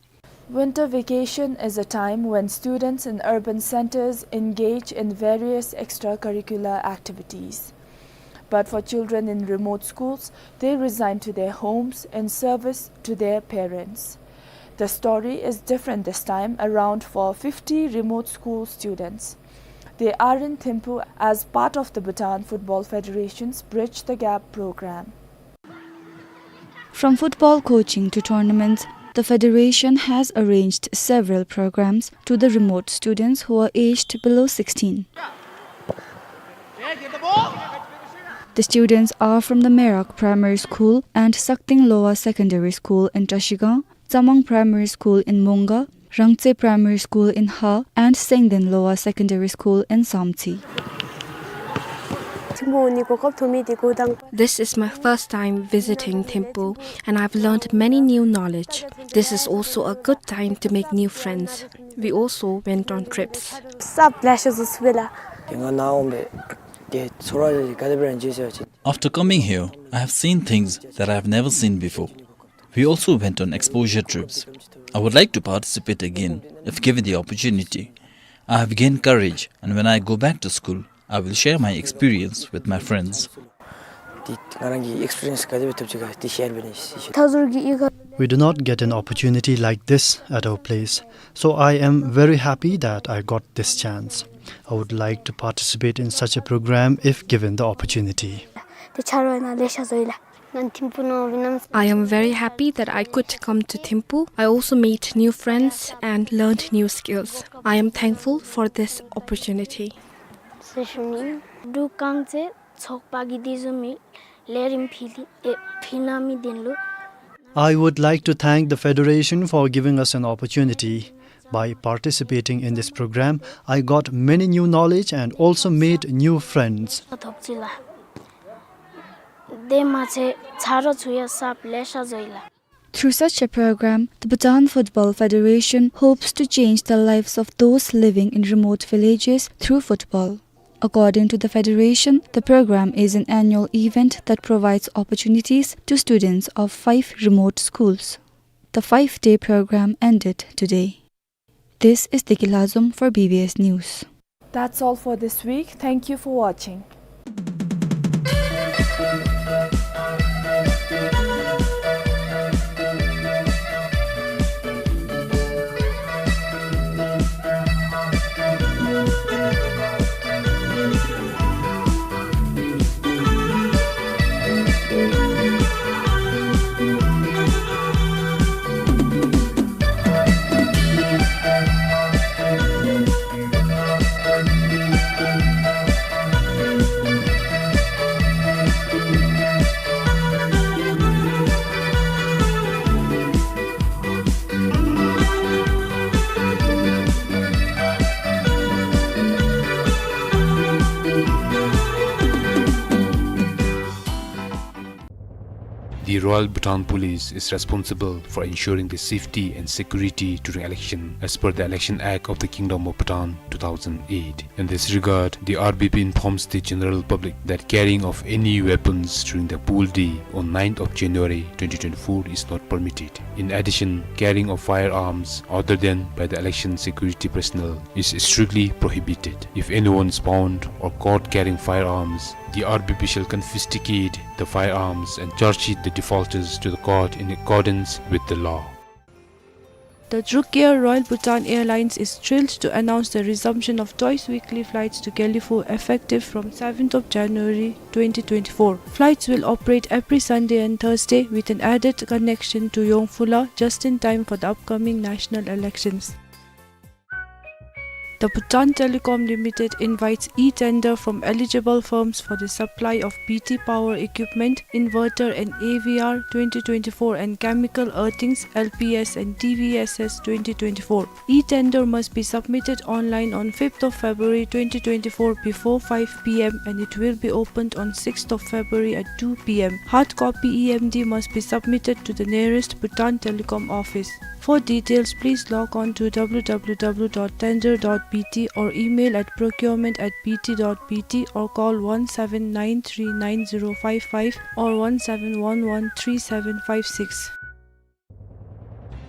Winter vacation is a time when students in urban centers engage in various extracurricular activities. But for children in remote schools, they resign to their homes in service to their parents. The story is different this time around for fifty remote school students. They are in Thimphu as part of the Bhutan Football Federation's Bridge the Gap program. From football coaching to tournaments, the federation has arranged several programs to the remote students who are aged below sixteen. The students are from the Merak Primary School and Sakting Lower Secondary School in Trashigang, Tsamang Primary School in Monga, Rangtse Primary School in Ha, and Sengden Lower Secondary School in Samtse. This is my first time visiting Thimphu, and I've learned many new knowledge. This is also a good time to make new friends. We also went on trips. After coming here, I have seen things that I have never seen before. We also went on exposure trips. I would like to participate again if given the opportunity. I have gained courage, and when I go back to school, I will share my experience with my friends. ཏེ་ང་རང་གི་ཨེགསི་པི་རི་ཡེནསི་ག་དེ་སྦེ་ཐོབ་ཅི་ག་ཏེ་ཤེར་འབད་ནི་ཟེར་ཞུ། We do not get an opportunity like this at our place, so I am very happy that I got this chance. I would like to participate in such a program if given the opportunity. ཏེ་ཆ་རོགས་ནཱ་ལེ་ཤ་བཟོ་ཡི་ལགས། ང་ཐིམ་ཕུ་ནང་འོང་ནམ། I am very happy that I could come to Thimphu. I also made new friends and learned new skills. I am thankful for this opportunity. ཟེར་ཞུ་ནི། འབྲུག་རྐང་རྩེད་ཚོགས་པ་གིས་འདི་བཟུམ་མའི་ལས་རིམ་ཕུལ་ཏེ་ཨེ་ཕུལ་གནང་མི་དེ་ལུ། I would like to thank the federation for giving us an opportunity. By participating in this program, I got many new knowledge and also made new friends. ཐོབ་ཅི་ལགས། དེ་མ་ཚད་ཆ་རོགས་ཚུ་ཡང་གཟབ་ལེ་ཤ་བཟོ་ཡི་ལགས། Through such a program, the Bhutan Football Federation hopes to change the lives of those living in remote villages through football. According to the federation, the program is an annual event that provides opportunities to students of five remote schools. The five-day program ended today. This is Deki Lazum for B B S News. That's all for this week. Thank you for watching. The Royal Bhutan Police is responsible for ensuring the safety and security during election as per the Election Act of the Kingdom of Bhutan two thousand eight. In this regard, the R B P informs the general public that carrying of any weapons during the poll day on ninth of January twenty twenty-four is not permitted. In addition, carrying of firearms other than by the election security personnel is strictly prohibited. If anyone is found or caught carrying firearms, the R B P shall confiscate the firearms and charge sheet the defaulters to the court in accordance with the law. The Druk Air Royal Bhutan Airlines is thrilled to announce the resumption of twice weekly flights to Gelephu effective from seventh of January twenty twenty-four. Flights will operate every Sunday and Thursday with an added connection to Yongphula just in time for the upcoming national elections. The Bhutan Telecom Limited invites e-tender from eligible firms for the supply of B T power equipment, inverter and A V R twenty twenty-four and chemical earthings, L P S and T V S S twenty twenty-four. E-tender must be submitted online on fifth of February twenty twenty-four before five P M and it will be opened on sixth of February at two P M. Hard copy E M D must be submitted to the nearest Bhutan Telecom office. For details, please log on to W W W dot tender dot B T or email at procurement at B T dot B T or call one seven nine three nine zero five five or one seven one one three seven five six.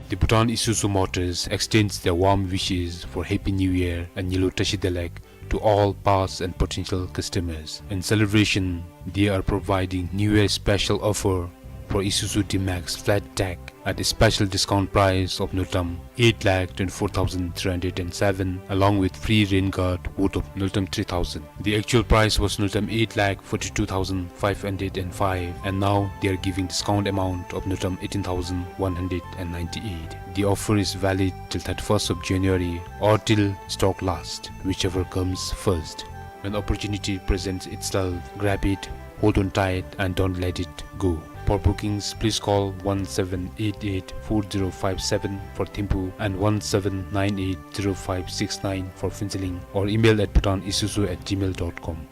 The Bhutan Isuzu Motors extends their warm wishes for Happy New Year and Nyilo Tashi Delek to all past and potential customers. In celebration, they are providing New Year special offer for Isuzu D-Max flat tag at a special discount price of Ngultrum eight lakh twenty-four thousand three hundred and seven, along with free rain guard worth of Ngultrum three thousand. The actual price was Ngultrum eight lakh forty-two thousand five hundred and five, and now they are giving discount amount of Ngultrum eighteen thousand one hundred and ninety-eight. The offer is valid till thirty-first of January or till stock last, whichever comes first. When opportunity presents itself, grab it, hold on tight, and don't let it go. For bookings, please call one seven eight eight four zero five seven for Thimphu and one seven nine eight zero five six nine for Phuentsholing or email at bhutanisuzu at gmail dot com.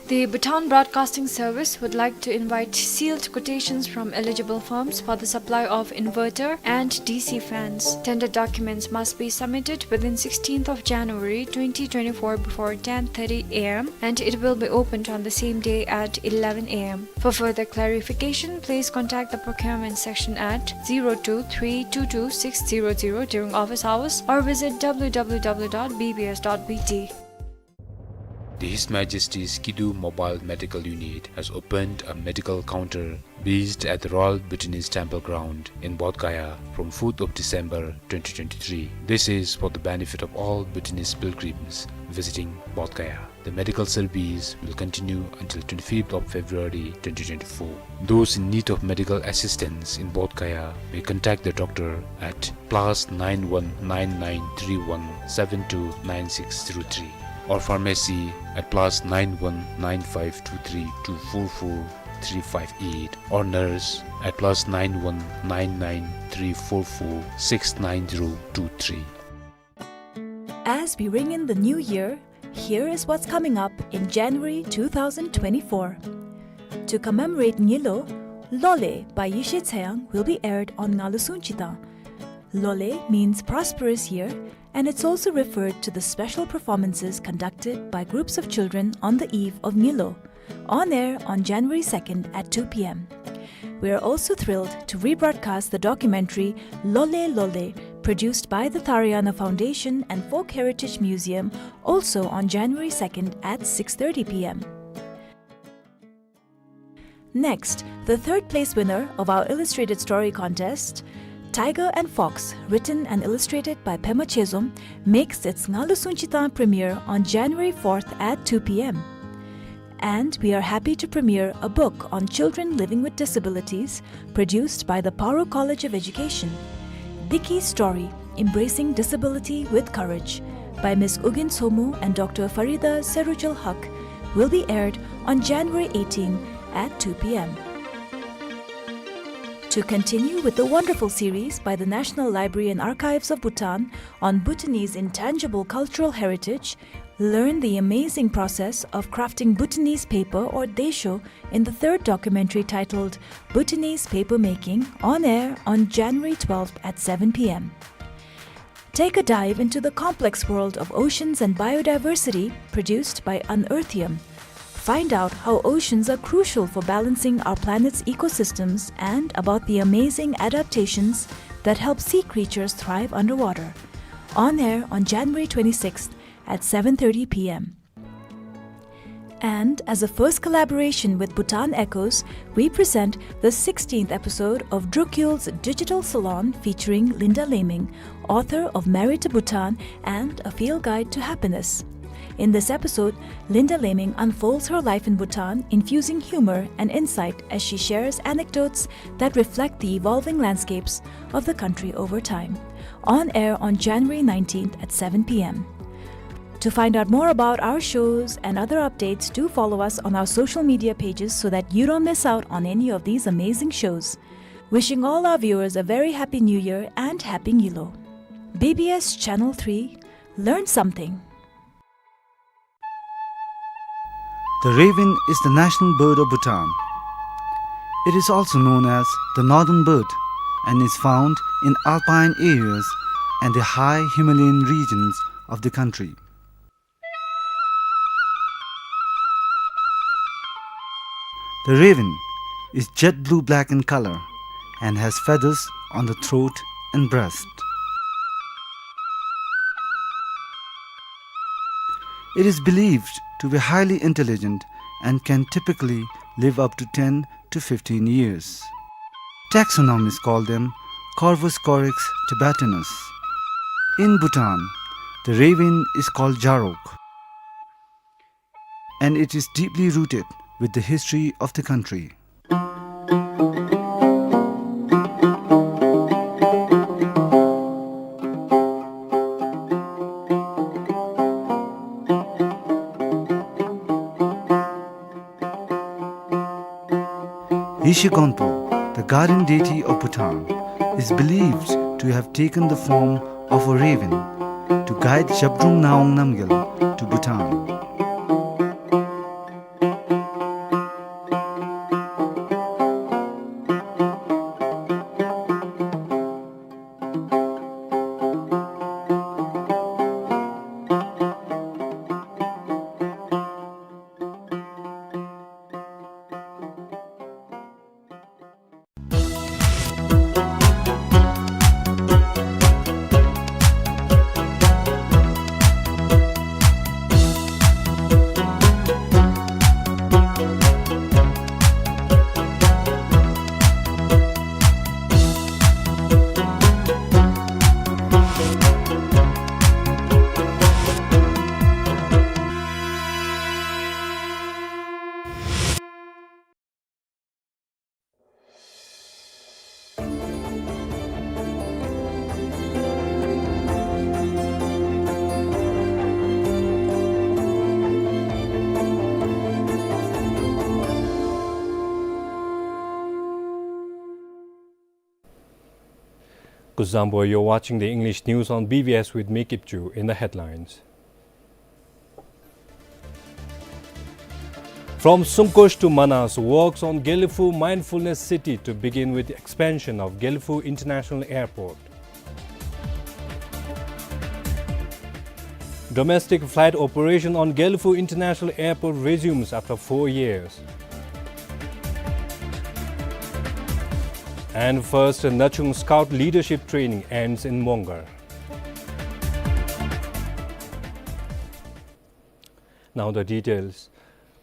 The Bhutan Broadcasting Service would like to invite sealed quotations from eligible firms for the supply of inverter and D C fans. Tender documents must be submitted within sixteenth of January twenty twenty-four before ten thirty A M and it will be opened on the same day at eleven A M. For further clarification, please contact the procurement section at zero two three two two six zero zero during office hours or visit W W W dot B B S dot B T. The His Majesty's Kidu Mobile Medical Unit has opened a medical counter based at the Royal Bhutanese Temple Ground in Bodh Gaya from fourth of December twenty twenty-three. This is for the benefit of all Bhutanese pilgrims visiting Bodh Gaya. The medical service will continue until twenty-fifth of February twenty twenty-four. Those in need of medical assistance in Bodh Gaya may contact the doctor at plus nine one nine nine three one seven two nine six zero three, or pharmacy at plus nine one nine five two three two four four three five eight, or nurse at plus nine one nine nine three four four six nine zero two three. As we ring in the new year, here is what's coming up in January two thousand twenty-four. To commemorate Nyilo, Lole by Yeshe Tseyang will be aired on Ngalu Sungchi Tang. Lole means prosperous year, and it's also referred to the special performances conducted by groups of children on the eve of Nyilo, on air on January second at two P M. We are also thrilled to rebroadcast the documentary Lole Lole, produced by the Tharayana Foundation and Folk Heritage Museum, also on January second at six thirty P M. Next, the third place winner of our illustrated story contest, Tiger and Fox, written and illustrated by Pema Chezom, makes its Ngalu Sungchi Tang premiere on January fourth at two P M. And we are happy to premiere a book on children living with disabilities, produced by the Paro College of Education. Diki Story, Embracing Disability with Courage, by Miss Ugyen Somo and Doctor Farida Serujul Haq, will be aired on January eighteen at two P M. To continue with the wonderful series by the National Library and Archives of Bhutan on Bhutanese intangible cultural heritage, learn the amazing process of crafting Bhutanese paper or desho in the third documentary titled Bhutanese Paper Making, on air on January twelfth at seven P M. Take a dive into the complex world of oceans and biodiversity, produced by Unearthium. Find out how oceans are crucial for balancing our planet's ecosystems and about the amazing adaptations that help sea creatures thrive underwater. On air on January twenty-sixth at seven thirty P M. And as a first collaboration with Bhutan Echoes, we present the sixteenth episode of Drukyul's Digital Salon featuring Linda Laming, author of Married to Bhutan and A Field Guide to Happiness. In this episode, Linda Laming unfolds her life in Bhutan, infusing humor and insight as she shares anecdotes that reflect the evolving landscapes of the country over time. On air on January nineteenth at seven p m. To find out more about our shows and other updates, do follow us on our social media pages so that you don't miss out on any of these amazing shows. Wishing all our viewers a very happy New Year and Happy Nyilo. B B S Channel three, learn something. The raven is the national bird of Bhutan. It is also known as the northern bird and is found in alpine areas and the high Himalayan regions of the country. The raven is jet blue-black in color and has feathers on the throat and breast. It is believed to be highly intelligent and can typically live up to ten to fifteen years. Taxonomists call them Corvus corax tibetanus. In Bhutan, the raven is called jarok, and it is deeply rooted with the history of the country. Yeshe Gonpo, the guardian deity of Bhutan, is believed to have taken the form of a raven to guide Zhabdrung Ngawang Namgyal to Bhutan. Kuzuzangpo, you're watching the English news on B B S with me, Kipchu. In the headlines. From Sungkush to Manas, works on Gelephu Mindfulness City to begin with expansion of Gelephu International Airport. Domestic flight operation on Gelephu International Airport resumes after four years. And first Nachung Scout leadership training ends in Mongar. Now the details.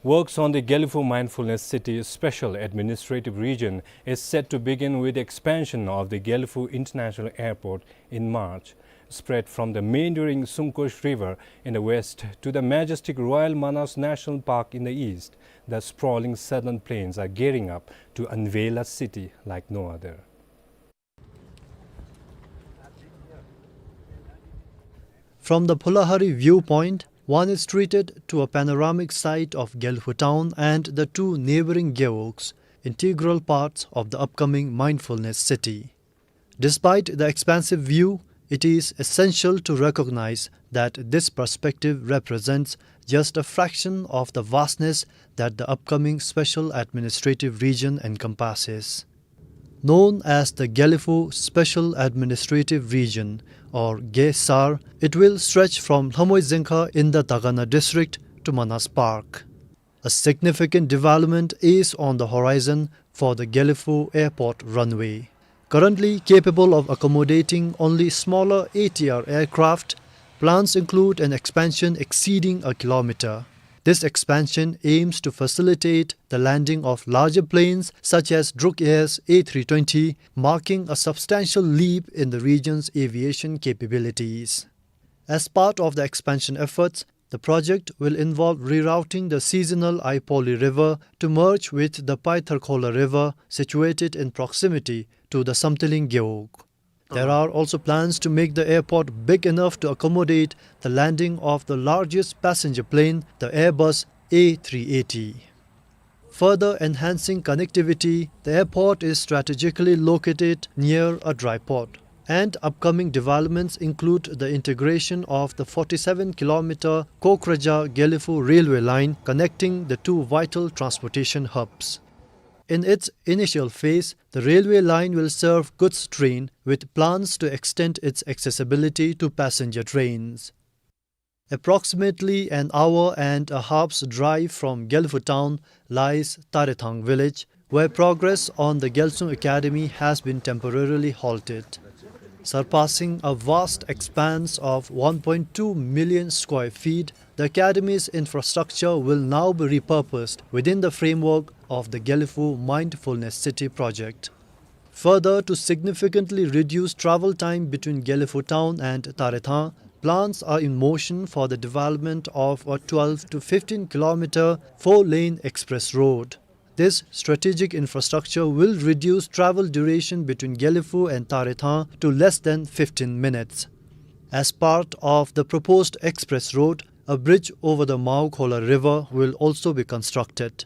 Works on the Gelephu Mindfulness City Special Administrative Region is set to begin with expansion of the Gelephu International Airport in March. Spread from the meandering Sungkush River in the west to the majestic Royal Manas National Park in the east, the sprawling southern plains are gearing up to unveil a city like no other. From the Phulahari viewpoint, one is treated to a panoramic sight of Gelephu town and the two neighboring gewogs, integral parts of the upcoming mindfulness city. Despite the expansive view, it is essential to recognize that this perspective represents just a fraction of the vastness that the upcoming special administrative region encompasses. Known as the Gelephu Special Administrative Region, or Ge-Sar, it will stretch from Lhamoy Dzengkha in the Dagana district to Manas Park. A significant development is on the horizon for the Gelephu Airport runway. Currently capable of accommodating only smaller A T R aircraft, plans include an expansion exceeding a kilometer. This expansion aims to facilitate the landing of larger planes such as Druk Air's A three twenty, marking a substantial leap in the region's aviation capabilities. As part of the expansion efforts, The project will involve rerouting the seasonal Aipoli River to merge with the Paitharkhola River, situated in proximity to the Samtiling Gewog. There are also plans to make the airport big enough to accommodate the landing of the largest passenger plane, the Airbus A three eighty. Further enhancing connectivity, the airport is strategically located near a dry port, and upcoming developments include the integration of the forty-seven kilometer Kokrajhar-Gelephu railway line connecting the two vital transportation hubs. In its initial phase, the railway line will serve goods train, with plans to extend its accessibility to passenger trains. Approximately an hour and a half's drive from Gelephu town lies Tarethang village, where progress on the Gyalsung Academy has been temporarily halted. Surpassing a vast expanse of one point two million square feet, the academy's infrastructure will now be repurposed within the framework of the Gelephu Mindfulness City project. Further, to significantly reduce travel time between Gelephu town and Tarethang, plans are in motion for the development of a twelve to fifteen kilometer four-lane express road. This strategic infrastructure will reduce travel duration between Gelephu and Tarethang to less than fifteen minutes. As part of the proposed express road, a bridge over the Maokhola River will also be constructed.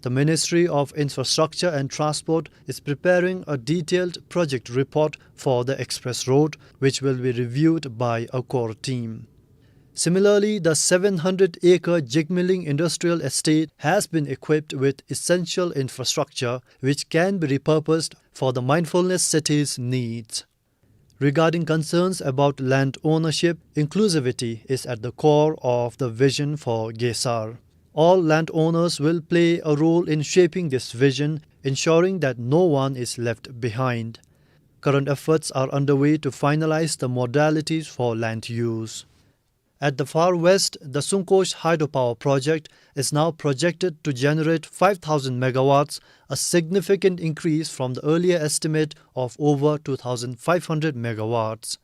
The Ministry of Infrastructure and Transport is preparing a detailed project report for the express road, which will be reviewed by a core team. Similarly, the seven hundred acre Jigmeling Industrial Estate has been equipped with essential infrastructure which can be repurposed for the Mindfulness City's needs. Regarding concerns about land ownership, inclusivity is at the core of the vision for Gesar. All landowners will play a role in shaping this vision, ensuring that no one is left behind. Current efforts are underway to finalize the modalities for land use. At the far west, the Sungkosh hydropower project is now projected to generate five thousand megawatts, a significant increase from the earlier estimate of over two thousand five hundred megawatts.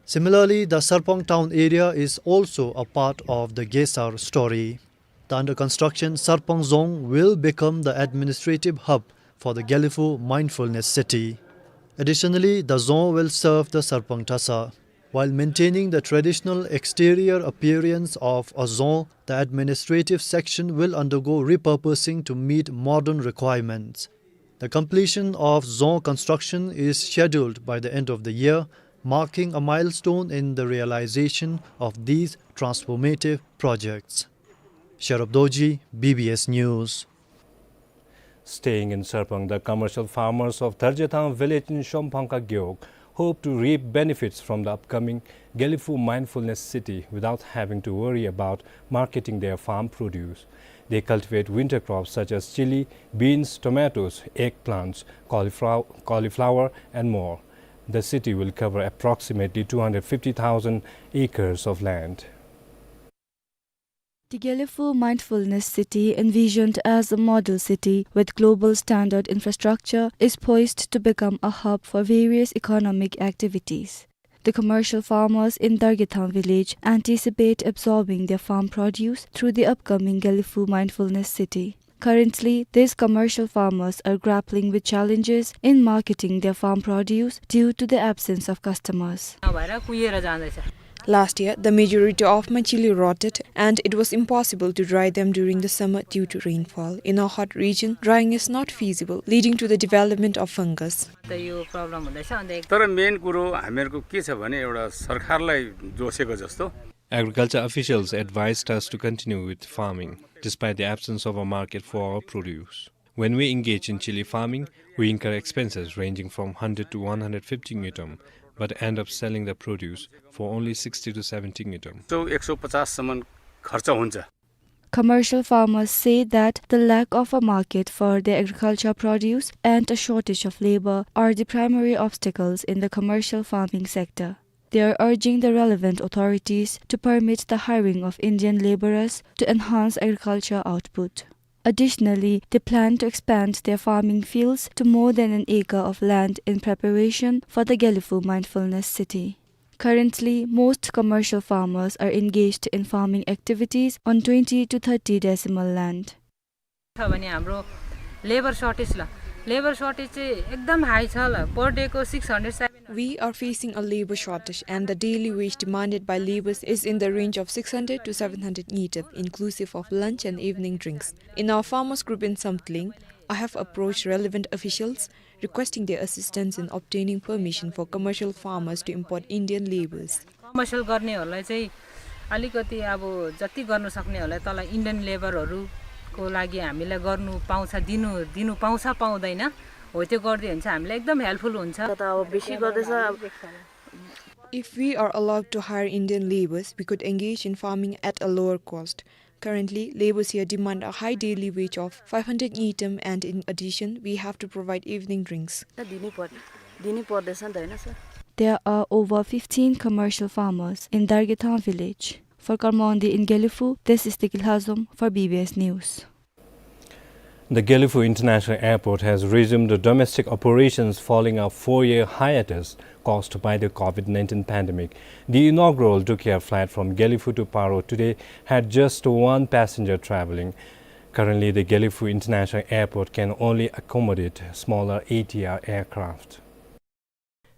Similarly, the Sarpang town area is also a part of the Gesar story. The under construction Sarpang Dzong will become the administrative hub for the Gelephu Mindfulness City. Additionally, the dzong will serve the Sarpang Tasa. While maintaining the traditional exterior appearance of a dzong, the administrative section will undergo repurposing to meet modern requirements. The completion of dzong construction is scheduled by the end of the year, marking a milestone in the realization of these transformative projects. Sherab Dorji, B B S News. Staying in Sarpang, the commercial farmers of Darjethang village in Shomphangka Gewog hope to reap benefits from the upcoming Gelephu Mindfulness City without having to worry about marketing their farm produce. They cultivate winter crops such as chili, beans, tomatoes, eggplants, cauliflow-, cauliflower, and more. The city will cover approximately two hundred fifty thousand acres of land. The Gelephu Mindfulness City, envisioned as a model city with global standard infrastructure, is poised to become a hub for various economic activities. The commercial farmers in Dargethang village anticipate absorbing their farm produce through the upcoming Gelephu Mindfulness City. Currently, these commercial farmers are grappling with challenges in marketing their farm produce due to the absence of customers. Last year, the majority of my chili rotted, and it was impossible to dry them during the summer due to rainfall. In a hot region, drying is not feasible, leading to the development of fungus. तर मेन कुरो हामीहरूको के छ भने, एउटा सरकारलाई जोसेको जस्तो। Agriculture officials advised us to continue with farming despite the absence of a market for our produce. When we engage in chili farming, we incur expenses ranging from hundred to one hundred fifty ngultrum, but end up selling the produce for only sixty to seventy ngultrum. सौ, एक सौ पचास सम्म खर्च हुन्छ। Commercial farmers say that the lack of a market for their agriculture produce and a shortage of labor are the primary obstacles in the commercial farming sector. They are urging the relevant authorities to permit the hiring of Indian laborers to enhance agriculture output. Additionally, they plan to expand their farming fields to more than an acre of land in preparation for the Gelephu Mindfulness City. Currently, most commercial farmers are engaged in farming activities on twenty to thirty decimal land. छ भने हाम्रो labour shortage ल, labour shortage चाहिँ एकदम हाई छ ल, पर deco six hundred seven hundred. We are facing a labor shortage, and the daily wage demanded by labourers is in the range of six hundred to seven hundred ngultrum, inclusive of lunch and evening drinks. In our farmers group in Samtling, I have approached relevant officials requesting their assistance in obtaining permission for commercial farmers to import Indian labourers. Commercial गर्नेहरूलाई चाहिँ अलिकति अब जति गर्नु सक्नेहरूलाई तल इन्डियन लेबरहरूको लागि हामीलाई गर्नु पाउँछ, दिनु, दिनु पाउँछ पाउँदैन, हो त्यो गरिदियो भने चाहिँ हामीलाई एकदम हेल्पफुल हुन्छ। त अब बेसी गर्दैछ। If we are allowed to hire Indian labourers, we could engage in farming at a lower cost. Currently, labourers here demand a high daily wage of five hundred ngultrum, and in addition, we have to provide evening drinks. त दिनै पर्ने, दिनै पर्दैछ नि त, होइन sir? There are over fifteen commercial farmers in Dargethang village. For Karma Wangdi in Gelephu, this is Tiki Lhazom for B B S News. The Gelephu International Airport has resumed domestic operations following a four-year hiatus caused by the COVID nineteen pandemic. The inaugural Druk Air flight from Gelephu to Paro today had just one passenger traveling. Currently, the Gelephu International Airport can only accommodate smaller A T R aircraft.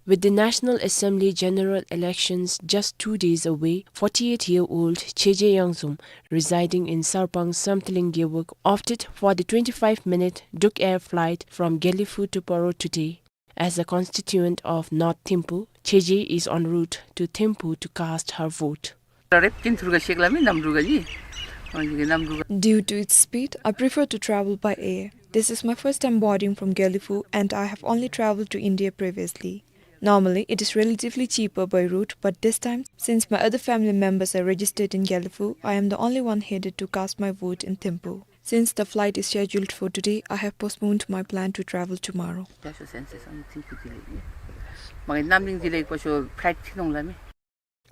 With the National Assembly general elections just two days away, forty-eight-year-old Cheje Yangzum, residing in Sarpang Samtling Gewog, opted for the twenty-five-minute Druk Air flight from Gelephu to Paro today. As a constituent of North Thimphu, Cheje is en route to Thimphu to cast her vote. Due to its speed, I prefer to travel by air. This is my first time boarding from Gelephu, and I have only traveled to India previously. Normally, it is relatively cheaper by route, but this time, since my other family members are registered in Gelephu, I am the only one headed to cast my vote in Thimphu. Since the flight is scheduled for today, I have postponed my plan to travel tomorrow.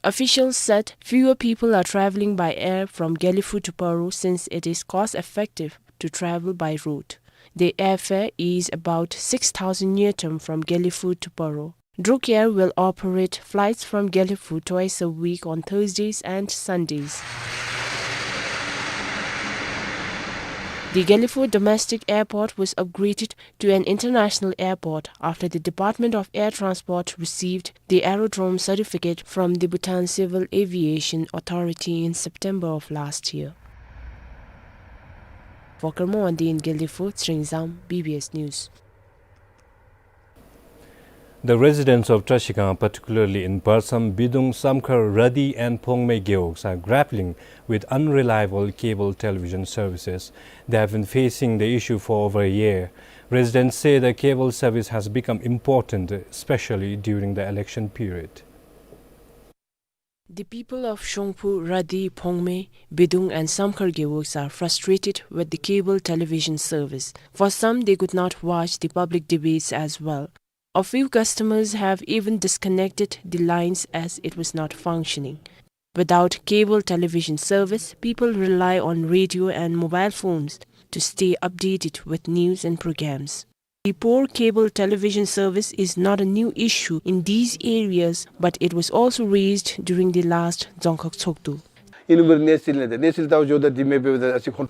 Officials said fewer people are traveling by air from Gelephu to Paro since it is cost-effective to travel by road. The airfare is about six thousand ngultrum from Gelephu to Paro. Druk Air will operate flights from Gelephu twice a week on Thursdays and Sundays. The Gelephu domestic airport was upgraded to an international airport after the Department of Air Transport received the aerodrome certificate from the Bhutan Civil Aviation Authority in September of last year. For Karma Wangdi in Gelephu, Tsering Zam, B B S News. The residents of Trashigang, particularly in Barsam, Bidung, Samkhar, Radi and Phongme gewogs, are grappling with unreliable cable television services. They have been facing the issue for over a year. Residents say the cable service has become important, especially during the election period. The people of Shongphu, Radi, Phongme, Bidung and Samkhar gewogs are frustrated with the cable television service. For some, they could not watch the public debates as well. A few customers have even disconnected the lines as it was not functioning. Without cable television service, people rely on radio and mobile phones to stay updated with news and programs. The poor cable television service is not a new issue in these areas, but it was also raised during the last Dzongkhag Tshogdu.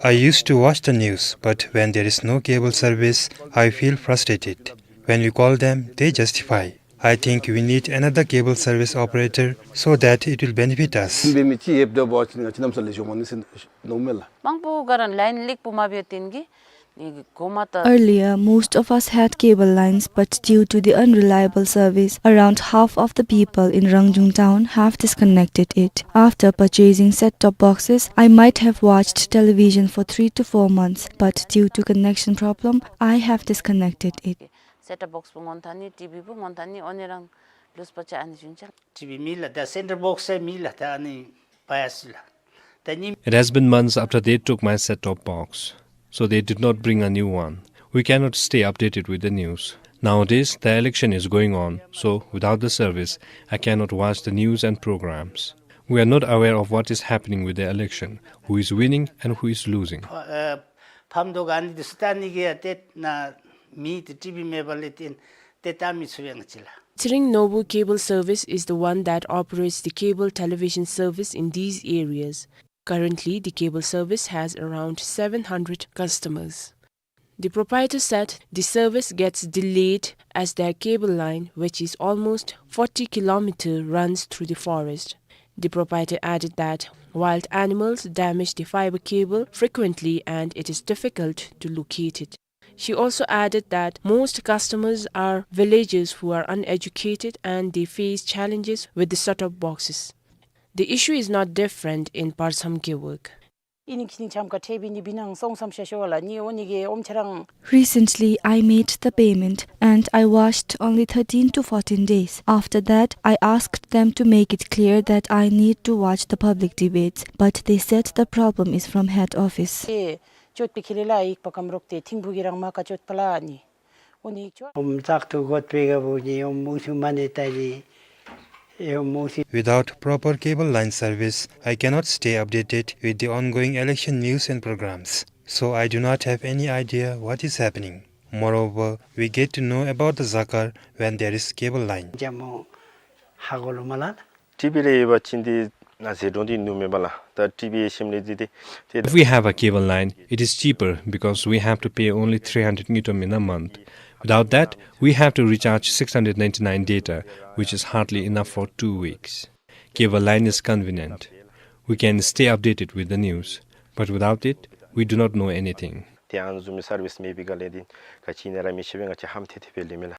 I used to watch the news, but when there is no cable service, I feel frustrated. When we call them, they justify. I think we need another cable service operator so that it will benefit us. Earlier, most of us had cable lines, but due to the unreliable service, around half of the people in Rangjung town have disconnected it. After purchasing set-top boxes, I might have watched television for three to four months, but due to connection problem, I have disconnected it. Set-top box ཕུད་མངོན་ཐ་ནི་ཊི་ཝི་ཕུད་མངོན་ཐ་ནི་ཨོ་ནི་རང་ལུས་པ་ཅ་ཨ་ནི་ཅུན་ཅ། ཊི་ཝི་མེད་ལགས། ད་སེན་ཊར་བོགས་ཡང་མེད་ལགས། ད་ཨ་ནི་བ་ཡ་སི་ལགས། ད་ཉིནམ། It has been months after they took my set-top box, so they did not bring a new one. We cannot stay updated with the news. Nowadays, the election is going on, so without the service, I cannot watch the news and programs. We are not aware of what is happening with the election, who is winning and who is losing. ཕམ་དོ་ག་ནི་དུ་སྟ་ནི་གི་ཡ་ཏེ་ན་མི་ཏེ་ཊི་ཝི་མེད་པ་ལས་ཏེ་ཏེ་ད་མི་ཚུ་ཡང་ཅི་ལགས། Tsering Norbu Cable Service is the one that operates the cable television service in these areas. Currently, the cable service has around seven hundred customers. The proprietor said the service gets delayed as their cable line, which is almost forty kilometer, runs through the forest. The proprietor added that wild animals damage the fiber cable frequently and it is difficult to locate it. She also added that most customers are villagers who are uneducated and they face challenges with the set-top boxes. The issue is not different in Parcham Gewog. ཨིན་ནི་ཁྱིམ་ཚང་ཁ་ཐེ་བི་ནི་བི་ནང་སོང་སམ་ཤ་ཤོ་ལ་ནི་འོ་ནི་གེ་ཨོམ་ཆ་རང་། Recently, I made the payment and I watched only thirteen to fourteen days. After that, I asked them to make it clear that I need to watch the public debates, but they said the problem is from head office. ཨེ་ཅོད་པི་ཁི་ལི་ལ་ཡིག་པ་ཀམ་རོག་ཏེ་ཐིང་བུ་གི་རང་མ་ཀ་ཅོད་པ་ལ་ནི། འོ་ནི་ཅོ། ཨོམ་ཙག་ཏུ་གོད་པེ་ག་བུ་ནི་ཨོམ་མུ་སུ་མ་ནེ་ཏ་ནི། ཨེ་ཨོམ་མུ་སུ། Without proper cable line service, I cannot stay updated with the ongoing election news and programs. So I do not have any idea what is happening. Moreover, we get to know about the Zakar when there is cable line. ཇ་མོ་ཧ་གོ་ལོ་མ་ལ། ཊི་བི་རེ་ཡོད་པ་ཅིན་ཏེ་ན་ཟེར་འགྲོ་འདི་ནུ་མེད་པ་ལ། ད་ཊི་བི་ཨེ་ཤེམ་ལེ་འདི་ཏེ་ཏེ། If we have a cable line, it is cheaper because we have to pay only three hundred ngultrum in a month. Without that, we have to recharge six hundred ninety-nine data, which is hardly enough for two weeks. Cable line is convenient. We can stay updated with the news, but without it, we do not know anything. ཏེ་ཨ་ནི་བཟུམ་མའི་སར་བིསི་མེད་པའི་སྒང་ལས་འདི་ག་ཅི་ནི་ར་མི་ཤེས་པས། ང་བཅས་ཧམ་ཐེ་ཐེ་སྦེ་ལེ་མེ་ལ།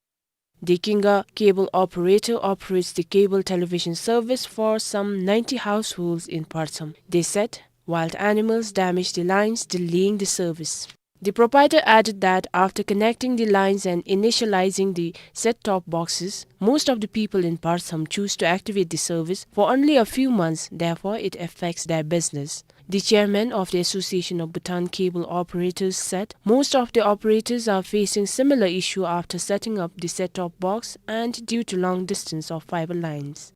The Kinga Cable Operator operates the cable television service for some ninety households in Parcham. They said wild animals damage the lines, delaying the service. The proprietor added that after connecting the lines and initializing the set-top boxes, most of the people in Parcham choose to activate the service for only a few months, therefore it affects their business. The chairman of the Association of Bhutan Cable Operators said most of the operators are facing similar issue after setting up the set-top box and due to long distance of fiber lines.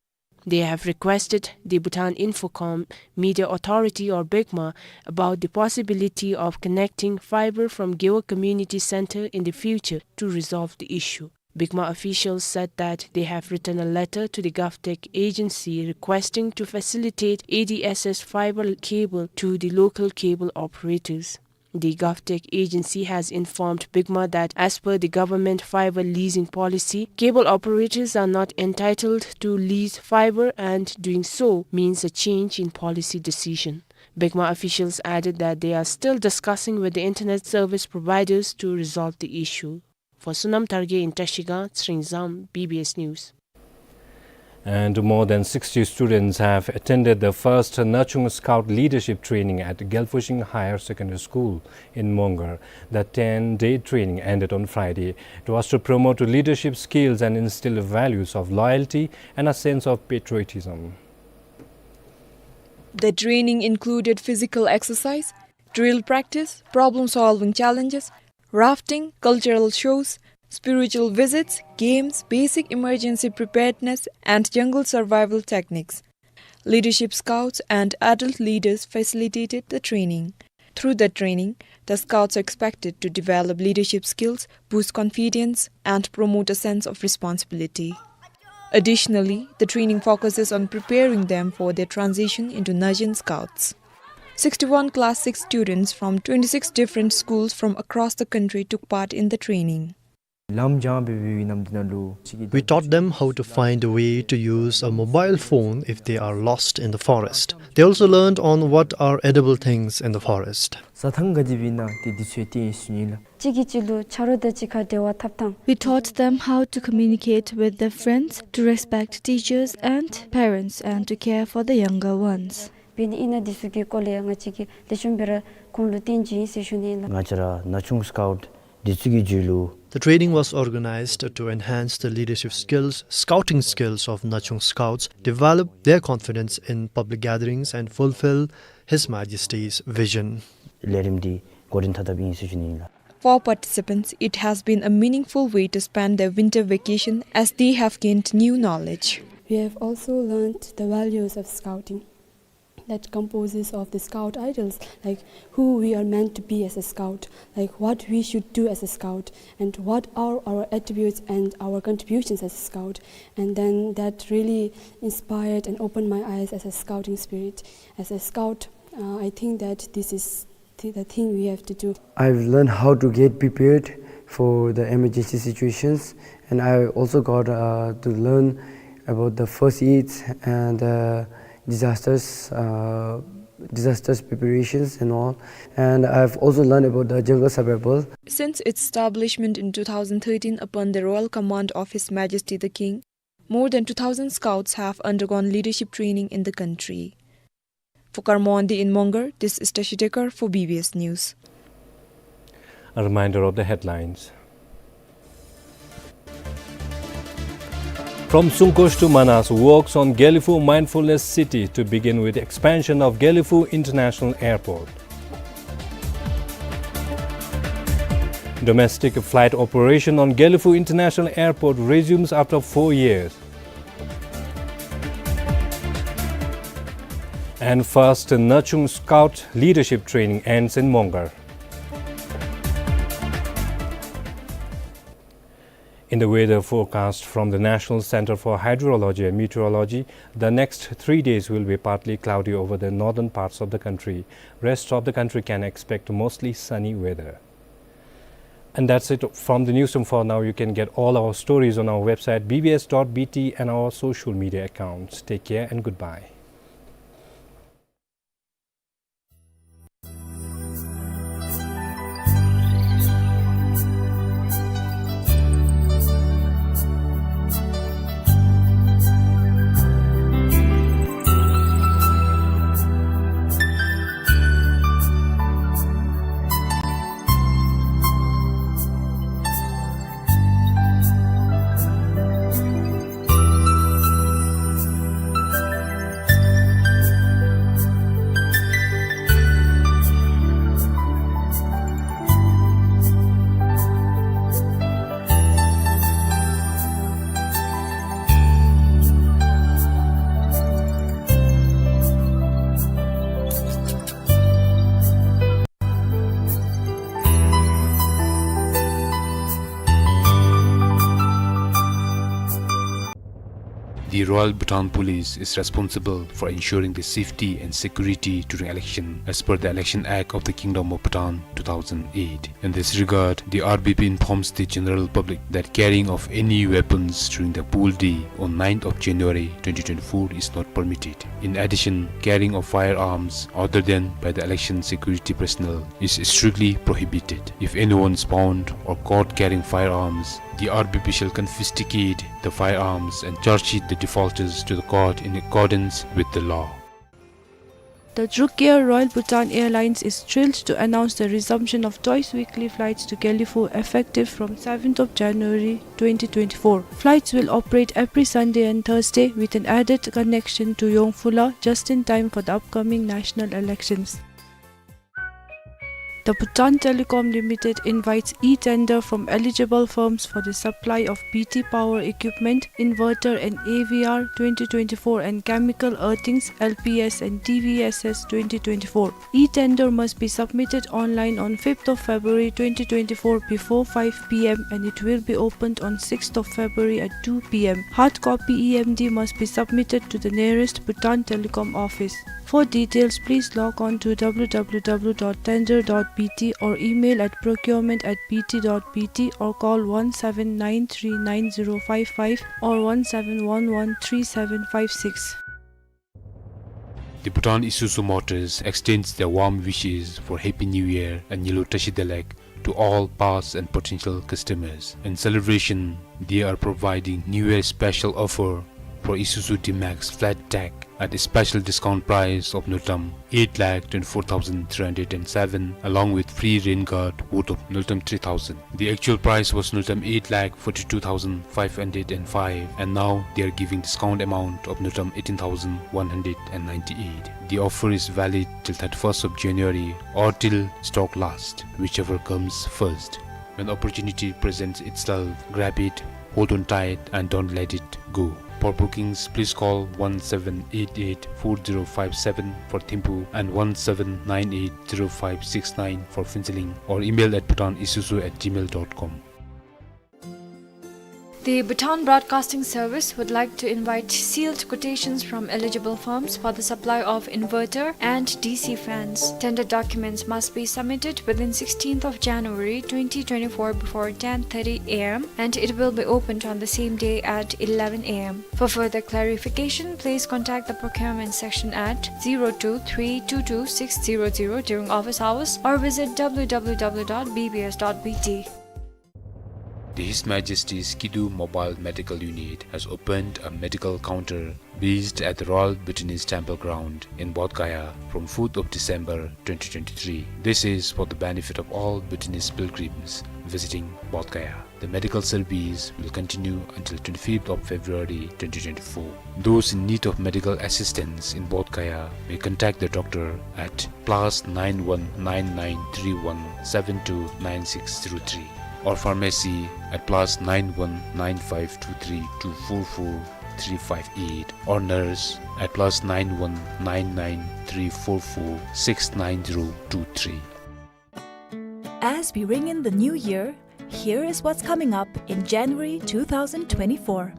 They have requested the Bhutan Infocom Media Authority or BICMA about the possibility of connecting fiber from Gewog Community Center in the future to resolve the issue. BICMA officials said that they have written a letter to the GovTech agency requesting to facilitate A D S S fiber cable to the local cable operators. The GovTech agency has informed BICMA that as per the government fiber leasing policy, cable operators are not entitled to lease fiber and doing so means a change in policy decision. BICMA officials added that they are still discussing with the internet service providers to resolve the issue. For Sonam Tharge in Trashigang, Tsering Zam, B B S News. And more than sixty students have attended the first Nachung Scout Leadership Training at Gelfushing Higher Secondary School in Mongar. The ten-day training ended on Friday. It was to promote leadership skills and instill values of loyalty and a sense of patriotism. The training included physical exercise, drill practice, problem-solving challenges, rafting, cultural shows, spiritual visits, games, basic emergency preparedness, and jungle survival techniques. Leadership scouts and adult leaders facilitated the training. Through the training, the scouts are expected to develop leadership skills, boost confidence, and promote a sense of responsibility. Additionally, the training focuses on preparing them for their transition into Nachung Scouts. Sixty-one Class six students from twenty-six different schools from across the country took part in the training. ལམ་སྦྱང་འབད་བའི་ནམ་དུས་ནང་ལུ་ཅིག་གི། We taught them how to find a way to use a mobile phone if they are lost in the forest. They also learned on what are edible things in the forest. རྩྭ་ཐང་ག་ཅི་འབད་ན་ཏེ་འདི་ཚུ་ཡང་སྟོན་ཡི་ཟེར་ཞུ་ནི་ལགས། གཅིག་གིས་གཅིག་ལུ་ཆ་རོགས་དང་གཅིག་ཁར་འབྲེལ་བ་འཐབ་ཐངས། We taught them how to communicate with their friends, to respect teachers and parents, and to care for the younger ones. འབད་ནི་ཨིན་ན་འདི་ཚུ་གི་སྐོར་ལས་ང་བཅས་ཀྱིས་ལེགས་ཤོམ་སྦེ་ར་ཁོང་ལུ་སྟོན་བྱིན་ཡི་ཟེར་ཞུ་ནི་ཨིན་ལགས། ང་བཅས་ར་ནཱ་ཆུང་སི་ཀའུཊ་འདི་ཚུ་གི་རྒྱུད་ལུ། The training was organized to enhance the leadership skills, scouting skills of Nachung Scouts, develop their confidence in public gatherings and fulfill His Majesty's vision. ལས་རིམ་འདི་འགོ་འདྲེན་འཐབ་འཐབ་ཨིན་ཟེར་ཞུ་ནི་ཨིན་ལགས། For participants, it has been a meaningful way to spend their winter vacation as they have gained new knowledge. We have also learnt the values of scouting. that composes of the scout idols, like, who we are meant to be as a scout, like, what we should do as a scout, and what are our attributes and our contributions as a scout. And then that really inspired and opened my eyes as a scouting spirit. As a scout, uh, I think that this is th-, the thing we have to do. I've learned how to get prepared for the emergency situations, and I also got, uh, to learn about the first aids and, uh, disasters, uh, disasters preparations and all. And I've also learned about the jungle survival. Since its establishment in two thousand thirteen upon the royal command of His Majesty the King, more than two thousand scouts have undergone leadership training in the country. For Karma Wangdi in Mongar, this is Tashi Dekar for B B S News. A reminder of the headlines. From Sungkosh to Manas, works on Gelephu Mindfulness City to begin with expansion of Gelephu International Airport. Domestic flight operation on Gelephu International Airport resumes after four years. And first Nachung Scout leadership training ends in Mongar. In the weather forecast from the National Center for Hydrology and Meteorology, the next three days will be partly cloudy over the northern parts of the country. Rest of the country can expect mostly sunny weather. And that's it from the newsroom for now. You can get all our stories on our website B B S dot B T and our social media accounts. Take care and goodbye. The Royal Bhutan Police is responsible for ensuring the safety and security during election as per the Election Act of the Kingdom of Bhutan two thousand eight. In this regard, the R B P informs the general public that carrying of any weapons during the poll day on ninth of January twenty twenty-four is not permitted. In addition, carrying of firearms other than by the election security personnel is strictly prohibited. If anyone is found or caught carrying firearms, the R B P shall confiscate the firearms and charge sheet the defaulters to the court in accordance with the law. The Druk Air Royal Bhutan Airlines is thrilled to announce the resumption of twice weekly flights to Gelephu effective from seventh of January twenty twenty-four. Flights will operate every Sunday and Thursday with an added connection to Yongphula just in time for the upcoming national elections. The Bhutan Telecom Limited invites e-tender from eligible firms for the supply of B T power equipment, inverter and A V R twenty twenty-four and chemical earthings, L P S and T V S S twenty twenty-four. E-tender must be submitted online on fifth of February twenty twenty-four before five P M and it will be opened on sixth of February at two P M. Hard copy E M D must be submitted to the nearest Bhutan Telecom office. For details, please log on to W W W dot tender dot B T or email at procurement at B T dot B T or call one seven nine three nine zero five five or one seven one one three seven five six. The Bhutan Isuzu Motors extends their warm wishes for Happy New Year and Nyilo Tashi Delek to all past and potential customers. In celebration, they are providing New Year special offer for Isuzu D-Max flat tag at a special discount price of Ngultrum eight lakh twenty-four thousand three hundred and seven, along with free rain guard worth of Ngultrum three thousand. The actual price was Ngultrum eight lakh forty-two thousand five hundred and five, and now they are giving discount amount of Ngultrum eighteen thousand one hundred and ninety-eight. The offer is valid till thirty-first of January or till stock last, whichever comes first. When opportunity presents itself, grab it, hold on tight, and don't let it go. For bookings, please call one seven eight eight four zero five seven for Thimphu and one seven nine eight zero five six nine for Phuentsholing, or email at bhutan isuzu at gmail dot com. The Bhutan Broadcasting Service would like to invite sealed quotations from eligible firms for the supply of inverter and D C fans. Tender documents must be submitted within sixteenth of January twenty twenty-four before ten thirty A M, and it will be opened on the same day at eleven A M. For further clarification, please contact the procurement section at zero two three two two six zero zero during office hours or visit W W W dot B B S dot B T. The His Majesty's Kidu Mobile Medical Unit has opened a medical counter based at the Royal Bhutanese Temple Ground in Bodh Gaya from fourth of December twenty twenty-three. This is for the benefit of all Bhutanese pilgrims visiting Bodh Gaya. The medical service will continue until twenty-fifth of February twenty twenty-four. Those in need of medical assistance in Bodh Gaya may contact the doctor at plus nine one nine nine three one seven two nine six zero three, or pharmacy at plus nine one nine five two three two four four three five eight, or nurse at plus nine one nine nine three four four six nine zero two three. As we ring in the new year, here is what's coming up in January two thousand twenty-four.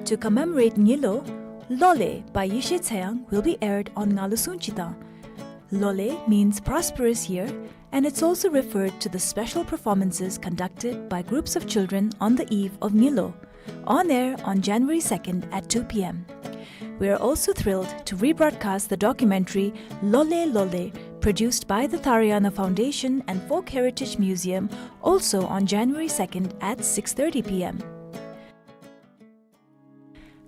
To commemorate Ngilo, Lole by Yeshe Tseyang will be aired on Ngalusung Chitang. Lole means prosperous year, and it's also referred to the special performances conducted by groups of children on the eve of Ngilo, on air on January second at two P M. We are also thrilled to rebroadcast the documentary Lole Lole, produced by the Tharayana Foundation and Folk Heritage Museum, also on January second at six thirty P M.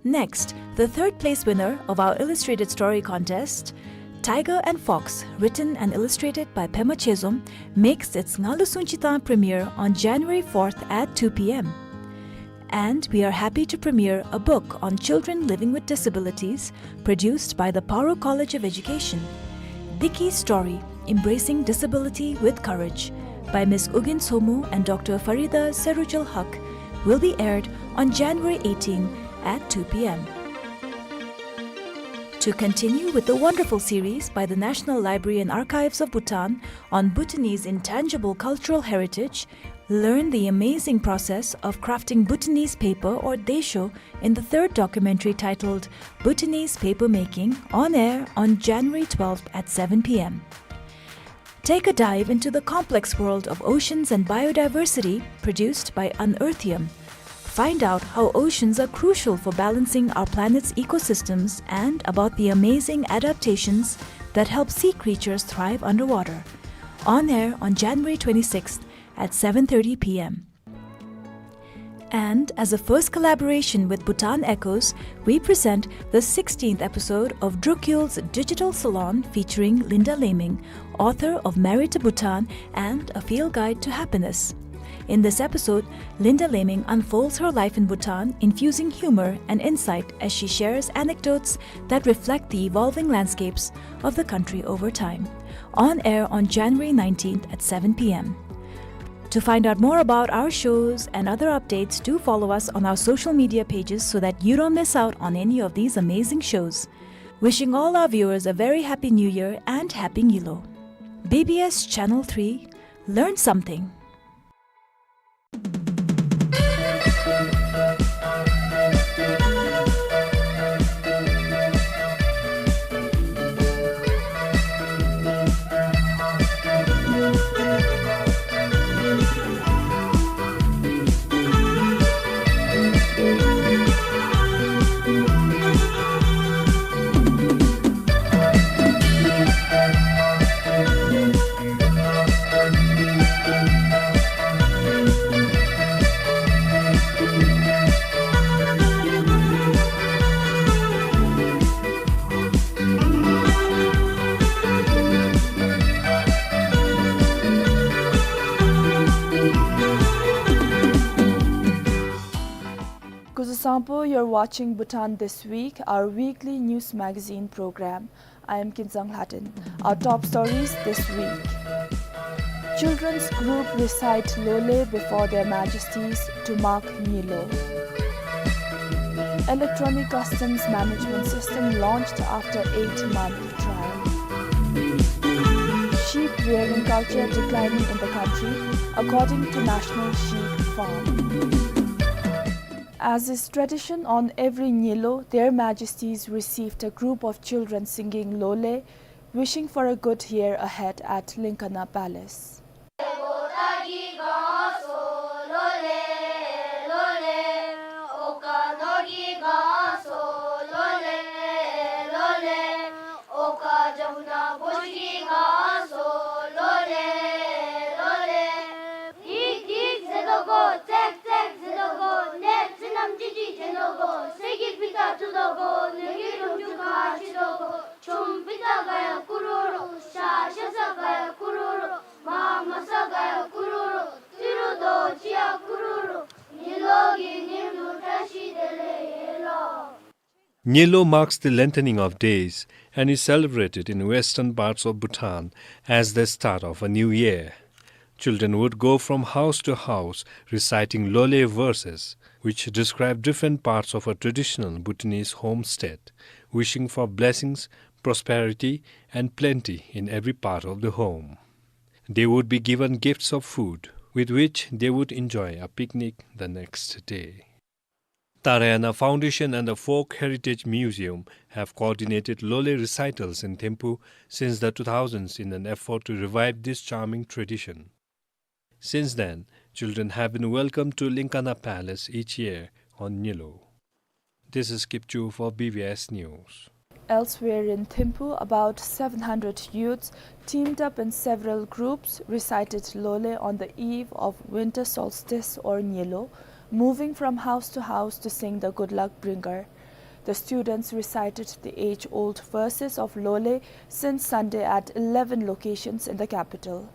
Next, the third place winner of our illustrated story contest, Tiger and Fox, written and illustrated by Pema Chezom, makes its Ngalusung Chitang premiere on January fourth at two P M. And we are happy to premiere a book on children living with disabilities, produced by the Paro College of Education, Diki Story, Embracing Disability with Courage, by Miss Ugyen Tshommo and Doctor Farida Serujul Haq, will be aired on January eighteen at two P M. To continue with the wonderful series by the National Library and Archives of Bhutan on Bhutanese intangible cultural heritage, learn the amazing process of crafting Bhutanese paper or desho in the third documentary titled Bhutanese Paper Making, on air on January twelfth at seven P M. Take a dive into the complex world of oceans and biodiversity, produced by Unearthium. Find out how oceans are crucial for balancing our planet's ecosystems and about the amazing adaptations that help sea creatures thrive underwater. On air on January twenty-sixth at seven thirty P M. And as a first collaboration with Bhutan Echoes, we present the sixteenth episode of Drukyul's Digital Salon featuring Linda Laming, author of Married to Bhutan and A Field Guide to Happiness. In this episode, Linda Laming unfolds her life in Bhutan, infusing humor and insight as she shares anecdotes that reflect the evolving landscapes of the country over time. On air on January nineteenth at seven P M. To find out more about our shows and other updates, do follow us on our social media pages so that you don't miss out on any of these amazing shows. Wishing all our viewers a very happy New Year and Happy Ngilo. B B S Channel three, learn something. Kuzuzangpo, you're watching Bhutan This Week, our weekly news magazine program. I am Kinzang Lhaden. Our top stories this week. Children's group recite Lole before their majesties to mark Ngilo. Electronic Customs Management System launched after eight-month trial. Sheep rearing culture declining in the country, according to National Sheep Farm. As is tradition, on every Nyilo, Their Majesties received a group of children singing Lole, wishing for a good year ahead at Linkana Palace. Nyilo marks the lengthening of days and is celebrated in western parts of Bhutan as the start of a new year. Children would go from house to house reciting Lole verses, which describe different parts of a traditional Bhutanese homestead, wishing for blessings, prosperity, and plenty in every part of the home. They would be given gifts of food, with which they would enjoy a picnic the next day. Tarayana Foundation and the Folk Heritage Museum have coordinated Lole recitals in Thimphu since the two thousands in an effort to revive this charming tradition. Since then, children have been welcomed to Linkana Palace each year on Nyilo. This is Kipchu for B B S News. Elsewhere in Thimphu, about seven hundred youths, teamed up in several groups, recited Lole on the eve of winter solstice or Nyilo, moving from house to house to sing the good luck bringer. The students recited the age-old verses of Lole since Sunday at eleven locations in the capital.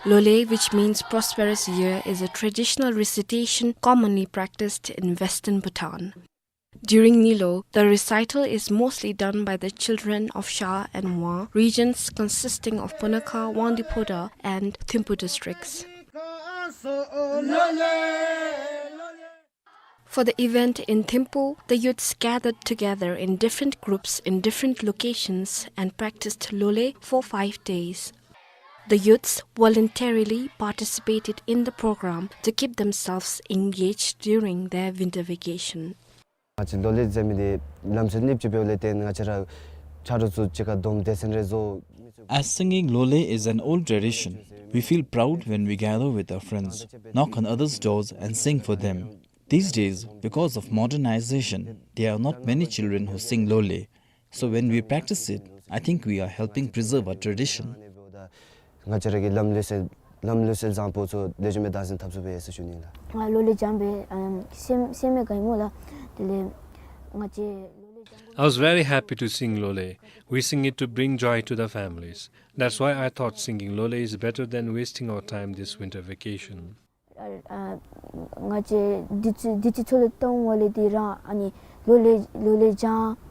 Lole, which means prosperous year, is a traditional recitation commonly practiced in western Bhutan. During Nyilo, the recital is mostly done by the children of Sha and Wa regions consisting of Punakha, Wangdue Phodrang, and Thimphu districts. For the event in Thimphu, the youths gathered together in different groups in different locations and practiced Lole for five days. The youths voluntarily participated in the program to keep themselves engaged during their winter vacation. ང་བཅས་ལོ་ལེགས་མཛད་མི་འདི་ལམ་སྲོལ་ནི་ཅིག་འབདཝ་ལས་བརྟེན་ང་བཅས་ར་ཆ་རོགས་ཚུ་གཅིག་ཁར་བསྡོམས་སྡེ་ཚན་རེ་བཟོ། As singing Lole is an old tradition, we feel proud when we gather with our friends, knock on others' doors and sing for them. These days, because of modernization, there are not many children who sing Lole. So when we practice it, I think we are helping preserve our tradition. ང་བཅས་ར་གི་ལམ་ལུགས་སྲོལ་ལམ་ལུགས་སྲོལ་བཟང་པོ་ཚུ་ལེགས་ཤོམ་སྦེ་བདག་འཛིན་འཐབ་ཚུགས་པས་ཟེར་ཞུ་ནི་ལགས། ང་ལོ་ལེགས་བྱམས་པས་ཨམ་སེམས་སེམས་མེད་དགའ་ཡི་སྨོ་ལགས། དེ་ལས་ང་བཅས་ལོ་ལེགས་བྱམས་པ། I was very happy to sing Lole. We sing it to bring joy to the families. That's why I thought singing Lole is better than wasting our time this winter vacation. ཨ་ཨ་ང་བཅས་འདི་ཚུ་འདི་ཚུ་ཚུ་ལུ་གཏང་འོང་ལས་འདི་ར་ཨ་ནི་ལོ་ལེགས་ལོ་ལེགས་བྱམས།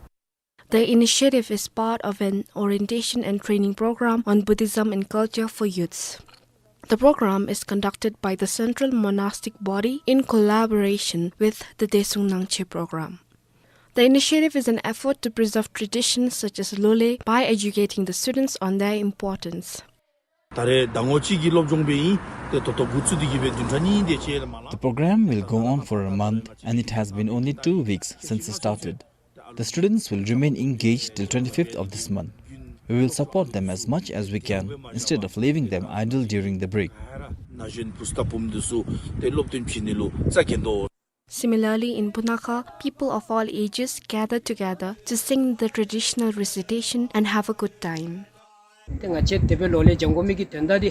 The initiative is part of an orientation and training program on Buddhism and culture for youths. The program is conducted by the Central Monastic Body in collaboration with the Daesung Nangchen program. The initiative is an effort to preserve traditions such as Lole by educating the students on their importance. ད་རེས་ཟླ་ངོ་གཅིག་གི་སློབ་སྦྱོང་སྦེ་ཨིན། ཏེ་ད་ལྟོ་འགོ་བཙུགས་ཏེ་གི་སྦེ་བདུན་ཕྲག་གཉིས་དེ་ཅིག་ལས་མ་ལང་། The program will go on for a month and it has been only two weeks since it started. The students will remain engaged till twenty-fifth of this month. We will support them as much as we can instead of leaving them idle during the break. ན་གཞོན་བུཚ་དང་བུམོ་འདི་ཚུ་ཏེ་སློབ་སྟོན་བྱིན་ནི་ལུ་རྩ་འགེངས་དོ། Similarly, in Punakha, people of all ages gather together to sing the traditional recitation and have a good time. ཏེ་ང་བཅས་དེ་སྦེ་ལོ་ལེགས་བྱང་དགོ་མི་གི་དོན་དག་འདི་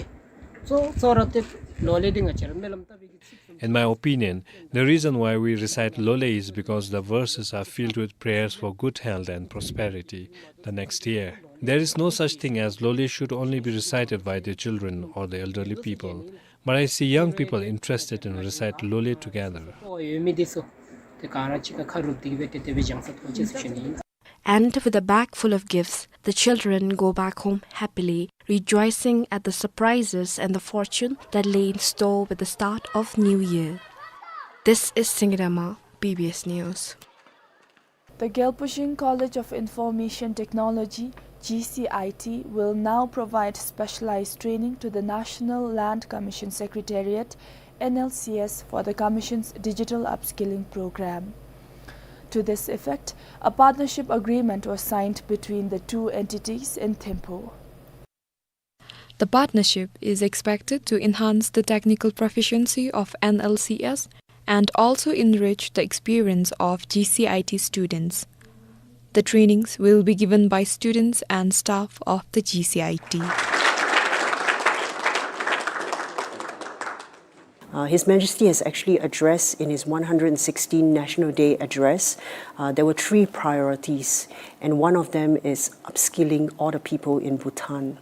གཙོ་གཙོ་ར་ཏེ་ལོ་ལེགས་འདི་ང་བཅས་ར་སྨོན་ལམ་བཏབ་པའི་གི་ཚིག་དོན། In my opinion, the reason why we recite Lole is because the verses are filled with prayers for good health and prosperity the next year. There is no such thing as Lole should only be recited by the children or the elderly people. But I see young people interested in recite Lole together. ཨོ་ཡོད་མི་འདི་ཚུ་ཏེ་ག་ར་གཅིག་ཁར་ཁ་རུབ་སྟེ་གི་སྦེ་ཏེ་དེ་སྦེ་བྱང་ས་ཐོབ་ཅི་ཟེར་ཞུ་ནི་ཨིན། And with a bag full of gifts, the children go back home happily, rejoicing at the surprises and the fortune that lay in store with the start of New Year. This is Singirama, B B S News. The Gyalpo Shing College of Information Technology, G C I T, will now provide specialized training to the National Land Commission Secretariat, N L C S, for the Commission's digital upskilling program. To this effect, a partnership agreement was signed between the two entities in Thimphu. The partnership is expected to enhance the technical proficiency of N L C S and also enrich the experience of G C I T students. The trainings will be given by students and staff of the G C I T. Uh, His Majesty has actually addressed in his one hundred sixteenth National Day address, uh, there were three priorities, and one of them is upskilling all the people in Bhutan.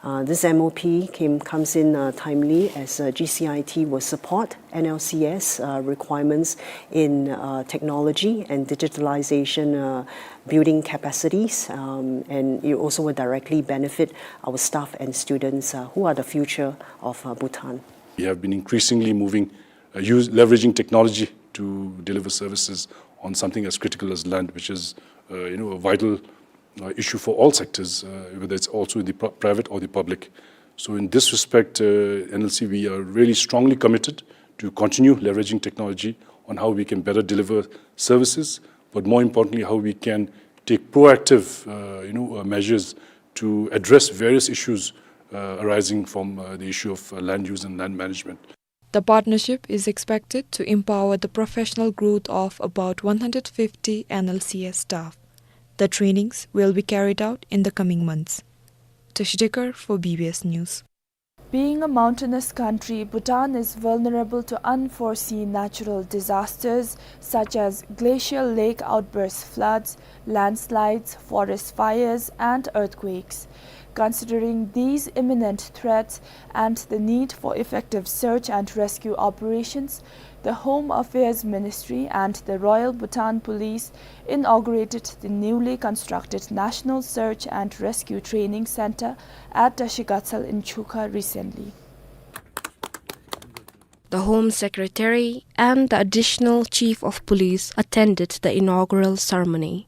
Uh, this M O P came, comes in, uh, timely as, uh, G C I T will support N L C S, uh, requirements in, uh, technology and digitalization, uh, building capacities, um, and it also will directly benefit our staff and students, uh, who are the future of, uh, Bhutan. We have been increasingly moving, uh, use, leveraging technology to deliver services on something as critical as land, which is, uh, you know, a vital, uh, issue for all sectors, uh, whether it's also in the pri-, private or the public. So in this respect, uh, N L C, we are really strongly committed to continue leveraging technology on how we can better deliver services, but more importantly, how we can take proactive, uh, you know, uh, measures to address various issues, uh, arising from, uh, the issue of, uh, land use and land management. The partnership is expected to empower the professional growth of about one hundred fifty N L C S staff. The trainings will be carried out in the coming months. Tashi Dekar for B B S News. Being a mountainous country, Bhutan is vulnerable to unforeseen natural disasters such as glacial lake outbursts, floods, landslides, forest fires, and earthquakes. Considering these imminent threats and the need for effective search and rescue operations, the Home Affairs Ministry and the Royal Bhutan Police inaugurated the newly constructed National Search and Rescue Training Center at Tashi Gatsal in Chukha recently. The Home Secretary and the Additional Chief of Police attended the inaugural ceremony.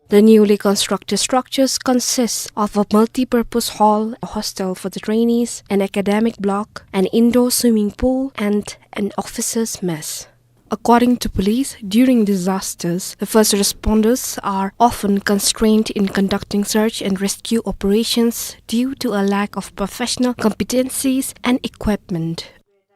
The newly constructed structures consist of a multi-purpose hall, a hostel for the trainees, an academic block, an indoor swimming pool, and an officers' mess. According to police, during disasters, the first responders are often constrained in conducting search and rescue operations due to a lack of professional competencies and equipment.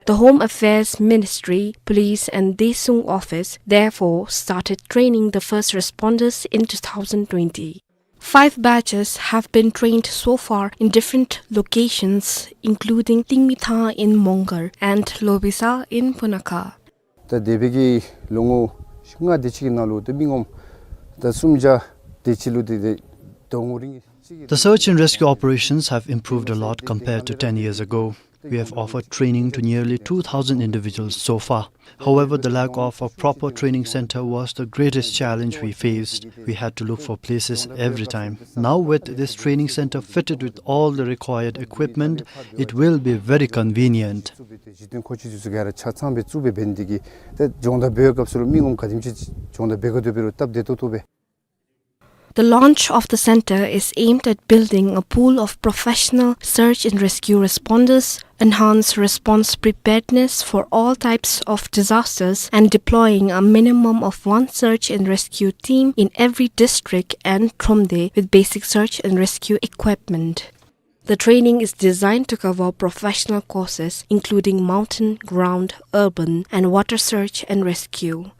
The Home Affairs Ministry, Police and Daesung Office therefore started training the first responders in two thousand twenty. Five batches have been trained so far in different locations, including Tingmithang in Mongar and Lobisa in Punakha. ད་འདས་པའི་གི་ལོ་ངོ་ལྔ་དེ་ཅིག་གི་ནང་ལུ་ད་མི་ངོམ་ད་སུམ་བརྒྱ་དེ་ཅིག་ལུ་ད་ད་དོ་ངོ་རིང་གི་ཅིག་གི། The search and rescue operations have improved a lot compared to ten years ago. We have offered training to nearly two thousand individuals so far. However, the lack of a proper training center was the greatest challenge we faced. We had to look for places every time. Now, with this training center fitted with all the required equipment, it will be very convenient. གཞི་རྟེན་མཁོ་ཆས་ཚུ་ག་ར་ཆ་ཚང་སྦེ་བཙུགས་སྦེ་འབད་ནི་དེ་གིས་ད་སྦྱོང་བརྡར་འབད་བའི་སྐབས་སུ་ལུ་མི་ངོམ་ག་དེམ་ཅིག་སྦྱོང་བརྡར་འབད་དགོ་དེ་འབད་རུང་སྟབས་བདེ་ཏོག་ཏོ་སྦེ། The launch of the center is aimed at building a pool of professional search and rescue responders, enhance response preparedness for all types of disasters, and deploying a minimum of one search and rescue team in every district and Thromde with basic search and rescue equipment. The training is designed to cover professional courses including mountain, ground, urban, and water search and rescue.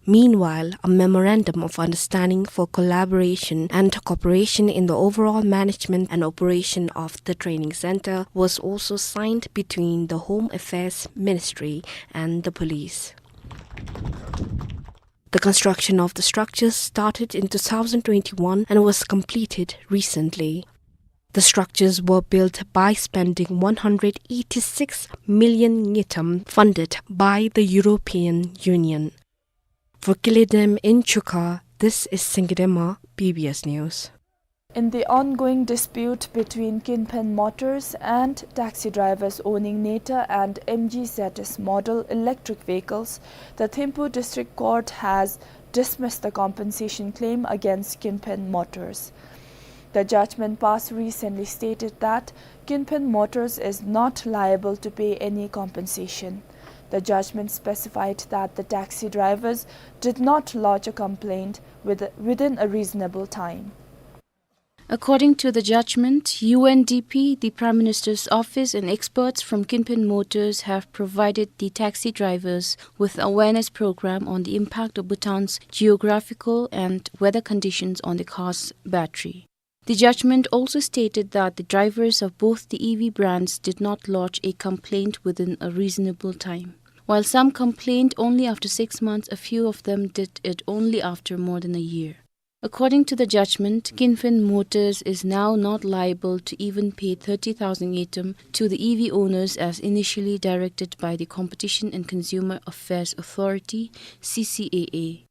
Meanwhile, a memorandum of understanding for collaboration and cooperation in the overall management and operation of the training center was also signed between the Home Affairs Ministry and the police. The construction of the structures started in two thousand twenty-one and was completed recently. The structures were built by spending one hundred eighty-six million ngultrum funded by the European Union. For Kile Dem in Chukha, This is Singye Dema, B B S News. In the ongoing dispute between Kinphen Motors and taxi drivers owning Neta and M G Z S model electric vehicles, the Thimphu District Court has dismissed the compensation claim against Kinphen Motors. The judgment passed recently stated that Kinphen Motors is not liable to pay any compensation. The judgment specified that the taxi drivers did not lodge a complaint with-, within a reasonable time. According to the judgment, U N D P, the Prime Minister's office, and experts from Kinphen Motors have provided the taxi drivers with awareness program on the impact of Bhutan's geographical and weather conditions on the car's battery. The judgment also stated that the drivers of both the E V brands did not lodge a complaint within a reasonable time. While some complained only after six months, a few of them did it only after more than a year. According to the judgment, Kinphen Motors is now not liable to even pay thirty thousand ngultrum to the E V owners as initially directed by the Competition and Consumer Affairs Authority, C C A A.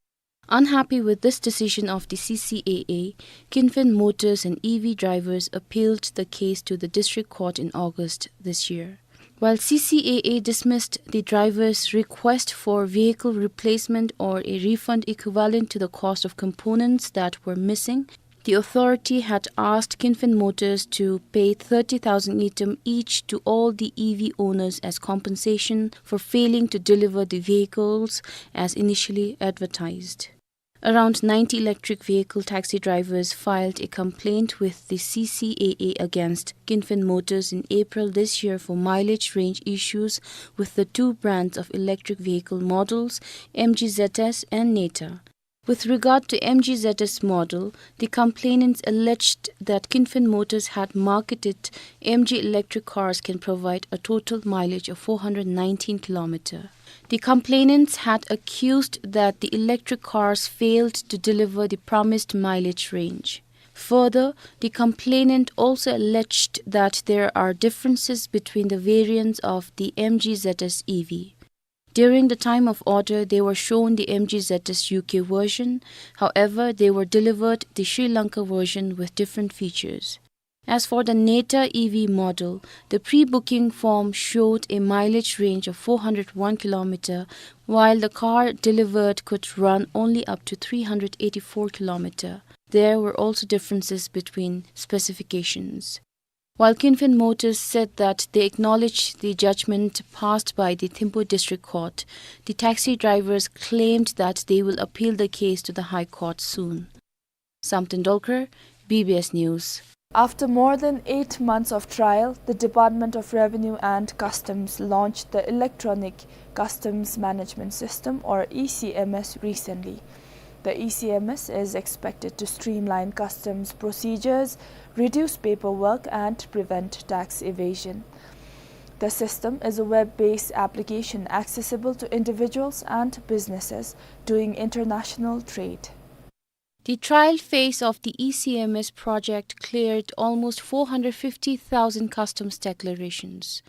Unhappy with this decision of the C C A A, Kinphen Motors and E V drivers appealed the case to the district court in August this year. While C C A A dismissed the driver's request for vehicle replacement or a refund equivalent to the cost of components that were missing, the authority had asked Kinphen Motors to pay thirty thousand ngultrum each to all the E V owners as compensation for failing to deliver the vehicles as initially advertised. Around ninety electric vehicle taxi drivers filed a complaint with the C C A A against Kinphen Motors in April this year for mileage range issues with the two brands of electric vehicle models, M G Z S and Neta. With regard to M G Z S model, the complainants alleged that Kinphen Motors had marketed M G electric cars can provide a total mileage of four hundred nineteen kilometer. The complainants had accused that the electric cars failed to deliver the promised mileage range. Further, the complainant also alleged that there are differences between the variants of the M G Z S E V. During the time of order, they were shown the M G Z S U K version. However, they were delivered the Sri Lanka version with different features. As for the Neta E V model, the pre-booking form showed a mileage range of four hundred one kilometer, while the car delivered could run only up to three hundred eighty-four kilometer. There were also differences between specifications. While Kinphen Motors said that they acknowledge the judgment passed by the Thimphu District Court, the taxi drivers claimed that they will appeal the case to the High Court soon. Samten Dolkar, B B S News. After more than eight months of trial, the Department of Revenue and Customs launched the Electronic Customs Management System, or E C M S, recently. The E C M S is expected to streamline customs procedures, reduce paperwork, and prevent tax evasion. The system is a web-based application accessible to individuals and businesses doing international trade. The trial phase of the E C M S project cleared almost four hundred fifty thousand customs declarations.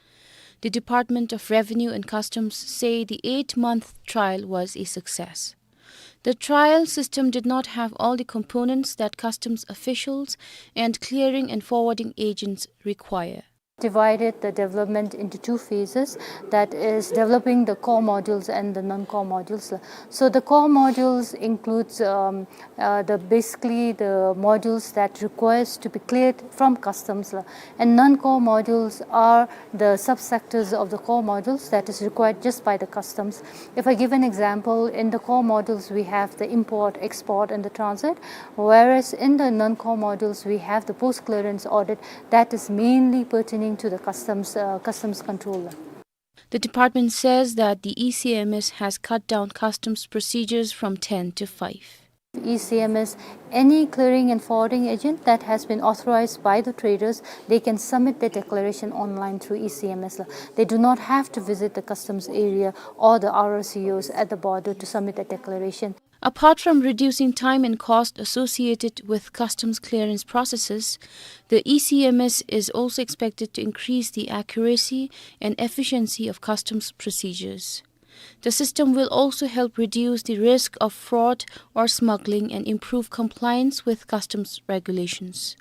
The Department of Revenue and Customs say the eight-month trial was a success. The trial system did not have all the components that customs officials and clearing and forwarding agents require. Divided the development into two phases, that is developing the core modules and the non-core modules. So the core modules includes, um, uh, the, basically the modules that requires to be cleared from customs, la. And non-core modules are the subsectors of the core modules that is required just by the customs. If I give an example, in the core modules we have the import, export, and the transit, whereas in the non-core modules we have the post-clearance audit that is mainly pertaining to the customs, uh, customs control. The department says that the E C M S has cut down customs procedures from ten to five. E C M S, any clearing and forwarding agent that has been authorized by the traders, they can submit their declaration online through E C M S. They do not have to visit the customs area or the R R C Os at the border to submit their declaration. Apart from reducing time and cost associated with customs clearance processes, the E C M S is also expected to increase the accuracy and efficiency of customs procedures. The system will also help reduce the risk of fraud or smuggling and improve compliance with customs regulations.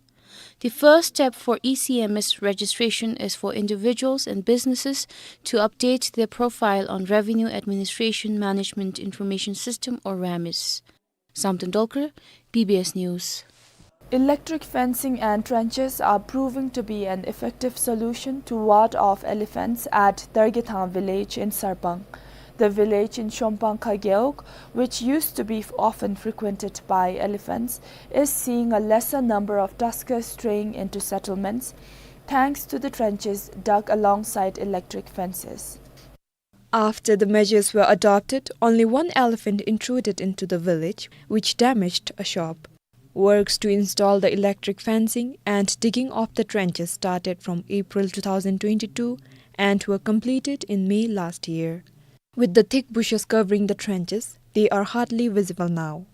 The first step for E C M S registration is for individuals and businesses to update their profile on Revenue Administration Management Information System, or RAMIS. Samten Dolkar, B B S News. Electric fencing and trenches are proving to be an effective solution to ward off elephants at Dargethang village in Sarpang. The village in Shompang Khageuk, which used to be often frequented by elephants, is seeing a lesser number of tuskers straying into settlements thanks to the trenches dug alongside electric fences. After the measures were adopted, only one elephant intruded into the village, which damaged a shop. Works to install the electric fencing and digging of the trenches started from April two thousand twenty-two and were completed in May last year. With the thick bushes covering the trenches, they are hardly visible now.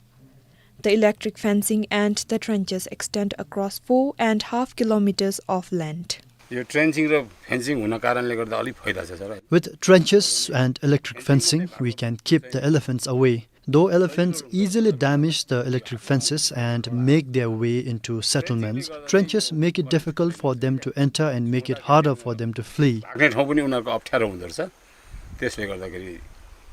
The electric fencing and the trenches extend across four and half kilometers of length. यो ट्रेन्चिङ र फेन्सिङ हुन कारणले गर्दा अलिक फाइदा छ, sir. With trenches and electric fencing, we can keep the elephants away. Though elephants easily damage the electric fences and make their way into settlements, trenches make it difficult for them to enter and make it harder for them to flee. भाग्ने ठाउँ पनि उनीहरूको अप्ठ्यारो हुँदो रहेछ। त्यसले गर्दाखेरि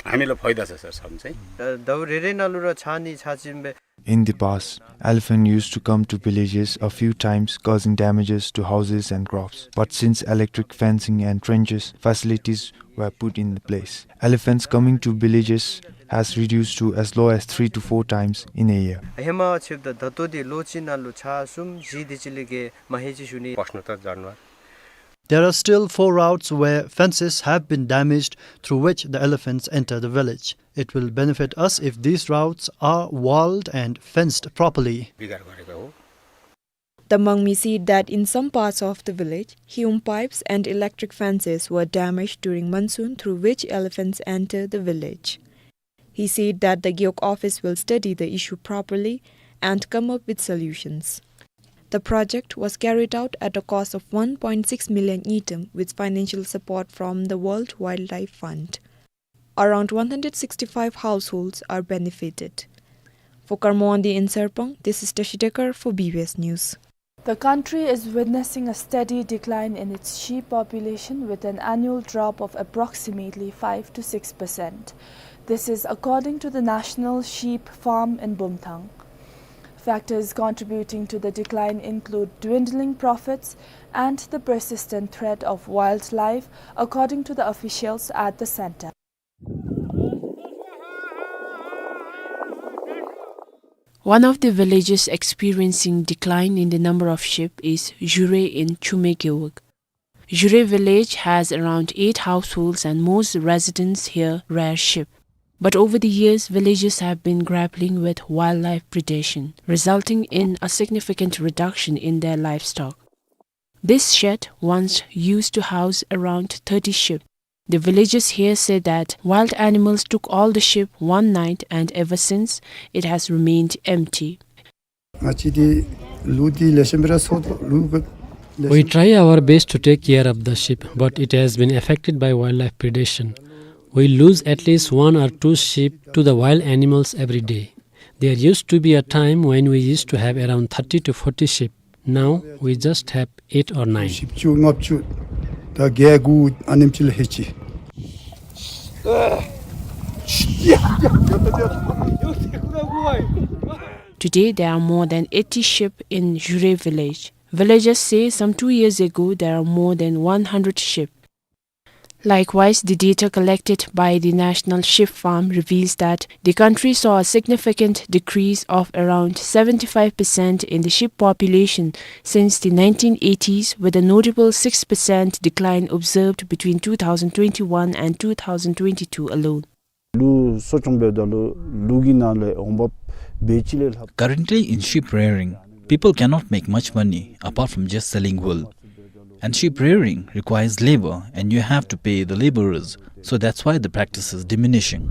हामीलाई फाइदा छ, सर, छन चाहिँ। द-, दौ रेरे नालु र छानी छाचिम्बे। In the past, elephant used to come to villages a few times, causing damages to houses and crops. But since electric fencing and trenches, facilities were put in place, elephants coming to villages has reduced to as low as three to four times in a year. Hema छिप द दतो दि लोचिन आलु छा सुम जी दिचिलिगे महेची सुनी। प्रश्न त जानवर। There are still four routes where fences have been damaged, through which the elephants enter the village. It will benefit us if these routes are walled and fenced properly. बिगार गरेको हो। The Mangmi said that in some parts of the village, hewn pipes and electric fences were damaged during monsoon, through which elephants enter the village. He said that the Gewog office will study the issue properly and come up with solutions. The project was carried out at a cost of one point six million ngultrum with financial support from the World Wildlife Fund. Around one hundred sixty-five households are benefited. For Karma Wangdi in Sarpang, this is Tashi Dekar for B B S News. The country is witnessing a steady decline in its sheep population, with an annual drop of approximately five to six percent. This is according to the National Sheep Farm in Bumthang. Factors contributing to the decline include dwindling profits and the persistent threat of wildlife, according to the officials at the center. One of the villages experiencing decline in the number of sheep is Jure in Chume Gewog. Jure village has around eight households and most residents here rear sheep. But over the years, villagers have been grappling with wildlife predation, resulting in a significant reduction in their livestock. This shed once used to house around thirty sheep. The villagers here say that wild animals took all the sheep one night, and ever since, it has remained empty. We try our best to take care of the sheep, but it has been affected by wildlife predation. We lose at least one or two sheep to the wild animals every day. There used to be a time when we used to have around thirty to forty sheep. Now we just have eight or nine. Today, there are more than eighty sheep in Jure village. Villagers say some two years ago, there are more than one hundred sheep. Likewise, the data collected by the National Sheep Farm reveals that the country saw a significant decrease of around seventy-five percent in the sheep population since the nineteen eighties, with a notable six percent decline observed between two thousand twenty-one and two thousand twenty-two alone. Currently, in sheep rearing, people cannot make much money apart from just selling wool. And sheep rearing requires labor, and you have to pay the laborers. So that's why the practice is diminishing.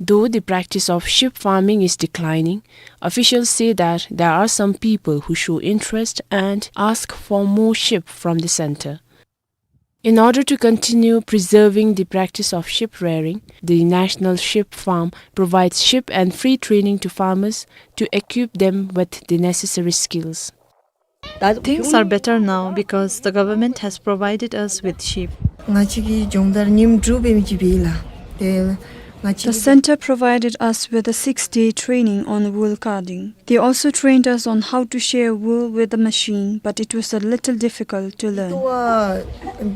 Though the practice of sheep farming is declining, officials say that there are some people who show interest and ask for more sheep from the center. In order to continue preserving the practice of sheep rearing, the National Sheep Farm provides sheep and free training to farmers to equip them with the necessary skills. Things are better now because the government has provided us with sheep. ང་བཅས་ཀྱིས་སྦྱོང་བརྡར་ཉིནམ་དྲུག་འབད་མི་ཅིག་འབད་ཡི་ལགས། ཏེ་ང་བཅས། The center provided us with a six-day training on wool carding. They also trained us on how to shear wool with a machine, but it was a little difficult to learn.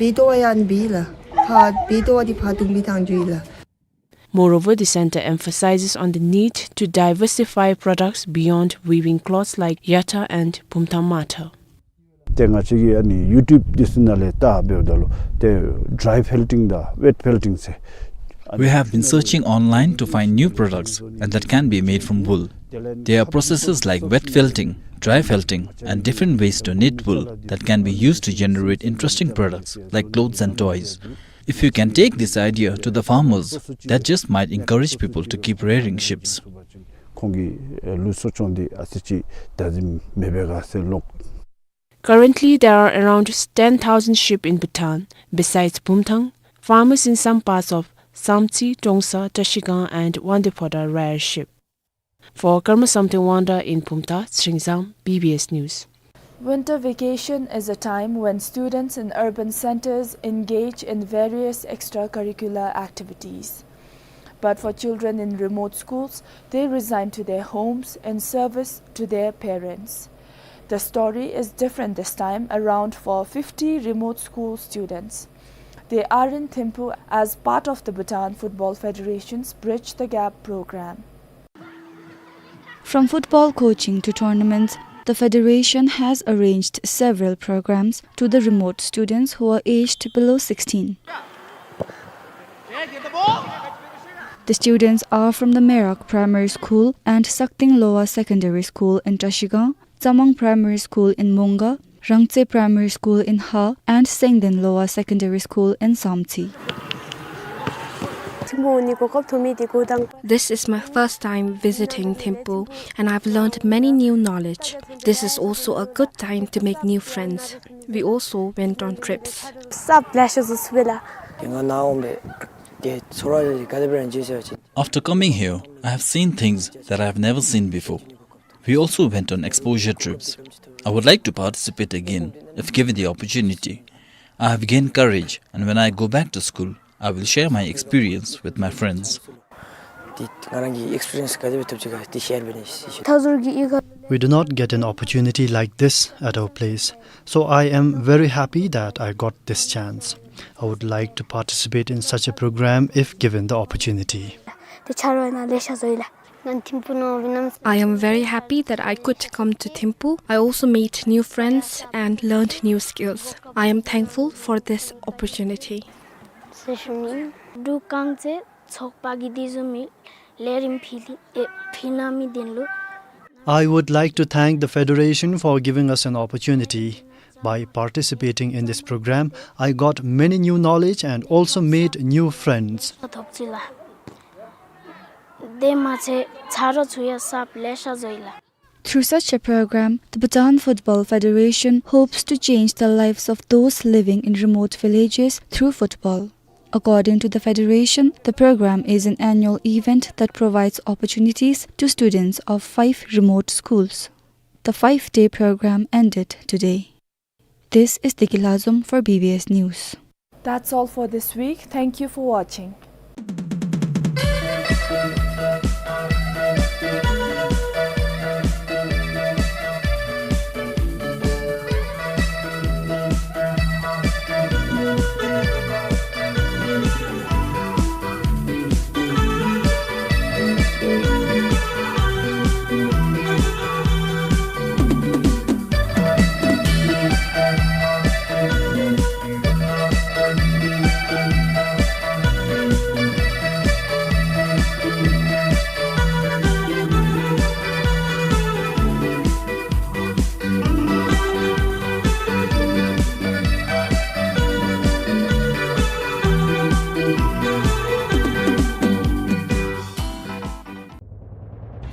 བེ་ཏོ་བ་ཡང་འབད་ཡི་ལགས། ཕར་བེ་ཏོ་བ་འདི་ཕར་བརྡུང་སྦེ་བཏང་འགྱོ་ཡི་ལགས། Moreover, the center emphasizes on the need to diversify products beyond weaving cloths like yatta and bumthang mata. ཏེ་ང་བཅས་ཀྱིས་ཨ་ནི་ཡུ་ཊུབ་འདི་ཚུ་ནང་ལས་བལྟ་འབདཝ་ད་ལུ་ཏེ་dry felting དང་wet felting ཟེར། We have been searching online to find new products and that can be made from wool. There are processes like wet felting, dry felting, and different ways to knit wool that can be used to generate interesting products like clothes and toys. If you can take this idea to the farmers, that just might encourage people to keep rearing sheeps. ཁོང་གི་ལུགས་གསོ་སྐྱོང་འདི་ཨ་ཙི་ཅིག་བདག་འཛིན་མེད་པས་ག་ཟེར་ལོག། Currently, there are around ten thousand sheep in Bhutan. Besides Bumthang, farmers in some parts of Samtse, Trongsa, Trashigang, and Wangdue Phodrang rear sheep. For Karma Samten Wangda in Bumthang, Tsering Zam, B B S News. Winter vacation is a time when students in urban centers engage in various extracurricular activities. But for children in remote schools, they resign to their homes in service to their parents. The story is different this time around for fifty remote school students. They are in Thimphu as part of the Bhutan Football Federation's Bridge the Gap program. From football coaching to tournaments, the federation has arranged several programs to the remote students who are aged below sixteen. The students are from the Merak Primary School and Sakting Lower Secondary School in Trashigang, Tsamang Primary School in Monga, Rangtse Primary School in Ha, and Sengden Lower Secondary School in Samtse. This is my first time visiting Thimphu, and I've learned many new knowledge. This is also a good time to make new friends. We also went on trips. After coming here, I have seen things that I have never seen before. We also went on exposure trips. I would like to participate again if given the opportunity. I have gained courage, and when I go back to school, I will share my experience with my friends. We do not get an opportunity like this at our place, so I am very happy that I got this chance. I would like to participate in such a program if given the opportunity. I am very happy that I could come to Thimphu. I also made new friends and learned new skills. I am thankful for this opportunity. འབྲུག་རྐང་རྩེད་ཚོགས་པ་གིས་འདི་བཟུམ་མའི་ལས་རིམ་ཕུལ་ཨེ་ཕུལ་གནང་མི་འདི་ལུ། I would like to thank the federation for giving us an opportunity. By participating in this program, I got many new knowledge and also made new friends. ཐོབ་ཅི་ལགས། དེ་མ་ཚད་ཚ་རོགས་ཚུ་ཡང་གསརཔ་ལེ་ཤ་བཟོ་ཡི་ལགས། Through such a program, the Bhutan Football Federation hopes to change the lives of those living in remote villages through football. According to the federation, the program is an annual event that provides opportunities to students of five remote schools. The five-day program ended today. This is Deki Lhazom for B B S News. That's all for this week. Thank you for watching.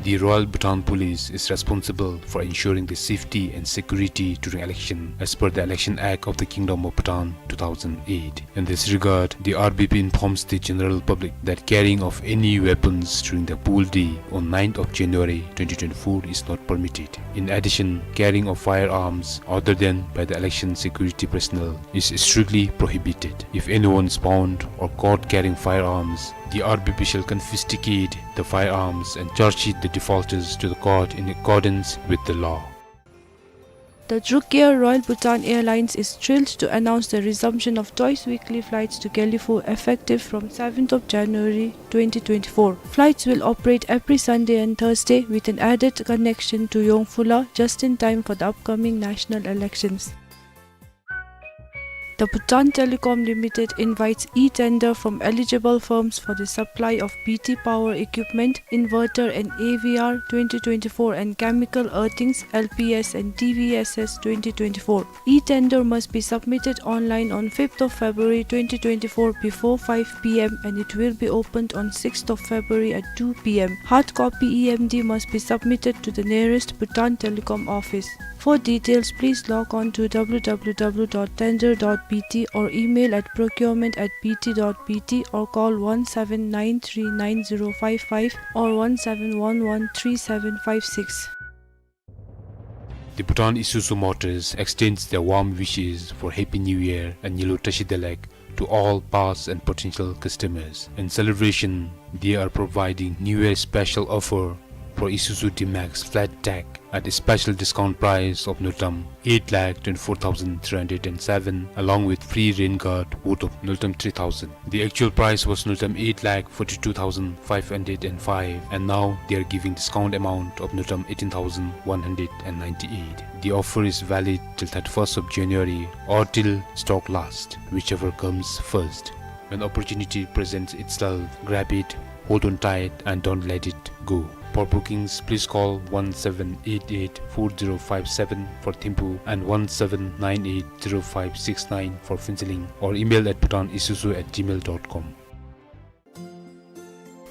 The Royal Bhutan Police is responsible for ensuring the safety and security during election as per the Election Act of the Kingdom of Bhutan two thousand eight. In this regard, the R B P informs the general public that carrying of any weapons during the poll day on ninth of January twenty twenty-four is not permitted. In addition, carrying of firearms other than by the election security personnel is strictly prohibited. If anyone is found or caught carrying firearms, the R B P shall confiscate the firearms and charge sheet the defaulters to the court in accordance with the law. The Druk Air Royal Bhutan Airlines is thrilled to announce the resumption of twice weekly flights to Gelephu effective from seventh of January twenty twenty-four. Flights will operate every Sunday and Thursday with an added connection to Yongphula just in time for the upcoming national elections. The Bhutan Telecom Limited invites e-tender from eligible firms for the supply of B T power equipment, inverter and A V R twenty twenty-four and chemical earthings, L P S and T V S S twenty twenty-four. E-tender must be submitted online on fifth of February twenty twenty-four before five P M and it will be opened on sixth of February at two P M. Hard copy E M D must be submitted to the nearest Bhutan Telecom office. For details, please log on to W W W dot tender dot B T or email at procurement at B T dot B T or call one seven nine three nine zero five five or one seven one one three seven five six. The Bhutan Isuzu Motors extends their warm wishes for Happy New Year and Nyilo Tashi Delek to all past and potential customers. In celebration, they are providing New Year special offer for Isuzu D-Max Flat Tech at a special discount price of Ngultrum eight lakh twenty-four thousand three hundred and seven, along with free rain guard worth of Ngultrum three thousand. The actual price was Ngultrum eight lakh forty-two thousand five hundred and five, and now they are giving discount amount of Ngultrum eighteen thousand one hundred and ninety-eight. The offer is valid till thirty-first of January or till stock last, whichever comes first. When opportunity presents itself, grab it, hold on tight, and don't let it go. For bookings, please call one seven eight eight four zero five seven for Thimphu and one seven nine eight zero five six nine for Phuentsholing, or email at bhutanisuzu at gmail dot com.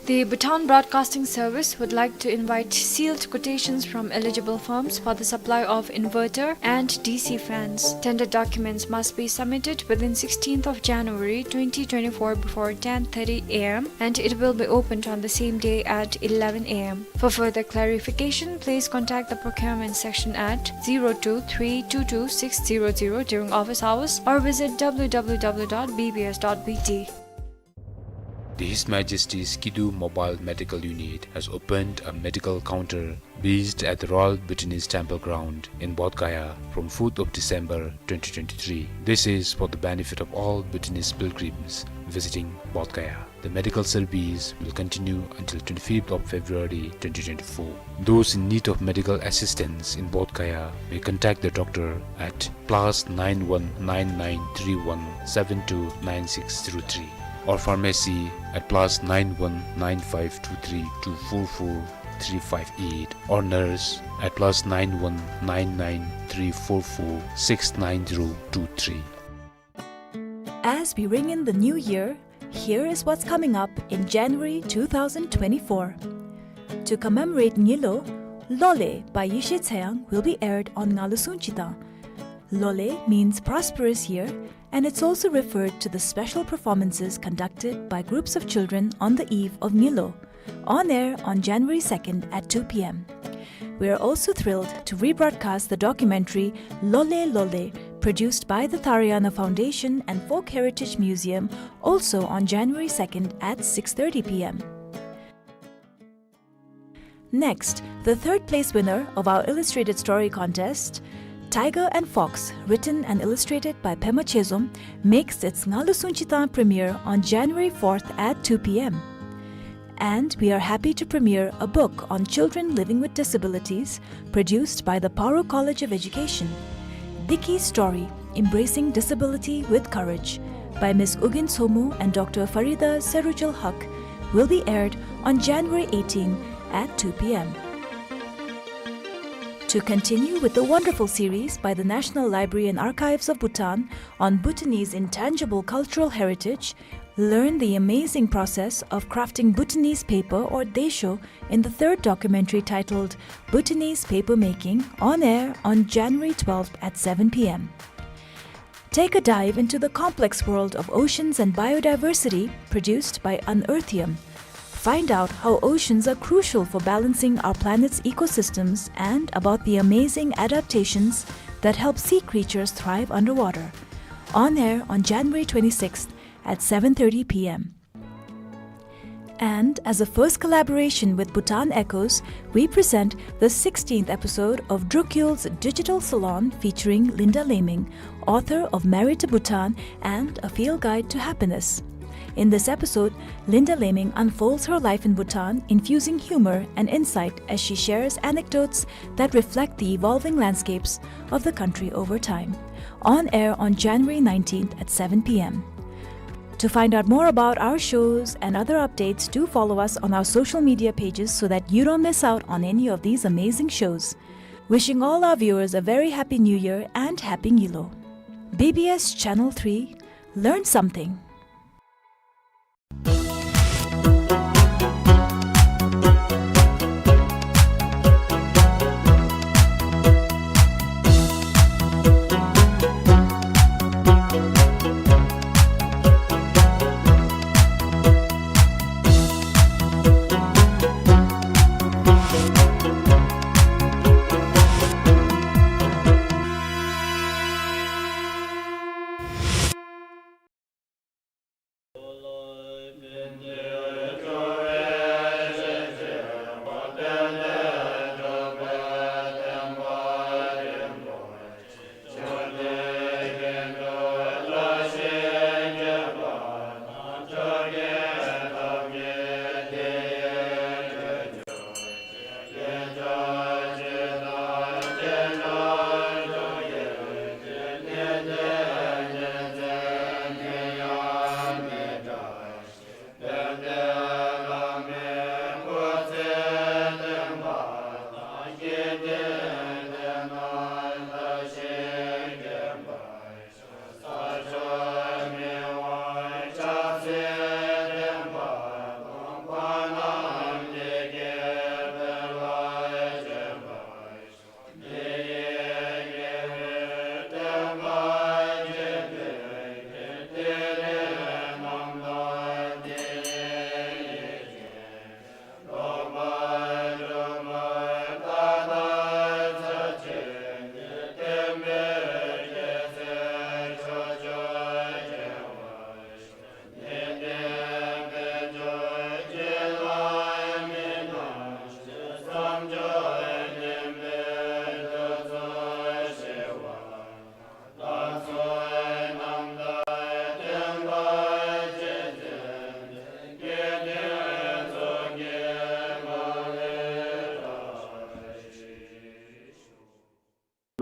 The Bhutan Broadcasting Service would like to invite sealed quotations from eligible firms for the supply of inverter and D C fans. Tender documents must be submitted within sixteenth of January twenty twenty-four before ten thirty A M, and it will be opened on the same day at eleven A M. For further clarification, please contact the procurement section at zero two three two two six zero zero during office hours or visit W W W dot B B S dot B T. The His Majesty's Kidu Mobile Medical Unit has opened a medical counter based at the Royal Bhutanese Temple Ground in Bodh Gaya from fourth of December twenty twenty-three. This is for the benefit of all Bhutanese pilgrims visiting Bodh Gaya. The medical service will continue until twenty-fifth of February twenty twenty-four. Those in need of medical assistance in Bodh Gaya may contact the doctor at plus nine one nine nine three one seven two nine six zero three or pharmacy at plus nine one nine five two three two four four three five eight or nurse at plus nine one nine nine three four four six nine zero two three. As we ring in the new year, here is what's coming up in January two thousand twenty-four. To commemorate Nyilo, Lole by Yeshe Tseyang will be aired on Ngalu Sungchitang. Lole means prosperous year, and it's also referred to the special performances conducted by groups of children on the eve of Nyilo, on air on January second at two P M. We are also thrilled to rebroadcast the documentary Lole Lole, produced by the Tharayana Foundation and Folk Heritage Museum, also on January second at six thirty P M. Next, the third place winner of our illustrated story contest, Tiger and Fox, written and illustrated by Pema Chezom, makes its Ngalu Sungchitang premiere on January fourth at two P M. And we are happy to premiere a book on children living with disabilities produced by the Paro College of Education. Diki Story, Embracing Disability with Courage, by Miss Ugyen Tshomou and Doctor Farida Serujul Haq, will be aired on January eighteen at two P M. To continue with the wonderful series by the National Library and Archives of Bhutan on Bhutanese intangible cultural heritage, Learn the amazing process of crafting Bhutanese paper or daisho in the third documentary titled Bhutanese Paper Making, on air on January twelfth at seven p m. Take a dive into the complex world of oceans and biodiversity produced by Unearthium. Find out how oceans are crucial for balancing our planet's ecosystems and about the amazing adaptations that help sea creatures thrive underwater. On air on January twenty-sixth at seven thirty p m. And as a first collaboration with Bhutan Echoes, we present the sixteenth episode of Drukyul's Digital Salon featuring Linda Laming, author of Married to Bhutan and A Field Guide to Happiness. In this episode, Linda Laming unfolds her life in Bhutan, infusing humor and insight as she shares anecdotes that reflect the evolving landscapes of the country over time. On air on January nineteenth at seven p m. To find out more about our shows and other updates, do follow us on our social media pages so that you don't miss out on any of these amazing shows. Wishing all our viewers a very happy New Year and Happy Nyilo. B B S Channel three, learn something.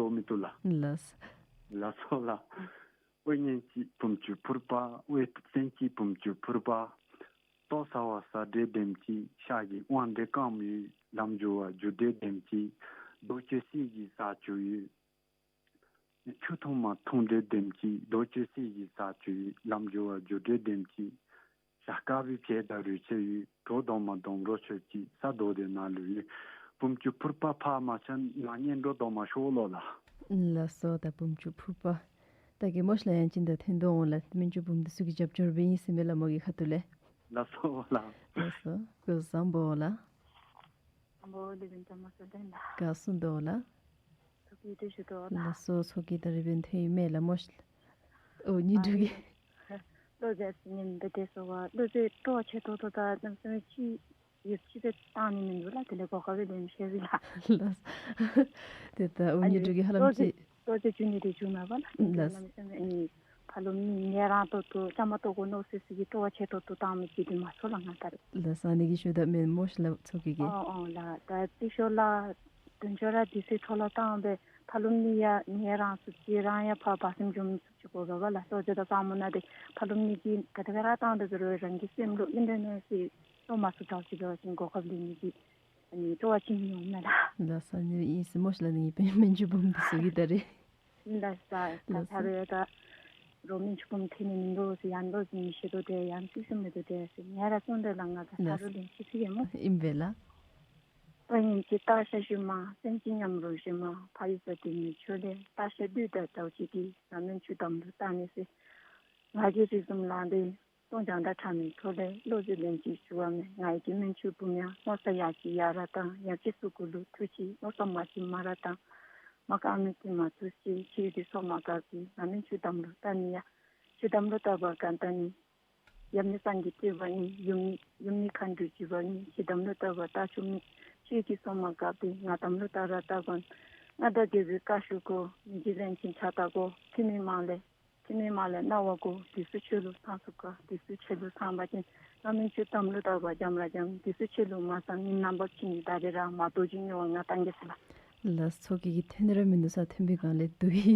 ལོ་མི་ཏུ་ལ། ལགས། ལགས་སོ་ལགས། ཨོ་ཉན་ཅི་བུམ་ཆུ་ཕུར་པ། ཨོ་སེན་ཅི་བུམ་ཆུ་ཕུར་པ། ལྟོ་ཟ་བ་ཟ་འདྲེ་དེམ་ཅིག། ཤ་གི་དབང་འདྲེ་རྐངམ་ཡོད། ལམ་འགྱོ་བ་འགྱོ་འདྲེ་དེམ་ཅིག། རྡོ་ཆུ་སི་གི་ས་ཆུ་ཡོད། ཆུ་འཐུང་མ་འཐུང་འདྲེ་དེམ་ཅིག། རྡོ་ཆུ་སི་གི་ས་ཆུ་ཡོད། ལམ་འགྱོ་བ་འགྱོ་འདྲེ་དེམ་ཅིག། ཤ་དཀར་པོའི་བྱེ་དང་རུས་ཆེ་ཡོད། གྲོ་སྡོམ་མ་སྡོམ་རོ་ཆོད་ཅིག། ས་རྡོ་དེ་ནང་ལུ་ཡོད། བུམ་ཆུ་ཕུར་པ་ཕར་མ་ཆགས་ན་ངན་འགྲོ་དོ་མ་ཤོ་ལོ་ལགས། ལགས་སོ། ད་བུམ་ཆུ་ཕུར་པ། ད་གི་མོ་ཤ་ལ་ཡང་ཅིན་ད་འཐེན་དོ་འོང་ལགས། སྨན་བཅོས་འབུམ་སྡེ་ཚུ་གི་རྒྱབ་སྐྱོར་འབད་ཨིན་ཟེར་མས་ལགས་མོ་གི་ཁ་ཐུག་ལས། ལགས་སོ་ལགས། ལགས་སོ། སྐུ་བཟང་པོ་ལགས། བཟང་པོ་ལེགས་ཤོམ་ད་མ་སོ་ལེན་ལགས། ག་སུ་འདུག་ལགས། ཚོགས་ཀྱི་བཀྲ་ཤིས་བདེ་ལགས། ལགས་སོ། ཚོགས་ཀྱི་ད་རིས་འབད་ཐོན་ཡི་མས་ལགས་མོ་ཤ་ལགས། ཨོ་ཉི་ཨ་དྲུག་གི། ལོ་ཟེར་སི་ཉིན་འབད་དེ་སོ་བ་ལོ་ཟེར་སྤྲོ་བ་ཆེ་ཏོག་ཏོ་ད་གནམ་ས་མེད་ཅིག་ཡོད་ཅིག་སྦེ་བཏང་ནི་མིན་འདུག་ལགས། དེ་ལས་གོ་སྐབས་སྦེ་ལེན་ཤེས་ཟེར་ལགས། ལགས། དེ་ད་ཨོ་ཉི་དྲུག་གི་ཧ་ལམ་ཅིག་ལོ་ཟེར་ཇུ་ནི་དེ་ཇུ་མ་པ་ལགས། ལགས། གནམ་ས་མེད་ཨ་ནི་ཕར་ལོགས་མི་ངལ་རངས་ཏོག་ཏོ་བཅའ་མར་གཏོགས་དགོ་མནོ་ཟེར་སི་གི་སྤྲོ་བ་ཆེ་ཏོག་ཏོ་བཏང་མི་ཅིག་དེ་མ་ཚོར་ལགས་ང་ད་རེས། ལགས་སོ། ཨ་ནི་གི་ཞུ་དག་མེན་མོ་ཤ་ལགས་ཚོགས་ཀྱི་གི། ཨོ་ཨོ་ལགས། ད་ཏི་ཤོ་ལགས་དུན་ཤོ་ར་དི་སི་འཕྲོ་ལ་བཏང་སྦེ་ཕར་ལོགས་མི་ཡ་ངལ་རངས་ཚུགས་ཅིག་རང་ཡང་ཕར་བག་སེམས་འཇོམས་ཚུགས་ཅིག་དགོ་པས་ལགས། ལྟོ་ཆས་དང་ཟ་མོ་ནང་དེ་ཕར་ལོགས་མི་གིས་ག་དེ་སྦེ་ར་བཏང་དེ་ཟེར་རུང་རང་གི་སེམས་ལུ་ཨིན་དེ་ནི་ཟེར་བློ་མ་ཚུད་དྲགས་ཅིག་འབད་བ་ཅིན་གོ་སྐབས་ལེན་ནི་གི་ཨ་ནི་སྤྲོ་བ་ཅིག་ཡོད་མས་ལགས། ལགས་སོ། ཨ་ནི་ཨིན་ཟེར་མོ་ཤ་ལགས་ནི་ཨིན་པས་སྨན་བཅོས་འབུམ་སྡེ་ཚུ་གི་ད་རེས། ལགས་སོ། ད་ལགས་སོ། ད་རེས་ད་ རོགས་སྨན་ཆུང་ཀུ་ཐོན་ནི་མིན་འདུག་ཟེར། ཡང་འདུག་ཟེར་ནི་ཤེས་དོ་དེ་ཡང་ཅིག་ཤུལ་མེད་དོ་དེ་ཟེར། ངེ་ར་བཙོན་དོ་ལགས། ང་ད་ལགས། ད་རུང་ལན་ཅིག་ཕུལ་གེ་སྨོ། ཨིན་པས་ལགས། དཔའ་ཉིད་ཀྱི་སྟག་ཤར་ཤུལ་མ། སེམས་ཅན་ཉམས་རོགས་ཞུ་མ། ཕ་ཡུལ་ས་དེ་ནི་ཆོས་ལས། སྟག་ཤར་སྟོད་དང་ཇོ་བོ་རྗེ་གི། ན་སྨན་ཆུ་དམ་ལུ་བཏགས་ནི་ཟེར། ང་གི་རིགས་གསུམ་ལ་འདི། སྟོང་རྐྱང་དང་ཕྲ་མའི་འཕྲོ་ལས། བློ་གཟུ་ལན་གཅིག་ཞུ་བ་མེད། ང་ཡི་གི་སྨན་ཆུང་བུམོ་ཡ། མནོ་བསམ་ཡ་གཅིག་ཡར་ར་བཏང་། ཡབ་ཀྱི་གཟུགས་སྐུ་ལུ་ཐུགས་རྗེ། མནོ་བསམ་མ་གཅིག་མར་ར་བཏང་། མ་དཀར་མེ་ཏི་མ་ཐུགས་རྗེ། ཁྱེད་ཀྱི་སྲོག་མ་དཀར་གྱི། ན་སྨན་ཆུ་དམ་ལུ་བཏགས་ནི་ཡ། ཆུ་དམ་ལུ་བཏགས་པ་གང་ལྟར་ནི། ཡབ་ནི་སངས་རྒྱས་སྤྲུལ་པ་ཨིན། ཡུམ་ནི་ཡུམ་ནི་མཁའ་འགྲོའི་བརྒྱུད་པ་ཨིན། ཆུ་དམ་ལུ་བཏགས་པ་རྟགས་ཆོག་མེད། ཁྱེད་ཀྱི་སྲོག་མ་དཀར་གྱི། ང་དམ་ལུ་བཏགས་ར་བཏགས་དགོ། མངའ་བདག་རྒྱལ་པོའི་བཀའ་ཤོག་གོ། མི་འཇིགས་ལན་ཅིག་ཕྱག་བཏབ་དགོ། ཐུན་མིན་མ་ལས། ཐུན་མིན་མ་ལས་གནང་བ་གོ། དུས་སུ་ཆོས་ལུགས་ཚང་ཚུགས་ག། དུས་སུ་ཆོས་ལུགས་ཚང་པ་ཅིན། ན་སྨན་ཆུ་དམ་ལུ་བཏགས་པ་འཇམ་ར་འཇམ། དུས་སུ་ཆོས་ལུགས་མ་ཚང་ནི། ནམ་བབ་ཅིན་ནི་ད་རེས་ར་མ་དོ་ཅིག་ཉོ་བ་ང་བཏང་གེ་ཟེར་ལགས། ལགས། ཚོགས་ཀྱི་གི་ཐོན་ར་མིན་འདུག་ས། ཐོན་པའི་སྒང་ལས་བསྡུ་ཡི།